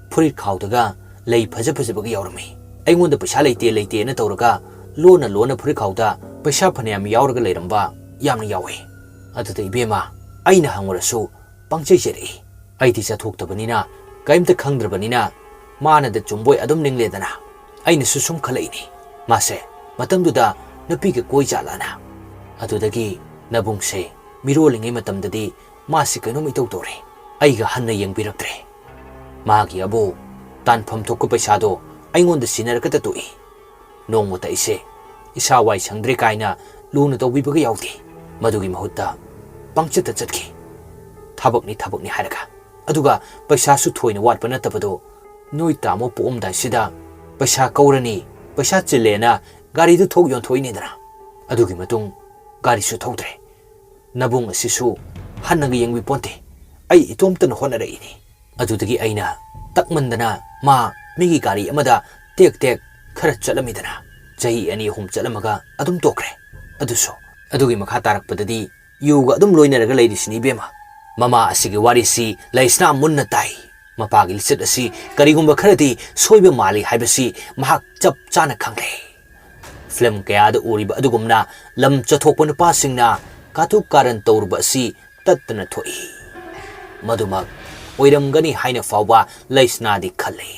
ꯐꯨꯔꯤꯠ ꯈꯥꯎꯗꯒ ꯂꯩ ꯐꯖ ꯐꯖꯕꯒ ꯌꯥꯎꯔꯝꯃꯤ꯫ ꯑꯩꯉꯣꯟꯗ ꯄꯩꯁꯥ ꯂꯩꯇꯦ ꯂꯩꯇꯦꯅ ꯇꯧꯔꯒ ꯂꯣꯟꯅ ꯂꯣꯟꯅ ꯐꯨꯔꯤꯠ ꯈꯥꯎꯗ ꯄꯩꯁꯥ ꯐꯅꯌꯥꯝ ꯌꯥꯎꯔꯒ ꯂꯩꯔꯝꯕ ꯌꯥꯝꯅ ꯌꯥꯎꯏ꯫ ꯑꯗꯨꯗ ꯏꯕꯦꯝꯃ, ꯑꯩꯅ ꯍꯪꯉꯨꯔꯁꯨ ꯄꯪꯆꯩ ꯆꯩꯔꯛꯏ꯫ ꯑꯩꯗꯤ ꯆꯠꯊꯣꯛꯇꯕꯅꯤꯅ ꯀꯔꯤꯝꯇ ꯈꯪꯗ꯭ꯔꯕꯅꯤꯅ ꯃꯥꯅꯗ ꯆꯨꯝꯕꯣꯏ ꯑꯗꯨꯝ ꯅꯤꯡꯂꯦꯗꯅ꯫ ꯑꯩꯅꯁꯨ ꯁꯨꯝ ꯈꯜꯂꯛꯏꯅꯤ, ꯃꯥꯁꯦ ꯃꯇꯝꯗꯨꯗ ꯅꯨꯄꯤꯒ ꯀꯣꯏ ꯖꯥꯠꯂꯥꯅ꯫ ꯑꯗꯨꯗꯒꯤ ꯅꯕꯨꯡꯁꯦ ꯃꯤꯔꯣꯜꯂꯤꯉꯩ ꯃꯇꯝꯗꯗꯤ ꯃꯥꯁꯤ ꯀꯩꯅꯣꯝ ꯏꯇꯧ ꯇꯧꯔꯦ꯫ ꯑꯩꯒ ꯍꯟꯅ ꯌꯦꯡꯕꯤꯔꯛꯇ꯭ꯔꯦ꯫ ꯃꯥꯒꯤ ꯑꯕꯨ ꯇꯥꯟꯐꯝ ꯊꯣꯛꯄ ꯄꯩꯁꯥꯗꯣ ꯑꯩꯉꯣꯟꯗ ꯁꯤꯟꯅꯔꯒꯇ ꯇꯣꯛꯏ꯫ ꯅꯣꯡꯃꯇ ꯑꯩꯁꯦ ꯏꯁꯥ ꯋꯥꯏ ꯁꯪꯗ꯭ꯔꯦ ꯀꯥꯏꯅ ꯂꯨꯅ ꯇꯧꯕꯤꯕꯒ ꯌꯥꯎꯗꯦ꯫ ꯃꯗꯨꯒꯤ ꯃꯍꯨꯠꯇ ꯄꯪꯆꯠꯇ ꯆꯠꯈꯤ꯫ ꯊꯕꯛꯅꯤ ꯊꯕꯛꯅꯤ ꯍꯥꯏꯔꯒ꯫ ꯑꯗꯨꯒ ꯄꯩꯁꯥꯁꯨ ꯊꯣꯏꯅ ꯋꯥꯠꯄ ꯅꯠꯇꯕꯗꯣ, ꯅꯣꯏ ꯇꯥꯃꯣ ꯄꯣꯛꯑꯝꯗꯥꯏꯁꯤꯗ ꯄꯩꯁꯥ ꯀꯧꯔꯅꯤ, ꯄꯩꯁꯥ ꯆꯤꯜꯂꯦꯅ ꯒꯥꯔꯤꯗꯨ ꯊꯣꯛ ꯌꯣꯟꯊꯣꯛꯏꯅꯤꯗꯅ꯫ ꯑꯗꯨꯒꯤ ꯃꯇꯨꯡ ꯒꯥꯔꯤꯁꯨ ꯊꯧꯗ꯭ꯔꯦ꯫ ꯅꯕꯨꯡ ꯑꯁꯤꯁꯨ ꯍꯟꯅꯒ ꯌꯦꯡꯕꯤꯄꯣꯟꯇꯦ꯫ ꯑꯩ ꯏꯇꯣꯝꯇꯅ ꯍꯣꯠꯅꯔꯛꯏꯅꯤ꯫ ꯑꯗꯨꯗꯒꯤ ꯑꯩꯅ ꯇꯛꯃꯟꯗꯅ ꯃꯥ ꯃꯤꯒꯤ ꯒꯥꯔꯤ ꯑꯃꯗ ꯇꯦꯛ ꯇꯦꯛ ꯈꯔ ꯆꯠꯂꯝꯃꯤꯗꯅ꯫ ꯆꯍꯤ ꯑꯅꯤ ꯑꯍꯨꯝ ꯆꯠꯂꯝꯃꯒ ꯑꯗꯨꯝ ꯇꯣꯛꯈ꯭ꯔꯦ꯫ ꯑꯗꯨꯁꯨ ꯑꯗꯨꯒꯤ ꯃꯈꯥ ꯇꯥꯔꯛꯄꯗꯗꯤ ꯌꯨꯒ ꯑꯗꯨꯝ ꯂꯣꯏꯅꯔꯒ ꯂꯩꯔꯤꯁꯤꯅꯤ ꯏꯕꯦꯝꯃ꯫ ꯃꯃꯥ ꯑꯁꯤꯒꯤ ꯋꯥꯔꯤꯁꯤ ꯂꯩꯁꯅꯥ ꯃꯨꯟꯅ ꯇꯥꯏ꯫ ꯃꯄꯥꯒꯤ ꯂꯤꯆꯠ ꯑꯁꯤ ꯀꯔꯤꯒꯨꯝꯕ ꯈꯔꯗꯤ ꯁꯣꯏꯕ ꯃꯥꯜꯂꯤ ꯍꯥꯏꯕꯁꯤ ꯃꯍꯥꯛ ꯆꯞ ꯆꯥꯅ ꯈꯪꯂꯦ꯫ ꯐꯤꯂꯝ ꯀꯌꯥꯗ ꯎꯔꯤꯕ ꯑꯗꯨꯒꯨꯝꯅ ꯂꯝ ꯆꯠꯊꯣꯛꯄ ꯅꯨꯄꯥꯁꯤꯡꯅ ꯀꯥꯇꯨ ꯀꯥꯔꯟ ꯇꯧꯔꯨꯕ ꯑꯁꯤ ꯇꯠꯇꯅ ꯊꯣꯛꯏ꯫ ꯃꯗꯨꯃꯛ ꯑꯣꯏꯔꯝꯒꯅꯤ ꯍꯥꯏꯅ ꯐꯥꯎꯕ ꯂꯩꯁꯅꯥꯗꯤ ꯈꯜꯂꯤ꯫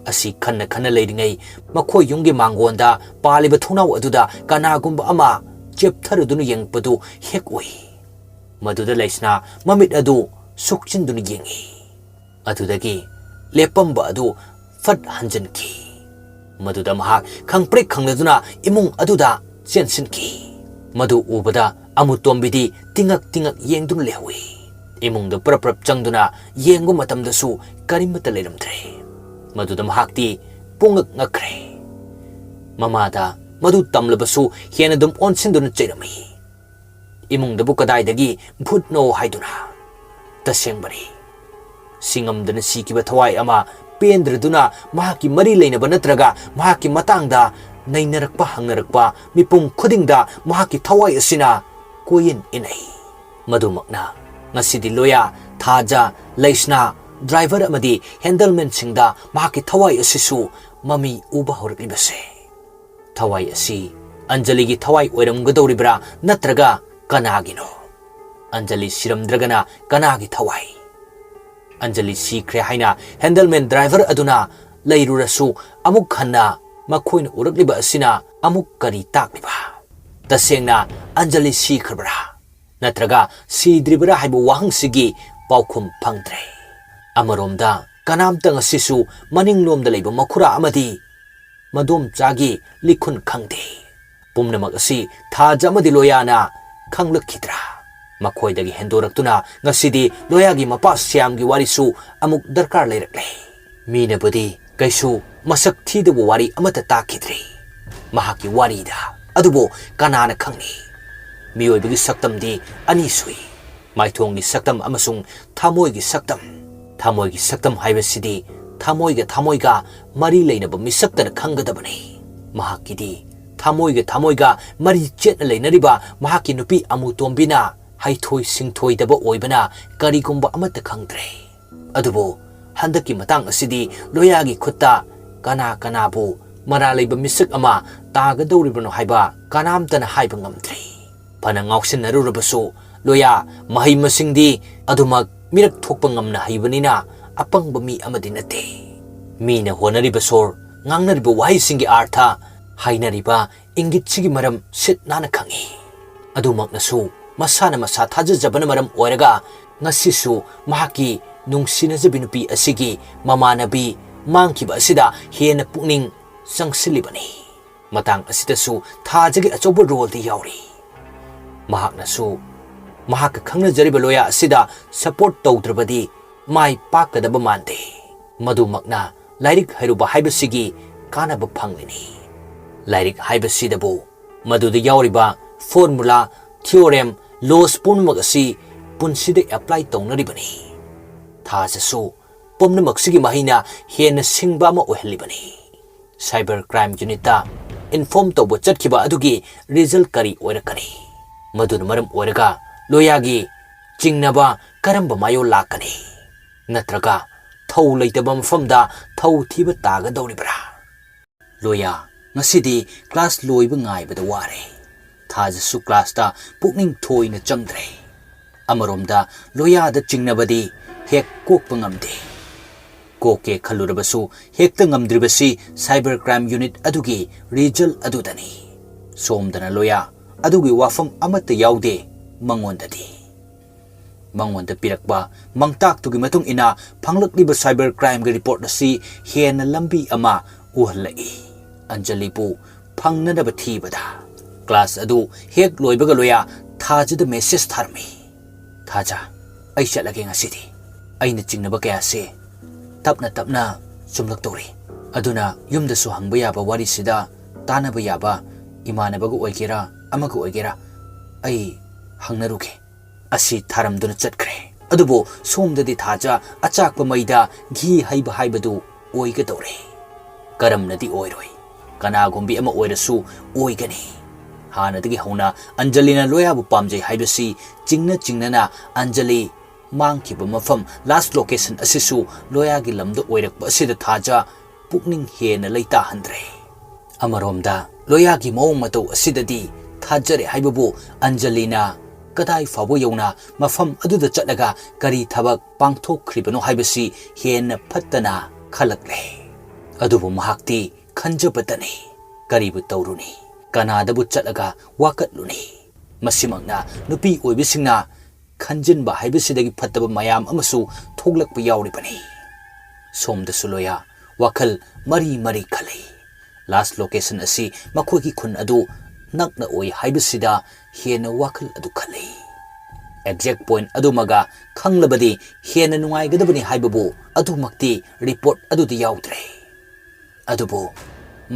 ꯑꯁꯤ ꯈꯟꯅ ꯈꯟꯅ ꯂꯩꯔꯤꯉꯩ ꯃꯈꯣꯏ ꯌꯨꯝꯒꯤ ꯃꯥꯡꯒꯣꯟꯗ ꯄꯥꯜꯂꯤꯕ ꯊꯣꯡꯅꯥꯎ ꯑꯗꯨꯗ ꯀꯅꯥꯒꯨꯝꯕ ꯑꯃ ꯆꯦꯞꯊꯔꯗꯨꯅ ꯌꯦꯡꯉꯛꯄꯗꯨ ꯍꯦꯛ ꯎꯏ꯫ ꯃꯗꯨꯗ ꯂꯩꯁꯅꯥ ꯃꯃꯤꯠ ꯑꯗꯨ ꯁꯨꯛꯆꯤꯟꯗꯨꯅ ꯌꯦꯡꯉꯤ꯫ ꯑꯗꯨꯗꯒꯤ ꯂꯦꯞꯄꯝꯕ ꯑꯗꯨ ꯐꯠ ꯍꯟꯖꯤꯟꯈꯤ꯫ ꯃꯗꯨꯗ ꯃꯍꯥꯛ ꯈꯪꯄ꯭ꯔꯦꯛ ꯈꯪꯂꯗꯨꯅ ꯏꯃꯨꯡ ꯑꯗꯨꯗ ꯆꯦꯟꯁꯤꯟꯈꯤ꯫ ꯃꯗꯨ ꯎꯕꯗ ꯑꯃꯨꯇꯣꯝꯕꯤꯗꯤ ꯇꯤꯉꯛ ꯇꯤꯉꯛ ꯌꯦꯡꯗꯨꯅ ꯂꯩꯍꯧꯏ꯫ ꯏꯃꯨꯡꯗ ꯄ꯭ꯔꯞ ꯄ꯭ꯔꯞ ꯆꯪꯗꯨꯅ ꯌꯦꯡꯕ ꯃꯇꯝꯗꯁꯨ ꯀꯔꯤꯃꯠꯇ ꯂꯩꯔꯝꯗ꯭ꯔꯦ꯫ ꯃꯗꯨꯗ ꯃꯍꯥꯛꯇꯤ ꯄꯨꯡꯉꯛ ꯉꯛꯈ꯭ꯔꯦ꯫ ꯃꯃꯥꯗ ꯃꯗꯨ ꯇꯝꯂꯕꯁꯨ ꯍꯦꯟꯅ ꯑꯗꯨꯝ ꯑꯣꯟꯁꯤꯟꯗꯨꯅ ꯆꯩꯔꯝꯃꯤ꯫ ꯏꯃꯨꯡꯗꯕꯨ ꯀꯗꯥꯏꯗꯒꯤ ꯚꯨꯠꯅꯣ ꯍꯥꯏꯗꯨꯅ꯫ ꯇꯁꯦꯡꯕꯅꯤ, ꯁꯤꯉꯝꯗꯅ ꯁꯤꯈꯤꯕ ꯊꯋꯥꯏ ꯑꯃ ꯄꯦꯟꯗ꯭ꯔꯗꯨꯅ ꯃꯍꯥꯛꯀꯤ ꯃꯔꯤ ꯂꯩꯅꯕ ꯅꯠꯇ꯭ꯔꯒ ꯃꯍꯥꯛꯀꯤ ꯃꯇꯥꯡꯗ ꯅꯩꯅꯔꯛꯄ ꯍꯪꯅꯔꯛꯄ ꯃꯤꯄꯨꯝ ꯈꯨꯗꯤꯡꯗ ꯃꯍꯥꯛꯀꯤ ꯊꯋꯥꯏ ꯑꯁꯤꯅ ꯀꯣꯏꯌꯦꯟ ꯏꯟꯅꯩ꯫ ꯃꯗꯨꯃꯛꯅ ꯉꯁꯤꯗꯤ ꯂꯣꯌꯥ, ꯊꯥꯖ, ꯂꯩꯁꯅꯥ, ꯗ꯭ꯔꯥꯏꯚꯔ ꯑꯃꯗꯤ ꯍꯦꯟꯗꯜꯃꯦꯟꯁꯤꯡꯗ ꯃꯍꯥꯛꯀꯤ ꯊꯋꯥꯏ ꯑꯁꯤꯁꯨ ꯃꯃꯤ ꯎꯕ ꯍꯧꯔꯛꯂꯤꯕꯁꯦ꯫ ꯊꯋꯥꯏ ꯑꯁꯤ ꯑꯟꯖꯂꯤꯒꯤ ꯊꯋꯥꯏ ꯑꯣꯏꯔꯝꯒꯗꯧꯔꯤꯕ꯭ꯔꯥ, ꯅꯠꯇ꯭ꯔꯒ ꯀꯅꯥꯒꯤꯅꯣ? ꯑꯟꯖꯂꯤ ꯁꯤꯔꯝꯗ꯭ꯔꯒꯅ ꯀꯅꯥꯒꯤ ꯊꯋꯥꯏ? ꯑꯟꯖꯂꯤ ꯁꯤꯈ꯭ꯔꯦ ꯍꯥꯏꯅ ꯍꯦꯟꯗꯜꯃꯦꯟ ꯗ꯭ꯔꯥꯏꯚꯔ ꯑꯗꯨꯅ ꯂꯩꯔꯨꯔꯁꯨ, ꯑꯃꯨꯛ ꯍꯟꯅ ꯃꯈꯣꯏꯅ ꯎꯔꯛꯂꯤꯕ ꯑꯁꯤꯅ ꯑꯃꯨꯛ ꯀꯔꯤ ꯇꯥꯛꯂꯤꯕ? ꯇꯁꯦꯡꯅ ꯑꯟꯖꯂꯤ ꯁꯤꯈ꯭ꯔꯕ꯭ꯔꯥ, ꯅꯠꯇ꯭ꯔꯒ ꯁꯤꯗ꯭ꯔꯤꯕ꯭ꯔꯥ ꯍꯥꯏꯕ ꯋꯥꯍꯪꯁꯤꯒꯤ ꯄꯥꯎꯈꯨꯝ ꯐꯪꯗ꯭ꯔꯦ꯫ ꯑꯃꯔꯣꯝꯗ, ꯀꯅꯥꯝꯇ ꯉꯁꯤꯁꯨ ꯃꯅꯤꯡꯂꯣꯝꯗ ꯂꯩꯕ ꯃꯈꯨꯔꯥ ꯑꯃꯗꯤ ꯃꯗꯣꯝꯆꯥꯒꯤ ꯂꯤꯈꯨꯟ ꯈꯪꯗꯦ꯫ ꯄꯨꯝꯅꯃꯛ ꯑꯁꯤ ꯊꯥꯖ ꯑꯃꯗꯤ ꯂꯣꯌꯥꯅ ꯈꯪꯂꯛꯈꯤꯗ꯭ꯔꯥ? ꯃꯈꯣꯏꯗꯒꯤ ꯍꯦꯟꯗꯣꯔꯛꯇꯨꯅ ꯉꯁꯤꯗꯤ ꯂꯣꯌꯥꯒꯤ ꯃꯄꯥ ꯁ꯭ꯌꯥꯝꯒꯤ ꯋꯥꯔꯤꯁꯨ ꯑꯃꯨꯛ ꯗꯔꯀꯥꯔ ꯂꯩꯔꯛꯂꯦ꯫ ꯃꯤꯅꯕꯨꯗꯤ ꯀꯩꯁꯨ ꯃꯁꯛ ꯊꯤꯗꯕ ꯋꯥꯔꯤ ꯑꯃꯠꯇ ꯇꯥꯈꯤꯗ꯭ꯔꯤ ꯃꯍꯥꯛꯀꯤ ꯋꯥꯔꯤꯗ꯫ ꯑꯗꯨꯕꯨ ꯀꯅꯥꯅ ꯈꯪꯅꯤ? ꯃꯤꯑꯣꯏꯕꯒꯤ ꯁꯛꯇꯝꯗꯤ ꯑꯅꯤ ꯁꯨꯏ, ꯃꯥꯏꯊꯣꯡꯒꯤ ꯁꯛꯇꯝ ꯑꯃꯁꯨꯡ ꯊꯃꯣꯏꯒꯤ ꯁꯛꯇꯝ꯫ ꯊꯃꯣꯏꯒꯤ ꯁꯛꯇꯝ ꯍꯥꯏꯕꯁꯤꯗꯤ ꯊꯃꯣꯏꯒ ꯊꯃꯣꯏꯒ ꯃꯔꯤ ꯂꯩꯅꯕ ꯃꯤꯁꯛꯇꯅ ꯈꯪꯒꯗꯕꯅꯤ꯫ ꯃꯍꯥꯛꯀꯤꯗꯤ ꯊꯃꯣꯏꯒ ꯊꯃꯣꯏꯒ ꯃꯔꯤ ꯆꯦꯠꯅ ꯂꯩꯅꯔꯤꯕ ꯃꯍꯥꯛꯀꯤ ꯅꯨꯄꯤ ꯑꯃꯨꯇꯣꯝꯕꯤꯅ ꯍꯩꯊꯣꯏ ꯁꯤꯡꯊꯣꯏꯗꯕ ꯑꯣꯏꯕꯅ ꯀꯔꯤꯒꯨꯝꯕ ꯑꯃꯠꯇ ꯈꯪꯗ꯭ꯔꯦ꯫ ꯑꯗꯨꯕꯨ ꯍꯟꯗꯛꯀꯤ ꯃꯇꯥꯡ ꯑꯁꯤꯗꯤ ꯂꯣꯌꯥꯒꯤ ꯈꯨꯠꯇ ꯀꯅꯥ ꯀꯅꯥꯕꯨ ꯃꯔꯥꯜ ꯂꯩꯕ ꯃꯤꯁꯛ ꯑꯃ ꯇꯥꯒꯗꯧꯔꯤꯕꯅꯣ ꯍꯥꯏꯕ ꯀꯅꯥꯝꯇꯅ ꯍꯥꯏꯕ ꯉꯝꯗ꯭ꯔꯤ꯫ ꯐꯅ ꯉꯥꯎꯁꯤꯟꯅꯔꯨꯔꯕꯁꯨ, ꯂꯣꯌꯥ ꯃꯍꯩ ꯃꯁꯤꯡꯗꯤ ꯑꯗꯨꯃꯛ ꯃꯤꯔꯛ ꯊꯣꯛꯄ ꯉꯝꯅ ꯍꯩꯕꯅꯤꯅ ꯑꯄꯪꯕ ꯃꯤ ꯑꯃꯗꯤ ꯅꯠꯇꯦ꯫ ꯃꯤꯅ ꯍꯣꯠꯅꯔꯤꯕ ꯁꯣꯔ, ꯉꯥꯡꯅꯔꯤꯕ ꯋꯥꯍꯩꯁꯤꯡꯒꯤ ꯑꯥꯔꯊ, ꯍꯥꯏꯅꯔꯤꯕ ꯏꯪꯒꯤꯠꯁꯤꯒꯤ ꯃꯔꯝ ꯁꯤꯠ ꯅꯥꯟꯅ ꯈꯪꯏ꯫ ꯑꯗꯨꯃꯛꯅꯁꯨ ꯃꯁꯥꯅ ꯃꯁꯥ ꯊꯥꯖꯖꯕꯅ ꯃꯔꯝ ꯑꯣꯏꯔꯒ ꯉꯁꯤꯁꯨ ꯃꯍꯥꯛꯀꯤ ꯅꯨꯡꯁꯤꯅꯖꯕꯤ ꯅꯨꯄꯤ ꯑꯁꯤꯒꯤ ꯃꯃꯥꯟꯅꯕꯤ ꯃꯥꯡꯈꯤꯕ ꯑꯁꯤꯗ ꯍꯦꯟꯅ ꯄꯨꯛꯅꯤꯡ ꯆꯪꯁꯤꯜꯂꯤꯕꯅꯤ꯫ ꯃꯇꯥꯡ ꯑꯁꯤꯗꯁꯨ ꯊꯥꯖꯒꯤ ꯑꯆꯧꯕ ꯔꯣꯜꯗꯤ ꯌꯥꯎꯔꯤ꯫ ꯃꯍꯥꯛꯅꯁꯨ ꯃꯍꯥꯛꯀ ꯈꯪꯅꯖꯔꯤꯕ ꯂꯣꯌꯥ ꯑꯁꯤꯗ ꯁꯄꯣꯔꯠ ꯇꯧꯗ꯭ꯔꯕꯗꯤ ꯃꯥꯏ ꯄꯥꯛꯀꯗꯕ ꯃꯥꯟꯗꯦ꯫ ꯃꯗꯨꯃꯛꯅ ꯂꯥꯏꯔꯤꯛ ꯍꯩꯔꯨꯕ ꯍꯥꯏꯕꯁꯤꯒꯤ ꯀꯥꯟꯅꯕ ꯐꯪꯂꯤꯅꯤ꯫ ꯂꯥꯏꯔꯤꯛ ꯍꯥꯏꯕꯁꯤꯗꯕꯨ ꯃꯗꯨꯗ ꯌꯥꯎꯔꯤꯕ ꯐꯣꯔꯃꯨꯂꯥ Theorem, laws ꯄꯨꯝꯅꯃꯛ ꯑꯁꯤ ꯄꯨꯟꯁꯤꯗ apply ꯇꯧꯅꯔꯤꯕꯅꯤ꯫ ꯊꯥꯖꯁꯨ ꯄꯨꯝꯅꯃꯛꯁꯤꯒꯤ ꯃꯍꯩꯅ ꯍꯦꯟꯅ ꯁꯤꯡꯕ ꯑꯃ ꯑꯣꯏꯍꯜꯂꯤꯕꯅꯤ꯫ Cyber Crime Unitꯇ inform ꯇꯧꯕ ꯆꯠꯈꯤꯕ ꯑꯗꯨꯒꯤ result ꯀꯔꯤ ꯑꯣꯏꯔꯛꯀꯅꯤ? ꯃꯗꯨꯅ ꯃꯔꯝ ꯑꯣꯏꯔꯒ ꯂꯣꯌꯥꯒꯤ ꯆꯤꯡꯅꯕ ꯀꯔꯝꯕ ꯃꯥꯌꯣꯜ ꯂꯥꯛꯀꯅꯤ? ꯅꯠꯇ꯭ꯔꯒ ꯊꯧ ꯂꯩꯇꯕ ꯃꯐꯝꯗ ꯊꯧ ꯊꯤꯕ ꯇꯥꯒꯗꯧꯔꯤꯕ꯭ꯔꯥ? ꯂꯣꯌꯥ, ꯉꯁꯤꯗꯤ class ꯂꯣꯏꯕ ꯉꯥꯏꯕꯗ ꯋꯥꯔꯦ꯫ ꯊꯥꯖꯁꯨ classꯇ ꯄꯨꯛꯅꯤꯡ ꯊꯣꯏꯅ ꯆꯪꯗ꯭ꯔꯦ꯫ ꯑꯃꯔꯣꯝꯗ ꯂꯣꯌꯥꯗ ꯆꯤꯡꯅꯕꯗꯤ ꯍꯦꯛ ꯀꯣꯛꯄ ꯉꯝꯗꯦ꯫ ꯀꯣꯛꯀꯦ ꯈꯜꯂꯨꯔꯕꯁꯨ ꯍꯦꯛꯇ ꯉꯝꯗ꯭ꯔꯤꯕꯁꯤ Cyber Crime Unit ꯑꯗꯨꯒꯤ result ꯑꯗꯨꯗꯅꯤ꯫ ꯁꯣꯝꯗꯅ ꯂꯣꯌꯥ, ꯑꯗꯨꯒꯤ ꯋꯥꯐꯝ ꯑꯃꯠꯇ ꯌꯥꯎꯗꯦ ꯃꯉꯣꯟꯗꯗꯤ꯫ ꯃꯉꯣꯟꯗ ꯄꯤꯔꯛꯄ ꯃꯥꯡꯇꯥꯛꯇꯨꯒꯤ ꯃꯇꯨꯡ ꯏꯟꯅ ꯐꯪꯂꯛꯂꯤꯕ Cyber Crimeꯒꯤ report ꯑꯁꯤ ꯍꯦꯟꯅ ꯂꯝꯕꯤ ꯑꯃ ꯎꯍꯜꯂꯛꯏ꯫ ꯑꯟꯖꯂꯤꯕꯨ ꯐꯪꯅꯅꯕ ꯊꯤꯕꯗ꯫ Class ꯑꯗꯨ ꯍꯦꯛ ꯂꯣꯏꯕꯒ ꯂꯣꯌꯥ ꯊꯥꯖꯗ message ꯊꯥꯔꯝꯃꯤ꯫ "ꯊꯥꯖ, ꯑꯩ ꯆꯠꯂꯒꯦ ꯉꯁꯤꯗꯤ꯫ ꯑꯩꯅ ꯆꯤꯡꯅꯕ ꯀꯌꯥꯁꯦ ꯇꯞꯅ ꯇꯞꯅ ꯆꯨꯝꯂꯛꯇꯧꯔꯤ꯫ ꯑꯗꯨꯅ ꯌꯨꯝꯗꯁꯨ ꯍꯪꯕ ꯌꯥꯕ ꯋꯥꯔꯤꯁꯤꯗ ꯇꯥꯟꯅꯕ ꯌꯥꯕ ꯏꯃꯥꯟꯅꯕꯒ ꯑꯣꯏꯒꯦꯔꯥ ꯑꯃꯒ ꯑꯣꯏꯒꯦꯔꯥ ꯑꯩ ꯍꯪꯅꯔꯨꯒꯦ" ꯑꯁꯤ ꯊꯥꯔꯝꯗꯨꯅ ꯆꯠꯈ꯭ꯔꯦ꯫ ꯑꯗꯨꯕꯨ ꯁꯣꯝꯗꯗꯤ ꯊꯥꯖ ꯑꯆꯥꯛꯄ ꯃꯩꯗ ꯘꯤ ꯍꯩꯕ ꯍꯥꯏꯕꯗꯨ ꯑꯣꯏꯒꯗꯧꯔꯦ꯫ ꯀꯔꯝꯅꯗꯤ ꯑꯣꯏꯔꯣꯏ, ꯀꯅꯥꯒꯨꯝꯕꯤ ꯑꯃ ꯑꯣꯏꯔꯁꯨ ꯑꯣꯏꯒꯅꯤ꯫ ꯍꯥꯟꯅꯗꯒꯤ ꯍꯧꯅ ꯑꯟꯖꯂꯤꯅ ꯂꯣꯌꯥꯕꯨ ꯄꯥꯝꯖꯩ ꯍꯥꯏꯕꯁꯤ ꯆꯤꯡꯅ ꯆꯤꯡꯅꯅ ꯑꯟꯖꯂꯤ ꯃꯥꯡꯈꯤꯕ ꯃꯐꯝ last location ꯑꯁꯤꯁꯨ ꯂꯣꯌꯥꯒꯤ ꯂꯝꯗ ꯑꯣꯏꯔꯛꯄ ꯑꯁꯤꯗ ꯊꯥꯖ ꯄꯨꯛꯅꯤꯡ ꯍꯦꯟꯅ ꯂꯩꯇꯥꯍꯟꯗ꯭ꯔꯦ꯫ ꯑꯃꯔꯣꯝꯗ ꯂꯣꯌꯥꯒꯤ ꯃꯑꯣꯡ ꯃꯇꯧ ꯑꯁꯤꯗꯗꯤ ꯊꯥꯖꯔꯦ ꯍꯥꯏꯕꯕꯨ ꯑꯟꯖꯂꯤꯅ ꯀꯗꯥꯏ ꯐꯥꯎꯕ ꯌꯧꯅ ꯃꯐꯝ ꯑꯗꯨꯗ ꯆꯠꯂꯒ ꯀꯔꯤ ꯊꯕꯛ ꯄꯥꯡꯊꯣꯛꯈ꯭ꯔꯤꯕꯅꯣ ꯍꯥꯏꯕꯁꯤ ꯍꯦꯟꯅ ꯐꯠꯇꯅ ꯈꯜꯂꯛꯂꯦ꯫ ꯑꯗꯨꯕꯨ ꯃꯍꯥꯛꯇꯤ ꯈꯟꯖꯕꯇꯅꯤ꯫ ꯀꯔꯤꯕꯨ ꯇꯧꯔꯨꯅꯤ? ꯀꯅꯥꯗꯕꯨ ꯆꯠꯂꯒ ꯋꯥꯀꯠꯂꯨꯅꯤ? ꯃꯁꯤꯃꯛꯅ ꯅꯨꯄꯤ ꯑꯣꯏꯕꯤꯁꯤꯡꯅ ꯈꯟꯖꯤꯟꯕ ꯍꯥꯏꯕꯁꯤꯗꯒꯤ ꯐꯠꯇꯕ ꯃꯌꯥꯝ ꯑꯃꯁꯨ ꯊꯣꯛꯂꯛꯄ ꯌꯥꯎꯔꯤꯕꯅꯤ꯫ ꯁꯣꯝꯗꯁꯨ ꯂꯣꯌꯥ ꯋꯥꯈꯜ ꯃꯔꯤ ꯃꯔꯤ ꯈꯜꯂꯤ꯫ Last location ꯑꯁꯤ ꯃꯈꯣꯏꯒꯤ ꯈꯨꯟ ꯑꯗꯨ ꯅꯛꯅ ꯑꯣꯏ ꯍꯥꯏꯕꯁꯤꯗ ꯍꯦꯟꯅ ꯋꯥꯈꯜ ꯑꯗꯨ ꯈꯜꯂꯤ꯫ Exact point ꯑꯗꯨꯃꯒ ꯈꯪꯂꯕꯗꯤ ꯍꯦꯟꯅ ꯅꯨꯡꯉꯥꯏꯒꯗꯕꯅꯤ ꯍꯥꯏꯕꯕꯨ ꯑꯗꯨꯃꯛꯇꯤ report ꯑꯗꯨꯗ ꯌꯥꯎꯗ꯭ꯔꯦ꯫ ꯑꯗꯨꯕꯨ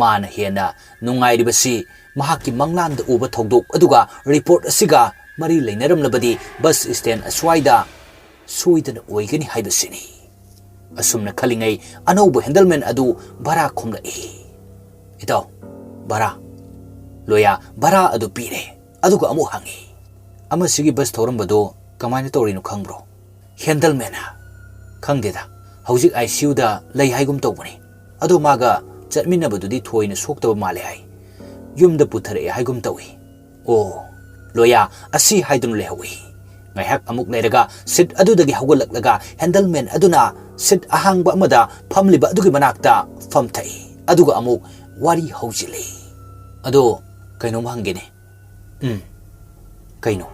ꯃꯥꯅ ꯍꯦꯟꯅ ꯅꯨꯡꯉꯥꯏꯔꯤꯕꯁꯤ ꯃꯍꯥꯛꯀꯤ ꯃꯪꯂꯥꯟꯗ ꯎꯕ ꯊꯧꯗꯣꯛ ꯑꯗꯨꯒ ꯔꯤꯄꯣꯔꯠ ꯑꯁꯤꯒ ꯃꯔꯤ ꯂꯩꯅꯔꯝꯂꯕꯗꯤ ꯕꯁ ꯁ꯭ꯇꯦꯟ ꯑꯁ꯭ꯋꯥꯏꯗ ꯁꯣꯏꯗꯅ ꯑꯣꯏꯒꯅꯤ ꯍꯥꯏꯕꯁꯤꯅꯤ꯫ ꯑꯁꯨꯝꯅ ꯈꯜꯂꯤꯉꯩ ꯑꯅꯧꯕ ꯍꯦꯟꯗꯜꯃꯦꯟ ꯑꯗꯨ ꯚꯔꯥ ꯈꯣꯝꯂꯛꯏ꯫ "ꯏꯇꯥꯎ, ꯚꯔꯥ?" ꯂꯣꯌꯥ ꯚꯔꯥ ꯑꯗꯨ ꯄꯤꯔꯦ, ꯑꯗꯨꯒ ꯑꯃꯨꯛ ꯍꯪꯉꯤ, "ꯑꯃꯁꯤꯒꯤ ꯕꯁ ꯊꯧꯔꯝꯕꯗꯣ ꯀꯃꯥꯏꯅ ꯇꯧꯔꯤꯅꯣ ꯈꯪꯕ꯭ꯔꯣ?" ꯍꯦꯟꯗꯜꯃꯦꯟꯅ, "ꯈꯪꯗꯦꯗ, ꯍꯧꯖꯤꯛ ꯑꯥꯏ ꯁꯤ ꯌꯨꯗ ꯂꯩ ꯍꯥꯏꯒꯨꯝ ꯇꯧꯕꯅꯤ꯫ ꯑꯗꯣ ꯃꯥꯒ ꯆꯠꯃꯤꯟꯅꯕꯗꯨꯗꯤ ꯊꯣꯏꯅ ꯁꯣꯛꯇꯕ ꯃꯥꯜꯂꯦ ꯍꯥꯏ꯫ ꯌꯨꯝꯗ ꯄꯨꯊꯔꯛꯑꯦ ꯍꯥꯏꯒꯨꯝ ꯇꯧꯏ꯫" ꯑꯣ, ꯂꯣꯌꯥ ꯑꯁꯤ ꯍꯥꯏꯗꯨꯅ ꯂꯩꯍꯧꯏ꯫ ꯉꯥꯏꯍꯥꯛ ꯑꯃꯨꯛ ꯂꯩꯔꯒ ꯁꯤꯠ ꯑꯗꯨꯗꯒꯤ ꯍꯧꯒꯠꯂꯛꯂꯒ ꯍꯦꯟꯗꯜꯃꯦꯟ ꯑꯗꯨꯅ ꯁꯤꯠ ꯑꯍꯥꯡꯕ ꯑꯃꯗ ꯐꯝꯂꯤꯕ ꯑꯗꯨꯒꯤ ꯃꯅꯥꯛꯇ ꯐꯝꯊꯩ꯫ ꯑꯗꯨꯒ ꯑꯃꯨꯛ ꯋꯥꯔꯤ ꯍꯧꯖꯤꯜꯂꯤ꯫ "ꯑꯗꯣ ꯀꯩꯅꯣꯝ ꯍꯪꯒꯦꯅꯦ꯫" "ꯎꯝ, ꯀꯩꯅꯣ?"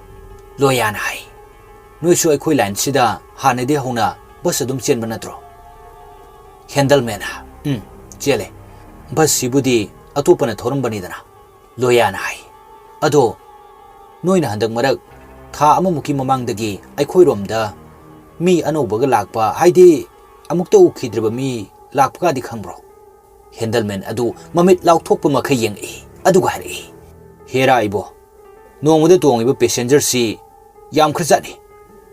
ꯂꯣꯌꯥꯅ ꯍꯥꯏ꯫ "ꯅꯣꯏꯁꯨ ꯑꯩꯈꯣꯏ ꯂꯥꯏꯟꯁꯤꯗ ꯍꯥꯟꯅꯗꯤ ꯍꯧꯅ ꯕꯁ ꯑꯗꯨꯝ ꯆꯦꯟꯕ ꯅꯠꯇ꯭ꯔꯣ?" ꯍꯦꯟꯗꯜꯃꯦꯟꯅ, "ꯎꯝ, ꯆꯦꯜꯂꯦ꯫ ꯕꯁꯁꯤꯕꯨꯗꯤ ꯑꯇꯣꯞꯄꯅ ꯊꯧꯔꯝꯕꯅꯤꯗꯅ꯫" ꯂꯣꯌꯥꯅ ꯍꯥꯏ, "ꯑꯗꯣ ꯅꯣꯏꯅ ꯍꯟꯗꯛ ꯃꯔꯛ ꯊꯥ ꯑꯃꯃꯨꯛꯀꯤ ꯃꯃꯥꯡꯗꯒꯤ ꯑꯩꯈꯣꯏꯔꯣꯝꯗ ꯃꯤ ꯑꯅꯧꯕꯒ ꯂꯥꯛꯄ, ꯍꯥꯏꯗꯤ ꯑꯃꯨꯛꯇ ꯎꯈꯤꯗ꯭ꯔꯤꯕ ꯃꯤ ꯂꯥꯛꯄꯒꯗꯤ ꯈꯪꯕ꯭ꯔꯣ?" ꯍꯦꯟꯗꯜꯃꯦꯟ ꯑꯗꯨ ꯃꯃꯤꯠ ꯂꯥꯎꯊꯣꯛꯄ ꯃꯈꯩ ꯌꯦꯡꯉꯛꯏ, ꯑꯗꯨꯒ ꯍꯥꯏꯔꯛꯏ, "ꯍꯦꯔꯥ ꯏꯕꯣ, ꯅꯣꯡꯃꯗ ꯇꯣꯡꯉꯤꯕ ꯄꯦꯁꯦꯟꯖꯔꯁꯤ ꯌꯥꯝꯈ꯭ꯔꯖꯥꯠꯅꯤ꯫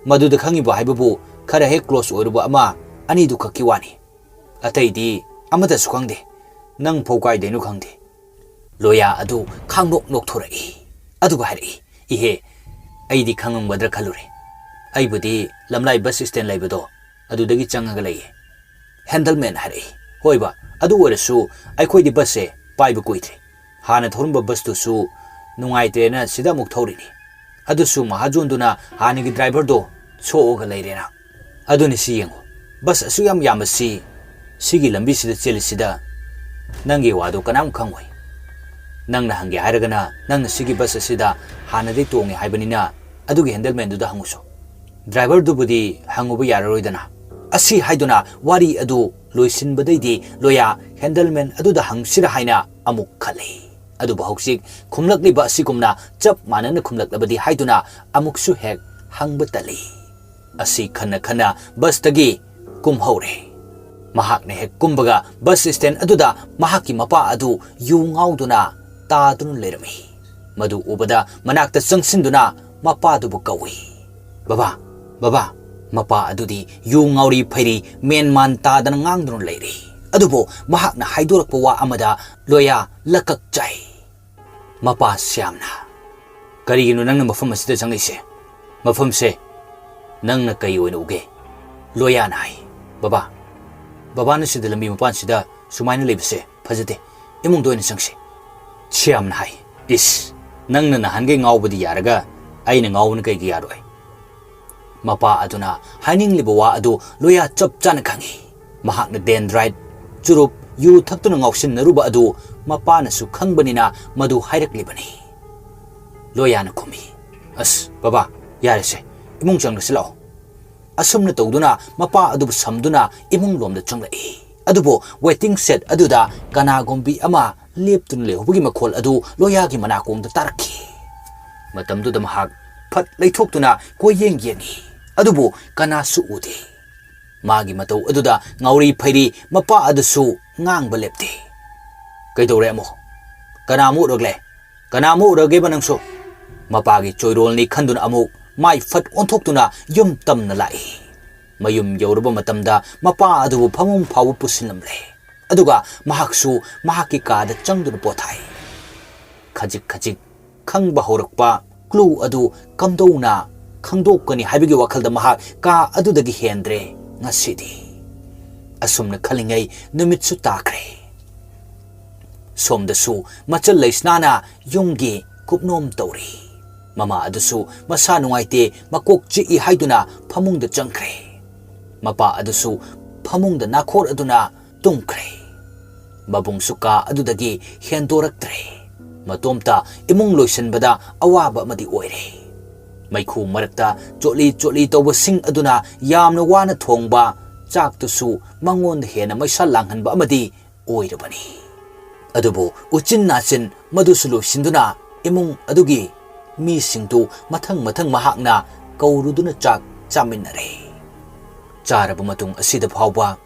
ꯃꯗꯨꯗ ꯈꯪꯉꯤꯕ ꯍꯥꯏꯕꯕꯨ ꯈꯔ ꯍꯦꯛ ꯀ꯭ꯂꯣꯁ ꯑꯣꯏꯔꯨꯕ ꯑꯃ ꯑꯅꯤꯗꯨ ꯈꯛꯀꯤ ꯋꯥꯅꯤ꯫ ꯑꯇꯩꯗꯤ ꯑꯃꯠꯇꯁꯨ ꯈꯪꯗꯦ꯫ ꯅꯪ ꯐꯥꯎ ꯀꯥꯏꯗꯩꯅꯣ ꯈꯪꯗꯦ꯫" ꯂꯣꯌꯥ ꯑꯗꯨ ꯈꯥꯡꯅꯣꯛ ꯅꯣꯛꯊꯣꯔꯛꯏ, ꯑꯗꯨꯒ ꯍꯥꯏꯔꯛꯏ, "ꯏꯍꯦ, ꯑꯩꯗꯤ ꯈꯪꯉꯝꯒꯗ꯭ꯔꯥ ꯈꯜꯂꯨꯔꯦ꯫ ꯑꯩꯕꯨꯗꯤ ꯂꯝꯂꯥꯏ ꯕꯁ ꯁ꯭ꯇꯦꯟ ꯂꯩꯕꯗꯣ ꯑꯗꯨꯗꯒꯤ ꯆꯪꯉꯒ ꯂꯩꯌꯦ꯫" ꯍꯦꯟꯗꯜꯃꯦꯟ ꯍꯥꯏꯔꯛꯏ, "ꯍꯣꯏꯕ, ꯑꯗꯨ ꯑꯣꯏꯔꯁꯨ ꯑꯩꯈꯣꯏꯗꯤ ꯕꯁꯁꯦ ꯄꯥꯏꯕ ꯀꯨꯏꯗ꯭ꯔꯤ꯫ ꯍꯥꯟꯅ ꯊꯧꯔꯝꯕ ꯕꯁꯇꯨꯁꯨ ꯅꯨꯡꯉꯥꯏꯇ꯭ꯔꯦꯅ ꯁꯤꯗ ꯑꯃꯨꯛ ꯊꯧꯔꯤꯅꯤ꯫ ꯑꯗꯨꯁꯨ ꯃꯍꯥꯖꯣꯟꯗꯨꯅ ꯍꯥꯟꯅꯒꯤ ꯗ꯭ꯔꯥꯏꯚꯔꯗꯣ ꯁꯣꯛꯑꯒ ꯂꯩꯔꯦꯅ꯫ ꯑꯗꯨꯅꯤ ꯁꯤ ꯌꯦꯡꯉꯨ, ꯕꯁ ꯑꯁꯨꯛ ꯌꯥꯝ ꯌꯥꯝꯕꯁꯤ ꯁꯤꯒꯤ ꯂꯝꯕꯤꯁꯤꯗ ꯆꯦꯜꯂꯤꯁꯤꯗ ꯅꯪꯒꯤ ꯋꯥꯗꯣ ꯀꯅꯥꯝ ꯈꯪꯉꯣꯏ꯫ ꯅꯪꯅ ꯍꯪꯒꯦ ꯍꯥꯏꯔꯒꯅ ꯅꯪꯅ ꯁꯤꯒꯤ ꯕꯁ ꯑꯁꯤꯗ ꯍꯥꯟꯅꯗꯩ ꯇꯣꯡꯉꯦ ꯍꯥꯏꯕꯅꯤꯅ ꯑꯗꯨꯒꯤ ꯍꯦꯟꯗꯜꯃꯦꯟꯗꯨꯗ ꯍꯪꯉꯨꯁꯨ꯫ ꯗ꯭ꯔꯥꯏꯚꯔꯗꯨꯕꯨꯗꯤ ꯍꯪꯉꯨꯕ ꯌꯥꯔꯔꯣꯏꯗꯅ꯫" ꯑꯁꯤ ꯍꯥꯏꯗꯨꯅ ꯋꯥꯔꯤ ꯑꯗꯨ ꯂꯣꯏꯁꯤꯟꯕꯗꯩꯗꯤ ꯂꯣꯌꯥ ꯍꯦꯟꯗꯜꯃꯦꯟ ꯑꯗꯨꯗ ꯍꯪꯁꯤꯔꯥ ꯍꯥꯏꯅ ꯑꯃꯨꯛ ꯈꯜꯂꯤ꯫ ꯑꯗꯨꯕꯨ ꯍꯧꯖꯤꯛ ꯈꯨꯝꯂꯛꯂꯤꯕ ꯑꯁꯤꯒꯨꯝꯅ ꯆꯞ ꯃꯥꯟꯅꯅ ꯈꯨꯝꯂꯛꯂꯕꯗꯤ ꯍꯥꯏꯗꯨꯅ ꯑꯃꯨꯛꯁꯨ ꯍꯦꯛ ꯍꯪꯕ ꯇꯜꯂꯤ꯫ ꯑꯁꯤ ꯈꯟꯅ ꯈꯟꯅ ꯕꯁꯇꯒꯤ ꯀꯨꯝꯍꯧꯔꯦ꯫ ꯃꯍꯥꯛꯅ ꯍꯦꯛ ꯀꯨꯝꯕꯒ ꯕꯁ ꯁ꯭ꯇꯦꯟ ꯑꯗꯨꯗ ꯃꯍꯥꯛꯀꯤ ꯃꯄꯥ ꯑꯗꯨ ꯌꯨ ꯉꯥꯎꯗꯨꯅ ꯇꯥꯗꯨꯅ ꯂꯩꯔꯝꯃꯤ꯫ ꯃꯗꯨ ꯎꯕꯗ ꯃꯅꯥꯛꯇ ꯆꯪꯁꯤꯟꯗꯨꯅ ꯃꯄꯥꯗꯨꯕꯨ ꯀꯧꯏ꯫ "ꯕꯕꯥ, ꯕꯕꯥ!" ꯃꯄꯥ ꯑꯗꯨꯗꯤ ꯌꯨ ꯉꯥꯎꯔꯤ ꯐꯩꯔꯤ ꯃꯦꯟ ꯃꯥꯟ ꯇꯥꯗꯅ ꯉꯥꯡꯗꯨꯅ ꯂꯩꯔꯤ꯫ ꯑꯗꯨꯕꯨ ꯃꯍꯥꯛꯅ ꯍꯥꯏꯗꯣꯔꯛꯄ ꯋꯥ ꯑꯃꯗ ꯂꯣꯌꯥ ꯂꯀꯛ ꯆꯥꯏ꯫ ꯃꯄꯥ ꯁ꯭ꯌꯥꯝꯅ, "ꯀꯔꯤꯒꯤꯅꯣ ꯅꯪꯅ ꯃꯐꯝ ꯑꯁꯤꯗ ꯆꯪꯂꯛꯏꯁꯦ? ꯃꯐꯝꯁꯦ ꯅꯪꯅ ꯀꯩ ꯑꯣꯏꯅ ꯎꯒꯦ?" ꯂꯣꯌꯥꯅ ꯍꯥꯏ꯫ "ꯕꯕꯥ, ꯕꯕꯥꯅ ꯁꯤꯗ ꯂꯝꯕꯤ ꯃꯄꯥꯟꯁꯤꯗ ꯁꯨꯃꯥꯏꯅ ꯂꯩꯕꯁꯦ ꯐꯖꯗꯦ꯫ ꯏꯃꯨꯡꯗ ꯑꯣꯏꯅ ꯆꯪꯁꯤ꯫" ꯁ꯭ꯌꯥꯝꯅ ꯍꯥꯏ꯫ "ꯏꯁ, ꯅꯪꯅ ꯅꯍꯥꯟꯒꯩ ꯉꯥꯎꯕꯗꯤ ꯌꯥꯔꯒ ꯑꯩꯅ ꯉꯥꯎꯕꯅ ꯀꯩꯒꯤ ꯌꯥꯔꯣꯏ?" ꯃꯄꯥ ꯑꯗꯨꯅ ꯍꯥꯏꯅꯤꯡꯂꯤꯕ ꯋꯥ ꯑꯗꯨ ꯂꯣꯌꯥ ꯆꯞ ꯆꯥꯅ ꯈꯪꯏ꯫ ꯃꯍꯥꯛꯅ ꯗꯦꯟꯗ꯭ꯔꯥꯏꯠ, ꯆꯨꯔꯨꯞ, ꯌꯨ ꯊꯛꯇꯨꯅ ꯉꯥꯎꯁꯤꯟꯅꯔꯨꯕ ꯑꯗꯨ ꯃꯄꯥꯅꯁꯨ ꯈꯪꯕꯅꯤꯅ ꯃꯗꯨ ꯍꯥꯏꯔꯛꯂꯤꯕꯅꯤ꯫ ꯂꯣꯌꯥꯅ ꯈꯨꯝꯃꯤ, "ꯑꯁ, ꯕꯕꯥ, ꯌꯥꯔꯦꯁꯦ, ꯏꯃꯨꯡ ꯆꯪꯂꯁꯤ ꯂꯥꯛꯑꯣ꯫" ꯑꯁꯨꯝꯅ ꯇꯧꯗꯨꯅ ꯃꯄꯥ ꯑꯗꯨꯕꯨ ꯁꯝꯗꯨꯅ ꯏꯃꯨꯡ ꯂꯣꯝꯗ ꯆꯪꯂꯛꯏ꯫ ꯑꯗꯨꯕꯨ ꯋꯦꯇꯤꯡ ꯁꯦꯗ ꯑꯗꯨꯗ ꯀꯅꯥꯒꯨꯝꯕꯤ ꯑꯃ ꯂꯦꯞꯇꯨꯅ ꯂꯩꯍꯧꯕꯒꯤ ꯃꯈꯣꯜ ꯑꯗꯨ ꯂꯣꯌꯥꯒꯤ ꯃꯅꯥꯀꯣꯡꯗ ꯇꯥꯔꯛꯈꯤ꯫ ꯃꯇꯝꯗꯨꯗ ꯃꯍꯥꯛ ꯐꯠ ꯂꯩꯊꯣꯛꯇꯨꯅ ꯀꯣꯏꯌꯦꯡ ꯌꯦꯡꯉꯤ꯫ ꯑꯗꯨꯕꯨ ꯀꯅꯥꯁꯨ ꯎꯗꯦ꯫ ꯃꯥꯒꯤ ꯃꯇꯧ ꯑꯗꯨꯗ ꯉꯥꯎꯔꯤ ꯐꯩꯔꯤ ꯃꯄꯥ ꯑꯗꯨꯁꯨ ꯉꯥꯡꯕ ꯂꯦꯞꯇꯦ꯫ "ꯀꯩꯗꯧꯔꯦ ꯑꯃꯨꯛ? ꯀꯅꯥ ꯑꯃꯨꯛ ꯎꯔꯛꯂꯦ? ꯀꯅꯥ ꯑꯃꯨꯛ ꯎꯔꯒꯦꯕ ꯅꯪꯁꯨ?" ꯃꯄꯥꯒꯤ ꯆꯣꯏꯔꯣꯜꯅꯤ ꯈꯟꯗꯨꯅ ꯑꯃꯨꯛ ꯃꯥꯏ ꯐꯠ ꯑꯣꯟꯊꯣꯛꯇꯨꯅ ꯌꯨꯝ ꯇꯝꯅ ꯂꯥꯛꯏ꯫ ꯃꯌꯨꯝ ꯌꯧꯔꯕ ꯃꯇꯝꯗ ꯃꯄꯥ ꯑꯗꯨꯕꯨ ꯐꯃꯨꯡ ꯐꯥꯎꯕ ꯄꯨꯁꯤꯜꯂꯝꯂꯦ꯫ ꯑꯗꯨꯒ ꯃꯍꯥꯛꯁꯨ ꯃꯍꯥꯛꯀꯤ ꯀꯥꯗ ꯆꯪꯗꯨꯅ ꯄꯣꯊꯥꯏ꯫ ꯈꯖꯤꯛ ꯈꯖꯤꯛ ꯈꯪꯕ ꯍꯧꯔꯛꯄ ꯀ꯭ꯂꯨ ꯑꯗꯨ ꯀꯝꯗꯧꯅ ꯈꯪꯗꯣꯛꯀꯅꯤ ꯍꯥꯏꯕꯒꯤ ꯋꯥꯈꯜꯗ ꯃꯍꯥꯛ ꯀꯥ ꯑꯗꯨꯗꯒꯤ ꯍꯦꯟꯗ꯭ꯔꯦ ꯉꯁꯤꯗꯤ꯫ ꯑꯁꯨꯝꯅ ꯈꯜꯂꯤꯉꯩ ꯅꯨꯃꯤꯠꯁꯨ ꯇꯥꯈ꯭ꯔꯦ꯫ ꯁꯣꯝꯗꯁꯨ ꯃꯆꯜ ꯂꯩꯁꯅꯥꯅ ꯌꯨꯝꯒꯤ ꯀꯨꯞꯅꯣꯝ ꯇꯧꯔꯤ꯫ ꯃꯃꯥ ꯑꯗꯨꯁꯨ ꯃꯁꯥ ꯅꯨꯡꯉꯥꯏꯇꯦ, ꯃꯀꯣꯛ ꯆꯤꯛꯏ ꯍꯥꯏꯗꯨꯅ ꯐꯃꯨꯡꯗ ꯆꯪꯈ꯭ꯔꯦ꯫ ꯃꯄꯥ ꯑꯗꯨꯁꯨ ꯐꯃꯨꯡꯗ ꯅꯥꯈꯣꯔ ꯑꯗꯨꯅ ꯇꯨꯝꯈ꯭ꯔꯦ꯫ ꯃꯕꯨꯡꯁꯨ ꯀꯥ ꯑꯗꯨꯗꯒꯤ ꯍꯦꯟꯗꯣꯔꯛꯇ꯭ꯔꯦ꯫ ꯃꯇꯣꯝꯇ ꯏꯃꯨꯡ ꯂꯣꯏꯁꯤꯟꯕꯗ ꯑꯋꯥꯕ ꯑꯃꯗꯤ ꯑꯣꯏꯔꯦ꯫ ꯃꯩꯈꯨ ꯃꯔꯛꯇ ꯆꯣꯠꯂꯤ ꯆꯣꯠꯂꯤ ꯇꯧꯕꯁꯤꯡ ꯑꯗꯨꯅ ꯌꯥꯝꯅ ꯋꯥꯅ ꯊꯣꯡꯕ ꯆꯥꯛꯇꯨꯁꯨ ꯃꯉꯣꯟꯗ ꯍꯦꯟꯅ ꯃꯩꯁꯥ ꯂꯥꯡꯍꯟꯕ ꯑꯃꯗꯤ ꯑꯣꯏꯔꯕꯅꯤ꯫ ꯑꯗꯨꯕꯨ ꯎꯆꯤꯟ ꯅꯥꯆꯤꯟ ꯃꯗꯨꯁꯨ ꯂꯣꯏꯁꯤꯟꯗꯨꯅ ꯏꯃꯨꯡ ꯑꯗꯨꯒꯤ ꯃꯤꯁꯤꯡꯗꯨ ꯃꯊꯪ ꯃꯊꯪ ꯃꯍꯥꯛꯅ ꯀꯧꯔꯨꯗꯨꯅ ꯆꯥꯛ ꯆꯥꯃꯤꯟꯅꯔꯦ꯫ ꯆꯥꯔꯕ ꯃꯇꯨꯡ ꯑꯁꯤꯗ ꯐꯥꯎꯕ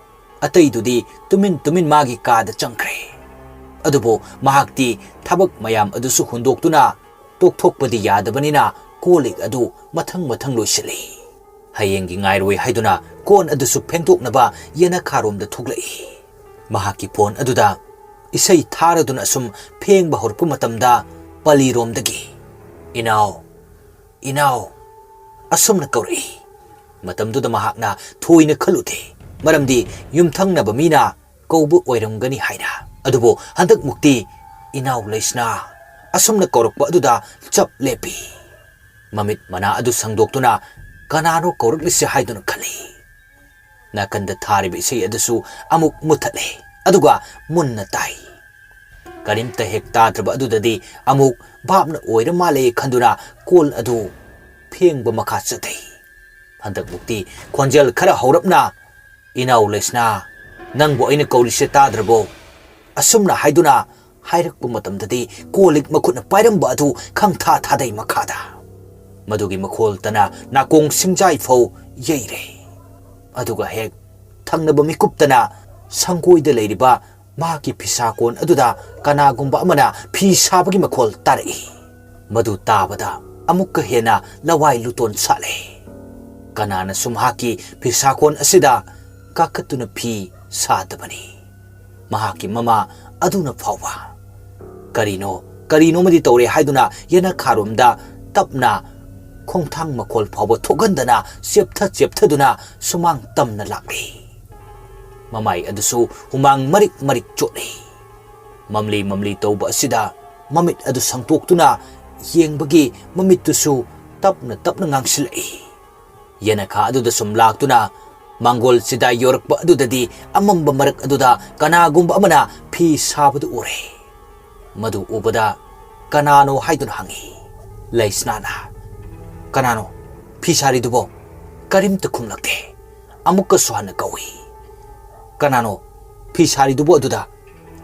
ꯑꯇꯩꯗꯨꯗꯤ ꯇꯨꯃꯤꯟ ꯇꯨꯃꯤꯟ ꯃꯥꯒꯤ ꯀꯥꯗ ꯆꯪꯈ꯭ꯔꯦ꯫ ꯑꯗꯨꯕꯨ ꯃꯍꯥꯛꯇꯤ ꯊꯕꯛ ꯃꯌꯥꯝ ꯑꯗꯨꯁꯨ ꯍꯨꯟꯗꯣꯛꯇꯨꯅ ꯇꯣꯛꯊꯣꯛꯄꯗꯤ ꯌꯥꯗꯕꯅꯤꯅ ꯀꯣꯜ ꯂꯤꯛ ꯑꯗꯨ ꯃꯊꯪ ꯃꯊꯪ ꯂꯣꯏꯁꯤꯜꯂꯤ꯫ ꯍꯌꯦꯡꯒꯤ ꯉꯥꯏꯔꯣꯏ ꯍꯥꯏꯗꯨꯅ ꯀꯣꯟ ꯑꯗꯨꯁꯨ ꯐꯦꯡꯗꯣꯛꯅꯕ ꯌꯦꯅꯈꯥꯔꯣꯝꯗ ꯊꯣꯛꯂꯛꯏ꯫ ꯃꯍꯥꯛꯀꯤ ꯐꯣꯟ ꯑꯗꯨꯗ ꯏꯁꯩ ꯊꯥꯔꯗꯨꯅ ꯑꯁꯨꯝ ꯐꯦꯡꯕ ꯍꯧꯔꯛꯄ ꯃꯇꯝꯗ ꯄꯂꯤꯔꯣꯝꯗꯒꯤ, "ꯏꯅꯥꯎ, ꯏꯅꯥꯎ" ꯑꯁꯨꯝꯅ ꯀꯧꯔꯛꯏ꯫ ꯃꯇꯝꯗꯨꯗ ꯃꯍꯥꯛꯅ ꯊꯣꯏꯅ ꯈꯜꯂꯨꯗꯦ, ꯃꯔꯝꯗꯤ ꯌꯨꯝꯊꯪꯅꯕ ꯃꯤꯅ ꯀꯧꯕ ꯑꯣꯏꯔꯝꯒꯅꯤ ꯍꯥꯏꯅ꯫ ꯑꯗꯨꯕꯨ ꯍꯟꯗꯛꯃꯨꯛꯇꯤ "ꯏꯅꯥꯎ ꯂꯩꯁꯅꯥ" ꯑꯁꯨꯝꯅ ꯀꯧꯔꯛꯄ ꯑꯗꯨꯗ ꯆꯞ ꯂꯦꯞꯄꯤ꯫ ꯃꯃꯤꯠ ꯃꯅꯥ ꯑꯗꯨ ꯁꯪꯗꯣꯛꯇꯨꯅ ꯀꯅꯥꯅꯣ ꯀꯧꯔꯛꯂꯤꯁꯦ ꯍꯥꯏꯗꯨꯅ ꯈꯜꯂꯤ꯫ ꯅꯥꯀꯟꯗ ꯊꯥꯔꯤꯕ ꯏꯁꯩ ꯑꯗꯨꯁꯨ ꯑꯃꯨꯛ ꯃꯨꯠꯊꯠꯂꯦ, ꯑꯗꯨꯒ ꯃꯨꯟꯅ ꯇꯥꯏ꯫ ꯀꯔꯤꯝꯇ ꯍꯦꯛ ꯇꯥꯗ꯭ꯔꯕ ꯑꯗꯨꯗꯗꯤ ꯑꯃꯨꯛ ꯚꯥꯞꯅ ꯑꯣꯏꯔ ꯃꯥꯜꯂꯦ ꯈꯟꯗꯨꯅ ꯀꯣꯜ ꯑꯗꯨ ꯐꯦꯡꯕ ꯃꯈꯥ ꯆꯠꯊꯩ꯫ ꯍꯟꯗꯛꯃꯨꯛꯇꯤ ꯈꯣꯟꯖꯦꯜ ꯈꯔ ꯍꯧꯔꯞꯅ, "ꯏꯅꯥꯎ ꯂꯩꯁꯅꯥ, ꯅꯪꯕꯨ ꯑꯩꯅ ꯀꯧꯔꯤꯁꯦ ꯇꯥꯗ꯭ꯔꯕꯣ?" ꯑꯁꯨꯝꯅ ꯍꯥꯏꯗꯨꯅ ꯍꯥꯏꯔꯛꯄ ꯃꯇꯝꯗꯗꯤ ꯀꯣꯜ ꯂꯤꯛ ꯃꯈꯨꯠꯅ ꯄꯥꯏꯔꯝꯕ ꯑꯗꯨ ꯈꯪꯊꯥ ꯊꯥꯗꯩ ꯃꯈꯥꯗ꯫ ꯃꯗꯨꯒꯤ ꯃꯈꯣꯜꯇꯅ ꯅꯥꯀꯣꯡ ꯁꯤꯡꯖꯥꯏ ꯐꯥꯎ ꯌꯩꯔꯦ꯫ ꯑꯗꯨꯒ ꯍꯦꯛ ꯊꯪꯅꯕ ꯃꯤꯀꯨꯞꯇꯅ ꯁꯪꯒꯣꯏꯗ ꯂꯩꯔꯤꯕ ꯃꯍꯥꯛꯀꯤ ꯐꯤꯁꯥꯀꯣꯟ ꯑꯗꯨꯗ ꯀꯅꯥꯒꯨꯝꯕ ꯑꯃꯅ ꯐꯤ ꯁꯥꯕꯒꯤ ꯃꯈꯣꯜ ꯇꯥꯔꯛꯏ꯫ ꯃꯗꯨ ꯇꯥꯕꯗ ꯑꯃꯨꯛꯀ ꯍꯦꯟꯅ ꯂꯋꯥꯏ ꯂꯨꯇꯣꯟ ꯁꯥꯠꯂꯦ꯫ ꯀꯅꯥꯅꯁꯨ ꯃꯍꯥꯛꯀꯤ ꯐꯤꯁꯥꯀꯣꯟ ꯑꯁꯤꯗ ꯀꯥꯈꯠꯇꯨꯅ ꯐꯤ ꯁꯥꯗꯕꯅꯤ꯫ ꯃꯍꯥꯛꯀꯤ ꯃꯃꯥ ꯑꯗꯨꯅ ꯐꯥꯎꯕ ꯀꯔꯤꯅꯣ, ꯀꯔꯤꯅꯣꯃꯗꯤ ꯇꯧꯔꯦ ꯍꯥꯏꯗꯨꯅ ꯌꯦꯅꯈꯥꯔꯣꯝꯗ ꯇꯞꯅ ꯈꯣꯡꯊꯥꯡ ꯃꯈꯣꯜ ꯐꯥꯎꯕ ꯊꯣꯛꯍꯟꯗꯅ ꯆꯦꯞꯊ ꯆꯦꯞꯊꯗꯨꯅ ꯁꯨꯃꯥꯡ ꯇꯝꯅ ꯂꯥꯛꯂꯤ꯫ ꯃꯃꯥꯏ ꯑꯗꯨꯁꯨ ꯍꯨꯃꯥꯡ ꯃꯔꯤꯛ ꯃꯔꯤꯛ ꯆꯣꯠꯂꯤ꯫ ꯃꯝꯂꯤ ꯃꯝꯂꯤ ꯇꯧꯕ ꯑꯁꯤꯗ ꯃꯃꯤꯠ ꯑꯗꯨ ꯁꯪꯇꯣꯛꯇꯨꯅ ꯌꯦꯡꯕꯒꯤ ꯃꯃꯤꯠꯇꯨꯁꯨ ꯇꯞꯅ ꯇꯞꯅ ꯉꯥꯡꯁꯤꯜꯂꯛꯏ꯫ ꯌꯦꯅꯈꯥ ꯑꯗꯨꯗ ꯁꯨꯝ ꯂꯥꯛꯇꯨꯅ ꯃꯥꯡꯒꯣꯜ ꯆꯤꯗꯥꯏ ꯌꯧꯔꯛꯄ ꯑꯗꯨꯗꯗꯤ ꯑꯃꯝꯕ ꯃꯔꯛ ꯑꯗꯨꯗ ꯀꯅꯥꯒꯨꯝꯕ ꯑꯃꯅ ꯐꯤ ꯁꯥꯕꯗꯨ ꯎꯔꯦ꯫ ꯃꯗꯨ ꯎꯕꯗ ꯀꯅꯥꯅꯣ ꯍꯥꯏꯗꯨꯅ ꯍꯪꯉꯤ꯫ ꯂꯩꯁꯅꯥꯅ, "ꯀꯅꯥꯅꯣ? ꯐꯤ ꯁꯥꯔꯤꯗꯨꯕꯣ?" ꯀꯔꯤꯝꯇ ꯈꯨꯝꯂꯛꯇꯦ꯫ ꯑꯃꯨꯛꯀꯁꯨ ꯍꯟꯅ ꯀꯧꯏ꯫ "ꯀꯅꯥꯅꯣ ꯐꯤ ꯁꯥꯔꯤꯗꯨꯕꯣ ꯑꯗꯨꯗ?"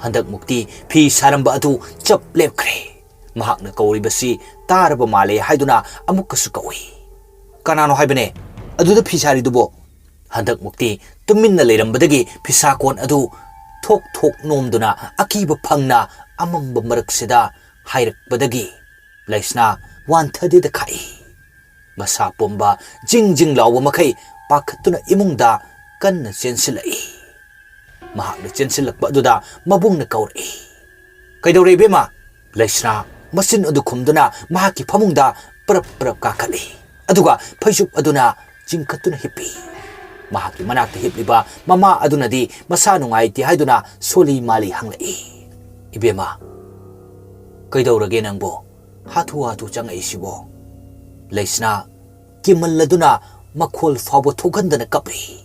ꯍꯟꯗꯛꯃꯨꯛꯇꯤ ꯐꯤ ꯁꯥꯔꯝꯕ ꯑꯗꯨ ꯆꯞ ꯂꯦꯞꯈ꯭ꯔꯦ꯫ ꯃꯍꯥꯛꯅ ꯀꯧꯔꯤꯕꯁꯤ ꯇꯥꯔꯕ ꯃꯥꯜꯂꯦ ꯍꯥꯏꯗꯨꯅ ꯑꯃꯨꯛꯀꯁꯨ ꯀꯧꯏ꯫ "ꯀꯅꯥꯅꯣ ꯍꯥꯏꯕꯅꯦ ꯑꯗꯨꯗ ꯐꯤ ꯁꯥꯔꯤꯗꯨꯕꯣ?" ꯍꯟꯗꯛꯃꯨꯛꯇꯤ ꯇꯨꯃꯤꯟꯅ ꯂꯩꯔꯝꯕꯗꯒꯤ ꯐꯤꯁꯥꯀꯣꯟ ꯑꯗꯨ ꯊꯣꯛ ꯊꯣꯛ ꯅꯣꯝꯗꯨꯅ ꯑꯀꯤꯕ ꯐꯪꯅ ꯑꯃꯝꯕ ꯃꯔꯛꯁꯤꯗ ꯍꯥꯏꯔꯛꯄꯗꯒꯤ ꯂꯩꯁꯅꯥ ꯋꯥꯟꯊꯗꯦꯗ ꯈꯥꯛꯏ꯫ ꯃꯁꯥ ꯄꯣꯝꯕ ꯖꯤꯡ ꯖꯤꯡ ꯂꯥꯎꯕ ꯃꯈꯩ ꯄꯥꯈꯠꯇꯨꯅ ꯏꯃꯨꯡꯗ ꯀꯟꯅ ꯆꯦꯟꯁꯤꯜꯂꯛꯏ꯫ ꯃꯍꯥꯛꯅ ꯆꯦꯟꯁꯤꯜꯂꯛꯄ ꯑꯗꯨꯗ ꯃꯕꯨꯡꯅ ꯀꯧꯔꯛꯏ, "ꯀꯩꯗꯧꯔꯦ ꯏꯕꯦꯝꯃ?" ꯂꯩꯁꯅꯥ ꯃꯆꯤꯟ ꯑꯗꯨ ꯈꯨꯝꯗꯨꯅ ꯃꯍꯥꯛꯀꯤ ꯐꯃꯨꯡꯗ ꯄꯔꯞ ꯄꯔꯞ ꯀꯥꯈꯠꯂꯤ꯫ ꯑꯗꯨꯒ ꯐꯩꯖꯨꯞ ꯑꯗꯨꯅ ꯆꯤꯡꯈꯠꯇꯨꯅ ꯍꯤꯞꯄꯤ꯫ ꯃꯍꯥꯛꯀꯤ ꯃꯅꯥꯛꯇ ꯍꯤꯞꯂꯤꯕ ꯃꯃꯥ ꯑꯗꯨꯅꯗꯤ ꯃꯁꯥ ꯅꯨꯡꯉꯥꯏꯇꯦ ꯍꯥꯏꯗꯨꯅ ꯁꯣꯜꯂꯤ ꯃꯥꯜꯂꯤ ꯍꯪꯂꯛꯏ, "ꯏꯕꯦꯝꯃ, ꯀꯩꯗꯧꯔꯒꯦ ꯅꯪꯕꯣ? ꯍꯥꯊꯨ ꯍꯥꯊꯨ ꯆꯪꯉꯛꯏꯁꯤꯕꯣ?" ꯂꯩꯁꯅꯥ ꯀꯤꯃꯜꯂꯗꯨꯅ ꯃꯈꯣꯜ ꯐꯥꯎꯕ ꯊꯣꯛꯍꯟꯗꯅ ꯀꯞꯂꯤ꯫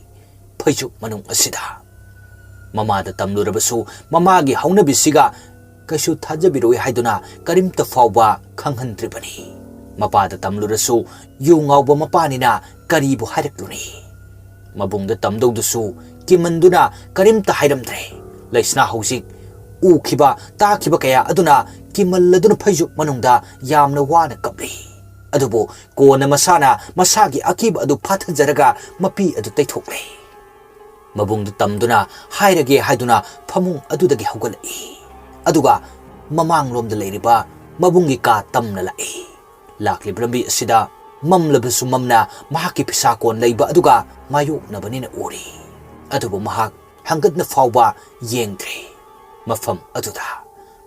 ꯐꯩꯖꯨꯞ ꯃꯅꯨꯡ ꯑꯁꯤꯗ ꯃꯃꯥꯗ ꯇꯝꯂꯨꯔꯕꯁꯨ ꯃꯃꯥꯒꯤ ꯍꯧꯅꯕꯤꯁꯤꯒ ꯀꯩꯁꯨ ꯊꯥꯖꯕꯤꯔꯣꯏ ꯍꯥꯏꯗꯨꯅ ꯀꯔꯤꯝꯇ ꯐꯥꯎꯕ ꯈꯪꯍꯟꯗ꯭ꯔꯤꯕꯅꯤ꯫ ꯃꯄꯥꯗ ꯇꯝꯂꯨꯔꯁꯨ ꯌꯨ ꯉꯥꯎꯕ ꯃꯄꯥꯅꯤꯅ ꯀꯔꯤꯕꯨ ꯍꯥꯏꯔꯛꯂꯨꯅꯤ? ꯃꯕꯨꯡꯗ ꯇꯝꯗꯧꯗꯨꯁꯨ ꯀꯤꯃꯟꯗꯨꯅ ꯀꯔꯤꯝꯇ ꯍꯥꯏꯔꯝꯗ꯭ꯔꯦ꯫ ꯂꯩꯁꯅꯥ ꯍꯧꯖꯤꯛ ꯎꯈꯤꯕ ꯇꯥꯈꯤꯕ ꯀꯌꯥ ꯑꯗꯨꯅ ꯀꯤꯃꯜꯂꯗꯨꯅ ꯐꯩꯖꯨꯞ ꯃꯅꯨꯡꯗ ꯌꯥꯝꯅ ꯋꯥꯅ ꯀꯞꯂꯤ꯫ ꯑꯗꯨꯕꯨ ꯀꯣꯟꯅ ꯃꯁꯥꯅ ꯃꯁꯥꯒꯤ ꯑꯀꯤꯕ ꯑꯗꯨ ꯐꯥꯊꯖꯔꯒ ꯃꯄꯤ ꯑꯗꯨ ꯇꯩꯊꯣꯛꯂꯦ꯫ ꯃꯕꯨꯡꯗꯨ ꯇꯝꯗꯨꯅ ꯍꯥꯏꯔꯒꯦ ꯍꯥꯏꯗꯨꯅ ꯐꯃꯨꯡ ꯑꯗꯨꯗꯒꯤ ꯍꯧꯒꯠꯂꯛꯏ꯫ ꯑꯗꯨꯒ ꯃꯃꯥꯡꯂꯣꯝꯗ ꯂꯩꯔꯤꯕ ꯃꯕꯨꯡꯒꯤ ꯀꯥ ꯇꯝꯅ ꯂꯥꯛꯏ꯫ ꯂꯥꯛꯂꯤꯕ ꯂꯝꯕꯤ ꯑꯁꯤꯗ ꯃꯝꯂꯕꯁꯨ ꯃꯝꯅ ꯃꯍꯥꯛꯀꯤ ꯐꯤꯁꯥꯀꯣꯟ ꯂꯩꯕ ꯑꯗꯨꯒ ꯃꯥꯌꯣꯛꯅꯕꯅꯤꯅ ꯎꯔꯤ꯫ ꯑꯗꯨꯕꯨ ꯃꯍꯥꯛ ꯍꯪꯒꯠꯅ ꯐꯥꯎꯕ ꯌꯦꯡꯗ꯭ꯔꯦ꯫ ꯃꯐꯝ ꯑꯗꯨꯗ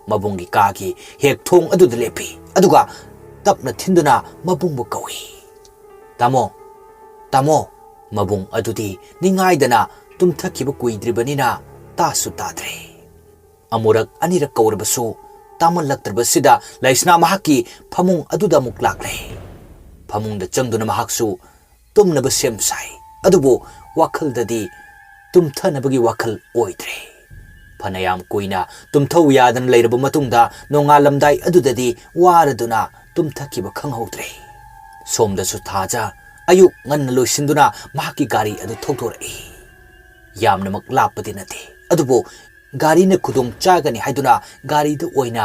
ꯃꯕꯨꯡꯒꯤ ꯀꯥꯒꯤ ꯍꯦꯛ ꯊꯣꯡ ꯑꯗꯨꯗ ꯂꯦꯞꯄꯤ꯫ ꯑꯗꯨꯒ ꯇꯞꯅ ꯊꯤꯟꯗꯨꯅ ꯃꯕꯨꯡꯕꯨ ꯀꯧꯏ, "ꯇꯥꯃꯣ, ꯇꯥꯃꯣ!" ꯃꯕꯨꯡ ꯑꯗꯨꯗꯤ ꯅꯤꯡꯉꯥꯏꯗꯅ ꯇꯨꯝꯊꯈꯤꯕ ꯀꯨꯏꯗ꯭ꯔꯤꯕꯅꯤꯅ ꯇꯥꯁꯨ ꯇꯥꯗ꯭ꯔꯦ꯫ ꯑꯃꯨꯔꯛ ꯑꯅꯤꯔꯛ ꯀꯧꯔꯕꯁꯨ ꯇꯥꯃꯜꯂꯛꯇ꯭ꯔꯕꯁꯤꯗ ꯂꯩꯁꯅꯥ ꯃꯍꯥꯛꯀꯤ ꯐꯃꯨꯡ ꯑꯗꯨꯗ ꯑꯃꯨꯛ ꯂꯥꯛꯂꯦ꯫ ꯐꯃꯨꯡꯗ ꯆꯪꯗꯨꯅ ꯃꯍꯥꯛꯁꯨ ꯇꯨꯝꯅꯕ ꯁꯦꯝ ꯁꯥꯏ꯫ ꯑꯗꯨꯕꯨ ꯋꯥꯈꯜꯗꯗꯤ ꯇꯨꯝꯊꯅꯕꯒꯤ ꯋꯥꯈꯜ ꯑꯣꯏꯗ꯭ꯔꯦ꯫ ꯐꯅꯌꯥꯝ ꯀꯨꯏꯅ ꯇꯨꯝꯊꯧ ꯌꯥꯗꯅ ꯂꯩꯔꯕ ꯃꯇꯨꯡꯗ ꯅꯣꯡꯉꯥꯜꯂꯝꯗꯥꯏ ꯑꯗꯨꯗꯗꯤ ꯋꯥꯔꯗꯨꯅ ꯇꯨꯝꯊꯈꯤꯕ ꯈꯪꯍꯧꯗ꯭ꯔꯦ꯫ ꯁꯣꯝꯗꯁꯨ ꯊꯥꯖ ꯑꯌꯨꯛ ꯉꯟꯅ ꯂꯣꯏꯁꯤꯟꯗꯨꯅ ꯃꯍꯥꯛꯀꯤ ꯒꯥꯔꯤ ꯑꯗꯨ ꯊꯧꯗꯣꯔꯛꯏ꯫ ꯌꯥꯝꯅꯃꯛ ꯂꯥꯞꯄꯗꯤ ꯅꯠꯇꯦ, ꯑꯗꯨꯕꯨ ꯒꯥꯔꯤꯅ ꯈꯨꯗꯣꯡ ꯆꯥꯒꯅꯤ ꯍꯥꯏꯗꯨꯅ ꯒꯥꯔꯤꯗ ꯑꯣꯏꯅ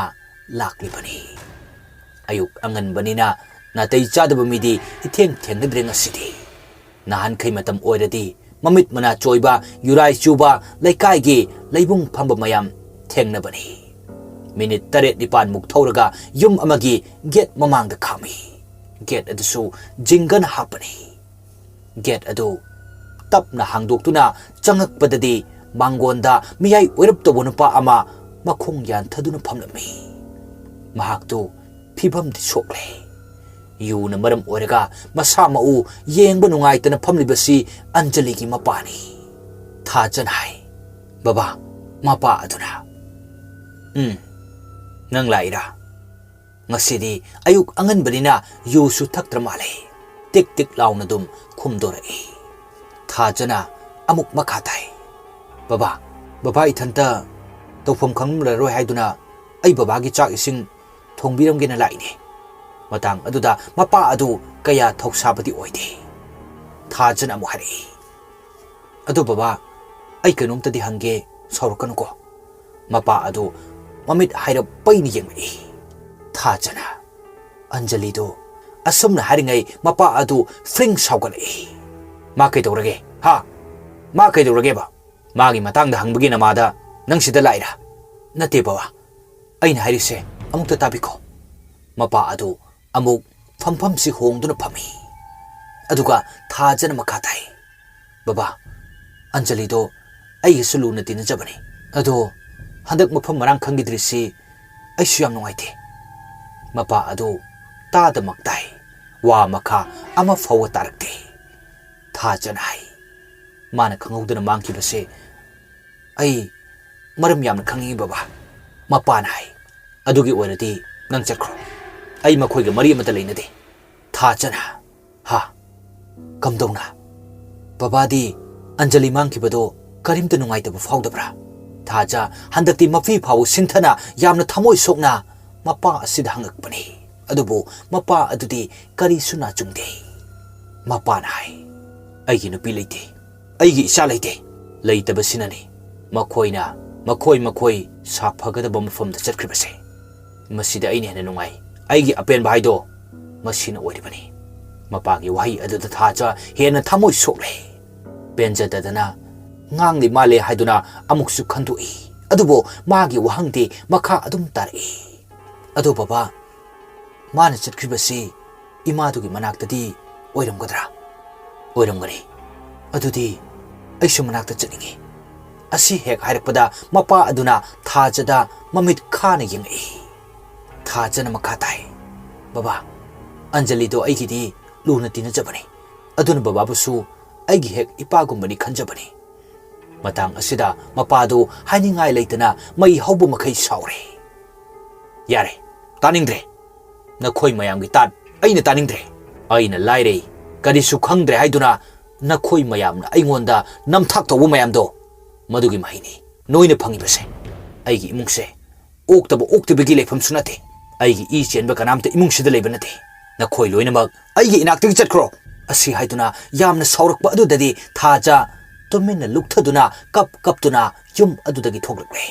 ꯂꯥꯛꯂꯤꯕꯅꯤ꯫ ꯑꯌꯨꯛ ꯑꯉꯟꯕꯅꯤꯅ ꯅꯥꯇꯩ ꯆꯥꯗꯕ ꯃꯤꯗꯤ ꯏꯊꯦꯡ ꯊꯦꯡꯅꯗ꯭ꯔꯦ ꯉꯁꯤꯗꯤ꯫ ꯅꯍꯥꯟꯈꯩ ꯃꯇꯝ ꯑꯣꯏꯔꯗꯤ ꯃꯃꯤꯠ ꯃꯅꯥ ꯆꯣꯏꯕ, ꯌꯨꯔꯥꯏ ꯆꯨꯕ ꯂꯩꯀꯥꯏꯒꯤ ꯂꯩꯕꯨꯡ ꯐꯝꯕ ꯃꯌꯥꯝ ꯊꯦꯡꯅꯕꯅꯤ꯫ ꯃꯤꯅꯤꯠ ꯇꯔꯦꯠ ꯅꯤꯄꯥꯟꯃꯨꯛ ꯊꯧꯔꯒ ꯌꯨꯝ ꯑꯃꯒꯤ ꯒꯦꯠ ꯃꯃꯥꯡꯗ ꯈꯥꯝꯃꯤ꯫ ꯒꯦꯠ ꯑꯗꯨꯁꯨ ꯖꯤꯡꯒꯅ ꯍꯥꯞꯄꯅꯤ꯫ ꯒꯦꯠ ꯑꯗꯨ ꯇꯞꯅ ꯍꯥꯡꯗꯣꯛꯇꯨꯅ ꯆꯪꯉꯛꯄꯗꯗꯤ ꯃꯥꯡꯒꯣꯟꯗ ꯃꯤꯌꯥꯏ ꯑꯣꯏꯔꯞ ꯇꯧꯕ ꯅꯨꯄꯥ ꯑꯃ ꯃꯈꯣꯡ ꯌꯥꯟꯊꯗꯨꯅ ꯐꯝꯂꯝꯃꯤ꯫ ꯃꯍꯥꯛꯇꯨ ꯐꯤꯕꯝꯗꯤ ꯁꯣꯛꯂꯦ꯫ ꯌꯨꯅ ꯃꯔꯝ ꯑꯣꯏꯔꯒ ꯃꯁꯥ ꯃꯎ ꯌꯦꯡꯕ ꯅꯨꯡꯉꯥꯏꯇꯅ ꯐꯝꯂꯤꯕꯁꯤ ꯑꯟꯖꯂꯤꯒꯤ ꯃꯄꯥꯅꯤ꯫ ꯊꯥꯖꯅ ꯍꯥꯏ, "ꯕꯕꯥ, ꯃꯄꯥ ꯑꯗꯨꯅ?" "ꯎꯝ, ꯅꯪ ꯂꯥꯛꯏꯔꯥ? ꯉꯁꯤꯗꯤ ꯑꯌꯨꯛ ꯑꯉꯟꯕꯅꯤꯅ ꯌꯨꯁꯨ ꯊꯛꯇ꯭ꯔ ꯃꯥꯜꯂꯦ," ꯇꯤꯛ ꯇꯤꯛ ꯂꯥꯎꯅ ꯑꯗꯨꯝ ꯈꯨꯝꯗꯣꯔꯛꯏ꯫ ꯊꯥꯖꯅ ꯑꯃꯨꯛ ꯃꯈꯥ ꯇꯥꯏ, "ꯕꯕꯥ, ꯕꯕꯥ ꯏꯊꯟꯇ ꯇꯧꯐꯝ ꯈꯪꯂꯔꯣꯏ ꯍꯥꯏꯗꯨꯅ ꯑꯩ ꯕꯕꯥꯒꯤ ꯆꯥꯛ ꯏꯁꯤꯡ ꯊꯣꯡꯕꯤꯔꯝꯒꯦꯅ ꯂꯥꯛꯏꯅꯦ꯫" ꯃꯇꯥꯡ ꯑꯗꯨꯗ ꯃꯄꯥ ꯑꯗꯨ ꯀꯌꯥ ꯊꯧꯁꯥꯕꯗꯤ ꯑꯣꯏꯗꯦ꯫ ꯊꯥꯖꯅ ꯑꯃꯨꯛ ꯍꯥꯏꯔꯛꯏ, "ꯑꯗꯣ ꯕꯕꯥ, ꯑꯩ ꯀꯩꯅꯣꯝꯇꯗꯤ ꯍꯪꯒꯦ, ꯁꯥꯎꯔꯛꯀꯅꯨꯀꯣ꯫" ꯃꯄꯥ ꯑꯗꯨ ꯃꯃꯤꯠ ꯍꯥꯏꯔꯞ ꯄꯩꯅ ꯌꯦꯡꯂꯛꯏ꯫ ꯊꯥꯖꯅ, ꯑꯟꯖꯂꯤꯗꯨ ꯑꯁꯨꯝꯅ ꯍꯥꯏꯔꯤꯉꯩ ꯃꯄꯥ ꯑꯗꯨ ꯐ꯭ꯔꯤꯡ ꯁꯥꯎꯒꯠꯂꯛꯏ꯫ "ꯃꯥ ꯀꯩꯗꯧꯔꯒꯦ? ꯍꯥ? ꯃꯥ ꯀꯩꯗꯧꯔꯒꯦꯕ? ꯃꯥꯒꯤ ꯃꯇꯥꯡꯗ ꯍꯪꯕꯒꯤ ꯅꯃꯥꯗ ꯅꯪ ꯁꯤꯗ ꯂꯥꯛꯏꯔꯥ?" "ꯅꯠꯇꯦ ꯕꯕꯥ, ꯑꯩꯅ ꯍꯥꯏꯔꯤꯁꯦ ꯑꯃꯨꯛꯇ ꯇꯥꯕꯤꯈꯣ꯫" ꯃꯄꯥ ꯑꯗꯨ ꯑꯃꯨꯛ ꯐꯝꯐꯝꯁꯤ ꯍꯣꯡꯗꯨꯅ ꯐꯝꯃꯤ꯫ ꯑꯗꯨꯒ ꯊꯥꯖꯅ ꯃꯈꯥ ꯇꯥꯏ, "ꯕꯕꯥ, ꯑꯟꯖꯂꯤꯗꯣ ꯑꯩꯒꯁꯨ ꯂꯨꯅ ꯇꯤꯟꯅꯖꯕꯅꯤ꯫ ꯑꯗꯣ ꯍꯟꯗꯛ ꯃꯐꯝ ꯃꯔꯥꯡ ꯈꯪꯈꯤꯗ꯭ꯔꯤꯁꯤ ꯑꯩꯁꯨ ꯌꯥꯝ ꯅꯨꯡꯉꯥꯏꯇꯦ꯫" ꯃꯄꯥ ꯑꯗꯨ ꯇꯥꯗꯃꯛ ꯇꯥꯏ꯫ ꯋꯥ ꯃꯈꯥ ꯑꯃ ꯐꯥꯎꯕ ꯇꯥꯔꯛꯇꯦ꯫ ꯊꯥꯖꯅ ꯍꯥꯏ, "ꯃꯥꯅ ꯈꯪꯍꯧꯗꯅ ꯃꯥꯡꯈꯤꯕꯁꯦ ꯑꯩ ꯃꯔꯝ ꯌꯥꯝꯅ ꯈꯪꯉꯤ ꯕꯕꯥ꯫" ꯃꯄꯥꯅ ꯍꯥꯏ, "ꯑꯗꯨꯒꯤ ꯑꯣꯏꯔꯗꯤ ꯅꯪ ꯆꯠꯈ꯭ꯔꯣ꯫ ꯑꯩ ꯃꯈꯣꯏꯒ ꯃꯔꯤ ꯑꯃꯠꯇ ꯂꯩꯅꯗꯦ꯫" ꯊꯥꯖꯅ, "ꯍꯥ? ꯀꯝꯗꯧꯅ? ꯕꯕꯥꯗꯤ ꯑꯟꯖꯂꯤ ꯃꯥꯡꯈꯤꯕꯗꯣ ꯀꯔꯤꯝꯇ ꯅꯨꯡꯉꯥꯏꯇꯕ ꯐꯥꯎꯗꯕ꯭ꯔꯥ?" ꯊꯥꯖ ꯍꯟꯗꯛꯇꯤ ꯃꯐꯤ ꯐꯥꯎ ꯁꯤꯟꯊꯅ ꯌꯥꯝꯅ ꯊꯃꯣꯏ ꯁꯣꯛꯅ ꯃꯄꯥ ꯑꯁꯤꯗ ꯍꯪꯉꯛꯄꯅꯤ꯫ ꯑꯗꯨꯕꯨ ꯃꯄꯥ ꯑꯗꯨꯗꯤ ꯀꯔꯤꯁꯨ ꯅꯥꯆꯨꯡꯗꯦ꯫ ꯃꯄꯥꯅ ꯍꯥꯏ, "ꯑꯩꯒꯤ ꯅꯨꯄꯤ ꯂꯩꯇꯦ, ꯑꯩꯒꯤ ꯏꯆꯥ ꯂꯩꯇꯦ꯫ ꯂꯩꯇꯕꯁꯤꯅꯅꯤ ꯃꯈꯣꯏꯅ ꯃꯈꯣꯏ ꯃꯈꯣꯏ ꯁꯥꯐꯒꯗꯕ ꯃꯐꯝꯗ ꯆꯠꯈ꯭ꯔꯤꯕꯁꯦ꯫ ꯃꯁꯤꯗ ꯑꯩꯅ ꯍꯦꯟꯅ ꯅꯨꯡꯉꯥꯏ꯫ ꯑꯩꯒꯤ ꯑꯄꯦꯟꯕ ꯍꯥꯏꯗꯣ ꯃꯁꯤꯅ ꯑꯣꯏꯔꯤꯕꯅꯤ꯫" ꯃꯄꯥꯒꯤ ꯋꯥꯍꯩ ꯑꯗꯨꯗ ꯊꯥꯖ ꯍꯦꯟꯅ ꯊꯃꯣꯏ ꯁꯣꯛꯂꯦ꯫ ꯄꯦꯟꯖꯗꯗꯅ ꯉꯥꯡꯂꯤ ꯃꯥꯜꯂꯦ ꯍꯥꯏꯗꯨꯅ ꯑꯃꯨꯛꯁꯨ ꯈꯟꯗꯣꯛꯏ꯫ ꯑꯗꯨꯕꯨ ꯃꯥꯒꯤ ꯋꯥꯍꯪꯗꯤ ꯃꯈꯥ ꯑꯗꯨꯝ ꯇꯥꯔꯛꯏ꯫ "ꯑꯗꯣ ꯕꯕꯥ, ꯃꯥꯅ ꯆꯠꯈ꯭ꯔꯤꯕꯁꯤ ꯏꯃꯥꯗꯨꯒꯤ ꯃꯅꯥꯛꯇꯗꯤ ꯑꯣꯏꯔꯝꯒꯗ꯭ꯔꯥ?" "ꯑꯣꯏꯔꯝꯒꯅꯤ꯫ ꯑꯗꯨꯗꯤ ꯑꯩꯁꯨ ꯃꯅꯥꯛꯇ ꯆꯠꯅꯤꯡꯉꯤ꯫" ꯑꯁꯤ ꯍꯦꯛ ꯍꯥꯏꯔꯛꯄꯗ ꯃꯄꯥ ꯑꯗꯨꯅ ꯊꯥꯖꯗ ꯃꯃꯤꯠ ꯈꯥꯅ ꯌꯦꯡꯉꯛꯏ꯫ ꯊꯥꯖꯅ ꯃꯈꯥ ꯇꯥꯏ, "ꯕꯕꯥ, ꯑꯟꯖꯂꯤꯗꯣ ꯑꯩꯒꯤꯗꯤ ꯂꯨꯅ ꯇꯤꯟꯅꯖꯕꯅꯤ꯫ ꯑꯗꯨꯅ ꯕꯕꯥꯕꯨꯁꯨ ꯑꯩꯒꯤ ꯍꯦꯛ ꯏꯄꯥꯒꯨꯝꯕꯅꯤ ꯈꯟꯖꯕꯅꯤ꯫" ꯃꯇꯥꯡ ꯑꯁꯤꯗ ꯃꯄꯥꯗꯨ ꯍꯥꯏꯅꯤꯡꯉꯥꯏ ꯂꯩꯇꯅ ꯃꯩ ꯍꯧꯕ ꯃꯈꯩ ꯁꯥꯎꯔꯦ꯫ "ꯌꯥꯔꯦ, ꯇꯥꯅꯤꯡꯗ꯭ꯔꯦ꯫ ꯅꯈꯣꯏ ꯃꯌꯥꯝꯒꯤ ꯇꯥꯠ ꯑꯩꯅ ꯇꯥꯅꯤꯡꯗ꯭ꯔꯦ꯫ ꯑꯩꯅ ꯂꯥꯏꯔꯩ, ꯀꯔꯤꯁꯨ ꯈꯪꯗ꯭ꯔꯦ ꯍꯥꯏꯗꯨꯅ ꯅꯈꯣꯏ ꯃꯌꯥꯝꯅ ꯑꯩꯉꯣꯟꯗ ꯅꯝꯊꯥꯛ ꯇꯧꯕ ꯃꯌꯥꯝꯗꯣ, ꯃꯗꯨꯒꯤ ꯃꯍꯩꯅꯤ ꯅꯣꯏꯅ ꯐꯪꯉꯤꯕꯁꯦ꯫ ꯑꯩꯒꯤ ꯏꯃꯨꯡꯁꯦ ꯑꯣꯛꯇꯕ ꯑꯣꯛꯇꯕꯒꯤ ꯂꯩꯐꯝꯁꯨ ꯅꯠꯇꯦ꯫ ꯑꯩꯒꯤ ꯏ ꯆꯦꯟꯕ ꯀꯅꯥꯝꯇ ꯏꯃꯨꯡꯁꯤꯗ ꯂꯩꯕ ꯅꯠꯇꯦ꯫ ꯅꯈꯣꯏ ꯂꯣꯏꯅꯃꯛ ꯑꯩꯒꯤ ꯏꯅꯥꯛꯇꯒꯤ ꯆꯠꯈ꯭ꯔꯣ꯫" ꯑꯁꯤ ꯍꯥꯏꯗꯨꯅ ꯌꯥꯝꯅ ꯁꯥꯎꯔꯛꯄ ꯑꯗꯨꯗꯗꯤ ꯊꯥꯖ ꯇꯨꯃꯤꯟꯅ ꯂꯨꯞꯊꯗꯨꯅ ꯀꯞ ꯀꯞꯇꯨꯅ ꯌꯨꯝ ꯑꯗꯨꯗꯒꯤ ꯊꯣꯛꯂꯛꯂꯦ꯫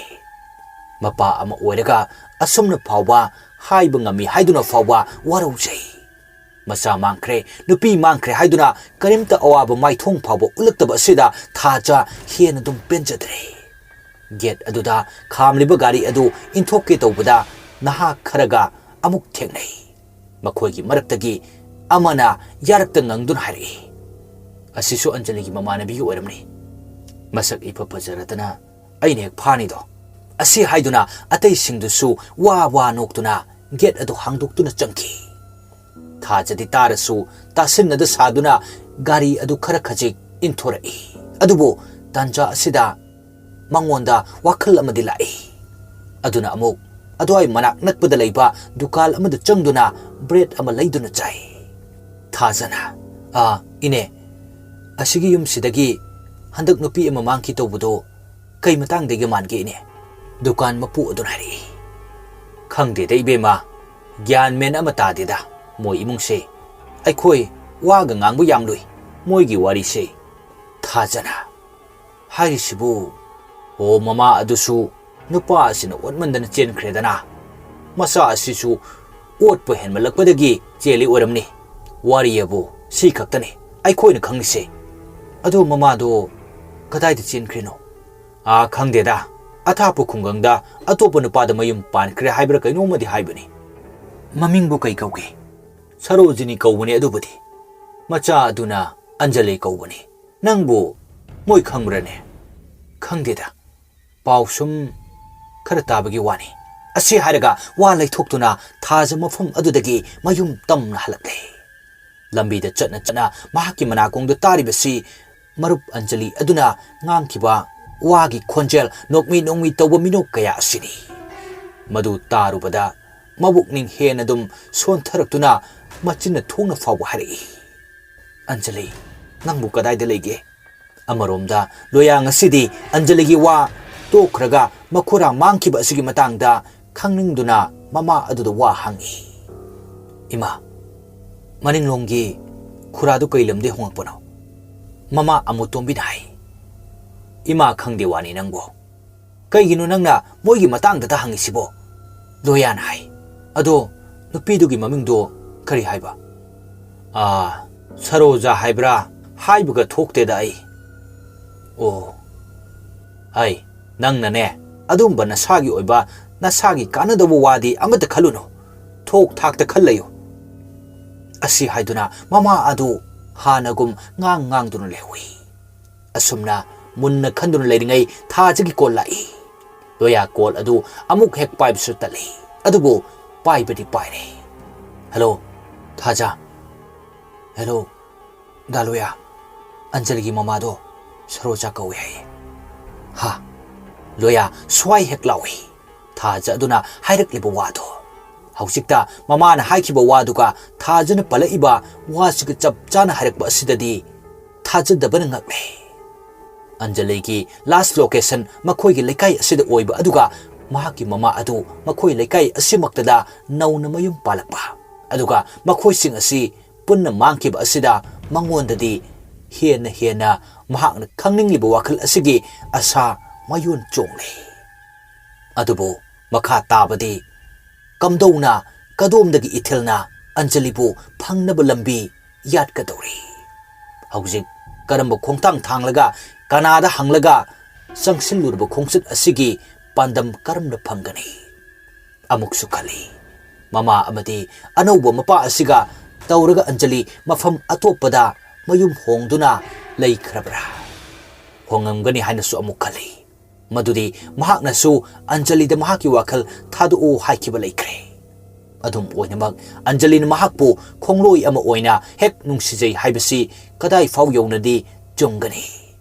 ꯃꯄꯥ ꯑꯃ ꯑꯣꯏꯔꯒ ꯑꯁꯨꯝꯅ ꯐꯥꯎꯕ ꯍꯥꯏꯕ ꯉꯝꯃꯤ ꯍꯥꯏꯗꯨꯅ ꯐꯥꯎꯕ ꯋꯥꯔꯧꯖꯩ꯫ ꯃꯆꯥ ꯃꯥꯡꯈ꯭ꯔꯦ, ꯅꯨꯄꯤ ꯃꯥꯡꯈ꯭ꯔꯦ ꯍꯥꯏꯗꯨꯅ ꯀꯔꯤꯝꯇ ꯑꯋꯥꯕ ꯃꯥꯏꯊꯣꯡ ꯐꯥꯎꯕ ꯎꯠꯂꯛꯇꯕ ꯑꯁꯤꯗ ꯊꯥꯖ ꯍꯦꯟꯅ ꯑꯗꯨꯝ ꯄꯦꯟꯖꯗ꯭ꯔꯦ꯫ ꯒꯦꯠ ꯑꯗꯨꯗ ꯈꯥꯝꯂꯤꯕ ꯒꯥꯔꯤ ꯑꯗꯨ ꯏꯟꯊꯣꯛꯀꯦ ꯇꯧꯕꯗ ꯅꯍꯥ ꯈꯔꯒ ꯑꯃꯨꯛ ꯊꯦꯡꯅꯩ꯫ ꯃꯈꯣꯏꯒꯤ ꯃꯔꯛꯇꯒꯤ ꯑꯃꯅ ꯌꯥꯔꯛꯇ ꯉꯪꯗꯨꯅ ꯍꯥꯏꯔꯛꯏ, "ꯑꯁꯤꯁꯨ ꯑꯟꯖꯂꯤꯒꯤ ꯃꯃꯥꯟꯅꯕꯤꯒꯤ ꯑꯣꯏꯔꯝꯅꯤ꯫ ꯃꯁꯛ ꯏꯐ ꯐꯖꯔꯗꯅ ꯑꯩꯅ ꯍꯦꯛ ꯐꯥꯅꯤꯗꯣ꯫" ꯑꯁꯤ ꯍꯥꯏꯗꯨꯅ ꯑꯇꯩꯁꯤꯡꯗꯨꯁꯨ ꯋꯥ ꯋꯥ ꯅꯣꯛꯇꯨꯅ ꯒꯦꯠ ꯑꯗꯨ ꯍꯥꯡꯗꯣꯛꯇꯨꯅ ꯆꯪꯈꯤ꯫ ꯊꯥꯖꯗꯤ ꯇꯥꯔꯁꯨ ꯇꯥꯁꯤꯟꯅꯗ ꯁꯥꯗꯨꯅ ꯒꯥꯔꯤ ꯑꯗꯨ ꯈꯔ ꯈꯖꯤꯛ ꯏꯟꯊꯣꯔꯛꯏ꯫ ꯑꯗꯨꯕꯨ ꯇꯥꯟꯖꯥ ꯑꯁꯤꯗ ꯃꯉꯣꯟꯗ ꯋꯥꯈꯜ ꯑꯃꯗꯤ ꯂꯥꯛꯏ꯫ ꯑꯗꯨꯅ ꯑꯃꯨꯛ ꯑꯗꯨꯋꯥꯏ ꯃꯅꯥꯛ ꯅꯛꯄꯗ ꯂꯩꯕ ꯗꯨꯀꯥꯟ ꯑꯃꯗ ꯆꯪꯗꯨꯅ ꯕ꯭ꯔꯦꯗ ꯑꯃ ꯂꯩꯗꯨꯅ ꯆꯥꯏ꯫ ꯊꯥꯖꯅ, "ꯑꯥ, ꯏꯅꯦ, ꯑꯁꯤꯒꯤ ꯌꯨꯝꯁꯤꯗꯒꯤ ꯍꯟꯗꯛ ꯅꯨꯄꯤ ꯑꯃ ꯃꯥꯡꯈꯤ ꯇꯧꯕꯗꯣ ꯀꯩ ꯃꯇꯥꯡꯗꯒꯤ ꯃꯥꯟꯒꯦ, ꯏꯅꯦ?" ꯗꯨꯀꯥꯟ ꯃꯄꯨ ꯑꯗꯨꯅ ꯍꯥꯏꯔꯛꯏ꯫ "ꯈꯪꯗꯦꯗ ꯏꯕꯦꯝꯃ, ꯒ꯭ꯌꯥꯟ ꯃꯦꯟ ꯑꯃ ꯇꯥꯗꯦꯗ ꯃꯣꯏ ꯏꯃꯨꯡꯁꯦ꯫ ꯑꯩꯈꯣꯏ ꯋꯥꯒ ꯉꯥꯡꯕ ꯌꯥꯝ ꯂꯨꯏ ꯃꯣꯏꯒꯤ ꯋꯥꯔꯤꯁꯦ꯫" ꯊꯥꯖꯅ, "ꯍꯥꯏꯔꯤꯁꯤꯕꯨ? ꯑꯣ, ꯃꯃꯥ ꯑꯗꯨꯁꯨ ꯅꯨꯄꯥ ꯑꯁꯤꯅ ꯑꯣꯠꯃꯟꯗꯅ ꯆꯦꯟꯈ꯭ꯔꯦꯗꯅ꯫ ꯃꯆꯥ ꯑꯁꯤꯁꯨ ꯑꯣꯠꯄ ꯍꯦꯟꯃꯜꯂꯛꯄꯗꯒꯤ ꯆꯦꯜꯂꯤ ꯑꯣꯏꯔꯝꯅꯤ꯫ ꯋꯥꯔꯤ ꯑꯕꯨ ꯁꯤ ꯈꯛꯇꯅꯤ ꯑꯩꯈꯣꯏꯅ ꯈꯪꯂꯤꯁꯦ꯫" "ꯑꯗꯣ ꯃꯃꯥꯗꯣ ꯀꯗꯥꯏꯗ ꯆꯦꯟꯈ꯭ꯔꯤꯅꯣ?" "ꯑꯥ, ꯈꯪꯗꯦꯗ, ꯑꯊꯥꯞꯄ ꯈꯨꯡꯒꯪꯗ ꯑꯇꯣꯞꯄ ꯅꯨꯄꯥꯗ ꯃꯌꯨꯝ ꯄꯥꯟꯈ꯭ꯔꯦ ꯍꯥꯏꯕ꯭ꯔꯥ ꯀꯩꯅꯣꯝꯃꯗꯤ ꯍꯥꯏꯕꯅꯤ꯫ ꯃꯃꯤꯡꯕꯨ ꯀꯩ ꯀꯧꯒꯦ?" "ꯁꯔꯣꯖꯤꯅꯤ ꯀꯧꯕꯅꯦ ꯑꯗꯨꯕꯨꯗꯤ꯫ ꯃꯆꯥ ꯑꯗꯨꯅ ꯑꯟꯖꯂꯤ ꯀꯧꯕꯅꯤ꯫ ꯅꯪꯕꯨ ꯃꯣꯏ ꯈꯪꯕ꯭ꯔꯅꯦ?" "ꯈꯪꯗꯦꯗ, ꯄꯥꯎ ꯁꯨꯝ ꯈꯔ ꯇꯥꯕꯒꯤ ꯋꯥꯅꯤ"꯫ ꯑꯁꯤ ꯍꯥꯏꯔꯒ ꯋꯥ ꯂꯩꯊꯣꯛꯇꯨꯅ ꯊꯥꯖ ꯃꯐꯝ ꯑꯗꯨꯗꯒꯤ ꯃꯌꯨꯝ ꯇꯝꯅ ꯍꯜꯂꯛꯂꯦ꯫ ꯂꯝꯕꯤꯗ ꯆꯠꯅ ꯆꯠꯅ ꯃꯍꯥꯛꯀꯤ ꯃꯅꯥꯀꯣꯡꯗ ꯇꯥꯔꯤꯕꯁꯤ ꯃꯔꯨꯞ ꯑꯟꯖꯂꯤ ꯑꯗꯨꯅ ꯉꯥꯡꯈꯤꯕ ꯋꯥꯒꯤ ꯈꯣꯟꯖꯦꯜ, ꯅꯣꯛꯃꯤ ꯅꯣꯛꯃꯤ ꯇꯧꯕ ꯃꯤꯅꯣꯛ ꯀꯌꯥ ꯑꯁꯤꯅꯤ꯫ ꯃꯗꯨ ꯇꯥꯔꯨꯕꯗ ꯃꯕꯨꯛꯅꯤꯡ ꯍꯦꯟꯅ ꯑꯗꯨꯝ ꯁꯣꯟꯊꯔꯛꯇꯨꯅ ꯃꯆꯤꯟꯅ ꯊꯣꯡꯅ ꯐꯥꯎꯕ ꯍꯥꯏꯔꯛꯏ, "ꯑꯟꯖꯂꯤ, ꯅꯪꯕꯨ ꯀꯗꯥꯏꯗ ꯂꯩꯒꯦ?" ꯑꯃꯔꯣꯝꯗ ꯂꯣꯌꯥ ꯉꯁꯤꯗꯤ ꯑꯟꯖꯂꯤꯒꯤ ꯋꯥ ꯇꯣꯛꯈ꯭ꯔꯒ ꯃꯈꯨꯔꯥ ꯃꯥꯡꯈꯤꯕ ꯑꯁꯤꯒꯤ ꯃꯇꯥꯡꯗ ꯈꯪꯅꯤꯡꯗꯨꯅ ꯃꯃꯥ ꯑꯗꯨꯗ ꯋꯥ ꯍꯪꯏ꯫ "ꯏꯃꯥ, ꯃꯅꯤꯡꯂꯣꯝꯒꯤ ꯈꯨꯔꯥꯗꯨ ꯀꯩ ꯂꯝꯗꯒꯤ ꯍꯣꯡꯂꯛꯄꯅꯣ?" ꯃꯃꯥ ꯑꯃꯨꯇꯣꯝꯕꯤꯅ ꯍꯥꯏ꯫ "ꯏꯃꯥ ꯈꯪꯗꯦ ꯋꯥꯅꯤ ꯅꯪꯕꯨ꯫ ꯀꯩꯒꯤꯅꯣ ꯅꯪꯅ ꯃꯣꯏꯒꯤ ꯃꯇꯥꯡꯗꯇ ꯍꯪꯉꯤꯁꯤꯕꯣ?" ꯂꯣꯌꯥꯅ ꯍꯥꯏ꯫ "ꯑꯗꯣ ꯅꯨꯄꯤꯗꯨꯒꯤ ꯃꯃꯤꯡꯗꯣ ꯀꯔꯤ ꯍꯥꯏꯕ?" "ꯑꯥ, ꯁꯔꯣꯖꯥ ꯍꯥꯏꯕ꯭ꯔꯥ? ꯍꯥꯏꯕꯒ ꯊꯣꯛꯇꯦꯗ ꯑꯩ"꯫ "ꯑꯣ, ꯍꯩ, ꯅꯪꯅꯅꯦ ꯑꯗꯨꯝꯕ ꯅꯁꯥꯒꯤ ꯑꯣꯏꯕ, ꯅꯁꯥꯒꯤ ꯀꯥꯟꯅꯗꯧꯕ ꯋꯥꯗꯤ ꯑꯃꯠꯇ ꯈꯜꯂꯨꯅꯨ꯫ ꯊꯣꯛ ꯊꯥꯛꯇ ꯈꯜ ꯂꯩꯌꯨ"꯫ ꯑꯁꯤ ꯍꯥꯏꯗꯨꯅ ꯃꯃꯥ ꯑꯗꯨ ꯍꯥꯟꯅꯒꯨꯝ ꯉꯥꯡ ꯉꯥꯡꯗꯨꯅ ꯂꯩꯍꯧꯏ꯫ ꯑꯁꯨꯝꯅ ꯃꯨꯟꯅ ꯈꯟꯗꯨꯅ ꯂꯩꯔꯤꯉꯩ ꯊꯥꯖꯒꯤ ꯀꯣꯜ ꯂꯥꯛꯏ꯫ ꯂꯣꯌꯥ ꯀꯣꯜ ꯑꯗꯨ ꯑꯃꯨꯛ ꯍꯦꯛ ꯄꯥꯏꯕꯁꯨ ꯇꯜꯂꯤ, ꯑꯗꯨꯕꯨ ꯄꯥꯏꯕꯗꯤ ꯄꯥꯏꯔꯦ꯫ "ꯍꯜꯂꯣ, ꯊꯥꯖ"꯫ "ꯍꯦꯜꯂꯣ, ꯗꯥ ꯂꯣꯌꯥ, ꯑꯟꯖꯂꯤꯒꯤ ꯃꯃꯥꯗꯣ ꯁꯔꯣꯖꯥ ꯀꯧꯏ ꯍꯥꯏꯌꯦ"꯫ "ꯍꯥ?" ꯂꯣꯌꯥ ꯁ꯭ꯋꯥꯏ ꯍꯦꯛ ꯂꯥꯎꯏ꯫ ꯊꯥꯖ ꯑꯗꯨꯅ ꯍꯥꯏꯔꯛꯂꯤꯕ ꯋꯥꯗꯣ, ꯍꯧꯖꯤꯛꯇ ꯃꯃꯥꯅ ꯍꯥꯏꯈꯤꯕ ꯋꯥꯗꯨꯒ ꯊꯥꯖꯅ ꯄꯜꯂꯛꯏꯕ ꯋꯥꯁꯤꯒ ꯆꯞ ꯆꯥꯅ ꯍꯥꯏꯔꯛꯄ ꯑꯁꯤꯗꯗꯤ ꯊꯥꯖꯗꯕꯅ ꯉꯛꯂꯦ꯫ ꯑꯟꯖꯂꯤꯒꯤ ꯂꯥꯁ ꯂꯣꯀꯦꯁꯟ ꯃꯈꯣꯏꯒꯤ ꯂꯩꯀꯥꯏ ꯑꯁꯤꯗ ꯑꯣꯏꯕ, ꯑꯗꯨꯒ ꯃꯍꯥꯛꯀꯤ ꯃꯃꯥ ꯑꯗꯨ ꯃꯈꯣꯏ ꯂꯩꯀꯥꯏ ꯑꯁꯤꯃꯛꯇꯗ ꯅꯧꯅ ꯃꯌꯨꯝ ꯄꯥꯜꯂꯛꯄ, ꯑꯗꯨꯒ ꯃꯈꯣꯏꯁꯤꯡ ꯑꯁꯤ ꯄꯨꯟꯅ ꯃꯥꯡꯈꯤꯕ ꯑꯁꯤꯗ ꯃꯉꯣꯟꯗꯗꯤ ꯍꯦꯟꯅ ꯍꯦꯟꯅ ꯃꯍꯥꯛꯅ ꯈꯪꯅꯤꯡꯂꯤꯕ ꯋꯥꯈꯜ ꯑꯁꯤꯒꯤ ꯑꯁꯥ ꯃꯌꯣꯟ ꯆꯣꯡꯂꯦ꯫ ꯑꯗꯨꯕꯨ ꯃꯈꯥ ꯇꯥꯕꯗꯤ ꯀꯝꯗꯧꯅ, ꯀꯗꯣꯝꯗꯒꯤ ꯏꯊꯤꯜꯅ ꯑꯟꯖꯂꯤꯕꯨ ꯐꯪꯅꯕ ꯂꯝꯕꯤ ꯌꯥꯠꯀꯗꯧꯔꯤ? ꯍꯧꯖꯤꯛ ꯀꯔꯝꯕ ꯈꯣꯡꯊꯥꯡ ꯊꯥꯡꯂꯒ ꯀꯅꯥꯗ ꯍꯪꯂꯒ ꯆꯪꯁꯤꯜꯂꯨꯔꯕ ꯈꯣꯡꯆꯠ ꯑꯁꯤꯒꯤ ꯄꯥꯟꯗꯝ ꯀꯔꯝꯅ ꯐꯪꯒꯅꯤ? ꯑꯃꯨꯛꯁꯨ ꯈꯜꯂꯤ꯫ ꯃꯃꯥ ꯑꯃꯗꯤ ꯑꯅꯧꯕ ꯃꯄꯥ ꯑꯁꯤꯒ ꯇꯧꯔꯒ ꯑꯟꯖꯂꯤ ꯃꯐꯝ ꯑꯇꯣꯞꯄꯗ ꯃꯌꯨꯝ ꯍꯣꯡꯗꯨꯅ ꯂꯩꯈ꯭ꯔꯕ꯭ꯔꯥ? ꯍꯣꯡꯉꯝꯒꯅꯤ ꯍꯥꯏꯅꯁꯨ ꯑꯃꯨꯛ ꯈꯜꯂꯤ꯫ ꯃꯗꯨꯗꯤ ꯃꯍꯥꯛꯅꯁꯨ ꯑꯟꯖꯂꯤꯗ ꯃꯍꯥꯛꯀꯤ ꯋꯥꯈꯜ ꯊꯥꯗꯣꯛꯎ ꯍꯥꯏꯈꯤꯕ ꯂꯩꯈ꯭ꯔꯦ꯫ ꯑꯗꯨꯝ ꯑꯣꯏꯅꯃꯛ, ꯑꯟꯖꯂꯤꯅ ꯃꯍꯥꯛꯄꯨ ꯈꯣꯡꯂꯣꯏ ꯑꯃ ꯑꯣꯏꯅ ꯍꯦꯛ ꯅꯨꯡꯁꯤꯖꯩ ꯍꯥꯏꯕꯁꯤ ꯀꯗꯥꯏ ꯐꯥꯎ ꯌꯧꯅꯗꯤ ꯆꯨꯝꯒꯅꯤ?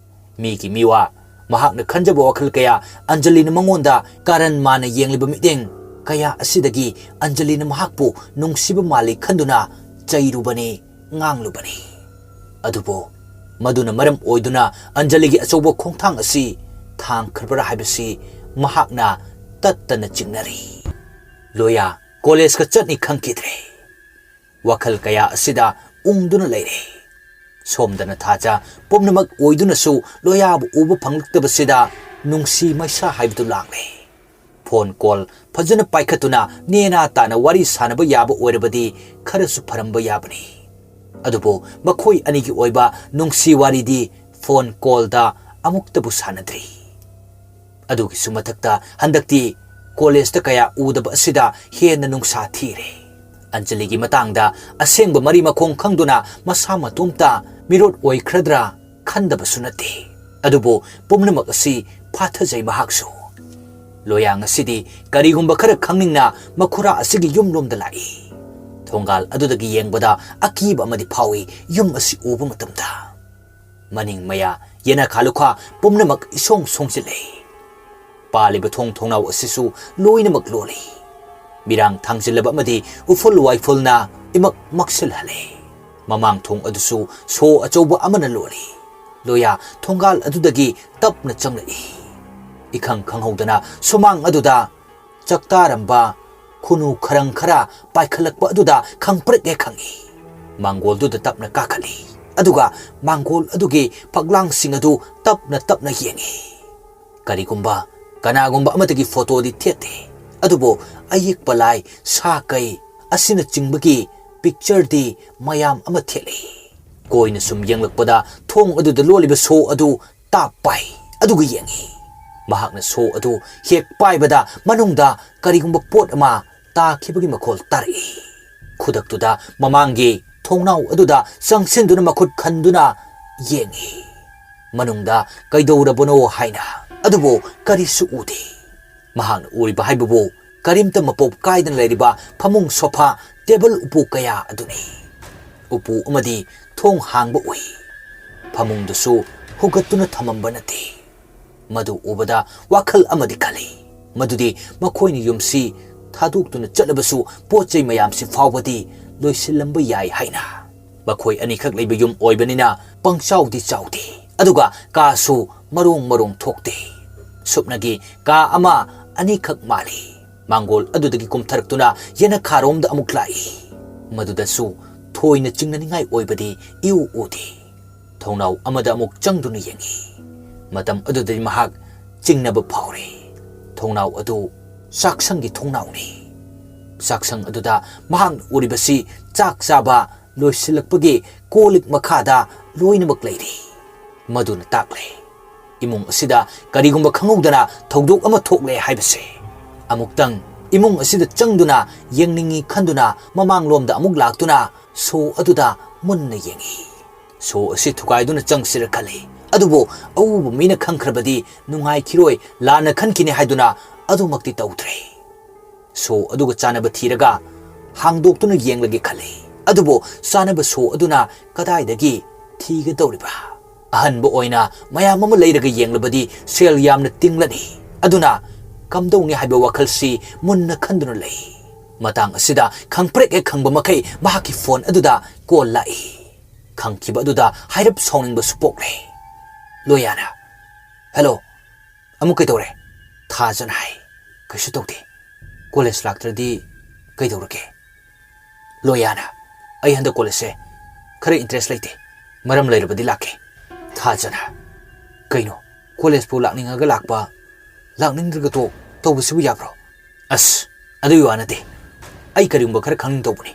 ꯃꯤꯒꯤ ꯃꯤꯋꯥ, ꯃꯍꯥꯛꯅ ꯈꯟꯖꯕ ꯋꯥꯈꯜ ꯀꯌꯥ, ꯑꯟꯖꯂꯤꯅ ꯃꯉꯣꯟꯗ ꯀꯥꯔꯟ ꯃꯥꯅ ꯌꯦꯡꯂꯤꯕ ꯃꯤꯠꯌꯦꯡ ꯀꯌꯥ ꯑꯁꯤꯗꯒꯤ ꯑꯟꯖꯂꯤꯅ ꯃꯍꯥꯛꯄꯨ ꯅꯨꯡꯁꯤꯕ ꯃꯥꯜꯂꯤ ꯈꯟꯗꯨꯅ ꯆꯩꯔꯨꯕꯅꯤ, ꯉꯥꯡꯂꯨꯕꯅꯤ꯫ ꯑꯗꯨꯕꯨ ꯃꯗꯨꯅ ꯃꯔꯝ ꯑꯣꯏꯗꯨꯅ ꯑꯟꯖꯂꯤꯒꯤ ꯑꯆꯧꯕ ꯈꯣꯡꯊꯥꯡ ꯑꯁꯤ ꯊꯥꯡꯈ꯭ꯔꯕ꯭ꯔꯥ ꯍꯥꯏꯕꯁꯤ ꯃꯍꯥꯛꯅ ꯇꯠꯇꯅ ꯆꯤꯡꯅꯔꯤ꯫ ꯂꯣꯌꯥ ꯀꯣꯂꯦꯖꯀ ꯆꯠꯅꯤ ꯈꯪꯈꯤꯗ꯭ꯔꯦ꯫ ꯋꯥꯈꯜ ꯀꯌꯥ ꯑꯁꯤꯗ ꯎꯪꯗꯨꯅ ꯂꯩꯔꯦ꯫ ꯁꯣꯝꯗꯅ ꯊꯥꯖ ꯄꯨꯝꯅꯃꯛ ꯑꯣꯏꯗꯨꯅꯁꯨ ꯂꯣꯌꯥꯕꯨ ꯎꯕ ꯐꯪꯂꯛꯇꯕꯁꯤꯗ ꯅꯨꯡꯁꯤ ꯃꯩꯁꯥ ꯍꯥꯏꯕꯗꯨ ꯂꯥꯡꯂꯦ꯫ ꯐꯣꯟ ꯀꯣꯜ ꯐꯖꯅ ꯄꯥꯏꯈꯠꯇꯨꯅ ꯅꯦꯅꯥ ꯇꯥꯅ ꯋꯥꯔꯤ ꯁꯥꯅꯕ ꯌꯥꯕ ꯑꯣꯏꯔꯕꯗꯤ ꯈꯔꯁꯨ ꯐꯔꯝꯕ ꯌꯥꯕꯅꯤ꯫ ꯑꯗꯨꯕꯨ ꯃꯈꯣꯏ ꯑꯅꯤꯒꯤ ꯑꯣꯏꯕ ꯅꯨꯡꯁꯤ ꯋꯥꯔꯤꯗꯤ ꯐꯣꯟ ꯀꯣꯜꯗ ꯑꯃꯨꯛꯇꯕꯨ ꯁꯥꯅꯗ꯭ꯔꯤ꯫ ꯑꯗꯨꯒꯤꯁꯨ ꯃꯊꯛꯇ ꯍꯟꯗꯛꯇꯤ ꯀꯣꯂꯦꯖꯇ ꯀꯌꯥ ꯎꯗꯕ ꯑꯁꯤꯗ ꯍꯦꯟꯅ ꯅꯨꯡꯁꯥ ꯊꯤꯔꯦ꯫ ꯑꯟꯖꯂꯤꯒꯤ ꯃꯇꯥꯡꯗ ꯑꯁꯦꯡꯕ ꯃꯔꯤ ꯃꯈꯣꯡ ꯈꯪꯗꯨꯅ ꯃꯁꯥ ꯃꯇꯣꯝꯇ ꯃꯤꯔꯣꯠ ꯑꯣꯏꯈ꯭ꯔꯗ꯭ꯔꯥ ꯈꯟꯗꯕꯁꯨ ꯅꯠꯇꯦ꯫ ꯑꯗꯨꯕꯨ ꯄꯨꯝꯅꯃꯛ ꯑꯁꯤ ꯐꯥꯊꯖꯩ ꯃꯍꯥꯛꯁꯨ꯫ ꯂꯣꯌꯥ ꯉꯁꯤꯗꯤ ꯀꯔꯤꯒꯨꯝꯕ ꯈꯔ ꯈꯪꯅꯤꯡꯅ ꯃꯈꯨꯔꯥ ꯑꯁꯤꯒꯤ ꯌꯨꯝꯂꯣꯝꯗ ꯂꯥꯛꯏ꯫ ꯊꯣꯡꯒꯥꯜ ꯑꯗꯨꯗꯒꯤ ꯌꯦꯡꯕꯗ ꯑꯀꯤꯕ ꯑꯃꯗꯤ ꯐꯥꯎꯏ ꯌꯨꯝ ꯑꯁꯤ ꯎꯕ ꯃꯇꯝꯗ꯫ ꯃꯅꯤꯡ ꯃꯌꯥ, ꯌꯦꯅꯈꯥ ꯂꯨꯈꯥ ꯄꯨꯝꯅꯃꯛ ꯏꯁꯣꯡ ꯁꯣꯡꯖꯤꯜꯂꯦ꯫ ꯄꯥꯜꯂꯤꯕ ꯊꯣꯡ ꯊꯣꯡꯅꯥꯎ ꯑꯁꯤꯁꯨ ꯂꯣꯏꯅꯃꯛ ꯂꯣꯜꯂꯤ꯫ ꯃꯤꯔꯥꯡ ꯊꯥꯡꯖꯤꯜꯂꯕ ꯑꯃꯗꯤ ꯎꯐꯨꯜ ꯋꯥꯏꯐꯨꯜꯅ ꯏꯃꯛ ꯃꯛꯁꯤꯜꯍꯜꯂꯦ꯫ ꯃꯃꯥꯡ ꯊꯣꯡ ꯑꯗꯨꯁꯨ ꯁꯣ ꯑꯆꯧꯕ ꯑꯃꯅ ꯂꯣꯜꯂꯤ꯫ ꯂꯣꯌꯥ ꯊꯣꯡꯒꯥꯜ ꯑꯗꯨꯗꯒꯤ ꯇꯞꯅ ꯆꯪꯂꯛꯏ꯫ ꯏꯈꯪ ꯈꯪꯍꯧꯗꯅ ꯁꯨꯃꯥꯡ ꯑꯗꯨꯗ ꯆꯥꯛꯇꯥꯔꯝꯕ ꯈꯨꯅꯨ ꯈꯔꯪ ꯈꯔ ꯄꯥꯏꯈꯠꯂꯛꯄ ꯑꯗꯨꯗ ꯈꯪꯄ꯭ꯔꯦꯛ ꯍꯦꯛ ꯈꯪꯏ꯫ ꯃꯥꯡꯒꯣꯜꯗꯨꯗ ꯇꯞꯅ ꯀꯥꯈꯠꯂꯤ꯫ ꯑꯗꯨꯒ ꯃꯥꯡꯒꯣꯜ ꯑꯗꯨꯒꯤ ꯐꯛꯂꯥꯡꯁꯤꯡ ꯑꯗꯨ ꯇꯞꯅ ꯇꯞꯅ ꯌꯦꯡꯏ꯫ ꯀꯔꯤꯒꯨꯝꯕ ꯀꯅꯥꯒꯨꯝꯕ ꯑꯃꯠꯇꯒꯤ ꯐꯣꯇꯣꯗꯤ ꯊꯦꯠꯇꯦ, ꯑꯗꯨꯕꯨ ꯑꯌꯦꯛꯄ ꯂꯥꯏ, ꯁꯥ ꯀꯩ ꯑꯁꯤꯅꯆꯤꯡꯕꯒꯤ ꯄꯤꯛꯆꯔꯗꯤ ꯃꯌꯥꯝ ꯑꯃ ꯊꯦꯠꯂꯤ꯫ ꯀꯣꯏꯅ ꯁꯨꯝ ꯌꯦꯡꯂꯛꯄꯗ ꯊꯣꯡ ꯑꯗꯨꯗ ꯂꯣꯜꯂꯤꯕ ꯁꯣ ꯑꯗꯨ ꯇꯥꯞ ꯄꯥꯏ꯫ ꯑꯗꯨꯒ ꯌꯦꯡꯏ꯫ ꯃꯍꯥꯛꯅ ꯁꯣ ꯑꯗꯨ ꯍꯦꯛ ꯄꯥꯏꯕꯗ ꯃꯅꯨꯡꯗ ꯀꯔꯤꯒꯨꯝꯕ ꯄꯣꯠ ꯑꯃ ꯇꯥꯈꯤꯕꯒꯤ ꯃꯈꯣꯜ ꯇꯥꯔꯛꯏ꯫ ꯈꯨꯗꯛꯇꯨꯗ ꯃꯃꯥꯡꯒꯤ ꯊꯣꯡꯅꯥꯎ ꯑꯗꯨꯗ ꯆꯪꯁꯤꯟꯗꯨꯅ ꯃꯈꯨꯠ ꯈꯟꯗꯨꯅ ꯌꯦꯡꯏ꯫ ꯃꯅꯨꯡꯗ ꯀꯩꯗꯧꯔꯕꯅꯣ ꯍꯥꯏꯅ꯫ ꯑꯗꯨꯕꯨ ꯀꯔꯤꯁꯨ ꯎꯗꯦ꯫ ꯃꯍꯥꯛꯅ ꯎꯔꯤꯕ ꯍꯥꯏꯕꯕꯨ ꯀꯔꯤꯝꯇ ꯃꯄꯣꯞ ꯀꯥꯏꯗꯅ ꯂꯩꯔꯤꯕ ꯐꯃꯨꯡ, ꯁꯣꯐꯥ, ꯇꯦꯕꯜ, ꯎꯄꯨ ꯀꯌꯥ ꯑꯗꯨꯅꯤ꯫ ꯎꯄꯨ ꯑꯃꯗꯤ ꯊꯣꯡ ꯍꯥꯡꯕ ꯎꯏ꯫ ꯐꯃꯨꯡꯗꯨꯁꯨ ꯍꯨꯒꯠꯇꯨꯅ ꯊꯝꯃꯝꯕ ꯅꯠꯇꯦ꯫ ꯃꯗꯨ ꯎꯕꯗ ꯋꯥꯈꯜ ꯑꯃꯗꯤ ꯈꯜꯂꯤ꯫ ꯃꯗꯨꯗꯤ ꯃꯈꯣꯏꯅ ꯌꯨꯝꯁꯤ ꯊꯥꯗꯣꯛꯇꯨꯅ ꯆꯠꯂꯕꯁꯨ ꯄꯣꯠ ꯆꯩ ꯃꯌꯥꯝꯁꯤ ꯐꯥꯎꯕꯗꯤ ꯂꯣꯏꯁꯤꯜꯂꯝꯕ ꯌꯥꯏ ꯍꯥꯏꯅ꯫ ꯃꯈꯣꯏ ꯑꯅꯤꯈꯛ ꯂꯩꯕ ꯌꯨꯝ ꯑꯣꯏꯕꯅꯤꯅ ꯄꯪꯆꯥꯎꯗꯤ ꯆꯥꯎꯗꯦ, ꯑꯗꯨꯒ ꯀꯥꯁꯨ ꯃꯔꯣꯡ ꯃꯔꯣꯡ ꯊꯣꯛꯇꯦ꯫ ꯁꯨꯞꯅꯒꯤ ꯀꯥ ꯑꯃ ꯑꯅꯤꯈꯛ ꯃꯥꯜꯂꯤ꯫ ꯃꯥꯡꯒꯣꯜ ꯑꯗꯨꯗꯒꯤ ꯀꯨꯝꯊꯔꯛꯇꯨꯅ ꯌꯦꯅꯈꯥꯔꯣꯝꯗ ꯑꯃꯨꯛ ꯂꯥꯛꯏ꯫ ꯃꯗꯨꯗꯁꯨ ꯊꯣꯏꯅ ꯆꯤꯡꯅꯅꯤꯡꯉꯥꯏ ꯑꯣꯏꯕꯗꯤ ꯏꯎ ꯎꯗꯦ꯫ ꯊꯣꯡꯅꯥꯎ ꯑꯃꯗ ꯑꯃꯨꯛ ꯆꯪꯗꯨꯅ ꯌꯦꯡꯏ꯫ ꯃꯇꯝ ꯑꯗꯨꯗꯗꯤ ꯃꯍꯥꯛ ꯆꯤꯡꯅꯕ ꯐꯥꯎꯔꯦ꯫ ꯊꯣꯡꯅꯥꯎ ꯑꯗꯨ ꯆꯥꯛꯁꯪꯒꯤ ꯊꯣꯡꯅꯥꯎꯅꯤ꯫ ꯆꯥꯛꯁꯪ ꯑꯗꯨꯗ ꯃꯍꯥꯛꯅ ꯎꯔꯤꯕꯁꯤ ꯆꯥꯛ ꯆꯥꯕ ꯂꯣꯏꯁꯤꯜꯂꯛꯄꯒꯤ ꯀꯣꯜ ꯂꯤꯛ ꯃꯈꯥꯗ ꯂꯣꯏꯅꯃꯛ ꯂꯩꯔꯤ꯫ ꯃꯗꯨꯅ ꯇꯥꯛꯂꯦ, ꯏꯃꯨꯡ ꯑꯁꯤꯗ ꯀꯔꯤꯒꯨꯝꯕ ꯈꯪꯍꯧꯗꯅ ꯊꯧꯗꯣꯛ ꯑꯃ ꯊꯣꯛꯂꯦ ꯍꯥꯏꯕꯁꯦ꯫ ꯑꯃꯨꯛꯇꯪ ꯏꯃꯨꯡ ꯑꯁꯤꯗ ꯆꯪꯗꯨꯅ ꯌꯦꯡꯅꯤꯡꯏ ꯈꯟꯗꯨꯅ ꯃꯃꯥꯡꯂꯣꯝꯗ ꯑꯃꯨꯛ ꯂꯥꯛꯇꯨꯅ ꯁꯣ ꯑꯗꯨꯗ ꯃꯨꯟꯅ ꯌꯦꯡꯏ꯫ ꯁꯣ ꯑꯁꯤ ꯊꯨꯒꯥꯏꯗꯨꯅ ꯆꯪꯁꯤꯔ ꯈꯜꯂꯤ, ꯑꯗꯨꯕꯨ ꯑꯎꯕ ꯃꯤꯅ ꯈꯪꯈ꯭ꯔꯕꯗꯤ ꯅꯨꯡꯉꯥꯏꯈꯤꯔꯣꯏ, ꯂꯥꯟꯅ ꯈꯟꯈꯤꯅꯤ ꯍꯥꯏꯗꯨꯅ ꯑꯗꯨꯃꯛꯇꯤ ꯇꯧꯗ꯭ꯔꯦ꯫ ꯁꯣ ꯑꯗꯨꯒ ꯆꯥꯅꯕ ꯊꯤꯔꯒ ꯍꯥꯡꯗꯣꯛꯇꯨꯅ ꯌꯦꯡꯂꯒꯦ ꯈꯜꯂꯤ꯫ ꯑꯗꯨꯕꯨ ꯆꯥꯅꯕ ꯁꯣ ꯑꯗꯨꯅ ꯀꯗꯥꯏꯗꯒꯤ ꯊꯤꯒꯗꯧꯔꯤꯕ? ꯑꯍꯟꯕ ꯑꯣꯏꯅ ꯃꯌꯥꯝ ꯑꯃ ꯂꯩꯔꯒ ꯌꯦꯡꯂꯕꯗꯤ ꯁꯦꯜ ꯌꯥꯝꯅ ꯇꯤꯡꯂꯅꯤ꯫ ꯑꯗꯨꯅ ꯀꯝꯗꯧꯅꯤ ꯍꯥꯏꯕ ꯋꯥꯈꯜꯁꯤ ꯃꯨꯟꯅ ꯈꯟꯗꯨꯅ ꯂꯩ꯫ ꯃꯇꯥꯡ ꯑꯁꯤꯗ ꯈꯪꯄ꯭ꯔꯦꯛ ꯍꯦꯛ ꯈꯪꯕ ꯃꯈꯩ ꯃꯍꯥꯛꯀꯤ ꯐꯣꯟ ꯑꯗꯨꯗ ꯀꯣꯜ ꯂꯥꯛꯏ꯫ ꯈꯪꯈꯤꯕ ꯑꯗꯨꯗ ꯍꯥꯏꯔꯞ ꯁꯥꯎꯅꯤꯡꯕꯁꯨ ꯄꯣꯛꯂꯦ꯫ ꯂꯣꯌꯥꯅ, "ꯍꯦꯜꯂꯣ, ꯑꯃꯨꯛ ꯀꯩꯗꯧꯔꯦ?" ꯊꯥꯖꯅ ꯍꯥꯏ, "ꯀꯩꯁꯨ ꯇꯧꯗꯦ꯫ ꯀꯣꯂꯦꯖ ꯂꯥꯛꯇ꯭ꯔꯗꯤ ꯀꯩꯗꯧꯔꯒꯦ?" ꯂꯣꯌꯥꯅ, "ꯑꯩ ꯍꯟꯗꯛ ꯀꯣꯂꯦꯖꯁꯦ ꯈꯔ ꯏꯟꯇꯔꯦꯁ ꯂꯩꯇꯦ꯫ ꯃꯔꯝ ꯂꯩꯔꯕꯗꯤ ꯂꯥꯛꯀꯦ꯫" ꯊꯥꯖꯅ, "ꯀꯩꯅꯣ, ꯀꯣꯂꯦꯖꯄꯨ ꯂꯥꯛꯅꯤꯡꯉꯒ ꯂꯥꯛꯄ, ꯂꯥꯛꯅꯤꯡꯗ꯭ꯔꯒ ꯇꯣꯛ ꯇꯧꯕꯁꯤꯕꯨ ꯌꯥꯕ꯭ꯔꯣ?" "ꯑꯁ, ꯑꯗꯨꯒꯤ ꯋꯥ ꯅꯠꯇꯦ꯫ ꯑꯩ ꯀꯔꯤꯒꯨꯝꯕ ꯈꯔ ꯈꯪꯅꯤꯡ ꯇꯧꯕꯅꯤ꯫"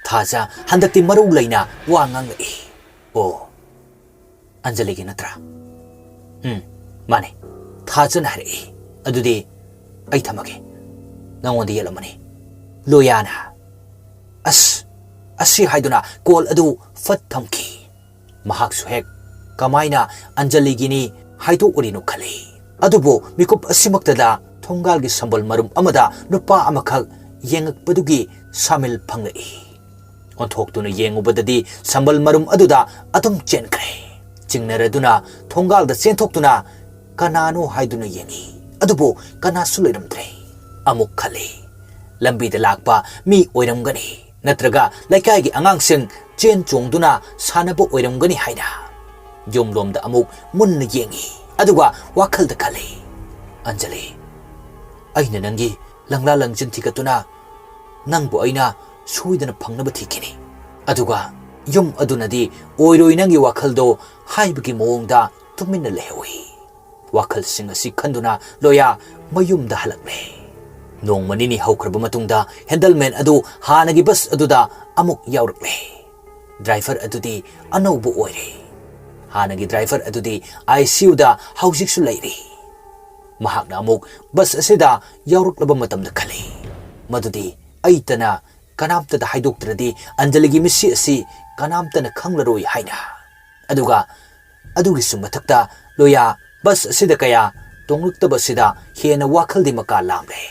ꯊꯥꯖ ꯍꯟꯗꯛꯇꯤ ꯃꯔꯧ ꯂꯩꯅ ꯋꯥ ꯉꯥꯡꯂꯛꯏ꯫ "ꯑꯣ, ꯑꯟꯖꯂꯤꯒꯤ ꯅꯠꯇ꯭ꯔꯥ?" "ꯎꯝ, ꯃꯥꯅꯦ," ꯊꯥꯖꯅ ꯍꯥꯏꯔꯛꯏ꯫ "ꯑꯗꯨꯗꯤ ꯑꯩ ꯊꯝꯃꯒꯦ, ꯅꯉꯣꯟꯗ ꯌꯦꯠꯂꯝꯃꯅꯤ," ꯂꯣꯌꯥꯅ ꯑꯁ ꯑꯁꯤ ꯍꯥꯏꯗꯨꯅ ꯀꯣꯜ ꯑꯗꯨ ꯐꯠ ꯊꯝꯈꯤ꯫ ꯃꯍꯥꯛꯁꯨ ꯍꯦꯛ ꯀꯃꯥꯏꯅ ꯑꯟꯖꯂꯤꯒꯤꯅꯤ ꯍꯥꯏꯗꯣꯛꯎꯔꯤꯅꯣ ꯈꯜꯂꯤ꯫ ꯑꯗꯨꯕꯨ ꯃꯤꯀꯨꯞ ꯑꯁꯤꯃꯛꯇꯗ ꯊꯣꯡꯒꯥꯜꯒꯤ ꯁꯝꯕꯜ ꯃꯔꯨꯝ ꯑꯃꯗ ꯅꯨꯄꯥ ꯑꯃꯈꯛ ꯌꯦꯡꯉꯛꯄꯗꯨꯒꯤ ꯁꯥꯃꯤꯜ ꯐꯪꯂꯛꯏ꯫ ꯑꯣꯟꯊꯣꯛꯇꯨꯅ ꯌꯦꯡꯉꯨꯕꯗꯗꯤ ꯁꯝꯕꯜ ꯃꯔꯨꯝ ꯑꯗꯨꯗ ꯑꯗꯨꯝ ꯆꯦꯟꯈ꯭ꯔꯦ꯫ ꯆꯤꯡꯅꯔꯗꯨꯅ ꯊꯣꯡꯒꯥꯜꯗ ꯆꯦꯟꯊꯣꯛꯇꯨꯅ ꯀꯅꯥꯅꯣ ꯍꯥꯏꯗꯨꯅ ꯌꯦꯡꯉꯤ꯫ ꯑꯗꯨꯕꯨ ꯀꯅꯥꯁꯨ ꯂꯩꯔꯝꯗ꯭ꯔꯦ꯫ ꯑꯃꯨꯛ ꯈꯜꯂꯤ, ꯂꯝꯕꯤꯗ ꯂꯥꯛꯄ ꯃꯤ ꯑꯣꯏꯔꯝꯒꯅꯤ, ꯅꯠꯇ꯭ꯔꯒ ꯂꯩꯀꯥꯏꯒꯤ ꯑꯉꯥꯡꯁꯤꯡ ꯆꯦꯟ ꯆꯣꯡꯗꯨꯅ ꯁꯥꯟꯅꯕ ꯑꯣꯏꯔꯝꯒꯅꯤ ꯍꯥꯏꯅ꯫ ꯌꯨꯝꯂꯣꯝꯗ ꯑꯃꯨꯛ ꯃꯨꯟꯅ ꯌꯦꯡꯉꯤ, ꯑꯗꯨꯒ ꯋꯥꯈꯜꯗ ꯈꯜꯂꯤ, "ꯑꯟꯖꯂꯤ, ꯑꯩꯅ ꯅꯪꯒꯤ ꯂꯪꯂꯥ ꯂꯪꯖꯤꯟ ꯊꯤꯒꯠꯇꯨꯅ ꯅꯪꯕꯨ ꯑꯩꯅ ꯁꯣꯏꯗꯅ ꯐꯪꯅꯕ ꯊꯤꯈꯤꯅꯤ꯫ ꯑꯗꯨꯒ ꯌꯨꯝ ꯑꯗꯨꯅꯗꯤ ꯑꯣꯏꯔꯣꯏ ꯅꯪꯒꯤ ꯋꯥꯈꯜꯗꯣ" ꯍꯥꯏꯕꯒꯤ ꯃꯑꯣꯡꯗ ꯇꯨꯃꯤꯟꯅ ꯂꯩꯍꯧꯏ꯫ ꯋꯥꯈꯜꯁꯤꯡ ꯑꯁꯤ ꯈꯟꯗꯨꯅ ꯂꯣꯌꯥ ꯃꯌꯨꯝꯗ ꯍꯜꯂꯛꯂꯦ꯫ ꯅꯣꯡꯃ ꯅꯤꯅꯤ ꯍꯧꯈ꯭ꯔꯕ ꯃꯇꯨꯡꯗ ꯍꯦꯟꯗꯜꯃꯦꯟ ꯑꯗꯨ ꯍꯥꯟꯅꯒꯤ ꯕꯁ ꯑꯗꯨꯗ ꯑꯃꯨꯛ ꯌꯥꯎꯔꯛꯂꯦ꯫ ꯗ꯭ꯔꯥꯏꯚꯔ ꯑꯗꯨꯗꯤ ꯑꯅꯧꯕ ꯑꯣꯏꯔꯦ꯫ ꯍꯥꯟꯅꯒꯤ ꯗ꯭ꯔꯥꯏꯚꯔ ꯑꯗꯨꯗꯤ ICUꯗ ꯍꯧꯖꯤꯛꯁꯨ ꯂꯩꯔꯤ꯫ ꯃꯍꯥꯛꯅ ꯑꯃꯨꯛ ꯕꯁ ꯑꯁꯤꯗ ꯌꯥꯎꯔꯛꯂꯕ ꯃꯇꯝꯗ ꯈꯜꯂꯤ, ꯃꯗꯨꯗꯤ ꯑꯩꯇꯅ ꯀꯅꯥꯝꯇꯗ ꯍꯥꯏꯗꯣꯛꯇ꯭ꯔꯗꯤ ꯑꯟꯖꯂꯤꯒꯤ ꯃꯤꯠꯁꯤ ꯑꯁꯤ ꯀꯅꯥꯝꯇꯅ ꯈꯪꯂꯔꯣꯏ ꯍꯥꯏꯅ꯫ ꯑꯗꯨꯒ ꯑꯗꯨꯒꯤꯁꯨ ꯃꯊꯛꯇ ꯂꯣꯌꯥ ꯕꯁ ꯑꯁꯤꯗ ꯀꯌꯥ ꯇꯣꯡꯂꯛꯇꯕ ꯑꯁꯤꯗ ꯍꯦꯟꯅ ꯋꯥꯈꯜꯗꯤ ꯃꯀꯥ ꯂꯥꯝꯂꯦ꯫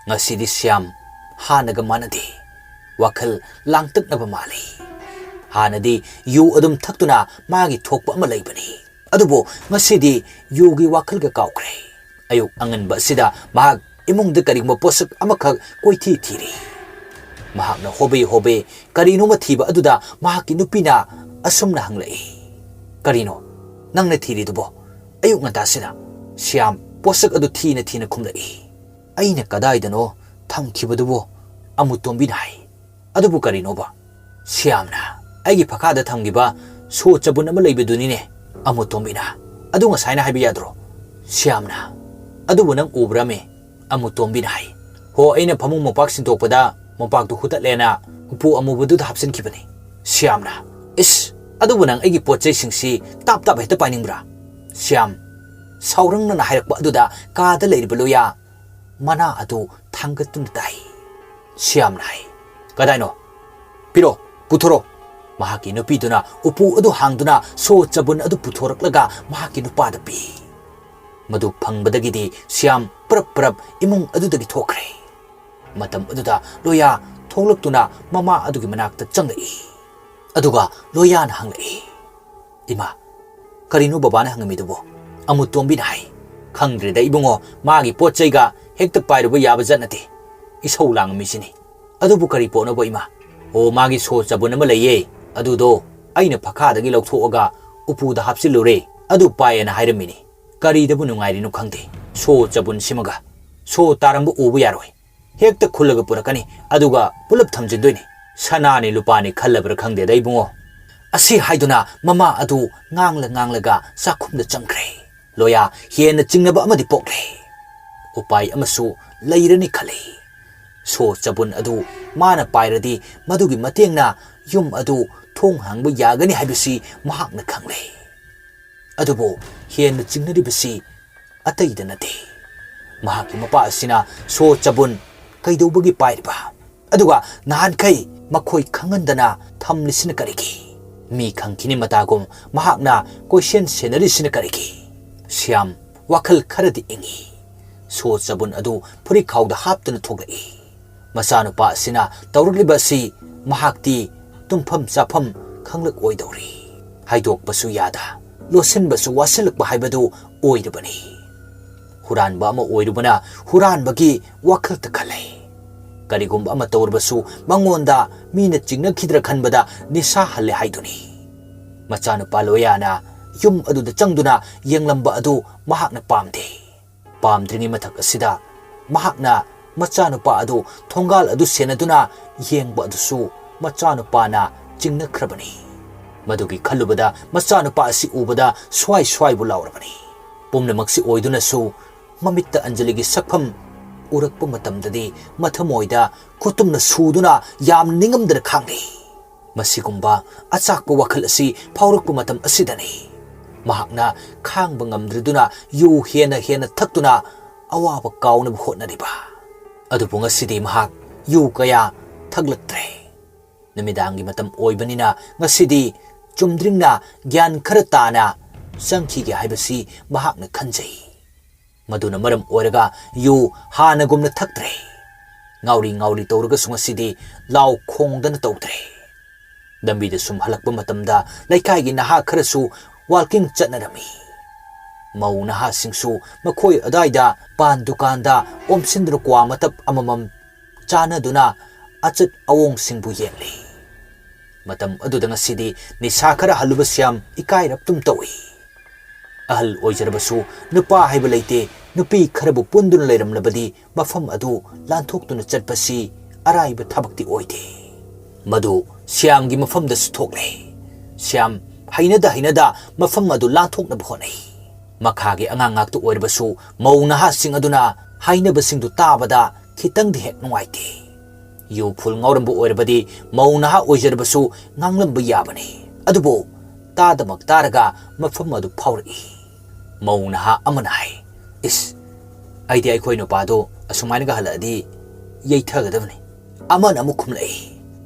ꯉꯁꯤꯗꯤ ꯁ꯭ꯌꯥꯝ ꯍꯥꯟꯅꯒ ꯃꯥꯟꯅꯗꯦ꯫ ꯋꯥꯈꯜ ꯂꯥꯡꯇꯛꯅꯕ ꯃꯥꯜꯂꯤ꯫ ꯍꯥꯟꯅꯗꯤ ꯌꯨ ꯑꯗꯨꯝ ꯊꯛꯇꯨꯅ ꯃꯥꯒꯤ ꯊꯣꯛꯄ ꯑꯃ ꯂꯩꯕꯅꯤ꯫ ꯑꯗꯨꯕꯨ ꯉꯁꯤꯗꯤ ꯌꯨꯒꯤ ꯋꯥꯈꯜꯒ ꯀꯥꯎꯈ꯭ꯔꯦ꯫ ꯑꯌꯨꯛ ꯑꯉꯟꯕ ꯑꯁꯤꯗ ꯃꯍꯥꯛ ꯏꯃꯨꯡꯗ ꯀꯔꯤꯒꯨꯝꯕ ꯄꯣꯠꯁꯛ ꯑꯃꯈꯛ ꯀꯣꯏꯊꯤ ꯊꯤꯔꯤ꯫ ꯃꯍꯥꯛꯅ ꯍꯣꯕꯦ ꯍꯣꯕꯦ ꯀꯔꯤꯅꯣꯃ ꯊꯤꯕ ꯑꯗꯨꯗ ꯃꯍꯥꯛꯀꯤ ꯅꯨꯄꯤꯅ ꯑꯁꯨꯝꯅ ꯍꯪꯂꯛꯏ, "ꯀꯔꯤꯅꯣ ꯅꯪꯅ ꯊꯤꯔꯤꯗꯨꯕꯣ?" ꯑꯌꯨꯛ ꯉꯟꯇꯥꯁꯤꯗ ꯁ꯭ꯌꯥꯝ ꯄꯣꯠꯁꯛ ꯑꯗꯨ ꯊꯤꯅ ꯊꯤꯅ ꯈꯨꯝꯂꯛꯏ, "ꯑꯩꯅ ꯀꯗꯥꯏꯗꯅꯣ ꯊꯝꯈꯤꯕꯗꯨꯕꯨ?" ꯑꯃꯨꯇꯣꯝꯕꯤꯅ ꯍꯥꯏ꯫ "ꯑꯗꯨꯕꯨ ꯀꯔꯤꯅꯣꯕ?" "ꯁ꯭ꯌꯥꯝꯅ ꯑꯩꯒꯤ ꯐꯈꯥꯗ ꯊꯝꯈꯤꯕ ꯁꯣ ꯆꯕꯨꯟ ꯑꯃ ꯂꯩꯕꯗꯨꯅꯤꯅꯦ," ꯑꯃꯨꯇꯣꯝꯕꯤꯅ꯫ "ꯑꯗꯨ ꯉꯁꯥꯏꯅ ꯍꯥꯏꯕ ꯌꯥꯗ꯭ꯔꯣ?" ꯁ꯭ꯌꯥꯝꯅ꯫ "ꯑꯗꯨꯕꯨ ꯅꯪ ꯎꯕ꯭ꯔꯥꯃꯦ?" ꯑꯃꯨꯇꯣꯝꯕꯤꯅ ꯍꯥꯏ꯫ "ꯍꯣ, ꯑꯩꯅ ꯐꯃꯨꯡ ꯃꯣꯝꯄꯥꯛ ꯁꯤꯟꯗꯣꯛꯄꯗ ꯃꯣꯝꯄꯥꯛꯇꯨ ꯍꯨꯠꯇꯠꯂꯦꯅ ꯎꯄꯨ ꯑꯃꯨꯕꯗꯨꯗ ꯍꯥꯞꯆꯤꯟꯈꯤꯕꯅꯤ꯫ ꯁ꯭ꯌꯥꯝꯅ, "ꯏꯁ, ꯑꯗꯨꯕꯨ ꯅꯪ ꯑꯩꯒꯤ ꯄꯣꯠ ꯆꯩꯁꯤꯡꯁꯤ ꯇꯥꯞ ꯇꯥꯞ ꯍꯦꯛꯇ ꯄꯥꯏꯅꯤꯡꯕ꯭ꯔꯥ?" ꯁ꯭ꯌꯥꯝ ꯁꯥꯎꯔꯪꯅꯅ ꯍꯥꯏꯔꯛꯄ ꯑꯗꯨꯗ ꯀꯥꯗ ꯂꯩꯔꯤꯕ ꯂꯣꯌꯥ ꯃꯅꯥ ꯑꯗꯨ ꯊꯥꯡꯒꯠꯇꯨꯅ ꯇꯥꯏ꯫ ꯁ꯭ꯌꯥꯝꯅ ꯍꯥꯏ, "ꯀꯗꯥꯏꯅꯣ? ꯄꯤꯔꯣ, ꯄꯨꯊꯣꯔꯣ!" ꯃꯍꯥꯛꯀꯤ ꯅꯨꯄꯤꯗꯨꯅ ꯎꯄꯨ ꯑꯗꯨ ꯍꯥꯡꯗꯨꯅ ꯁꯣ ꯆꯕꯨꯟ ꯑꯗꯨ ꯄꯨꯊꯣꯔꯛꯂꯒ ꯃꯍꯥꯛꯀꯤ ꯅꯨꯄꯥꯗ ꯄꯤ꯫ ꯃꯗꯨ ꯐꯪꯕꯗꯒꯤꯗꯤ ꯁ꯭ꯌꯥꯝ ꯄꯔꯞ ꯄꯔꯞ ꯏꯃꯨꯡ ꯑꯗꯨꯗꯒꯤ ꯊꯣꯛꯈ꯭ꯔꯦ꯫ ꯃꯇꯝ ꯑꯗꯨꯗ ꯂꯣꯌꯥ ꯊꯣꯛꯂꯛꯇꯨꯅ ꯃꯃꯥ ꯑꯗꯨꯒꯤ ꯃꯅꯥꯛꯇ ꯆꯪꯂꯛꯏ꯫ ꯑꯗꯨꯒ ꯂꯣꯌꯥꯅ ꯍꯪꯂꯛꯏ, "ꯏꯃꯥ, ꯀꯔꯤꯅꯣ ꯕꯕꯥꯅ ꯍꯪꯉꯝꯃꯤꯗꯨꯕꯣ?" ꯑꯃꯨꯇꯣꯝꯕꯤꯅ ꯍꯥꯏ, "ꯈꯪꯗ꯭ꯔꯦꯗ ꯏꯕꯨꯡꯉꯣ, ꯃꯥꯒꯤ ꯄꯣꯠ ꯆꯩꯒ ꯍꯦꯛꯇ ꯄꯥꯏꯔꯨꯕ ꯌꯥꯕ ꯖꯥꯠ ꯅꯠꯇꯦ꯫ ꯏꯁꯧ ꯂꯥꯡꯉꯝꯃꯤꯁꯤꯅꯤ꯫ ꯑꯗꯨꯕꯨ ꯀꯔꯤ ꯄꯣꯠꯅꯣꯕ ꯏꯃꯥ?" "ꯑꯣ, ꯃꯥꯒꯤ ꯁꯣ ꯆꯕꯨꯟ ꯑꯃ ꯂꯩꯌꯦ, ꯑꯗꯨꯗꯣ ꯑꯩꯅ ꯐꯈꯥꯗꯒꯤ ꯂꯧꯊꯣꯛꯑꯒ ꯎꯄꯨꯗ ꯍꯥꯞꯆꯤꯜꯂꯨꯔꯦ, ꯑꯗꯨ ꯄꯥꯏꯌꯦꯅ ꯍꯥꯏꯔꯝꯃꯤꯅꯤ꯫ ꯀꯔꯤꯗꯕꯨ ꯅꯨꯡꯉꯥꯏꯔꯤꯅꯣ ꯈꯪꯗꯦ, ꯁꯣ ꯆꯕꯨꯟꯁꯤꯃꯒ꯫ ꯁꯣ ꯇꯥꯔꯝꯕ ꯎꯕ ꯌꯥꯔꯣꯏ, ꯍꯦꯛꯇ ꯈꯨꯜꯂꯒ ꯄꯨꯔꯛꯀꯅꯤ, ꯑꯗꯨꯒ ꯄꯨꯂꯞ ꯊꯝꯖꯤꯟꯗꯣꯏꯅꯤ꯫ ꯁꯅꯥꯅꯤ ꯂꯨꯄꯥꯅꯤ ꯈꯜꯂꯕ꯭ꯔꯥ ꯈꯪꯗꯦꯗ ꯏꯕꯨꯡꯉꯣ꯫" ꯑꯁꯤ ꯍꯥꯏꯗꯨꯅ ꯃꯃꯥ ꯑꯗꯨ ꯉꯥꯡꯂ ꯉꯥꯡꯂꯒ ꯆꯥꯛꯈꯨꯝꯗ ꯆꯪꯈ꯭ꯔꯦ꯫ ꯂꯣꯌꯥ ꯍꯦꯟꯅ ꯆꯤꯡꯅꯕ ꯑꯃꯗꯤ ꯄꯣꯛꯂꯦ꯫ ꯎꯄꯥꯏ ꯑꯃꯁꯨ ꯂꯩꯔꯅꯤ ꯈꯜꯂꯤ꯫ ꯁꯣ ꯆꯕꯨꯟ ꯑꯗꯨ ꯃꯥꯅ ꯄꯥꯏꯔꯗꯤ ꯃꯗꯨꯒꯤ ꯃꯇꯦꯡꯅ ꯌꯨꯝ ꯑꯗꯨ ꯊꯣꯡ ꯍꯥꯡꯕ ꯌꯥꯒꯅꯤ ꯍꯥꯏꯕꯁꯤ ꯃꯍꯥꯛꯅ ꯈꯪꯂꯦ꯫ ꯑꯗꯨꯕꯨ ꯍꯦꯟꯅ ꯆꯤꯡꯅꯔꯤꯕꯁꯤ ꯑꯇꯩꯗ ꯅꯠꯇꯦ꯫ ꯃꯍꯥꯛꯀꯤ ꯃꯄꯥ ꯑꯁꯤꯅ ꯁꯣ ꯆꯕꯨꯟ ꯀꯩꯗꯧꯕꯒꯤ ꯄꯥꯏꯔꯤꯕ? ꯑꯗꯨꯒ ꯅꯍꯥꯟꯈꯩ ꯃꯈꯣꯏ ꯈꯪꯍꯟꯗꯅ ꯊꯝꯂꯤꯁꯤꯅ ꯀꯔꯤꯒꯤ? ꯃꯤ ꯈꯪꯈꯤꯅꯤ ꯃꯇꯥꯒꯨꯝ ꯃꯍꯥꯛꯅ ꯀꯣꯏꯁꯦꯟ ꯁꯦꯟꯅꯔꯤꯁꯤꯅ ꯀꯔꯤꯒꯤ? ꯁ꯭ꯌꯥꯝ ꯋꯥꯈꯜ ꯈꯔꯗꯤ ꯏꯪꯉꯤ꯫ ꯁꯣ ꯆꯕꯨꯟ ꯑꯗꯨ ꯐꯨꯔꯤꯠꯈꯥꯎꯗ ꯍꯥꯞꯇꯨꯅ ꯊꯣꯛꯂꯛꯏ꯫ ꯃꯆꯥꯅꯨꯄꯥ ꯑꯁꯤꯅ ꯇꯧꯔꯛꯂꯤꯕ ꯑꯁꯤ ꯃꯍꯥꯛꯇꯤ ꯇꯨꯝꯐꯝ ꯆꯥꯐꯝ ꯈꯪꯂꯛꯑꯣꯏꯗꯧꯔꯤ꯫ ꯍꯥꯏꯗꯣꯛꯄꯁꯨ ꯌꯥꯗ, ꯂꯣꯠꯁꯤꯟꯕꯁꯨ ꯋꯥꯁꯤꯜꯂꯛꯄ ꯍꯥꯏꯕꯗꯨ ꯑꯣꯏꯔꯕꯅꯤ꯫ ꯍꯨꯔꯥꯟꯕ ꯑꯃ ꯑꯣꯏꯔꯨꯕꯅ ꯍꯨꯔꯥꯟꯕꯒꯤ ꯋꯥꯈꯜꯇ ꯈꯜꯂꯦ꯫ ꯀꯔꯤꯒꯨꯝꯕ ꯑꯃ ꯇꯧꯔꯕꯁꯨ ꯃꯉꯣꯟꯗ ꯃꯤꯅ ꯆꯤꯡꯅꯈꯤꯗ꯭ꯔꯥ ꯈꯟꯕꯗ ꯅꯤꯁꯥ ꯍꯜꯂꯦ ꯍꯥꯏꯗꯨꯅꯤ꯫ ꯃꯆꯥꯅꯨꯄꯥ ꯂꯣꯌꯥꯅ ꯌꯨꯝ ꯑꯗꯨꯗ ꯆꯪꯗꯨꯅ ꯌꯦꯡꯂꯝꯕ ꯑꯗꯨ ꯃꯍꯥꯛꯅ ꯄꯥꯝꯗꯦ꯫ ꯄꯥꯝꯗ꯭ꯔꯤꯉꯩ ꯃꯊꯛ ꯑꯁꯤꯗ ꯃꯍꯥꯛꯅ ꯃꯆꯥꯅꯨꯄꯥ ꯑꯗꯨ ꯊꯣꯡꯒꯥꯜ ꯑꯗꯨ ꯁꯦꯟꯅꯗꯨꯅ ꯌꯦꯡꯕ ꯑꯗꯨꯁꯨ ꯃꯆꯥꯅꯨꯄꯥꯅ ꯆꯤꯡꯅꯈ꯭ꯔꯕꯅꯤ꯫ ꯃꯗꯨꯒꯤ ꯈꯜꯂꯨꯕꯗ ꯃꯆꯥꯅꯨꯄꯥ ꯑꯁꯤ ꯎꯕꯗ ꯁ꯭ꯋꯥꯏ ꯁ꯭ꯋꯥꯏꯕꯨ ꯂꯥꯎꯔꯕꯅꯤ꯫ ꯄꯨꯝꯅꯃꯛꯁꯤ ꯑꯣꯏꯗꯨꯅꯁꯨ ꯃꯃꯤꯠꯇ ꯑꯟꯖꯂꯤꯒꯤ ꯁꯛꯐꯝ ꯎꯔꯛꯄ ꯃꯇꯝꯗꯗꯤ ꯃꯊꯃꯣꯏꯗ ꯈꯨꯇꯨꯝꯅ ꯁꯨꯗꯨꯅ ꯌꯥꯝ ꯅꯤꯡꯉꯝꯗꯅ ꯈꯥꯡꯂꯤ꯫ ꯃꯁꯤꯒꯨꯝꯕ ꯑꯆꯥꯛꯄ ꯋꯥꯈꯜ ꯑꯁꯤ ꯐꯥꯎꯔꯛꯄ ꯃꯇꯝ ꯑꯁꯤꯗꯅꯤ ꯃꯍꯥꯛꯅ ꯈꯥꯡꯕ ꯉꯝꯗ꯭ꯔꯗꯨꯅ ꯌꯨ ꯍꯦꯟꯅ ꯍꯦꯟꯅ ꯊꯛꯇꯨꯅ ꯑꯋꯥꯕ ꯀꯥꯎꯅꯕ ꯍꯣꯠꯅꯔꯤꯕ꯫ ꯑꯗꯨꯕꯨ ꯉꯁꯤꯗꯤ ꯃꯍꯥꯛ ꯌꯨ ꯀꯌꯥ ꯊꯛꯂꯛꯇ꯭ꯔꯦ꯫ ꯅꯨꯃꯤꯗꯥꯡꯒꯤ ꯃꯇꯝ ꯑꯣꯏꯕꯅꯤꯅ ꯉꯁꯤꯗꯤ ꯆꯨꯝꯗ꯭ꯔꯤꯡꯅ ꯒ꯭ꯌꯥꯟ ꯈꯔ ꯇꯥꯅ ꯆꯪꯈꯤꯒꯦ ꯍꯥꯏꯕꯁꯤ ꯃꯍꯥꯛꯅ ꯈꯟꯖꯩ꯫ ꯃꯗꯨꯅ ꯃꯔꯝ ꯑꯣꯏꯔꯒ ꯌꯨ ꯍꯥꯟꯅꯒꯨꯝꯅ ꯊꯛꯇ꯭ꯔꯦ꯫ ꯉꯥꯎꯔꯤ ꯉꯥꯎꯔꯤ ꯇꯧꯔꯒꯁꯨ ꯉꯁꯤꯗꯤ ꯂꯥꯎ ꯈꯣꯡꯗꯅ ꯇꯧꯗ꯭ꯔꯦ꯫ ꯂꯝꯕꯤꯗ ꯁꯨꯝ ꯍꯜꯂꯛꯄ ꯃꯇꯝꯗ ꯂꯩꯀꯥꯏꯒꯤ ꯅꯍꯥ ꯈꯔꯁꯨ ꯋꯥꯜꯀꯤꯡ ꯆꯠꯅꯔꯝꯃꯤ꯫ ꯃꯧ ꯅꯍꯥꯁꯤꯡꯁꯨ ꯃꯈꯣꯏ ꯑꯗꯥꯏꯗ ꯄꯥꯟ ꯗꯨꯀꯥꯟꯗ ꯑꯣꯝꯁꯤꯟꯗꯨꯅ ꯀ꯭ꯋꯥ ꯃꯇꯞ ꯑꯃꯃꯝ ꯆꯥꯅꯗꯨꯅ ꯑꯆꯠ ꯑꯋꯣꯡꯁꯤꯡꯕꯨ ꯌꯦꯡꯂꯤ꯫ ꯃꯇꯝ ꯑꯗꯨꯗ ꯉꯁꯤꯗꯤ ꯅꯤꯁꯥ ꯈꯔ ꯍꯜꯂꯨꯕ ꯁ꯭ꯌꯥꯝ ꯏꯀꯥꯏꯔꯞꯇꯨꯝ ꯇꯧꯏ꯫ ꯑꯍꯜ ꯑꯣꯏꯖꯔꯕꯁꯨ ꯅꯨꯄꯥ ꯍꯥꯏꯕ ꯂꯩꯇꯦ, ꯅꯨꯄꯤ ꯈꯔꯕꯨ ꯄꯨꯟꯗꯨꯅ ꯂꯩꯔꯝꯂꯕꯗꯤ ꯃꯐꯝ ꯑꯗꯨ ꯂꯥꯟꯊꯣꯛꯇꯨꯅ ꯆꯠꯄꯁꯤ ꯑꯔꯥꯏꯕ ꯊꯕꯛꯇꯤ ꯑꯣꯏꯗꯦ꯫ ꯃꯗꯨ ꯁ꯭ꯌꯥꯝꯒꯤ ꯃꯐꯝꯗꯁꯨ ꯊꯣꯛꯂꯦ꯫ ꯁ꯭ꯌꯥꯝ ꯍꯩꯅꯗ ꯍꯩꯅꯗ ꯃꯐꯝ ꯑꯗꯨ ꯂꯥꯟꯊꯣꯛꯅꯕ ꯍꯣꯠꯅꯩ꯫ ꯃꯈꯥꯒꯤ ꯑꯉꯥꯡ ꯉꯥꯛꯇ ꯑꯣꯏꯔꯕꯁꯨ ꯃꯧ ꯅꯍꯥꯁꯤꯡ ꯑꯗꯨꯅ ꯍꯥꯏꯅꯕꯁꯤꯡꯗꯨ ꯇꯥꯕꯗ ꯈꯤꯇꯪꯗꯤ ꯍꯦꯛ ꯅꯨꯡꯉꯥꯏꯇꯦ꯫ ꯌꯨ ꯐꯨꯜ ꯉꯥꯎꯔꯝꯕ ꯑꯣꯏꯔꯕꯗꯤ ꯃꯧ ꯅꯍꯥ ꯑꯣꯏꯖꯔꯕꯁꯨ ꯉꯥꯡꯂꯝꯕ ꯌꯥꯕꯅꯤ꯫ ꯑꯗꯨꯕꯨ ꯇꯥꯗꯃꯛ ꯇꯥꯔꯒ ꯃꯐꯝ ꯑꯗꯨ ꯐꯥꯎꯔꯛꯏ꯫ ꯃꯧ ꯅꯍꯥ ꯑꯃꯅ ꯍꯥꯏ, "ꯏꯁ, ꯑꯩꯗꯤ ꯑꯩꯈꯣꯏ ꯅꯨꯄꯥꯗꯣ ꯑꯁꯨꯃꯥꯏꯅꯒ ꯍꯜꯂꯛꯑꯗꯤ ꯌꯩꯊꯒꯗꯕꯅꯤ꯫" ꯑꯃꯅ ꯑꯃꯨꯛ ꯈꯨꯝꯂꯛꯏ,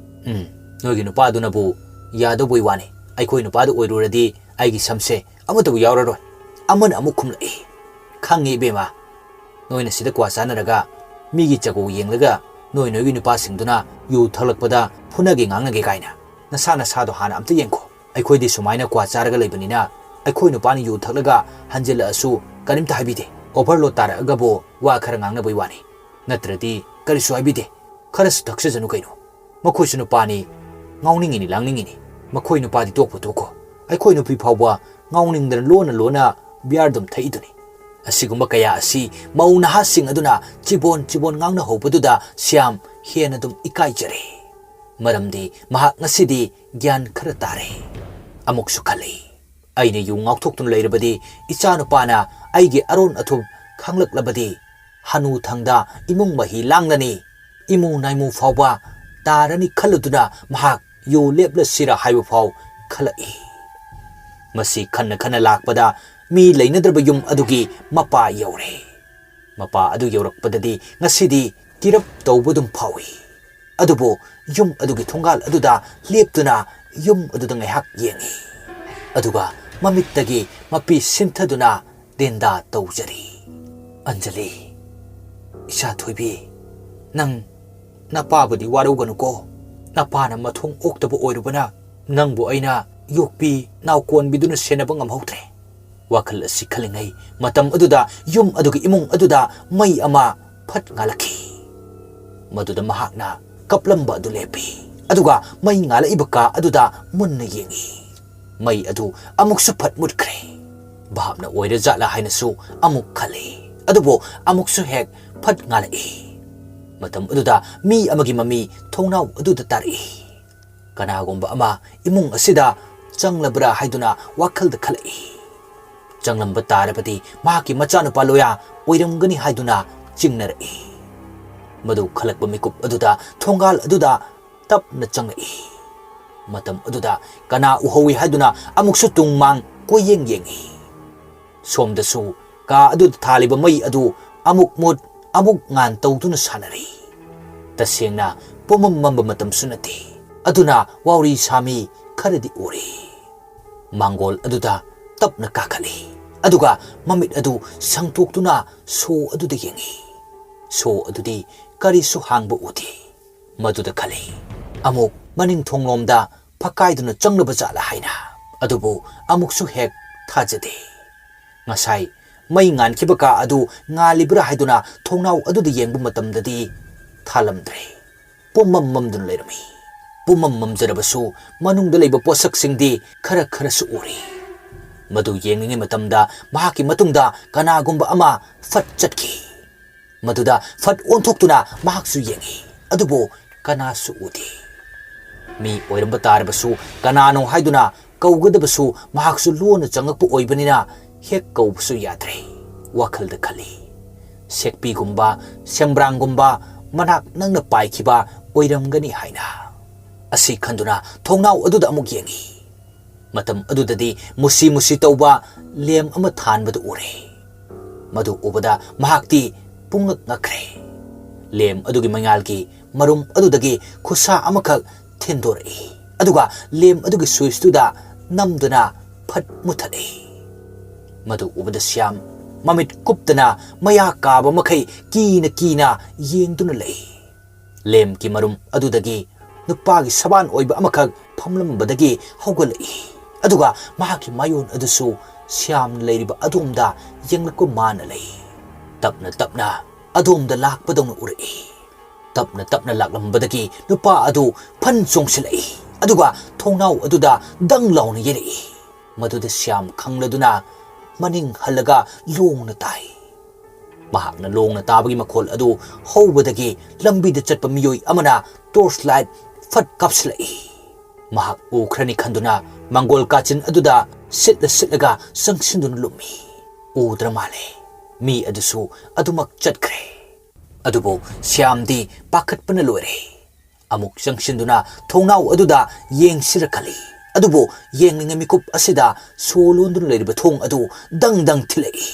"ꯎꯝ, ꯅꯣꯏꯒꯤ ꯅꯨꯄꯥꯗꯨꯅꯕꯨ ꯌꯥꯗꯧꯕꯩ ꯋꯥꯅꯤ꯫ ꯑꯩꯈꯣꯏ ꯅꯨꯄꯥꯗꯨ ꯑꯣꯏꯔꯨꯔꯗꯤ ꯑꯩꯒꯤ ꯁꯝꯁꯦ ꯑꯃꯠꯇꯕꯨ ꯌꯥꯎꯔꯔꯣꯏ꯫" ꯑꯃꯅ ꯑꯃꯨꯛ ꯈꯨꯝꯂꯛꯏ, "ꯈꯪꯉꯤ ꯏꯕꯦꯝꯃ, ꯅꯣꯏꯅ ꯁꯤꯗ ꯀ꯭ꯋꯥ ꯆꯥꯅꯔꯒ ꯃꯤꯒꯤ ꯆꯒꯧ ꯌꯦꯡꯂꯒ ꯅꯣꯏ ꯅꯣꯏꯒꯤ ꯅꯨꯄꯥꯁꯤꯡꯗꯨꯅ ꯌꯨ ꯊꯛꯂꯛꯄꯗ ꯐꯨꯅꯒꯦ ꯉꯥꯡꯅꯒꯦ ꯀꯥꯏꯅ꯫ ꯅꯁꯥ ꯅꯁꯥꯗꯣ ꯍꯥꯟꯅ ꯑꯝꯇ ꯌꯦꯡꯈꯣ꯫ ꯑꯩꯈꯣꯏꯗꯤ ꯁꯨꯃꯥꯏꯅ ꯀ꯭ꯋꯥ ꯆꯥꯔꯒ ꯂꯩꯕꯅꯤꯅ ꯑꯩꯈꯣꯏ ꯅꯨꯄꯥꯅ ꯌꯨ ꯊꯛꯂꯒ ꯍꯟꯖꯤꯜꯂꯛꯑꯁꯨ ꯀꯔꯤꯝꯇ ꯍꯥꯏꯕꯤꯗꯦ꯫ ꯑꯣꯚꯔꯂꯣꯗ ꯇꯥꯔꯛꯑꯒꯕꯨ ꯋꯥ ꯈꯔ ꯉꯥꯡꯅꯕꯩ ꯋꯥꯅꯤ, ꯅꯠꯇ꯭ꯔꯗꯤ ꯀꯔꯤꯁꯨ ꯍꯥꯏꯕꯤꯗꯦ꯫ ꯈꯔꯁꯨ ꯊꯛꯆꯖꯅꯨ ꯀꯩꯅꯣ꯫ ꯃꯈꯣꯏꯁꯨ ꯅꯨꯄꯥꯅꯤ, ꯉꯥꯎꯅꯤꯡꯉꯤꯅꯤ ꯂꯥꯡꯅꯤꯡꯉꯤꯅꯤ꯫ ꯃꯈꯣꯏ ꯅꯨꯄꯥꯗꯤ ꯇꯣꯛꯄꯨ ꯇꯣꯛꯈꯣ, ꯑꯩꯈꯣꯏ ꯅꯨꯄꯤ ꯐꯥꯎꯕ ꯉꯥꯎꯅꯤꯡꯗꯅ ꯂꯣꯟꯅ ꯂꯣꯟꯅ ꯕꯤꯌꯥꯔ ꯑꯗꯨꯝ ꯊꯛꯏꯗꯨꯅꯤ꯫" ꯑꯁꯤꯒꯨꯝꯕ ꯀꯌꯥ ꯑꯁꯤ ꯃꯧ ꯅꯍꯥꯁꯤꯡ ꯑꯗꯨꯅ ꯆꯤꯕꯣꯟ ꯆꯤꯕꯣꯟ ꯉꯥꯡꯅꯍꯧꯕꯗꯨꯗ ꯁ꯭ꯌꯥꯝ ꯍꯦꯟꯅ ꯑꯗꯨꯝ ꯏꯀꯥꯏꯖꯔꯦ꯫ ꯃꯔꯝꯗꯤ ꯃꯍꯥꯛ ꯉꯁꯤꯗꯤ ꯒ꯭ꯌꯥꯟ ꯈꯔ ꯇꯥꯔꯦ꯫ ꯑꯃꯨꯛꯁꯨ ꯈꯜꯂꯤ, "ꯑꯩꯅ ꯌꯨ ꯉꯥꯎꯊꯣꯛꯇꯨꯅ ꯂꯩꯔꯕꯗꯤ ꯏꯆꯥꯅꯨꯄꯥꯅ ꯑꯩꯒꯤ ꯑꯔꯣꯟ ꯑꯊꯨꯞ ꯈꯪꯂꯛꯂꯕꯗꯤ ꯍꯅꯨꯊꯪꯗ ꯏꯃꯨꯡ ꯃꯍꯤ ꯂꯥꯡꯂꯅꯤ, ꯏꯃꯨ ꯅꯥꯏꯃꯨ ꯐꯥꯎꯕ ꯇꯥꯔꯅꯤ ꯈꯜꯂꯨꯗꯨꯅ ꯃꯍꯥꯛ ꯌꯨ ꯂꯦꯞꯂꯁꯤꯔ ꯍꯥꯏꯕ ꯐꯥꯎ ꯈꯜꯂꯛꯏ꯫ ꯃꯁꯤ ꯈꯟꯅ ꯈꯟꯅ ꯂꯥꯛꯄꯗ ꯃꯤ ꯂꯩꯅꯗ꯭ꯔꯕ ꯌꯨꯝ ꯑꯗꯨꯒꯤ ꯃꯄꯥ ꯌꯧꯔꯦ꯫ ꯃꯄꯥ ꯑꯗꯨ ꯌꯧꯔꯛꯄꯗꯗꯤ ꯉꯁꯤꯗꯤ ꯀꯤꯔꯞ ꯇꯧꯕꯗꯨꯝ ꯐꯥꯎꯏ꯫ ꯑꯗꯨꯕꯨ ꯌꯨꯝ ꯑꯗꯨꯒꯤ ꯊꯣꯡꯒꯥꯜ ꯑꯗꯨꯗ ꯂꯦꯞꯇꯨꯅ ꯌꯨꯝ ꯑꯗꯨꯗ ꯉꯥꯏꯍꯥꯛ ꯌꯦꯡꯏ꯫ ꯑꯗꯨꯒ ꯃꯃꯤꯠꯇꯒꯤ ꯃꯄꯤ ꯁꯤꯟꯊꯗꯨꯅ ꯇꯦꯟꯗꯥ ꯇꯧꯖꯔꯤ꯫ "ꯑꯟꯖꯂꯤ, ꯏꯆꯥ ꯊꯣꯏꯕꯤ, ꯅꯪ ꯅꯄꯥꯕꯨꯗꯤ ꯋꯥꯔꯧꯒꯅꯨꯀꯣ꯫ ꯅꯄꯥꯅ ꯃꯊꯣꯡ ꯑꯣꯛꯇꯕ ꯑꯣꯏꯔꯨꯕꯅ ꯅꯪꯕꯨ ꯑꯩꯅ ꯌꯣꯛꯄꯤ ꯅꯥꯎꯀꯣꯟꯕꯤꯗꯨꯅ ꯁꯦꯟꯅꯕ ꯉꯝꯍꯧꯗ꯭ꯔꯦ"꯫ ꯋꯥꯈꯜ ꯑꯁꯤ ꯈꯜꯂꯤꯉꯩ ꯃꯇꯝ ꯑꯗꯨꯗ ꯌꯨꯝ ꯑꯗꯨꯒꯤ ꯏꯃꯨꯡ ꯑꯗꯨꯗ ꯃꯩ ꯑꯃ ꯐꯠ ꯉꯥꯜꯂꯛꯈꯤ꯫ ꯃꯗꯨꯗ ꯃꯍꯥꯛꯅ ꯀꯞꯂꯝꯕ ꯑꯗꯨ ꯂꯦꯞꯄꯤ꯫ ꯑꯗꯨꯒ ꯃꯩ ꯉꯥꯜꯂꯛꯏꯕ ꯀꯥ ꯑꯗꯨꯗ ꯃꯨꯟꯅ ꯌꯦꯡꯏ꯫ ꯃꯩ ꯑꯗꯨ ꯑꯃꯨꯛꯁꯨ ꯐꯠ ꯃꯨꯠꯈ꯭ꯔꯦ꯫ ꯚꯥꯞꯅ ꯑꯣꯏꯔꯖꯥꯠꯂꯥ ꯍꯥꯏꯅꯁꯨ ꯑꯃꯨꯛ ꯈꯜꯂꯤ꯫ ꯑꯗꯨꯕꯨ ꯑꯃꯨꯛꯁꯨ ꯍꯦꯛ ꯐꯠ ꯉꯥꯜꯂꯛꯏ꯫ ꯃꯇꯝ ꯑꯗꯨꯗ ꯃꯤ ꯑꯃꯒꯤ ꯃꯃꯤ ꯊꯣꯡꯅꯥꯎ ꯑꯗꯨꯗ ꯇꯥꯔꯛꯏ꯫ ꯀꯅꯥꯒꯨꯝꯕ ꯑꯃ ꯏꯃꯨꯡ ꯑꯁꯤꯗ ꯆꯪꯂꯕ꯭ꯔꯥ ꯍꯥꯏꯗꯨꯅ ꯋꯥꯈꯜꯗ ꯈꯜꯂꯛꯏ꯫ ꯆꯪꯂꯝꯕ ꯇꯥꯔꯕꯗꯤ ꯃꯍꯥꯛꯀꯤ ꯃꯆꯥꯅꯨꯄꯥ ꯂꯣꯌꯥ ꯑꯣꯏꯔꯝꯒꯅꯤ ꯍꯥꯏꯗꯨꯅ ꯆꯤꯡꯅꯔꯛꯏ꯫ ꯃꯗꯨ ꯈꯜꯂꯛꯄ ꯃꯤꯀꯨꯞ ꯑꯗꯨꯗ ꯊꯣꯡꯒꯥꯜ ꯑꯗꯨꯗ ꯇꯞꯅ ꯆꯪꯂꯛꯏ꯫ ꯃꯇꯝ ꯑꯗꯨꯗ ꯀꯅꯥ ꯎꯍꯧꯏ ꯍꯥꯏꯗꯨꯅ ꯑꯃꯨꯛꯁꯨ ꯇꯨꯡ ꯃꯥꯡ ꯀꯣꯏꯌꯦꯡ ꯌꯦꯡꯏ꯫ ꯁꯣꯝꯗꯁꯨ ꯀꯥ ꯑꯗꯨꯗ ꯊꯥꯜꯂꯤꯕ ꯃꯩ ꯑꯗꯨ ꯑꯃꯨꯛ ꯃꯨꯠ ꯑꯃꯨꯛ ꯉꯥꯟ ꯇꯧꯗꯨꯅ ꯁꯥꯟꯅꯔꯤ꯫ ꯇꯁꯦꯡꯅ ꯄꯨꯝꯃꯝ ꯃꯝꯕ ꯃꯇꯝꯁꯨ ꯅꯠꯇꯦ꯫ ꯑꯗꯨꯅ ꯋꯥꯎꯔꯤ ꯁꯥꯃꯤ ꯈꯔꯗꯤ ꯎꯔꯤ꯫ ꯃꯥꯡꯒꯣꯜ ꯑꯗꯨꯗ ꯇꯞꯅ ꯀꯥꯈꯠꯂꯤ꯫ ꯑꯗꯨꯒ ꯃꯃꯤꯠ ꯑꯗꯨ ꯁꯪꯇꯣꯛꯇꯨꯅ ꯁꯣ ꯑꯗꯨꯗ ꯌꯦꯡꯏ꯫ ꯁꯣ ꯑꯗꯨꯗꯤ ꯀꯔꯤꯁꯨ ꯍꯥꯡꯕ ꯎꯗꯦ꯫ ꯃꯗꯨꯗ ꯈꯜꯂꯤ, ꯑꯃꯨꯛ ꯃꯅꯤꯡ ꯊꯣꯡꯂꯣꯝꯗ ꯐꯛꯀꯥꯏꯗꯨꯅ ꯆꯪꯂꯕ ꯖꯥꯠꯂ ꯍꯥꯏꯅ꯫ ꯑꯗꯨꯕꯨ ꯑꯃꯨꯛꯁꯨ ꯍꯦꯛ ꯊꯥꯖꯗꯦ꯫ ꯉꯁꯥꯏ ꯃꯩ ꯉꯥꯟꯈꯤꯕ ꯀꯥ ꯑꯗꯨ ꯉꯥꯜꯂꯤꯕ꯭ꯔꯥ ꯍꯥꯏꯗꯨꯅ ꯊꯣꯡꯅꯥꯎ ꯑꯗꯨꯗ ꯌꯦꯡꯕ ꯃꯇꯝꯗꯗꯤ ꯊꯥꯜꯂꯝꯗ꯭ꯔꯦ꯫ ꯄꯨꯝꯃꯝ ꯃꯝꯗꯨꯅ ꯂꯩꯔꯝꯃꯤ꯫ ꯄꯨꯝꯃꯝ ꯃꯝꯖꯔꯕꯁꯨ ꯃꯅꯨꯡꯗ ꯂꯩꯕ ꯄꯣꯠꯁꯛꯁꯤꯡꯗꯤ ꯈꯔ ꯈꯔꯁꯨ ꯎꯔꯤ꯫ ꯃꯗꯨ ꯌꯦꯡꯂꯤꯉꯩ ꯃꯇꯝꯗ ꯃꯍꯥꯛꯀꯤ ꯃꯇꯨꯡꯗ ꯀꯅꯥꯒꯨꯝꯕ ꯑꯃ ꯐꯠ ꯆꯠꯈꯤ꯫ ꯃꯗꯨꯗ ꯐꯠ ꯑꯣꯟꯊꯣꯛꯇꯨꯅ ꯃꯍꯥꯛꯁꯨ ꯌꯦꯡꯏ, ꯑꯗꯨꯕꯨ ꯀꯅꯥꯁꯨ ꯎꯗꯦ꯫ ꯃꯤ ꯑꯣꯏꯔꯝꯕ ꯇꯥꯔꯕꯁꯨ ꯀꯅꯥꯅꯣ ꯍꯥꯏꯗꯨꯅ ꯀꯧꯒꯗꯕꯁꯨ ꯃꯍꯥꯛꯁꯨ ꯂꯣꯟꯅ ꯆꯪꯂꯛꯄ ꯑꯣꯏꯕꯅꯤꯅ ꯍꯦꯛ ꯀꯧꯕꯁꯨ ꯌꯥꯗ꯭ꯔꯦ꯫ ꯋꯥꯈꯜꯗ ꯈꯜꯂꯤ, ꯁꯦꯛꯄꯤꯒꯨꯝꯕ, ꯁꯦꯝꯕ꯭ꯔꯥꯡꯒꯨꯝꯕ ꯃꯅꯥꯛ ꯅꯪꯅ ꯄꯥꯏꯈꯤꯕ ꯑꯣꯏꯔꯝꯒꯅꯤ ꯍꯥꯏꯅ꯫ ꯑꯁꯤ ꯈꯟꯗꯨꯅ ꯊꯣꯡꯅꯥꯎ ꯑꯗꯨꯗ ꯑꯃꯨꯛ ꯌꯦꯡꯏ꯫ ꯃꯇꯝ ꯑꯗꯨꯗꯗꯤ ꯃꯨꯁꯤ ꯃꯨꯁꯤ ꯇꯧꯕ ꯂꯦꯝ ꯑꯃ ꯊꯥꯟꯕꯗꯨ ꯎꯔꯦ꯫ ꯃꯗꯨ ꯎꯕꯗ ꯃꯍꯥꯛꯇꯤ ꯄꯨꯡꯉꯛ ꯉꯛꯈ꯭ꯔꯦ꯫ ꯂꯦꯝ ꯑꯗꯨꯒꯤ ꯃꯉꯥꯜꯒꯤ ꯃꯔꯨꯝ ꯑꯗꯨꯗꯒꯤ ꯈꯨꯠꯁꯥ ꯑꯃꯈꯛ ꯊꯤꯟꯗꯣꯔꯛꯏ, ꯑꯗꯨꯒ ꯂꯦꯝ ꯑꯗꯨꯒꯤ ꯁ꯭ꯋꯤꯆꯇꯨꯗ ꯅꯝꯗꯨꯅ ꯐꯠ ꯃꯨꯊꯠꯂꯤ꯫ ꯃꯗꯨ ꯎꯕꯗ ꯁ꯭ꯌꯥꯝ ꯃꯃꯤꯠ ꯀꯨꯞꯇꯅ ꯃꯌꯥ ꯀꯥꯕ ꯃꯈꯩ ꯀꯤꯅ ꯀꯤꯅ ꯌꯦꯡꯗꯨꯅ ꯂꯩ꯫ ꯂꯦꯝꯀꯤ ꯃꯔꯨꯝ ꯑꯗꯨꯗꯒꯤ ꯅꯨꯄꯥꯒꯤ ꯁꯕꯥꯟ ꯑꯣꯏꯕ ꯑꯃꯈꯛ ꯐꯝꯂꯝꯕꯗꯒꯤ ꯍꯧꯒꯠꯂꯛꯏ, ꯑꯗꯨꯒ ꯃꯍꯥꯛꯀꯤ ꯃꯥꯌꯣꯟ ꯑꯗꯨꯁꯨ ꯁ꯭ꯌꯥꯝꯅ ꯂꯩꯔꯤꯕ ꯑꯗꯣꯝꯗ ꯌꯦꯡꯂꯛꯄ ꯃꯥꯅ ꯂꯩ꯫ ꯇꯞꯅ ꯇꯞꯅ ꯑꯗꯣꯝꯗ ꯂꯥꯛꯄꯗꯧꯅ ꯎꯔꯛꯏ꯫ ꯇꯞꯅ ꯇꯞꯅ ꯂꯥꯛꯂꯝꯕꯗꯒꯤ ꯅꯨꯄꯥ ꯑꯗꯨ ꯐꯟ ꯆꯣꯡꯁꯤꯜꯂꯛꯏ, ꯑꯗꯨꯒ ꯊꯣꯡꯅꯥꯎ ꯑꯗꯨꯗ ꯗꯪ ꯂꯥꯎꯅ ꯌꯩꯔꯛꯏ꯫ ꯃꯗꯨꯗ ꯁ꯭ꯌꯥꯝ ꯈꯪꯂꯗꯨꯅ ꯃꯅꯤꯡ ꯍꯜꯂꯒ ꯂꯣꯡꯅ ꯇꯥꯏ꯫ ꯃꯍꯥꯛꯅ ꯂꯣꯡꯅ ꯇꯥꯕꯒꯤ ꯃꯈꯣꯜ ꯑꯗꯨ ꯍꯧꯕꯗꯒꯤ ꯂꯝꯕꯤꯗ ꯆꯠꯄ ꯃꯤꯑꯣꯏ ꯑꯃꯅ ꯇꯣꯔꯆ ꯂꯥꯏꯠ ꯐꯠ ꯀꯥꯞꯁꯤꯜꯂꯛꯏ꯫ ꯃꯍꯥꯛ ꯎꯈ꯭ꯔꯅꯤ ꯈꯟꯗꯨꯅ ꯃꯪꯒꯣꯜ ꯀꯥꯆꯤꯟ ꯑꯗꯨꯗ ꯁꯤꯠꯂ ꯁꯤꯠꯂꯒ ꯆꯪꯁꯤꯟꯗꯨꯅ ꯂꯨꯝꯃꯤ꯫ ꯎꯗ꯭ꯔ ꯃꯥꯜꯂꯦ꯫ ꯃꯤ ꯑꯗꯨꯁꯨ ꯑꯗꯨꯃꯛ ꯆꯠꯈ꯭ꯔꯦ꯫ ꯑꯗꯨꯕꯨ ꯁ꯭ꯌꯥꯝꯗꯤ ꯄꯥꯈꯠꯄꯅ ꯂꯣꯏꯔꯦ꯫ ꯑꯃꯨꯛ ꯆꯪꯁꯤꯟꯗꯨꯅ ꯊꯣꯡꯅꯥꯎ ꯑꯗꯨꯗ ꯌꯦꯡꯁꯤꯔ ꯈꯜꯂꯤ꯫ ꯑꯗꯨꯕꯨ ꯌꯦꯡꯂꯤꯉꯩ ꯃꯤꯀꯨꯞ ꯑꯁꯤꯗ ꯁꯣ ꯂꯣꯟꯗꯨꯅ ꯂꯩꯔꯤꯕ ꯊꯣꯡ ꯑꯗꯨ ꯗꯪ ꯗꯪ ꯊꯤꯜꯂꯛꯏ꯫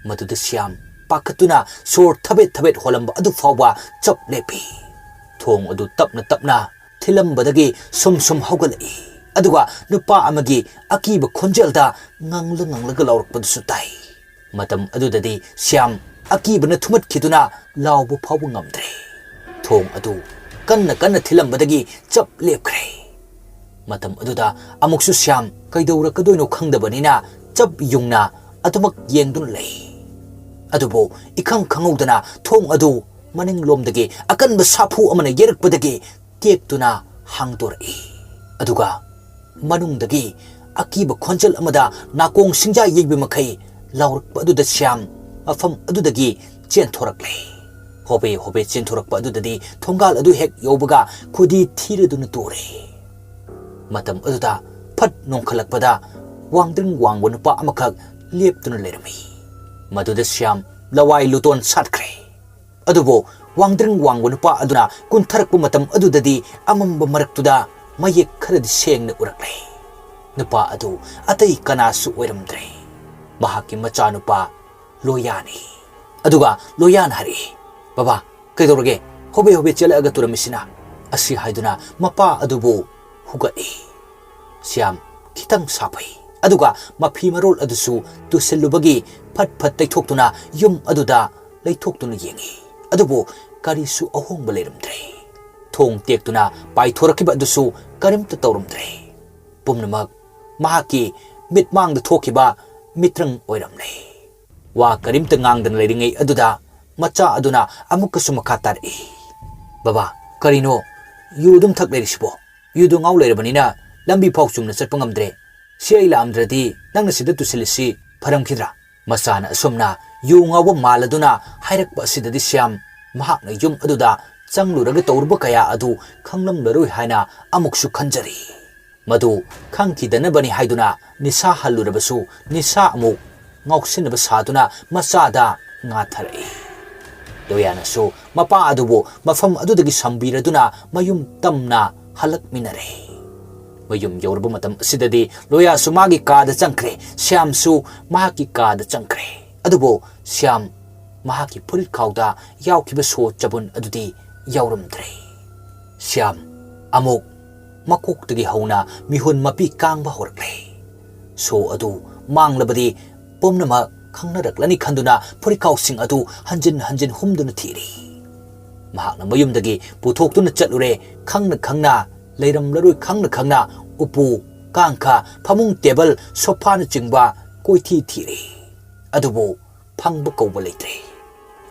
ꯃꯗꯨꯗ ꯁ꯭ꯌꯥꯝ ꯄꯥꯈꯠꯇꯨꯅ ꯁꯣꯔ ꯊꯕꯦꯠ ꯊꯕꯦꯠ ꯍꯣꯜꯂꯝꯕ ꯑꯗꯨ ꯐꯥꯎꯕ ꯆꯞ ꯂꯦꯞꯄꯤ꯫ ꯊꯣꯡ ꯑꯗꯨ ꯇꯞꯅ ꯇꯞꯅ ꯊꯤꯜꯂꯝꯕꯗꯒꯤ ꯁꯨꯝ ꯁꯨꯝ ꯍꯧꯒꯠꯂꯛꯏ, ꯑꯗꯨꯒ ꯅꯨꯄꯥ ꯑꯃꯒꯤ ꯑꯀꯤꯕ ꯈꯣꯟꯖꯦꯜꯗ ꯉꯪꯂ ꯉꯪꯂꯒ ꯂꯥꯎꯔꯛꯄꯗꯨꯁꯨ ꯇꯥꯏ꯫ ꯃꯇꯝ ꯑꯗꯨꯗꯗꯤ ꯁ꯭ꯌꯥꯝ ꯑꯀꯤꯕꯅ ꯊꯨꯝꯍꯠꯈꯤꯗꯨꯅ ꯂꯥꯎꯕ ꯐꯥꯎꯕ ꯉꯝꯗ꯭ꯔꯦ꯫ ꯊꯣꯡ ꯑꯗꯨ ꯀꯟꯅ ꯀꯟꯅ ꯊꯤꯜꯂꯝꯕꯗꯒꯤ ꯆꯞ ꯂꯦꯞꯈ꯭ꯔꯦ꯫ ꯃꯇꯝ ꯑꯗꯨꯗ ꯑꯃꯨꯛꯁꯨ ꯁ꯭ꯌꯥꯝ ꯀꯩꯗꯧꯔꯛꯀꯗꯣꯏꯅꯣ ꯈꯪꯗꯕꯅꯤꯅ ꯆꯞ ꯌꯨꯡꯅ ꯑꯗꯨꯃꯛ ꯌꯦꯡꯗꯨꯅ ꯂꯩ꯫ ꯑꯗꯨꯕꯨ ꯏꯈꯪ ꯈꯪꯍꯧꯗꯅ ꯊꯣꯡ ꯑꯗꯨ ꯃꯅꯤꯡꯂꯣꯝꯗꯒꯤ ꯑꯀꯟꯕ ꯁꯥꯐꯨ ꯑꯃꯅ ꯌꯩꯔꯛꯄꯗꯒꯤ ꯇꯦꯛꯇꯨꯅ ꯍꯥꯡꯗꯣꯔꯛꯏ꯫ ꯑꯗꯨꯒ ꯃꯅꯨꯡꯗꯒꯤ ꯑꯀꯤꯕ ꯈꯣꯟꯖꯦꯜ ꯑꯃꯗ ꯅꯥꯀꯣꯡ ꯁꯤꯡꯖꯥ ꯌꯩꯕ ꯃꯈꯩ ꯂꯥꯎꯔꯛꯄ ꯑꯗꯨꯗ ꯁ꯭ꯌꯥꯝ ꯃꯐꯝ ꯑꯗꯨꯗꯒꯤ ꯆꯦꯟꯊꯣꯔꯛꯂꯦ꯫ ꯍꯣꯕꯦ ꯍꯣꯕꯦ ꯆꯦꯟꯊꯣꯔꯛꯄ ꯑꯗꯨꯗꯗꯤ ꯊꯣꯡꯒꯥꯜ ꯑꯗꯨ ꯍꯦꯛ ꯌꯧꯕꯒ ꯈꯨꯗꯤ ꯊꯤꯔꯗꯨꯅ ꯇꯣꯔꯦ꯫ ꯃꯇꯝ ꯑꯗꯨꯗ ꯐꯠ ꯅꯣꯡꯈꯠꯂꯛꯄꯗ ꯋꯥꯡꯗ꯭ꯔꯤꯡ ꯋꯥꯡꯕ ꯅꯨꯄꯥ ꯑꯃꯈꯛ ꯂꯦꯞꯇꯨꯅ ꯂꯩꯔꯝꯃꯤ꯫ ꯃꯗꯨꯗ ꯁ꯭ꯌꯥꯝ ꯂꯋꯥꯏ ꯂꯨꯇꯣꯟ ꯁꯥꯠꯈ꯭ꯔꯦ꯫ ꯑꯗꯨꯕꯨ ꯋꯥꯡꯗ꯭ꯔꯤꯡ ꯋꯥꯡꯕ ꯅꯨꯄꯥ ꯑꯗꯨꯅ ꯀꯨꯟꯊꯔꯛꯄ ꯃꯇꯝ ꯑꯗꯨꯗꯗꯤ ꯑꯃꯝꯕ ꯃꯔꯛꯇꯨꯗ ꯃꯌꯦꯛ ꯈꯔꯗꯤ ꯁꯦꯡꯅ ꯎꯔꯛꯂꯦ꯫ ꯅꯨꯄꯥ ꯑꯗꯨ ꯑꯇꯩ ꯀꯅꯥꯁꯨ ꯑꯣꯏꯔꯝꯗ꯭ꯔꯦ, ꯃꯍꯥꯛꯀꯤ ꯃꯆꯥꯅꯨꯄꯥ ꯂꯣꯌꯥꯅꯤ꯫ ꯑꯗꯨꯒ ꯂꯣꯌꯥꯅ ꯍꯥꯏꯔꯛꯏ, "ꯕꯕꯥ, ꯀꯩꯗꯧꯔꯒꯦ? ꯍꯣꯕꯦ ꯍꯣꯕꯦ ꯆꯦꯜꯂꯛꯑꯒ ꯇꯨꯔꯝꯃꯤꯁꯤꯅ?" ꯑꯁꯤ ꯍꯥꯏꯗꯨꯅ ꯃꯄꯥ ꯑꯗꯨꯕꯨ ꯍꯨꯒꯠꯏ꯫ ꯁ꯭ꯌꯥꯝ ꯈꯤꯇꯪ ꯁꯥꯐꯩ꯫ ꯑꯗꯨꯒ ꯃꯐꯤ ꯃꯔꯣꯜ ꯑꯗꯨꯁꯨ ꯇꯨꯁꯤꯜꯂꯨꯕꯒꯤ ꯐꯠ ꯐꯠ ꯇꯩꯊꯣꯛꯇꯨꯅ ꯌꯨꯝ ꯑꯗꯨꯗ ꯂꯩꯊꯣꯛꯇꯨꯅ ꯌꯦꯡꯏ꯫ ꯑꯗꯨꯕꯨ ꯀꯔꯤꯁꯨ ꯑꯍꯣꯡꯕ ꯂꯩꯔꯝꯗ꯭ꯔꯦ꯫ ꯊꯣꯡ ꯇꯦꯛꯇꯨꯅ ꯄꯥꯏꯊꯣꯔꯛꯈꯤꯕ ꯑꯗꯨꯁꯨ ꯀꯔꯤꯝꯇ ꯇꯧꯔꯝꯗ꯭ꯔꯦ꯫ ꯄꯨꯝꯅꯃꯛ ꯃꯍꯥꯛꯀꯤ ꯃꯤꯠꯃꯥꯡꯗ ꯊꯣꯛꯈꯤꯕ ꯃꯤꯇ꯭ꯔꯪ ꯑꯣꯏꯔꯝꯂꯦ꯫ ꯋꯥ ꯀꯔꯤꯝꯇ ꯉꯥꯡꯗꯅ ꯂꯩꯔꯤꯉꯩ ꯑꯗꯨꯗ ꯃꯆꯥ ꯑꯗꯨꯅ ꯑꯃꯨꯛꯀꯁꯨ ꯃꯈꯥ ꯇꯥꯔꯛꯏ, "ꯕꯕꯥ, ꯀꯔꯤꯅꯣ ꯌꯨ ꯑꯗꯨꯝ ꯊꯛ ꯂꯩꯔꯤꯁꯤꯕꯣ? ꯌꯨꯗꯨ ꯉꯥꯎ ꯂꯩꯔꯕꯅꯤꯅ ꯂꯝꯕꯤ ꯐꯥꯎ ꯆꯨꯝꯅ ꯆꯠꯄ ꯉꯝꯗ꯭ꯔꯦ꯫ ꯁꯤ ꯑꯩ ꯂꯥꯛꯑꯝꯗ꯭ꯔꯗꯤ ꯅꯪꯅ ꯁꯤꯗ ꯇꯨꯁꯤꯜꯂꯤꯁꯤ ꯐꯔꯝꯈꯤꯗ꯭ꯔꯥ?" ꯃꯆꯥꯅ ꯑꯁꯨꯝꯅ ꯌꯨ ꯉꯥꯎꯕ ꯃꯥꯜꯂꯗꯨꯅ ꯍꯥꯏꯔꯛꯄ ꯑꯁꯤꯗꯗꯤ ꯁ꯭ꯌꯥꯝ ꯃꯍꯥꯛꯅ ꯌꯨꯝ ꯑꯗꯨꯗ ꯆꯪꯂꯨꯔꯒ ꯇꯧꯔꯨꯕ ꯀꯌꯥ ꯑꯗꯨ ꯈꯪꯂꯝꯂꯔꯣꯏ ꯍꯥꯏꯅ ꯑꯃꯨꯛꯁꯨ ꯈꯟꯖꯔꯤ꯫ ꯃꯗꯨ ꯈꯪꯈꯤꯗꯅꯕꯅꯤ ꯍꯥꯏꯗꯨꯅ ꯅꯤꯁꯥ ꯍꯜꯂꯨꯔꯕꯁꯨ ꯅꯤꯁꯥ ꯑꯃꯨꯛ ꯉꯥꯎꯁꯤꯟꯅꯕ ꯁꯥꯗꯨꯅ ꯃꯆꯥꯗ ꯉꯥꯊꯔꯛꯏ꯫ ꯂꯣꯌꯥꯅꯁꯨ ꯃꯄꯥ ꯑꯗꯨꯕꯨ ꯃꯐꯝ ꯑꯗꯨꯗꯒꯤ ꯁꯝꯕꯤꯔꯗꯨꯅ ꯃꯌꯨꯝ ꯇꯝꯅ ꯍꯜꯂꯛꯃꯤꯟꯅꯔꯦ꯫ ꯃꯌꯨꯝ ꯌꯧꯔꯕ ꯃꯇꯝ ꯑꯁꯤꯗꯗꯤ ꯂꯣꯌꯥꯁꯨ ꯃꯥꯒꯤ ꯀꯥꯗ ꯆꯪꯈ꯭ꯔꯦ, ꯁ꯭ꯌꯥꯝꯁꯨ ꯃꯍꯥꯛꯀꯤ ꯀꯥꯗ ꯆꯪꯈ꯭ꯔꯦ꯫ ꯑꯗꯨꯕꯨ ꯁ꯭ꯌꯥꯝ ꯃꯍꯥꯛꯀꯤ ꯐꯨꯔꯤꯠ ꯈꯥꯎꯗ ꯌꯥꯎꯈꯤꯕ ꯁꯣ ꯆꯕꯨꯟ ꯑꯗꯨꯗꯤ ꯌꯥꯎꯔꯝꯗ꯭ꯔꯦ꯫ ꯁ꯭ꯌꯥꯝ ꯑꯃꯨꯛ ꯃꯀꯣꯛꯇꯒꯤ ꯍꯧꯅ ꯃꯤꯍꯨꯟ ꯃꯄꯤ ꯀꯥꯡꯕ ꯍꯧꯔꯛꯂꯦ꯫ ꯁꯣ ꯑꯗꯨ ꯃꯥꯡꯂꯕꯗꯤ ꯄꯨꯝꯅꯃꯛ ꯈꯪꯅꯔꯛꯂꯅꯤ ꯈꯟꯗꯨꯅ ꯐꯨꯔꯤꯠꯈꯥꯎꯁꯤꯡ ꯑꯗꯨ ꯍꯟꯖꯤꯟ ꯍꯟꯖꯤꯟ ꯍꯨꯝꯗꯨꯅ ꯊꯤꯔꯤ꯫ ꯃꯍꯥꯛꯅ ꯃꯌꯨꯝꯗꯒꯤ ꯄꯨꯊꯣꯛꯇꯨꯅ ꯆꯠꯂꯨꯔꯦ꯫ ꯈꯪꯅ ꯈꯪꯅ ꯂꯩꯔꯝꯂꯔꯣꯏ, ꯈꯪꯅ ꯈꯪꯅ ꯎꯄꯨ, ꯀꯥꯡꯈ, ꯐꯃꯨꯡ, ꯇꯦꯕꯜ, ꯁꯣꯐꯥꯅꯆꯤꯡꯕ ꯀꯣꯏꯊꯤ ꯊꯤꯔꯤ꯫ ꯑꯗꯨꯕꯨ ꯐꯪꯕ ꯀꯧꯕ ꯂꯩꯇ꯭ꯔꯦ꯫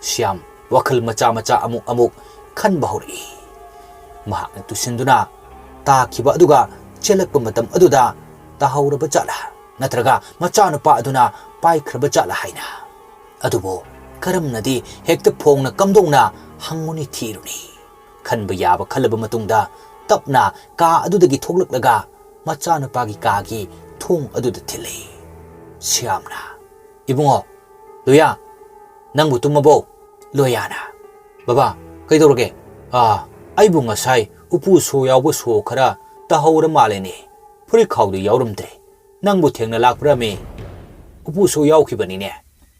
ꯁ꯭ꯌꯥꯝ ꯋꯥꯈꯜ ꯃꯆꯥ ꯃꯆꯥ ꯑꯃꯨꯛ ꯑꯃꯨꯛ ꯈꯟꯕ ꯍꯧꯔꯛꯏ꯫ ꯃꯍꯥꯛꯅ ꯇꯨꯁꯤꯟꯗꯨꯅ ꯇꯥꯈꯤꯕ ꯑꯗꯨꯒ ꯆꯦꯜꯂꯛꯄ ꯃꯇꯝ ꯑꯗꯨꯗ ꯇꯥꯍꯧꯔꯕ ꯖꯥꯠꯂꯥ? ꯅꯠꯇ꯭ꯔꯒ ꯃꯆꯥꯅꯨꯄꯥ ꯑꯗꯨꯅ ꯄꯥꯏꯈ꯭ꯔꯕ ꯖꯥꯠꯂꯥ ꯍꯥꯏꯅ꯫ ꯑꯗꯨꯕꯨ ꯀꯔꯝꯅꯗꯤ ꯍꯦꯛꯇ ꯐꯣꯡꯅ ꯀꯝꯗꯧꯅ ꯍꯪꯉꯨꯅꯤ ꯊꯤꯔꯨꯅꯤ? ꯈꯟꯕ ꯌꯥꯕ ꯈꯜꯂꯕ ꯃꯇꯨꯡꯗ ꯇꯞꯅ ꯀꯥ ꯑꯗꯨꯗꯒꯤ ꯊꯣꯛꯂꯛꯂꯒ ꯃꯆꯥꯅꯨꯄꯥꯒꯤ ꯀꯥꯒꯤ ꯊꯣꯡ ꯑꯗꯨꯗ ꯊꯤꯜꯂꯤ꯫ ꯁ꯭ꯌꯥꯝꯅ, "ꯏꯕꯨꯡꯉꯣ, ꯂꯣꯌꯥ, "ꯅꯪꯕꯨ ꯇꯨꯝꯃꯕꯣ?" ꯂꯣꯌꯥꯅ, "ꯕꯕꯥ, ꯀꯩꯗꯧꯔꯒꯦ?" "ꯑꯥ, ꯑꯩꯕꯨ ꯉꯁꯥꯏ ꯎꯄꯨ ꯁꯣ ꯌꯥꯎꯕ ꯁꯣ ꯈꯔ ꯇꯥꯍꯧꯔ ꯃꯥꯜꯂꯦꯅꯦ꯫ ꯐꯨꯔꯤꯠꯈꯥꯎꯗꯨ ꯌꯥꯎꯔꯝꯗ꯭ꯔꯦ꯫ ꯅꯪꯕꯨ ꯊꯦꯡꯅ ꯂꯥꯛꯄ꯭ꯔꯃꯤ?" "ꯎꯄꯨ ꯁꯣ ꯌꯥꯎꯈꯤꯕꯅꯤꯅꯦ꯫"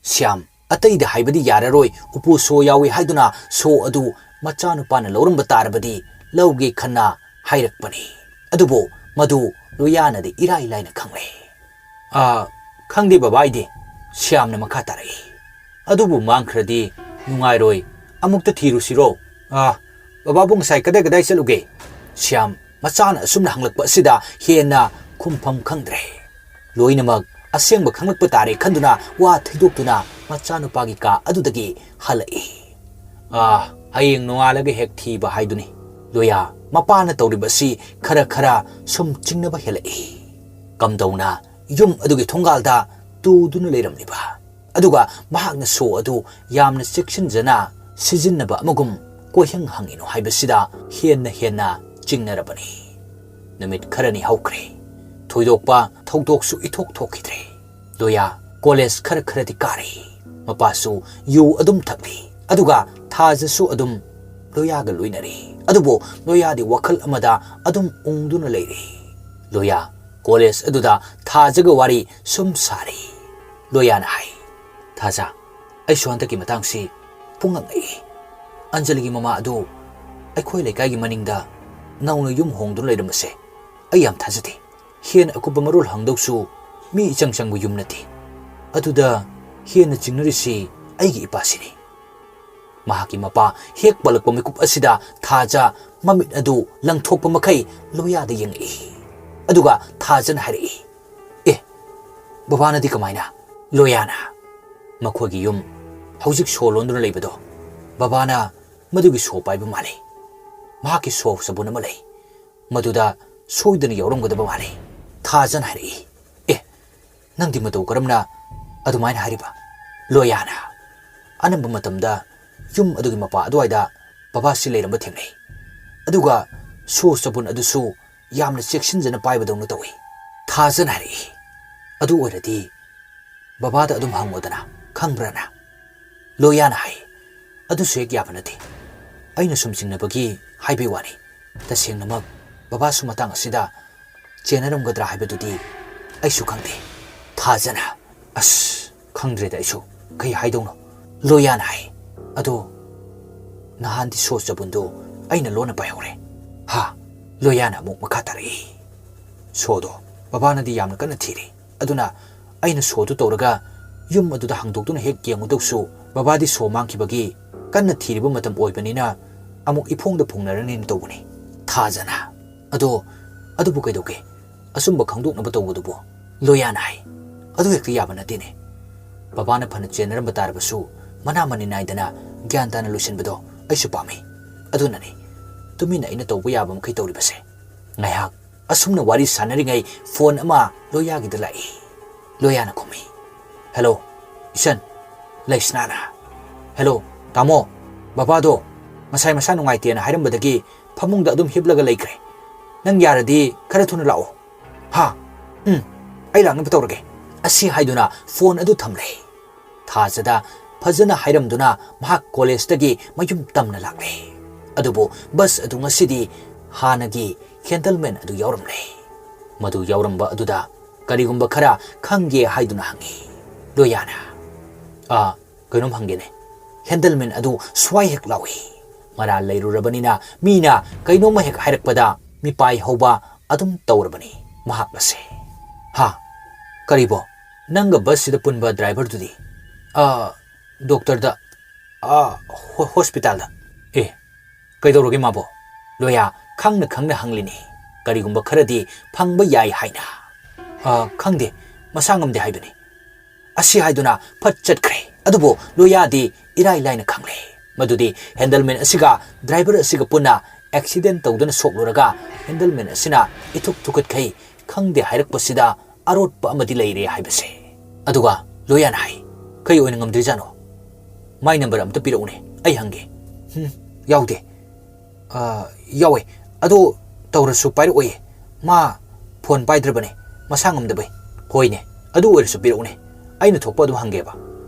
"ꯁ꯭ꯌꯥꯝ, ꯑꯇꯩꯗ ꯍꯥꯏꯕꯗꯤ ꯌꯥꯔꯔꯣꯏ, ꯎꯄꯨ ꯁꯣ ꯌꯥꯎꯏ ꯍꯥꯏꯗꯨꯅ ꯁꯣ ꯑꯗꯨ ꯃꯆꯥꯅꯨꯄꯥꯅ ꯂꯧꯔꯝꯕ ꯇꯥꯔꯕꯗꯤ ꯂꯧꯒꯦ ꯈꯟꯅ ꯍꯥꯏꯔꯛꯄꯅꯤ꯫ ꯑꯗꯨꯕꯨ ꯃꯗꯨ ꯂꯣꯌꯥꯅꯗꯤ ꯏꯔꯥꯏ ꯂꯥꯏꯅ ꯈꯪꯂꯦ꯫" "ꯑꯥ, ꯈꯪꯗꯦ ꯕꯕꯥ, ꯑꯩꯗꯤ꯫" ꯁ꯭ꯌꯥꯝꯅ ꯃꯈꯥ ꯇꯥꯔꯛꯏ꯫ "ꯑꯗꯨꯕꯨ ꯃꯥꯡꯈ꯭ꯔꯗꯤ ꯅꯨꯡꯉꯥꯏꯔꯣꯏ, ꯑꯃꯨꯛꯇ ꯊꯤꯔꯨꯁꯤꯔꯣ?" "ꯑꯥ, ꯕꯕꯥꯕꯨ ꯉꯁꯥꯏ ꯀꯗꯥꯏ ꯀꯗꯥꯏ ꯆꯠꯂꯨꯒꯦ?" ꯁ꯭ꯌꯥꯝ ꯃꯆꯥꯅ ꯑꯁꯨꯝꯅ ꯍꯪꯂꯛꯄ ꯑꯁꯤꯗ ꯍꯦꯟꯅ ꯈꯨꯝꯐꯝ ꯈꯪꯗ꯭ꯔꯦ꯫ ꯂꯣꯏꯅꯃꯛ ꯑꯁꯦꯡꯕ ꯈꯪꯂꯛꯄ ꯇꯥꯔꯦ ꯈꯟꯗꯨꯅ ꯋꯥ ꯊꯩꯗꯣꯛꯇꯨꯅ ꯃꯆꯥꯅꯨꯄꯥꯒꯤ ꯀꯥ ꯑꯗꯨꯗꯒꯤ ꯍꯜꯂꯛꯏ꯫ "ꯑꯥ, ꯍꯌꯦꯡ ꯅꯣꯡꯉꯥꯜꯂꯒ ꯍꯦꯛ ꯊꯤꯕ ꯍꯥꯏꯗꯨꯅꯤ꯫" ꯂꯣꯌꯥ ꯃꯄꯥꯅ ꯇꯧꯔꯤꯕ ꯑꯁꯤ ꯈꯔ ꯈꯔ ꯁꯨꯝ ꯆꯤꯡꯅꯕ ꯍꯦꯜꯂꯛꯏ꯫ ꯀꯝꯗꯧꯅ ꯌꯨꯝ ꯑꯗꯨꯒꯤ ꯊꯣꯡꯒꯥꯜꯗ ꯇꯨꯗꯨꯅ ꯂꯩꯔꯝꯂꯤꯕ? ꯑꯗꯨꯒ ꯃꯍꯥꯛꯅ ꯁꯣ ꯑꯗꯨ ꯌꯥꯝꯅ ꯆꯦꯛꯁꯤꯟꯖꯅ ꯁꯤꯖꯤꯟꯅꯕ ꯑꯃꯒꯨꯝ ꯀꯣꯏꯍꯪ ꯍꯪꯉꯤꯅꯣ ꯍꯥꯏꯕꯁꯤꯗ ꯍꯦꯟꯅ ꯍꯦꯟꯅ ꯆꯤꯡꯅꯔꯕꯅꯤ꯫ ꯅꯨꯃꯤꯠ ꯈꯔꯅꯤ ꯍꯧꯈ꯭ꯔꯦ꯫ ꯊꯣꯏꯗꯣꯛꯄ ꯊꯧꯗꯣꯛꯁꯨ ꯏꯊꯣꯛ ꯊꯣꯛꯈꯤꯗ꯭ꯔꯦ꯫ ꯂꯣꯌꯥ ꯀꯣꯂꯦꯖ ꯈꯔ ꯈꯔꯗꯤ ꯀꯥꯔꯤ꯫ ꯃꯄꯥꯁꯨ ꯌꯨ ꯑꯗꯨꯝ ꯊꯛꯂꯤ꯫ ꯑꯗꯨꯒ ꯊꯥꯖꯁꯨ ꯑꯗꯨꯝ ꯂꯣꯌꯥꯒ ꯂꯣꯏꯅꯔꯤ꯫ ꯑꯗꯨꯕꯨ ꯂꯣꯌꯥꯗꯤ ꯋꯥꯈꯜ ꯑꯃꯗ ꯑꯗꯨꯝ ꯎꯪꯗꯨꯅ ꯂꯩꯔꯤ꯫ ꯂꯣꯌꯥ ꯀꯣꯂꯦꯖ ꯑꯗꯨꯗ ꯊꯥꯖꯒ ꯋꯥꯔꯤ ꯁꯨꯝ ꯁꯥꯔꯤ꯫ ꯂꯣꯌꯥꯅ ꯍꯥꯏ, "ꯊꯥꯖ, ꯑꯩꯁꯨ ꯍꯟꯗꯛꯀꯤ ꯃꯇꯥꯡꯁꯤ ꯄꯨꯡꯉꯛ ꯉꯛꯏ꯫ ꯑꯟꯖꯂꯤꯒꯤ ꯃꯃꯥ ꯑꯗꯨ ꯑꯩꯈꯣꯏ ꯂꯩꯀꯥꯏꯒꯤ ꯃꯅꯤꯡꯗ ꯅꯧꯅ ꯌꯨꯝ ꯍꯣꯡꯗꯨꯅ ꯂꯩꯔꯝꯕꯁꯦ ꯑꯩ ꯌꯥꯝ ꯊꯥꯖꯗꯦ꯫ ꯍꯦꯟꯅ ꯑꯀꯨꯞꯄ ꯃꯔꯣꯜ ꯍꯪꯗꯧꯁꯨ ꯃꯤ ꯏꯆꯪ ꯆꯪꯕ ꯌꯨꯝ ꯅꯠꯇꯦ꯫ ꯑꯗꯨꯗ ꯍꯦꯟꯅ ꯆꯤꯡꯅꯔꯤꯁꯤ ꯑꯩꯒꯤ ꯏꯄꯥꯁꯤꯅꯤ꯫" ꯃꯍꯥꯛꯀꯤ ꯃꯄꯥ ꯍꯦꯛ ꯄꯜꯂꯛꯄ ꯃꯤꯀꯨꯞ ꯑꯁꯤꯗ ꯊꯥꯖ ꯃꯃꯤꯠ ꯑꯗꯨ ꯂꯪꯊꯣꯛꯄ ꯃꯈꯩ ꯂꯣꯌꯥꯗ ꯌꯦꯡꯉꯛꯏ꯫ ꯑꯗꯨꯒ ꯊꯥꯖꯅ ꯍꯥꯏꯔꯛꯏ, "ꯑꯦ, ꯕꯕꯥꯅꯗꯤ ꯀꯃꯥꯏꯅ?" ꯂꯣꯌꯥꯅ, "ꯃꯈꯣꯏꯒꯤ ꯌꯨꯝ ꯍꯧꯖꯤꯛ ꯁꯣ ꯂꯣꯟꯗꯨꯅ ꯂꯩꯕꯗꯣ, ꯕꯕꯥꯅ ꯃꯗꯨꯒꯤ ꯁꯣ ꯄꯥꯏꯕ ꯃꯥꯜꯂꯤ꯫ ꯃꯍꯥꯛꯀꯤ ꯁꯣ ꯁꯥꯕꯨꯟ ꯑꯃ ꯂꯩ, ꯃꯗꯨꯗ ꯁꯣꯏꯗꯅ ꯌꯥꯎꯔꯝꯒꯗꯕ ꯃꯥꯜꯂꯤ꯫" ꯊꯥꯖꯅ ꯍꯥꯏꯔꯛꯏ, "ꯑꯦ, ꯅꯪꯗꯤ ꯃꯇꯧ ꯀꯔꯝꯅ ꯑꯗꯨꯃꯥꯏꯅ ꯍꯥꯏꯔꯤꯕ?" ꯂꯣꯌꯥꯅ, "ꯑꯅꯝꯕ ꯃꯇꯝꯗ ꯌꯨꯝ ꯑꯗꯨꯒꯤ ꯃꯄꯥ ꯑꯗꯨꯋꯥꯏꯗ ꯕꯕꯥꯁꯤ ꯂꯩꯔꯝꯕ ꯊꯦꯡꯅꯩ꯫ ꯑꯗꯨꯒ ꯁꯣ ꯁꯥꯕꯨꯟ ꯑꯗꯨꯁꯨ ꯌꯥꯝꯅ ꯆꯦꯛꯁꯤꯟꯖꯅ ꯄꯥꯏꯕꯗꯧꯅ ꯇꯧꯏ꯫" ꯊꯥꯖꯅ ꯍꯥꯏꯔꯛꯏ, "ꯑꯗꯨ ꯑꯣꯏꯔꯗꯤ ꯕꯕꯥꯗ ꯑꯗꯨꯝ ꯍꯪꯉꯣꯗꯅ, ꯈꯪꯕ꯭ꯔꯥꯅ?" ꯂꯣꯌꯥꯅ ꯍꯥꯏ, "ꯑꯗꯨꯁꯨ ꯍꯦꯛ ꯌꯥꯕ ꯅꯠꯇꯦ꯫ ꯑꯩꯅ ꯁꯨꯝ ꯆꯤꯡꯅꯕꯒꯤ ꯍꯥꯏꯕꯩ ꯋꯥꯅꯤ꯫ ꯇꯁꯦꯡꯅꯃꯛ ꯕꯕꯥꯁꯨ ꯃꯇꯥꯡ ꯑꯁꯤꯗ ꯆꯦꯟꯅꯔꯝꯒꯗ꯭ꯔꯥ ꯍꯥꯏꯕꯗꯨꯗꯤ ꯑꯩꯁꯨ ꯈꯪꯗꯦ꯫" ꯊꯥꯖꯅ, "ꯑꯁ, ꯈꯪꯗ꯭ꯔꯦꯗ ꯑꯩꯁꯨ꯫ ꯀꯩ ꯍꯥꯏꯗꯧꯅꯣ?" ꯂꯣꯌꯥꯅ ꯍꯥꯏ, "ꯑꯗꯣ ꯅꯍꯥꯟꯗꯤ ꯁꯣ ꯆꯕꯨꯟꯗꯣ ꯑꯩꯅ ꯂꯣꯟꯅ ꯄꯥꯏꯍꯧꯔꯦ꯫" ꯍꯥ? ꯂꯣꯌꯥꯅ ꯑꯃꯨꯛ ꯃꯈꯥ ꯇꯥꯔꯛꯏ, "ꯁꯣꯗꯣ ꯕꯕꯥꯅꯗꯤ ꯌꯥꯝꯅ ꯀꯟꯅ ꯊꯤꯔꯤ꯫ ꯑꯗꯨꯅ ꯑꯩꯅ ꯁꯣꯗꯨ ꯇꯧꯔꯒ ꯌꯨꯝ ꯑꯗꯨꯗ ꯍꯥꯡꯗꯣꯛꯇꯨꯅ ꯍꯦꯛ ꯌꯦꯡꯉꯨꯗꯧꯁꯨ, ꯕꯕꯥꯗꯤ ꯁꯣ ꯃꯥꯡꯈꯤꯕꯒꯤ ꯀꯟꯅ ꯊꯤꯔꯤꯕ ꯃꯇꯝ ꯑꯣꯏꯕꯅꯤꯅ ꯑꯃꯨꯛ ꯏꯐꯣꯡꯗ ꯐꯣꯡꯅꯔꯅꯤꯅ ꯇꯧꯕꯅꯤ꯫" ꯊꯥꯖꯅ, "ꯑꯗꯣ, ꯑꯗꯨꯕꯨ ꯀꯩꯗꯧꯒꯦ? ꯑꯆꯨꯝꯕ ꯈꯪꯗꯣꯛꯅꯕ ꯇꯧꯕꯗꯨꯕꯨ?" ꯂꯣꯌꯥꯅ ꯍꯥꯏ, "ꯑꯗꯨ ꯍꯦꯛꯇ ꯌꯥꯕ ꯅꯠꯇꯦꯅꯦ꯫ ꯕꯕꯥꯅ ꯐꯅ ꯆꯦꯟꯅꯔꯝꯕ ꯇꯥꯔꯕꯁꯨ ꯃꯅꯥ ꯃꯅꯤ ꯅꯥꯏꯗꯅ ꯒ꯭ꯌꯥꯟ ꯇꯥꯅ ꯂꯣꯏꯁꯤꯟꯕꯗꯣ ꯑꯩꯁꯨ ꯄꯥꯝꯃꯤ꯫ ꯑꯗꯨꯅꯅꯤ ꯇꯨꯃꯤꯟꯅ ꯑꯩꯅ ꯇꯧꯕ ꯌꯥꯕ ꯃꯈꯩ ꯇꯧꯔꯤꯕꯁꯦ꯫" ꯉꯥꯏꯍꯥꯛ ꯑꯁꯨꯝꯅ ꯋꯥꯔꯤ ꯁꯥꯟꯅꯔꯤꯉꯩ ꯐꯣꯟ ꯑꯃ ꯂꯣꯌꯥꯒꯤꯗ ꯂꯥꯛꯏ꯫ ꯂꯣꯌꯥꯅ ꯈꯨꯝꯃꯤ, "ꯍꯦꯜꯂꯣ, ꯏꯆꯟ, ꯂꯩꯁꯅꯥꯅ꯫" "ꯍꯦꯜꯂꯣ, ꯇꯥꯃꯣ, ꯕꯕꯥꯗꯣ ꯉꯁꯥꯏ ꯃꯁꯥ ꯅꯨꯡꯉꯥꯏꯇꯦꯅ ꯍꯥꯏꯔꯝꯕꯗꯒꯤ ꯐꯃꯨꯡꯗ ꯑꯗꯨꯝ ꯍꯤꯞꯂꯒ ꯂꯩꯈ꯭ꯔꯦ꯫ ꯅꯪ ꯌꯥꯔꯗꯤ ꯈꯔ ꯊꯨꯅ ꯂꯥꯛꯑꯣ꯫" "ꯍꯥ? ꯎꯝ, ꯑꯩ ꯂꯥꯛꯅꯕ ꯇꯧꯔꯒꯦ꯫" ꯑꯁꯤ ꯍꯥꯏꯗꯨꯅ ꯐꯣꯟ ꯑꯗꯨ ꯊꯝꯂꯦ꯫ ꯊꯥꯖꯗ ꯐꯖꯅ ꯍꯥꯏꯔꯝꯗꯨꯅ ꯃꯍꯥꯛ ꯀꯣꯂꯦꯖꯇꯒꯤ ꯃꯌꯨꯝ ꯇꯝꯅ ꯂꯥꯛꯂꯦ꯫ ꯑꯗꯨꯕꯨ ꯕꯁ ꯑꯗꯨ ꯉꯁꯤꯗꯤ ꯍꯥꯟꯅꯒꯤ ꯍꯦꯟꯗꯜꯃꯦꯟ ꯑꯗꯨ ꯌꯥꯎꯔꯝꯂꯦ꯫ ꯃꯗꯨ ꯌꯥꯎꯔꯝꯕ ꯑꯗꯨꯗ ꯀꯔꯤꯒꯨꯝꯕ ꯈꯔ ꯈꯪꯒꯦ ꯍꯥꯏꯗꯨꯅ ꯍꯪꯉꯤ꯫ ꯂꯣꯌꯥꯅ, "ꯑꯥ, ꯀꯩꯅꯣꯝ ꯍꯪꯒꯦꯅꯦ꯫" ꯍꯦꯟꯗꯜꯃꯦꯟ ꯑꯗꯨ ꯁ꯭ꯋꯥꯏ ꯍꯦꯛ ꯂꯥꯎꯏ꯫ ꯃꯔꯥꯜ ꯂꯩꯔꯨꯔꯕꯅꯤꯅ ꯃꯤꯅ ꯀꯩꯅꯣꯝꯃ ꯍꯦꯛ ꯍꯥꯏꯔꯛꯄꯗ ꯃꯤꯄꯥꯏ ꯍꯧꯕ ꯑꯗꯨꯝ ꯇꯧꯔꯕꯅꯤ ꯃꯍꯥꯛ ꯑꯁꯦ꯫ "ꯍꯥ? ꯀꯔꯤꯕꯣ? ꯅꯪꯒ ꯕꯁꯁꯤꯗ ꯄꯨꯟꯕ ꯗ꯭ꯔꯥꯏꯚꯔꯗꯨꯗꯤ?" "ꯑꯥ, ꯗꯣꯛꯇꯔꯗ, ꯑꯥ, ꯍꯣ-, ꯍꯣꯁꯄꯤꯇꯥꯜꯗ꯫" "ꯑꯦ, ꯀꯩꯗꯧꯔꯒꯦ ꯃꯥꯕꯣ?" ꯂꯣꯌꯥ ꯈꯪꯅ ꯈꯪꯅ ꯍꯪꯂꯤꯅꯤ, ꯀꯔꯤꯒꯨꯝꯕ ꯈꯔꯗꯤ ꯐꯪꯕ ꯌꯥꯏ ꯍꯥꯏꯅ꯫ "ꯑꯥ, ꯈꯪꯗꯦ, ꯃꯁꯥ ꯉꯝꯗꯦ ꯍꯥꯏꯕꯅꯤ꯫" ꯑꯁꯤ ꯍꯥꯏꯗꯨꯅ ꯐꯠ ꯆꯠꯈ꯭ꯔꯦ꯫ ꯑꯗꯨꯕꯨ ꯂꯣꯌꯥꯗꯤ ꯏꯔꯥꯏ ꯂꯥꯏꯅ ꯈꯪꯂꯦ꯫ ꯃꯗꯨꯗꯤ ꯍꯦꯟꯗꯜꯃꯦꯟ ꯑꯁꯤꯒ ꯗ꯭ꯔꯥꯏꯚꯔ ꯑꯁꯤꯒ ꯄꯨꯟꯅ ꯑꯦꯛꯁꯤꯗꯦꯟ ꯇꯧꯗꯨꯅ ꯁꯣꯛꯂꯨꯔꯒ ꯍꯦꯟꯗꯜꯃꯦꯟ ꯑꯁꯤꯅ ꯏꯊꯨꯛ ꯊꯨꯀꯠꯈꯩ ꯈꯪꯗꯦ ꯍꯥꯏꯔꯛꯄꯁꯤꯗ ꯑꯔꯣꯠꯄ ꯑꯃꯗꯤ ꯂꯩꯔꯦ ꯍꯥꯏꯕꯁꯦ꯫ ꯑꯗꯨꯒ ꯂꯣꯌꯥꯅ ꯍꯥꯏ, "ꯀꯩ ꯑꯣꯏꯅ ꯉꯝꯗ꯭ꯔꯤꯖꯥꯠꯅꯣ? ꯃꯥꯏ ꯅꯝꯕꯔ ꯑꯝꯇ ꯄꯤꯔꯛꯎꯅꯦ, ꯑꯩ ꯍꯪꯒꯦ꯫" "ꯍꯨꯝ, ꯌꯥꯎꯗꯦ꯫" "ꯑ, ꯌꯥꯎꯋꯦ꯫ ꯑꯗꯣ ꯇꯧꯔꯁꯨ ꯄꯥꯏꯔꯛꯑꯣꯏꯌꯦ꯫ ꯃꯥ ꯐꯣꯟ ꯄꯥꯏꯗ꯭ꯔꯕꯅꯦ, ꯃꯁꯥ ꯉꯝꯗꯕꯩ꯫" "ꯍꯣꯏꯅꯦ, ꯑꯗꯨ ꯑꯣꯏꯔꯁꯨ ꯄꯤꯔꯛꯎꯅꯦ, ꯑꯩꯅ ꯊꯣꯛꯄ ꯑꯗꯨꯝ ꯍꯪꯒꯦꯕ꯫"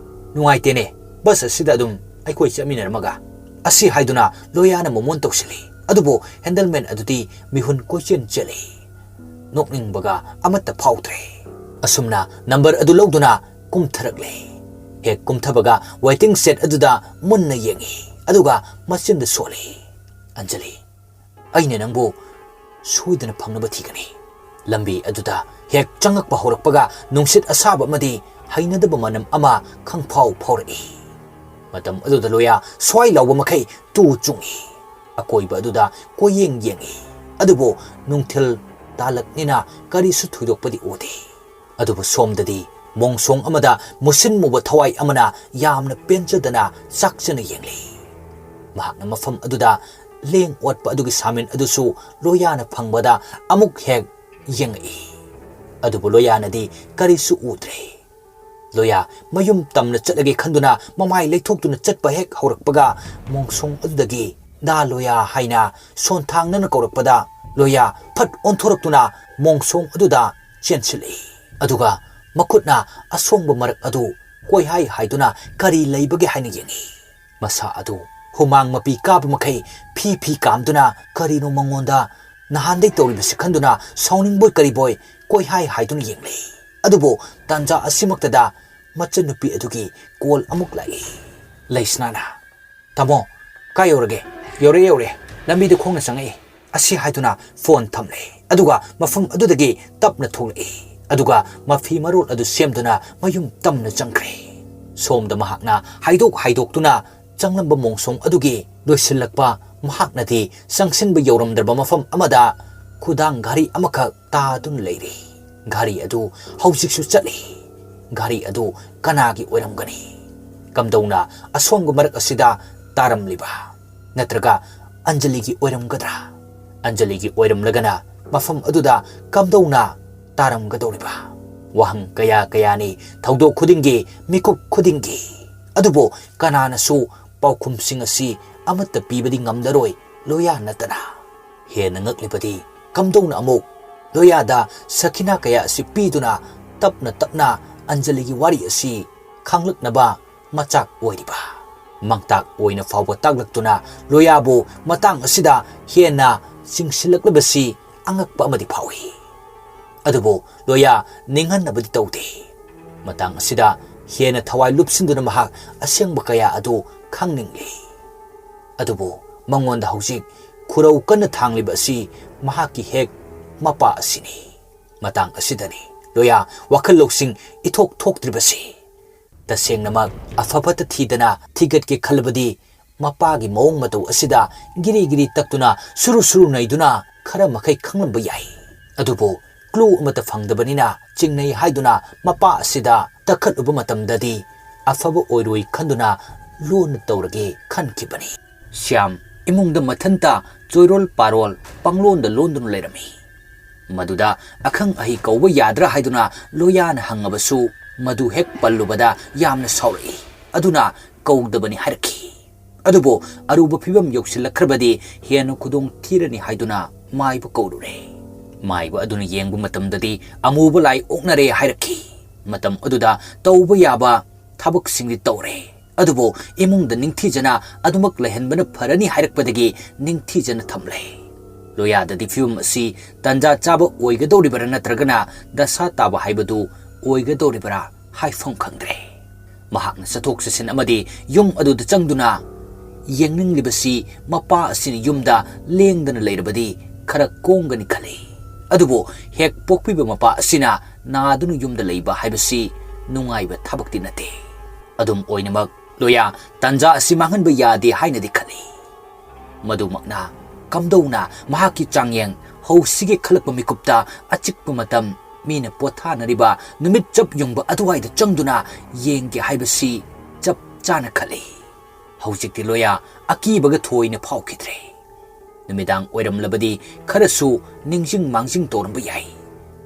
"ꯅꯨꯡꯉꯥꯏꯇꯦꯅꯦ, ꯕꯁ ꯑꯁꯤꯗ ꯑꯗꯨꯝ ꯑꯩꯈꯣꯏ ꯆꯠꯃꯤꯟꯅꯔꯝꯃꯒ꯫ ꯑꯁꯤ ꯍꯥꯏꯗꯨꯅ ꯂꯣꯌꯥꯅ ꯃꯣꯃꯣꯟ ꯇꯧꯁꯤꯜꯂꯤ꯫ ꯑꯗꯨꯕꯨ ꯍꯦꯟꯗꯜꯃꯦꯟ ꯑꯗꯨꯗꯤ ꯃꯤꯍꯨꯟ ꯀꯣꯏꯆꯦꯟ ꯆꯦꯜꯂꯤ꯫ ꯅꯣꯛꯅꯤꯡꯕꯒ ꯑꯃꯠꯇ ꯐꯥꯎꯗ꯭ꯔꯦ꯫ ꯑꯁꯨꯝꯅ ꯅꯝꯕꯔ ꯑꯗꯨ ꯂꯧꯗꯨꯅ ꯀꯨꯝꯊꯔꯛꯂꯦ꯫ ꯍꯦꯛ ꯀꯨꯝꯊꯕꯒ ꯋꯦꯇꯤꯡ ꯁꯦꯠ ꯑꯗꯨꯗ ꯃꯨꯟꯅ ꯌꯦꯡꯉꯤ꯫ ꯑꯗꯨꯒ ꯃꯆꯤꯟꯗ ꯁꯣꯜꯂꯤ, "ꯑꯟꯖꯂꯤ, ꯑꯩꯅ ꯅꯪꯕꯨ ꯁꯣꯏꯗꯅ ꯐꯪꯅꯕ ꯊꯤꯒꯅꯤ꯫" ꯂꯝꯕꯤ ꯑꯗꯨꯗ ꯍꯦꯛ ꯆꯪꯉꯛꯄ ꯍꯧꯔꯛꯄꯒ ꯅꯨꯡꯁꯤꯠ ꯑꯁꯥꯕ ꯑꯃꯗꯤ ꯍꯩꯅꯗꯕ ꯃꯅꯝ ꯑꯃ ꯈꯪꯐꯥꯎ ꯐꯥꯎꯔꯛꯏ꯫ ꯃꯇꯝ ꯑꯗꯨꯗ ꯂꯣꯌꯥ ꯁ꯭ꯋꯥꯏ ꯂꯥꯎꯕ ꯃꯈꯩ ꯇꯨ ꯆꯨꯡꯏ꯫ ꯑꯀꯣꯏꯕ ꯑꯗꯨꯗ ꯀꯣꯏꯌꯦꯡ ꯌꯦꯡꯏ꯫ ꯑꯗꯨꯕꯨ ꯅꯨꯡꯊꯤꯜ ꯇꯥꯂꯛꯅꯤꯅ ꯀꯔꯤꯁꯨ ꯊꯣꯏꯗꯣꯛꯄꯗꯤ ꯎꯗꯦ꯫ ꯑꯗꯨꯕꯨ ꯁꯣꯝꯗꯗꯤ ꯃꯣꯡꯁꯣꯡ ꯑꯃꯗ ꯃꯨꯁꯤꯟ ꯃꯨꯕ ꯊꯋꯥꯏ ꯑꯃꯅ ꯌꯥꯝꯅ ꯄꯦꯟꯖꯗꯅ ꯆꯥꯛꯆꯅ ꯌꯦꯡꯂꯤ꯫ ꯃꯍꯥꯛꯅ ꯃꯐꯝ ꯑꯗꯨꯗ ꯂꯦꯡ ꯑꯣꯠꯄ ꯑꯗꯨꯒꯤ ꯁꯥꯃꯤꯟ ꯑꯗꯨꯁꯨ ꯂꯣꯌꯥꯅ ꯐꯪꯕꯗ ꯑꯃꯨꯛ ꯍꯦꯛ ꯌꯦꯡꯉꯛꯏ꯫ ꯑꯗꯨꯕꯨ ꯂꯣꯌꯥꯅꯗꯤ ꯀꯔꯤꯁꯨ ꯎꯗ꯭ꯔꯦ꯫ ꯂꯣꯌꯥ ꯃꯌꯨꯝ ꯇꯝꯅ ꯆꯠꯂꯒꯦ ꯈꯟꯗꯨꯅ ꯃꯃꯥꯏ ꯂꯩꯊꯣꯛꯇꯨꯅ ꯆꯠꯄ ꯍꯦꯛ ꯍꯧꯔꯛꯄꯒ ꯃꯣꯡꯁꯣꯡ ꯑꯗꯨꯗꯒꯤ "ꯗꯥ ꯂꯣꯌꯥ" ꯍꯥꯏꯅ ꯁꯣꯟꯊꯥꯡꯅꯅ ꯀꯧꯔꯛꯄꯗ ꯂꯣꯌꯥ ꯐꯠ ꯑꯣꯟꯊꯣꯔꯛꯇꯨꯅ ꯃꯣꯡꯁꯣꯡ ꯑꯗꯨꯗ ꯆꯦꯟꯁꯤꯜꯂꯛꯏ꯫ ꯑꯗꯨꯒ ꯃꯈꯨꯠꯅ ꯑꯁꯣꯡꯕ ꯃꯔꯛ ꯑꯗꯨ ꯀꯣꯏꯍꯥꯏ ꯍꯥꯏꯗꯨꯅ ꯀꯔꯤ ꯂꯩꯕꯒꯦ ꯍꯥꯏꯅ ꯌꯦꯡꯏ꯫ ꯃꯁꯥ ꯑꯗꯨ ꯍꯨꯃꯥꯡ ꯃꯄꯤ ꯀꯥꯕ ꯃꯈꯩ ꯐꯤ ꯐꯤ ꯀꯥꯝꯗꯨꯅ ꯀꯔꯤꯅꯣ ꯃꯉꯣꯟꯗ ꯅꯍꯥꯟꯗꯩ ꯇꯧꯔꯤꯕꯁꯤ ꯈꯟꯗꯨꯅ ꯁꯥꯎꯅꯤꯡꯕꯣꯏ ꯀꯔꯤꯕꯣꯏ ꯀꯣꯏꯍꯥꯏ ꯍꯥꯏꯗꯨꯅ ꯌꯦꯡꯂꯤ꯫ ꯑꯗꯨꯕꯨ ꯇꯥꯟꯖꯥ ꯑꯁꯤꯃꯛꯇꯗ ꯃꯆꯟꯅꯨꯄꯤ ꯑꯗꯨꯒꯤ ꯀꯣꯜ ꯑꯃꯨꯛ ꯂꯥꯛꯏ꯫ ꯂꯩꯁꯅꯥꯅ, "ꯇꯥꯃꯣ, ꯀꯥꯏ ꯌꯧꯔꯒꯦ?" "ꯌꯧꯔꯦ, ꯌꯧꯔꯦ꯫ ꯂꯝꯕꯤꯗ ꯈꯣꯡꯅ ꯆꯪꯉꯛꯏ꯫" ꯑꯁꯤ ꯍꯥꯏꯗꯨꯅ ꯐꯣꯟ ꯊꯝꯂꯦ꯫ ꯑꯗꯨꯒ ꯃꯐꯝ ꯑꯗꯨꯗꯒꯤ ꯇꯞꯅ ꯊꯣꯛꯂꯛꯏ꯫ ꯑꯗꯨꯒ ꯃꯐꯤ ꯃꯔꯣꯜ ꯑꯗꯨ ꯁꯦꯝꯗꯨꯅ ꯃꯌꯨꯝ ꯇꯝꯅ ꯆꯪꯈ꯭ꯔꯦ꯫ ꯁꯣꯝꯗ ꯃꯍꯥꯛꯅ ꯍꯥꯏꯗꯣꯛ ꯍꯥꯏꯗꯣꯛꯇꯨꯅ ꯆꯪꯂꯝꯕ ꯃꯣꯡꯁꯣꯡ ꯑꯗꯨꯒꯤ ꯂꯣꯏꯁꯤꯜꯂꯛꯄ ꯃꯍꯥꯛꯅꯗꯤ ꯆꯪꯁꯤꯟꯕ ꯌꯧꯔꯝꯗ꯭ꯔꯕ ꯃꯐꯝ ꯑꯃꯗ ꯈꯨꯗꯥꯡ ꯘꯔꯤ ꯑꯃꯈꯛ ꯇꯥꯗꯨꯅ ꯂꯩꯔꯤ꯫ ꯘꯔꯤ ꯑꯗꯨ ꯍꯧꯖꯤꯛꯁꯨ ꯆꯠꯂꯤ꯫ ꯘꯔꯤ ꯑꯗꯨ ꯀꯅꯥꯒꯤ ꯑꯣꯏꯔꯝꯒꯅꯤ? ꯀꯝꯗꯧꯅ ꯑꯁꯣꯡꯕ ꯃꯔꯛ ꯑꯁꯤꯗ ꯇꯥꯔꯝꯂꯤꯕ? ꯅꯠꯇ꯭ꯔꯒ ꯑꯟꯖꯂꯤꯒꯤ ꯑꯣꯏꯔꯝꯒꯗ꯭ꯔꯥ? ꯑꯟꯖꯂꯤꯒꯤ ꯑꯣꯏꯔꯝꯂꯒꯅ ꯃꯐꯝ ꯑꯗꯨꯗ ꯀꯝꯗꯧꯅ ꯇꯥꯔꯝꯒꯗꯧꯔꯤꯕ? ꯋꯥꯍꯪ ꯀꯌꯥ ꯀꯌꯥꯅꯤ ꯊꯧꯗꯣꯛ ꯈꯨꯗꯤꯡꯒꯤ, ꯃꯤꯀꯨꯞ ꯈꯨꯗꯤꯡꯒꯤ꯫ ꯑꯗꯨꯕꯨ ꯀꯅꯥꯅꯁꯨ ꯄꯥꯎꯈꯨꯝꯁꯤꯡ ꯑꯁꯤ ꯑꯃꯠꯇ ꯄꯤꯕꯗꯤ ꯉꯝꯂꯔꯣꯏ, ꯂꯣꯌꯥ ꯅꯠꯇꯅ꯫ ꯍꯦꯟꯅ ꯉꯛꯂꯤꯕꯗꯤ ꯀꯝꯗꯧꯅ ꯑꯃꯨꯛ ꯂꯣꯌꯥꯗ ꯁꯈꯤꯅꯥ ꯀꯌꯥ ꯑꯁꯤ ꯄꯤꯗꯨꯅ ꯇꯞꯅ ꯇꯞꯅ ꯑꯟꯖꯂꯤꯒꯤ ꯋꯥꯔꯤ ꯑꯁꯤ ꯈꯪꯂꯛꯅꯕ ꯃꯆꯥꯛ ꯑꯣꯏꯔꯤꯕ ꯃꯥꯡꯇꯥꯛ ꯑꯣꯏꯅ ꯐꯥꯎꯕ ꯇꯥꯛꯂꯛꯇꯨꯅ ꯂꯣꯌꯥꯕꯨ ꯃꯇꯥꯡ ꯑꯁꯤꯗ ꯍꯦꯟꯅ ꯆꯤꯡꯁꯤꯜꯂꯛꯂꯤꯕꯁꯤ ꯑꯉꯛꯄ ꯑꯃꯗꯤ ꯐꯥꯎꯏ꯫ ꯑꯗꯨꯕꯨ ꯂꯣꯌꯥ ꯅꯤꯡꯍꯟꯅꯕꯗꯤ ꯇꯧꯗꯦ꯫ ꯃꯇꯥꯡ ꯑꯁꯤꯗ ꯍꯦꯟꯅ ꯊꯋꯥꯏ ꯂꯨꯞꯁꯤꯟꯗꯨꯅ ꯃꯍꯥꯛ ꯑꯁꯦꯡꯕ ꯀꯌꯥ ꯑꯗꯨ ꯈꯪꯅꯤꯡꯂꯤ꯫ ꯑꯗꯨꯕꯨ ꯃꯉꯣꯟꯗ ꯍꯧꯖꯤꯛ ꯈꯨꯔꯧ ꯀꯟꯅ ꯊꯥꯡꯂꯤꯕ ꯑꯁꯤ ꯃꯍꯥꯛꯀꯤ ꯍꯦꯛ ꯃꯄꯥ ꯑꯁꯤꯅꯤ꯫ ꯃꯇꯥꯡ ꯑꯁꯤꯗꯅꯤ ꯂꯣꯌꯥ ꯋꯥꯈꯜ ꯂꯧꯁꯤꯡ ꯏꯊꯣꯛ ꯊꯣꯛꯇ꯭ꯔꯤꯕꯁꯤ꯫ ꯇꯁꯦꯡꯅꯃꯛ ꯑꯐ ꯐꯠꯇ ꯊꯤꯗꯅ ꯊꯤꯒꯠꯀꯦ ꯈꯜꯂꯕꯗꯤ ꯃꯄꯥꯒꯤ ꯃꯑꯣꯡ ꯃꯇꯧ ꯑꯁꯤꯗ ꯒꯤꯔꯤ ꯒꯤꯔꯤ ꯇꯛꯇꯨꯅ ꯁꯨꯔꯨ ꯁꯨꯔꯨ ꯅꯩꯗꯨꯅ ꯈꯔ ꯃꯈꯩ ꯈꯪꯂꯝꯕ ꯌꯥꯏ꯫ ꯑꯗꯨꯕꯨ ꯀ꯭ꯂꯨ ꯑꯃꯠꯇ ꯐꯪꯗꯕꯅꯤꯅ ꯆꯤꯡꯅꯩ ꯍꯥꯏꯗꯨꯅ ꯃꯄꯥ ꯑꯁꯤꯗ ꯇꯛꯈꯠꯂꯨꯕ ꯃꯇꯝꯗꯗꯤ ꯑꯐꯕ ꯑꯣꯏꯔꯣꯏ ꯈꯟꯗꯨꯅ ꯂꯣꯟꯅ ꯇꯧꯔꯒꯦ ꯈꯟꯈꯤꯕꯅꯤ꯫ ꯁ꯭ꯌꯥꯝ ꯏꯃꯨꯡꯗ ꯃꯊꯟꯇ ꯆꯣꯏꯔꯣꯜ ꯄꯥꯔꯣꯜ ꯄꯪꯂꯣꯟꯗ ꯂꯣꯟꯗꯨꯅ ꯂꯩꯔꯝꯃꯤ꯫ ꯃꯗꯨꯗ ꯑꯈꯪ ꯑꯍꯩ ꯀꯧꯕ ꯌꯥꯗ꯭ꯔꯥ ꯍꯥꯏꯗꯨꯅ ꯂꯣꯌꯥꯅ ꯍꯪꯉꯕꯁꯨ ꯃꯗꯨ ꯍꯦꯛ ꯄꯜꯂꯨꯕꯗ ꯌꯥꯝꯅ ꯁꯥꯎꯔꯛꯏ꯫ ꯑꯗꯨꯅ ꯀꯧꯗꯕꯅꯤ ꯍꯥꯏꯔꯛꯈꯤ꯫ ꯑꯗꯨꯕꯨ ꯑꯔꯨꯕ ꯐꯤꯕꯝ ꯌꯧꯁꯤꯜꯂꯛꯈ꯭ꯔꯕꯗꯤ ꯍꯦꯟꯅ ꯈꯨꯗꯣꯡ ꯊꯤꯔꯅꯤ ꯍꯥꯏꯗꯨꯅ ꯃꯥꯏꯕ ꯀꯧꯔꯨꯔꯦ꯫ ꯃꯥꯏꯕ ꯑꯗꯨꯅ ꯌꯦꯡꯕ ꯃꯇꯝꯗꯗꯤ ꯑꯃꯨꯕ ꯂꯥꯏ ꯑꯣꯛꯅꯔꯦ ꯍꯥꯏꯔꯛꯈꯤ꯫ ꯃꯇꯝ ꯑꯗꯨꯗ ꯇꯧꯕ ꯌꯥꯕ ꯊꯕꯛꯁꯤꯡꯗꯤ ꯇꯧꯔꯦ꯫ ꯑꯗꯨꯕꯨ ꯏꯃꯨꯡꯗ ꯅꯤꯡꯊꯤꯖꯅ ꯑꯗꯨꯃꯛ ꯂꯩꯍꯟꯕꯅ ꯐꯔꯅꯤ ꯍꯥꯏꯔꯛꯄꯗꯒꯤ ꯅꯤꯡꯊꯤꯖꯅ ꯊꯝꯂꯦ꯫ ꯂꯣꯌꯥꯗꯗꯤ ꯐꯤꯕꯝ ꯑꯁꯤ ꯇꯟꯖꯥ ꯆꯥꯕ ꯑꯣꯏꯒꯗꯧꯔꯤꯕꯔꯥ ꯅꯠꯇ꯭ꯔꯒꯅ ꯗꯁꯥ ꯇꯥꯕ ꯍꯥꯏꯕꯗꯨ ꯑꯣꯏꯒꯗꯧꯔꯤꯕꯔꯥ ꯍꯥꯏꯐꯝ ꯈꯪꯗ꯭ꯔꯦ꯫ ꯃꯍꯥꯛꯅ ꯆꯠꯊꯣꯛ ꯆꯠꯁꯤꯟ ꯑꯃꯗꯤ ꯌꯨꯝ ꯑꯗꯨꯗ ꯆꯪꯗꯨꯅ ꯌꯦꯡꯅꯤꯡꯂꯤꯕꯁꯤ ꯃꯄꯥ ꯑꯁꯤꯅ ꯌꯨꯝꯗ ꯂꯦꯡꯗꯅ ꯂꯩꯔꯕꯗꯤ ꯈꯔ ꯀꯣꯝꯒꯅꯤ ꯈꯜꯂꯤ꯫ ꯑꯗꯨꯕꯨ ꯍꯦꯛ ꯄꯣꯛꯄꯤꯕ ꯃꯄꯥ ꯑꯁꯤꯅ ꯅꯥꯗꯨꯅ ꯌꯨꯝꯗ ꯂꯩꯕ ꯍꯥꯏꯕꯁꯤ ꯅꯨꯡꯉꯥꯏꯕ ꯊꯕꯛꯇꯤ ꯅꯠꯇꯦ꯫ ꯑꯗꯨꯝ ꯑꯣꯏꯅꯃꯛ ꯂꯣꯌꯥ ꯇꯟꯖꯥ ꯑꯁꯤ ꯃꯥꯡꯍꯟꯕ ꯌꯥꯗꯦ ꯍꯥꯏꯅꯗꯤ ꯈꯜꯂꯤ꯫ ꯃꯗꯨꯃꯛꯅ ꯀꯝꯗꯧꯅ ꯃꯍꯥꯛꯀꯤ ꯆꯥꯡꯌꯦꯡ ꯍꯧꯁꯤꯒꯦ ꯈꯜꯂꯛꯄ ꯃꯤꯀꯨꯞꯇ ꯑꯆꯤꯛꯄ ꯃꯇꯝ ꯃꯤꯅ ꯄꯣꯊꯥꯅꯔꯤꯕ ꯅꯨꯃꯤꯠ ꯆꯞ ꯌꯨꯡꯕ ꯑꯗꯨꯋꯥꯏꯗ ꯆꯪꯗꯨꯅ ꯌꯦꯡꯒꯦ ꯍꯥꯏꯕꯁꯤ ꯆꯞ ꯆꯥꯅ ꯈꯜꯂꯤ꯫ ꯍꯧꯖꯤꯛꯇꯤ ꯂꯣꯌꯥ ꯑꯀꯤꯕꯒ ꯊꯣꯏꯅ ꯐꯥꯎꯈꯤꯗ꯭ꯔꯦ꯫ ꯅꯨꯃꯤꯗꯥꯡ ꯑꯣꯏꯔꯝꯂꯕꯗꯤ ꯈꯔꯁꯨ ꯅꯤꯡꯁꯤꯡ ꯃꯥꯡꯖꯤꯡ ꯇꯧꯔꯝꯕ ꯌꯥꯏ꯫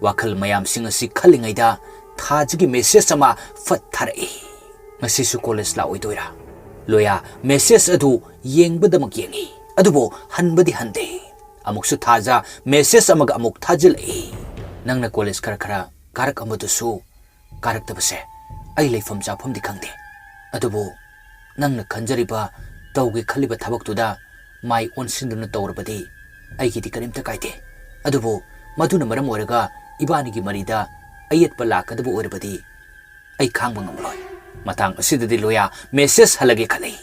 ꯋꯥꯈꯜ ꯃꯌꯥꯝꯁꯤꯡ ꯑꯁꯤ ꯈꯜꯂꯤꯉꯩꯗ ꯊꯥꯖꯒꯤ ꯃꯦꯁꯦꯖ ꯑꯃ ꯐꯠ ꯊꯥꯔꯛꯏ꯫ "ꯉꯁꯤꯁꯨ ꯀꯣꯂꯦꯖ ꯂꯥꯛꯑꯣꯏꯗꯣꯏꯔꯥ?" ꯂꯣꯌꯥ ꯃꯦꯁꯦꯖ ꯑꯗꯨ ꯌꯦꯡꯕꯗꯃꯛ ꯌꯦꯡꯏ, ꯑꯗꯨꯕꯨ ꯍꯟꯕꯗꯤ ꯍꯟꯗꯦ꯫ ꯑꯃꯨꯛꯁꯨ ꯊꯥꯖ ꯃꯦꯁꯦꯖ ꯑꯃꯒ ꯑꯃꯨꯛ ꯊꯥꯖꯤꯜꯂꯛꯏ꯫ "ꯅꯪꯅ ꯀꯣꯂꯦꯖ ꯈꯔ ꯈꯔ ꯀꯥꯔꯛꯑꯝꯕꯗꯨꯁꯨ ꯀꯥꯔꯛꯇꯕꯁꯦ ꯑꯩ ꯂꯩꯐꯝ ꯆꯥꯐꯝꯗꯤ ꯈꯪꯗꯦ꯫ "ꯑꯗꯨꯕꯨ ꯅꯪꯅ ꯈꯟꯖꯔꯤꯕ, ꯇꯧꯒꯦ ꯈꯜꯂꯤꯕ ꯊꯕꯛꯇꯨꯗ ꯃꯥꯏ ꯑꯣꯟꯁꯤꯟꯗꯨꯅ ꯇꯧꯔꯕꯗꯤ ꯑꯩꯒꯤꯗꯤ ꯀꯔꯤꯝꯇ ꯀꯥꯏꯗꯦ꯫ ꯑꯗꯨꯕꯨ ꯃꯗꯨꯅ ꯃꯔꯝ ꯑꯣꯏꯔꯒ ꯏꯕꯥꯅꯤꯒꯤ ꯃꯔꯤꯗ ꯑꯌꯦꯠꯄ ꯂꯥꯛꯀꯗꯕ ꯑꯣꯏꯔꯕꯗꯤ ꯑꯩ ꯈꯥꯡꯕ ꯉꯝꯂꯣꯏ꯫ ꯃꯇꯥꯡ ꯑꯁꯤꯗꯗꯤ ꯂꯣꯌꯥ ꯃꯦꯁꯦꯖ ꯍꯜꯂꯒꯦ ꯈꯜꯂꯤ꯫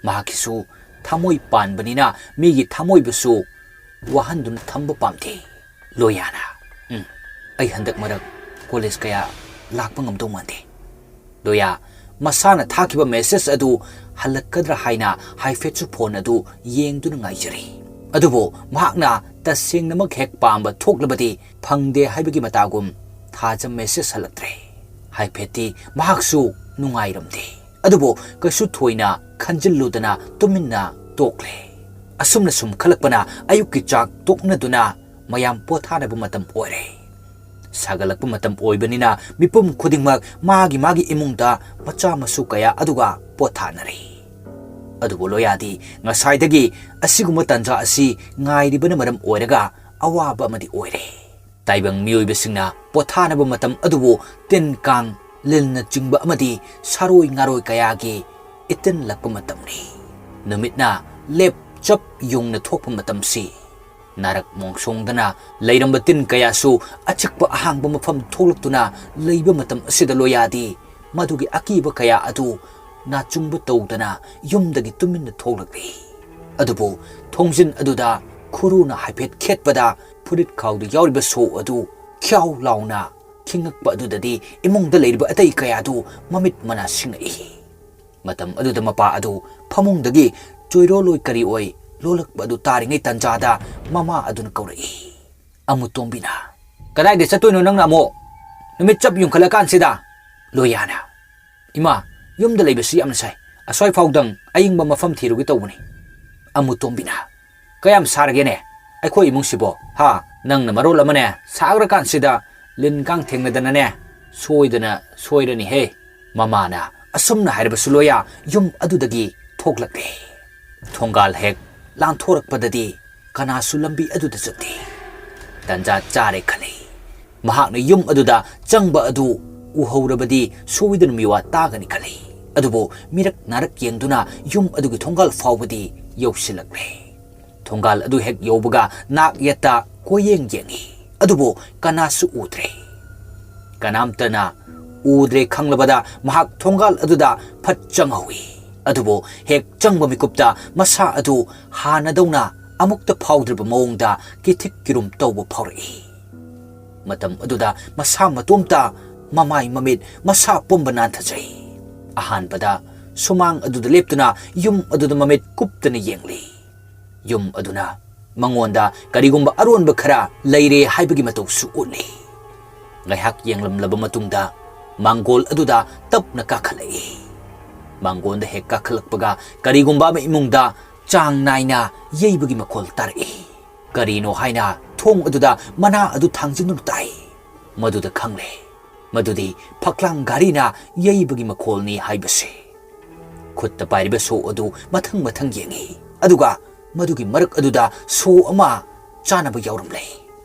ꯃꯍꯥꯛꯀꯤꯁꯨ ꯊꯃꯣꯏ ꯄꯥꯟꯕꯅꯤꯅ ꯃꯤꯒꯤ ꯊꯃꯣꯏꯕꯨꯁꯨ ꯋꯥꯍꯟꯗꯨꯅ ꯊꯝꯕ ꯄꯥꯝꯗꯦ꯫ ꯂꯣꯌꯥꯅ, "ꯎꯝ, ꯑꯩ ꯍꯟꯗꯛ ꯃꯔꯛ ꯀꯣꯂꯦꯖ ꯀꯌꯥ ꯂꯥꯛꯄ ꯉꯝꯗꯧ ꯃꯥꯟꯗꯦ꯫" ꯂꯣꯌꯥ ꯃꯁꯥꯅ ꯊꯥꯈꯤꯕ ꯃꯦꯁꯦꯖ ꯑꯗꯨ ꯍꯜꯂꯛꯀꯗ꯭ꯔꯥ ꯍꯥꯏꯅ ꯍꯥꯏꯐꯦꯠꯁꯨ ꯐꯣꯟ ꯑꯗꯨ ꯌꯦꯡꯗꯨꯅ ꯉꯥꯏꯖꯔꯤ꯫ ꯑꯗꯨꯕꯨ ꯃꯍꯥꯛꯅ ꯇꯁꯦꯡꯅꯃꯛ ꯍꯦꯛ ꯄꯥꯝꯕ ꯊꯣꯛꯂꯕꯗꯤ ꯐꯪꯗꯦ ꯍꯥꯏꯕꯒꯤ ꯃꯇꯥꯒꯨꯝ ꯊꯥꯖ ꯃꯦꯁꯦꯖ ꯍꯜꯂꯛꯇ꯭ꯔꯦ꯫ ꯍꯥꯏꯐꯦꯠꯇꯤ ꯃꯍꯥꯛꯁꯨ ꯅꯨꯡꯉꯥꯏꯔꯝꯗꯦ꯫ ꯑꯗꯨꯕꯨ ꯀꯩꯁꯨ ꯊꯣꯏꯅ ꯈꯟꯖꯤꯜꯂꯨꯗꯅ ꯇꯨꯃꯤꯟꯅ ꯇꯣꯛꯂꯦ꯫ ꯑꯁꯨꯝꯅ ꯁꯨꯝ ꯈꯜꯂꯛꯄꯅ ꯑꯌꯨꯛꯀꯤ ꯆꯥꯛ ꯇꯣꯛꯅꯗꯨꯅ ꯃꯌꯥꯝ ꯄꯣꯊꯥꯅꯕ ꯃꯇꯝ ꯑꯣꯏꯔꯦ꯫ ꯁꯥꯒꯠꯂꯛꯄ ꯃꯇꯝ ꯑꯣꯏꯕꯅꯤꯅ ꯃꯤꯄꯨꯝ ꯈꯨꯗꯤꯡꯃꯛ ꯃꯥꯒꯤ ꯃꯥꯒꯤ ꯏꯃꯨꯡꯗ ꯃꯆꯥ ꯃꯁꯨ ꯀꯌꯥ ꯑꯗꯨꯒ ꯄꯣꯊꯥꯅꯔꯤ꯫ ꯑꯗꯨꯕꯨ ꯂꯣꯌꯥꯗꯤ ꯉꯁꯥꯏꯗꯒꯤ ꯑꯁꯤꯒꯨꯝꯕ ꯇꯥꯟꯖꯥ ꯑꯁꯤ ꯉꯥꯏꯔꯤꯕꯅ ꯃꯔꯝ ꯑꯣꯏꯔꯒ ꯑꯋꯥꯕ ꯑꯃꯗꯤ ꯑꯣꯏꯔꯦ꯫ ꯇꯥꯏꯕꯪ ꯃꯤꯑꯣꯏꯕꯁꯤꯡꯅ ꯄꯣꯊꯥꯅꯕ ꯃꯇꯝ ꯑꯗꯨꯕꯨ ꯇꯤꯟ ꯀꯥꯡ, ꯂꯤꯟꯅꯆꯤꯡꯕ ꯑꯃꯗꯤ ꯁꯥꯔꯣꯏ ꯉꯥꯔꯣꯏ ꯀꯌꯥꯒꯤ ꯏꯇꯤꯟꯂꯛꯄ ꯃꯇꯝꯅꯤ꯫ ꯅꯨꯃꯤꯠꯅ ꯂꯦꯞ ꯆꯞ ꯌꯨꯡꯅ ꯊꯣꯛꯄ ꯃꯇꯝꯁꯤ꯫ ꯅꯥꯔꯛ ꯃꯣꯡꯁꯣꯡꯗꯅ ꯂꯩꯔꯝꯕ ꯇꯤꯟ ꯀꯌꯥꯁꯨ ꯑꯆꯤꯛꯄ ꯑꯍꯥꯡꯕ ꯃꯐꯝ ꯊꯣꯛꯂꯛꯇꯨꯅ ꯂꯩꯕ ꯃꯇꯝ ꯑꯁꯤꯗ ꯂꯣꯌꯥꯗꯤ ꯃꯗꯨꯒꯤ ꯑꯀꯤꯕ ꯀꯌꯥ ꯑꯗꯨ ꯅꯥꯆꯨꯡꯕ ꯇꯧꯗꯅ ꯌꯨꯝꯗꯒꯤ ꯇꯨꯃꯤꯟꯅ ꯊꯣꯛꯂꯛꯂꯤ꯫ ꯑꯗꯨꯕꯨ ꯊꯣꯡꯖꯤꯟ ꯑꯗꯨꯗ ꯈꯨꯔꯨꯅ ꯍꯥꯏꯐꯦꯠ ꯈꯦꯠꯄꯗ ꯐꯨꯔꯤꯠ ꯈꯥꯎꯗ ꯌꯥꯎꯔꯤꯕ ꯁꯣ ꯑꯗꯨ ꯈ꯭ꯌꯥꯎ ꯂꯥꯎꯅ ꯈꯤꯡꯉꯛꯄ ꯑꯗꯨꯗꯗꯤ ꯏꯃꯨꯡꯗ ꯂꯩꯔꯤꯕ ꯑꯇꯩ ꯀꯌꯥꯗꯨ ꯃꯃꯤꯠ ꯃꯅꯥ ꯁꯤꯡꯉꯛꯏ꯫ ꯃꯇꯝ ꯑꯗꯨꯗ ꯃꯄꯥ ꯑꯗꯨ ꯐꯃꯨꯡꯗꯒꯤ ꯆꯣꯏꯔꯣꯜꯂꯣꯏ ꯀꯔꯤ ꯑꯣꯏ ꯂꯣꯜꯂꯛꯄ ꯑꯗꯨ ꯇꯥꯔꯤꯉꯩ ꯇꯟꯖꯥꯗ ꯃꯃꯥ ꯑꯗꯨꯅ ꯀꯧꯔꯛꯏ꯫ ꯑꯃꯨꯇꯣꯝꯕꯤꯅ, "ꯀꯗꯥꯏꯗ ꯆꯠꯇꯣꯏꯅꯣ ꯅꯪꯅ ꯑꯃꯨꯛ? ꯅꯨꯃꯤꯠ ꯆꯞ ꯌꯨꯡꯈꯠꯂꯀꯥꯟꯁꯤꯗ?" ꯂꯣꯌꯥꯅ, "ꯏꯃꯥ, ꯌꯨꯝꯗ ꯂꯩꯕꯁꯤ ꯌꯥꯝꯅ ꯁꯥꯏ꯫ ꯑꯁ꯭ꯋꯥꯏ ꯐꯥꯎꯗꯪ ꯑꯏꯪꯕ ꯃꯐꯝ ꯊꯤꯔꯨꯒꯦ ꯇꯧꯕꯅꯤ꯫" ꯑꯃꯨꯇꯣꯝꯕꯤꯅ, "ꯀꯌꯥꯝ ꯁꯥꯔꯒꯦꯅꯦ ꯑꯩꯈꯣꯏ ꯏꯃꯨꯡꯁꯤꯕꯣ, ꯍꯥ? ꯅꯪꯅ ꯃꯔꯣꯜ ꯑꯃꯅꯦ, ꯁꯥꯈ꯭ꯔꯀꯥꯟꯁꯤꯗ ꯂꯤꯟ ꯀꯥꯡ ꯊꯦꯡꯅꯗꯅꯅꯦ, ꯁꯣꯏꯗꯅ ꯁꯣꯏꯔꯅꯤꯍꯦ꯫" ꯃꯃꯥꯅ ꯑꯁꯨꯝꯅ ꯍꯥꯏꯔꯕꯁꯨ ꯂꯣꯌꯥ ꯌꯨꯝ ꯑꯗꯨꯗꯒꯤ ꯊꯣꯛꯂꯛꯂꯦ꯫ ꯊꯣꯡꯒꯥꯜ ꯍꯦꯛ ꯂꯥꯟꯊꯣꯔꯛꯄꯗꯗꯤ ꯀꯅꯥꯁꯨ ꯂꯝꯕꯤ ꯑꯗꯨꯗ ꯆꯠꯇꯦ꯫ ꯇꯟꯖꯥ ꯆꯥꯔꯦ ꯈꯜꯂꯤ꯫ ꯃꯍꯥꯛꯅ ꯌꯨꯝ ꯑꯗꯨꯗ ꯆꯪꯕ ꯑꯗꯨ ꯎꯍꯧꯔꯕꯗꯤ ꯁꯣꯏꯗꯅ ꯃꯤꯋꯥ ꯇꯥꯒꯅꯤ ꯈꯜꯂꯤ꯫ ꯑꯗꯨꯕꯨ ꯃꯤꯔꯛ ꯅꯥꯔꯛ ꯌꯦꯡꯗꯨꯅ ꯌꯨꯝ ꯑꯗꯨꯒꯤ ꯊꯣꯡꯒꯥꯜ ꯐꯥꯎꯕꯗꯤ ꯌꯧꯁꯤꯜꯂꯛꯂꯦ꯫ ꯊꯣꯡꯒꯥꯜ ꯑꯗꯨ ꯍꯦꯛ ꯌꯧꯕꯒ ꯅꯥꯛ ꯌꯦꯠꯇ ꯀꯣꯏꯌꯦꯡ ꯌꯦꯡꯏ, ꯑꯗꯨꯕꯨ ꯀꯅꯥꯁꯨ ꯎꯗ꯭ꯔꯦ꯫ ꯀꯅꯥꯝꯇꯅ ꯎꯗ꯭ꯔꯦ ꯈꯪꯂꯕꯗ ꯃꯍꯥꯛ ꯊꯣꯡꯒꯥꯜ ꯑꯗꯨꯗ ꯐꯠ ꯆꯪꯍꯧꯏ꯫ ꯑꯗꯨꯕꯨ ꯍꯦꯛ ꯆꯪꯕ ꯃꯤꯀꯨꯞꯇ ꯃꯁꯥ ꯑꯗꯨ ꯍꯥꯟꯅꯗꯧꯅ ꯑꯃꯨꯛꯇ ꯐꯥꯎꯗ꯭ꯔꯤꯕ ꯃꯑꯣꯡꯗ ꯀꯤꯊꯤꯛ ꯀꯤꯔꯨꯝ ꯇꯧꯕ ꯐꯥꯎꯔꯛꯏ꯫ ꯃꯇꯝ ꯑꯗꯨꯗ ꯃꯁꯥ ꯃꯇꯣꯝꯇ ꯃꯃꯥꯏ ꯃꯃꯤꯠ ꯃꯁꯥ ꯄꯨꯝꯕ ꯅꯥꯟꯊꯖꯩ꯫ ꯑꯍꯥꯟꯕꯗ ꯁꯨꯃꯥꯡ ꯑꯗꯨꯗ ꯂꯦꯞꯇꯨꯅ ꯌꯨꯝ ꯑꯗꯨꯗ ꯃꯃꯤꯠ ꯀꯨꯞꯇꯅ ꯌꯦꯡꯂꯤ꯫ ꯌꯨꯝ ꯑꯗꯨꯅ ꯃꯉꯣꯟꯗ ꯀꯔꯤꯒꯨꯝꯕ ꯑꯔꯣꯟꯕ ꯈꯔ ꯂꯩꯔꯦ ꯍꯥꯏꯕꯒꯤ ꯃꯇꯧꯁꯨ ꯎꯠꯂꯤ꯫ ꯉꯥꯏꯍꯥꯛ ꯌꯦꯡꯂꯝꯂꯕ ꯃꯇꯨꯡꯗ ꯃꯥꯡꯒꯣꯜ ꯑꯗꯨꯗ ꯇꯞꯅ ꯀꯥꯈꯠꯂꯛꯏ꯫ ꯃꯥꯡꯒꯣꯜꯗ ꯍꯦꯛ ꯀꯥꯈꯠꯂꯛꯄꯒ ꯀꯔꯤꯒꯨꯝꯕ ꯑꯃ ꯏꯃꯨꯡꯗ ꯆꯥꯡ ꯅꯥꯏꯅ ꯌꯩꯕꯒꯤ ꯃꯈꯣꯜ ꯇꯥꯔꯛꯏ꯫ ꯀꯔꯤꯅꯣ ꯍꯥꯏꯅ ꯊꯣꯡ ꯑꯗꯨꯗ ꯃꯅꯥ ꯑꯗꯨ ꯊꯥꯡꯖꯤꯟꯗꯨꯅ ꯇꯥꯏ꯫ ꯃꯗꯨꯗ ꯈꯪꯂꯦ, ꯃꯗꯨꯗꯤ ꯐꯛꯂꯥꯡ ꯘꯔꯤꯅ ꯌꯩꯕꯒꯤ ꯃꯈꯣꯜꯅꯤ ꯍꯥꯏꯕꯁꯦ꯫ ꯈꯨꯠꯇ ꯄꯥꯏꯔꯤꯕ ꯁꯣ ꯑꯗꯨ ꯃꯊꯪ ꯃꯊꯪ ꯌꯦꯡꯏ, ꯑꯗꯨꯒ ꯃꯗꯨꯒꯤ ꯃꯔꯛ ꯑꯗꯨꯗ ꯁꯣ ꯑꯃ ꯆꯥꯅꯕ ꯌꯥꯎꯔꯝꯂꯦ꯫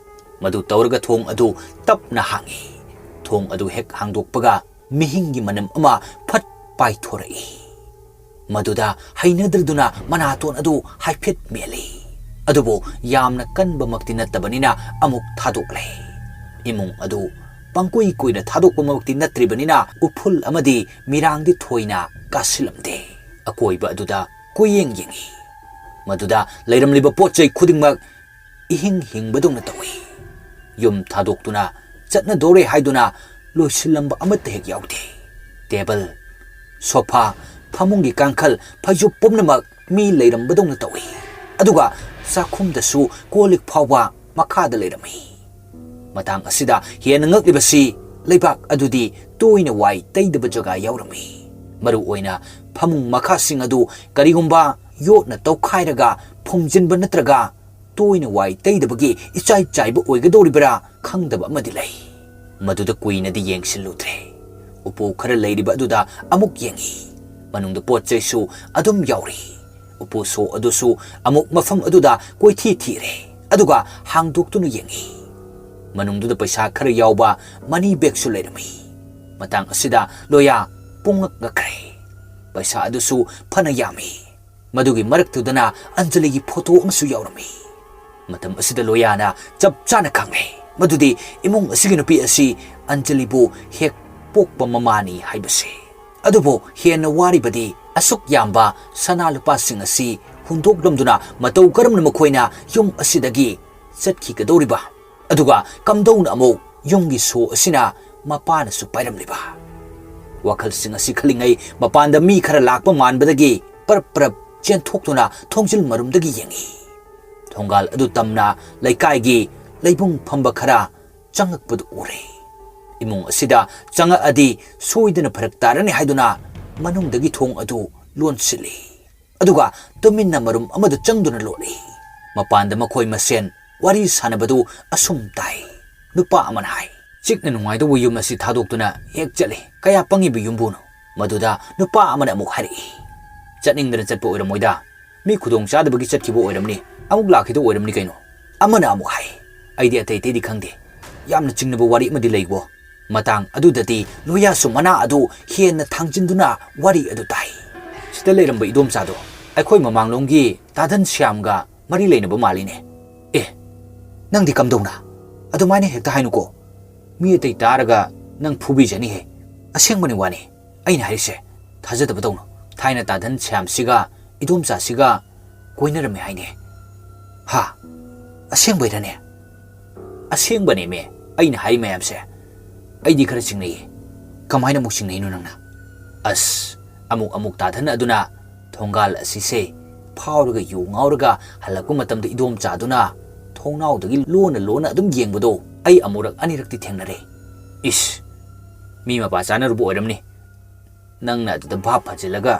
ꯃꯗꯨ ꯇꯧꯔꯒ ꯊꯣꯡ ꯑꯗꯨ ꯇꯞꯅ ꯍꯥꯡꯏ꯫ ꯊꯣꯡ ꯑꯗꯨ ꯍꯦꯛ ꯍꯥꯡꯗꯣꯛꯄꯒ ꯃꯤꯍꯤꯡꯒꯤ ꯃꯅꯝ ꯑꯃ ꯐꯠ ꯄꯥꯏꯊꯣꯔꯛꯏ꯫ ꯃꯗꯨꯗ ꯍꯩꯅꯗ꯭ꯔꯗꯨꯅ ꯃꯅꯥꯇꯣꯟ ꯑꯗꯨ ꯍꯥꯏꯐꯦꯠ ꯃꯦꯜꯂꯤ꯫ ꯑꯗꯨꯕꯨ ꯌꯥꯝꯅ ꯀꯟꯕꯃꯛꯇꯤ ꯅꯠꯇꯕꯅꯤꯅ ꯑꯃꯨꯛ ꯊꯥꯗꯣꯛꯂꯦ꯫ ꯏꯃꯨꯡ ꯑꯗꯨ ꯄꯪꯀꯨꯏ ꯀꯨꯏꯅ ꯊꯥꯗꯣꯛꯄꯃꯛꯇꯤ ꯅꯠꯇ꯭ꯔꯤꯕꯅꯤꯅ ꯎꯐꯨꯜ ꯑꯃꯗꯤ ꯃꯤꯔꯥꯡꯗꯤ ꯊꯣꯏꯅ ꯀꯥꯁꯤꯜꯂꯝꯗꯦ꯫ ꯑꯀꯣꯏꯕ ꯑꯗꯨꯗ ꯀꯣꯏꯌꯦꯡ ꯌꯦꯡꯏ꯫ ꯃꯗꯨꯗ ꯂꯩꯔꯝꯂꯤꯕ ꯄꯣꯠ ꯆꯩ ꯈꯨꯗꯤꯡꯃꯛ ꯏꯍꯤꯡ ꯍꯤꯡꯕꯗꯧꯅ ꯇꯧꯏ꯫ ꯌꯨꯝ ꯊꯥꯗꯣꯛꯇꯨꯅ ꯆꯠꯅꯗꯧꯔꯦ ꯍꯥꯏꯗꯨꯅ ꯂꯣꯏꯁꯤꯜꯂꯝꯕ ꯑꯃꯠꯇ ꯍꯦꯛ ꯌꯥꯎꯗꯦ꯫ ꯇꯦꯕꯜ, ꯁꯣꯐꯥ, ꯐꯃꯨꯡꯒꯤ ꯀꯥꯡꯈꯜ, ꯐꯩꯖꯨꯞ ꯄꯨꯝꯅꯃꯛ ꯃꯤ ꯂꯩꯔꯝꯕꯗꯧꯅ ꯇꯧꯏ꯫ ꯑꯗꯨꯒ ꯆꯥꯛꯈꯨꯝꯗꯁꯨ ꯀꯣꯜ ꯂꯤꯛ ꯐꯥꯎꯕ ꯃꯈꯥꯗ ꯂꯩꯔꯝꯃꯤ꯫ ꯃꯇꯥꯡ ꯑꯁꯤꯗ ꯍꯦꯟꯅ ꯉꯛꯂꯤꯕꯁꯤ ꯂꯩꯕꯥꯛ ꯑꯗꯨꯗꯤ ꯇꯣꯏꯅ ꯋꯥꯏ ꯇꯩꯗꯕ ꯖꯒꯥ ꯌꯥꯎꯔꯝꯃꯤ꯫ ꯃꯔꯨ ꯑꯣꯏꯅ ꯐꯃꯨꯡ ꯃꯈꯥꯁꯤꯡ ꯑꯗꯨ ꯀꯔꯤꯒꯨꯝꯕ ꯌꯣꯠꯅ ꯇꯧꯈꯥꯏꯔꯒ ꯐꯨꯝꯖꯤꯟꯕ ꯅꯠꯇ꯭ꯔꯒ ꯇꯣꯏꯅ ꯋꯥꯏ ꯇꯩꯗꯕꯒꯤ ꯏꯆꯥꯏ ꯆꯥꯏꯕ ꯑꯣꯏꯒꯗꯧꯔꯤꯕ꯭ꯔꯥ ꯈꯪꯗꯕ ꯑꯃꯗꯤ ꯂꯩ꯫ ꯃꯗꯨꯗ ꯀꯨꯏꯅꯗꯤ ꯌꯦꯡꯁꯤꯜꯂꯨꯗ꯭ꯔꯦ꯫ ꯎꯄꯨ ꯈꯔ ꯂꯩꯔꯤꯕ ꯑꯗꯨꯗ ꯑꯃꯨꯛ ꯌꯦꯡꯏ꯫ ꯃꯅꯨꯡꯗ ꯄꯣꯠ ꯆꯩꯁꯨ ꯑꯗꯨꯝ ꯌꯥꯎꯔꯤ꯫ ꯎꯄꯨ ꯁꯣ ꯑꯗꯨꯁꯨ ꯑꯃꯨꯛ ꯃꯐꯝ ꯑꯗꯨꯗ ꯀꯣꯏꯊꯤ ꯊꯤꯔꯦ꯫ ꯑꯗꯨꯒ ꯍꯥꯡꯗꯣꯛꯇꯨꯅ ꯌꯦꯡꯏ꯫ ꯃꯅꯨꯡꯗꯨꯗ ꯄꯩꯁꯥ ꯈꯔ ꯌꯥꯎꯕ ꯃꯅꯤ ꯕꯦꯒꯁꯨ ꯂꯩꯔꯝꯃꯤ꯫ ꯃꯇꯥꯡ ꯑꯁꯤꯗ ꯂꯣꯌꯥ ꯄꯨꯡꯉꯛ ꯉꯛꯈ꯭ꯔꯦ꯫ ꯄꯩꯁꯥ ꯑꯗꯨꯁꯨ ꯐꯅ ꯌꯥꯝꯃꯤ꯫ ꯃꯗꯨꯒꯤ ꯃꯔꯛꯇꯨꯗꯅ ꯑꯟꯖꯂꯤꯒꯤ ꯐꯣꯇꯣ ꯑꯃꯁꯨ ꯌꯥꯎꯔꯝꯃꯤ꯫ ꯃꯇꯝ ꯑꯁꯤꯗ ꯂꯣꯌꯥꯅ ꯆꯞ ꯆꯥꯅ ꯈꯪꯂꯦ ꯃꯗꯨꯗꯤ ꯏꯃꯨꯡ ꯑꯁꯤꯒꯤ ꯅꯨꯄꯤ ꯑꯁꯤ ꯑꯟꯖꯂꯤꯕꯨ ꯍꯦꯛ ꯄꯣꯛꯄ ꯃꯃꯥꯅꯤ ꯍꯥꯏꯕꯁꯤ꯫ ꯑꯗꯨꯕꯨ ꯍꯦꯟꯅ ꯋꯥꯔꯤꯕꯗꯤ ꯑꯁꯨꯛ ꯌꯥꯝꯕ ꯁꯅꯥ ꯂꯨꯄꯥꯁꯤꯡ ꯑꯁꯤ ꯍꯨꯟꯗꯣꯛꯂꯝꯗꯨꯅ ꯃꯇꯧ ꯀꯔꯝꯅ ꯃꯈꯣꯏꯅ ꯌꯨꯝ ꯑꯁꯤꯗꯒꯤ ꯆꯠꯈꯤꯒꯗꯧꯔꯤꯕ? ꯑꯗꯨꯒ ꯀꯝꯗꯧꯅ ꯑꯃꯨꯛ ꯌꯨꯝꯒꯤ ꯁꯣ ꯑꯁꯤꯅ ꯃꯄꯥꯅꯁꯨ ꯄꯥꯏꯔꯝꯂꯤꯕ? ꯋꯥꯈꯜꯁꯤꯡ ꯑꯁꯤ ꯈꯜꯂꯤꯉꯩ ꯃꯄꯥꯟꯗ ꯃꯤ ꯈꯔ ꯂꯥꯛꯄ ꯃꯥꯟꯕꯗꯒꯤ ꯄꯔꯞ ꯄꯔꯞ ꯆꯦꯟꯊꯣꯛꯇꯨꯅ ꯊꯣꯡꯖꯤꯜ ꯃꯔꯨꯝꯗꯒꯤ ꯌꯦꯡꯉꯤ꯫ ꯊꯣꯡꯒꯥꯜ ꯑꯗꯨ ꯇꯝꯅ ꯂꯩꯀꯥꯏꯒꯤ ꯂꯩꯕꯨꯡ ꯐꯝꯕ ꯈꯔ ꯆꯪꯉꯛꯄꯗꯨ ꯎꯔꯦ꯫ ꯏꯃꯨꯡ ꯑꯁꯤꯗ ꯆꯪꯉꯛꯑꯗꯤ ꯁꯣꯏꯗꯅ ꯐꯔꯛ ꯇꯥꯔꯅꯤ ꯍꯥꯏꯗꯨꯅ ꯃꯅꯨꯡꯗꯒꯤ ꯊꯣꯡ ꯑꯗꯨ ꯂꯣꯟꯁꯤꯜꯂꯤ꯫ ꯑꯗꯨꯒ ꯇꯨꯃꯤꯟꯅ ꯃꯔꯨꯝ ꯑꯃꯗ ꯆꯪꯗꯨꯅ ꯂꯣꯠꯂꯤ꯫ ꯃꯄꯥꯟꯗ ꯃꯈꯣꯏ ꯃꯁꯦꯟ ꯋꯥꯔꯤ ꯁꯥꯟꯅꯕꯗꯨ ꯑꯁꯨꯝ ꯇꯥꯏ꯫ ꯅꯨꯄꯥ ꯑꯃꯅ ꯍꯥꯏ, "ꯆꯤꯛꯅ ꯅꯨꯡꯉꯥꯏꯗꯧꯕ ꯌꯨꯝ ꯑꯁꯤ ꯊꯥꯗꯣꯛꯇꯨꯅ ꯍꯦꯛ ꯆꯠꯂꯤ꯫ ꯀꯌꯥ ꯄꯪꯉꯤꯕ ꯌꯨꯝꯕꯨꯅꯣ?" ꯃꯗꯨꯗ ꯅꯨꯄꯥ ꯑꯃꯅ ꯑꯃꯨꯛ ꯍꯥꯏꯔꯛꯏ, "ꯆꯠꯅꯤꯡꯗꯅ ꯆꯠꯄ ꯑꯣꯏꯔꯝꯃꯣꯏꯗ꯫ ꯃꯤ ꯈꯨꯗꯣꯡ ꯆꯥꯗꯕꯒꯤ ꯆꯠꯈꯤꯕ ꯑꯣꯏꯔꯝꯅꯤ꯫ ꯑꯃꯨꯛ ꯂꯥꯛꯈꯤꯗꯧ ꯑꯣꯏꯔꯝꯅꯤ ꯀꯩꯅꯣ?" ꯑꯃꯅ ꯑꯃꯨꯛ ꯍꯥꯏ, "ꯑꯩꯗꯤ ꯑꯇꯩ ꯑꯇꯩꯗꯤ ꯈꯪꯗꯦ꯫ ꯌꯥꯝꯅ ꯆꯤꯡꯅꯕ ꯋꯥꯔꯤ ꯑꯃꯗꯤ ꯂꯩꯀꯣ?" ꯃꯇꯥꯡ ꯑꯗꯨꯗꯗꯤ ꯂꯣꯌꯥꯁꯨ ꯃꯅꯥ ꯑꯗꯨ ꯍꯦꯟꯅ ꯊꯥꯡꯖꯤꯟꯗꯨꯅ ꯋꯥꯔꯤ ꯑꯗꯨ ꯇꯥꯏ꯫ "ꯁꯤꯗ ꯂꯩꯔꯝꯕ ꯏꯗꯣꯝꯆꯥꯗꯣ ꯑꯩꯈꯣꯏ ꯃꯃꯥꯡꯂꯣꯝꯒꯤ ꯇꯥꯗꯟ ꯁ꯭ꯌꯥꯝꯒ ꯃꯔꯤ ꯂꯩꯅꯕ ꯃꯥꯜꯂꯤꯅꯦ꯫ ꯑꯦ, ꯅꯪꯗꯤ ꯀꯝꯗꯧꯅ? ꯑꯗꯨꯃꯥꯏꯅ ꯍꯦꯛꯇ ꯍꯥꯏꯅꯨꯀꯣ꯫ ꯃꯤ ꯑꯇꯩ ꯇꯥꯔꯒ ꯅꯪ ꯐꯨꯕꯤꯖꯅꯤꯍꯦ꯫ ꯑꯁꯦꯡꯕꯅꯤ ꯋꯥꯅꯤ꯫ ꯑꯩꯅ ꯍꯥꯏꯔꯤꯁꯦ ꯊꯥꯖꯗꯕ ꯇꯧꯅꯨ꯫ ꯊꯥꯏꯅ ꯇꯥꯗꯟ ꯁ꯭ꯌꯥꯝꯁꯤꯒ ꯏꯗꯣꯝꯆꯥꯁꯤꯒ ꯀꯣꯏꯅꯔꯝꯃꯦ ꯍꯥꯏꯅꯦ꯫" "ꯍꯥ? ꯑꯁꯦꯡꯕꯩꯔꯅꯦ?" "ꯑꯁꯦꯡꯕꯅꯦꯃꯦ꯫ ꯑꯩꯅ ꯍꯥꯏ ꯃꯌꯥꯝꯁꯦ ꯑꯩꯗꯤ ꯈꯔ ꯆꯤꯡꯅꯩꯌꯦ꯫" "ꯀꯃꯥꯏꯅ ꯑꯃꯨꯛ ꯆꯤꯡꯅꯩꯅꯣ ꯅꯪꯅ?" "ꯑꯁ, ꯑꯃꯨꯛ ꯑꯃꯨꯛ ꯇꯥꯗꯟ ꯑꯗꯨꯅ ꯊꯣꯡꯒꯥꯜ ꯑꯁꯤꯁꯦ ꯐꯥꯎꯔꯒ ꯌꯨ ꯉꯥꯎꯔꯒ ꯍꯜꯂꯛꯄ ꯃꯇꯝꯗ ꯏꯗꯣꯝꯆꯥꯗꯨꯅ ꯊꯣꯡꯅꯥꯎꯗꯒꯤ ꯂꯣꯟꯅ ꯂꯣꯟꯅ ꯑꯗꯨꯝ ꯌꯦꯡꯕꯗꯣ ꯑꯩ ꯑꯃꯨꯔꯛ ꯑꯅꯤꯔꯛꯇꯤ ꯊꯦꯡꯅꯔꯦ꯫" "ꯏꯁ, ꯃꯤ ꯃꯄꯥ ꯆꯥꯅꯔꯨꯕ ꯑꯣꯏꯔꯝꯅꯤ꯫ ꯅꯪꯅ ꯑꯗꯨꯗ ꯚꯥꯞ ꯐꯖꯤꯜꯂꯒ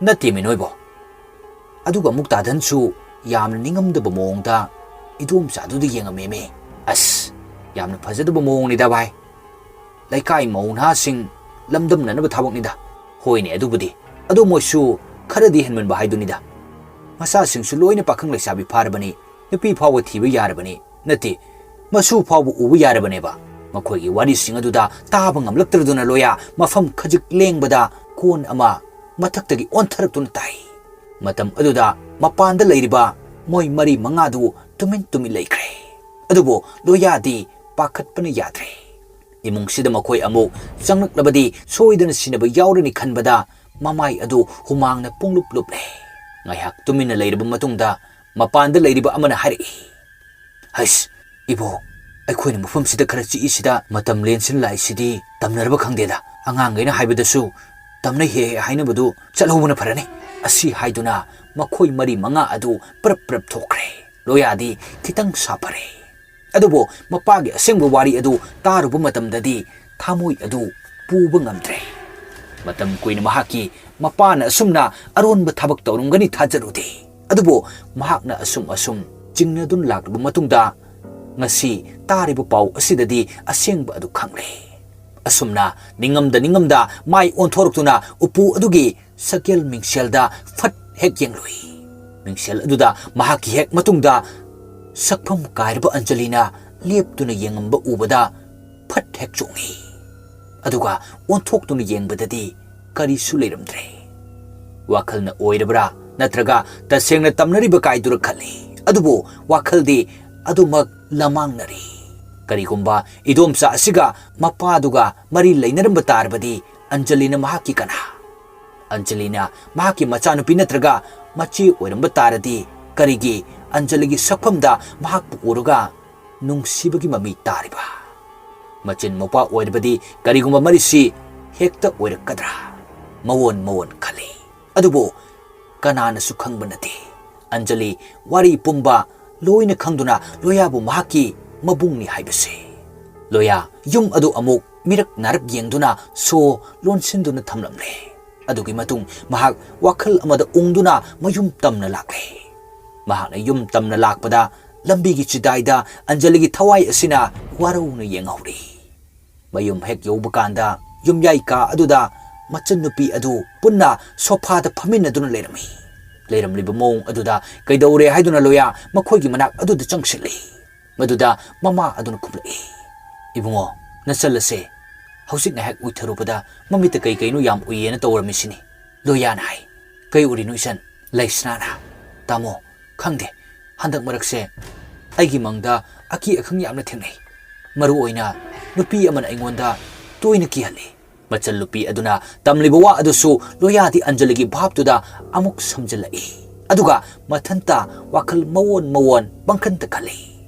ꯅꯠꯇꯦꯃꯤ ꯅꯣꯏꯕꯣ꯫" ꯑꯗꯨꯒ ꯑꯃꯨꯛ ꯇꯥꯗꯟꯁꯨ ꯌꯥꯝꯅ ꯅꯤꯡꯉꯝꯗꯕ ꯃꯑꯣꯡꯗ ꯏꯗꯣꯝꯆꯥꯗꯨꯗ ꯌꯦꯡꯉꯝꯃꯦꯃꯤ꯫ "ꯑꯁ, ꯌꯥꯝꯅ ꯐꯖꯗꯕ ꯃꯑꯣꯡꯅꯤꯗ ꯚꯥꯏ꯫ ꯂꯩꯀꯥꯏ ꯃꯧ ꯅꯍꯥꯁꯤꯡ ꯂꯝꯗꯝꯅꯅꯕ ꯊꯕꯛꯅꯤꯗ꯫" "ꯍꯣꯏꯅꯦ ꯑꯗꯨꯕꯨꯗꯤ꯫ ꯑꯗꯣ ꯃꯣꯏꯁꯨ ꯈꯔꯗꯤ ꯍꯦꯟꯃꯟꯕ ꯍꯥꯏꯗꯨꯅꯤꯗ꯫ ꯃꯆꯥꯁꯤꯡꯁꯨ ꯂꯣꯏꯅ ꯄꯥꯈꯪ ꯂꯩꯁꯥꯕꯤ ꯐꯥꯔꯕꯅꯤ, ꯅꯨꯄꯤ ꯐꯥꯎꯕ ꯊꯤꯕ ꯌꯥꯔꯕꯅꯤ, ꯅꯠꯇꯦ, ꯃꯁꯨ ꯐꯥꯎꯕ ꯎꯕ ꯌꯥꯔꯕꯅꯦꯕ꯫" ꯃꯈꯣꯏꯒꯤ ꯋꯥꯔꯤꯁꯤꯡ ꯑꯗꯨꯗ ꯇꯥꯕ ꯉꯝꯂꯛꯇ꯭ꯔꯗꯨꯅ ꯂꯣꯌꯥ ꯃꯐꯝ ꯈꯖꯤꯛ ꯂꯦꯡꯕꯗ ꯀꯣꯟ ꯑꯃ ꯃꯊꯛꯇꯒꯤ ꯑꯣꯟꯊꯔꯛꯇꯨꯅ ꯇꯥꯏ꯫ ꯃꯇꯝ ꯑꯗꯨꯗ ꯃꯄꯥꯟꯗ ꯂꯩꯔꯤꯕ ꯃꯣꯏ ꯃꯔꯤ ꯃꯉꯥꯗꯨ ꯇꯨꯃꯤꯟ ꯇꯨꯃꯤꯟ ꯂꯩꯈ꯭ꯔꯦ꯫ ꯑꯗꯨꯕꯨ ꯂꯣꯌꯥꯗꯤ ꯄꯥꯈꯠꯄꯅ ꯌꯥꯗ꯭ꯔꯦ꯫ ꯏꯃꯨꯡꯁꯤꯗ ꯃꯈꯣꯏ ꯑꯃꯨꯛ ꯆꯪꯂꯛꯂꯕꯗꯤ ꯁꯣꯏꯗꯅ ꯁꯤꯅꯕ ꯌꯥꯎꯔꯅꯤ ꯈꯟꯕꯗ ꯃꯃꯥꯏ ꯑꯗꯨ ꯍꯨꯃꯥꯡꯅ ꯄꯨꯡꯂꯨꯞ ꯂꯨꯞꯂꯦ꯫ ꯉꯥꯏꯍꯥꯛ ꯇꯨꯃꯤꯟꯅ ꯂꯩꯔꯕ ꯃꯇꯨꯡꯗ ꯃꯄꯥꯟꯗ ꯂꯩꯔꯤꯕ ꯑꯃꯅ ꯍꯥꯏꯔꯛꯏ, "ꯍꯩꯁ, ꯏꯕꯣ, ꯑꯩꯈꯣꯏꯅ ꯃꯐꯝꯁꯤꯗ ꯈꯔ ꯆꯤꯛꯏꯁꯤꯗ ꯃꯇꯝ ꯂꯦꯟꯁꯤꯟ ꯂꯥꯛꯏꯁꯤꯗꯤ ꯇꯝꯅꯔꯕ ꯈꯪꯗꯦꯗ꯫ ꯑꯉꯥꯡꯈꯩꯅ ꯍꯥꯏꯕꯗꯁꯨ ꯇꯝꯅꯩ ꯍꯦꯛ ꯍꯦꯛ ꯍꯥꯏꯅꯕꯗꯨ ꯆꯠꯍꯧꯕꯅ ꯐꯔꯅꯤ"꯫ ꯑꯁꯤ ꯍꯥꯏꯗꯨꯅ ꯃꯈꯣꯏ ꯃꯔꯤ ꯃꯉꯥ ꯑꯗꯨ ꯄ꯭ꯔꯞ ꯄ꯭ꯔꯞ ꯊꯣꯛꯈ꯭ꯔꯦ꯫ ꯂꯣꯌꯥꯗꯤ ꯈꯤꯇꯪ ꯁꯥꯐꯔꯦ꯫ ꯑꯗꯨꯕꯨ ꯃꯄꯥꯒꯤ ꯑꯁꯦꯡꯕ ꯋꯥꯔꯤ ꯑꯗꯨ ꯇꯥꯔꯨꯕ ꯃꯇꯝꯗꯗꯤ ꯊꯃꯣꯏ ꯑꯗꯨ ꯄꯨꯕ ꯉꯝꯗ꯭ꯔꯦ꯫ ꯃꯇꯝ ꯀꯨꯏꯅ ꯃꯍꯥꯛꯀꯤ ꯃꯄꯥꯅ ꯑꯁꯨꯝꯅ ꯑꯔꯣꯟꯕ ꯊꯕꯛ ꯇꯧꯔꯝꯒꯅꯤ ꯊꯥꯖꯔꯨꯗꯦ꯫ ꯑꯗꯨꯕꯨ ꯃꯍꯥꯛꯅ ꯑꯁꯨꯝ ꯑꯁꯨꯝ ꯆꯤꯡꯅꯗꯨꯅ ꯂꯥꯛꯂꯕ ꯃꯇꯨꯡꯗ ꯉꯁꯤ ꯇꯥꯔꯤꯕ ꯄꯥꯎ ꯑꯁꯤꯗꯗꯤ ꯑꯁꯦꯡꯕ ꯑꯗꯨ ꯈꯪꯂꯦ꯫ ꯑꯁꯨꯝꯅ ꯅꯤꯡꯉꯝꯗ ꯅꯤꯡꯉꯝꯗ ꯃꯥꯏ ꯑꯣꯟꯊꯣꯔꯛꯇꯨꯅ ꯎꯄꯨ ꯑꯗꯨꯒꯤ ꯁꯛꯌꯦꯜ ꯃꯤꯡꯁꯦꯜꯗ ꯐꯠ ꯍꯦꯛ ꯌꯦꯡꯂꯨꯏ꯫ ꯃꯤꯡꯁꯦꯜ ꯑꯗꯨꯗ ꯃꯍꯥꯛꯀꯤ ꯍꯦꯛ ꯃꯇꯨꯡꯗ ꯁꯛꯐꯝ ꯀꯥꯏꯔꯕ ꯑꯟꯖꯂꯤꯅ ꯂꯦꯞꯇꯨꯅ ꯌꯦꯡꯉꯝꯕ ꯎꯕꯗ ꯐꯠ ꯍꯦꯛ ꯆꯣꯡꯉꯤ꯫ ꯑꯗꯨꯒ ꯑꯣꯟꯊꯣꯛꯇꯨꯅ ꯌꯦꯡꯕꯗꯗꯤ ꯀꯔꯤꯁꯨ ꯂꯩꯔꯝꯗ꯭ꯔꯦ꯫ ꯋꯥꯈꯜꯅ ꯑꯣꯏꯔꯕ꯭ꯔꯥ ꯅꯠꯇ꯭ꯔꯒ ꯇꯁꯦꯡꯅ ꯇꯝꯅꯔꯤꯕ ꯀꯥꯏꯗꯨꯔ ꯈꯜꯂꯤ꯫ ꯑꯗꯨꯕꯨ ꯋꯥꯈꯜꯗꯤ ꯑꯗꯨꯃꯛ ꯂꯃꯥꯡꯅꯔꯤ꯫ ꯀꯔꯤꯒꯨꯝꯕ ꯏꯗꯣꯝꯆꯥ ꯑꯁꯤꯒ ꯃꯄꯥꯗꯨꯒ ꯃꯔꯤ ꯂꯩꯅꯔꯝꯕ ꯇꯥꯔꯕꯗꯤ ꯑꯟꯖꯂꯤꯅ ꯃꯍꯥꯛꯀꯤ ꯀꯅꯥ? ꯑꯟꯖꯂꯤꯅ ꯃꯍꯥꯛꯀꯤ ꯃꯆꯥꯅꯨꯄꯤ ꯅꯠꯇ꯭ꯔꯒ ꯃꯆꯦ ꯑꯣꯏꯔꯝꯕ ꯇꯥꯔꯗꯤ ꯀꯔꯤꯒꯤ ꯑꯟꯖꯂꯤꯒꯤ ꯁꯛꯐꯝꯗ ꯃꯍꯥꯛꯄꯨ ꯎꯔꯒ ꯅꯨꯡꯁꯤꯕꯒꯤ ꯃꯃꯤ ꯇꯥꯔꯤꯕ? ꯃꯆꯤꯟ ꯃꯧꯄ꯭ꯋꯥ ꯑꯣꯏꯔꯕꯗꯤ ꯀꯔꯤꯒꯨꯝꯕ ꯃꯔꯤꯁꯤ ꯍꯦꯛꯇ ꯑꯣꯏꯔꯛꯀꯗ꯭ꯔꯥ? ꯃꯋꯣꯟ ꯃꯋꯣꯟ ꯈꯜꯂꯤ꯫ ꯑꯗꯨꯕꯨ ꯀꯅꯥꯅꯁꯨ ꯈꯪꯕ ꯅꯠꯇꯦ꯫ ꯑꯟꯖꯂꯤ ꯋꯥꯔꯤ ꯄꯨꯝꯕ ꯂꯣꯏꯅ ꯈꯪꯗꯨꯅ ꯂꯣꯌꯥꯕꯨ ꯃꯍꯥꯛꯀꯤ ꯃꯕꯨꯡꯅꯤ ꯍꯥꯏꯕꯁꯦ꯫ ꯂꯣꯌꯥ ꯌꯨꯝ ꯑꯗꯨ ꯑꯃꯨꯛ ꯃꯤꯔꯛ ꯅꯥꯔꯛ ꯌꯦꯡꯗꯨꯅ ꯁꯣ ꯂꯣꯟꯁꯤꯟꯗꯨꯅ ꯊꯝꯂꯝꯂꯦ꯫ ꯑꯗꯨꯒꯤ ꯃꯇꯨꯡ ꯃꯍꯥꯛ ꯋꯥꯈꯜ ꯑꯃꯗ ꯎꯪꯗꯨꯅ ꯃꯌꯨꯝ ꯇꯝꯅ ꯂꯥꯛꯂꯦ꯫ ꯃꯍꯥꯛꯅ ꯌꯨꯝ ꯇꯝꯅ ꯂꯥꯛꯄꯗ ꯂꯝꯕꯤꯒꯤ ꯆꯤꯗꯥꯏꯗ ꯑꯟꯖꯂꯤꯒꯤ ꯊꯋꯥꯏ ꯑꯁꯤꯅ ꯋꯥꯔꯧꯅ ꯌꯦꯡꯍꯧꯔꯤ꯫ ꯃꯌꯨꯝ ꯍꯦꯛ ꯌꯧꯕ ꯀꯥꯟꯗ ꯌꯨꯝꯌꯥꯏ ꯀꯥ ꯑꯗꯨꯗ ꯃꯆꯟꯅꯨꯄꯤ ꯑꯗꯨ ꯄꯨꯟꯅ ꯁꯣꯐꯥꯗ ꯐꯝꯃꯤꯟꯅꯗꯨꯅ ꯂꯩꯔꯝꯃꯤ꯫ ꯂꯩꯔꯝꯂꯤꯕ ꯃꯑꯣꯡ ꯑꯗꯨꯗ ꯀꯩꯗꯧꯔꯦ ꯍꯥꯏꯗꯨꯅ ꯂꯣꯌꯥ ꯃꯈꯣꯏꯒꯤ ꯃꯅꯥꯛ ꯑꯗꯨꯗ ꯆꯪꯁꯤꯜꯂꯤ꯫ ꯃꯗꯨꯗ ꯃꯃꯥ ꯑꯗꯨꯅ ꯈꯨꯝꯂꯛꯏ, "ꯏꯕꯨꯡꯉꯣ, ꯅꯆꯜ ꯑꯁꯦ ꯍꯧꯖꯤꯛ ꯉꯥꯏꯍꯥꯛ ꯎꯏꯊꯔꯨꯕꯗ ꯃꯃꯤꯠꯇ ꯀꯩ ꯀꯩꯅꯣ ꯌꯥꯝ ꯎꯏꯌꯦꯅ ꯇꯧꯔꯝꯃꯤꯁꯤꯅꯤ꯫ ꯂꯣꯌꯥꯅ ꯍꯥꯏ, "ꯀꯩ ꯎꯔꯤꯅꯣ ꯏꯆꯟ?" ꯂꯩꯁꯅꯥꯅ, "ꯇꯥꯃꯣ, ꯈꯪꯗꯦ, ꯍꯟꯗꯛ ꯃꯔꯛꯁꯦ ꯑꯩꯒꯤ ꯃꯪꯗ ꯑꯀꯤ ꯑꯈꯪ ꯌꯥꯝꯅ ꯊꯦꯡꯅꯩ꯫ ꯃꯔꯨ ꯑꯣꯏꯅ ꯅꯨꯄꯤ ꯑꯃꯅ ꯑꯩꯉꯣꯟꯗ ꯇꯣꯏꯅ ꯀꯤꯍꯜꯂꯤ꯫" ꯃꯆꯜꯅꯨꯄꯤ ꯑꯗꯨꯅ ꯇꯝꯂꯤꯕ ꯋꯥ ꯑꯗꯨꯁꯨ ꯂꯣꯌꯥꯗꯤ ꯑꯟꯖꯂꯤꯒꯤ ꯚꯥꯞꯇꯨꯗ ꯑꯃꯨꯛ ꯁꯝꯖꯤꯜꯂꯛꯏ꯫ ꯑꯗꯨꯒ ꯃꯊꯟꯇ ꯋꯥꯈꯜ ꯃꯑꯣꯟ ꯃꯑꯣꯟ ꯄꯪꯈꯟꯇ ꯈꯜꯂꯤ꯫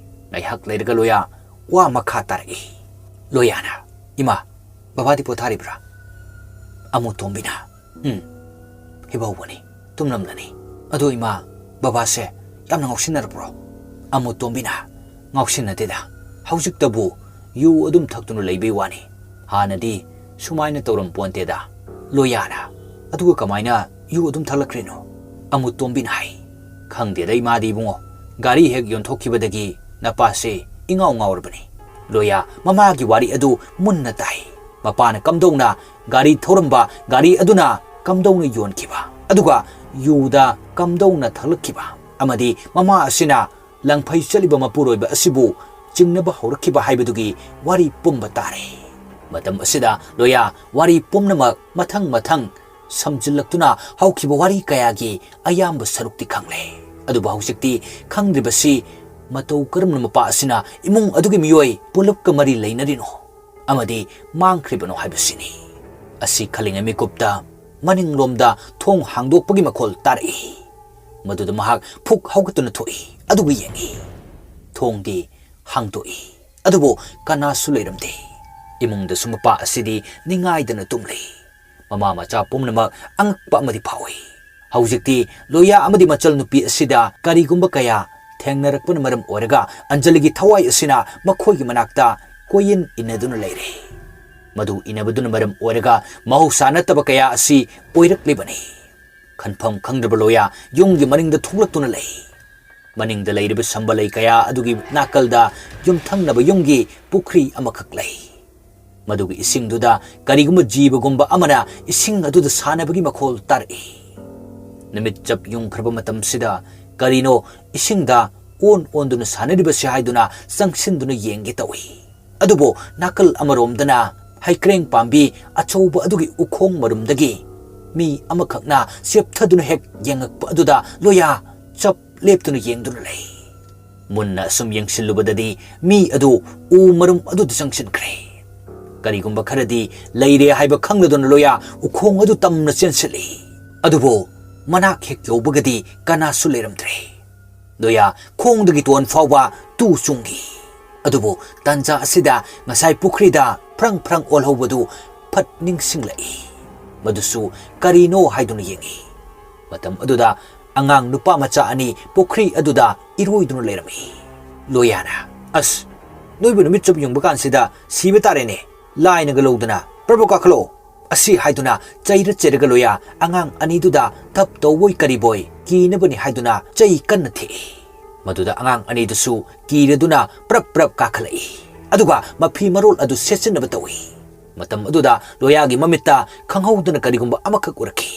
ꯉꯥꯏꯍꯥꯛ ꯂꯩꯔꯒ ꯂꯣꯌꯥ ꯋꯥ ꯃꯈꯥ ꯇꯥꯔꯛꯏ꯫ ꯂꯣꯌꯥꯅ, "ꯏꯃꯥ, ꯕꯕꯥꯗꯤ ꯄꯣꯊꯥꯔꯤꯕ꯭ꯔꯥ?" ꯑꯃꯨꯇꯣꯝꯕꯤꯅ, "ꯎꯝ, ꯍꯤꯕꯧꯕꯅꯤ, ꯇꯨꯝꯂꯝꯂꯅꯤ꯫ ꯑꯗꯣ ꯏꯃꯥ, ꯕꯕꯥꯁꯦ ꯌꯥꯝꯅ ꯉꯥꯎꯁꯤꯟꯅꯔꯕ꯭ꯔꯣ?" ꯑꯃꯨꯇꯣꯝꯕꯤꯅ, "ꯉꯥꯎꯁꯤꯟꯅꯗꯦꯗ, ꯍꯧꯖꯤꯛꯇꯕꯨ ꯌꯨ ꯑꯗꯨꯝ ꯊꯛꯇꯨꯅ ꯂꯩꯕꯩ ꯋꯥꯅꯤ꯫ ꯍꯥꯟꯅꯗꯤ ꯁꯨꯃꯥꯏꯅ ꯇꯧꯔꯝ ꯄꯣꯟꯇꯦꯗ꯫" ꯂꯣꯌꯥꯅ, "ꯑꯗꯨꯒ ꯀꯃꯥꯏꯅ ꯌꯨ ꯑꯗꯨꯝ ꯊꯛꯂꯛꯈ꯭ꯔꯤꯅꯣ?" ꯑꯃꯨꯇꯣꯝꯕꯤꯅ ꯍꯥꯏ, "ꯈꯪꯗꯦꯗ ꯏꯃꯥꯗꯤ ꯏꯕꯨꯡꯉꯣ, ꯒꯥꯔꯤ ꯍꯦꯛ ꯌꯣꯟꯊꯣꯛꯈꯤꯕꯗꯒꯤ ꯅꯄꯥꯁꯦ ꯏꯉꯥꯎ ꯉꯥꯎꯔꯕꯅꯤ꯫" ꯂꯣꯌꯥ ꯃꯃꯥꯒꯤ ꯋꯥꯔꯤ ꯑꯗꯨ ꯃꯨꯟꯅ ꯇꯥꯏ꯫ ꯃꯄꯥꯅ ꯀꯝꯗꯧꯅ ꯒꯥꯔꯤ ꯊꯧꯔꯝꯕ, ꯒꯥꯔꯤ ꯑꯗꯨꯅ ꯀꯝꯗꯧꯅ ꯌꯣꯟꯈꯤꯕ, ꯑꯗꯨꯒ ꯌꯨꯗ ꯀꯝꯗꯧꯅ ꯊꯛꯂꯛꯈꯤꯕ, ꯑꯃꯗꯤ ꯃꯃꯥ ꯑꯁꯤꯅ ꯂꯪꯐꯩ ꯆꯠꯂꯤꯕ ꯃꯄꯨꯔꯣꯏꯕ ꯑꯁꯤꯕꯨ ꯆꯤꯡꯅꯕ ꯍꯧꯔꯛꯈꯤꯕ ꯍꯥꯏꯕꯗꯨꯒꯤ ꯋꯥꯔꯤ ꯄꯨꯝꯕ ꯇꯥꯔꯦ꯫ ꯃꯇꯝ ꯑꯁꯤꯗ ꯂꯣꯌꯥ ꯋꯥꯔꯤ ꯄꯨꯝꯅꯃꯛ ꯃꯊꯪ ꯃꯊꯪ ꯁꯝꯖꯤꯜꯂꯛꯇꯨꯅ ꯍꯧꯈꯤꯕ ꯋꯥꯔꯤ ꯀꯌꯥꯒꯤ ꯑꯌꯥꯝꯕ ꯁꯔꯨꯛꯇꯤ ꯈꯪꯂꯦ꯫ ꯑꯗꯨꯕꯨ ꯍꯧꯖꯤꯛꯇꯤ ꯈꯪꯗ꯭ꯔꯤꯕꯁꯤ ꯃꯇꯧ ꯀꯔꯝꯅ ꯃꯄꯥ ꯑꯁꯤꯅ ꯏꯃꯨꯡ ꯑꯗꯨꯒꯤ ꯃꯤꯑꯣꯏ ꯄꯨꯂꯞꯀ ꯃꯔꯤ ꯂꯩꯅꯔꯤꯅꯣ ꯑꯃꯗꯤ ꯃꯥꯡꯈ꯭ꯔꯤꯕꯅꯣ ꯍꯥꯏꯕꯁꯤꯅꯤ꯫ ꯑꯁꯤ ꯈꯜꯂꯤꯉꯩ ꯃꯤꯀꯨꯞꯇ ꯃꯅꯤꯡꯂꯣꯝꯗ ꯊꯣꯡ ꯍꯥꯡꯗꯣꯛꯄꯒꯤ ꯃꯈꯣꯜ ꯇꯥꯔꯛꯏ꯫ ꯃꯗꯨꯗ ꯃꯍꯥꯛ ꯐꯨꯛ ꯍꯧꯒꯠꯇꯨꯅ ꯊꯣꯛꯏ, ꯑꯗꯨꯕꯨ ꯌꯦꯡꯏ꯫ ꯊꯣꯡꯗꯤ ꯍꯥꯡꯗꯣꯛꯏ, ꯑꯗꯨꯕꯨ ꯀꯅꯥꯁꯨ ꯂꯩꯔꯝꯗꯦ꯫ ꯏꯃꯨꯡꯗꯁꯨ ꯃꯄꯥ ꯑꯁꯤꯗꯤ ꯅꯤꯡꯉꯥꯏꯗꯅ ꯇꯨꯝꯂꯤ꯫ ꯃꯃꯥ ꯃꯆꯥ ꯄꯨꯝꯅꯃꯛ ꯑꯉꯛꯄ ꯑꯃꯗꯤ ꯐꯥꯎꯏ꯫ ꯍꯧꯖꯤꯛꯇꯤ ꯂꯣꯌꯥ ꯑꯃꯗꯤ ꯃꯆꯜꯅꯨꯄꯤ ꯑꯁꯤꯗ ꯀꯔꯤꯒꯨꯝꯕ ꯀꯌꯥ ꯊꯦꯡꯅꯔꯛꯄꯅ ꯃꯔꯝ ꯑꯣꯏꯔꯒ ꯑꯟꯖꯂꯤꯒꯤ ꯊꯋꯥꯏ ꯑꯁꯤꯅ ꯃꯈꯣꯏꯒꯤ ꯃꯅꯥꯛꯇ ꯀꯣꯏꯌꯦꯟ ꯏꯟꯅꯗꯨꯅ ꯂꯩꯔꯦ꯫ ꯃꯗꯨ ꯏꯟꯅꯕꯗꯨꯅ ꯃꯔꯝ ꯑꯣꯏꯔꯒ ꯃꯍꯧꯁꯥ ꯅꯠꯇꯕ ꯀꯌꯥ ꯑꯁꯤ ꯑꯣꯏꯔꯛꯂꯤꯕꯅꯤ꯫ ꯈꯟꯐꯝ ꯈꯪꯗ꯭ꯔꯕ ꯂꯣꯌꯥ ꯌꯨꯝꯒꯤ ꯃꯅꯤꯡꯗ ꯊꯣꯛꯂꯛꯇꯨꯅ ꯂꯩ꯫ ꯃꯅꯤꯡꯗ ꯂꯩꯔꯤꯕ ꯁꯝꯕꯂꯩ ꯀꯌꯥ ꯑꯗꯨꯒꯤ ꯅꯥꯀꯜꯗ ꯌꯨꯝꯊꯪꯅꯕ ꯌꯨꯝꯒꯤ ꯄꯨꯈ꯭ꯔꯤ ꯑꯃꯈꯛ ꯂꯩ꯫ ꯃꯗꯨꯒꯤ ꯏꯁꯤꯡꯗꯨꯗ ꯀꯔꯤꯒꯨꯝꯕ ꯖꯤꯕꯒꯨꯝꯕ ꯑꯃꯅ ꯏꯁꯤꯡ ꯑꯗꯨꯗ ꯁꯥꯟꯅꯕꯒꯤ ꯃꯈꯣꯜ ꯇꯥꯔꯛꯏ꯫ ꯅꯨꯃꯤꯠ ꯆꯞ ꯌꯨꯡꯈ꯭ꯔꯕ ꯃꯇꯝꯁꯤꯗ ꯀꯔꯤꯅꯣ ꯏꯁꯤꯡꯗ ꯑꯣꯟ ꯑꯣꯟꯗꯨꯅ ꯁꯥꯟꯅꯔꯤꯕꯁꯤ ꯍꯥꯏꯗꯨꯅ ꯆꯪꯁꯤꯟꯗꯨꯅ ꯌꯦꯡꯒꯦ ꯇꯧꯏ꯫ ꯑꯗꯨꯕꯨ ꯅꯥꯀꯜ ꯑꯃꯔꯣꯝꯗꯅ ꯍꯩꯀ꯭ꯔꯦꯡ ꯄꯥꯝꯕꯤ ꯑꯆꯧꯕ ꯑꯗꯨꯒꯤ ꯎꯈꯣꯡ ꯃꯔꯨꯝꯗꯒꯤ ꯃꯤ ꯑꯃꯈꯛꯅ ꯆꯦꯞꯊꯗꯨꯅ ꯍꯦꯛ ꯌꯦꯡꯉꯛꯄ ꯑꯗꯨꯗ ꯂꯣꯌꯥ ꯆꯞ ꯂꯦꯞꯇꯨꯅ ꯌꯦꯡꯗꯨꯅ ꯂꯩ꯫ ꯃꯨꯟꯅ ꯑꯁꯨꯝ ꯌꯦꯡꯁꯤꯜꯂꯨꯕꯗꯗꯤ ꯃꯤ ꯑꯗꯨ ꯎ ꯃꯔꯨꯝ ꯑꯗꯨꯗ ꯆꯪꯁꯤꯟꯈ꯭ꯔꯦ꯫ ꯀꯔꯤꯒꯨꯝꯕ ꯈꯔꯗꯤ ꯂꯩꯔꯦ ꯍꯥꯏꯕ ꯈꯪꯂꯗꯨꯅ ꯂꯣꯌꯥ ꯎꯈꯣꯡ ꯑꯗꯨ ꯇꯝꯅ ꯆꯦꯟꯁꯤꯜꯂꯤ꯫ ꯑꯗꯨꯕꯨ ꯃꯅꯥꯛ ꯍꯦꯛ ꯌꯧꯕꯒꯗꯤ ꯀꯅꯥꯁꯨ ꯂꯩꯔꯝꯗ꯭ꯔꯦ꯫ ꯂꯣꯌꯥ ꯈꯣꯡꯗꯒꯤ ꯇꯣꯟ ꯐꯥꯎꯕ ꯇꯨ ꯆꯨꯡꯈꯤ꯫ ꯑꯗꯨꯕꯨ ꯇꯥꯟꯖꯥ ꯑꯁꯤꯗ ꯉꯁꯥꯏ ꯄꯨꯈ꯭ꯔꯤꯗ ꯐ꯭ꯔꯪ ꯐ꯭ꯔꯪ ꯑꯣꯜꯍꯧꯕꯗꯨ ꯐꯠ ꯅꯤꯡꯁꯤꯡꯂꯛꯏ꯫ ꯃꯗꯨꯁꯨ ꯀꯔꯤꯅꯣ ꯍꯥꯏꯗꯨꯅ ꯌꯦꯡꯉꯤ꯫ ꯃꯇꯝ ꯑꯗꯨꯗ ꯑꯉꯥꯡ ꯅꯨꯄꯥ ꯃꯆꯥ ꯑꯅꯤ ꯄꯨꯈ꯭ꯔꯤ ꯑꯗꯨꯗ ꯏꯔꯣꯏꯗꯨꯅ ꯂꯩꯔꯝꯃꯤ꯫ ꯂꯣꯌꯥꯅ, "ꯑꯁ, ꯅꯣꯏꯕꯨ ꯅꯨꯃꯤꯠ ꯆꯨꯞ ꯌꯨꯡꯕ ꯀꯥꯟꯁꯤꯗ ꯁꯤꯕ ꯇꯥꯔꯦꯅꯦ꯫ ꯂꯥꯏꯅꯒ ꯂꯧꯗꯅ ꯄ꯭ꯔꯞ ꯄ꯭ꯔꯞ ꯀꯥꯈꯠꯂꯣ꯫ ꯑꯁꯤ" ꯍꯥꯏꯗꯨꯅ ꯆꯩꯔ ꯆꯩꯔꯒ ꯂꯣꯌꯥ ꯑꯉꯥꯡ ꯑꯅꯤꯗꯨꯗ ꯙꯞ ꯇꯧꯕꯣꯏ ꯀꯔꯤꯕꯣꯏ ꯀꯤꯅꯕꯅꯤ ꯍꯥꯏꯗꯨꯅ ꯆꯩ ꯀꯟꯅ ꯊꯦꯛꯏ꯫ ꯃꯗꯨꯗ ꯑꯉꯥꯡ ꯑꯅꯤꯗꯨꯁꯨ ꯀꯤꯔꯗꯨꯅ ꯄ꯭ꯔꯞ ꯄ꯭ꯔꯞ ꯀꯥꯈꯠꯂꯛꯏ꯫ ꯑꯗꯨꯒ ꯃꯐꯤ ꯃꯔꯣꯜ ꯑꯗꯨ ꯁꯦꯠꯆꯤꯟꯅꯕ ꯇꯧꯏ꯫ ꯃꯇꯝ ꯑꯗꯨꯗ ꯂꯣꯌꯥꯒꯤ ꯃꯃꯤꯠꯇ ꯈꯪꯍꯧꯗꯅ ꯀꯔꯤꯒꯨꯝꯕ ꯑꯃꯈꯛ ꯎꯔꯛꯈꯤ꯫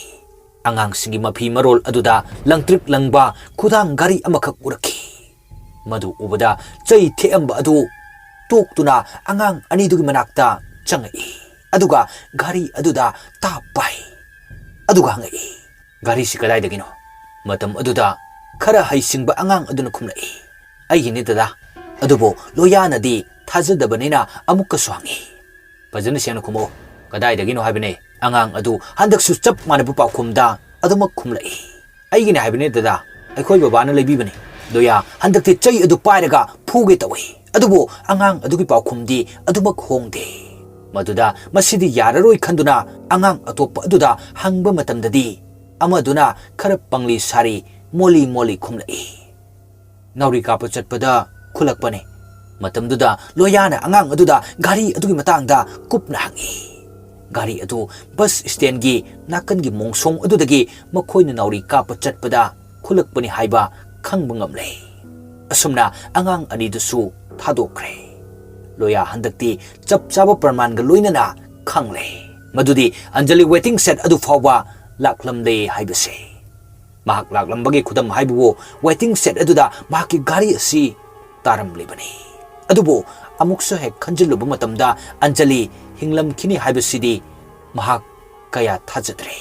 ꯑꯉꯥꯡꯁꯤꯡꯒꯤ ꯃꯐꯤ ꯃꯔꯣꯜ ꯑꯗꯨꯗ ꯂꯪꯇ꯭ꯔꯤꯛ ꯂꯪꯕ ꯈꯨꯗꯥꯡ ꯘꯔꯤ ꯑꯃꯈꯛ ꯎꯔꯛꯈꯤ꯫ ꯃꯗꯨ ꯎꯕꯗ ꯆꯩ ꯊꯦꯛꯑꯝꯕ ꯑꯗꯨ ꯇꯣꯛꯇꯨꯅ ꯑꯉꯥꯡ ꯑꯅꯤꯗꯨꯒꯤ ꯃꯅꯥꯛꯇ ꯆꯪꯉꯛꯏ꯫ ꯑꯗꯨꯒ ꯘꯔꯤ ꯑꯗꯨꯗ ꯇꯥꯞ ꯄꯥꯏ꯫ ꯑꯗꯨꯒ ꯍꯪꯉꯛꯏ, "ꯘꯔꯤꯁꯤ ꯀꯗꯥꯏꯗꯒꯤꯅꯣ?" ꯃꯇꯝ ꯑꯗꯨꯗ ꯈꯔ ꯍꯩꯁꯤꯡꯕ ꯑꯉꯥꯡ ꯑꯗꯨꯅ ꯈꯨꯝꯂꯛꯏ, "ꯑꯩꯒꯤꯅꯤ ꯗꯗꯥ"꯫ ꯑꯗꯨꯕꯨ ꯂꯣꯌꯥꯅꯗꯤ ꯊꯥꯖꯗꯕꯅꯤꯅ ꯑꯃꯨꯛꯀꯁꯨ ꯍꯪꯉꯤ, "ꯐꯖꯅ ꯁꯦꯡꯅ ꯈꯨꯝꯃꯛꯑꯣ, ꯀꯗꯥꯏꯗꯒꯤꯅꯣ ꯍꯥꯏꯕꯅꯦ?" ꯑꯉꯥꯡ ꯑꯗꯨ ꯍꯟꯗꯛꯁꯨ ꯆꯞ ꯃꯥꯟꯅꯕ ꯄꯥꯎꯈꯨꯝꯗ ꯑꯗꯨꯃꯛ ꯈꯨꯝꯂꯛꯏ, "ꯑꯩꯒꯤꯅꯤ ꯍꯥꯏꯕꯅꯦ ꯗꯗꯥ, ꯑꯩꯈꯣꯏ ꯕꯕꯥꯅ ꯂꯩꯕꯤꯕꯅꯤ"꯫ ꯂꯣꯌꯥ ꯍꯟꯗꯛꯇꯤ ꯆꯩ ꯑꯗꯨ ꯄꯥꯏꯔꯒ ꯐꯨꯒꯦ ꯇꯧꯏ꯫ ꯑꯗꯨꯕꯨ ꯑꯉꯥꯡ ꯑꯗꯨꯒꯤ ꯄꯥꯎꯈꯨꯝꯗꯤ ꯑꯗꯨꯃꯛ ꯍꯣꯡꯗꯦ꯫ ꯃꯗꯨꯗ ꯃꯁꯤꯗꯤ ꯌꯥꯔꯔꯣꯏ ꯈꯟꯗꯨꯅ ꯑꯉꯥꯡ ꯑꯇꯣꯞꯄ ꯑꯗꯨꯗ ꯍꯪꯕ ꯃꯇꯝꯗꯗꯤ ꯑꯃꯗꯨꯅ ꯈꯔ ꯄꯪꯂꯤ ꯁꯥꯔꯤ ꯃꯣꯜꯂꯤ ꯃꯣꯜꯂꯤ ꯈꯨꯝꯂꯛꯏ, "ꯅꯥꯎꯔꯤ ꯀꯥꯞꯄ ꯆꯠꯄꯗ ꯈꯨꯠꯂꯛꯄꯅꯤ"꯫ ꯃꯇꯝꯗꯨꯗ ꯂꯣꯌꯥꯅ ꯑꯉꯥꯡ ꯑꯗꯨꯗ ꯘꯔꯤ ꯑꯗꯨꯒꯤ ꯃꯇꯥꯡꯗ ꯀꯨꯞꯅ ꯍꯪꯉꯤ꯫ ꯘꯔꯤ ꯑꯗꯨ ꯕꯁ ꯁ꯭ꯇꯦꯟꯒꯤ ꯅꯥꯀꯟꯒꯤ ꯃꯣꯡꯁꯣꯡ ꯑꯗꯨꯗꯒꯤ ꯃꯈꯣꯏꯅ ꯅꯥꯎꯔꯤ ꯀꯥꯞꯄ ꯆꯠꯄꯗ ꯈꯨꯠꯂꯛꯄꯅꯤ ꯍꯥꯏꯕ ꯈꯪꯕ ꯉꯝꯂꯦ꯫ ꯑꯁꯨꯝꯅ ꯑꯉꯥꯡ ꯑꯅꯤꯗꯨꯁꯨ ꯊꯥꯗꯣꯛꯈ꯭ꯔꯦ꯫ ꯂꯣꯌꯥ ꯍꯟꯗꯛꯇꯤ ꯆꯞ ꯆꯥꯕ ꯄ꯭ꯔꯃꯥꯟꯒ ꯂꯣꯏꯅꯅ ꯈꯪꯂꯦ, ꯃꯗꯨꯗꯤ ꯑꯟꯖꯂꯤ ꯋꯦꯇꯤꯡ ꯁꯦꯗ ꯑꯗꯨ ꯐꯥꯎꯕ ꯂꯥꯛꯂꯝꯂꯦ ꯍꯥꯏꯕꯁꯦ꯫ ꯃꯍꯥꯛ ꯂꯥꯛꯂꯝꯕꯒꯤ ꯈꯨꯗꯝ ꯍꯥꯏꯕꯕꯨ ꯋꯦꯇꯤꯡ ꯁꯦꯗ ꯑꯗꯨꯗ ꯃꯍꯥꯛꯀꯤ ꯘꯔꯤ ꯑꯁꯤ ꯇꯥꯔꯝꯂꯤꯕꯅꯤ꯫ ꯑꯗꯨꯕꯨ ꯑꯃꯨꯛꯁꯨ ꯍꯦꯛ ꯈꯟꯖꯤꯜꯂꯨꯕ ꯃꯇꯝꯗ ꯑꯟꯖꯂꯤ ꯍꯤꯡꯂꯝꯈꯤꯅꯤ ꯍꯥꯏꯕꯁꯤꯗꯤ ꯃꯍꯥꯛ ꯀꯌꯥ ꯊꯥꯖꯗ꯭ꯔꯦ꯫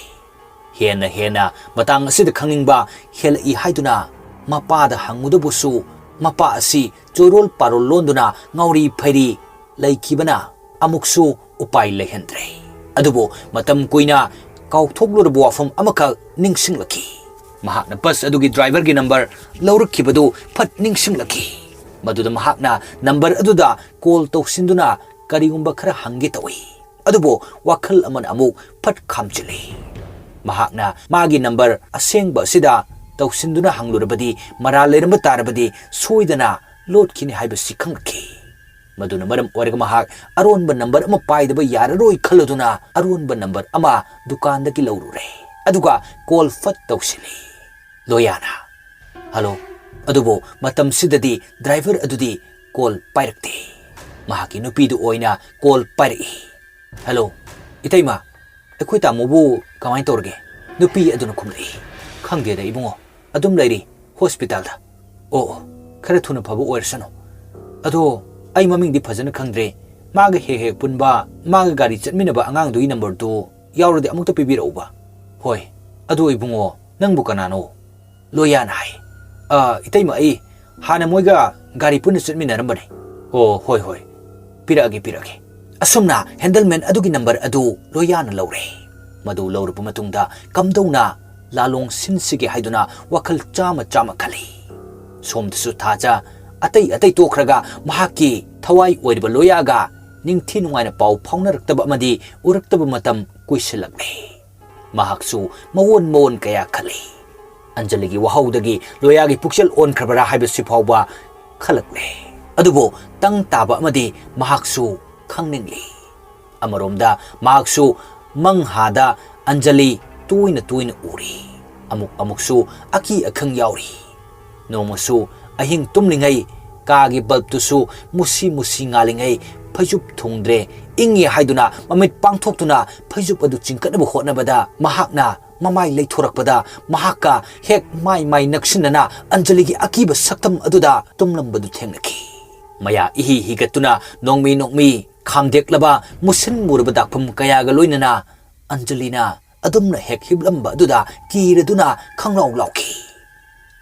ꯍꯦꯟꯅ ꯍꯦꯟꯅ ꯃꯇꯥꯡ ꯑꯁꯤꯗ ꯈꯪꯅꯤꯡꯕ ꯍꯦꯜꯂꯛꯏ ꯍꯥꯏꯗꯨꯅ ꯃꯄꯥꯗ ꯍꯪꯉꯨꯗꯕꯨꯁꯨ, ꯃꯄꯥ ꯑꯁꯤ ꯆꯣꯏꯔꯣꯜ ꯄꯥꯔꯣꯜ ꯂꯣꯟꯗꯨꯅ ꯉꯥꯎꯔꯤ ꯐꯩꯔꯤ ꯂꯩꯈꯤꯕꯅ ꯑꯃꯨꯛꯁꯨ ꯎꯄꯥꯏ ꯂꯩꯍꯟꯗ꯭ꯔꯦ꯫ ꯑꯗꯨꯕꯨ ꯃꯇꯝ ꯀꯨꯏꯅ ꯀꯥꯎꯊꯣꯛꯂꯨꯔꯕ ꯋꯥꯐꯝ ꯑꯃꯈꯛ ꯅꯤꯡꯁꯤꯡꯂꯛꯈꯤ꯫ ꯃꯍꯥꯛꯅ ꯕꯁ ꯑꯗꯨꯒꯤ ꯗ꯭ꯔꯥꯏꯚꯔꯒꯤ ꯅꯝꯕꯔ ꯂꯧꯔꯛꯈꯤꯕꯗꯨ ꯐꯠ ꯅꯤꯡꯁꯤꯡꯂꯛꯈꯤ꯫ ꯃꯗꯨꯗ ꯃꯍꯥꯛꯅ ꯅꯝꯕꯔ ꯑꯗꯨꯗ ꯀꯣꯜ ꯇꯧꯁꯤꯟꯗꯨꯅ ꯀꯔꯤꯒꯨꯝꯕ ꯈꯔ ꯍꯪꯒꯦ ꯇꯧꯏ꯫ ꯑꯗꯨꯕꯨ ꯋꯥꯈꯜ ꯑꯃꯅ ꯑꯃꯨꯛ ꯐꯠ ꯈꯥꯝꯖꯤꯜꯂꯤ꯫ ꯃꯍꯥꯛꯅ ꯃꯥꯒꯤ ꯅꯝꯕꯔ ꯑꯁꯦꯡꯕ ꯑꯁꯤꯗ ꯇꯧꯁꯤꯟꯗꯨꯅ ꯍꯪꯂꯨꯔꯕꯗꯤ ꯃꯔꯥꯜ ꯂꯩꯔꯝꯕ ꯇꯥꯔꯕꯗꯤ ꯁꯣꯏꯗꯅ ꯂꯣꯠꯈꯤꯅꯤ ꯍꯥꯏꯕꯁꯤ ꯈꯪꯂꯛꯈꯤ꯫ ꯃꯗꯨꯅ ꯃꯔꯝ ꯑꯣꯏꯔꯒ ꯃꯍꯥꯛ ꯑꯔꯣꯟꯕ ꯅꯝꯕꯔ ꯑꯃ ꯄꯥꯏꯗꯕ ꯌꯥꯔꯔꯣꯏ ꯈꯜꯂꯗꯨꯅ ꯑꯔꯣꯟꯕ ꯅꯝꯕꯔ ꯑꯃ ꯗꯨꯀꯥꯟꯗꯒꯤ ꯂꯧꯔꯨꯔꯦ꯫ ꯑꯗꯨꯒ ꯀꯣꯜ ꯐꯠ ꯇꯧꯁꯤꯜꯂꯤ꯫ ꯂꯣꯌꯥꯅ, "ꯍꯜꯂꯣ"꯫ ꯑꯗꯨꯕꯨ ꯃꯇꯝꯁꯤꯗꯗꯤ ꯗ꯭ꯔꯥꯏꯚꯔ ꯑꯗꯨꯗꯤ ꯀꯣꯜ ꯄꯥꯏꯔꯛꯇꯦ꯫ ꯃꯍꯥꯛꯀꯤ ꯅꯨꯄꯤꯗꯨ ꯑꯣꯏꯅ ꯀꯣꯜ ꯄꯥꯏꯔꯛꯏ꯫ "ꯍꯜꯂꯣ, ꯏꯇꯩꯃ, ꯑꯩꯈꯣꯏ ꯇꯥꯃꯣꯕꯨ ꯀꯃꯥꯏꯅ ꯇꯧꯔꯒꯦ?" ꯅꯨꯄꯤ ꯑꯗꯨꯅ ꯈꯨꯝꯂꯛꯏ꯫ "ꯈꯪꯗꯦꯗ ꯏꯕꯨꯡꯉꯣ, ꯑꯗꯨꯝ ꯂꯩꯔꯤ ꯍꯣꯁꯄꯤꯇꯥꯜꯗ"꯫ "ꯑꯣ ꯑꯣ, ꯈꯔ ꯊꯨꯅ ꯐꯕ ꯑꯣꯏꯔꯁꯅꯨ꯫ ꯑꯗꯣ ꯑꯩ ꯃꯃꯤꯡꯗꯤ ꯐꯖꯅ ꯈꯪꯗ꯭ꯔꯦ, ꯃꯥꯒ ꯍꯦꯛ ꯍꯦꯛ ꯄꯨꯟꯕ, ꯃꯥꯒ ꯒꯥꯔꯤ ꯆꯠꯃꯤꯟꯅꯕ ꯑꯉꯥꯡꯗꯨꯒꯤ ꯅꯝꯕꯔꯗꯨ ꯌꯥꯎꯔꯗꯤ ꯑꯃꯨꯛꯇ ꯄꯤꯕꯤꯔꯛꯎꯕ"꯫ "ꯍꯣꯏ, ꯑꯗꯣ ꯏꯕꯨꯡꯉꯣ, ꯅꯪꯕꯨ ꯀꯅꯥꯅꯣ?" ꯂꯣꯌꯥꯅ ꯍꯥꯏ꯫ "ꯑ, ꯏꯇꯩꯃ, ꯑꯩ ꯍꯥꯟꯅ ꯃꯣꯏꯒ ꯒꯥꯔꯤ ꯄꯨꯟꯅ ꯆꯠꯃꯤꯟꯅꯔꯝꯕꯅꯤ"꯫ "ꯑꯣ, ꯍꯣꯏ, ꯍꯣꯏ, ꯄꯤꯔꯛꯑꯒꯦ, ꯄꯤꯔꯛꯑꯒꯦ"꯫ ꯑꯁꯨꯝꯅ ꯍꯦꯟꯗꯜꯃꯦꯟ ꯑꯗꯨꯒꯤ ꯅꯝꯕꯔ ꯑꯗꯨ ꯂꯣꯌꯥꯅ ꯂꯧꯔꯦ꯫ ꯃꯗꯨ ꯂꯧꯔꯕ ꯃꯇꯨꯡꯗ ꯀꯝꯗꯧꯅ ꯂꯥꯂꯣꯡ ꯁꯤꯟꯁꯤꯒꯦ ꯍꯥꯏꯗꯨꯅ ꯋꯥꯈꯜ ꯆꯥꯝꯃ ꯆꯥꯝꯃ ꯈꯜꯂꯤ꯫ ꯁꯣꯝꯗꯁꯨ ꯊꯥꯖ ꯑꯇꯩ ꯑꯇꯩ ꯇꯣꯛꯈ꯭ꯔꯒ ꯃꯍꯥꯛꯀꯤ ꯊꯋꯥꯏ ꯑꯣꯏꯔꯤꯕ ꯂꯣꯌꯥꯒ ꯅꯤꯡꯊꯤ ꯅꯨꯡꯉꯥꯏꯅ ꯄꯥꯎ ꯐꯥꯎꯅꯔꯛꯇꯕ ꯑꯃꯗꯤ ꯎꯔꯛꯇꯕ ꯃꯇꯝ ꯀꯨꯏꯁꯤꯜꯂꯛꯂꯦ꯫ ꯃꯍꯥꯛꯁꯨ ꯃꯑꯣꯟ ꯃꯑꯣꯟ ꯀꯌꯥ ꯈꯜꯂꯤ꯫ ꯑꯟꯖꯂꯤꯒꯤ ꯋꯥꯍꯧꯗꯒꯤ ꯂꯣꯌꯥꯒꯤ ꯄꯨꯛꯆꯦꯜ ꯑꯣꯟꯈ꯭ꯔꯕꯔꯥ ꯍꯥꯏꯕꯁꯤ ꯐꯥꯎꯕ ꯈꯜꯂꯛꯂꯦ꯫ ꯑꯗꯨꯕꯨ ꯇꯪ ꯇꯥꯕ ꯑꯃꯗꯤ ꯃꯍꯥꯛꯁꯨ ꯈꯪꯅꯤꯡꯂꯤ꯫ ꯑꯃꯔꯣꯝꯗ ꯃꯍꯥꯛꯁꯨ ꯃꯪꯍꯥꯗ ꯑꯟꯖꯂꯤ ꯇꯣꯏꯅ ꯇꯣꯏꯅ ꯎꯔꯤ꯫ ꯑꯃꯨꯛ ꯑꯃꯨꯛꯁꯨ ꯑꯀꯤ ꯑꯈꯪ ꯌꯥꯎꯔꯤ꯫ ꯅꯣꯡꯃꯁꯨ ꯑꯍꯤꯡ ꯇꯨꯝꯂꯤꯉꯩ ꯀꯥꯒꯤ ꯕꯜꯕꯇꯨꯁꯨ ꯃꯨꯁꯤ ꯃꯨꯁꯤ ꯉꯥꯜꯂꯤꯉꯩ ꯐꯩꯖꯨꯞ ꯊꯨꯡꯗ꯭ꯔꯦ, ꯏꯪꯉꯤ ꯍꯥꯏꯗꯨꯅ ꯃꯃꯤꯠ ꯄꯥꯡꯊꯣꯛꯇꯨꯅ ꯐꯩꯖꯨꯞ ꯑꯗꯨ ꯆꯤꯡꯈꯠꯅꯕ ꯍꯣꯠꯅꯕꯗ ꯃꯍꯥꯛꯅ ꯃꯃꯥꯏ ꯂꯩꯊꯣꯔꯛꯄꯗ ꯃꯍꯥꯛꯀ ꯍꯦꯛ ꯃꯥꯏ ꯃꯥꯏ ꯅꯛꯁꯤꯟꯅꯅ ꯑꯟꯖꯂꯤꯒꯤ ꯑꯀꯤꯕ ꯁꯛꯇꯝ ꯑꯗꯨꯗ ꯇꯨꯝꯂꯝꯕꯗꯨ ꯊꯦꯡꯅꯈꯤ꯫ ꯃꯌꯥ ꯏꯍꯤ ꯍꯤꯒꯠꯇꯨꯅ ꯅꯣꯡꯃꯤ ꯅꯣꯡꯃꯤ ꯈꯥꯝꯗꯦꯛꯂꯕ ꯃꯨꯁꯤꯟ ꯃꯨꯔꯕ ꯗꯥꯛꯐꯝ ꯀꯌꯥꯒ ꯂꯣꯏꯅꯅ ꯑꯟꯖꯂꯤꯅ ꯑꯗꯨꯝꯅ ꯍꯦꯛ ꯍꯤꯞꯂꯝꯕ ꯑꯗꯨꯗ ꯀꯤꯔꯗꯨꯅ ꯈꯪꯂꯥꯎ ꯂꯥꯎꯈꯤ꯫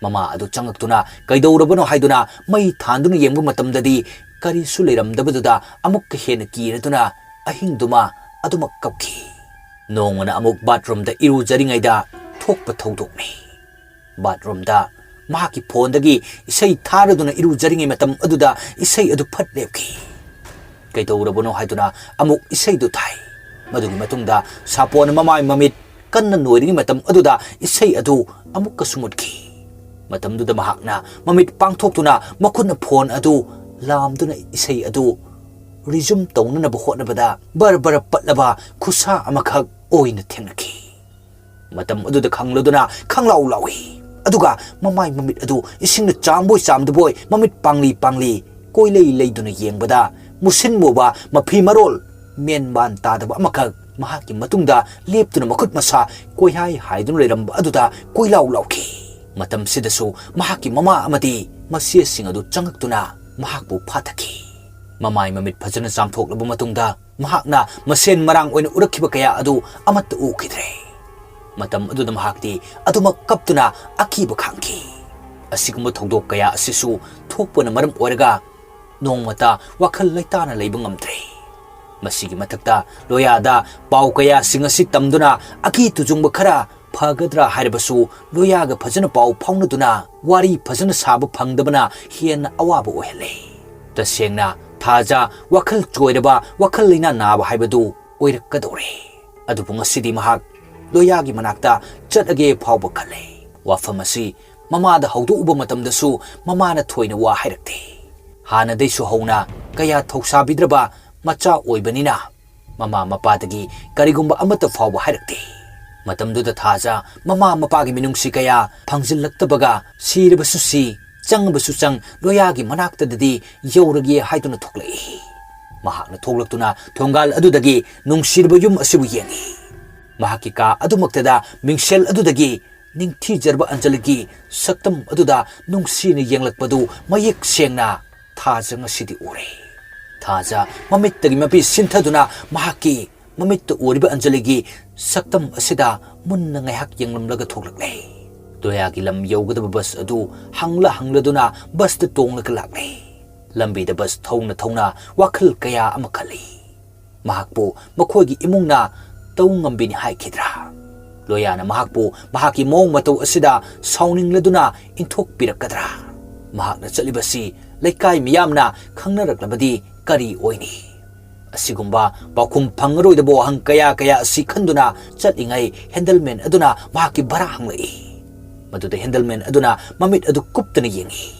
ꯃꯃꯥ ꯑꯗꯨ ꯆꯪꯉꯛꯇꯨꯅ ꯀꯩꯗꯧꯔꯕꯅꯣ ꯍꯥꯏꯗꯨꯅ ꯃꯩ ꯊꯥꯟꯗꯨꯅ ꯌꯦꯡꯕ ꯃꯇꯝꯗꯗꯤ ꯀꯔꯤꯁꯨ ꯂꯩꯔꯝꯗꯕꯗꯨꯗ ꯑꯃꯨꯛꯀ ꯍꯦꯟꯅ ꯀꯤꯔꯗꯨꯅ ꯑꯍꯤꯡꯗꯨꯃ ꯑꯗꯨꯃꯛ ꯀꯞꯈꯤ꯫ ꯅꯣꯡꯃꯅ ꯑꯃꯨꯛ ꯕꯥꯠꯔꯨꯝꯗ ꯏꯔꯨꯖꯔꯤꯉꯩꯗ ꯊꯣꯛꯄ ꯊꯧꯗꯣꯛꯅꯤ꯫ ꯕꯥꯠꯔꯨꯝꯗ ꯃꯍꯥꯛꯀꯤ ꯐꯣꯟꯗꯒꯤ ꯏꯁꯩ ꯊꯥꯔꯗꯨꯅ ꯏꯔꯨꯖꯔꯤꯉꯩ ꯃꯇꯝ ꯑꯗꯨꯗ ꯏꯁꯩ ꯑꯗꯨ ꯐꯠ ꯂꯦꯞꯈꯤ꯫ ꯀꯩꯗꯧꯔꯕꯅꯣ ꯍꯥꯏꯗꯨꯅ ꯑꯃꯨꯛ ꯏꯁꯩꯗꯨ ꯊꯥꯏ꯫ ꯃꯗꯨꯒꯤ ꯃꯇꯨꯡꯗ ꯁꯥꯄꯣꯟꯅ ꯃꯃꯥꯏ ꯃꯃꯤꯠ ꯀꯟꯅ ꯅꯣꯏꯔꯤꯉꯩ ꯃꯇꯝ ꯑꯗꯨꯗ ꯏꯁꯩ ꯑꯗꯨ ꯑꯃꯨꯛꯀꯁꯨ ꯃꯨꯠꯈꯤ꯫ ꯃꯇꯝꯗꯨꯗ ꯃꯍꯥꯛꯅ ꯃꯃꯤꯠ ꯄꯥꯡꯊꯣꯛꯇꯨꯅ ꯃꯈꯨꯠꯅ ꯐꯣꯟ ꯑꯗꯨ ꯂꯥꯝꯗꯨꯅ ꯏꯁꯩ ꯑꯗꯨ ꯔꯤꯖꯨꯝ ꯇꯧꯅꯅꯕ ꯍꯣꯠꯅꯕꯗ ꯕꯔ ꯕꯔ ꯄꯠꯂꯕ ꯈꯨꯠꯁꯥ ꯑꯃꯈꯛ ꯑꯣꯏꯅ ꯊꯦꯡꯅꯈꯤ꯫ ꯃꯇꯝ ꯑꯗꯨꯗ ꯈꯪꯂꯗꯨꯅ ꯈꯪꯂꯥꯎ ꯂꯥꯎꯏ꯫ ꯑꯗꯨꯒ ꯃꯃꯥꯏ ꯃꯃꯤꯠ ꯑꯗꯨ ꯏꯁꯤꯡꯅ ꯆꯥꯝꯕꯣꯏ ꯆꯥꯝꯗꯕꯣꯏ ꯃꯃꯤꯠ ꯄꯥꯡꯂꯤ ꯄꯥꯡꯂꯤ ꯀꯣꯏꯂꯩ ꯂꯩꯗꯨꯅ ꯌꯦꯡꯕꯗ ꯃꯨꯁꯤꯟ ꯃꯨꯕ ꯃꯐꯤ ꯃꯔꯣꯜ ꯃꯦꯟ ꯃꯥꯟ ꯇꯥꯗꯕ ꯑꯃꯈꯛ ꯃꯍꯥꯛꯀꯤ ꯃꯇꯨꯡꯗ ꯂꯦꯞꯇꯨꯅ ꯃꯈꯨꯠ ꯃꯁꯥ ꯀꯣꯏꯍꯥꯏ ꯍꯥꯏꯗꯨꯅ ꯂꯩꯔꯝꯕ ꯑꯗꯨꯗ ꯀꯣꯏꯂꯥꯎ ꯂꯥꯎꯈꯤ꯫ ꯃꯇꯝꯁꯤꯗꯁꯨ ꯃꯍꯥꯛꯀꯤ ꯃꯃꯥ ꯑꯃꯗꯤ ꯃꯆꯦꯁꯤꯡ ꯑꯗꯨ ꯆꯪꯉꯛꯇꯨꯅ ꯃꯍꯥꯛꯄꯨ ꯐꯥꯊꯈꯤ꯫ ꯃꯃꯥꯏ ꯃꯃꯤꯠ ꯐꯖꯅ ꯆꯥꯝꯊꯣꯛꯂꯕ ꯃꯇꯨꯡꯗ ꯃꯍꯥꯛꯅ ꯃꯁꯦꯟ ꯃꯔꯥꯡ ꯑꯣꯏꯅ ꯎꯔꯛꯈꯤꯕ ꯀꯌꯥ ꯑꯗꯨ ꯑꯃꯠꯇ ꯎꯈꯤꯗ꯭ꯔꯦ꯫ ꯃꯇꯝ ꯑꯗꯨꯗ ꯃꯍꯥꯛꯇꯤ ꯑꯗꯨꯃꯛ ꯀꯞꯇꯨꯅ ꯑꯀꯤꯕ ꯈꯥꯡꯈꯤ꯫ ꯑꯁꯤꯒꯨꯝꯕ ꯊꯧꯗꯣꯛ ꯀꯌꯥ ꯑꯁꯤꯁꯨ ꯊꯣꯛꯄꯅ ꯃꯔꯝ ꯑꯣꯏꯔꯒ ꯅꯣꯡꯃꯇ ꯋꯥꯈꯜ ꯂꯩꯇꯥꯅ ꯂꯩꯕ ꯉꯝꯗ꯭ꯔꯦ꯫ ꯃꯁꯤꯒꯤ ꯃꯊꯛꯇ ꯂꯣꯌꯥꯗ ꯄꯥꯎ ꯀꯌꯥꯁꯤꯡ ꯑꯁꯤ ꯇꯝꯗꯨꯅ ꯑꯀꯤ ꯇꯨꯖꯨꯡꯕ ꯈꯔ ꯐꯒꯗ꯭ꯔꯥ ꯍꯥꯏꯔꯕꯁꯨ ꯂꯣꯌꯥꯒ ꯐꯖꯅ ꯄꯥꯎ ꯐꯥꯎꯅꯗꯨꯅ ꯋꯥꯔꯤ ꯐꯖꯅ ꯁꯥꯕ ꯐꯪꯗꯕꯅ ꯍꯦꯟꯅ ꯑꯋꯥꯕ ꯑꯣꯏꯍꯜꯂꯦ꯫ ꯇꯁꯦꯡꯅ ꯊꯥꯖ ꯋꯥꯈꯜ ꯆꯣꯏꯔꯕ, ꯋꯥꯈꯜ ꯂꯩꯅꯥ ꯅꯥꯕ ꯍꯥꯏꯕꯗꯨ ꯑꯣꯏꯔꯛꯀꯗꯧꯔꯦ꯫ ꯑꯗꯨꯕꯨ ꯉꯁꯤꯗꯤ ꯃꯍꯥꯛ ꯂꯣꯌꯥꯒꯤ ꯃꯅꯥꯛꯇ ꯆꯠꯂꯒꯦ ꯐꯥꯎꯕ ꯈꯜꯂꯦ꯫ ꯋꯥꯐꯝ ꯑꯁꯤ ꯃꯃꯥꯗ ꯍꯧꯗꯣꯛꯎꯕ ꯃꯇꯝꯗꯁꯨ ꯃꯃꯥꯅ ꯊꯣꯏꯅ ꯋꯥ ꯍꯥꯏꯔꯛꯇꯦ꯫ ꯍꯥꯟꯅꯗꯩꯁꯨ ꯍꯧꯅ ꯀꯌꯥ ꯊꯧꯁꯥꯕꯤꯗ꯭ꯔꯕ ꯃꯆꯥ ꯑꯣꯏꯕꯅꯤꯅ ꯃꯃꯥ ꯃꯄꯥꯗꯒꯤ ꯀꯔꯤꯒꯨꯝꯕ ꯑꯃꯠꯇ ꯐꯥꯎꯕ ꯍꯥꯏꯔꯛꯇꯦ꯫ ꯃꯇꯝꯗꯨꯗ ꯊꯥꯖ ꯃꯃꯥ ꯃꯄꯥꯒꯤ ꯃꯤꯅꯨꯡꯁꯤ ꯀꯌꯥ ꯐꯪꯖꯤꯜꯂꯛꯇꯕꯒ ꯁꯤꯔꯕꯁꯨ ꯁꯤ, ꯆꯪꯕꯁꯨ ꯆꯪ ꯂꯣꯌꯥꯒꯤ ꯃꯅꯥꯛꯇꯗꯗꯤ ꯌꯧꯔꯒꯦ ꯍꯥꯏꯗꯨꯅ ꯊꯣꯛꯂꯛꯏ꯫ ꯃꯍꯥꯛꯅ ꯊꯣꯛꯂꯛꯇꯨꯅ ꯊꯣꯡꯒꯥꯜ ꯑꯗꯨꯗꯒꯤ ꯅꯨꯡꯁꯤꯔꯕ ꯌꯨꯝ ꯑꯁꯤꯕꯨ ꯌꯦꯡꯉꯤ꯫ ꯃꯍꯥꯛꯀꯤ ꯀꯥ ꯑꯗꯨꯃꯛꯇꯗ ꯃꯤꯡꯁꯦꯜ ꯑꯗꯨꯗꯒꯤ ꯅꯤꯡꯊꯤꯖꯔꯕ ꯑꯟꯖꯂꯤꯒꯤ ꯁꯛꯇꯝ ꯑꯗꯨꯗ ꯅꯨꯡꯁꯤꯅ ꯌꯦꯡꯂꯛꯄꯗꯨ ꯃꯌꯦꯛ ꯁꯦꯡꯅ ꯊꯥꯖ ꯉꯁꯤꯗꯤ ꯎꯔꯦ꯫ ꯊꯥꯖ ꯃꯃꯤꯠꯇꯒꯤ ꯃꯄꯤ ꯁꯤꯟꯊꯗꯨꯅ ꯃꯍꯥꯛꯀꯤ ꯃꯃꯤꯠꯇ ꯎꯔꯤꯕ ꯑꯟꯖꯂꯤꯒꯤ ꯁꯛꯇꯝ ꯑꯁꯤꯗ ꯃꯨꯟꯅ ꯉꯥꯏꯍꯥꯛ ꯌꯦꯡꯂꯝꯂꯒ ꯊꯣꯛꯂꯛꯂꯦ꯫ ꯂꯣꯌꯥꯒꯤ ꯂꯝ ꯌꯧꯒꯗꯕ ꯕꯁ ꯑꯗꯨ ꯍꯪꯂ ꯍꯪꯂꯗꯨꯅ ꯕꯁꯇ ꯇꯣꯡꯂꯒ ꯂꯥꯛꯂꯦ꯫ ꯂꯝꯕꯤꯗ ꯕꯁ ꯊꯧꯅ ꯊꯧꯅ ꯋꯥꯈꯜ ꯀꯌꯥ ꯑꯃ ꯈꯜꯂꯤ꯫ ꯃꯍꯥꯛꯄꯨ ꯃꯈꯣꯏꯒꯤ ꯏꯃꯨꯡꯅ ꯇꯧ ꯉꯝꯕꯤꯅꯤ ꯍꯥꯏꯈꯤꯗ꯭ꯔꯥ? ꯂꯣꯌꯥꯅ ꯃꯍꯥꯛꯄꯨ ꯃꯍꯥꯛꯀꯤ ꯃꯑꯣꯡ ꯃꯇꯧ ꯑꯁꯤꯗ ꯁꯥꯎꯅꯤꯡꯂꯗꯨꯅ ꯏꯟꯊꯣꯛꯄꯤꯔꯛꯀꯗ꯭ꯔꯥ? ꯃꯍꯥꯛꯅ ꯆꯠꯂꯤꯕꯁꯤ ꯂꯩꯀꯥꯏ ꯃꯤꯌꯥꯝꯅ ꯈꯪꯅꯔꯛꯂꯕꯗꯤ ꯀꯔꯤ ꯑꯣꯏꯅꯤ? ꯑꯁꯤꯒꯨꯝꯕ ꯄꯥꯎꯈꯨꯝ ꯐꯪꯉꯔꯣꯏꯗꯕ ꯋꯥꯍꯪ ꯀꯌꯥ ꯀꯌꯥ ꯑꯁꯤ ꯈꯟꯗꯨꯅ ꯆꯠꯂꯤꯉꯩ ꯍꯦꯟꯗꯜꯃꯦꯟ ꯑꯗꯨꯅ ꯃꯍꯥꯛꯀꯤ ꯚꯔꯥ ꯍꯪꯂꯛꯏ꯫ ꯃꯗꯨꯗ ꯍꯦꯟꯗꯜꯃꯦꯟ ꯑꯗꯨꯅ ꯃꯃꯤꯠ ꯑꯗꯨ ꯀꯨꯞꯇꯅ ꯌꯦꯡꯏ꯫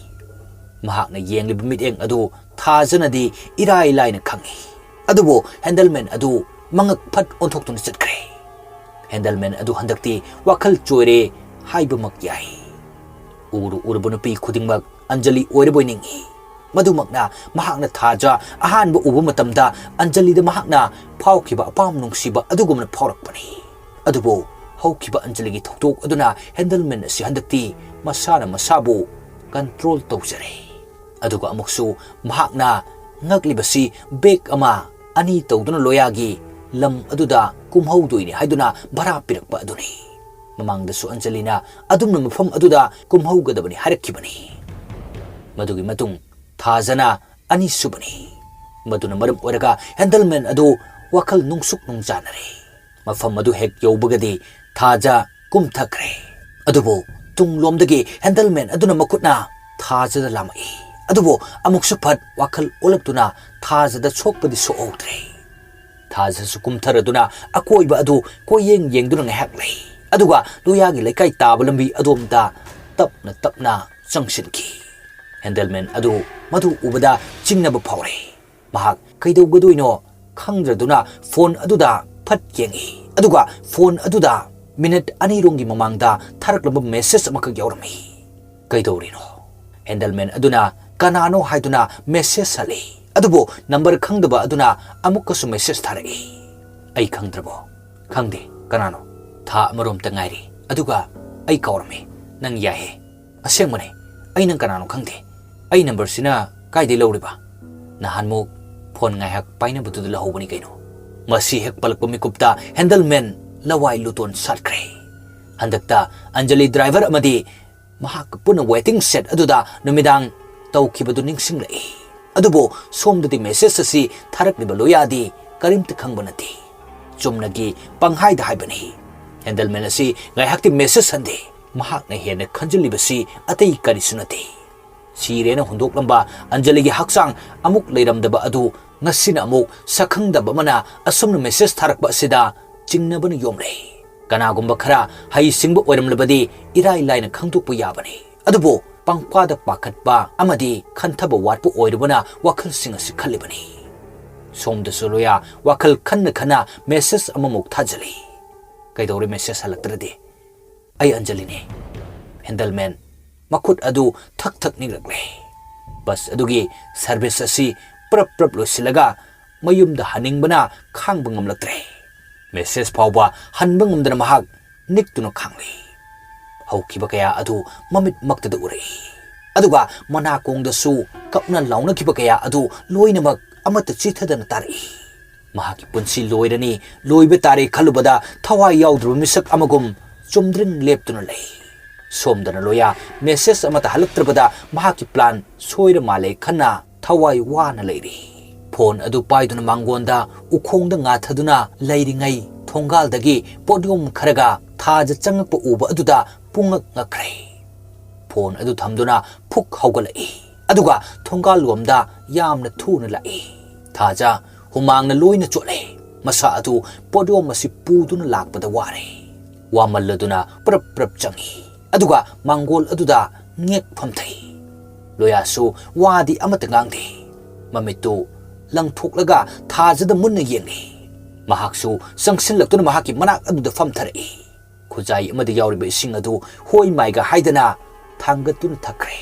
ꯃꯍꯥꯛꯅ ꯌꯦꯡꯂꯤꯕ ꯃꯤꯠꯌꯦꯡ ꯑꯗꯨ ꯊꯥꯖꯅꯗꯤ ꯏꯔꯥꯏ ꯂꯥꯏꯅ ꯈꯪꯏ꯫ ꯑꯗꯨꯕꯨ ꯍꯦꯟꯗꯜꯃꯦꯟ ꯑꯗꯨ ꯃꯉꯛ ꯐꯠ ꯑꯣꯟꯊꯣꯛꯇꯨꯅ ꯆꯠꯈ꯭ꯔꯦ꯫ ꯍꯦꯟꯗꯜꯃꯦꯟ ꯑꯗꯨ ꯍꯟꯗꯛꯇꯤ ꯋꯥꯈꯜ ꯆꯣꯏꯔꯦ ꯍꯥꯏꯕꯃꯛ ꯌꯥꯏ꯫ ꯎꯔꯨ ꯎꯔꯨꯕ ꯅꯨꯄꯤ ꯈꯨꯗꯤꯡꯃꯛ ꯑꯟꯖꯂꯤ ꯑꯣꯏꯔꯕꯣꯏ ꯅꯤꯡꯏ꯫ ꯃꯗꯨꯃꯛꯅ ꯃꯍꯥꯛꯅ ꯊꯥꯖ ꯑꯍꯥꯟꯕ ꯎꯕ ꯃꯇꯝꯗ ꯑꯟꯖꯂꯤꯗ ꯃꯍꯥꯛꯅ ꯐꯥꯎꯈꯤꯕ ꯑꯄꯥꯝ ꯅꯨꯡꯁꯤꯕ ꯑꯗꯨꯒꯨꯝꯅ ꯐꯥꯎꯔꯛꯄꯅꯤ꯫ ꯑꯗꯨꯕꯨ ꯍꯧꯈꯤꯕ ꯑꯟꯖꯂꯤꯒꯤ ꯊꯧꯗꯣꯛ ꯑꯗꯨꯅ ꯍꯦꯟꯗꯜꯃꯦꯟ ꯑꯁꯤ ꯍꯟꯗꯛꯇꯤ ꯃꯁꯥꯅ ꯃꯁꯥꯕꯨ ꯀꯟꯇ꯭ꯔꯣꯜ ꯇꯧꯖꯔꯦ꯫ ꯑꯗꯨꯒ ꯑꯃꯨꯛꯁꯨ ꯃꯍꯥꯛꯅ ꯉꯛꯂꯤꯕꯁꯤ ꯕꯦꯒ ꯑꯃ ꯑꯅꯤ ꯇꯧꯗꯨꯅ ꯂꯣꯌꯥꯒꯤ ꯂꯝ ꯑꯗꯨꯗ ꯀꯨꯝꯍꯧꯗꯣꯏꯅꯤ ꯍꯥꯏꯗꯨꯅ ꯚꯔꯥ ꯄꯤꯔꯛꯄ ꯑꯗꯨꯅꯤ꯫ ꯃꯃꯥꯡꯗꯁꯨ ꯑꯟꯖꯂꯤꯅ ꯑꯗꯨꯝꯅ ꯃꯐꯝ ꯑꯗꯨꯗ ꯀꯨꯝꯍꯧꯒꯗꯕꯅꯤ ꯍꯥꯏꯔꯛꯈꯤꯕꯅꯤ꯫ ꯃꯗꯨꯒꯤ ꯃꯇꯨꯡ ꯊꯥꯖꯅ ꯑꯅꯤꯁꯨꯕꯅꯤ꯫ ꯃꯗꯨꯅ ꯃꯔꯝ ꯑꯣꯏꯔꯒ ꯍꯦꯟꯗꯜꯃꯦꯟ ꯑꯗꯨ ꯋꯥꯈꯜ ꯅꯨꯡꯁꯨꯛ ꯅꯨꯡꯖꯥꯅꯔꯦ꯫ ꯃꯐꯝ ꯑꯗꯨ ꯍꯦꯛ ꯌꯧꯕꯒꯗꯤ ꯊꯥꯖ ꯀꯨꯝꯊꯈ꯭ꯔꯦ꯫ ꯑꯗꯨꯕꯨ ꯇꯨꯡꯂꯣꯝꯗꯒꯤ ꯍꯦꯟꯗꯜꯃꯦꯟ ꯑꯗꯨꯅ ꯃꯈꯨꯠꯅ ꯊꯥꯖꯗ ꯂꯥꯝꯃꯛꯏ꯫ ꯑꯗꯨꯕꯨ ꯑꯃꯨꯛꯁꯨ ꯐꯠ ꯋꯥꯈꯜ ꯑꯣꯜꯂꯛꯇꯨꯅ ꯊꯥꯖꯗ ꯁꯣꯛꯄꯗꯤ ꯁꯣꯛꯍꯧꯗ꯭ꯔꯦ꯫ ꯊꯥꯖꯁꯨ ꯀꯨꯝꯊꯔꯗꯨꯅ ꯑꯀꯣꯏꯕ ꯑꯗꯨ ꯀꯣꯏꯌꯦꯡ ꯌꯦꯡꯗꯨꯅ ꯉꯥꯏꯍꯥꯛ ꯂꯩ꯫ ꯑꯗꯨꯒ ꯂꯣꯌꯥꯒꯤ ꯂꯩꯀꯥꯏ ꯇꯥꯕ ꯂꯝꯕꯤ ꯑꯗꯣꯝꯗ ꯇꯞꯅ ꯇꯞꯅ ꯆꯪꯁꯤꯟꯈꯤ꯫ ꯍꯦꯟꯗꯜꯃꯦꯟ ꯑꯗꯨ ꯃꯗꯨ ꯎꯕꯗ ꯆꯤꯡꯅꯕ ꯐꯥꯎꯔꯦ꯫ ꯃꯍꯥꯛ ꯀꯩꯗꯧꯒꯗꯣꯏꯅꯣ ꯈꯪꯗ꯭ꯔꯗꯨꯅ ꯐꯣꯟ ꯑꯗꯨꯗ ꯐꯠ ꯌꯦꯡꯏ꯫ ꯑꯗꯨꯒ ꯐꯣꯟ ꯑꯗꯨꯗ ꯃꯤꯅꯤꯠ ꯑꯅꯤꯔꯣꯝꯒꯤ ꯃꯃꯥꯡꯗ ꯊꯥꯔꯛꯂꯝꯕ ꯃꯦꯁꯦꯖ ꯑꯃꯈꯛ ꯌꯥꯎꯔꯝꯃꯤ꯫ ꯀꯩꯗꯧꯔꯤꯅꯣ? ꯍꯦꯟꯗꯜꯃꯦꯟ ꯑꯗꯨꯅ ꯀꯅꯥꯅꯣ ꯍꯥꯏꯗꯨꯅ ꯃꯦꯁꯦꯖ ꯍꯜꯂꯤ꯫ ꯑꯗꯨꯕꯨ ꯅꯝꯕꯔ ꯈꯪꯗꯕ ꯑꯗꯨꯅ ꯑꯃꯨꯛꯀꯁꯨ ꯃꯦꯁꯦꯖ ꯊꯥꯔꯛꯏ꯫ "ꯑꯩ ꯈꯪꯗ꯭ꯔꯕꯣ?" "ꯈꯪꯗꯦ꯫ ꯀꯅꯥꯅꯣ?" "ꯊꯥ ꯑꯃꯔꯣꯝꯇ ꯉꯥꯏꯔꯤ꯫ ꯑꯗꯨꯒ ꯑꯩ ꯀꯥꯎꯔꯝꯃꯦ꯫ ꯅꯪ ꯌꯥꯏꯍꯦ꯫ ꯑꯁꯦꯡꯕꯅꯦ꯫ ꯑꯩ ꯅꯪ ꯀꯅꯥꯅꯣ ꯈꯪꯗꯦ꯫ ꯑꯩ ꯅꯝꯕꯔꯁꯤꯅ ꯀꯥꯏꯗꯩ ꯂꯧꯔꯤꯕ?" "ꯅꯍꯥꯟꯃꯨꯛ ꯐꯣꯟ ꯉꯥꯏꯍꯥꯛ ꯄꯥꯏꯅꯕꯗꯨꯗ ꯂꯧꯍꯧꯕꯅꯤ ꯀꯩꯅꯣ꯫" ꯃꯁꯤ ꯍꯦꯛ ꯄꯜꯂꯛꯄ ꯃꯤꯀꯨꯞꯇ ꯍꯦꯟꯗꯜꯃꯦꯟ ꯂꯋꯥꯏ ꯂꯨꯇꯣꯟ ꯁꯥꯠꯈ꯭ꯔꯦ꯫ ꯍꯟꯗꯛꯇ ꯑꯟꯖꯂꯤ ꯗ꯭ꯔꯥꯏꯚꯔ ꯑꯃꯗꯤ ꯃꯍꯥꯛꯀ ꯄꯨꯟꯅ ꯋꯦꯇꯤꯡ ꯁꯦꯗ ꯑꯗꯨꯗ ꯅꯨꯃꯤꯗꯥꯡ ꯇꯧꯈꯤꯕꯗꯨ ꯅꯤꯡꯁꯤꯡꯂꯛꯏ꯫ ꯑꯗꯨꯕꯨ ꯁꯣꯝꯗꯗꯤ ꯃꯦꯁꯦꯖ ꯑꯁꯤ ꯊꯥꯔꯛꯂꯤꯕ ꯂꯣꯌꯥꯗꯤ ꯀꯔꯤꯝꯇ ꯈꯪꯕ ꯅꯠꯇꯦ꯫ ꯆꯨꯝꯅꯒꯤ ꯄꯪꯍꯥꯏꯗ ꯍꯥꯏꯕꯅꯤ꯫ ꯍꯦꯟꯗꯜꯃꯦꯟ ꯑꯁꯤ ꯉꯥꯏꯍꯥꯛꯇꯤ ꯃꯦꯁꯦꯖ ꯍꯟꯗꯦ꯫ ꯃꯍꯥꯛꯅ ꯍꯦꯟꯅ ꯈꯟꯖꯤꯜꯂꯤꯕꯁꯤ ꯑꯇꯩ ꯀꯔꯤꯁꯨ ꯅꯠꯇꯦ꯫ ꯁꯤꯔꯦꯅ ꯍꯨꯟꯗꯣꯛꯂꯝꯕ ꯑꯟꯖꯂꯤꯒꯤ ꯍꯛꯆꯥꯡ ꯑꯃꯨꯛ ꯂꯩꯔꯝꯗꯕ ꯑꯗꯨ ꯉꯁꯤꯅ ꯑꯃꯨꯛ ꯁꯛꯈꯪꯗꯕ ꯑꯃꯅ ꯑꯁꯨꯝꯅ ꯃꯦꯁꯦꯖ ꯊꯥꯔꯛꯄ ꯑꯁꯤꯗ ꯆꯤꯡꯅꯕꯅ ꯌꯣꯝꯂꯦ꯫ ꯀꯅꯥꯒꯨꯝꯕ ꯈꯔ ꯍꯩꯁꯤꯡꯕ ꯑꯣꯏꯔꯝꯂꯕꯗꯤ ꯏꯔꯥꯏ ꯂꯥꯏꯅ ꯈꯪꯗꯣꯛꯄ ꯌꯥꯕꯅꯤ꯫ ꯑꯗꯨꯕꯨ ꯄꯪꯄꯥꯗ ꯄꯥꯈꯠꯄ ꯑꯃꯗꯤ ꯈꯟꯊꯕ ꯋꯥꯠꯄ ꯑꯣꯏꯔꯨꯕꯅ ꯋꯥꯈꯜꯁꯤꯡ ꯑꯁꯤ ꯈꯜꯂꯤꯕꯅꯤ꯫ ꯁꯣꯝꯗꯁꯨ ꯂꯣꯌꯥ ꯋꯥꯈꯜ ꯈꯟꯅ ꯈꯟꯅ ꯃꯦꯁꯦꯖ ꯑꯃꯃꯨꯛ ꯊꯥꯖꯤꯜꯂꯤ꯫ "ꯀꯩꯗꯧꯔꯦ ꯃꯦꯁꯦꯖ ꯍꯜꯂꯛꯇ꯭ꯔꯗꯤ? ꯑꯩ ꯑꯟꯖꯂꯤꯅꯦ꯫" ꯍꯦꯟꯗꯜꯃꯦꯟ ꯃꯈꯨꯠ ꯑꯗꯨ ꯊꯛ ꯊꯛ ꯅꯤꯛꯂꯛꯂꯦ꯫ ꯕꯁ ꯑꯗꯨꯒꯤ ꯁꯔꯚꯤꯁ ꯑꯁꯤ ꯄ꯭ꯔꯞ ꯄ꯭ꯔꯞ ꯂꯣꯏꯁꯤꯜꯂꯒ ꯃꯌꯨꯝꯗ ꯍꯟꯅꯤꯡꯕꯅ ꯈꯥꯡꯕ ꯉꯝꯂꯛꯇ꯭ꯔꯦ꯫ ꯃꯦꯁꯦꯖ ꯐꯥꯎꯕ ꯍꯟꯕ ꯉꯝꯗꯅ ꯃꯍꯥꯛ ꯅꯤꯛꯇꯨꯅ ꯈꯥꯡꯂꯤ꯫ ꯍꯧꯈꯤꯕ ꯀꯌꯥ ꯑꯗꯨ ꯃꯃꯤꯠꯃꯛꯇꯗ ꯎꯔꯛꯏ꯫ ꯑꯗꯨꯒ ꯃꯅꯥꯀꯣꯡꯗꯁꯨ ꯀꯞꯅ ꯂꯥꯎꯅꯈꯤꯕ ꯀꯌꯥ ꯑꯗꯨ ꯂꯣꯏꯅꯃꯛ ꯑꯃꯠꯇ ꯆꯤꯊꯗꯅ ꯇꯥꯔꯛꯏ꯫ ꯃꯍꯥꯛꯀꯤ ꯄꯨꯟꯁꯤ ꯂꯣꯏꯔꯅꯤ, ꯂꯣꯏꯕ ꯇꯥꯔꯦ ꯈꯜꯂꯨꯕꯗ ꯊꯋꯥꯏ ꯌꯥꯎꯗ꯭ꯔꯕ ꯃꯤꯁꯛ ꯑꯃꯒꯨꯝ ꯆꯨꯝꯗ꯭ꯔꯤꯡ ꯂꯦꯞꯇꯨꯅ ꯂꯩ꯫ ꯁꯣꯝꯗꯅ ꯂꯣꯌꯥ ꯃꯦꯁꯦꯖ ꯑꯃꯠꯇ ꯍꯜꯂꯛꯇ꯭ꯔꯕꯗ ꯃꯍꯥꯛꯀꯤ ꯄ꯭ꯂꯥꯟ ꯁꯣꯏꯔ ꯃꯥꯜꯂꯦ ꯈꯟꯅ ꯊꯋꯥꯏ ꯋꯥꯅ ꯂꯩꯔꯤ꯫ ꯐꯣꯟ ꯑꯗꯨ ꯄꯥꯏꯗꯨꯅ ꯃꯥꯡꯒꯣꯟꯗ ꯎꯈꯣꯡꯗ ꯉꯥꯊꯗꯨꯅ ꯂꯩꯔꯤꯉꯩ ꯊꯣꯡꯒꯥꯜꯗꯒꯤ ꯄꯣꯠꯌꯣꯝ ꯈꯔꯒ ꯊꯥꯖ ꯆꯪꯉꯛꯄ ꯎꯕ ꯑꯗꯨꯗ ꯄꯨꯡꯉꯛ ꯉꯛꯈ꯭ꯔꯦ꯫ ꯐꯣꯟ ꯑꯗꯨ ꯊꯝꯗꯨꯅ ꯐꯨꯛ ꯍꯧꯒꯠꯂꯛꯏ꯫ ꯑꯗꯨꯒ ꯊꯣꯡꯒꯥꯜ ꯂꯣꯝꯗ ꯌꯥꯝꯅ ꯊꯨꯅ ꯂꯥꯛꯏ꯫ ꯊꯥꯖ ꯍꯨꯃꯥꯡꯅ ꯂꯣꯏꯅ ꯆꯣꯠꯂꯦ꯫ ꯃꯁꯥ ꯑꯗꯨ ꯄꯣꯠꯌꯣꯝ ꯑꯁꯤ ꯄꯨꯗꯨꯅ ꯂꯥꯛꯄꯗ ꯋꯥꯔꯦ꯫ ꯋꯥꯃꯜꯂꯗꯨꯅ ꯄ꯭ꯔꯞ ꯄ꯭ꯔꯞ ꯆꯪꯏ꯫ ꯑꯗꯨꯒ ꯃꯥꯡꯒꯣꯜ ꯑꯗꯨꯗ ꯉꯦꯛ ꯐꯝꯊꯩ꯫ ꯂꯣꯌꯥꯁꯨ ꯋꯥꯗꯤ ꯑꯃꯠꯇ ꯉꯥꯡꯗꯦ꯫ ꯃꯃꯤꯠꯇꯨ ꯂꯪꯊꯣꯛꯂꯒ ꯊꯥꯖꯗ ꯃꯨꯟꯅ ꯌꯦꯡꯂꯤ꯫ ꯃꯍꯥꯛꯁꯨ ꯆꯪꯁꯤꯜꯂꯛꯇꯨꯅ ꯃꯍꯥꯛꯀꯤ ꯃꯅꯥꯛ ꯑꯗꯨꯗ ꯐꯝꯊꯔꯛꯏ꯫ ꯈꯨꯖꯥꯏ ꯑꯃꯗ ꯌꯥꯎꯔꯤꯕ ꯏꯁꯤꯡ ꯑꯗꯨ ꯍꯣꯏ ꯃꯥꯏꯒ ꯍꯥꯏꯗꯅ ꯊꯥꯡꯒꯠꯇꯨꯅ ꯊꯛꯈ꯭ꯔꯦ꯫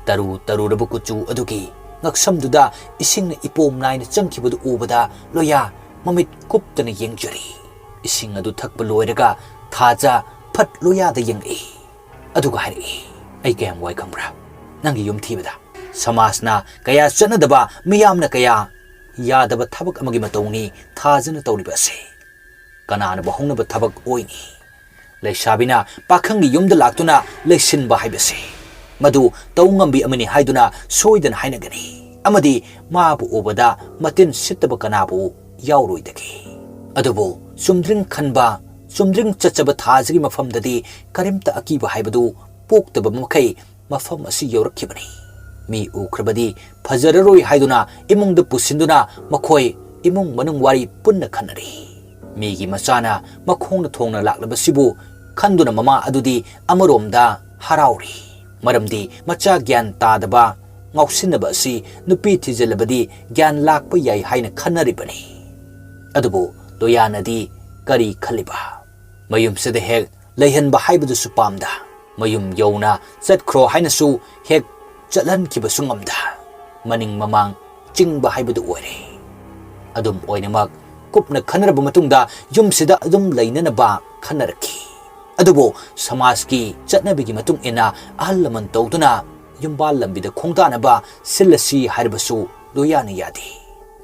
ꯇꯔꯨ ꯇꯔꯨꯔꯕ ꯀꯨꯆꯨ ꯑꯗꯨꯒꯤ ꯉꯛꯁꯝꯗꯨꯗ ꯏꯁꯤꯡꯅ ꯏꯄꯣꯝ ꯅꯥꯏꯅ ꯆꯪꯈꯤꯕꯗꯨ ꯎꯕꯗ ꯂꯣꯌꯥ ꯃꯃꯤꯠ ꯀꯨꯞꯇꯅ ꯌꯦꯡꯖꯔꯤ꯫ ꯏꯁꯤꯡ ꯑꯗꯨ ꯊꯛꯄ ꯂꯣꯏꯔꯒ ꯊꯥꯖ ꯐꯠ ꯂꯣꯌꯥꯗ ꯌꯦꯡꯂꯛꯏ꯫ ꯑꯗꯨꯒ ꯍꯥꯏꯔꯛꯏ, "ꯑꯩ ꯀꯌꯥꯝ ꯋꯥꯏ ꯈꯪꯕ꯭ꯔꯥ ꯅꯪꯒꯤ ꯌꯨꯝ ꯊꯤꯕꯗ? ꯁꯃꯥꯖꯅ ꯀꯌꯥ ꯆꯠꯅꯗꯕ, ꯃꯤꯌꯥꯝꯅ ꯀꯌꯥ ꯌꯥꯗꯕ ꯊꯕꯛ ꯑꯃꯒꯤ ꯃꯇꯧꯅꯤ ꯊꯥꯖꯅ ꯇꯧꯔꯤꯕ ꯑꯁꯤ꯫ ꯀꯅꯥꯅꯕꯨ ꯍꯧꯅꯕ ꯊꯕꯛ ꯑꯣꯏꯅꯤ? ꯂꯩꯁꯥꯕꯤꯅ ꯄꯥꯈꯪꯒꯤ ꯌꯨꯝꯗ ꯂꯥꯛꯇꯨꯅ ꯂꯩꯁꯤꯟꯕ ꯍꯥꯏꯕꯁꯤ, ꯃꯗꯨ ꯇꯧ ꯉꯝꯕꯤ ꯑꯃꯅꯤ ꯍꯥꯏꯗꯨꯅ ꯁꯣꯏꯗꯅ ꯍꯥꯏꯅꯒꯅꯤ꯫ ꯑꯃꯗꯤ ꯃꯥꯕꯨ ꯎꯕꯗ ꯃꯇꯤꯟ ꯁꯤꯠꯇꯕ ꯀꯅꯥꯕꯨ ꯌꯥꯎꯔꯣꯏꯗꯒꯦ? ꯑꯗꯨꯕꯨ ꯆꯨꯝꯗ꯭ꯔꯤꯡ ꯈꯟꯕ, ꯆꯨꯝꯗ꯭ꯔꯤꯡ ꯆꯠꯆꯕ ꯊꯥꯖꯒꯤ ꯃꯐꯝꯗꯗꯤ ꯀꯔꯤꯝꯇ ꯑꯀꯤꯕ ꯍꯥꯏꯕꯗꯨ ꯄꯣꯛꯇꯕ ꯃꯈꯩ ꯃꯐꯝ ꯑꯁꯤ ꯌꯧꯔꯛꯈꯤꯕꯅꯤ꯫ ꯃꯤ ꯎꯈ꯭ꯔꯕꯗꯤ ꯐꯖꯔꯔꯣꯏ ꯍꯥꯏꯗꯨꯅ ꯏꯃꯨꯡꯗ ꯄꯨꯁꯤꯟꯗꯨꯅ ꯃꯈꯣꯏ ꯏꯃꯨꯡ ꯃꯅꯨꯡ ꯋꯥꯔꯤ ꯄꯨꯟꯅ ꯈꯟꯅꯔꯤ꯫ ꯃꯤꯒꯤ ꯃꯆꯥꯅ ꯃꯈꯣꯡꯅ ꯊꯣꯡꯅ ꯂꯥꯛꯂꯕꯁꯤꯕꯨ ꯈꯟꯗꯨꯅ ꯃꯃꯥ ꯑꯗꯨꯗꯤ ꯑꯃꯔꯣꯝꯗ ꯍꯔꯥꯎꯔꯤ꯫ ꯃꯔꯝꯗꯤ ꯃꯆꯥ ꯒ꯭ꯌꯥꯟ ꯇꯥꯗꯕ, ꯉꯥꯎꯁꯤꯟꯅꯕ ꯑꯁꯤ ꯅꯨꯄꯤ ꯊꯤꯖꯤꯜꯂꯕꯗꯤ ꯒ꯭ꯌꯥꯟ ꯂꯥꯛꯄ ꯌꯥꯏ ꯍꯥꯏꯅ ꯈꯟꯅꯔꯤꯕꯅꯤ꯫ ꯑꯗꯨꯕꯨ ꯂꯣꯌꯥꯅꯗꯤ ꯀꯔꯤ ꯈꯜꯂꯤꯕ? ꯃꯌꯨꯝꯁꯤꯗ ꯍꯦꯛ ꯂꯩꯍꯟꯕ ꯍꯥꯏꯕꯗꯨꯁꯨ ꯄꯥꯝꯗ, ꯃꯌꯨꯝ ꯌꯧꯅ ꯆꯠꯈ꯭ꯔꯣ ꯍꯥꯏꯅꯁꯨ ꯍꯦꯛ ꯆꯠꯍꯟꯈꯤꯕꯁꯨ ꯉꯝꯗ, ꯃꯅꯤꯡ ꯃꯃꯥꯡ ꯆꯤꯡꯕ ꯍꯥꯏꯕꯗꯨ ꯑꯣꯏꯔꯦ꯫ ꯑꯗꯨꯝ ꯑꯣꯏꯅꯃꯛ, ꯀꯨꯞꯅ ꯈꯟꯅꯔꯕ ꯃꯇꯨꯡꯗ ꯌꯨꯝꯁꯤꯗ ꯑꯗꯨꯝ ꯂꯩꯅꯅꯕ ꯈꯟꯅꯔꯛꯈꯤ꯫ ꯑꯗꯨꯕꯨ ꯁꯃꯥꯖꯀꯤ ꯆꯠꯅꯕꯤꯒꯤ ꯃꯇꯨꯡ ꯏꯟꯅ ꯑꯍꯜ ꯂꯃꯟ ꯇꯧꯗꯨꯅ ꯌꯨꯝꯕꯥꯜ ꯂꯝꯕꯤꯗ ꯈꯣꯡꯗꯥꯅꯕ ꯁꯤꯜꯂꯁꯤ ꯍꯥꯏꯔꯕꯁꯨ ꯂꯣꯌꯥꯅ ꯌꯥꯗꯦ꯫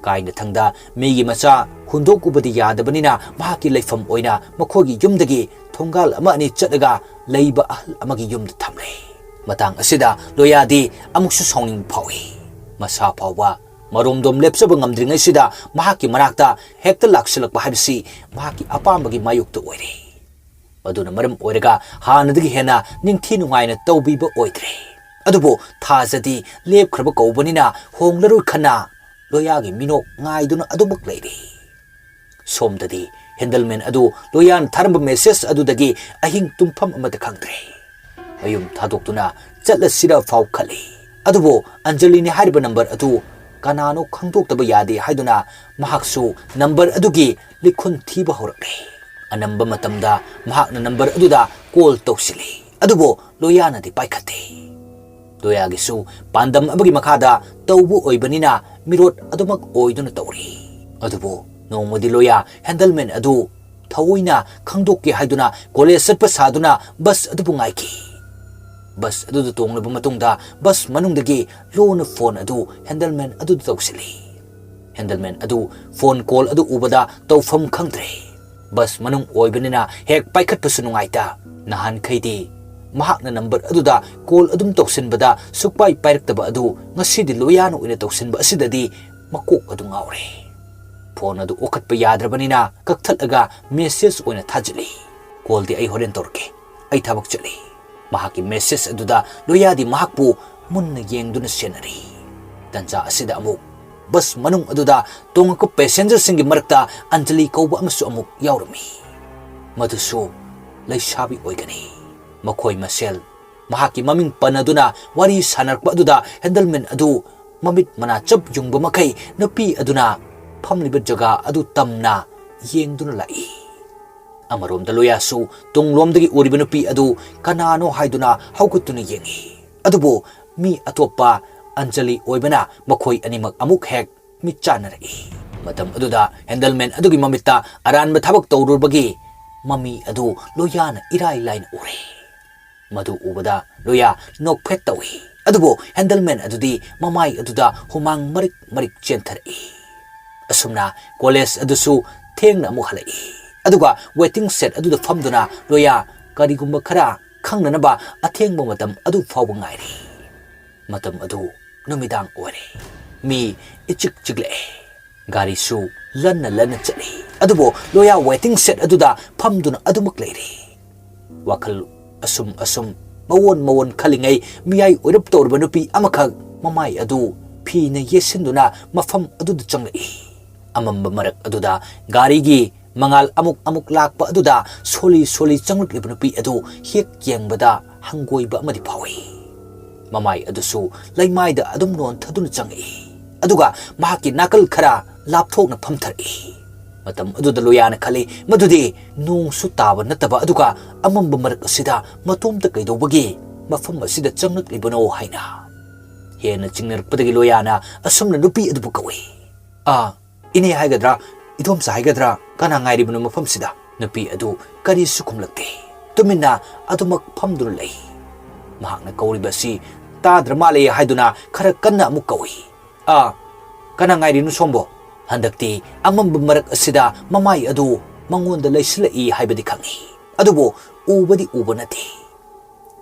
ꯀꯥꯏꯅꯊꯪꯗ ꯃꯤꯒꯤ ꯃꯆꯥ ꯍꯨꯟꯗꯣꯛꯎꯕꯗꯤ ꯌꯥꯗꯕꯅꯤꯅ ꯃꯍꯥꯛꯀꯤ ꯂꯩꯐꯝ ꯑꯣꯏꯅ ꯃꯈꯣꯏꯒꯤ ꯌꯨꯝꯗꯒꯤ ꯊꯣꯡꯒꯥꯜ ꯑꯃ ꯑꯅꯤ ꯆꯠꯂꯒ ꯂꯩꯕ ꯑꯍꯜ ꯑꯃꯒꯤ ꯌꯨꯝꯗ ꯊꯝꯂꯦ꯫ ꯃꯇꯥꯡ ꯑꯁꯤꯗ ꯂꯣꯌꯥꯗꯤ ꯑꯃꯨꯛꯁꯨ ꯁꯥꯎꯅꯤꯡꯕ ꯐꯥꯎꯏ꯫ ꯃꯁꯥ ꯐꯥꯎꯕ ꯃꯔꯣꯝꯗꯣꯝ ꯂꯦꯞꯆꯕ ꯉꯝꯗ꯭ꯔꯤꯉꯩꯁꯤꯗ ꯃꯍꯥꯛꯀꯤ ꯃꯅꯥꯛꯇ ꯍꯦꯛꯇ ꯂꯥꯛꯁꯤꯜꯂꯛꯄ ꯍꯥꯏꯕꯁꯤ ꯃꯍꯥꯛꯀꯤ ꯑꯄꯥꯝꯕꯒꯤ ꯃꯥꯌꯣꯛꯇ ꯑꯣꯏꯔꯦ꯫ ꯃꯗꯨꯅ ꯃꯔꯝ ꯑꯣꯏꯔꯒ ꯍꯥꯟꯅꯗꯒꯤ ꯍꯦꯟꯅ ꯅꯤꯡꯊꯤ ꯅꯨꯡꯉꯥꯏꯅ ꯇꯧꯕꯤꯕ ꯑꯣꯏꯗ꯭ꯔꯦ꯫ ꯑꯗꯨꯕꯨ ꯊꯥꯖꯗꯤ ꯂꯦꯞꯈ꯭ꯔꯕ ꯀꯧꯕꯅꯤꯅ ꯍꯣꯡꯂꯔꯣꯏ ꯈꯟꯅ ꯂꯣꯌꯥꯒꯤ ꯃꯤꯅꯣꯛ ꯉꯥꯏꯗꯨꯅ ꯑꯗꯨꯃꯛ ꯂꯩꯔꯤ꯫ ꯁꯣꯝꯗꯗꯤ ꯍꯦꯟꯗꯜꯃꯦꯟ ꯑꯗꯨ ꯂꯣꯌꯥꯅ ꯊꯥꯔꯝꯕ ꯃꯦꯁꯦꯖ ꯑꯗꯨꯗꯒꯤ ꯑꯍꯤꯡ ꯇꯨꯝꯐꯝ ꯑꯃꯠꯇ ꯈꯪꯗ꯭ꯔꯦ꯫ ꯃꯌꯨꯝ ꯊꯥꯗꯣꯛꯇꯨꯅ ꯆꯠꯂꯁꯤꯔ ꯐꯥꯎ ꯈꯜꯂꯤ꯫ ꯑꯗꯨꯕꯨ ꯑꯟꯖꯂꯤꯅꯤ ꯍꯥꯏꯔꯤꯕ ꯅꯝꯕꯔ ꯑꯗꯨ ꯀꯅꯥꯅꯣ ꯈꯪꯗꯣꯛꯇꯕ ꯌꯥꯗꯦ ꯍꯥꯏꯗꯨꯅ ꯃꯍꯥꯛꯁꯨ ꯅꯝꯕꯔ ꯑꯗꯨꯒꯤ ꯂꯤꯈꯨꯟ ꯊꯤꯕ ꯍꯧꯔꯛꯂꯦ꯫ ꯑꯅꯝꯕ ꯃꯇꯝꯗ ꯃꯍꯥꯛꯅ ꯅꯝꯕꯔ ꯑꯗꯨꯗ ꯀꯣꯜ ꯇꯧꯁꯤꯜꯂꯤ, ꯑꯗꯨꯕꯨ ꯂꯣꯌꯥꯅꯗꯤ ꯄꯥꯏꯈꯠꯇꯦ꯫ ꯂꯣꯌꯥꯒꯤꯁꯨ ꯄꯥꯟꯗꯝ ꯑꯃꯒꯤ ꯃꯈꯥꯗ ꯇꯧꯕ ꯑꯣꯏꯕꯅꯤꯅ ꯃꯤꯔꯣꯠ ꯑꯗꯨꯃꯛ ꯑꯣꯏꯗꯨꯅ ꯇꯧꯔꯤ꯫ ꯑꯗꯨꯕꯨ ꯅꯣꯡꯃꯗꯤ ꯂꯣꯌꯥ ꯍꯦꯟꯗꯜꯃꯦꯟ ꯑꯗꯨ ꯊꯑꯣꯏꯅ ꯈꯪꯗꯣꯛꯀꯦ ꯍꯥꯏꯗꯨꯅ ꯀꯣꯂꯦꯖ ꯆꯠꯄ ꯁꯥꯗꯨꯅ ꯕꯁ ꯑꯗꯨꯕꯨ ꯉꯥꯏꯈꯤ꯫ ꯕꯁ ꯑꯗꯨꯗ ꯇꯣꯡꯂꯕ ꯃꯇꯨꯡꯗ ꯕꯁ ꯃꯅꯨꯡꯗꯒꯤ ꯂꯣꯟꯅ ꯐꯣꯟ ꯑꯗꯨ ꯍꯦꯟꯗꯜꯃꯦꯟ ꯑꯗꯨꯗ ꯇꯧꯁꯤꯜꯂꯤ꯫ ꯍꯦꯟꯗꯜꯃꯦꯟ ꯑꯗꯨ ꯐꯣꯟ ꯀꯣꯜ ꯑꯗꯨ ꯎꯕꯗ ꯇꯧꯐꯝ ꯈꯪꯗ꯭ꯔꯦ꯫ ꯕꯁ ꯃꯅꯨꯡ ꯑꯣꯏꯕꯅꯤꯅ ꯍꯦꯛ ꯄꯥꯏꯈꯠꯄꯁꯨ ꯅꯨꯡꯉꯥꯏꯇ꯫ ꯅꯍꯥꯟꯈꯩꯗꯤ ꯃꯍꯥꯛꯅ ꯅꯝꯕꯔ ꯑꯗꯨꯗ ꯀꯣꯜ ꯑꯗꯨꯝ ꯇꯧꯁꯤꯟꯕꯗ ꯁꯨꯛꯄꯥꯏ ꯄꯥꯏꯔꯛꯇꯕ ꯑꯗꯨ ꯉꯁꯤꯗꯤ ꯂꯣꯌꯥꯅ ꯑꯣꯏꯅ ꯇꯧꯁꯤꯟꯕ ꯑꯁꯤꯗꯗꯤ ꯃꯀꯣꯛ ꯑꯗꯨ ꯉꯥꯎꯔꯦ꯫ ꯐꯣꯟ ꯑꯗꯨ ꯑꯣꯈꯠꯄ ꯌꯥꯗ꯭ꯔꯕꯅꯤꯅ ꯀꯛꯊꯠꯂꯒ ꯃꯦꯁꯦꯖ ꯑꯣꯏꯅ ꯊꯥꯖꯤꯜꯂꯤ꯫ "ꯀꯣꯜꯗꯤ ꯑꯩ ꯍꯣꯔꯦꯟ ꯇꯧꯔꯛꯀꯦ, ꯑꯩ ꯊꯕꯛ ꯆꯠꯂꯤ꯫" ꯃꯍꯥꯛꯀꯤ ꯃꯦꯁꯦꯖ ꯑꯗꯨꯗ ꯂꯣꯌꯥꯗꯤ ꯃꯍꯥꯛꯄꯨ ꯃꯨꯟꯅ ꯌꯦꯡꯗꯨꯅ ꯁꯦꯟꯅꯔꯤ꯫ ꯇꯟꯖꯥ ꯑꯁꯤꯗ ꯑꯃꯨꯛ ꯕꯁ ꯃꯅꯨꯡ ꯑꯗꯨꯗ ꯇꯣꯡꯉꯛꯄ ꯄꯦꯁꯦꯟꯖꯔꯁꯤꯡꯒꯤ ꯃꯔꯛꯇ ꯑꯟꯖꯂꯤ ꯀꯧꯕ ꯑꯃꯁꯨ ꯑꯃꯨꯛ ꯌꯥꯎꯔꯝꯃꯤ꯫ ꯃꯗꯨꯁꯨ ꯂꯩꯁꯥꯕꯤ ꯑꯣꯏꯒꯅꯤ꯫ ꯃꯈꯣꯏ ꯃꯁꯦꯜ ꯃꯍꯥꯛꯀꯤ ꯃꯃꯤꯡ ꯄꯟꯅꯗꯨꯅ ꯋꯥꯔꯤ ꯁꯥꯟꯅꯔꯛꯄ ꯑꯗꯨꯗ ꯍꯦꯟꯗꯜꯃꯦꯟ ꯑꯗꯨ ꯃꯃꯤꯠ ꯃꯅꯥ ꯆꯞ ꯌꯨꯡꯕ ꯃꯈꯩ ꯅꯨꯄꯤ ꯑꯗꯨꯅ ꯐꯝꯂꯤꯕ ꯖꯒꯥ ꯑꯗꯨ ꯇꯝꯅ ꯌꯦꯡꯗꯨꯅ ꯂꯥꯛꯏ꯫ ꯑꯃꯔꯣꯝꯗ ꯂꯣꯌꯥꯁꯨ ꯇꯨꯡꯂꯣꯝꯗꯒꯤ ꯎꯔꯤꯕ ꯅꯨꯄꯤ ꯑꯗꯨ ꯀꯅꯥꯅꯣ ꯍꯥꯏꯗꯨꯅ ꯍꯧꯒꯠꯇꯨꯅ ꯌꯦꯡꯏ꯫ ꯑꯗꯨꯕꯨ ꯃꯤ ꯑꯇꯣꯞꯄ ꯑꯟꯖꯂꯤ ꯑꯣꯏꯕꯅ ꯃꯈꯣꯏ ꯑꯅꯤꯃꯛ ꯑꯃꯨꯛ ꯍꯦꯛ ꯃꯤꯠ ꯆꯥꯟꯅꯔꯛꯏ꯫ ꯃꯇꯝ ꯑꯗꯨꯗ ꯍꯦꯟꯗꯜꯃꯦꯟ ꯑꯗꯨꯒꯤ ꯃꯃꯤꯠꯇ ꯑꯔꯥꯟꯕ ꯊꯕꯛ ꯇꯧꯔꯨꯔꯕꯒꯤ ꯃꯃꯤ ꯑꯗꯨ ꯂꯣꯌꯥꯅ ꯏꯔꯥꯏ ꯂꯥꯏꯅ ꯎꯔꯦ꯫ ꯃꯗꯨ ꯎꯕꯗ ꯂꯣꯌꯥ ꯅꯣꯛꯐꯦꯠ ꯇꯧꯏ꯫ ꯑꯗꯨꯕꯨ ꯍꯦꯟꯗꯜꯃꯦꯟ ꯑꯗꯨꯗꯤ ꯃꯃꯥꯏ ꯑꯗꯨꯗ ꯍꯨꯃꯥꯡ ꯃꯔꯤꯛ ꯃꯔꯤꯛ ꯆꯦꯟꯊꯔꯛꯏ꯫ ꯑꯁꯨꯝꯅ ꯀꯣꯂꯦꯖ ꯑꯗꯨꯁꯨ ꯊꯦꯡꯅ ꯑꯃꯨꯛ ꯍꯜꯂꯛꯏ꯫ ꯑꯗꯨꯒ ꯋꯦꯇꯤꯡ ꯁꯦꯠ ꯑꯗꯨꯗ ꯐꯝꯗꯨꯅ ꯂꯣꯌꯥ ꯀꯔꯤꯒꯨꯝꯕ ꯈꯔ ꯈꯪꯅꯅꯕ ꯑꯊꯦꯡꯕ ꯃꯇꯝ ꯑꯗꯨ ꯐꯥꯎꯕ ꯉꯥꯏꯔꯤ꯫ ꯃꯇꯝ ꯑꯗꯨ ꯅꯨꯃꯤꯗꯥꯡ ꯑꯣꯏꯔꯦ꯫ ꯃꯤ ꯏꯆꯤꯛ ꯆꯤꯛꯂꯛꯑꯦ꯫ ꯒꯥꯔꯤꯁꯨ ꯂꯟꯅ ꯂꯟꯅ ꯆꯠꯂꯤ꯫ ꯑꯗꯨꯕꯨ ꯂꯣꯌꯥ ꯋꯦꯇꯤꯡ ꯁꯦꯠ ꯑꯗꯨꯗ ꯐꯝꯗꯨꯅ ꯑꯗꯨꯃꯛ ꯂꯩꯔꯤ꯫ ꯋꯥꯈꯜ ꯑꯁꯨꯝ ꯑꯁꯨꯝ ꯃꯑꯣꯟ ꯃꯑꯣꯟ ꯈꯜꯂꯤꯉꯩ ꯃꯤꯌꯥꯏ ꯑꯣꯏꯔꯞ ꯇꯧꯔꯕ ꯅꯨꯄꯤ ꯑꯃꯈꯛ ꯃꯃꯥꯏ ꯑꯗꯨ ꯐꯤꯅ ꯌꯦꯠꯁꯤꯟꯗꯨꯅ ꯃꯐꯝ ꯑꯗꯨꯗ ꯆꯪꯂꯛꯏ꯫ ꯑꯃꯝꯕ ꯃꯔꯛ ꯑꯗꯨꯗ ꯒꯥꯔꯤꯒꯤ ꯃꯉꯥꯜ ꯑꯃꯨꯛ ꯑꯃꯨꯛ ꯂꯥꯛꯄ ꯑꯗꯨꯗ ꯁꯣꯜꯂꯤ ꯁꯣꯜꯂꯤ ꯆꯪꯂꯛꯂꯤꯕ ꯅꯨꯄꯤ ꯑꯗꯨ ꯍꯦꯛ ꯌꯦꯡꯕꯗ ꯍꯪꯒꯣꯏꯕ ꯑꯃꯗꯤ ꯐꯥꯎꯏ꯫ ꯃꯃꯥꯏ ꯑꯗꯨꯁꯨ ꯂꯩꯃꯥꯏꯗ ꯑꯗꯨꯝ ꯅꯣꯟꯊꯗꯨꯅ ꯆꯪꯂꯛꯏ꯫ ꯑꯗꯨꯒ ꯃꯍꯥꯛꯀꯤ ꯅꯥꯀꯜ ꯈꯔ ꯂꯥꯞꯊꯣꯛꯅ ꯐꯝꯊꯔꯛꯏ꯫ ꯃꯇꯝ ꯑꯗꯨꯗ ꯂꯣꯌꯥꯅ ꯈꯜꯂꯤ, ꯃꯗꯨꯗꯤ ꯅꯣꯡꯁꯨ ꯇꯥꯕ ꯅꯠꯇꯕ, ꯑꯗꯨꯒ ꯑꯃꯝꯕ ꯃꯔꯛ ꯑꯁꯤꯗ ꯃꯇꯣꯝꯇ ꯀꯩꯗꯧꯕꯒꯤ ꯃꯐꯝ ꯑꯁꯤꯗ ꯆꯪꯂꯛꯂꯤꯕꯅꯣ ꯍꯥꯏꯅ꯫ ꯍꯦꯟꯅ ꯆꯤꯡꯅꯔꯛꯄꯗꯒꯤ ꯂꯣꯌꯥꯅ ꯑꯁꯨꯝꯅ ꯅꯨꯄꯤ ꯑꯗꯨꯕꯨ ꯀꯧꯏ, "ꯑꯥ, ꯏꯅꯦ ꯍꯥꯏꯒꯗ꯭ꯔꯥ, ꯏꯗꯣꯝꯆꯥ ꯍꯥꯏꯒꯗ꯭ꯔꯥ, ꯀꯅꯥ ꯉꯥꯏꯔꯤꯕꯅꯣ ꯃꯐꯝꯁꯤꯗ?" ꯅꯨꯄꯤ ꯑꯗꯨ ꯀꯔꯤꯁꯨ ꯈꯨꯝꯂꯛꯇꯦ꯫ ꯇꯨꯃꯤꯟꯅ ꯑꯗꯨꯃꯛ ꯐꯝꯗꯨꯅ ꯂꯩ꯫ ꯃꯍꯥꯛꯅ ꯀꯧꯔꯤꯕ ꯑꯁꯤ ꯇꯥꯗ꯭ꯔ ꯃꯥꯜꯂꯦ ꯍꯥꯏꯗꯨꯅ ꯈꯔ ꯀꯟꯅ ꯑꯃꯨꯛ ꯀꯧꯏ, "ꯑꯥ, "ꯀꯅꯥ ꯉꯥꯏꯔꯤꯅꯣ ꯁꯣꯝꯕꯣ?" ꯍꯟꯗꯛꯇꯤ ꯑꯃꯝꯕ ꯃꯔꯛ ꯑꯁꯤꯗ ꯃꯃꯥꯏ ꯑꯗꯨ ꯃꯉꯣꯟꯗ ꯂꯩꯁꯤꯜꯂꯛꯏ ꯍꯥꯏꯕꯗꯤ ꯈꯪꯏ, ꯑꯗꯨꯕꯨ ꯎꯕꯗꯤ ꯎꯕ ꯅꯠꯇꯦ꯫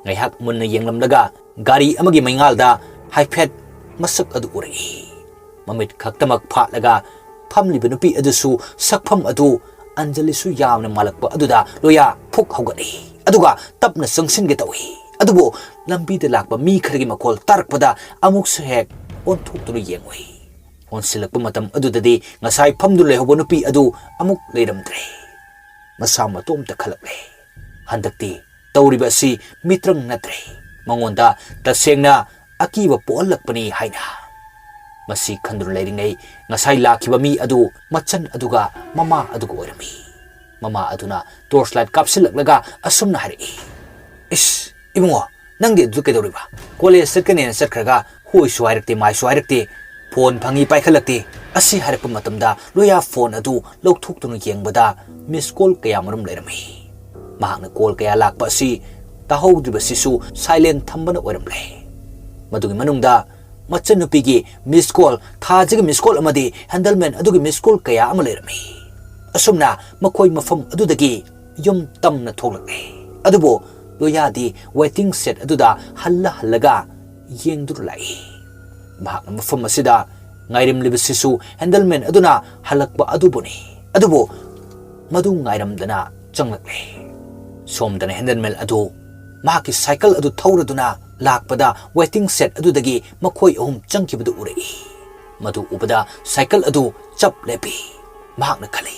ꯉꯥꯏꯍꯥꯛ ꯃꯨꯟꯅ ꯌꯦꯡꯂꯝꯂꯒ ꯒꯥꯔꯤ ꯑꯃꯒꯤ ꯃꯩꯉꯥꯜꯗ ꯍꯥꯏꯐꯦꯠ ꯃꯁꯛ ꯑꯗꯨ ꯎꯔꯛꯏ꯫ ꯃꯃꯤꯠ ꯈꯛꯇꯃꯛ ꯐꯥꯠꯂꯒ ꯐꯝꯂꯤꯕ ꯅꯨꯄꯤ ꯑꯗꯨꯁꯨ ꯁꯛꯐꯝ ꯑꯗꯨ ꯑꯟꯖꯂꯤꯁꯨ ꯌꯥꯝꯅ ꯃꯥꯜꯂꯛꯄ ꯑꯗꯨꯗ ꯂꯣꯌꯥ ꯐꯨꯛ ꯍꯧꯒꯠꯂꯤ, ꯑꯗꯨꯒ ꯇꯞꯅ ꯆꯪꯁꯤꯟꯒꯦ ꯇꯧꯏ꯫ ꯑꯗꯨꯕꯨ ꯂꯝꯕꯤꯗ ꯂꯥꯛꯄ ꯃꯤ ꯈꯔꯒꯤ ꯃꯈꯣꯜ ꯇꯥꯔꯛꯄꯗ ꯑꯃꯨꯛꯁꯨ ꯍꯦꯛ ꯑꯣꯟꯊꯣꯛꯇꯨꯅ ꯌꯦꯡꯉꯨꯏ꯫ ꯑꯣꯟꯁꯤꯜꯂꯛꯄ ꯃꯇꯝ ꯑꯗꯨꯗꯗꯤ ꯉꯁꯥꯏ ꯐꯝꯗꯨꯅ ꯂꯩꯍꯧꯕ ꯅꯨꯄꯤ ꯑꯗꯨ ꯑꯃꯨꯛ ꯂꯩꯔꯝꯗ꯭ꯔꯦ꯫ ꯃꯁꯥ ꯃꯇꯣꯝꯇ ꯈꯜꯂꯛꯂꯦ꯫ ꯍꯟꯗꯛꯇꯤ ꯇꯧꯔꯤꯕ ꯑꯁꯤ ꯃꯤꯇ꯭ꯔꯪ ꯅꯠꯇ꯭ꯔꯦ꯫ ꯃꯉꯣꯟꯗ ꯇꯁꯦꯡꯅ ꯑꯀꯤꯕ ꯄꯣꯛꯍꯜꯂꯛꯄꯅꯤ ꯍꯥꯏꯅ꯫ ꯃꯁꯤ ꯈꯟꯗꯨꯅ ꯂꯩꯔꯤꯉꯩ ꯉꯁꯥꯏ ꯂꯥꯛꯈꯤꯕ ꯃꯤ ꯑꯗꯨ ꯃꯆꯟ ꯑꯗꯨꯒ ꯃꯃꯥ ꯑꯗꯨꯒ ꯑꯣꯏꯔꯝꯃꯤ꯫ ꯃꯃꯥ ꯑꯗꯨꯅ torch light ꯀꯥꯞꯁꯤꯜꯂꯛꯂꯒ ꯑꯁꯨꯝꯅ ꯍꯥꯏꯔꯛꯏ, "ꯏꯁ, ꯏꯕꯨꯡꯉꯣ, ꯅꯪꯗꯤ ꯑꯗꯨ ꯀꯩꯗꯧꯔꯤꯕ? ꯀꯣꯂꯦꯖ ꯆꯠꯀꯅꯦꯅ ꯆꯠꯈ꯭ꯔꯒ ꯍꯣꯏꯁꯨ ꯍꯥꯏꯔꯛꯇꯦ, ꯃꯥꯏꯁꯨ ꯍꯥꯏꯔꯛꯇꯦ, ꯐꯣꯟ ꯐꯪꯉꯤ ꯄꯥꯏꯈꯠꯂꯛꯇꯦ"꯫ ꯑꯁꯤ ꯍꯥꯏꯔꯛꯄ ꯃꯇꯝꯗ ꯂꯣꯌꯥ ꯐꯣꯟ ꯑꯗꯨ ꯂꯧꯊꯣꯛꯇꯨꯅ ꯌꯦꯡꯕꯗ miss call ꯀꯌꯥ ꯃꯔꯨꯝ ꯂꯩꯔꯝꯃꯤ꯫ ꯃꯍꯥꯛꯅ call ꯀꯌꯥ ꯂꯥꯛꯄ ꯑꯁꯤ ꯇꯥꯍꯧꯗ꯭ꯔꯤꯕꯁꯤꯁꯨ silent ꯊꯝꯕꯅ ꯑꯣꯏꯔꯝꯂꯦ꯫ ꯃꯗꯨꯒꯤ ꯃꯅꯨꯡꯗ ꯃꯆꯟꯅꯨꯄꯤꯒꯤ miss call, ꯊꯥꯖꯒꯤ miss call ꯑꯃꯗꯤ handleman ꯑꯗꯨꯒꯤ miss call ꯀꯌꯥ ꯑꯃ ꯂꯩꯔꯝꯃꯤ꯫ ꯑꯁꯨꯝꯅ ꯃꯈꯣꯏ ꯃꯐꯝ ꯑꯗꯨꯗꯒꯤ ꯌꯨꯝ ꯇꯝꯅ ꯊꯣꯛꯂꯛꯂꯦ꯫ ꯑꯗꯨꯕꯨ ꯂꯣꯌꯥꯗꯤ waiting shed ꯑꯗꯨꯗ ꯍꯜꯂ ꯍꯜꯂꯒ ꯌꯦꯡꯗꯨꯅ ꯂꯥꯛꯏ꯫ ꯃꯍꯥꯛꯅ ꯃꯐꯝ ꯑꯁꯤꯗ ꯉꯥꯏꯔꯝꯂꯤꯕꯁꯤꯁꯨ handleman ꯑꯗꯨꯅ ꯍꯜꯂꯛꯄ ꯑꯗꯨꯕꯨꯅꯤ꯫ ꯑꯗꯨꯕꯨ ꯃꯗꯨ ꯉꯥꯏꯔꯝꯗꯅ ꯆꯪꯂꯛꯂꯦ꯫ ꯁꯣꯝꯗꯅ handleman ꯑꯗꯨ ꯃꯍꯥꯛꯀꯤ cycle ꯑꯗꯨ ꯊꯧꯔꯗꯨꯅ ꯂꯥꯛꯄꯗ waiting shed ꯑꯗꯨꯗꯒꯤ ꯃꯈꯣꯏ ꯑꯍꯨꯝ ꯆꯪꯈꯤꯕꯗꯨ ꯎꯔꯛꯏ꯫ ꯃꯗꯨ ꯎꯕꯗ cycle ꯑꯗꯨ ꯆꯞ ꯂꯦꯞꯄꯤ꯫ ꯃꯍꯥꯛꯅ ꯈꯜꯂꯤ,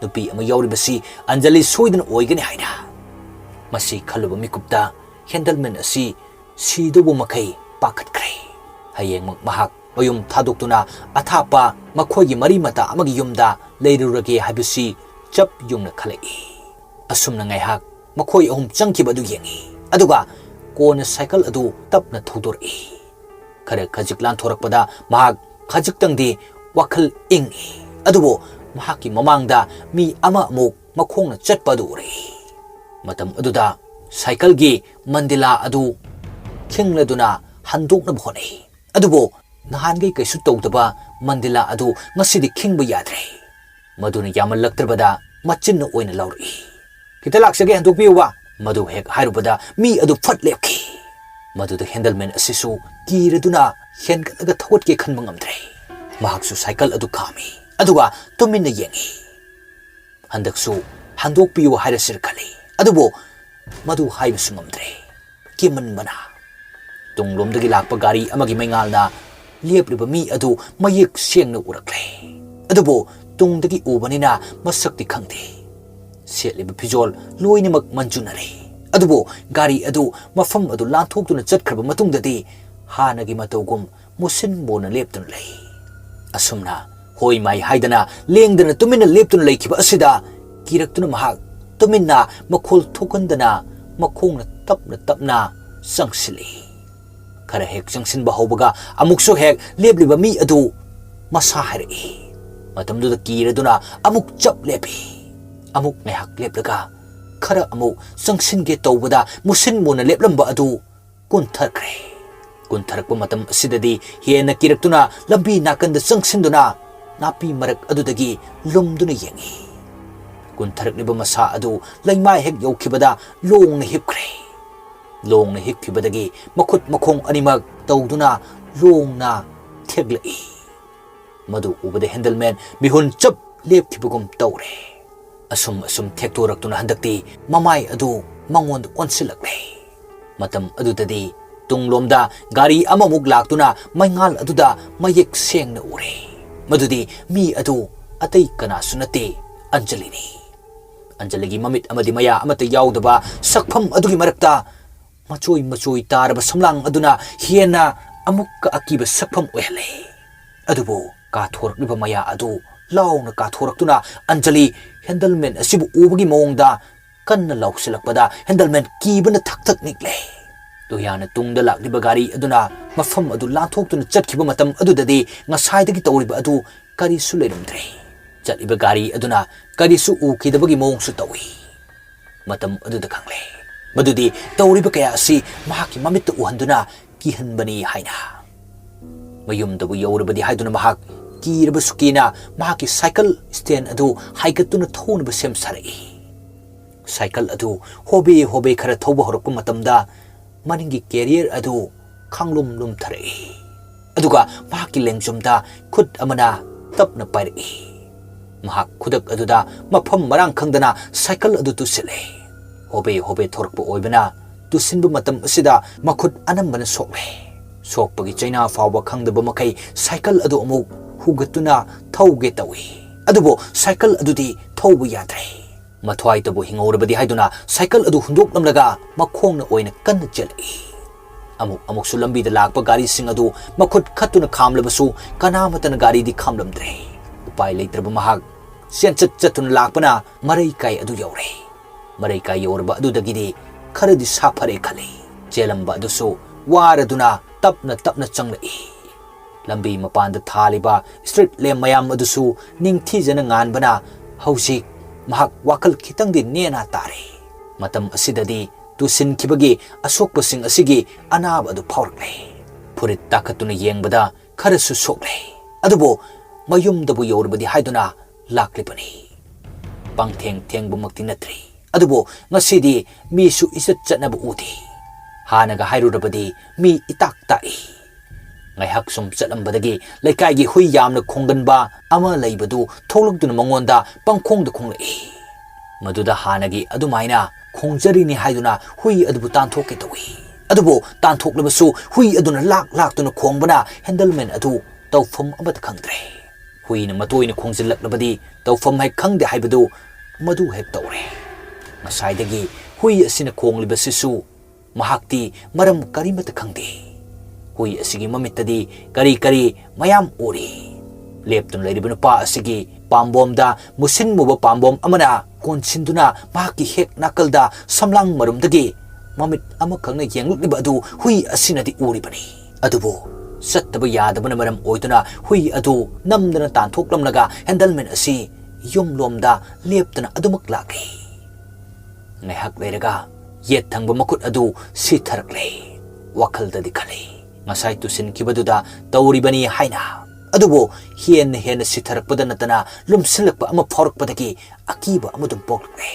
"ꯅꯨꯄꯤ ꯑꯃ ꯌꯥꯎꯔꯤꯕꯁꯤ ꯑꯟꯖꯂꯤ ꯁꯣꯏꯗꯅ ꯑꯣꯏꯒꯅꯤ" ꯍꯥꯏꯅ꯫ ꯃꯁꯤ ꯈꯜꯂꯨꯕ ꯃꯤꯀꯨꯞꯇ handleman ꯑꯁꯤ ꯁꯤꯗꯧꯕ ꯃꯈꯩ ꯄꯥꯈꯠꯈ꯭ꯔꯦ꯫ ꯍꯌꯦꯡꯃꯛ ꯃꯍꯥꯛ ꯃꯌꯨꯝ ꯊꯥꯗꯣꯛꯇꯨꯅ ꯑꯊꯥꯞꯄ ꯃꯈꯣꯏꯒꯤ ꯃꯔꯤ ꯃꯇꯥ ꯑꯃꯒꯤ ꯌꯨꯝꯗ ꯂꯩꯔꯨꯔꯒꯦ ꯍꯥꯏꯕꯁꯤ ꯆꯞ ꯌꯨꯡꯅ ꯈꯜꯂꯛꯏ꯫ ꯑꯁꯨꯝꯅ ꯉꯥꯏꯍꯥꯛ ꯃꯈꯣꯏ ꯑꯍꯨꯝ ꯆꯪꯈꯤꯕ ꯑꯗꯨ ꯌꯦꯡꯉꯤ, ꯑꯗꯨꯒ ꯀꯣꯟꯅ cycle ꯑꯗꯨ ꯇꯞꯅ ꯊꯧꯗꯣꯔꯛꯏ꯫ ꯈꯔ ꯈꯖꯤꯛ ꯂꯥꯟꯊꯣꯔꯛꯄꯗ ꯃꯍꯥꯛ ꯈꯖꯤꯛꯇꯪꯗꯤ ꯋꯥꯈꯜ ꯏꯪꯏ, ꯑꯗꯨꯕꯨ ꯃꯍꯥꯛꯀꯤ ꯃꯃꯥꯡꯗ ꯃꯤ ꯑꯃ ꯑꯃꯨꯛ ꯃꯈꯣꯡꯅ ꯆꯠꯄ ꯑꯗꯨ ꯎꯔꯛꯏ꯫ ꯃꯇꯝ ꯑꯗꯨꯗ cycleꯒꯤ ꯃꯟꯗꯤꯂꯥ ꯑꯗꯨ ꯈꯤꯡꯂꯗꯨꯅ ꯍꯟꯗꯣꯛꯅꯕ ꯍꯣꯠꯅꯩ, ꯑꯗꯨꯕꯨ ꯅꯍꯥꯟꯈꯩ ꯀꯩꯁꯨ ꯇꯧꯗꯕ ꯃꯟꯗꯤꯂꯥ ꯑꯗꯨ ꯉꯁꯤꯗꯤ ꯈꯤꯡꯕ ꯌꯥꯗ꯭ꯔꯦ꯫ ꯃꯗꯨꯅ ꯌꯥꯝꯃꯜꯂꯛꯇ꯭ꯔꯕꯗ ꯃꯆꯤꯟꯅ ꯑꯣꯏꯅ ꯂꯧꯔꯛꯏ꯫ "ꯈꯤꯇ ꯂꯥꯛꯆꯒꯦ, ꯍꯟꯗꯣꯛꯄꯤꯌꯨꯕ!" ꯃꯗꯨ ꯍꯦꯛ ꯍꯥꯏꯔꯨꯕꯗ ꯃꯤ ꯑꯗꯨ ꯐꯠ ꯂꯦꯞꯈꯤ꯫ ꯃꯗꯨꯗ ꯍꯦꯟꯗꯜꯃꯦꯟ ꯑꯁꯤꯁꯨ ꯀꯤꯔꯗꯨꯅ ꯍꯦꯟꯒꯠꯂꯒ ꯊꯧꯒꯠꯀꯦ ꯈꯟꯕ ꯉꯝꯗ꯭ꯔꯦ꯫ ꯃꯍꯥꯛꯁꯨ ꯁꯥꯏꯀꯜ ꯑꯗꯨ ꯈꯥꯝꯃꯤ, ꯑꯗꯨꯒ ꯇꯨꯃꯤꯟꯅ ꯌꯦꯡꯉꯤ꯫ ꯍꯟꯗꯛꯁꯨ "ꯍꯟꯗꯣꯛꯄꯤꯌꯨ" ꯍꯥꯏꯔꯁꯤꯔ ꯈꯜꯂꯤ, ꯑꯗꯨꯕꯨ ꯃꯗꯨ ꯍꯥꯏꯕꯁꯨ ꯉꯝꯗ꯭ꯔꯦ꯫ ꯀꯤꯃꯟꯕꯅ꯫ ꯇꯨꯡꯂꯣꯝꯗꯒꯤ ꯂꯥꯛꯄ ꯒꯥꯔꯤ ꯑꯃꯒꯤ ꯃꯩꯉꯥꯜꯅ ꯂꯦꯞꯂꯤꯕ ꯃꯤ ꯑꯗꯨ ꯃꯌꯦꯛ ꯁꯦꯡꯅ ꯎꯔꯛꯂꯦ꯫ ꯑꯗꯨꯕꯨ ꯇꯨꯡꯗꯒꯤ ꯎꯕꯅꯤꯅ ꯃꯁꯛꯇꯤ ꯈꯪꯗꯦ꯫ ꯁꯦꯠꯂꯤꯕ ꯐꯤꯖꯣꯜ ꯂꯣꯏꯅꯃꯛ ꯃꯟꯖꯨꯅꯔꯦ꯫ ꯑꯗꯨꯕꯨ ꯒꯥꯔꯤ ꯑꯗꯨ ꯃꯐꯝ ꯑꯗꯨ ꯂꯥꯟꯊꯣꯛꯇꯨꯅ ꯆꯠꯈ꯭ꯔꯕ ꯃꯇꯨꯡꯗꯗꯤ ꯍꯥꯟꯅꯒꯤ ꯃꯇꯧꯒꯨꯝ ꯃꯨꯁꯤꯟ ꯃꯨꯅ ꯂꯦꯞꯇꯨꯅ ꯂꯩ꯫ ꯑꯁꯨꯝꯅ ꯍꯣꯏ ꯃꯥꯏ ꯍꯥꯏꯗꯅ ꯂꯦꯡꯗꯅ ꯇꯨꯃꯤꯟꯅ ꯂꯦꯞꯇꯨꯅ ꯂꯩꯈꯤꯕ ꯑꯁꯤꯗ ꯀꯤꯔꯛꯇꯨꯅ ꯃꯍꯥꯛ ꯇꯨꯃꯤꯟꯅ ꯃꯈꯣꯜ ꯊꯣꯛꯍꯟꯗꯅ ꯃꯈꯣꯡꯅ ꯇꯞꯅ ꯇꯞꯅ ꯆꯪꯁꯤꯜꯂꯤ꯫ ꯈꯔ ꯍꯦꯛ ꯆꯪꯁꯤꯟꯕ ꯍꯧꯕꯒ ꯑꯃꯨꯛꯁꯨ ꯍꯦꯛ ꯂꯦꯞꯂꯤꯕ ꯃꯤ ꯑꯗꯨ ꯃꯁꯥ ꯍꯥꯏꯔꯛꯏ꯫ ꯃꯇꯝꯗꯨꯗ ꯀꯤꯔꯗꯨꯅ ꯑꯃꯨꯛ ꯆꯞ ꯂꯦꯞꯄꯤ꯫ ꯑꯃꯨꯛ ꯉꯥꯏꯍꯥꯛ ꯂꯦꯞꯂꯒ ꯈꯔ ꯑꯃꯨꯛ ꯆꯪꯁꯤꯟꯒꯦ ꯇꯧꯕꯗ ꯃꯨꯁꯤꯟ ꯃꯨꯅ ꯂꯦꯞꯂꯝꯕ ꯑꯗꯨ ꯀꯨꯟꯊꯈ꯭ꯔꯦ꯫ ꯀꯨꯟꯊꯔꯛꯄ ꯃꯇꯝ ꯑꯁꯤꯗꯗꯤ ꯍꯦꯟꯅ ꯀꯤꯔꯛꯇꯨꯅ ꯂꯝꯕꯤ ꯅꯥꯀꯟꯗ ꯆꯪꯁꯤꯟꯗꯨꯅ ꯅꯥꯄꯤ ꯃꯔꯛ ꯑꯗꯨꯗꯒꯤ ꯂꯨꯝꯗꯨꯅ ꯌꯦꯡꯉꯤ꯫ ꯀꯨꯟꯊꯔꯛꯂꯤꯕ ꯃꯁꯥ ꯑꯗꯨ ꯂꯩꯃꯥꯏ ꯍꯦꯛ ꯌꯧꯈꯤꯕꯗ ꯂꯣꯡꯅ ꯍꯤꯞꯈ꯭ꯔꯦ꯫ ꯂꯣꯡꯅ ꯍꯤꯞꯈꯤꯕꯗꯒꯤ ꯃꯈꯨꯠ ꯃꯈꯣꯡ ꯑꯅꯤꯃꯛ ꯇꯧꯗꯨꯅ ꯂꯣꯡꯅ ꯊꯦꯛꯂꯛꯏ꯫ ꯃꯗꯨ ꯎꯕꯗ ꯍꯦꯟꯗꯜꯃꯦꯟ ꯃꯤꯍꯨꯟ ꯆꯞ ꯂꯦꯞꯈꯤꯕꯒꯨꯝ ꯇꯧꯔꯦ꯫ ꯑꯁꯨꯝ ꯑꯁꯨꯝ ꯊꯦꯛꯇꯣꯔꯛꯇꯨꯅ ꯍꯟꯗꯛꯇꯤ ꯃꯃꯥꯏ ꯑꯗꯨ ꯃꯉꯣꯟꯗ ꯑꯣꯟꯁꯤꯜꯂꯛꯂꯦ꯫ ꯃꯇꯝ ꯑꯗꯨꯗꯗꯤ ꯇꯨꯡꯂꯣꯝꯗ ꯒꯥꯔꯤ ꯑꯃꯃꯨꯛ ꯂꯥꯛꯇꯨꯅ ꯃꯩꯉꯥꯜ ꯑꯗꯨꯗ ꯃꯌꯦꯛ ꯁꯦꯡꯅ ꯎꯔꯦ꯫ ꯃꯗꯨꯗꯤ ꯃꯤ ꯑꯗꯨ ꯑꯇꯩ ꯀꯅꯥꯁꯨ ꯅꯠꯇꯦ, ꯑꯟꯖꯂꯤꯅꯤ꯫ ꯑꯟꯖꯂꯤꯒꯤ ꯃꯃꯤꯠ ꯑꯃꯗꯤ ꯃꯌꯥ ꯑꯃꯠꯇ ꯌꯥꯎꯗꯕ ꯁꯛꯐꯝ ꯑꯗꯨꯒꯤ ꯃꯔꯛꯇ ꯃꯆꯣꯏ ꯃꯆꯣꯏ ꯇꯥꯔꯕ ꯁꯝꯂꯥꯡ ꯑꯗꯨꯅ ꯍꯦꯟꯅ ꯑꯃꯨꯛꯀ ꯑꯀꯤꯕ ꯁꯛꯐꯝ ꯑꯣꯏꯍꯜꯂꯦ꯫ ꯑꯗꯨꯕꯨ ꯀꯥꯊꯣꯔꯛꯂꯤꯕ ꯃꯌꯥ ꯑꯗꯨ ꯂꯥꯎꯅ ꯀꯥꯊꯣꯔꯛꯇꯨꯅ ꯑꯟꯖꯂꯤ ꯍꯦꯟꯗꯜꯃꯦꯟ ꯑꯁꯤꯕꯨ ꯎꯕꯒꯤ ꯃꯑꯣꯡꯗ ꯀꯟꯅ ꯂꯥꯎꯁꯤꯜꯂꯛꯄꯗ ꯍꯦꯟꯗꯜꯃꯦꯟ ꯀꯤꯕꯅ ꯊꯛ ꯊꯛ ꯅꯤꯛꯂꯦ꯫ ꯇꯨꯌꯥꯅ ꯇꯨꯡꯗ ꯂꯥꯛꯂꯤꯕ ꯒꯥꯔꯤ ꯑꯗꯨꯅ ꯃꯐꯝ ꯑꯗꯨ ꯂꯥꯟꯊꯣꯛꯇꯨꯅ ꯆꯠꯈꯤꯕ ꯃꯇꯝ ꯑꯗꯨꯗꯗꯤ ꯉꯁꯥꯏꯗꯒꯤ ꯇꯧꯔꯤꯕ ꯑꯗꯨ ꯀꯔꯤꯁꯨ ꯂꯩꯔꯝꯗ꯭ꯔꯦ꯫ ꯆꯠꯂꯤꯕ ꯒꯥꯔꯤ ꯑꯗꯨꯅ ꯀꯔꯤꯁꯨ ꯎꯈꯤꯗꯕꯒꯤ ꯃꯑꯣꯡꯁꯨ ꯇꯧꯏ꯫ ꯃꯇꯝ ꯑꯗꯨꯗ ꯈꯪꯂꯦ ꯃꯗꯨꯗꯤ ꯇꯧꯔꯤꯕ ꯀꯌꯥ ꯑꯁꯤ ꯃꯍꯥꯛꯀꯤ ꯃꯃꯤꯠꯇ ꯎꯍꯟꯗꯨꯅ ꯀꯤꯍꯟꯕꯅꯤ ꯍꯥꯏꯅ꯫ ꯃꯌꯨꯝꯗꯕꯨ ꯌꯧꯔꯕꯗꯤ ꯍꯥꯏꯗꯨꯅ ꯃꯍꯥꯛ ꯀꯤꯔꯕꯁꯨ ꯀꯤꯅ ꯃꯍꯥꯛꯀꯤ ꯁꯥꯏꯀꯜ ꯁ꯭ꯇꯦꯟ ꯑꯗꯨ ꯍꯥꯏꯒꯠꯇꯨꯅ ꯊꯧꯅꯕ ꯁꯦꯝ ꯁꯥꯔꯛꯏ꯫ ꯁꯥꯏꯀꯜ ꯑꯗꯨ ꯍꯣꯕꯦ ꯍꯣꯕꯦ ꯈꯔ ꯊꯧꯕ ꯍꯧꯔꯛꯄ ꯃꯇꯝꯗ ꯃꯅꯤꯡꯒꯤ ꯀꯦꯔꯤꯌꯔ ꯑꯗꯨ ꯈꯥꯡꯂꯨꯝ ꯂꯨꯝꯊꯔꯛꯏ꯫ ꯑꯗꯨꯒ ꯃꯍꯥꯛꯀꯤ ꯂꯦꯡꯖꯨꯝꯗ ꯈꯨꯠ ꯑꯃꯅ ꯇꯞꯅ ꯄꯥꯏꯔꯛꯏ꯫ ꯃꯍꯥꯛ ꯈꯨꯗꯛ ꯑꯗꯨꯗ ꯃꯐꯝ ꯃꯔꯥꯡ ꯈꯪꯗꯅ ꯁꯥꯏꯀꯜ ꯑꯗꯨ ꯇꯨꯁꯤꯜꯂꯦ꯫ ꯍꯣꯕꯦ ꯍꯣꯕꯦ ꯊꯧꯔꯛꯄ ꯑꯣꯏꯕꯅ ꯇꯨꯁꯤꯟꯕ ꯃꯇꯝ ꯑꯁꯤꯗ ꯃꯈꯨꯠ ꯑꯅꯝꯕꯅ ꯁꯣꯛꯂꯦ꯫ ꯁꯣꯛꯄꯒꯤ ꯆꯩꯅꯥ ꯐꯥꯎꯕ ꯈꯪꯗꯕ ꯃꯈꯩ ꯁꯥꯏꯀꯜ ꯑꯗꯨ ꯑꯃꯨꯛ ꯍꯨꯒꯠꯇꯨꯅ ꯊꯧꯒꯦ ꯇꯧꯏ꯫ ꯑꯗꯨꯕꯨ ꯁꯥꯏꯀꯜ ꯑꯗꯨꯗꯤ ꯊꯧꯕ ꯌꯥꯗ꯭ꯔꯦ꯫ ꯃꯊ꯭ꯋꯥꯏꯇꯕꯨ ꯍꯤꯡꯍꯧꯔꯕꯗꯤ ꯍꯥꯏꯗꯨꯅ ꯁꯥꯏꯀꯜ ꯑꯗꯨ ꯍꯨꯟꯗꯣꯛꯂꯝꯂꯒ ꯃꯈꯣꯡꯅ ꯑꯣꯏꯅ ꯀꯟꯅ ꯆꯦꯜꯂꯛꯏ꯫ ꯑꯃꯨꯛ ꯑꯃꯨꯛꯁꯨ ꯂꯝꯕꯤꯗ ꯂꯥꯛꯄ ꯒꯥꯔꯤꯁꯤꯡ ꯑꯗꯨ ꯃꯈꯨꯠ ꯈꯠꯇꯨꯅ ꯈꯥꯝꯂꯕꯁꯨ ꯀꯅꯥꯃꯠꯇꯅ ꯒꯥꯔꯤꯗꯤ ꯈꯥꯝꯂꯝꯗ꯭ꯔꯦ꯫ ꯎꯄꯥꯏ ꯂꯩꯇ꯭ꯔꯕ ꯃꯍꯥꯛ ꯆꯦꯟꯆꯠ ꯆꯠꯇꯨꯅ ꯂꯥꯛꯄꯅ ꯃꯔꯩꯀꯥꯏ ꯑꯗꯨ ꯌꯧꯔꯦ꯫ ꯃꯔꯩꯀꯥꯏ ꯌꯧꯔꯕ ꯑꯗꯨꯗꯒꯤꯗꯤ ꯈꯔꯗꯤ ꯁꯥꯐꯔꯦ ꯈꯜꯂꯤ꯫ ꯆꯦꯜꯂꯝꯕ ꯑꯗꯨꯁꯨ ꯋꯥꯔꯗꯨꯅ ꯇꯞꯅ ꯇꯞꯅ ꯆꯪꯂꯛꯏ꯫ ꯂꯝꯕꯤ ꯃꯄꯥꯟꯗ ꯊꯥꯜꯂꯤꯕ ꯁ꯭ꯇ꯭ꯔꯤꯠ ꯂꯦꯝꯞ ꯃꯌꯥꯝ ꯑꯗꯨꯁꯨ ꯅꯤꯡꯊꯤꯖꯅ ꯉꯥꯟꯕꯅ ꯍꯧꯖꯤꯛ ꯃꯍꯥꯛ ꯋꯥꯈꯜ ꯈꯤꯇꯪꯗꯤ ꯅꯦꯅꯥ ꯇꯥꯔꯦ꯫ ꯃꯇꯝ ꯑꯁꯤꯗꯗꯤ ꯇꯨꯁꯤꯟꯈꯤꯕꯒꯤ ꯑꯁꯣꯛꯄꯁꯤꯡ ꯑꯁꯤꯒꯤ ꯑꯅꯥꯕ ꯑꯗꯨ ꯐꯥꯎꯔꯛꯂꯦ꯫ ꯐꯨꯔꯤꯠ ꯇꯥꯈꯠꯇꯨꯅ ꯌꯦꯡꯕꯗ ꯈꯔꯁꯨ ꯁꯣꯛꯂꯦ꯫ ꯑꯗꯨꯕꯨ ꯃꯌꯨꯝꯗꯕꯨ ꯌꯧꯔꯕꯗꯤ ꯍꯥꯏꯗꯨꯅ ꯂꯥꯛꯂꯤꯕꯅꯤ꯫ ꯄꯪꯊꯦꯡ ꯊꯦꯡꯕꯃꯛꯇꯤ ꯅꯠꯇ꯭ꯔꯤ꯫ ꯑꯗꯨꯕꯨ ꯉꯁꯤꯗꯤ ꯃꯤꯁꯨ ꯏꯆꯠ ꯆꯠꯅꯕ ꯎꯗꯦ꯫ ꯍꯥꯟꯅꯒ ꯍꯥꯏꯔꯨꯔꯕꯗꯤ ꯃꯤ ꯏꯇꯥꯛ ꯇꯥꯛꯏ꯫ ꯉꯥꯏꯍꯥꯛ ꯁꯨꯝ ꯆꯠꯂꯝꯕꯗꯒꯤ ꯂꯩꯀꯥꯏꯒꯤ ꯍꯨꯏ ꯌꯥꯝꯅ ꯈꯣꯡꯒꯟꯕ ꯑꯃ ꯂꯩꯕꯗꯨ ꯊꯣꯛꯂꯛꯇꯨꯅ ꯃꯉꯣꯟꯗ ꯄꯪꯈꯣꯡꯗ ꯈꯣꯡꯂꯛꯏ꯫ ꯃꯗꯨꯗ ꯍꯥꯟꯅꯒꯤ ꯑꯗꯨꯃꯥꯏꯅ ꯈꯣꯡꯖꯔꯤꯅꯤ ꯍꯥꯏꯗꯨꯅ ꯍꯨꯏ ꯑꯗꯨꯕꯨ ꯇꯥꯟꯊꯣꯛꯀꯦ ꯇꯧꯏ꯫ ꯑꯗꯨꯕꯨ ꯇꯥꯟꯊꯣꯛꯂꯕꯁꯨ ꯍꯨꯏ ꯑꯗꯨꯅ ꯂꯥꯛ ꯂꯥꯛꯇꯨꯅ ꯈꯣꯡꯕꯅ ꯍꯦꯟꯗꯜꯃꯦꯟ ꯑꯗꯨ ꯇꯧꯐꯝ ꯑꯃꯠꯇ ꯈꯪꯗ꯭ꯔꯦ꯫ ꯍꯨꯏꯅ ꯃꯇꯣꯏꯅ ꯈꯣꯡꯖꯤꯜꯂꯛꯂꯕꯗꯤ ꯇꯧꯐꯝ ꯍꯦꯛ ꯈꯪꯗꯦ ꯍꯥꯏꯕꯗꯨ ꯃꯗꯨ ꯍꯦꯛ ꯇꯧꯔꯦ꯫ ꯉꯁꯥꯏꯗꯒꯤ ꯍꯨꯏ ꯑꯁꯤꯅ ꯈꯣꯡꯂꯤꯕꯁꯤꯁꯨ ꯃꯍꯥꯛꯇꯤ ꯃꯔꯝ ꯀꯔꯤꯃꯠꯇ ꯈꯪꯗꯦ꯫ ꯍꯨꯏ ꯑꯁꯤꯒꯤ ꯃꯃꯤꯠꯇꯗꯤ ꯀꯔꯤ ꯀꯔꯤ ꯃꯌꯥꯝ ꯎꯔꯤ꯫ ꯂꯦꯞꯇꯨꯅ ꯂꯩꯔꯤꯕ ꯅꯨꯄꯥ ꯑꯁꯤꯒꯤ ꯄꯥꯝꯕꯣꯝꯗ ꯃꯨꯁꯤꯟ ꯃꯨꯕ ꯄꯥꯝꯕꯣꯝ ꯑꯃꯅ ꯀꯣꯟꯁꯤꯟꯗꯨꯅ ꯃꯍꯥꯛꯀꯤ ꯍꯦꯛ ꯅꯥꯀꯜꯗ ꯁꯝꯂꯥꯡ ꯃꯔꯨꯝꯗꯒꯤ ꯃꯃꯤꯠ ꯑꯃꯈꯛꯅ ꯌꯦꯡꯂꯛꯂꯤꯕ ꯑꯗꯨ ꯍꯨꯏ ꯑꯁꯤꯅꯗꯤ ꯎꯔꯤꯕꯅꯤ꯫ ꯑꯗꯨꯕꯨ ꯆꯠꯇꯕ ꯌꯥꯗꯕꯅ ꯃꯔꯝ ꯑꯣꯏꯗꯨꯅ ꯍꯨꯏ ꯑꯗꯨ ꯅꯝꯗꯅ ꯇꯥꯟꯊꯣꯛꯂꯝꯂꯒ ꯍꯦꯟꯗꯜꯃꯦꯟ ꯑꯁꯤ ꯌꯨꯝꯂꯣꯝꯗ ꯂꯦꯞꯇꯅ ꯑꯗꯨꯃꯛ ꯂꯥꯛꯂꯤ꯫ ꯉꯥꯏꯍꯥꯛ ꯂꯩꯔꯒ ꯌꯦꯠ ꯊꯪꯕ ꯃꯈꯨꯠ ꯑꯗꯨ ꯁꯤꯊꯔꯛꯂꯦ꯫ ꯋꯥꯈꯜꯗꯗꯤ ꯈꯜꯂꯤ, ꯉꯁꯥꯏ ꯇꯨꯁꯤꯟꯈꯤꯕꯗꯨꯗ ꯇꯧꯔꯤꯕꯅꯤ ꯍꯥꯏꯅ꯫ ꯑꯗꯨꯕꯨ ꯍꯦꯟꯅ ꯍꯦꯟꯅ ꯁꯤꯊꯔꯛꯄꯗ ꯅꯠꯇꯅ ꯂꯨꯝꯁꯤꯜꯂꯛꯄ ꯑꯃ ꯐꯥꯎꯔꯛꯄꯗꯒꯤ ꯑꯀꯤꯕ ꯑꯃ ꯑꯗꯨꯝ ꯄꯣꯛꯂꯛꯂꯦ꯫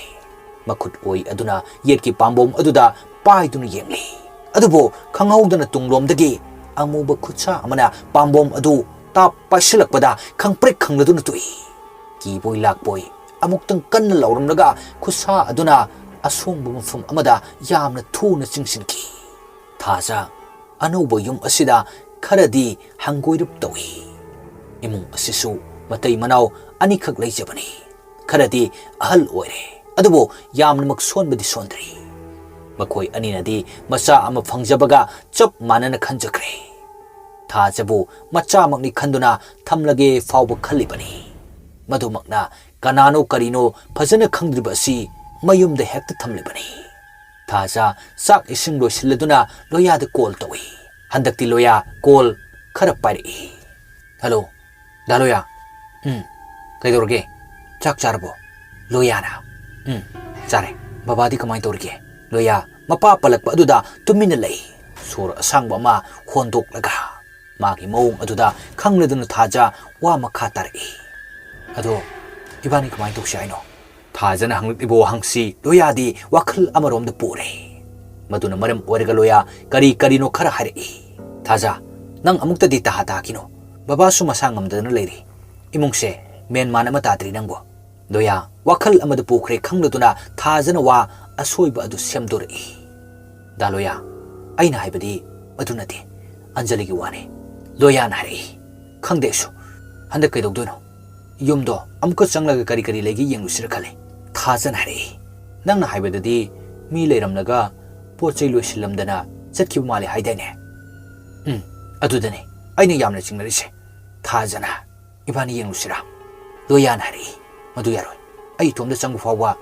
ꯃꯈꯨꯠ ꯑꯣꯏ ꯑꯗꯨꯅ ꯌꯦꯠꯀꯤ ꯄꯥꯝꯕꯣꯝ ꯑꯗꯨꯗ ꯄꯥꯏꯗꯨꯅ ꯌꯦꯡꯂꯤ꯫ ꯑꯗꯨꯕꯨ ꯈꯪꯍꯧꯗꯅ ꯇꯨꯡꯂꯣꯝꯗꯒꯤ ꯑꯃꯨꯕ ꯈꯨꯠꯁꯥ ꯑꯃꯅ ꯄꯥꯝꯕꯣꯝ ꯑꯗꯨ ꯇꯥꯞ ꯄꯥꯏꯁꯤꯜꯂꯛꯄꯗ ꯈꯪꯄ꯭ꯔꯤꯛ ꯈꯪꯂꯗꯨꯅ ꯇꯣꯛꯏ꯫ ꯀꯤꯕꯣꯏ ꯂꯥꯛꯄꯣꯏ ꯑꯃꯨꯛꯇꯪ ꯀꯟꯅ ꯂꯥꯎꯔꯝꯂꯒ ꯈꯨꯠꯁꯥ ꯑꯗꯨꯅ ꯑꯁꯣꯡꯕ ꯃꯐꯝ ꯑꯃꯗ ꯌꯥꯝꯅ ꯊꯨꯅ ꯆꯤꯡꯁꯤꯟꯈꯤ꯫ ꯊꯥꯖ ꯑꯅꯧꯕ ꯌꯨꯝ ꯑꯁꯤꯗ ꯈꯔꯗꯤ ꯍꯪꯒꯣꯏꯔꯞ ꯇꯧꯏ꯫ ꯏꯃꯨꯡ ꯑꯁꯤꯁꯨ ꯃꯇꯩ ꯃꯅꯥꯎ ꯑꯅꯤꯈꯛ ꯂꯩꯖꯕꯅꯤ꯫ ꯈꯔꯗꯤ ꯑꯍꯜ ꯑꯣꯏꯔꯦ, ꯑꯗꯨꯕꯨ ꯌꯥꯝꯅꯃꯛ ꯁꯣꯟꯕꯗꯤ ꯁꯣꯟꯗ꯭ꯔꯤ꯫ ꯃꯈꯣꯏ ꯑꯅꯤꯅꯗꯤ ꯃꯆꯥ ꯑꯃ ꯐꯪꯖꯕꯒ ꯆꯞ ꯃꯥꯟꯅꯅ ꯈꯟꯖꯈ꯭ꯔꯦ꯫ ꯊꯥꯖꯕꯨ ꯃꯆꯥꯃꯛꯅꯤ ꯈꯟꯗꯨꯅ ꯊꯝꯂꯒꯦ ꯐꯥꯎꯕ ꯈꯜꯂꯤꯕꯅꯤ꯫ ꯃꯗꯨꯃꯛꯅ ꯀꯅꯥꯅꯣ ꯀꯔꯤꯅꯣ ꯐꯖꯅ ꯈꯪꯗ꯭ꯔꯤꯕ ꯑꯁꯤ ꯃꯌꯨꯝꯗ ꯍꯦꯛꯇ ꯊꯝꯂꯤꯕꯅꯤ꯫ ꯊꯥꯖ ꯆꯥꯛ ꯏꯁꯤꯡ ꯂꯣꯏꯁꯤꯜꯂꯗꯨꯅ ꯂꯣꯌꯥꯗ ꯀꯣꯜ ꯇꯧꯏ꯫ ꯍꯟꯗꯛꯇꯤ ꯂꯣꯌꯥ ꯀꯣꯜ ꯈꯔ ꯄꯥꯏꯔꯛꯏ꯫ "ꯍꯜꯂꯣ, ꯗꯥ ꯂꯣꯌꯥ꯫ ꯎꯝ, ꯀꯩꯗꯧꯔꯒꯦ? ꯆꯥꯛ ꯆꯥꯔꯕꯣ?" ꯂꯣꯌꯥꯅ, "ꯎꯝ, ꯆꯥꯔꯦ꯫ ꯕꯕꯥꯗꯤ ꯀꯃꯥꯏꯅ ꯇꯧꯔꯤꯒꯦ?" ꯂꯣꯌꯥ ꯃꯄꯥ ꯄꯜꯂꯛꯄ ꯑꯗꯨꯗ ꯇꯨꯃꯤꯟꯅ ꯂꯩ꯫ ꯁꯣꯔ ꯑꯁꯥꯡꯕ ꯑꯃ ꯍꯣꯟꯗꯣꯛꯂꯒ꯫ ꯃꯥꯒꯤ ꯃꯑꯣꯡ ꯑꯗꯨꯗ ꯈꯪꯂꯗꯨꯅ ꯊꯥꯖ ꯋꯥ ꯃꯈꯥ ꯇꯥꯔꯛꯏ꯫ "ꯑꯗꯣ ꯏꯕꯥꯅꯤ ꯀꯃꯥꯏꯅ ꯇꯧꯁꯤ ꯍꯥꯏꯅꯣ?" ꯊꯥꯖꯅ ꯍꯪꯂꯛꯂꯤꯕ ꯋꯥꯍꯪꯁꯤ ꯂꯣꯌꯥꯗꯤ ꯋꯥꯈꯜ ꯑꯃꯔꯣꯝꯗ ꯄꯨꯔꯦ꯫ ꯃꯗꯨꯅ ꯃꯔꯝ ꯑꯣꯏꯔꯒ ꯂꯣꯌꯥ ꯀꯔꯤ ꯀꯔꯤꯅꯣ ꯈꯔ ꯍꯥꯏꯔꯛꯏ꯫ "ꯊꯥꯖ, ꯅꯪ ꯑꯃꯨꯛꯇꯗꯤ ꯇꯥꯍꯥ ꯇꯥꯈꯤꯅꯣ꯫ ꯕꯕꯥꯁꯨ ꯃꯁꯥ ꯉꯝꯗꯗꯅ ꯂꯩꯔꯤ꯫ ꯏꯃꯨꯡꯁꯦ ꯃꯦꯟ ꯃꯥꯟ ꯑꯃ ꯇꯥꯗ꯭ꯔꯤ ꯅꯪꯕꯨ꯫" ꯂꯣꯌꯥ ꯋꯥꯈꯜ ꯑꯃꯗ ꯄꯨꯈ꯭ꯔꯦ ꯈꯪꯂꯗꯨꯅ ꯊꯥꯖꯅ ꯋꯥ ꯑꯁꯣꯏꯕ ꯑꯗꯨ ꯁꯦꯝꯗꯣꯔꯛꯏ꯫ "ꯗꯥ ꯂꯣꯌꯥ, ꯑꯩꯅ ꯍꯥꯏꯕꯗꯤ ꯑꯗꯨ ꯅꯠꯇꯦ, ꯑꯟꯖꯂꯤꯒꯤ ꯋꯥꯅꯤ꯫" ꯂꯣꯌꯥꯅ ꯍꯥꯏꯔꯛꯏ꯫ "ꯈꯪꯗꯦ ꯑꯩꯁꯨ꯫ ꯍꯟꯗꯛ ꯀꯩꯗꯧꯗꯣꯏꯅꯣ? ꯌꯨꯝꯗꯣ ꯑꯃꯨꯛꯀ ꯆꯪꯂꯒ ꯀꯔꯤ ꯀꯔꯤ ꯂꯩꯒꯦ ꯌꯦꯡꯂꯨꯁꯤꯔ ꯈꯜꯂꯤ꯫" ꯊꯥꯖꯅ ꯍꯥꯏꯔꯛꯏ꯫ "ꯅꯪꯅ ꯍꯥꯏꯕꯗꯗꯤ ꯃꯤ ꯂꯩꯔꯝꯂꯒ ꯄꯣꯠ ꯆꯩ ꯂꯣꯏꯁꯤꯜꯂꯝꯗꯅ ꯆꯠꯈꯤꯕ ꯃꯥꯜꯂꯦ ꯍꯥꯏꯗꯥꯏꯅꯦ?" "ꯎꯝ, ꯑꯗꯨꯗꯅꯤ ꯑꯩꯅ ꯌꯥꯝꯅ ꯆꯤꯡꯅꯔꯤꯁꯦ꯫" ꯊꯥꯖꯅ, "ꯏꯕꯥꯅꯤ ꯌꯦꯡꯂꯨꯁꯤꯔꯥ?" ꯂꯣꯌꯥꯅ ꯍꯥꯏꯔꯛꯏ꯫ "ꯃꯗꯨ ꯌꯥꯔꯣꯏ꯫ ꯑꯩ ꯏꯇꯣꯝꯗ ꯆꯪꯕ ꯐꯥꯎꯕ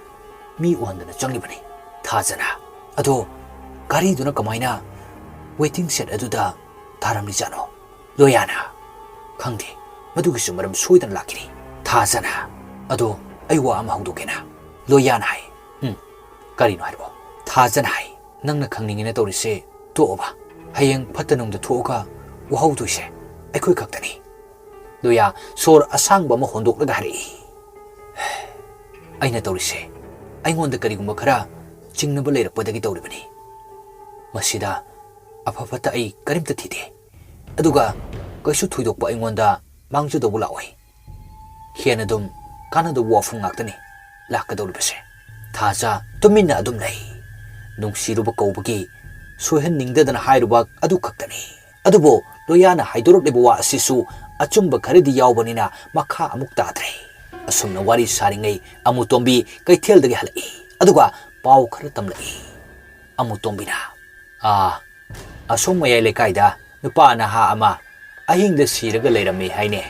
ꯃꯤ ꯎꯍꯟꯗꯅ ꯆꯪꯂꯤꯕꯅꯤ꯫" ꯊꯥꯖꯅ, "ꯑꯗꯣ ꯒꯥꯔꯤꯗꯨꯅ ꯀꯃꯥꯏꯅ ꯋꯦꯇꯤꯡ ꯁꯦꯠ ꯑꯗꯨꯗ ꯊꯥꯔꯝꯂꯤꯖꯥꯠꯅꯣ?" ꯂꯣꯌꯥꯅ, "ꯈꯪꯗꯦ, ꯃꯗꯨꯒꯤꯁꯨ ꯃꯔꯝ ꯁꯣꯏꯗꯅ ꯂꯥꯛꯈꯤꯅꯤ꯫" ꯊꯥꯖꯅ, "ꯑꯗꯣ ꯑꯩ ꯋꯥ ꯑꯃ ꯍꯧꯗꯣꯛꯀꯦꯅ꯫" ꯂꯣꯌꯥꯅ ꯍꯥꯏ꯫ "ꯎꯝ, ꯀꯔꯤꯅꯣ ꯍꯥꯏꯔꯛꯑꯣ꯫" ꯊꯥꯖꯅ ꯍꯥꯏ, "ꯅꯪꯅ ꯈꯪꯅꯤꯡꯉꯦꯅ ꯇꯧꯔꯤꯁꯦ ꯇꯣꯛꯑꯣꯕ꯫ ꯍꯌꯦꯡ ꯐꯠꯇ ꯅꯨꯡꯗ ꯊꯣꯛꯑꯒ ꯋꯥꯍꯧꯗꯣꯏꯁꯦ ꯑꯩꯈꯣꯏ ꯈꯛꯇꯅꯤ꯫ ꯂꯣꯌꯥ ꯁꯣꯔ ꯑꯁꯥꯡꯕ ꯑꯃ ꯍꯣꯟꯗꯣꯛꯂꯒ ꯍꯥꯏꯔꯛꯏ꯫ ꯑꯩꯅ ꯇꯧꯔꯤꯁꯦ ꯑꯩꯉꯣꯟꯗ ꯀꯔꯤꯒꯨꯝꯕ ꯈꯔ ꯆꯤꯡꯅꯕ ꯂꯩꯔꯛꯄꯗꯒꯤ ꯇꯧꯔꯤꯕꯅꯤ꯫ ꯃꯁꯤꯗ ꯑꯐ ꯐꯠꯇ ꯑꯩ ꯀꯔꯤꯝꯇ ꯊꯤꯗꯦ꯫ ꯑꯗꯨꯒ ꯀꯩꯁꯨ ꯊꯣꯏꯗꯣꯛꯄ ꯑꯩꯉꯣꯟꯗ ꯃꯥꯡꯖꯗꯧꯕ ꯂꯥꯛꯑꯣꯏ꯫ ꯍꯦꯟꯅ ꯑꯗꯨꯝ ꯀꯥꯟꯅꯗꯧꯕ ꯋꯥꯐꯝ ꯉꯥꯛꯇꯅꯤ ꯂꯥꯛꯀꯗꯧꯔꯤꯕꯁꯦ꯫ ꯊꯥꯖ ꯇꯨꯃꯤꯟꯅ ꯑꯗꯨꯝ ꯂꯩ꯫ ꯅꯨꯡꯁꯤꯔꯨꯕ ꯀꯧꯕꯒꯤ ꯁꯣꯏꯍꯟꯅꯤꯡꯗꯗꯅ ꯍꯥꯏꯔꯨꯕ ꯑꯗꯨ ꯈꯛꯇꯅꯤ꯫ ꯑꯗꯨꯕꯨ ꯂꯣꯌꯥꯅ ꯍꯥꯏꯗꯣꯔꯛꯂꯤꯕ ꯋꯥ ꯑꯁꯤꯁꯨ ꯑꯆꯨꯝꯕ ꯈꯔꯗꯤ ꯌꯥꯎꯕꯅꯤꯅ ꯃꯈꯥ ꯑꯃꯨꯛ ꯇꯥꯗ꯭ꯔꯦ꯫ ꯑꯁꯨꯝꯅ ꯋꯥꯔꯤ ꯁꯥꯔꯤꯉꯩ ꯑꯃꯨꯇꯣꯝꯕꯤ ꯀꯩꯊꯦꯜꯗꯒꯤ ꯍꯜꯂꯛꯏ꯫ ꯑꯗꯨꯒ ꯄꯥꯎ ꯈꯔ ꯇꯝꯂꯛꯏ꯫ ꯑꯃꯨꯇꯣꯝꯕꯤꯅ, "ꯑꯥ, ꯑꯁꯣꯝ ꯃꯌꯥꯏ ꯂꯩꯀꯥꯏꯗ ꯅꯨꯄꯥ ꯅꯍꯥ ꯑꯃ ꯑꯍꯤꯡꯗ ꯁꯤꯔꯒ ꯂꯩꯔꯝꯃꯤ ꯍꯥꯏꯅꯦ꯫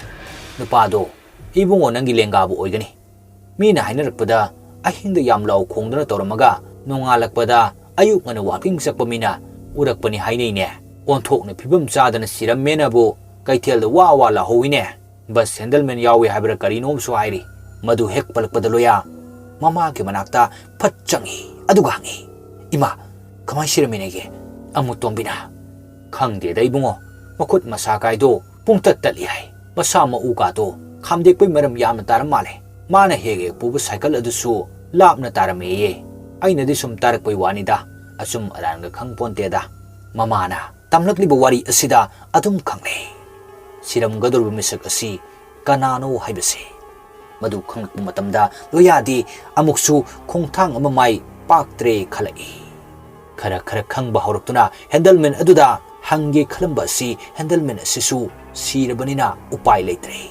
ꯅꯨꯄꯥꯗꯣ ꯏꯕꯨꯡꯉꯣ ꯅꯪꯒꯤ ꯂꯦꯡꯒꯥꯕꯨ ꯑꯣꯏꯒꯅꯤ꯫ ꯃꯤꯅ ꯍꯥꯏꯅꯔꯛꯄꯗ ꯑꯍꯤꯡꯗ ꯌꯥꯝ ꯂꯥꯎ ꯈꯣꯡꯗꯨꯅ ꯇꯧꯔꯝꯃꯒ ꯅꯣꯡꯉꯥꯜꯂꯛꯄꯗ ꯑꯌꯨꯛ ꯉꯟꯅ ꯋꯥꯀꯤꯡ ꯆꯠꯄ ꯃꯤꯅ ꯎꯔꯛꯄꯅꯤ ꯍꯥꯏꯅꯩꯅꯦ꯫ ꯑꯣꯟꯊꯣꯛꯅ ꯐꯤꯕꯝ ꯆꯥꯗꯅ ꯁꯤꯔꯝꯃꯦꯅꯕꯨ ꯀꯩꯊꯦꯜꯗ ꯋꯥ ꯋꯥ ꯂꯥꯎꯍꯧꯋꯤꯅꯦ꯫ ꯕꯁ ꯍꯦꯟꯗꯜꯃꯦꯟ ꯌꯥꯎꯏ ꯍꯥꯏꯕ꯭ꯔꯥ ꯀꯔꯤꯅꯣꯝꯁꯨ ꯍꯥꯏꯔꯤ꯫" ꯃꯗꯨ ꯍꯦꯛ ꯄꯜꯂꯛꯄꯗ ꯂꯣꯌꯥ ꯃꯃꯥꯒꯤ ꯃꯅꯥꯛꯇ ꯐꯠ ꯆꯪꯉꯤ꯫ ꯑꯗꯨꯒ ꯍꯪꯉꯤ, "ꯏꯃꯥ, ꯀꯃꯥꯏ ꯁꯤꯔꯝꯃꯤꯅꯦꯒꯦ?" ꯑꯃꯨꯇꯣꯝꯕꯤꯅ, "ꯈꯪꯗꯦꯗ ꯏꯕꯨꯡꯉꯣ, ꯃꯈꯨꯠ ꯃꯁꯥ ꯀꯥꯏꯗꯣ ꯄꯨꯡꯇꯠ ꯇꯠꯂꯤ ꯍꯥꯏ꯫ ꯃꯁꯥ ꯃꯎ ꯀꯥꯗꯣ ꯈꯥꯝꯗꯦꯛꯄꯩ ꯃꯔꯝ ꯌꯥꯝꯅ ꯇꯥꯔꯝ ꯃꯥꯜꯂꯦ꯫ ꯃꯥꯅ ꯍꯦꯛ ꯍꯦꯛ ꯄꯨꯕ ꯁꯥꯏꯀꯜ ꯑꯗꯨꯁꯨ ꯂꯥꯞꯅ ꯇꯥꯔꯝꯃꯦꯌꯦ꯫ ꯑꯩꯅꯗꯤ ꯁꯨꯝ ꯇꯥꯔꯛꯄꯩ ꯋꯥꯅꯤꯗ, ꯑꯆꯨꯝ ꯑꯔꯥꯟꯒ ꯈꯪ ꯄꯣꯟꯇꯦꯗ꯫" ꯃꯃꯥꯅ ꯇꯝꯂꯛꯂꯤꯕ ꯋꯥꯔꯤ ꯑꯁꯤꯗ ꯑꯗꯨꯝ ꯈꯪꯂꯦ꯫ ꯁꯤꯔꯝꯒꯗꯧꯔꯤꯕ ꯃꯤꯁꯛ ꯑꯁꯤ ꯀꯅꯥꯅꯣ ꯍꯥꯏꯕꯁꯦ꯫ ꯃꯗꯨ ꯈꯪꯂꯛꯄ ꯃꯇꯝꯗ ꯂꯣꯌꯥꯗꯤ ꯑꯃꯨꯛꯁꯨ ꯈꯣꯡꯊꯥꯡ ꯑꯃ ꯃꯥꯏ ꯄꯥꯛꯇ꯭ꯔꯦ ꯈꯜꯂꯛꯏ꯫ ꯈꯔ ꯈꯔ ꯈꯪꯕ ꯍꯧꯔꯛꯇꯨꯅ ꯍꯦꯟꯗꯜꯃꯦꯟ ꯑꯗꯨꯗ ꯍꯪꯒꯦ ꯈꯜꯂꯝꯕ ꯑꯁꯤ ꯍꯦꯟꯗꯜꯃꯦꯟ ꯑꯁꯤꯁꯨ ꯁꯤꯔꯕꯅꯤꯅ ꯎꯄꯥꯏ ꯂꯩꯇ꯭ꯔꯦ꯫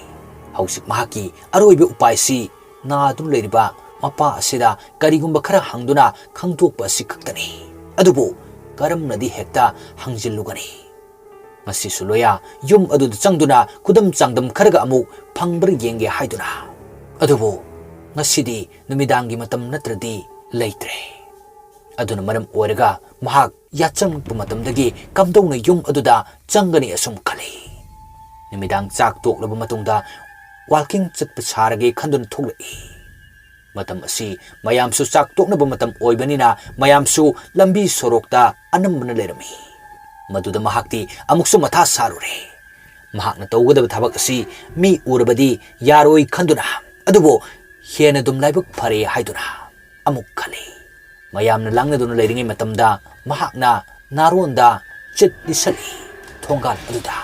ꯍꯧꯖꯤꯛ ꯃꯍꯥꯛꯀꯤ ꯑꯔꯣꯏꯕ ꯎꯄꯥꯏꯁꯤ ꯅꯥꯗꯨꯅ ꯂꯩꯔꯤꯕ ꯃꯄꯥ ꯑꯁꯤꯗ ꯀꯔꯤꯒꯨꯝꯕ ꯈꯔ ꯍꯪꯗꯨꯅ ꯈꯪꯗꯣꯛꯄ ꯑꯁꯤ ꯈꯛꯇꯅꯤ꯫ ꯑꯗꯨꯕꯨ ꯀꯔꯝꯅꯗꯤ ꯍꯦꯛꯇ ꯍꯪꯖꯤꯜꯂꯨꯒꯅꯤ? ꯉꯁꯤꯁꯨ ꯂꯣꯌꯥ ꯌꯨꯝ ꯑꯗꯨꯗ ꯆꯪꯗꯨꯅ ꯈꯨꯗꯝ ꯆꯥꯡꯗꯝ ꯈꯔꯒ ꯑꯃꯨꯛ ꯐꯪꯕ꯭ꯔꯥ ꯌꯦꯡꯒꯦ ꯍꯥꯏꯗꯨꯅ꯫ ꯑꯗꯨꯕꯨ ꯉꯁꯤꯗꯤ ꯅꯨꯃꯤꯗꯥꯡꯒꯤ ꯃꯇꯝ ꯅꯠꯇ꯭ꯔꯗꯤ ꯂꯩꯇ꯭ꯔꯦ꯫ ꯑꯗꯨꯅ ꯃꯔꯝ ꯑꯣꯏꯔꯒ ꯃꯍꯥꯛ ꯌꯥꯆꯪꯉꯛꯄ ꯃꯇꯝꯗꯒꯤ ꯀꯝꯗꯧꯅ ꯌꯨꯝ ꯑꯗꯨꯗ ꯆꯪꯒꯅꯤ ꯑꯁꯨꯝ ꯈꯜꯂꯤ꯫ ꯅꯨꯃꯤꯗꯥꯡ ꯆꯥꯛ ꯇꯣꯛꯂꯕ ꯃꯇꯨꯡꯗ ꯋꯥꯜꯀꯤꯡ ꯆꯠꯄ ꯁꯥꯔꯒꯦ ꯈꯟꯗꯨꯅ ꯊꯣꯛꯂꯛꯏ꯫ ꯃꯇꯝ ꯑꯁꯤ ꯃꯌꯥꯝꯁꯨ ꯆꯥꯛ ꯇꯣꯛꯅꯕ ꯃꯇꯝ ꯑꯣꯏꯕꯅꯤꯅ ꯃꯌꯥꯝꯁꯨ ꯂꯝꯕꯤ ꯁꯣꯔꯣꯛꯇ ꯑꯅꯝꯕꯅ ꯂꯩꯔꯝꯃꯤ꯫ ꯃꯗꯨꯗ ꯃꯍꯥꯛꯇꯤ ꯑꯃꯨꯛꯁꯨ ꯃꯊꯥ ꯁꯥꯔꯨꯔꯦ꯫ ꯃꯍꯥꯛꯅ ꯇꯧꯒꯗꯕ ꯊꯕꯛ ꯑꯁꯤ ꯃꯤ ꯎꯔꯕꯗꯤ ꯌꯥꯔꯣꯏ ꯈꯟꯗꯨꯅ, ꯑꯗꯨꯕꯨ ꯍꯦꯟꯅ ꯑꯗꯨꯝ ꯂꯥꯏꯕꯛ ꯐꯔꯦ ꯍꯥꯏꯗꯨꯅ ꯑꯃꯨꯛ ꯈꯜꯂꯤ꯫ ꯃꯌꯥꯝꯅ ꯂꯥꯡꯅꯗꯨꯅ ꯂꯩꯔꯤꯉꯩ ꯃꯇꯝꯗ ꯃꯍꯥꯛꯅ ꯅꯥꯔꯣꯟꯗ ꯆꯤꯠ ꯂꯤꯁꯜꯂꯤ ꯊꯣꯡꯒꯥꯜ ꯑꯗꯨꯗ꯫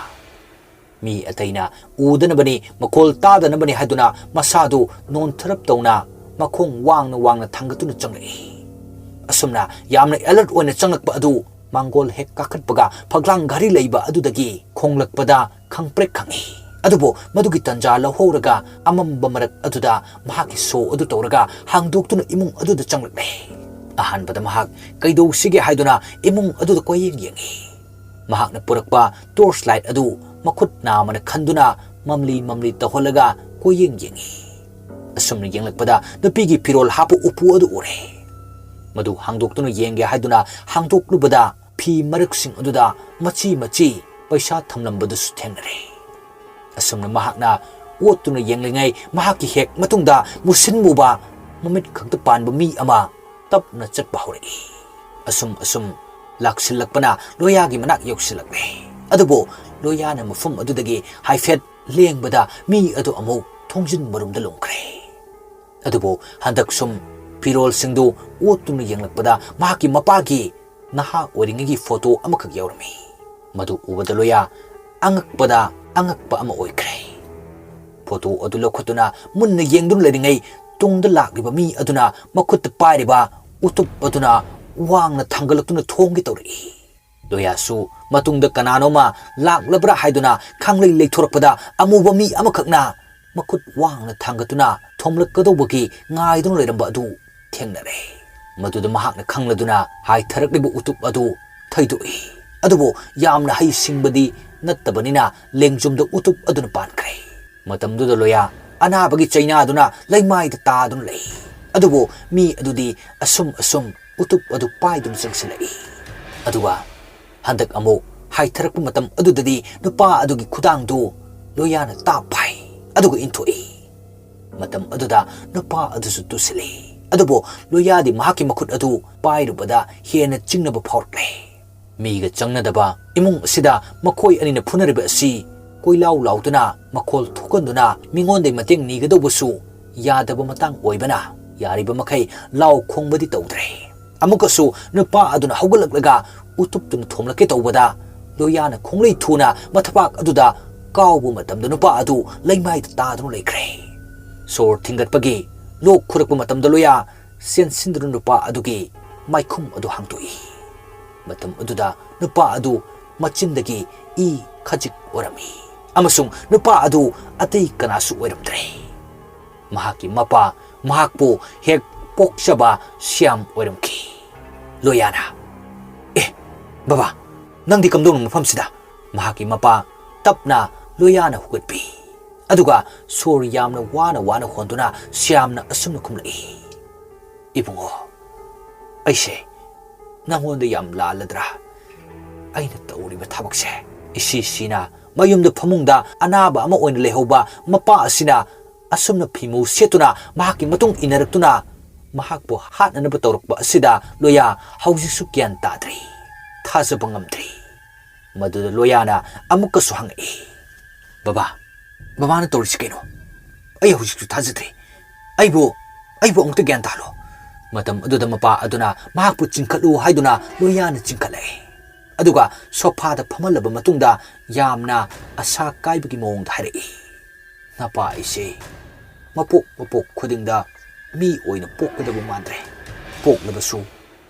ꯃꯤ ꯑꯇꯩꯅ ꯎꯗꯅꯕꯅꯤ, ꯃꯈꯣꯜ ꯇꯥꯗꯅꯕꯅꯤ ꯍꯥꯏꯗꯨꯅ ꯃꯁꯥꯗꯨ ꯅꯣꯟꯊꯔꯞ ꯇꯧꯅ ꯃꯈꯣꯡ ꯋꯥꯡꯅ ꯋꯥꯡꯅ ꯊꯥꯡꯒꯠꯇꯨꯅ ꯆꯪꯂꯛꯏ꯫ ꯑꯁꯨꯝꯅ ꯌꯥꯝꯅ alert ꯑꯣꯏꯅ ꯆꯪꯂꯛꯄ ꯑꯗꯨ ꯃꯥꯡꯒꯣꯜ ꯍꯦꯛ ꯀꯥꯈꯠꯄꯒ ꯐꯛꯂꯥꯡ ꯘꯔꯤ ꯂꯩꯕ ꯑꯗꯨꯗꯒꯤ ꯈꯣꯡꯂꯛꯄꯗ ꯈꯪꯄ꯭ꯔꯦꯛ ꯈꯪꯏ꯫ ꯑꯗꯨꯕꯨ ꯃꯗꯨꯒꯤ ꯇꯟꯖꯥ ꯂꯧꯍꯧꯔꯒ ꯑꯃꯝꯕ ꯃꯔꯛ ꯑꯗꯨꯗ ꯃꯍꯥꯛꯀꯤ ꯁꯣ ꯑꯗꯨ ꯇꯧꯔꯒ ꯍꯥꯡꯗꯣꯛꯇꯨꯅ ꯏꯃꯨꯡ ꯑꯗꯨꯗ ꯆꯪꯂꯛꯂꯦ꯫ ꯑꯍꯥꯟꯕꯗ ꯃꯍꯥꯛ ꯀꯩꯗꯧꯁꯤꯒꯦ ꯍꯥꯏꯗꯨꯅ ꯏꯃꯨꯡ ꯑꯗꯨꯗ ꯀꯣꯏꯌꯦꯡ ꯌꯦꯡꯏ꯫ ꯃꯍꯥꯛꯅ ꯄꯨꯔꯛꯄ torch light ꯑꯗꯨ ꯃꯈꯨꯠ ꯅꯥꯝꯃꯅ ꯈꯟꯗꯨꯅ ꯃꯝꯂꯤ ꯃꯝꯂꯤ ꯇꯧꯍꯜꯂꯒ ꯀꯣꯏꯌꯦꯡ ꯌꯦꯡꯏ꯫ ꯑꯁꯨꯝꯅ ꯌꯦꯡꯂꯛꯄꯗ ꯅꯨꯄꯤꯒꯤ ꯐꯤꯔꯣꯜ ꯍꯥꯞꯄ ꯎꯄꯨ ꯑꯗꯨ ꯎꯔꯦ꯫ ꯃꯗꯨ ꯍꯥꯡꯗꯣꯛꯇꯨꯅ ꯌꯦꯡꯒꯦ ꯍꯥꯏꯗꯨꯅ ꯍꯥꯡꯗꯣꯛꯂꯨꯕꯗ ꯐꯤ ꯃꯔꯛꯁꯤꯡ ꯑꯗꯨꯗ ꯃꯆꯤ ꯃꯆꯤ ꯄꯩꯁꯥ ꯊꯝꯂꯝꯕꯗꯨꯁꯨ ꯊꯦꯡꯅꯔꯦ꯫ ꯑꯁꯨꯝꯅ ꯃꯍꯥꯛꯅ ꯑꯣꯠꯇꯨꯅ ꯌꯦꯡꯂꯤꯉꯩ ꯃꯍꯥꯛꯀꯤ ꯍꯦꯛ ꯃꯇꯨꯡꯗ ꯃꯨꯁꯤꯟ ꯃꯨꯕ ꯃꯃꯤꯠ ꯈꯛꯇ ꯄꯥꯟꯕ ꯃꯤ ꯑꯃ ꯇꯞꯅ ꯆꯠꯄ ꯍꯧꯔꯛꯏ꯫ ꯑꯁꯨꯝ ꯑꯁꯨꯝ ꯂꯥꯛꯁꯤꯜꯂꯛꯄꯅ ꯂꯣꯌꯥꯒꯤ ꯃꯅꯥꯛ ꯌꯧꯁꯤꯜꯂꯛꯂꯦ꯫ ꯑꯗꯨꯕꯨ ꯂꯣꯌꯥꯅ ꯃꯐꯝ ꯑꯗꯨꯗꯒꯤ ꯍꯥꯏꯐꯦꯠ ꯂꯦꯡꯕꯗ ꯃꯤ ꯑꯗꯨ ꯑꯃꯨꯛ ꯊꯣꯡꯖꯤꯟ ꯃꯔꯨꯝꯗ ꯂꯨꯝꯈ꯭ꯔꯦ꯫ ꯑꯗꯨꯕꯨ ꯍꯟꯗꯛ ꯁꯨꯝ ꯐꯤꯔꯣꯜꯁꯤꯡꯗꯨ ꯑꯣꯠꯇꯨꯅ ꯌꯦꯡꯂꯛꯄꯗ ꯃꯍꯥꯛꯀꯤ ꯃꯄꯥꯒꯤ ꯅꯍꯥ ꯑꯣꯏꯔꯤꯉꯩꯒꯤ ꯐꯣꯇꯣ ꯑꯃꯈꯛ ꯌꯥꯎꯔꯝꯃꯤ꯫ ꯃꯗꯨ ꯎꯕꯗ ꯂꯣꯌꯥ ꯑꯉꯛꯄꯗ ꯑꯉꯛꯄ ꯑꯃ ꯑꯣꯏꯈ꯭ꯔꯦ꯫ ꯐꯣꯇꯣ ꯑꯗꯨ ꯂꯧꯈꯠꯇꯨꯅ ꯃꯨꯟꯅ ꯌꯦꯡꯗꯨꯅ ꯂꯩꯔꯤꯉꯩ ꯇꯨꯡꯗ ꯂꯥꯛꯂꯤꯕ ꯃꯤ ꯑꯗꯨꯅ ꯃꯈꯨꯠꯇ ꯄꯥꯏꯔꯤꯕ ꯎꯇꯨꯞ ꯑꯗꯨꯅ ꯋꯥꯡꯅ ꯊꯥꯡꯒꯠꯂꯛꯇꯨꯅ ꯊꯣꯝꯒꯦ ꯇꯧꯔꯛꯏ꯫ ꯂꯣꯌꯥꯁꯨ ꯃꯇꯨꯡꯗ ꯀꯅꯥꯅꯣꯃ ꯂꯥꯛꯂꯕ꯭ꯔꯥ ꯍꯥꯏꯗꯨꯅ ꯈꯪꯂꯩ ꯂꯩꯊꯣꯔꯛꯄꯗ ꯑꯃꯨꯕ ꯃꯤ ꯑꯃꯈꯛꯅ ꯃꯈꯨꯠ ꯋꯥꯡꯅ ꯊꯥꯡꯒꯠꯇꯨꯅ ꯊꯣꯝꯂꯛꯀꯗꯧꯕꯒꯤ ꯉꯥꯏꯗꯨꯅ ꯂꯩꯔꯝꯕ ꯑꯗꯨ ꯊꯦꯡꯅꯔꯦ꯫ ꯃꯗꯨꯗ ꯃꯍꯥꯛꯅ ꯈꯪꯂꯗꯨꯅ ꯍꯥꯏꯊꯔꯛꯂꯤꯕ ꯎꯇꯨꯞ ꯑꯗꯨ ꯊꯩꯗꯣꯛꯏ꯫ ꯑꯗꯨꯕꯨ ꯌꯥꯝꯅ ꯍꯩꯁꯤꯡꯕꯗꯤ ꯅꯠꯇꯕꯅꯤꯅ ꯂꯦꯡꯖꯨꯝꯗ ꯎꯇꯨꯞ ꯑꯗꯨꯅ ꯄꯥꯟꯈ꯭ꯔꯦ꯫ ꯃꯇꯝꯗꯨꯗ ꯂꯣꯌꯥ ꯑꯅꯥꯕꯒꯤ ꯆꯩꯅꯥꯗꯨꯅ ꯂꯩꯃꯥꯏꯗ ꯇꯥꯗꯨꯅ ꯂꯩ꯫ ꯑꯗꯨꯕꯨ ꯃꯤ ꯑꯗꯨꯗꯤ ꯑꯁꯨꯝ ꯑꯁꯨꯝ ꯎꯇꯨꯞ ꯑꯗꯨ ꯄꯥꯏꯗꯨꯅ ꯆꯪꯁꯤꯜꯂꯛꯏ꯫ ꯑꯗꯨꯒ ꯍꯟꯗꯛ ꯑꯃꯨꯛ ꯍꯥꯏꯊꯔꯛꯄ ꯃꯇꯝ ꯑꯗꯨꯗꯗꯤ ꯅꯨꯄꯥ ꯑꯗꯨꯒꯤ ꯈꯨꯗꯥꯡꯗꯨ ꯂꯣꯌꯥꯅ ꯇꯥꯞ ꯐꯥꯏ꯫ ꯑꯗꯨꯒ ꯏꯟꯊꯣꯛꯏ꯫ ꯃꯇꯝ ꯑꯗꯨꯗ ꯅꯨꯄꯥ ꯑꯗꯨꯁꯨ ꯇꯨꯁꯤꯜꯂꯤ꯫ ꯑꯗꯨꯕꯨ ꯂꯣꯌꯥꯗꯤ ꯃꯍꯥꯛꯀꯤ ꯃꯈꯨꯠ ꯑꯗꯨ ꯄꯥꯏꯔꯨꯕꯗ ꯍꯦꯟꯅ ꯆꯤꯡꯅꯕ ꯐꯥꯎꯔꯛꯂꯦ꯫ ꯃꯤꯒ ꯆꯪꯅꯗꯕ ꯏꯃꯨꯡ ꯑꯁꯤꯗ ꯃꯈꯣꯏ ꯑꯅꯤꯅ ꯐꯨꯅꯔꯤꯕ ꯑꯁꯤ ꯀꯣꯏꯂꯥꯎ ꯂꯥꯎꯗꯨꯅ, ꯃꯈꯣꯜ ꯊꯣꯛꯍꯟꯗꯨꯅ ꯃꯤꯉꯣꯟꯗꯒꯤ ꯃꯇꯦꯡ ꯅꯤꯒꯗꯧꯕꯁꯨ ꯌꯥꯗꯕ ꯃꯇꯥꯡ ꯑꯣꯏꯕꯅ, ꯌꯥꯔꯤꯕ ꯃꯈꯩ ꯂꯥꯎ ꯈꯣꯡꯕꯗꯤ ꯇꯧꯗ꯭ꯔꯦ꯫ ꯑꯃꯨꯛꯀꯁꯨ ꯅꯨꯄꯥ ꯑꯗꯨꯅ ꯍꯧꯒꯠꯂꯛꯂꯒ ꯎꯇꯨꯞꯇꯨꯅ ꯊꯣꯝꯂꯛꯀꯦ ꯇꯧꯕꯗ, ꯂꯣꯌꯥꯅ ꯈꯣꯡꯂꯩ ꯊꯨꯅ ꯃꯊꯕꯥꯛ ꯑꯗꯨꯗ ꯀꯥꯎꯕ ꯃꯇꯝꯗ ꯅꯨꯄꯥ ꯑꯗꯨ ꯂꯩꯃꯥꯏꯗ ꯇꯥꯗꯨꯅ ꯂꯩꯈ꯭ꯔꯦ꯫ ꯁꯣꯔ ꯊꯤꯡꯒꯠꯄꯒꯤ ꯂꯣꯛ ꯈꯨꯔꯛꯄ ꯃꯇꯝꯗ ꯂꯣꯌꯥ ꯆꯦꯟꯁꯤꯟꯗꯨꯅ ꯅꯨꯄꯥ ꯑꯗꯨꯒꯤ ꯃꯥꯏꯈꯨꯝ ꯑꯗꯨ ꯍꯥꯡꯗꯣꯛꯏ꯫ ꯃꯇꯝ ꯑꯗꯨꯗ ꯅꯨꯄꯥ ꯑꯗꯨ ꯃꯆꯤꯟꯗꯒꯤ ꯏ ꯈꯖꯤꯛ ꯑꯣꯏꯔꯝꯃꯤ, ꯑꯃꯁꯨꯡ ꯅꯨꯄꯥ ꯑꯗꯨ ꯑꯇꯩ ꯀꯅꯥꯁꯨ ꯑꯣꯏꯔꯝꯗ꯭ꯔꯦ꯫ ꯃꯍꯥꯛꯀꯤ ꯃꯄꯥ, ꯃꯍꯥꯛꯄꯨ ꯍꯦꯛ ꯄꯣꯛꯆꯕ ꯁ꯭ꯌꯥꯝ ꯑꯣꯏꯔꯝꯈꯤ꯫ ꯂꯣꯌꯥꯅ, "ꯑꯦ, ꯕꯕꯥ, ꯅꯪꯗꯤ ꯀꯝꯗꯧꯅꯣ ꯃꯐꯝꯁꯤꯗ?" ꯃꯍꯥꯛꯀꯤ ꯃꯄꯥ ꯇꯞꯅ ꯂꯣꯌꯥꯅ ꯍꯧꯒꯠꯄꯤ꯫ ꯑꯗꯨꯒ ꯁꯣꯔ ꯌꯥꯝꯅ ꯋꯥꯅ ꯋꯥꯅ ꯍꯣꯟꯗꯨꯅ ꯁ꯭ꯌꯥꯝꯅ ꯑꯁꯨꯝꯅ ꯈꯨꯝꯂꯛꯏ, "ꯏꯕꯨꯡꯉꯣ, ꯑꯩꯁꯦ ꯅꯪꯉꯣꯟꯗ ꯌꯥꯝ ꯂꯥꯜꯂꯗ꯭ꯔꯥ? ꯑꯩꯅ ꯇꯧꯔꯤꯕ ꯊꯕꯛꯁꯦ?" ꯏꯁꯤ ꯁꯤꯅ ꯃꯌꯨꯝꯗ ꯐꯃꯨꯡꯗ ꯑꯅꯥꯕ ꯑꯃ ꯑꯣꯏꯅ ꯂꯩꯍꯧꯕ ꯃꯄꯥ ꯑꯁꯤꯅ ꯑꯁꯨꯝꯅ ꯐꯤꯃꯨ ꯁꯦꯠꯇꯨꯅ ꯃꯍꯥꯛꯀꯤ ꯃꯇꯨꯡ ꯏꯟꯅꯔꯛꯇꯨꯅ ꯃꯍꯥꯛꯄꯨ ꯍꯥꯠꯅꯅꯕ ꯇꯧꯔꯛꯄ ꯑꯁꯤꯗ ꯂꯣꯌꯥ ꯍꯧꯖꯤꯛꯁꯨ ꯒ꯭ꯌꯥꯟ ꯇꯥꯗ꯭ꯔꯤ, ꯊꯥꯖꯕ ꯉꯝꯗ꯭ꯔꯤ꯫ ꯃꯗꯨꯗ ꯂꯣꯌꯥꯅ ꯑꯃꯨꯛꯀꯁꯨ ꯍꯪꯉꯛꯏ, "ꯕꯕꯥ, ꯕꯕꯥꯅ ꯇꯧꯔꯤꯁꯤ ꯀꯩꯅꯣ? ꯑꯩ ꯍꯧꯖꯤꯛꯁꯨ ꯊꯥꯖꯗ꯭ꯔꯤ꯫ ꯑꯩꯕꯨ, ꯑꯩꯕꯨ ꯑꯃꯨꯛꯇ ꯒ꯭ꯌꯥꯟ ꯇꯥꯍꯜꯂꯣ꯫" ꯃꯇꯝ ꯑꯗꯨꯗ ꯃꯄꯥ ꯑꯗꯨꯅ ꯃꯍꯥꯛꯄꯨ ꯆꯤꯡꯈꯠꯂꯨ ꯍꯥꯏꯗꯨꯅ ꯂꯣꯌꯥꯅ ꯆꯤꯡꯈꯠꯂꯛꯏ꯫ ꯑꯗꯨꯒ ꯁꯣꯐꯥꯗ ꯐꯝꯍꯜꯂꯕ ꯃꯇꯨꯡꯗ ꯌꯥꯝꯅ ꯑꯁꯥ ꯀꯥꯏꯕꯒꯤ ꯃꯑꯣꯡꯗ ꯍꯥꯏꯔꯛꯏ, "ꯅꯄꯥ ꯑꯩꯁꯦ ꯃꯄꯣꯛ ꯃꯄꯣꯛ ꯈꯨꯗꯤꯡꯗ ꯃꯤ ꯑꯣꯏꯅ ꯄꯣꯛꯀꯗꯕ ꯃꯥꯟꯗ꯭ꯔꯦ꯫ ꯄꯣꯛꯂꯕꯁꯨ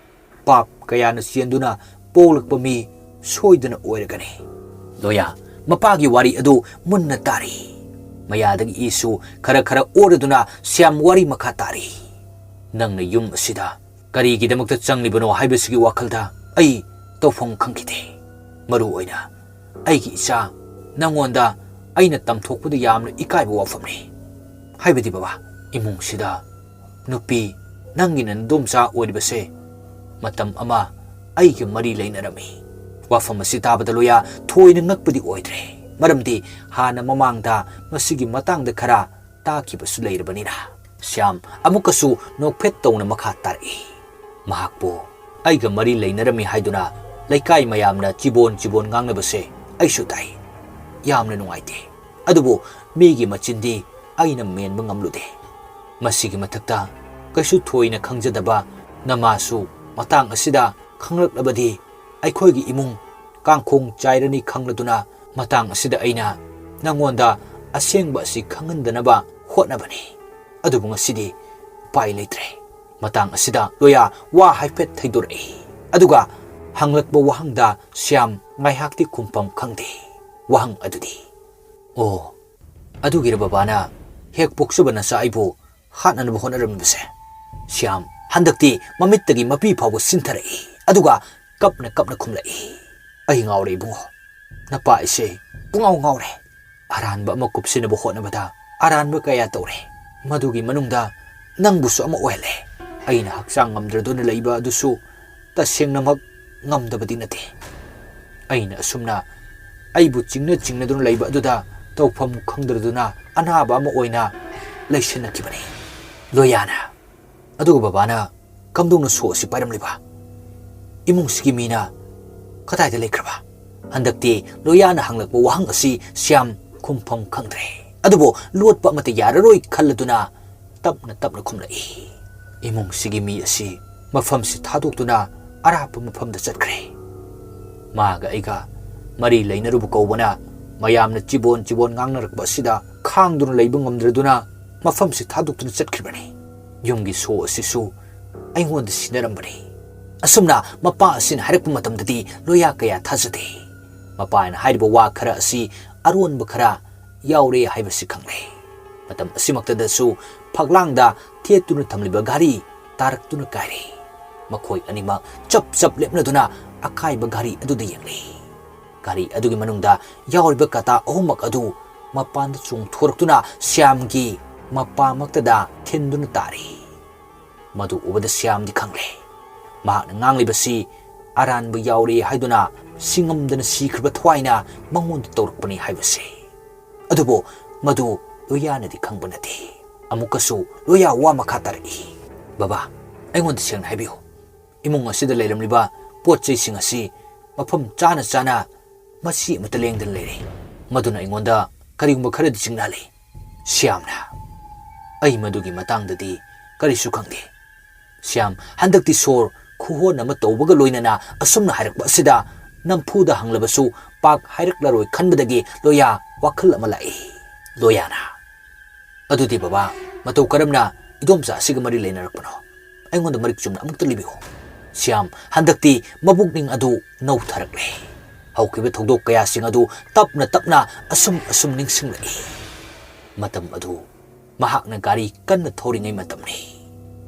ꯄꯥꯞ ꯀꯌꯥꯅ ꯆꯦꯟꯗꯨꯅ ꯄꯣꯛꯂꯛꯄ ꯃꯤ ꯁꯣꯏꯗꯅ ꯑꯣꯏꯔꯒꯅꯤ꯫" ꯂꯣꯌꯥ ꯃꯄꯥꯒꯤ ꯋꯥꯔꯤ ꯑꯗꯨ ꯃꯨꯟꯅ ꯇꯥꯔꯤ꯫ ꯃꯌꯥꯗꯒꯤ ꯏꯁꯨ ꯈꯔ ꯈꯔ ꯑꯣꯔꯗꯨꯅ ꯁ꯭ꯌꯥꯝ ꯋꯥꯔꯤ ꯃꯈꯥ ꯇꯥꯔꯤ꯫ "ꯅꯪꯅ ꯌꯨꯝ ꯑꯁꯤꯗ ꯀꯔꯤꯒꯤꯗꯃꯛꯇ ꯆꯪꯂꯤꯕꯅꯣ ꯍꯥꯏꯕꯁꯤꯒꯤ ꯋꯥꯈꯜꯗ ꯑꯩ ꯇꯧꯐꯝ ꯈꯪꯈꯤꯗꯦ꯫ ꯃꯔꯨ ꯑꯣꯏꯅ ꯑꯩꯒꯤ ꯏꯆꯥ, ꯅꯪꯉꯣꯟꯗ ꯑꯩꯅ ꯇꯝꯊꯣꯛꯄꯗ ꯌꯥꯝꯅ ꯏꯀꯥꯏꯕ ꯋꯥꯐꯝꯅꯤ꯫ ꯍꯥꯏꯕꯗꯤ ꯕꯕꯥ, ꯏꯃꯨꯡꯁꯤꯗ ꯅꯨꯄꯤ, ꯅꯪꯒꯤꯅ ꯅꯗꯣꯝꯆꯥ ꯑꯣꯏꯔꯤꯕꯁꯦ, ꯃꯇꯝ ꯑꯃ ꯑꯩꯒ ꯃꯔꯤ ꯂꯩꯅꯔꯝꯃꯤ꯫" ꯋꯥꯐꯝ ꯑꯁꯤ ꯇꯥꯕꯗ ꯂꯣꯌꯥ ꯊꯣꯏꯅ ꯉꯛꯄꯗꯤ ꯑꯣꯏꯗ꯭ꯔꯦ, ꯃꯔꯝꯗꯤ ꯍꯥꯟꯅ ꯃꯃꯥꯡꯗ ꯃꯁꯤꯒꯤ ꯃꯇꯥꯡꯗ ꯈꯔ ꯇꯥꯈꯤꯕꯁꯨ ꯂꯩꯔꯕꯅꯤꯅ꯫ ꯁ꯭ꯌꯥꯝ ꯑꯃꯨꯛꯀꯁꯨ ꯅꯣꯛꯐꯦꯠ ꯇꯧꯅ ꯃꯈꯥ ꯇꯥꯔꯛꯏ, "ꯃꯍꯥꯛꯄꯨ ꯑꯩꯒ ꯃꯔꯤ ꯂꯩꯅꯔꯝꯃꯤ ꯍꯥꯏꯗꯨꯅ ꯂꯩꯀꯥꯏ ꯃꯌꯥꯝꯅ ꯆꯤꯕꯣꯟ ꯆꯤꯕꯣꯟ ꯉꯥꯡꯅꯕꯁꯦ ꯑꯩꯁꯨ ꯇꯥꯏ꯫ ꯌꯥꯝꯅ ꯅꯨꯡꯉꯥꯏꯇꯦ꯫ ꯑꯗꯨꯕꯨ ꯃꯤꯒꯤ ꯃꯆꯤꯟꯗꯤ ꯑꯩꯅ ꯃꯦꯟꯕ ꯉꯝꯂꯨꯗꯦ꯫ ꯃꯁꯤꯒꯤ ꯃꯊꯛꯇ ꯀꯩꯁꯨ ꯊꯣꯏꯅ ꯈꯪꯖꯗꯕ ꯅꯃꯥꯁꯨ ꯃꯇꯥꯡ ꯑꯁꯤꯗ ꯈꯪꯂꯛꯂꯕꯗꯤ ꯑꯩꯈꯣꯏꯒꯤ ꯏꯃꯨꯡ ꯀꯥꯡꯈꯣꯡ ꯆꯥꯏꯔꯅꯤ ꯈꯪꯂꯗꯨꯅ, ꯃꯇꯥꯡ ꯑꯁꯤꯗ ꯑꯩꯅ ꯅꯉꯣꯟꯗ ꯑꯁꯦꯡꯕ ꯑꯁꯤ ꯈꯪꯍꯟꯗꯅꯕ ꯍꯣꯠꯅꯕꯅꯤ꯫ ꯑꯗꯨꯕꯨ ꯉꯁꯤꯗꯤ ꯎꯄꯥꯏ ꯂꯩꯇ꯭ꯔꯦ꯫ ꯃꯇꯥꯡ ꯑꯁꯤꯗ ꯂꯣꯌꯥ ꯋꯥ ꯍꯥꯏꯐꯦꯠ ꯊꯩꯗꯣꯔꯛꯏ꯫ ꯑꯗꯨꯒ ꯍꯪꯂꯛꯄ ꯋꯥꯍꯪꯗ ꯁ꯭ꯌꯥꯝ ꯉꯥꯏꯍꯥꯛꯇꯤ ꯈꯨꯝꯐꯝ ꯈꯪꯗꯦ꯫ ꯋꯥꯍꯪ ꯑꯗꯨꯗꯤ, "ꯑꯣ, ꯑꯗꯨꯒꯤꯔ ꯕꯕꯥꯅ ꯍꯦꯛ ꯄꯣꯛꯆꯕ ꯅꯆꯥ ꯑꯩꯕꯨ ꯍꯥꯠꯅꯅꯕ ꯍꯣꯠꯅꯔꯝꯃꯤꯕꯁꯦ?" ꯁ꯭ꯌꯥꯝ ꯍꯟꯗꯛꯇꯤ ꯃꯃꯤꯠꯇꯒꯤ ꯃꯄꯤ ꯐꯥꯎꯕ ꯁꯤꯟꯊꯔꯛꯏ꯫ ꯑꯗꯨꯒ ꯀꯞꯅ ꯀꯞꯅ ꯈꯨꯝꯂꯛꯏ, "ꯑꯩ ꯉꯥꯎꯔꯦ ꯏꯕꯨꯡꯉꯣ꯫ ꯅꯄꯥ ꯑꯩꯁꯦ ꯄꯨꯡꯉꯥꯎ ꯉꯥꯎꯔꯦ꯫ ꯑꯔꯥꯟꯕ ꯑꯃ ꯀꯨꯞꯁꯤꯟꯅꯕ ꯍꯣꯠꯅꯕꯗ ꯑꯔꯥꯟꯕ ꯀꯌꯥ ꯇꯧꯔꯦ꯫ ꯃꯗꯨꯒꯤ ꯃꯅꯨꯡꯗ ꯅꯪꯕꯨꯁꯨ ꯑꯃ ꯑꯣꯏꯍꯜꯂꯦ꯫ ꯑꯩꯅ ꯍꯛꯆꯥꯡ ꯉꯝꯗ꯭ꯔꯗꯨꯅ ꯂꯩꯕ ꯑꯗꯨꯁꯨ ꯇꯁꯦꯡꯅꯃꯛ ꯉꯝꯗꯕꯗꯤ ꯅꯠꯇꯦ꯫ ꯑꯩꯅ ꯑꯁꯨꯝꯅ ꯑꯩꯕꯨ ꯆꯤꯡꯅ ꯆꯤꯡꯅꯗꯨꯅ ꯂꯩꯕ ꯑꯗꯨꯗ ꯇꯧꯐꯝ ꯈꯪꯗ꯭ꯔꯗꯨꯅ ꯑꯅꯥꯕ ꯑꯃ ꯑꯣꯏꯅ ꯂꯩꯁꯤꯟꯅꯈꯤꯕꯅꯤ꯫" ꯂꯣꯌꯥꯅ, "ꯑꯗꯨꯒ ꯕꯕꯥꯅ ꯀꯝꯗꯧꯅ ꯁꯣ ꯑꯁꯤ ꯄꯥꯏꯔꯝꯂꯤꯕ? ꯏꯃꯨꯡꯁꯤꯒꯤ ꯃꯤꯅ ꯀꯗꯥꯏꯗ ꯂꯩꯈ꯭ꯔꯕ?" ꯍꯟꯗꯛꯇꯤ ꯂꯣꯌꯥꯅ ꯍꯪꯂꯛꯄ ꯋꯥꯍꯪ ꯑꯁꯤ ꯁ꯭ꯌꯥꯝ ꯈꯨꯝꯐꯝ ꯈꯪꯗ꯭ꯔꯦ꯫ ꯑꯗꯨꯕꯨ ꯂꯣꯠꯄ ꯑꯃꯠꯇ ꯌꯥꯔꯔꯣꯏ ꯈꯜꯂꯗꯨꯅ ꯇꯞꯅ ꯇꯞꯅ ꯈꯨꯝꯂꯛꯏ, "ꯏꯃꯨꯡꯁꯤꯒꯤ ꯃꯤ ꯑꯁꯤ ꯃꯐꯝꯁꯤ ꯊꯥꯗꯣꯛꯇꯨꯅ ꯑꯔꯥꯞꯄ ꯃꯐꯝꯗ ꯆꯠꯈ꯭ꯔꯦ꯫ ꯃꯥꯒ ꯑꯩꯒ ꯃꯔꯤ ꯂꯩꯅꯔꯨꯕ ꯀꯧꯕꯅ ꯃꯌꯥꯝꯅ ꯆꯤꯕꯣꯟ ꯆꯤꯕꯣꯟ ꯉꯥꯡꯅꯔꯛꯄ ꯑꯁꯤꯗ ꯈꯥꯡꯗꯨꯅ ꯂꯩꯕ ꯉꯝꯗ꯭ꯔꯗꯨꯅ ꯃꯐꯝꯁꯤ ꯊꯥꯗꯣꯛꯇꯨꯅ ꯆꯠꯈ꯭ꯔꯤꯕꯅꯤ꯫ ꯌꯨꯝꯒꯤ ꯁꯣ ꯑꯁꯤꯁꯨ ꯑꯩꯉꯣꯟꯗ ꯁꯤꯟꯅꯔꯝꯕꯅꯤ꯫" ꯑꯁꯨꯝꯅ ꯃꯄꯥ ꯑꯁꯤꯅ ꯍꯥꯏꯔꯛꯄ ꯃꯇꯝꯗꯗꯤ ꯂꯣꯌꯥ ꯀꯌꯥ ꯊꯥꯖꯗꯦ꯫ ꯃꯄꯥꯅ ꯍꯥꯏꯔꯤꯕ ꯋꯥ ꯈꯔ ꯑꯁꯤ ꯑꯔꯣꯟꯕ ꯈꯔ ꯌꯥꯎꯔꯦ ꯍꯥꯏꯕꯁꯤ ꯈꯪꯂꯦ꯫ ꯃꯇꯝ ꯑꯁꯤꯃꯛꯇꯗꯁꯨ ꯐꯛꯂꯥꯡꯗ ꯊꯦꯠꯇꯨꯅ ꯊꯝꯂꯤꯕ ꯘꯔꯤ ꯇꯥꯔꯛꯇꯨꯅ ꯀꯥꯏꯔꯦ꯫ ꯃꯈꯣꯏ ꯑꯅꯤꯃꯛ ꯆꯞ ꯆꯞ ꯂꯦꯞꯅꯗꯨꯅ ꯑꯀꯥꯏꯕ ꯘꯔꯤ ꯑꯗꯨꯗ ꯌꯦꯡꯂꯤ꯫ ꯘꯔꯤ ꯑꯗꯨꯒꯤ ꯃꯅꯨꯡꯗ ꯌꯥꯎꯔꯤꯕ ꯀꯥꯇꯥ ꯑꯍꯨꯝꯃꯛ ꯑꯗꯨ ꯃꯄꯥꯟꯗ ꯆꯣꯡꯊꯣꯔꯛꯇꯨꯅ ꯁ꯭ꯌꯥꯝꯒꯤ ꯃꯄꯥꯃꯛꯇꯗ ꯊꯤꯟꯗꯨꯅ ꯇꯥꯔꯤ꯫ ꯃꯗꯨ ꯎꯕꯗ ꯁ꯭ꯌꯥꯝꯗꯤ ꯈꯪꯂꯦ꯫ ꯃꯍꯥꯛꯅ ꯉꯥꯡꯂꯤꯕꯁꯤ ꯑꯔꯥꯟꯕ ꯌꯥꯎꯔꯦ ꯍꯥꯏꯗꯨꯅ ꯁꯤꯡꯉꯝꯗꯅ ꯁꯤꯈ꯭ꯔꯕ ꯊꯋꯥꯏꯅ ꯃꯉꯣꯟꯗ ꯇꯧꯔꯛꯄꯅꯤ ꯍꯥꯏꯕꯁꯦ꯫ ꯑꯗꯨꯕꯨ ꯃꯗꯨ ꯂꯣꯌꯥꯅꯗꯤ ꯈꯪꯕ ꯅꯠꯇꯦ꯫ ꯑꯃꯨꯛꯀꯁꯨ ꯂꯣꯌꯥ ꯋꯥ ꯃꯈꯥ ꯇꯥꯔꯛꯏ, "ꯕꯕꯥ, ꯑꯩꯉꯣꯟꯗ ꯁꯦꯡꯅ ꯍꯥꯏꯕꯤꯌꯨ꯫ ꯏꯃꯨꯡ ꯑꯁꯤꯗ ꯂꯩꯔꯝꯂꯤꯕ ꯄꯣꯠ ꯆꯩꯁꯤꯡ ꯑꯁꯤ ꯃꯐꯝ ꯆꯥꯅ ꯆꯥꯅ ꯃꯁꯤ ꯑꯃꯠꯇ ꯂꯦꯡꯗꯅ ꯂꯩꯔꯦ꯫ ꯃꯗꯨꯅ ꯑꯩꯉꯣꯟꯗ ꯀꯔꯤꯒꯨꯝꯕ ꯈꯔꯗꯤ ꯆꯤꯡꯅꯍꯜꯂꯤ꯫ ꯁ꯭ꯌꯥꯝꯅ, "ꯑꯩ ꯃꯗꯨꯒꯤ ꯃꯇꯥꯡꯗꯗꯤ ꯀꯔꯤꯁꯨ ꯈꯪꯗꯦ꯫" ꯁ꯭ꯌꯥꯝ ꯍꯟꯗꯛꯇꯤ ꯁꯣꯔ ꯈꯨꯍꯣꯟ ꯑꯃ ꯇꯧꯕꯒ ꯂꯣꯏꯅꯅ ꯑꯁꯨꯝꯅ ꯍꯥꯏꯔꯛꯄ ꯑꯁꯤꯗ ꯅꯝꯐꯨꯗ ꯍꯪꯂꯕꯁꯨ ꯄꯥꯛ ꯍꯥꯏꯔꯛꯂꯔꯣꯏ ꯈꯟꯕꯗꯒꯤ ꯂꯣꯌꯥ ꯋꯥꯈꯜ ꯑꯃ ꯂꯥꯛꯏ꯫ ꯂꯣꯌꯥꯅ, "ꯑꯗꯨꯗꯤ ꯕꯕꯥ, ꯃꯇꯧ ꯀꯔꯝꯅ ꯏꯗꯣꯝꯆꯥ ꯑꯁꯤꯒ ꯃꯔꯤ ꯂꯩꯅꯔꯛꯄꯅꯣ? ꯑꯩꯉꯣꯟꯗ ꯃꯔꯤꯛ ꯆꯨꯝꯅ ꯑꯃꯨꯛꯇ ꯂꯤꯕꯤꯌꯨ꯫" ꯁ꯭ꯌꯥꯝ ꯍꯟꯗꯛꯇꯤ ꯃꯕꯨꯛꯅꯤꯡ ꯑꯗꯨ ꯅꯧꯊꯔꯛꯂꯦ꯫ ꯍꯧꯈꯤꯕ ꯊꯧꯗꯣꯛ ꯀꯌꯥꯁꯤꯡ ꯑꯗꯨ ꯇꯞꯅ ꯇꯞꯅ ꯑꯁꯨꯝ ꯑꯁꯨꯝ ꯅꯤꯡꯁꯤꯡꯂꯛꯏ꯫ ꯃꯇꯝ ꯑꯗꯨ ꯃꯍꯥꯛꯅ ꯒꯥꯔꯤ ꯀꯟꯅ ꯊꯧꯔꯤꯉꯩ ꯃꯇꯝꯅꯤ꯫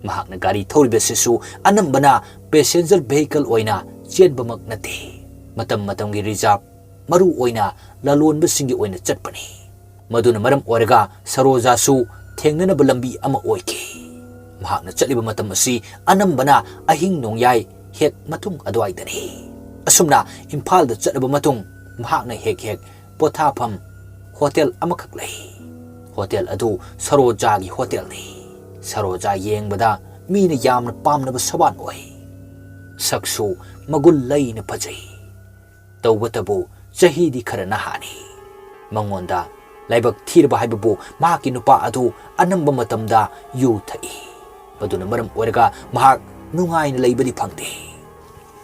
ꯃꯍꯥꯛꯅ ꯒꯥꯔꯤ ꯊꯧꯔꯤꯕꯁꯤꯁꯨ ꯑꯅꯝꯕꯅ passenger vehicle ꯑꯣꯏꯅ ꯆꯦꯟꯕꯃꯛ ꯅꯠꯇꯦ꯫ ꯃꯇꯝ ꯃꯇꯝꯒꯤ reserve, ꯃꯔꯨ ꯑꯣꯏꯅ ꯂꯂꯣꯟꯕꯁꯤꯡꯒꯤ ꯑꯣꯏꯅ ꯆꯠꯄꯅꯤ꯫ ꯃꯗꯨꯅ ꯃꯔꯝ ꯑꯣꯏꯔꯒ ꯁꯔꯣꯖꯥꯁꯨ ꯊꯦꯡꯅꯅꯕ ꯂꯝꯕꯤ ꯑꯃ ꯑꯣꯏꯈꯤ꯫ ꯃꯍꯥꯛꯅ ꯆꯠꯂꯤꯕ ꯃꯇꯝ ꯑꯁꯤ ꯑꯅꯝꯕꯅ ꯑꯍꯤꯡ ꯅꯣꯡꯌꯥꯏ ꯍꯦꯛ ꯃꯇꯨꯡ ꯑꯗꯨꯋꯥꯏꯗꯅꯤ꯫ ꯑꯁꯨꯝꯅ ꯏꯝꯐꯥꯜꯗ ꯆꯠꯂꯕ ꯃꯇꯨꯡ ꯃꯍꯥꯛꯅ ꯍꯦꯛ ꯍꯦꯛ ꯄꯣꯊꯥꯐꯝ ꯍꯣꯇꯦꯜ ꯑꯃꯈꯛ ꯂꯩ꯫ ꯍꯣꯇꯦꯜ ꯑꯗꯨ ꯁꯔꯣꯖꯥꯒꯤ ꯍꯣꯇꯦꯜꯅꯤ꯫ ꯁꯔꯣꯖꯥ ꯌꯦꯡꯕꯗ ꯃꯤꯅ ꯌꯥꯝꯅ ꯄꯥꯝꯅꯕ ꯁꯕꯥꯟ ꯑꯣꯏ꯫ ꯁꯛꯁꯨ ꯃꯒꯨꯟ ꯂꯩꯅ ꯐꯖꯩ꯫ ꯇꯧꯕꯇꯕꯨ ꯆꯍꯤꯗꯤ ꯈꯔ ꯅꯍꯥꯅꯤ꯫ ꯃꯉꯣꯟꯗ ꯂꯥꯏꯕꯛ ꯊꯤꯔꯕ ꯍꯥꯏꯕꯕꯨ ꯃꯍꯥꯛꯀꯤ ꯅꯨꯄꯥ ꯑꯗꯨ ꯑꯅꯝꯕ ꯃꯇꯝꯗ ꯌꯨ ꯊꯛꯏ꯫ ꯃꯗꯨꯅ ꯃꯔꯝ ꯑꯣꯏꯔꯒ ꯃꯍꯥꯛ ꯅꯨꯡꯉꯥꯏꯅ ꯂꯩꯕꯗꯤ ꯐꯪꯗꯦ꯫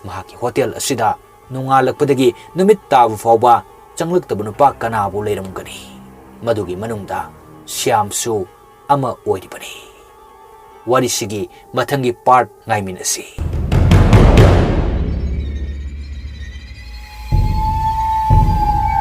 ꯃꯍꯥꯛꯀꯤ ꯍꯣꯇꯦꯜ ꯑꯁꯤꯗ ꯅꯣꯡꯉꯥꯜꯂꯛꯄꯗꯒꯤ ꯅꯨꯃꯤꯠ ꯇꯥꯕ ꯐꯥꯎꯕ ꯆꯪꯂꯛꯇꯕ ꯅꯨꯄꯥ ꯀꯅꯥꯕꯨ ꯂꯩꯔꯝꯒꯅꯤ? ꯃꯗꯨꯒꯤ ꯃꯅꯨꯡꯗ ꯁ꯭ꯌꯥꯝꯁꯨ ꯑꯃ ꯑꯣꯏꯔꯤꯕꯅꯤ꯫ ꯋꯥꯔꯤꯁꯤꯒꯤ ꯃꯊꯪꯒꯤ part ꯉꯥꯏꯃꯤꯟꯅꯁꯤ꯫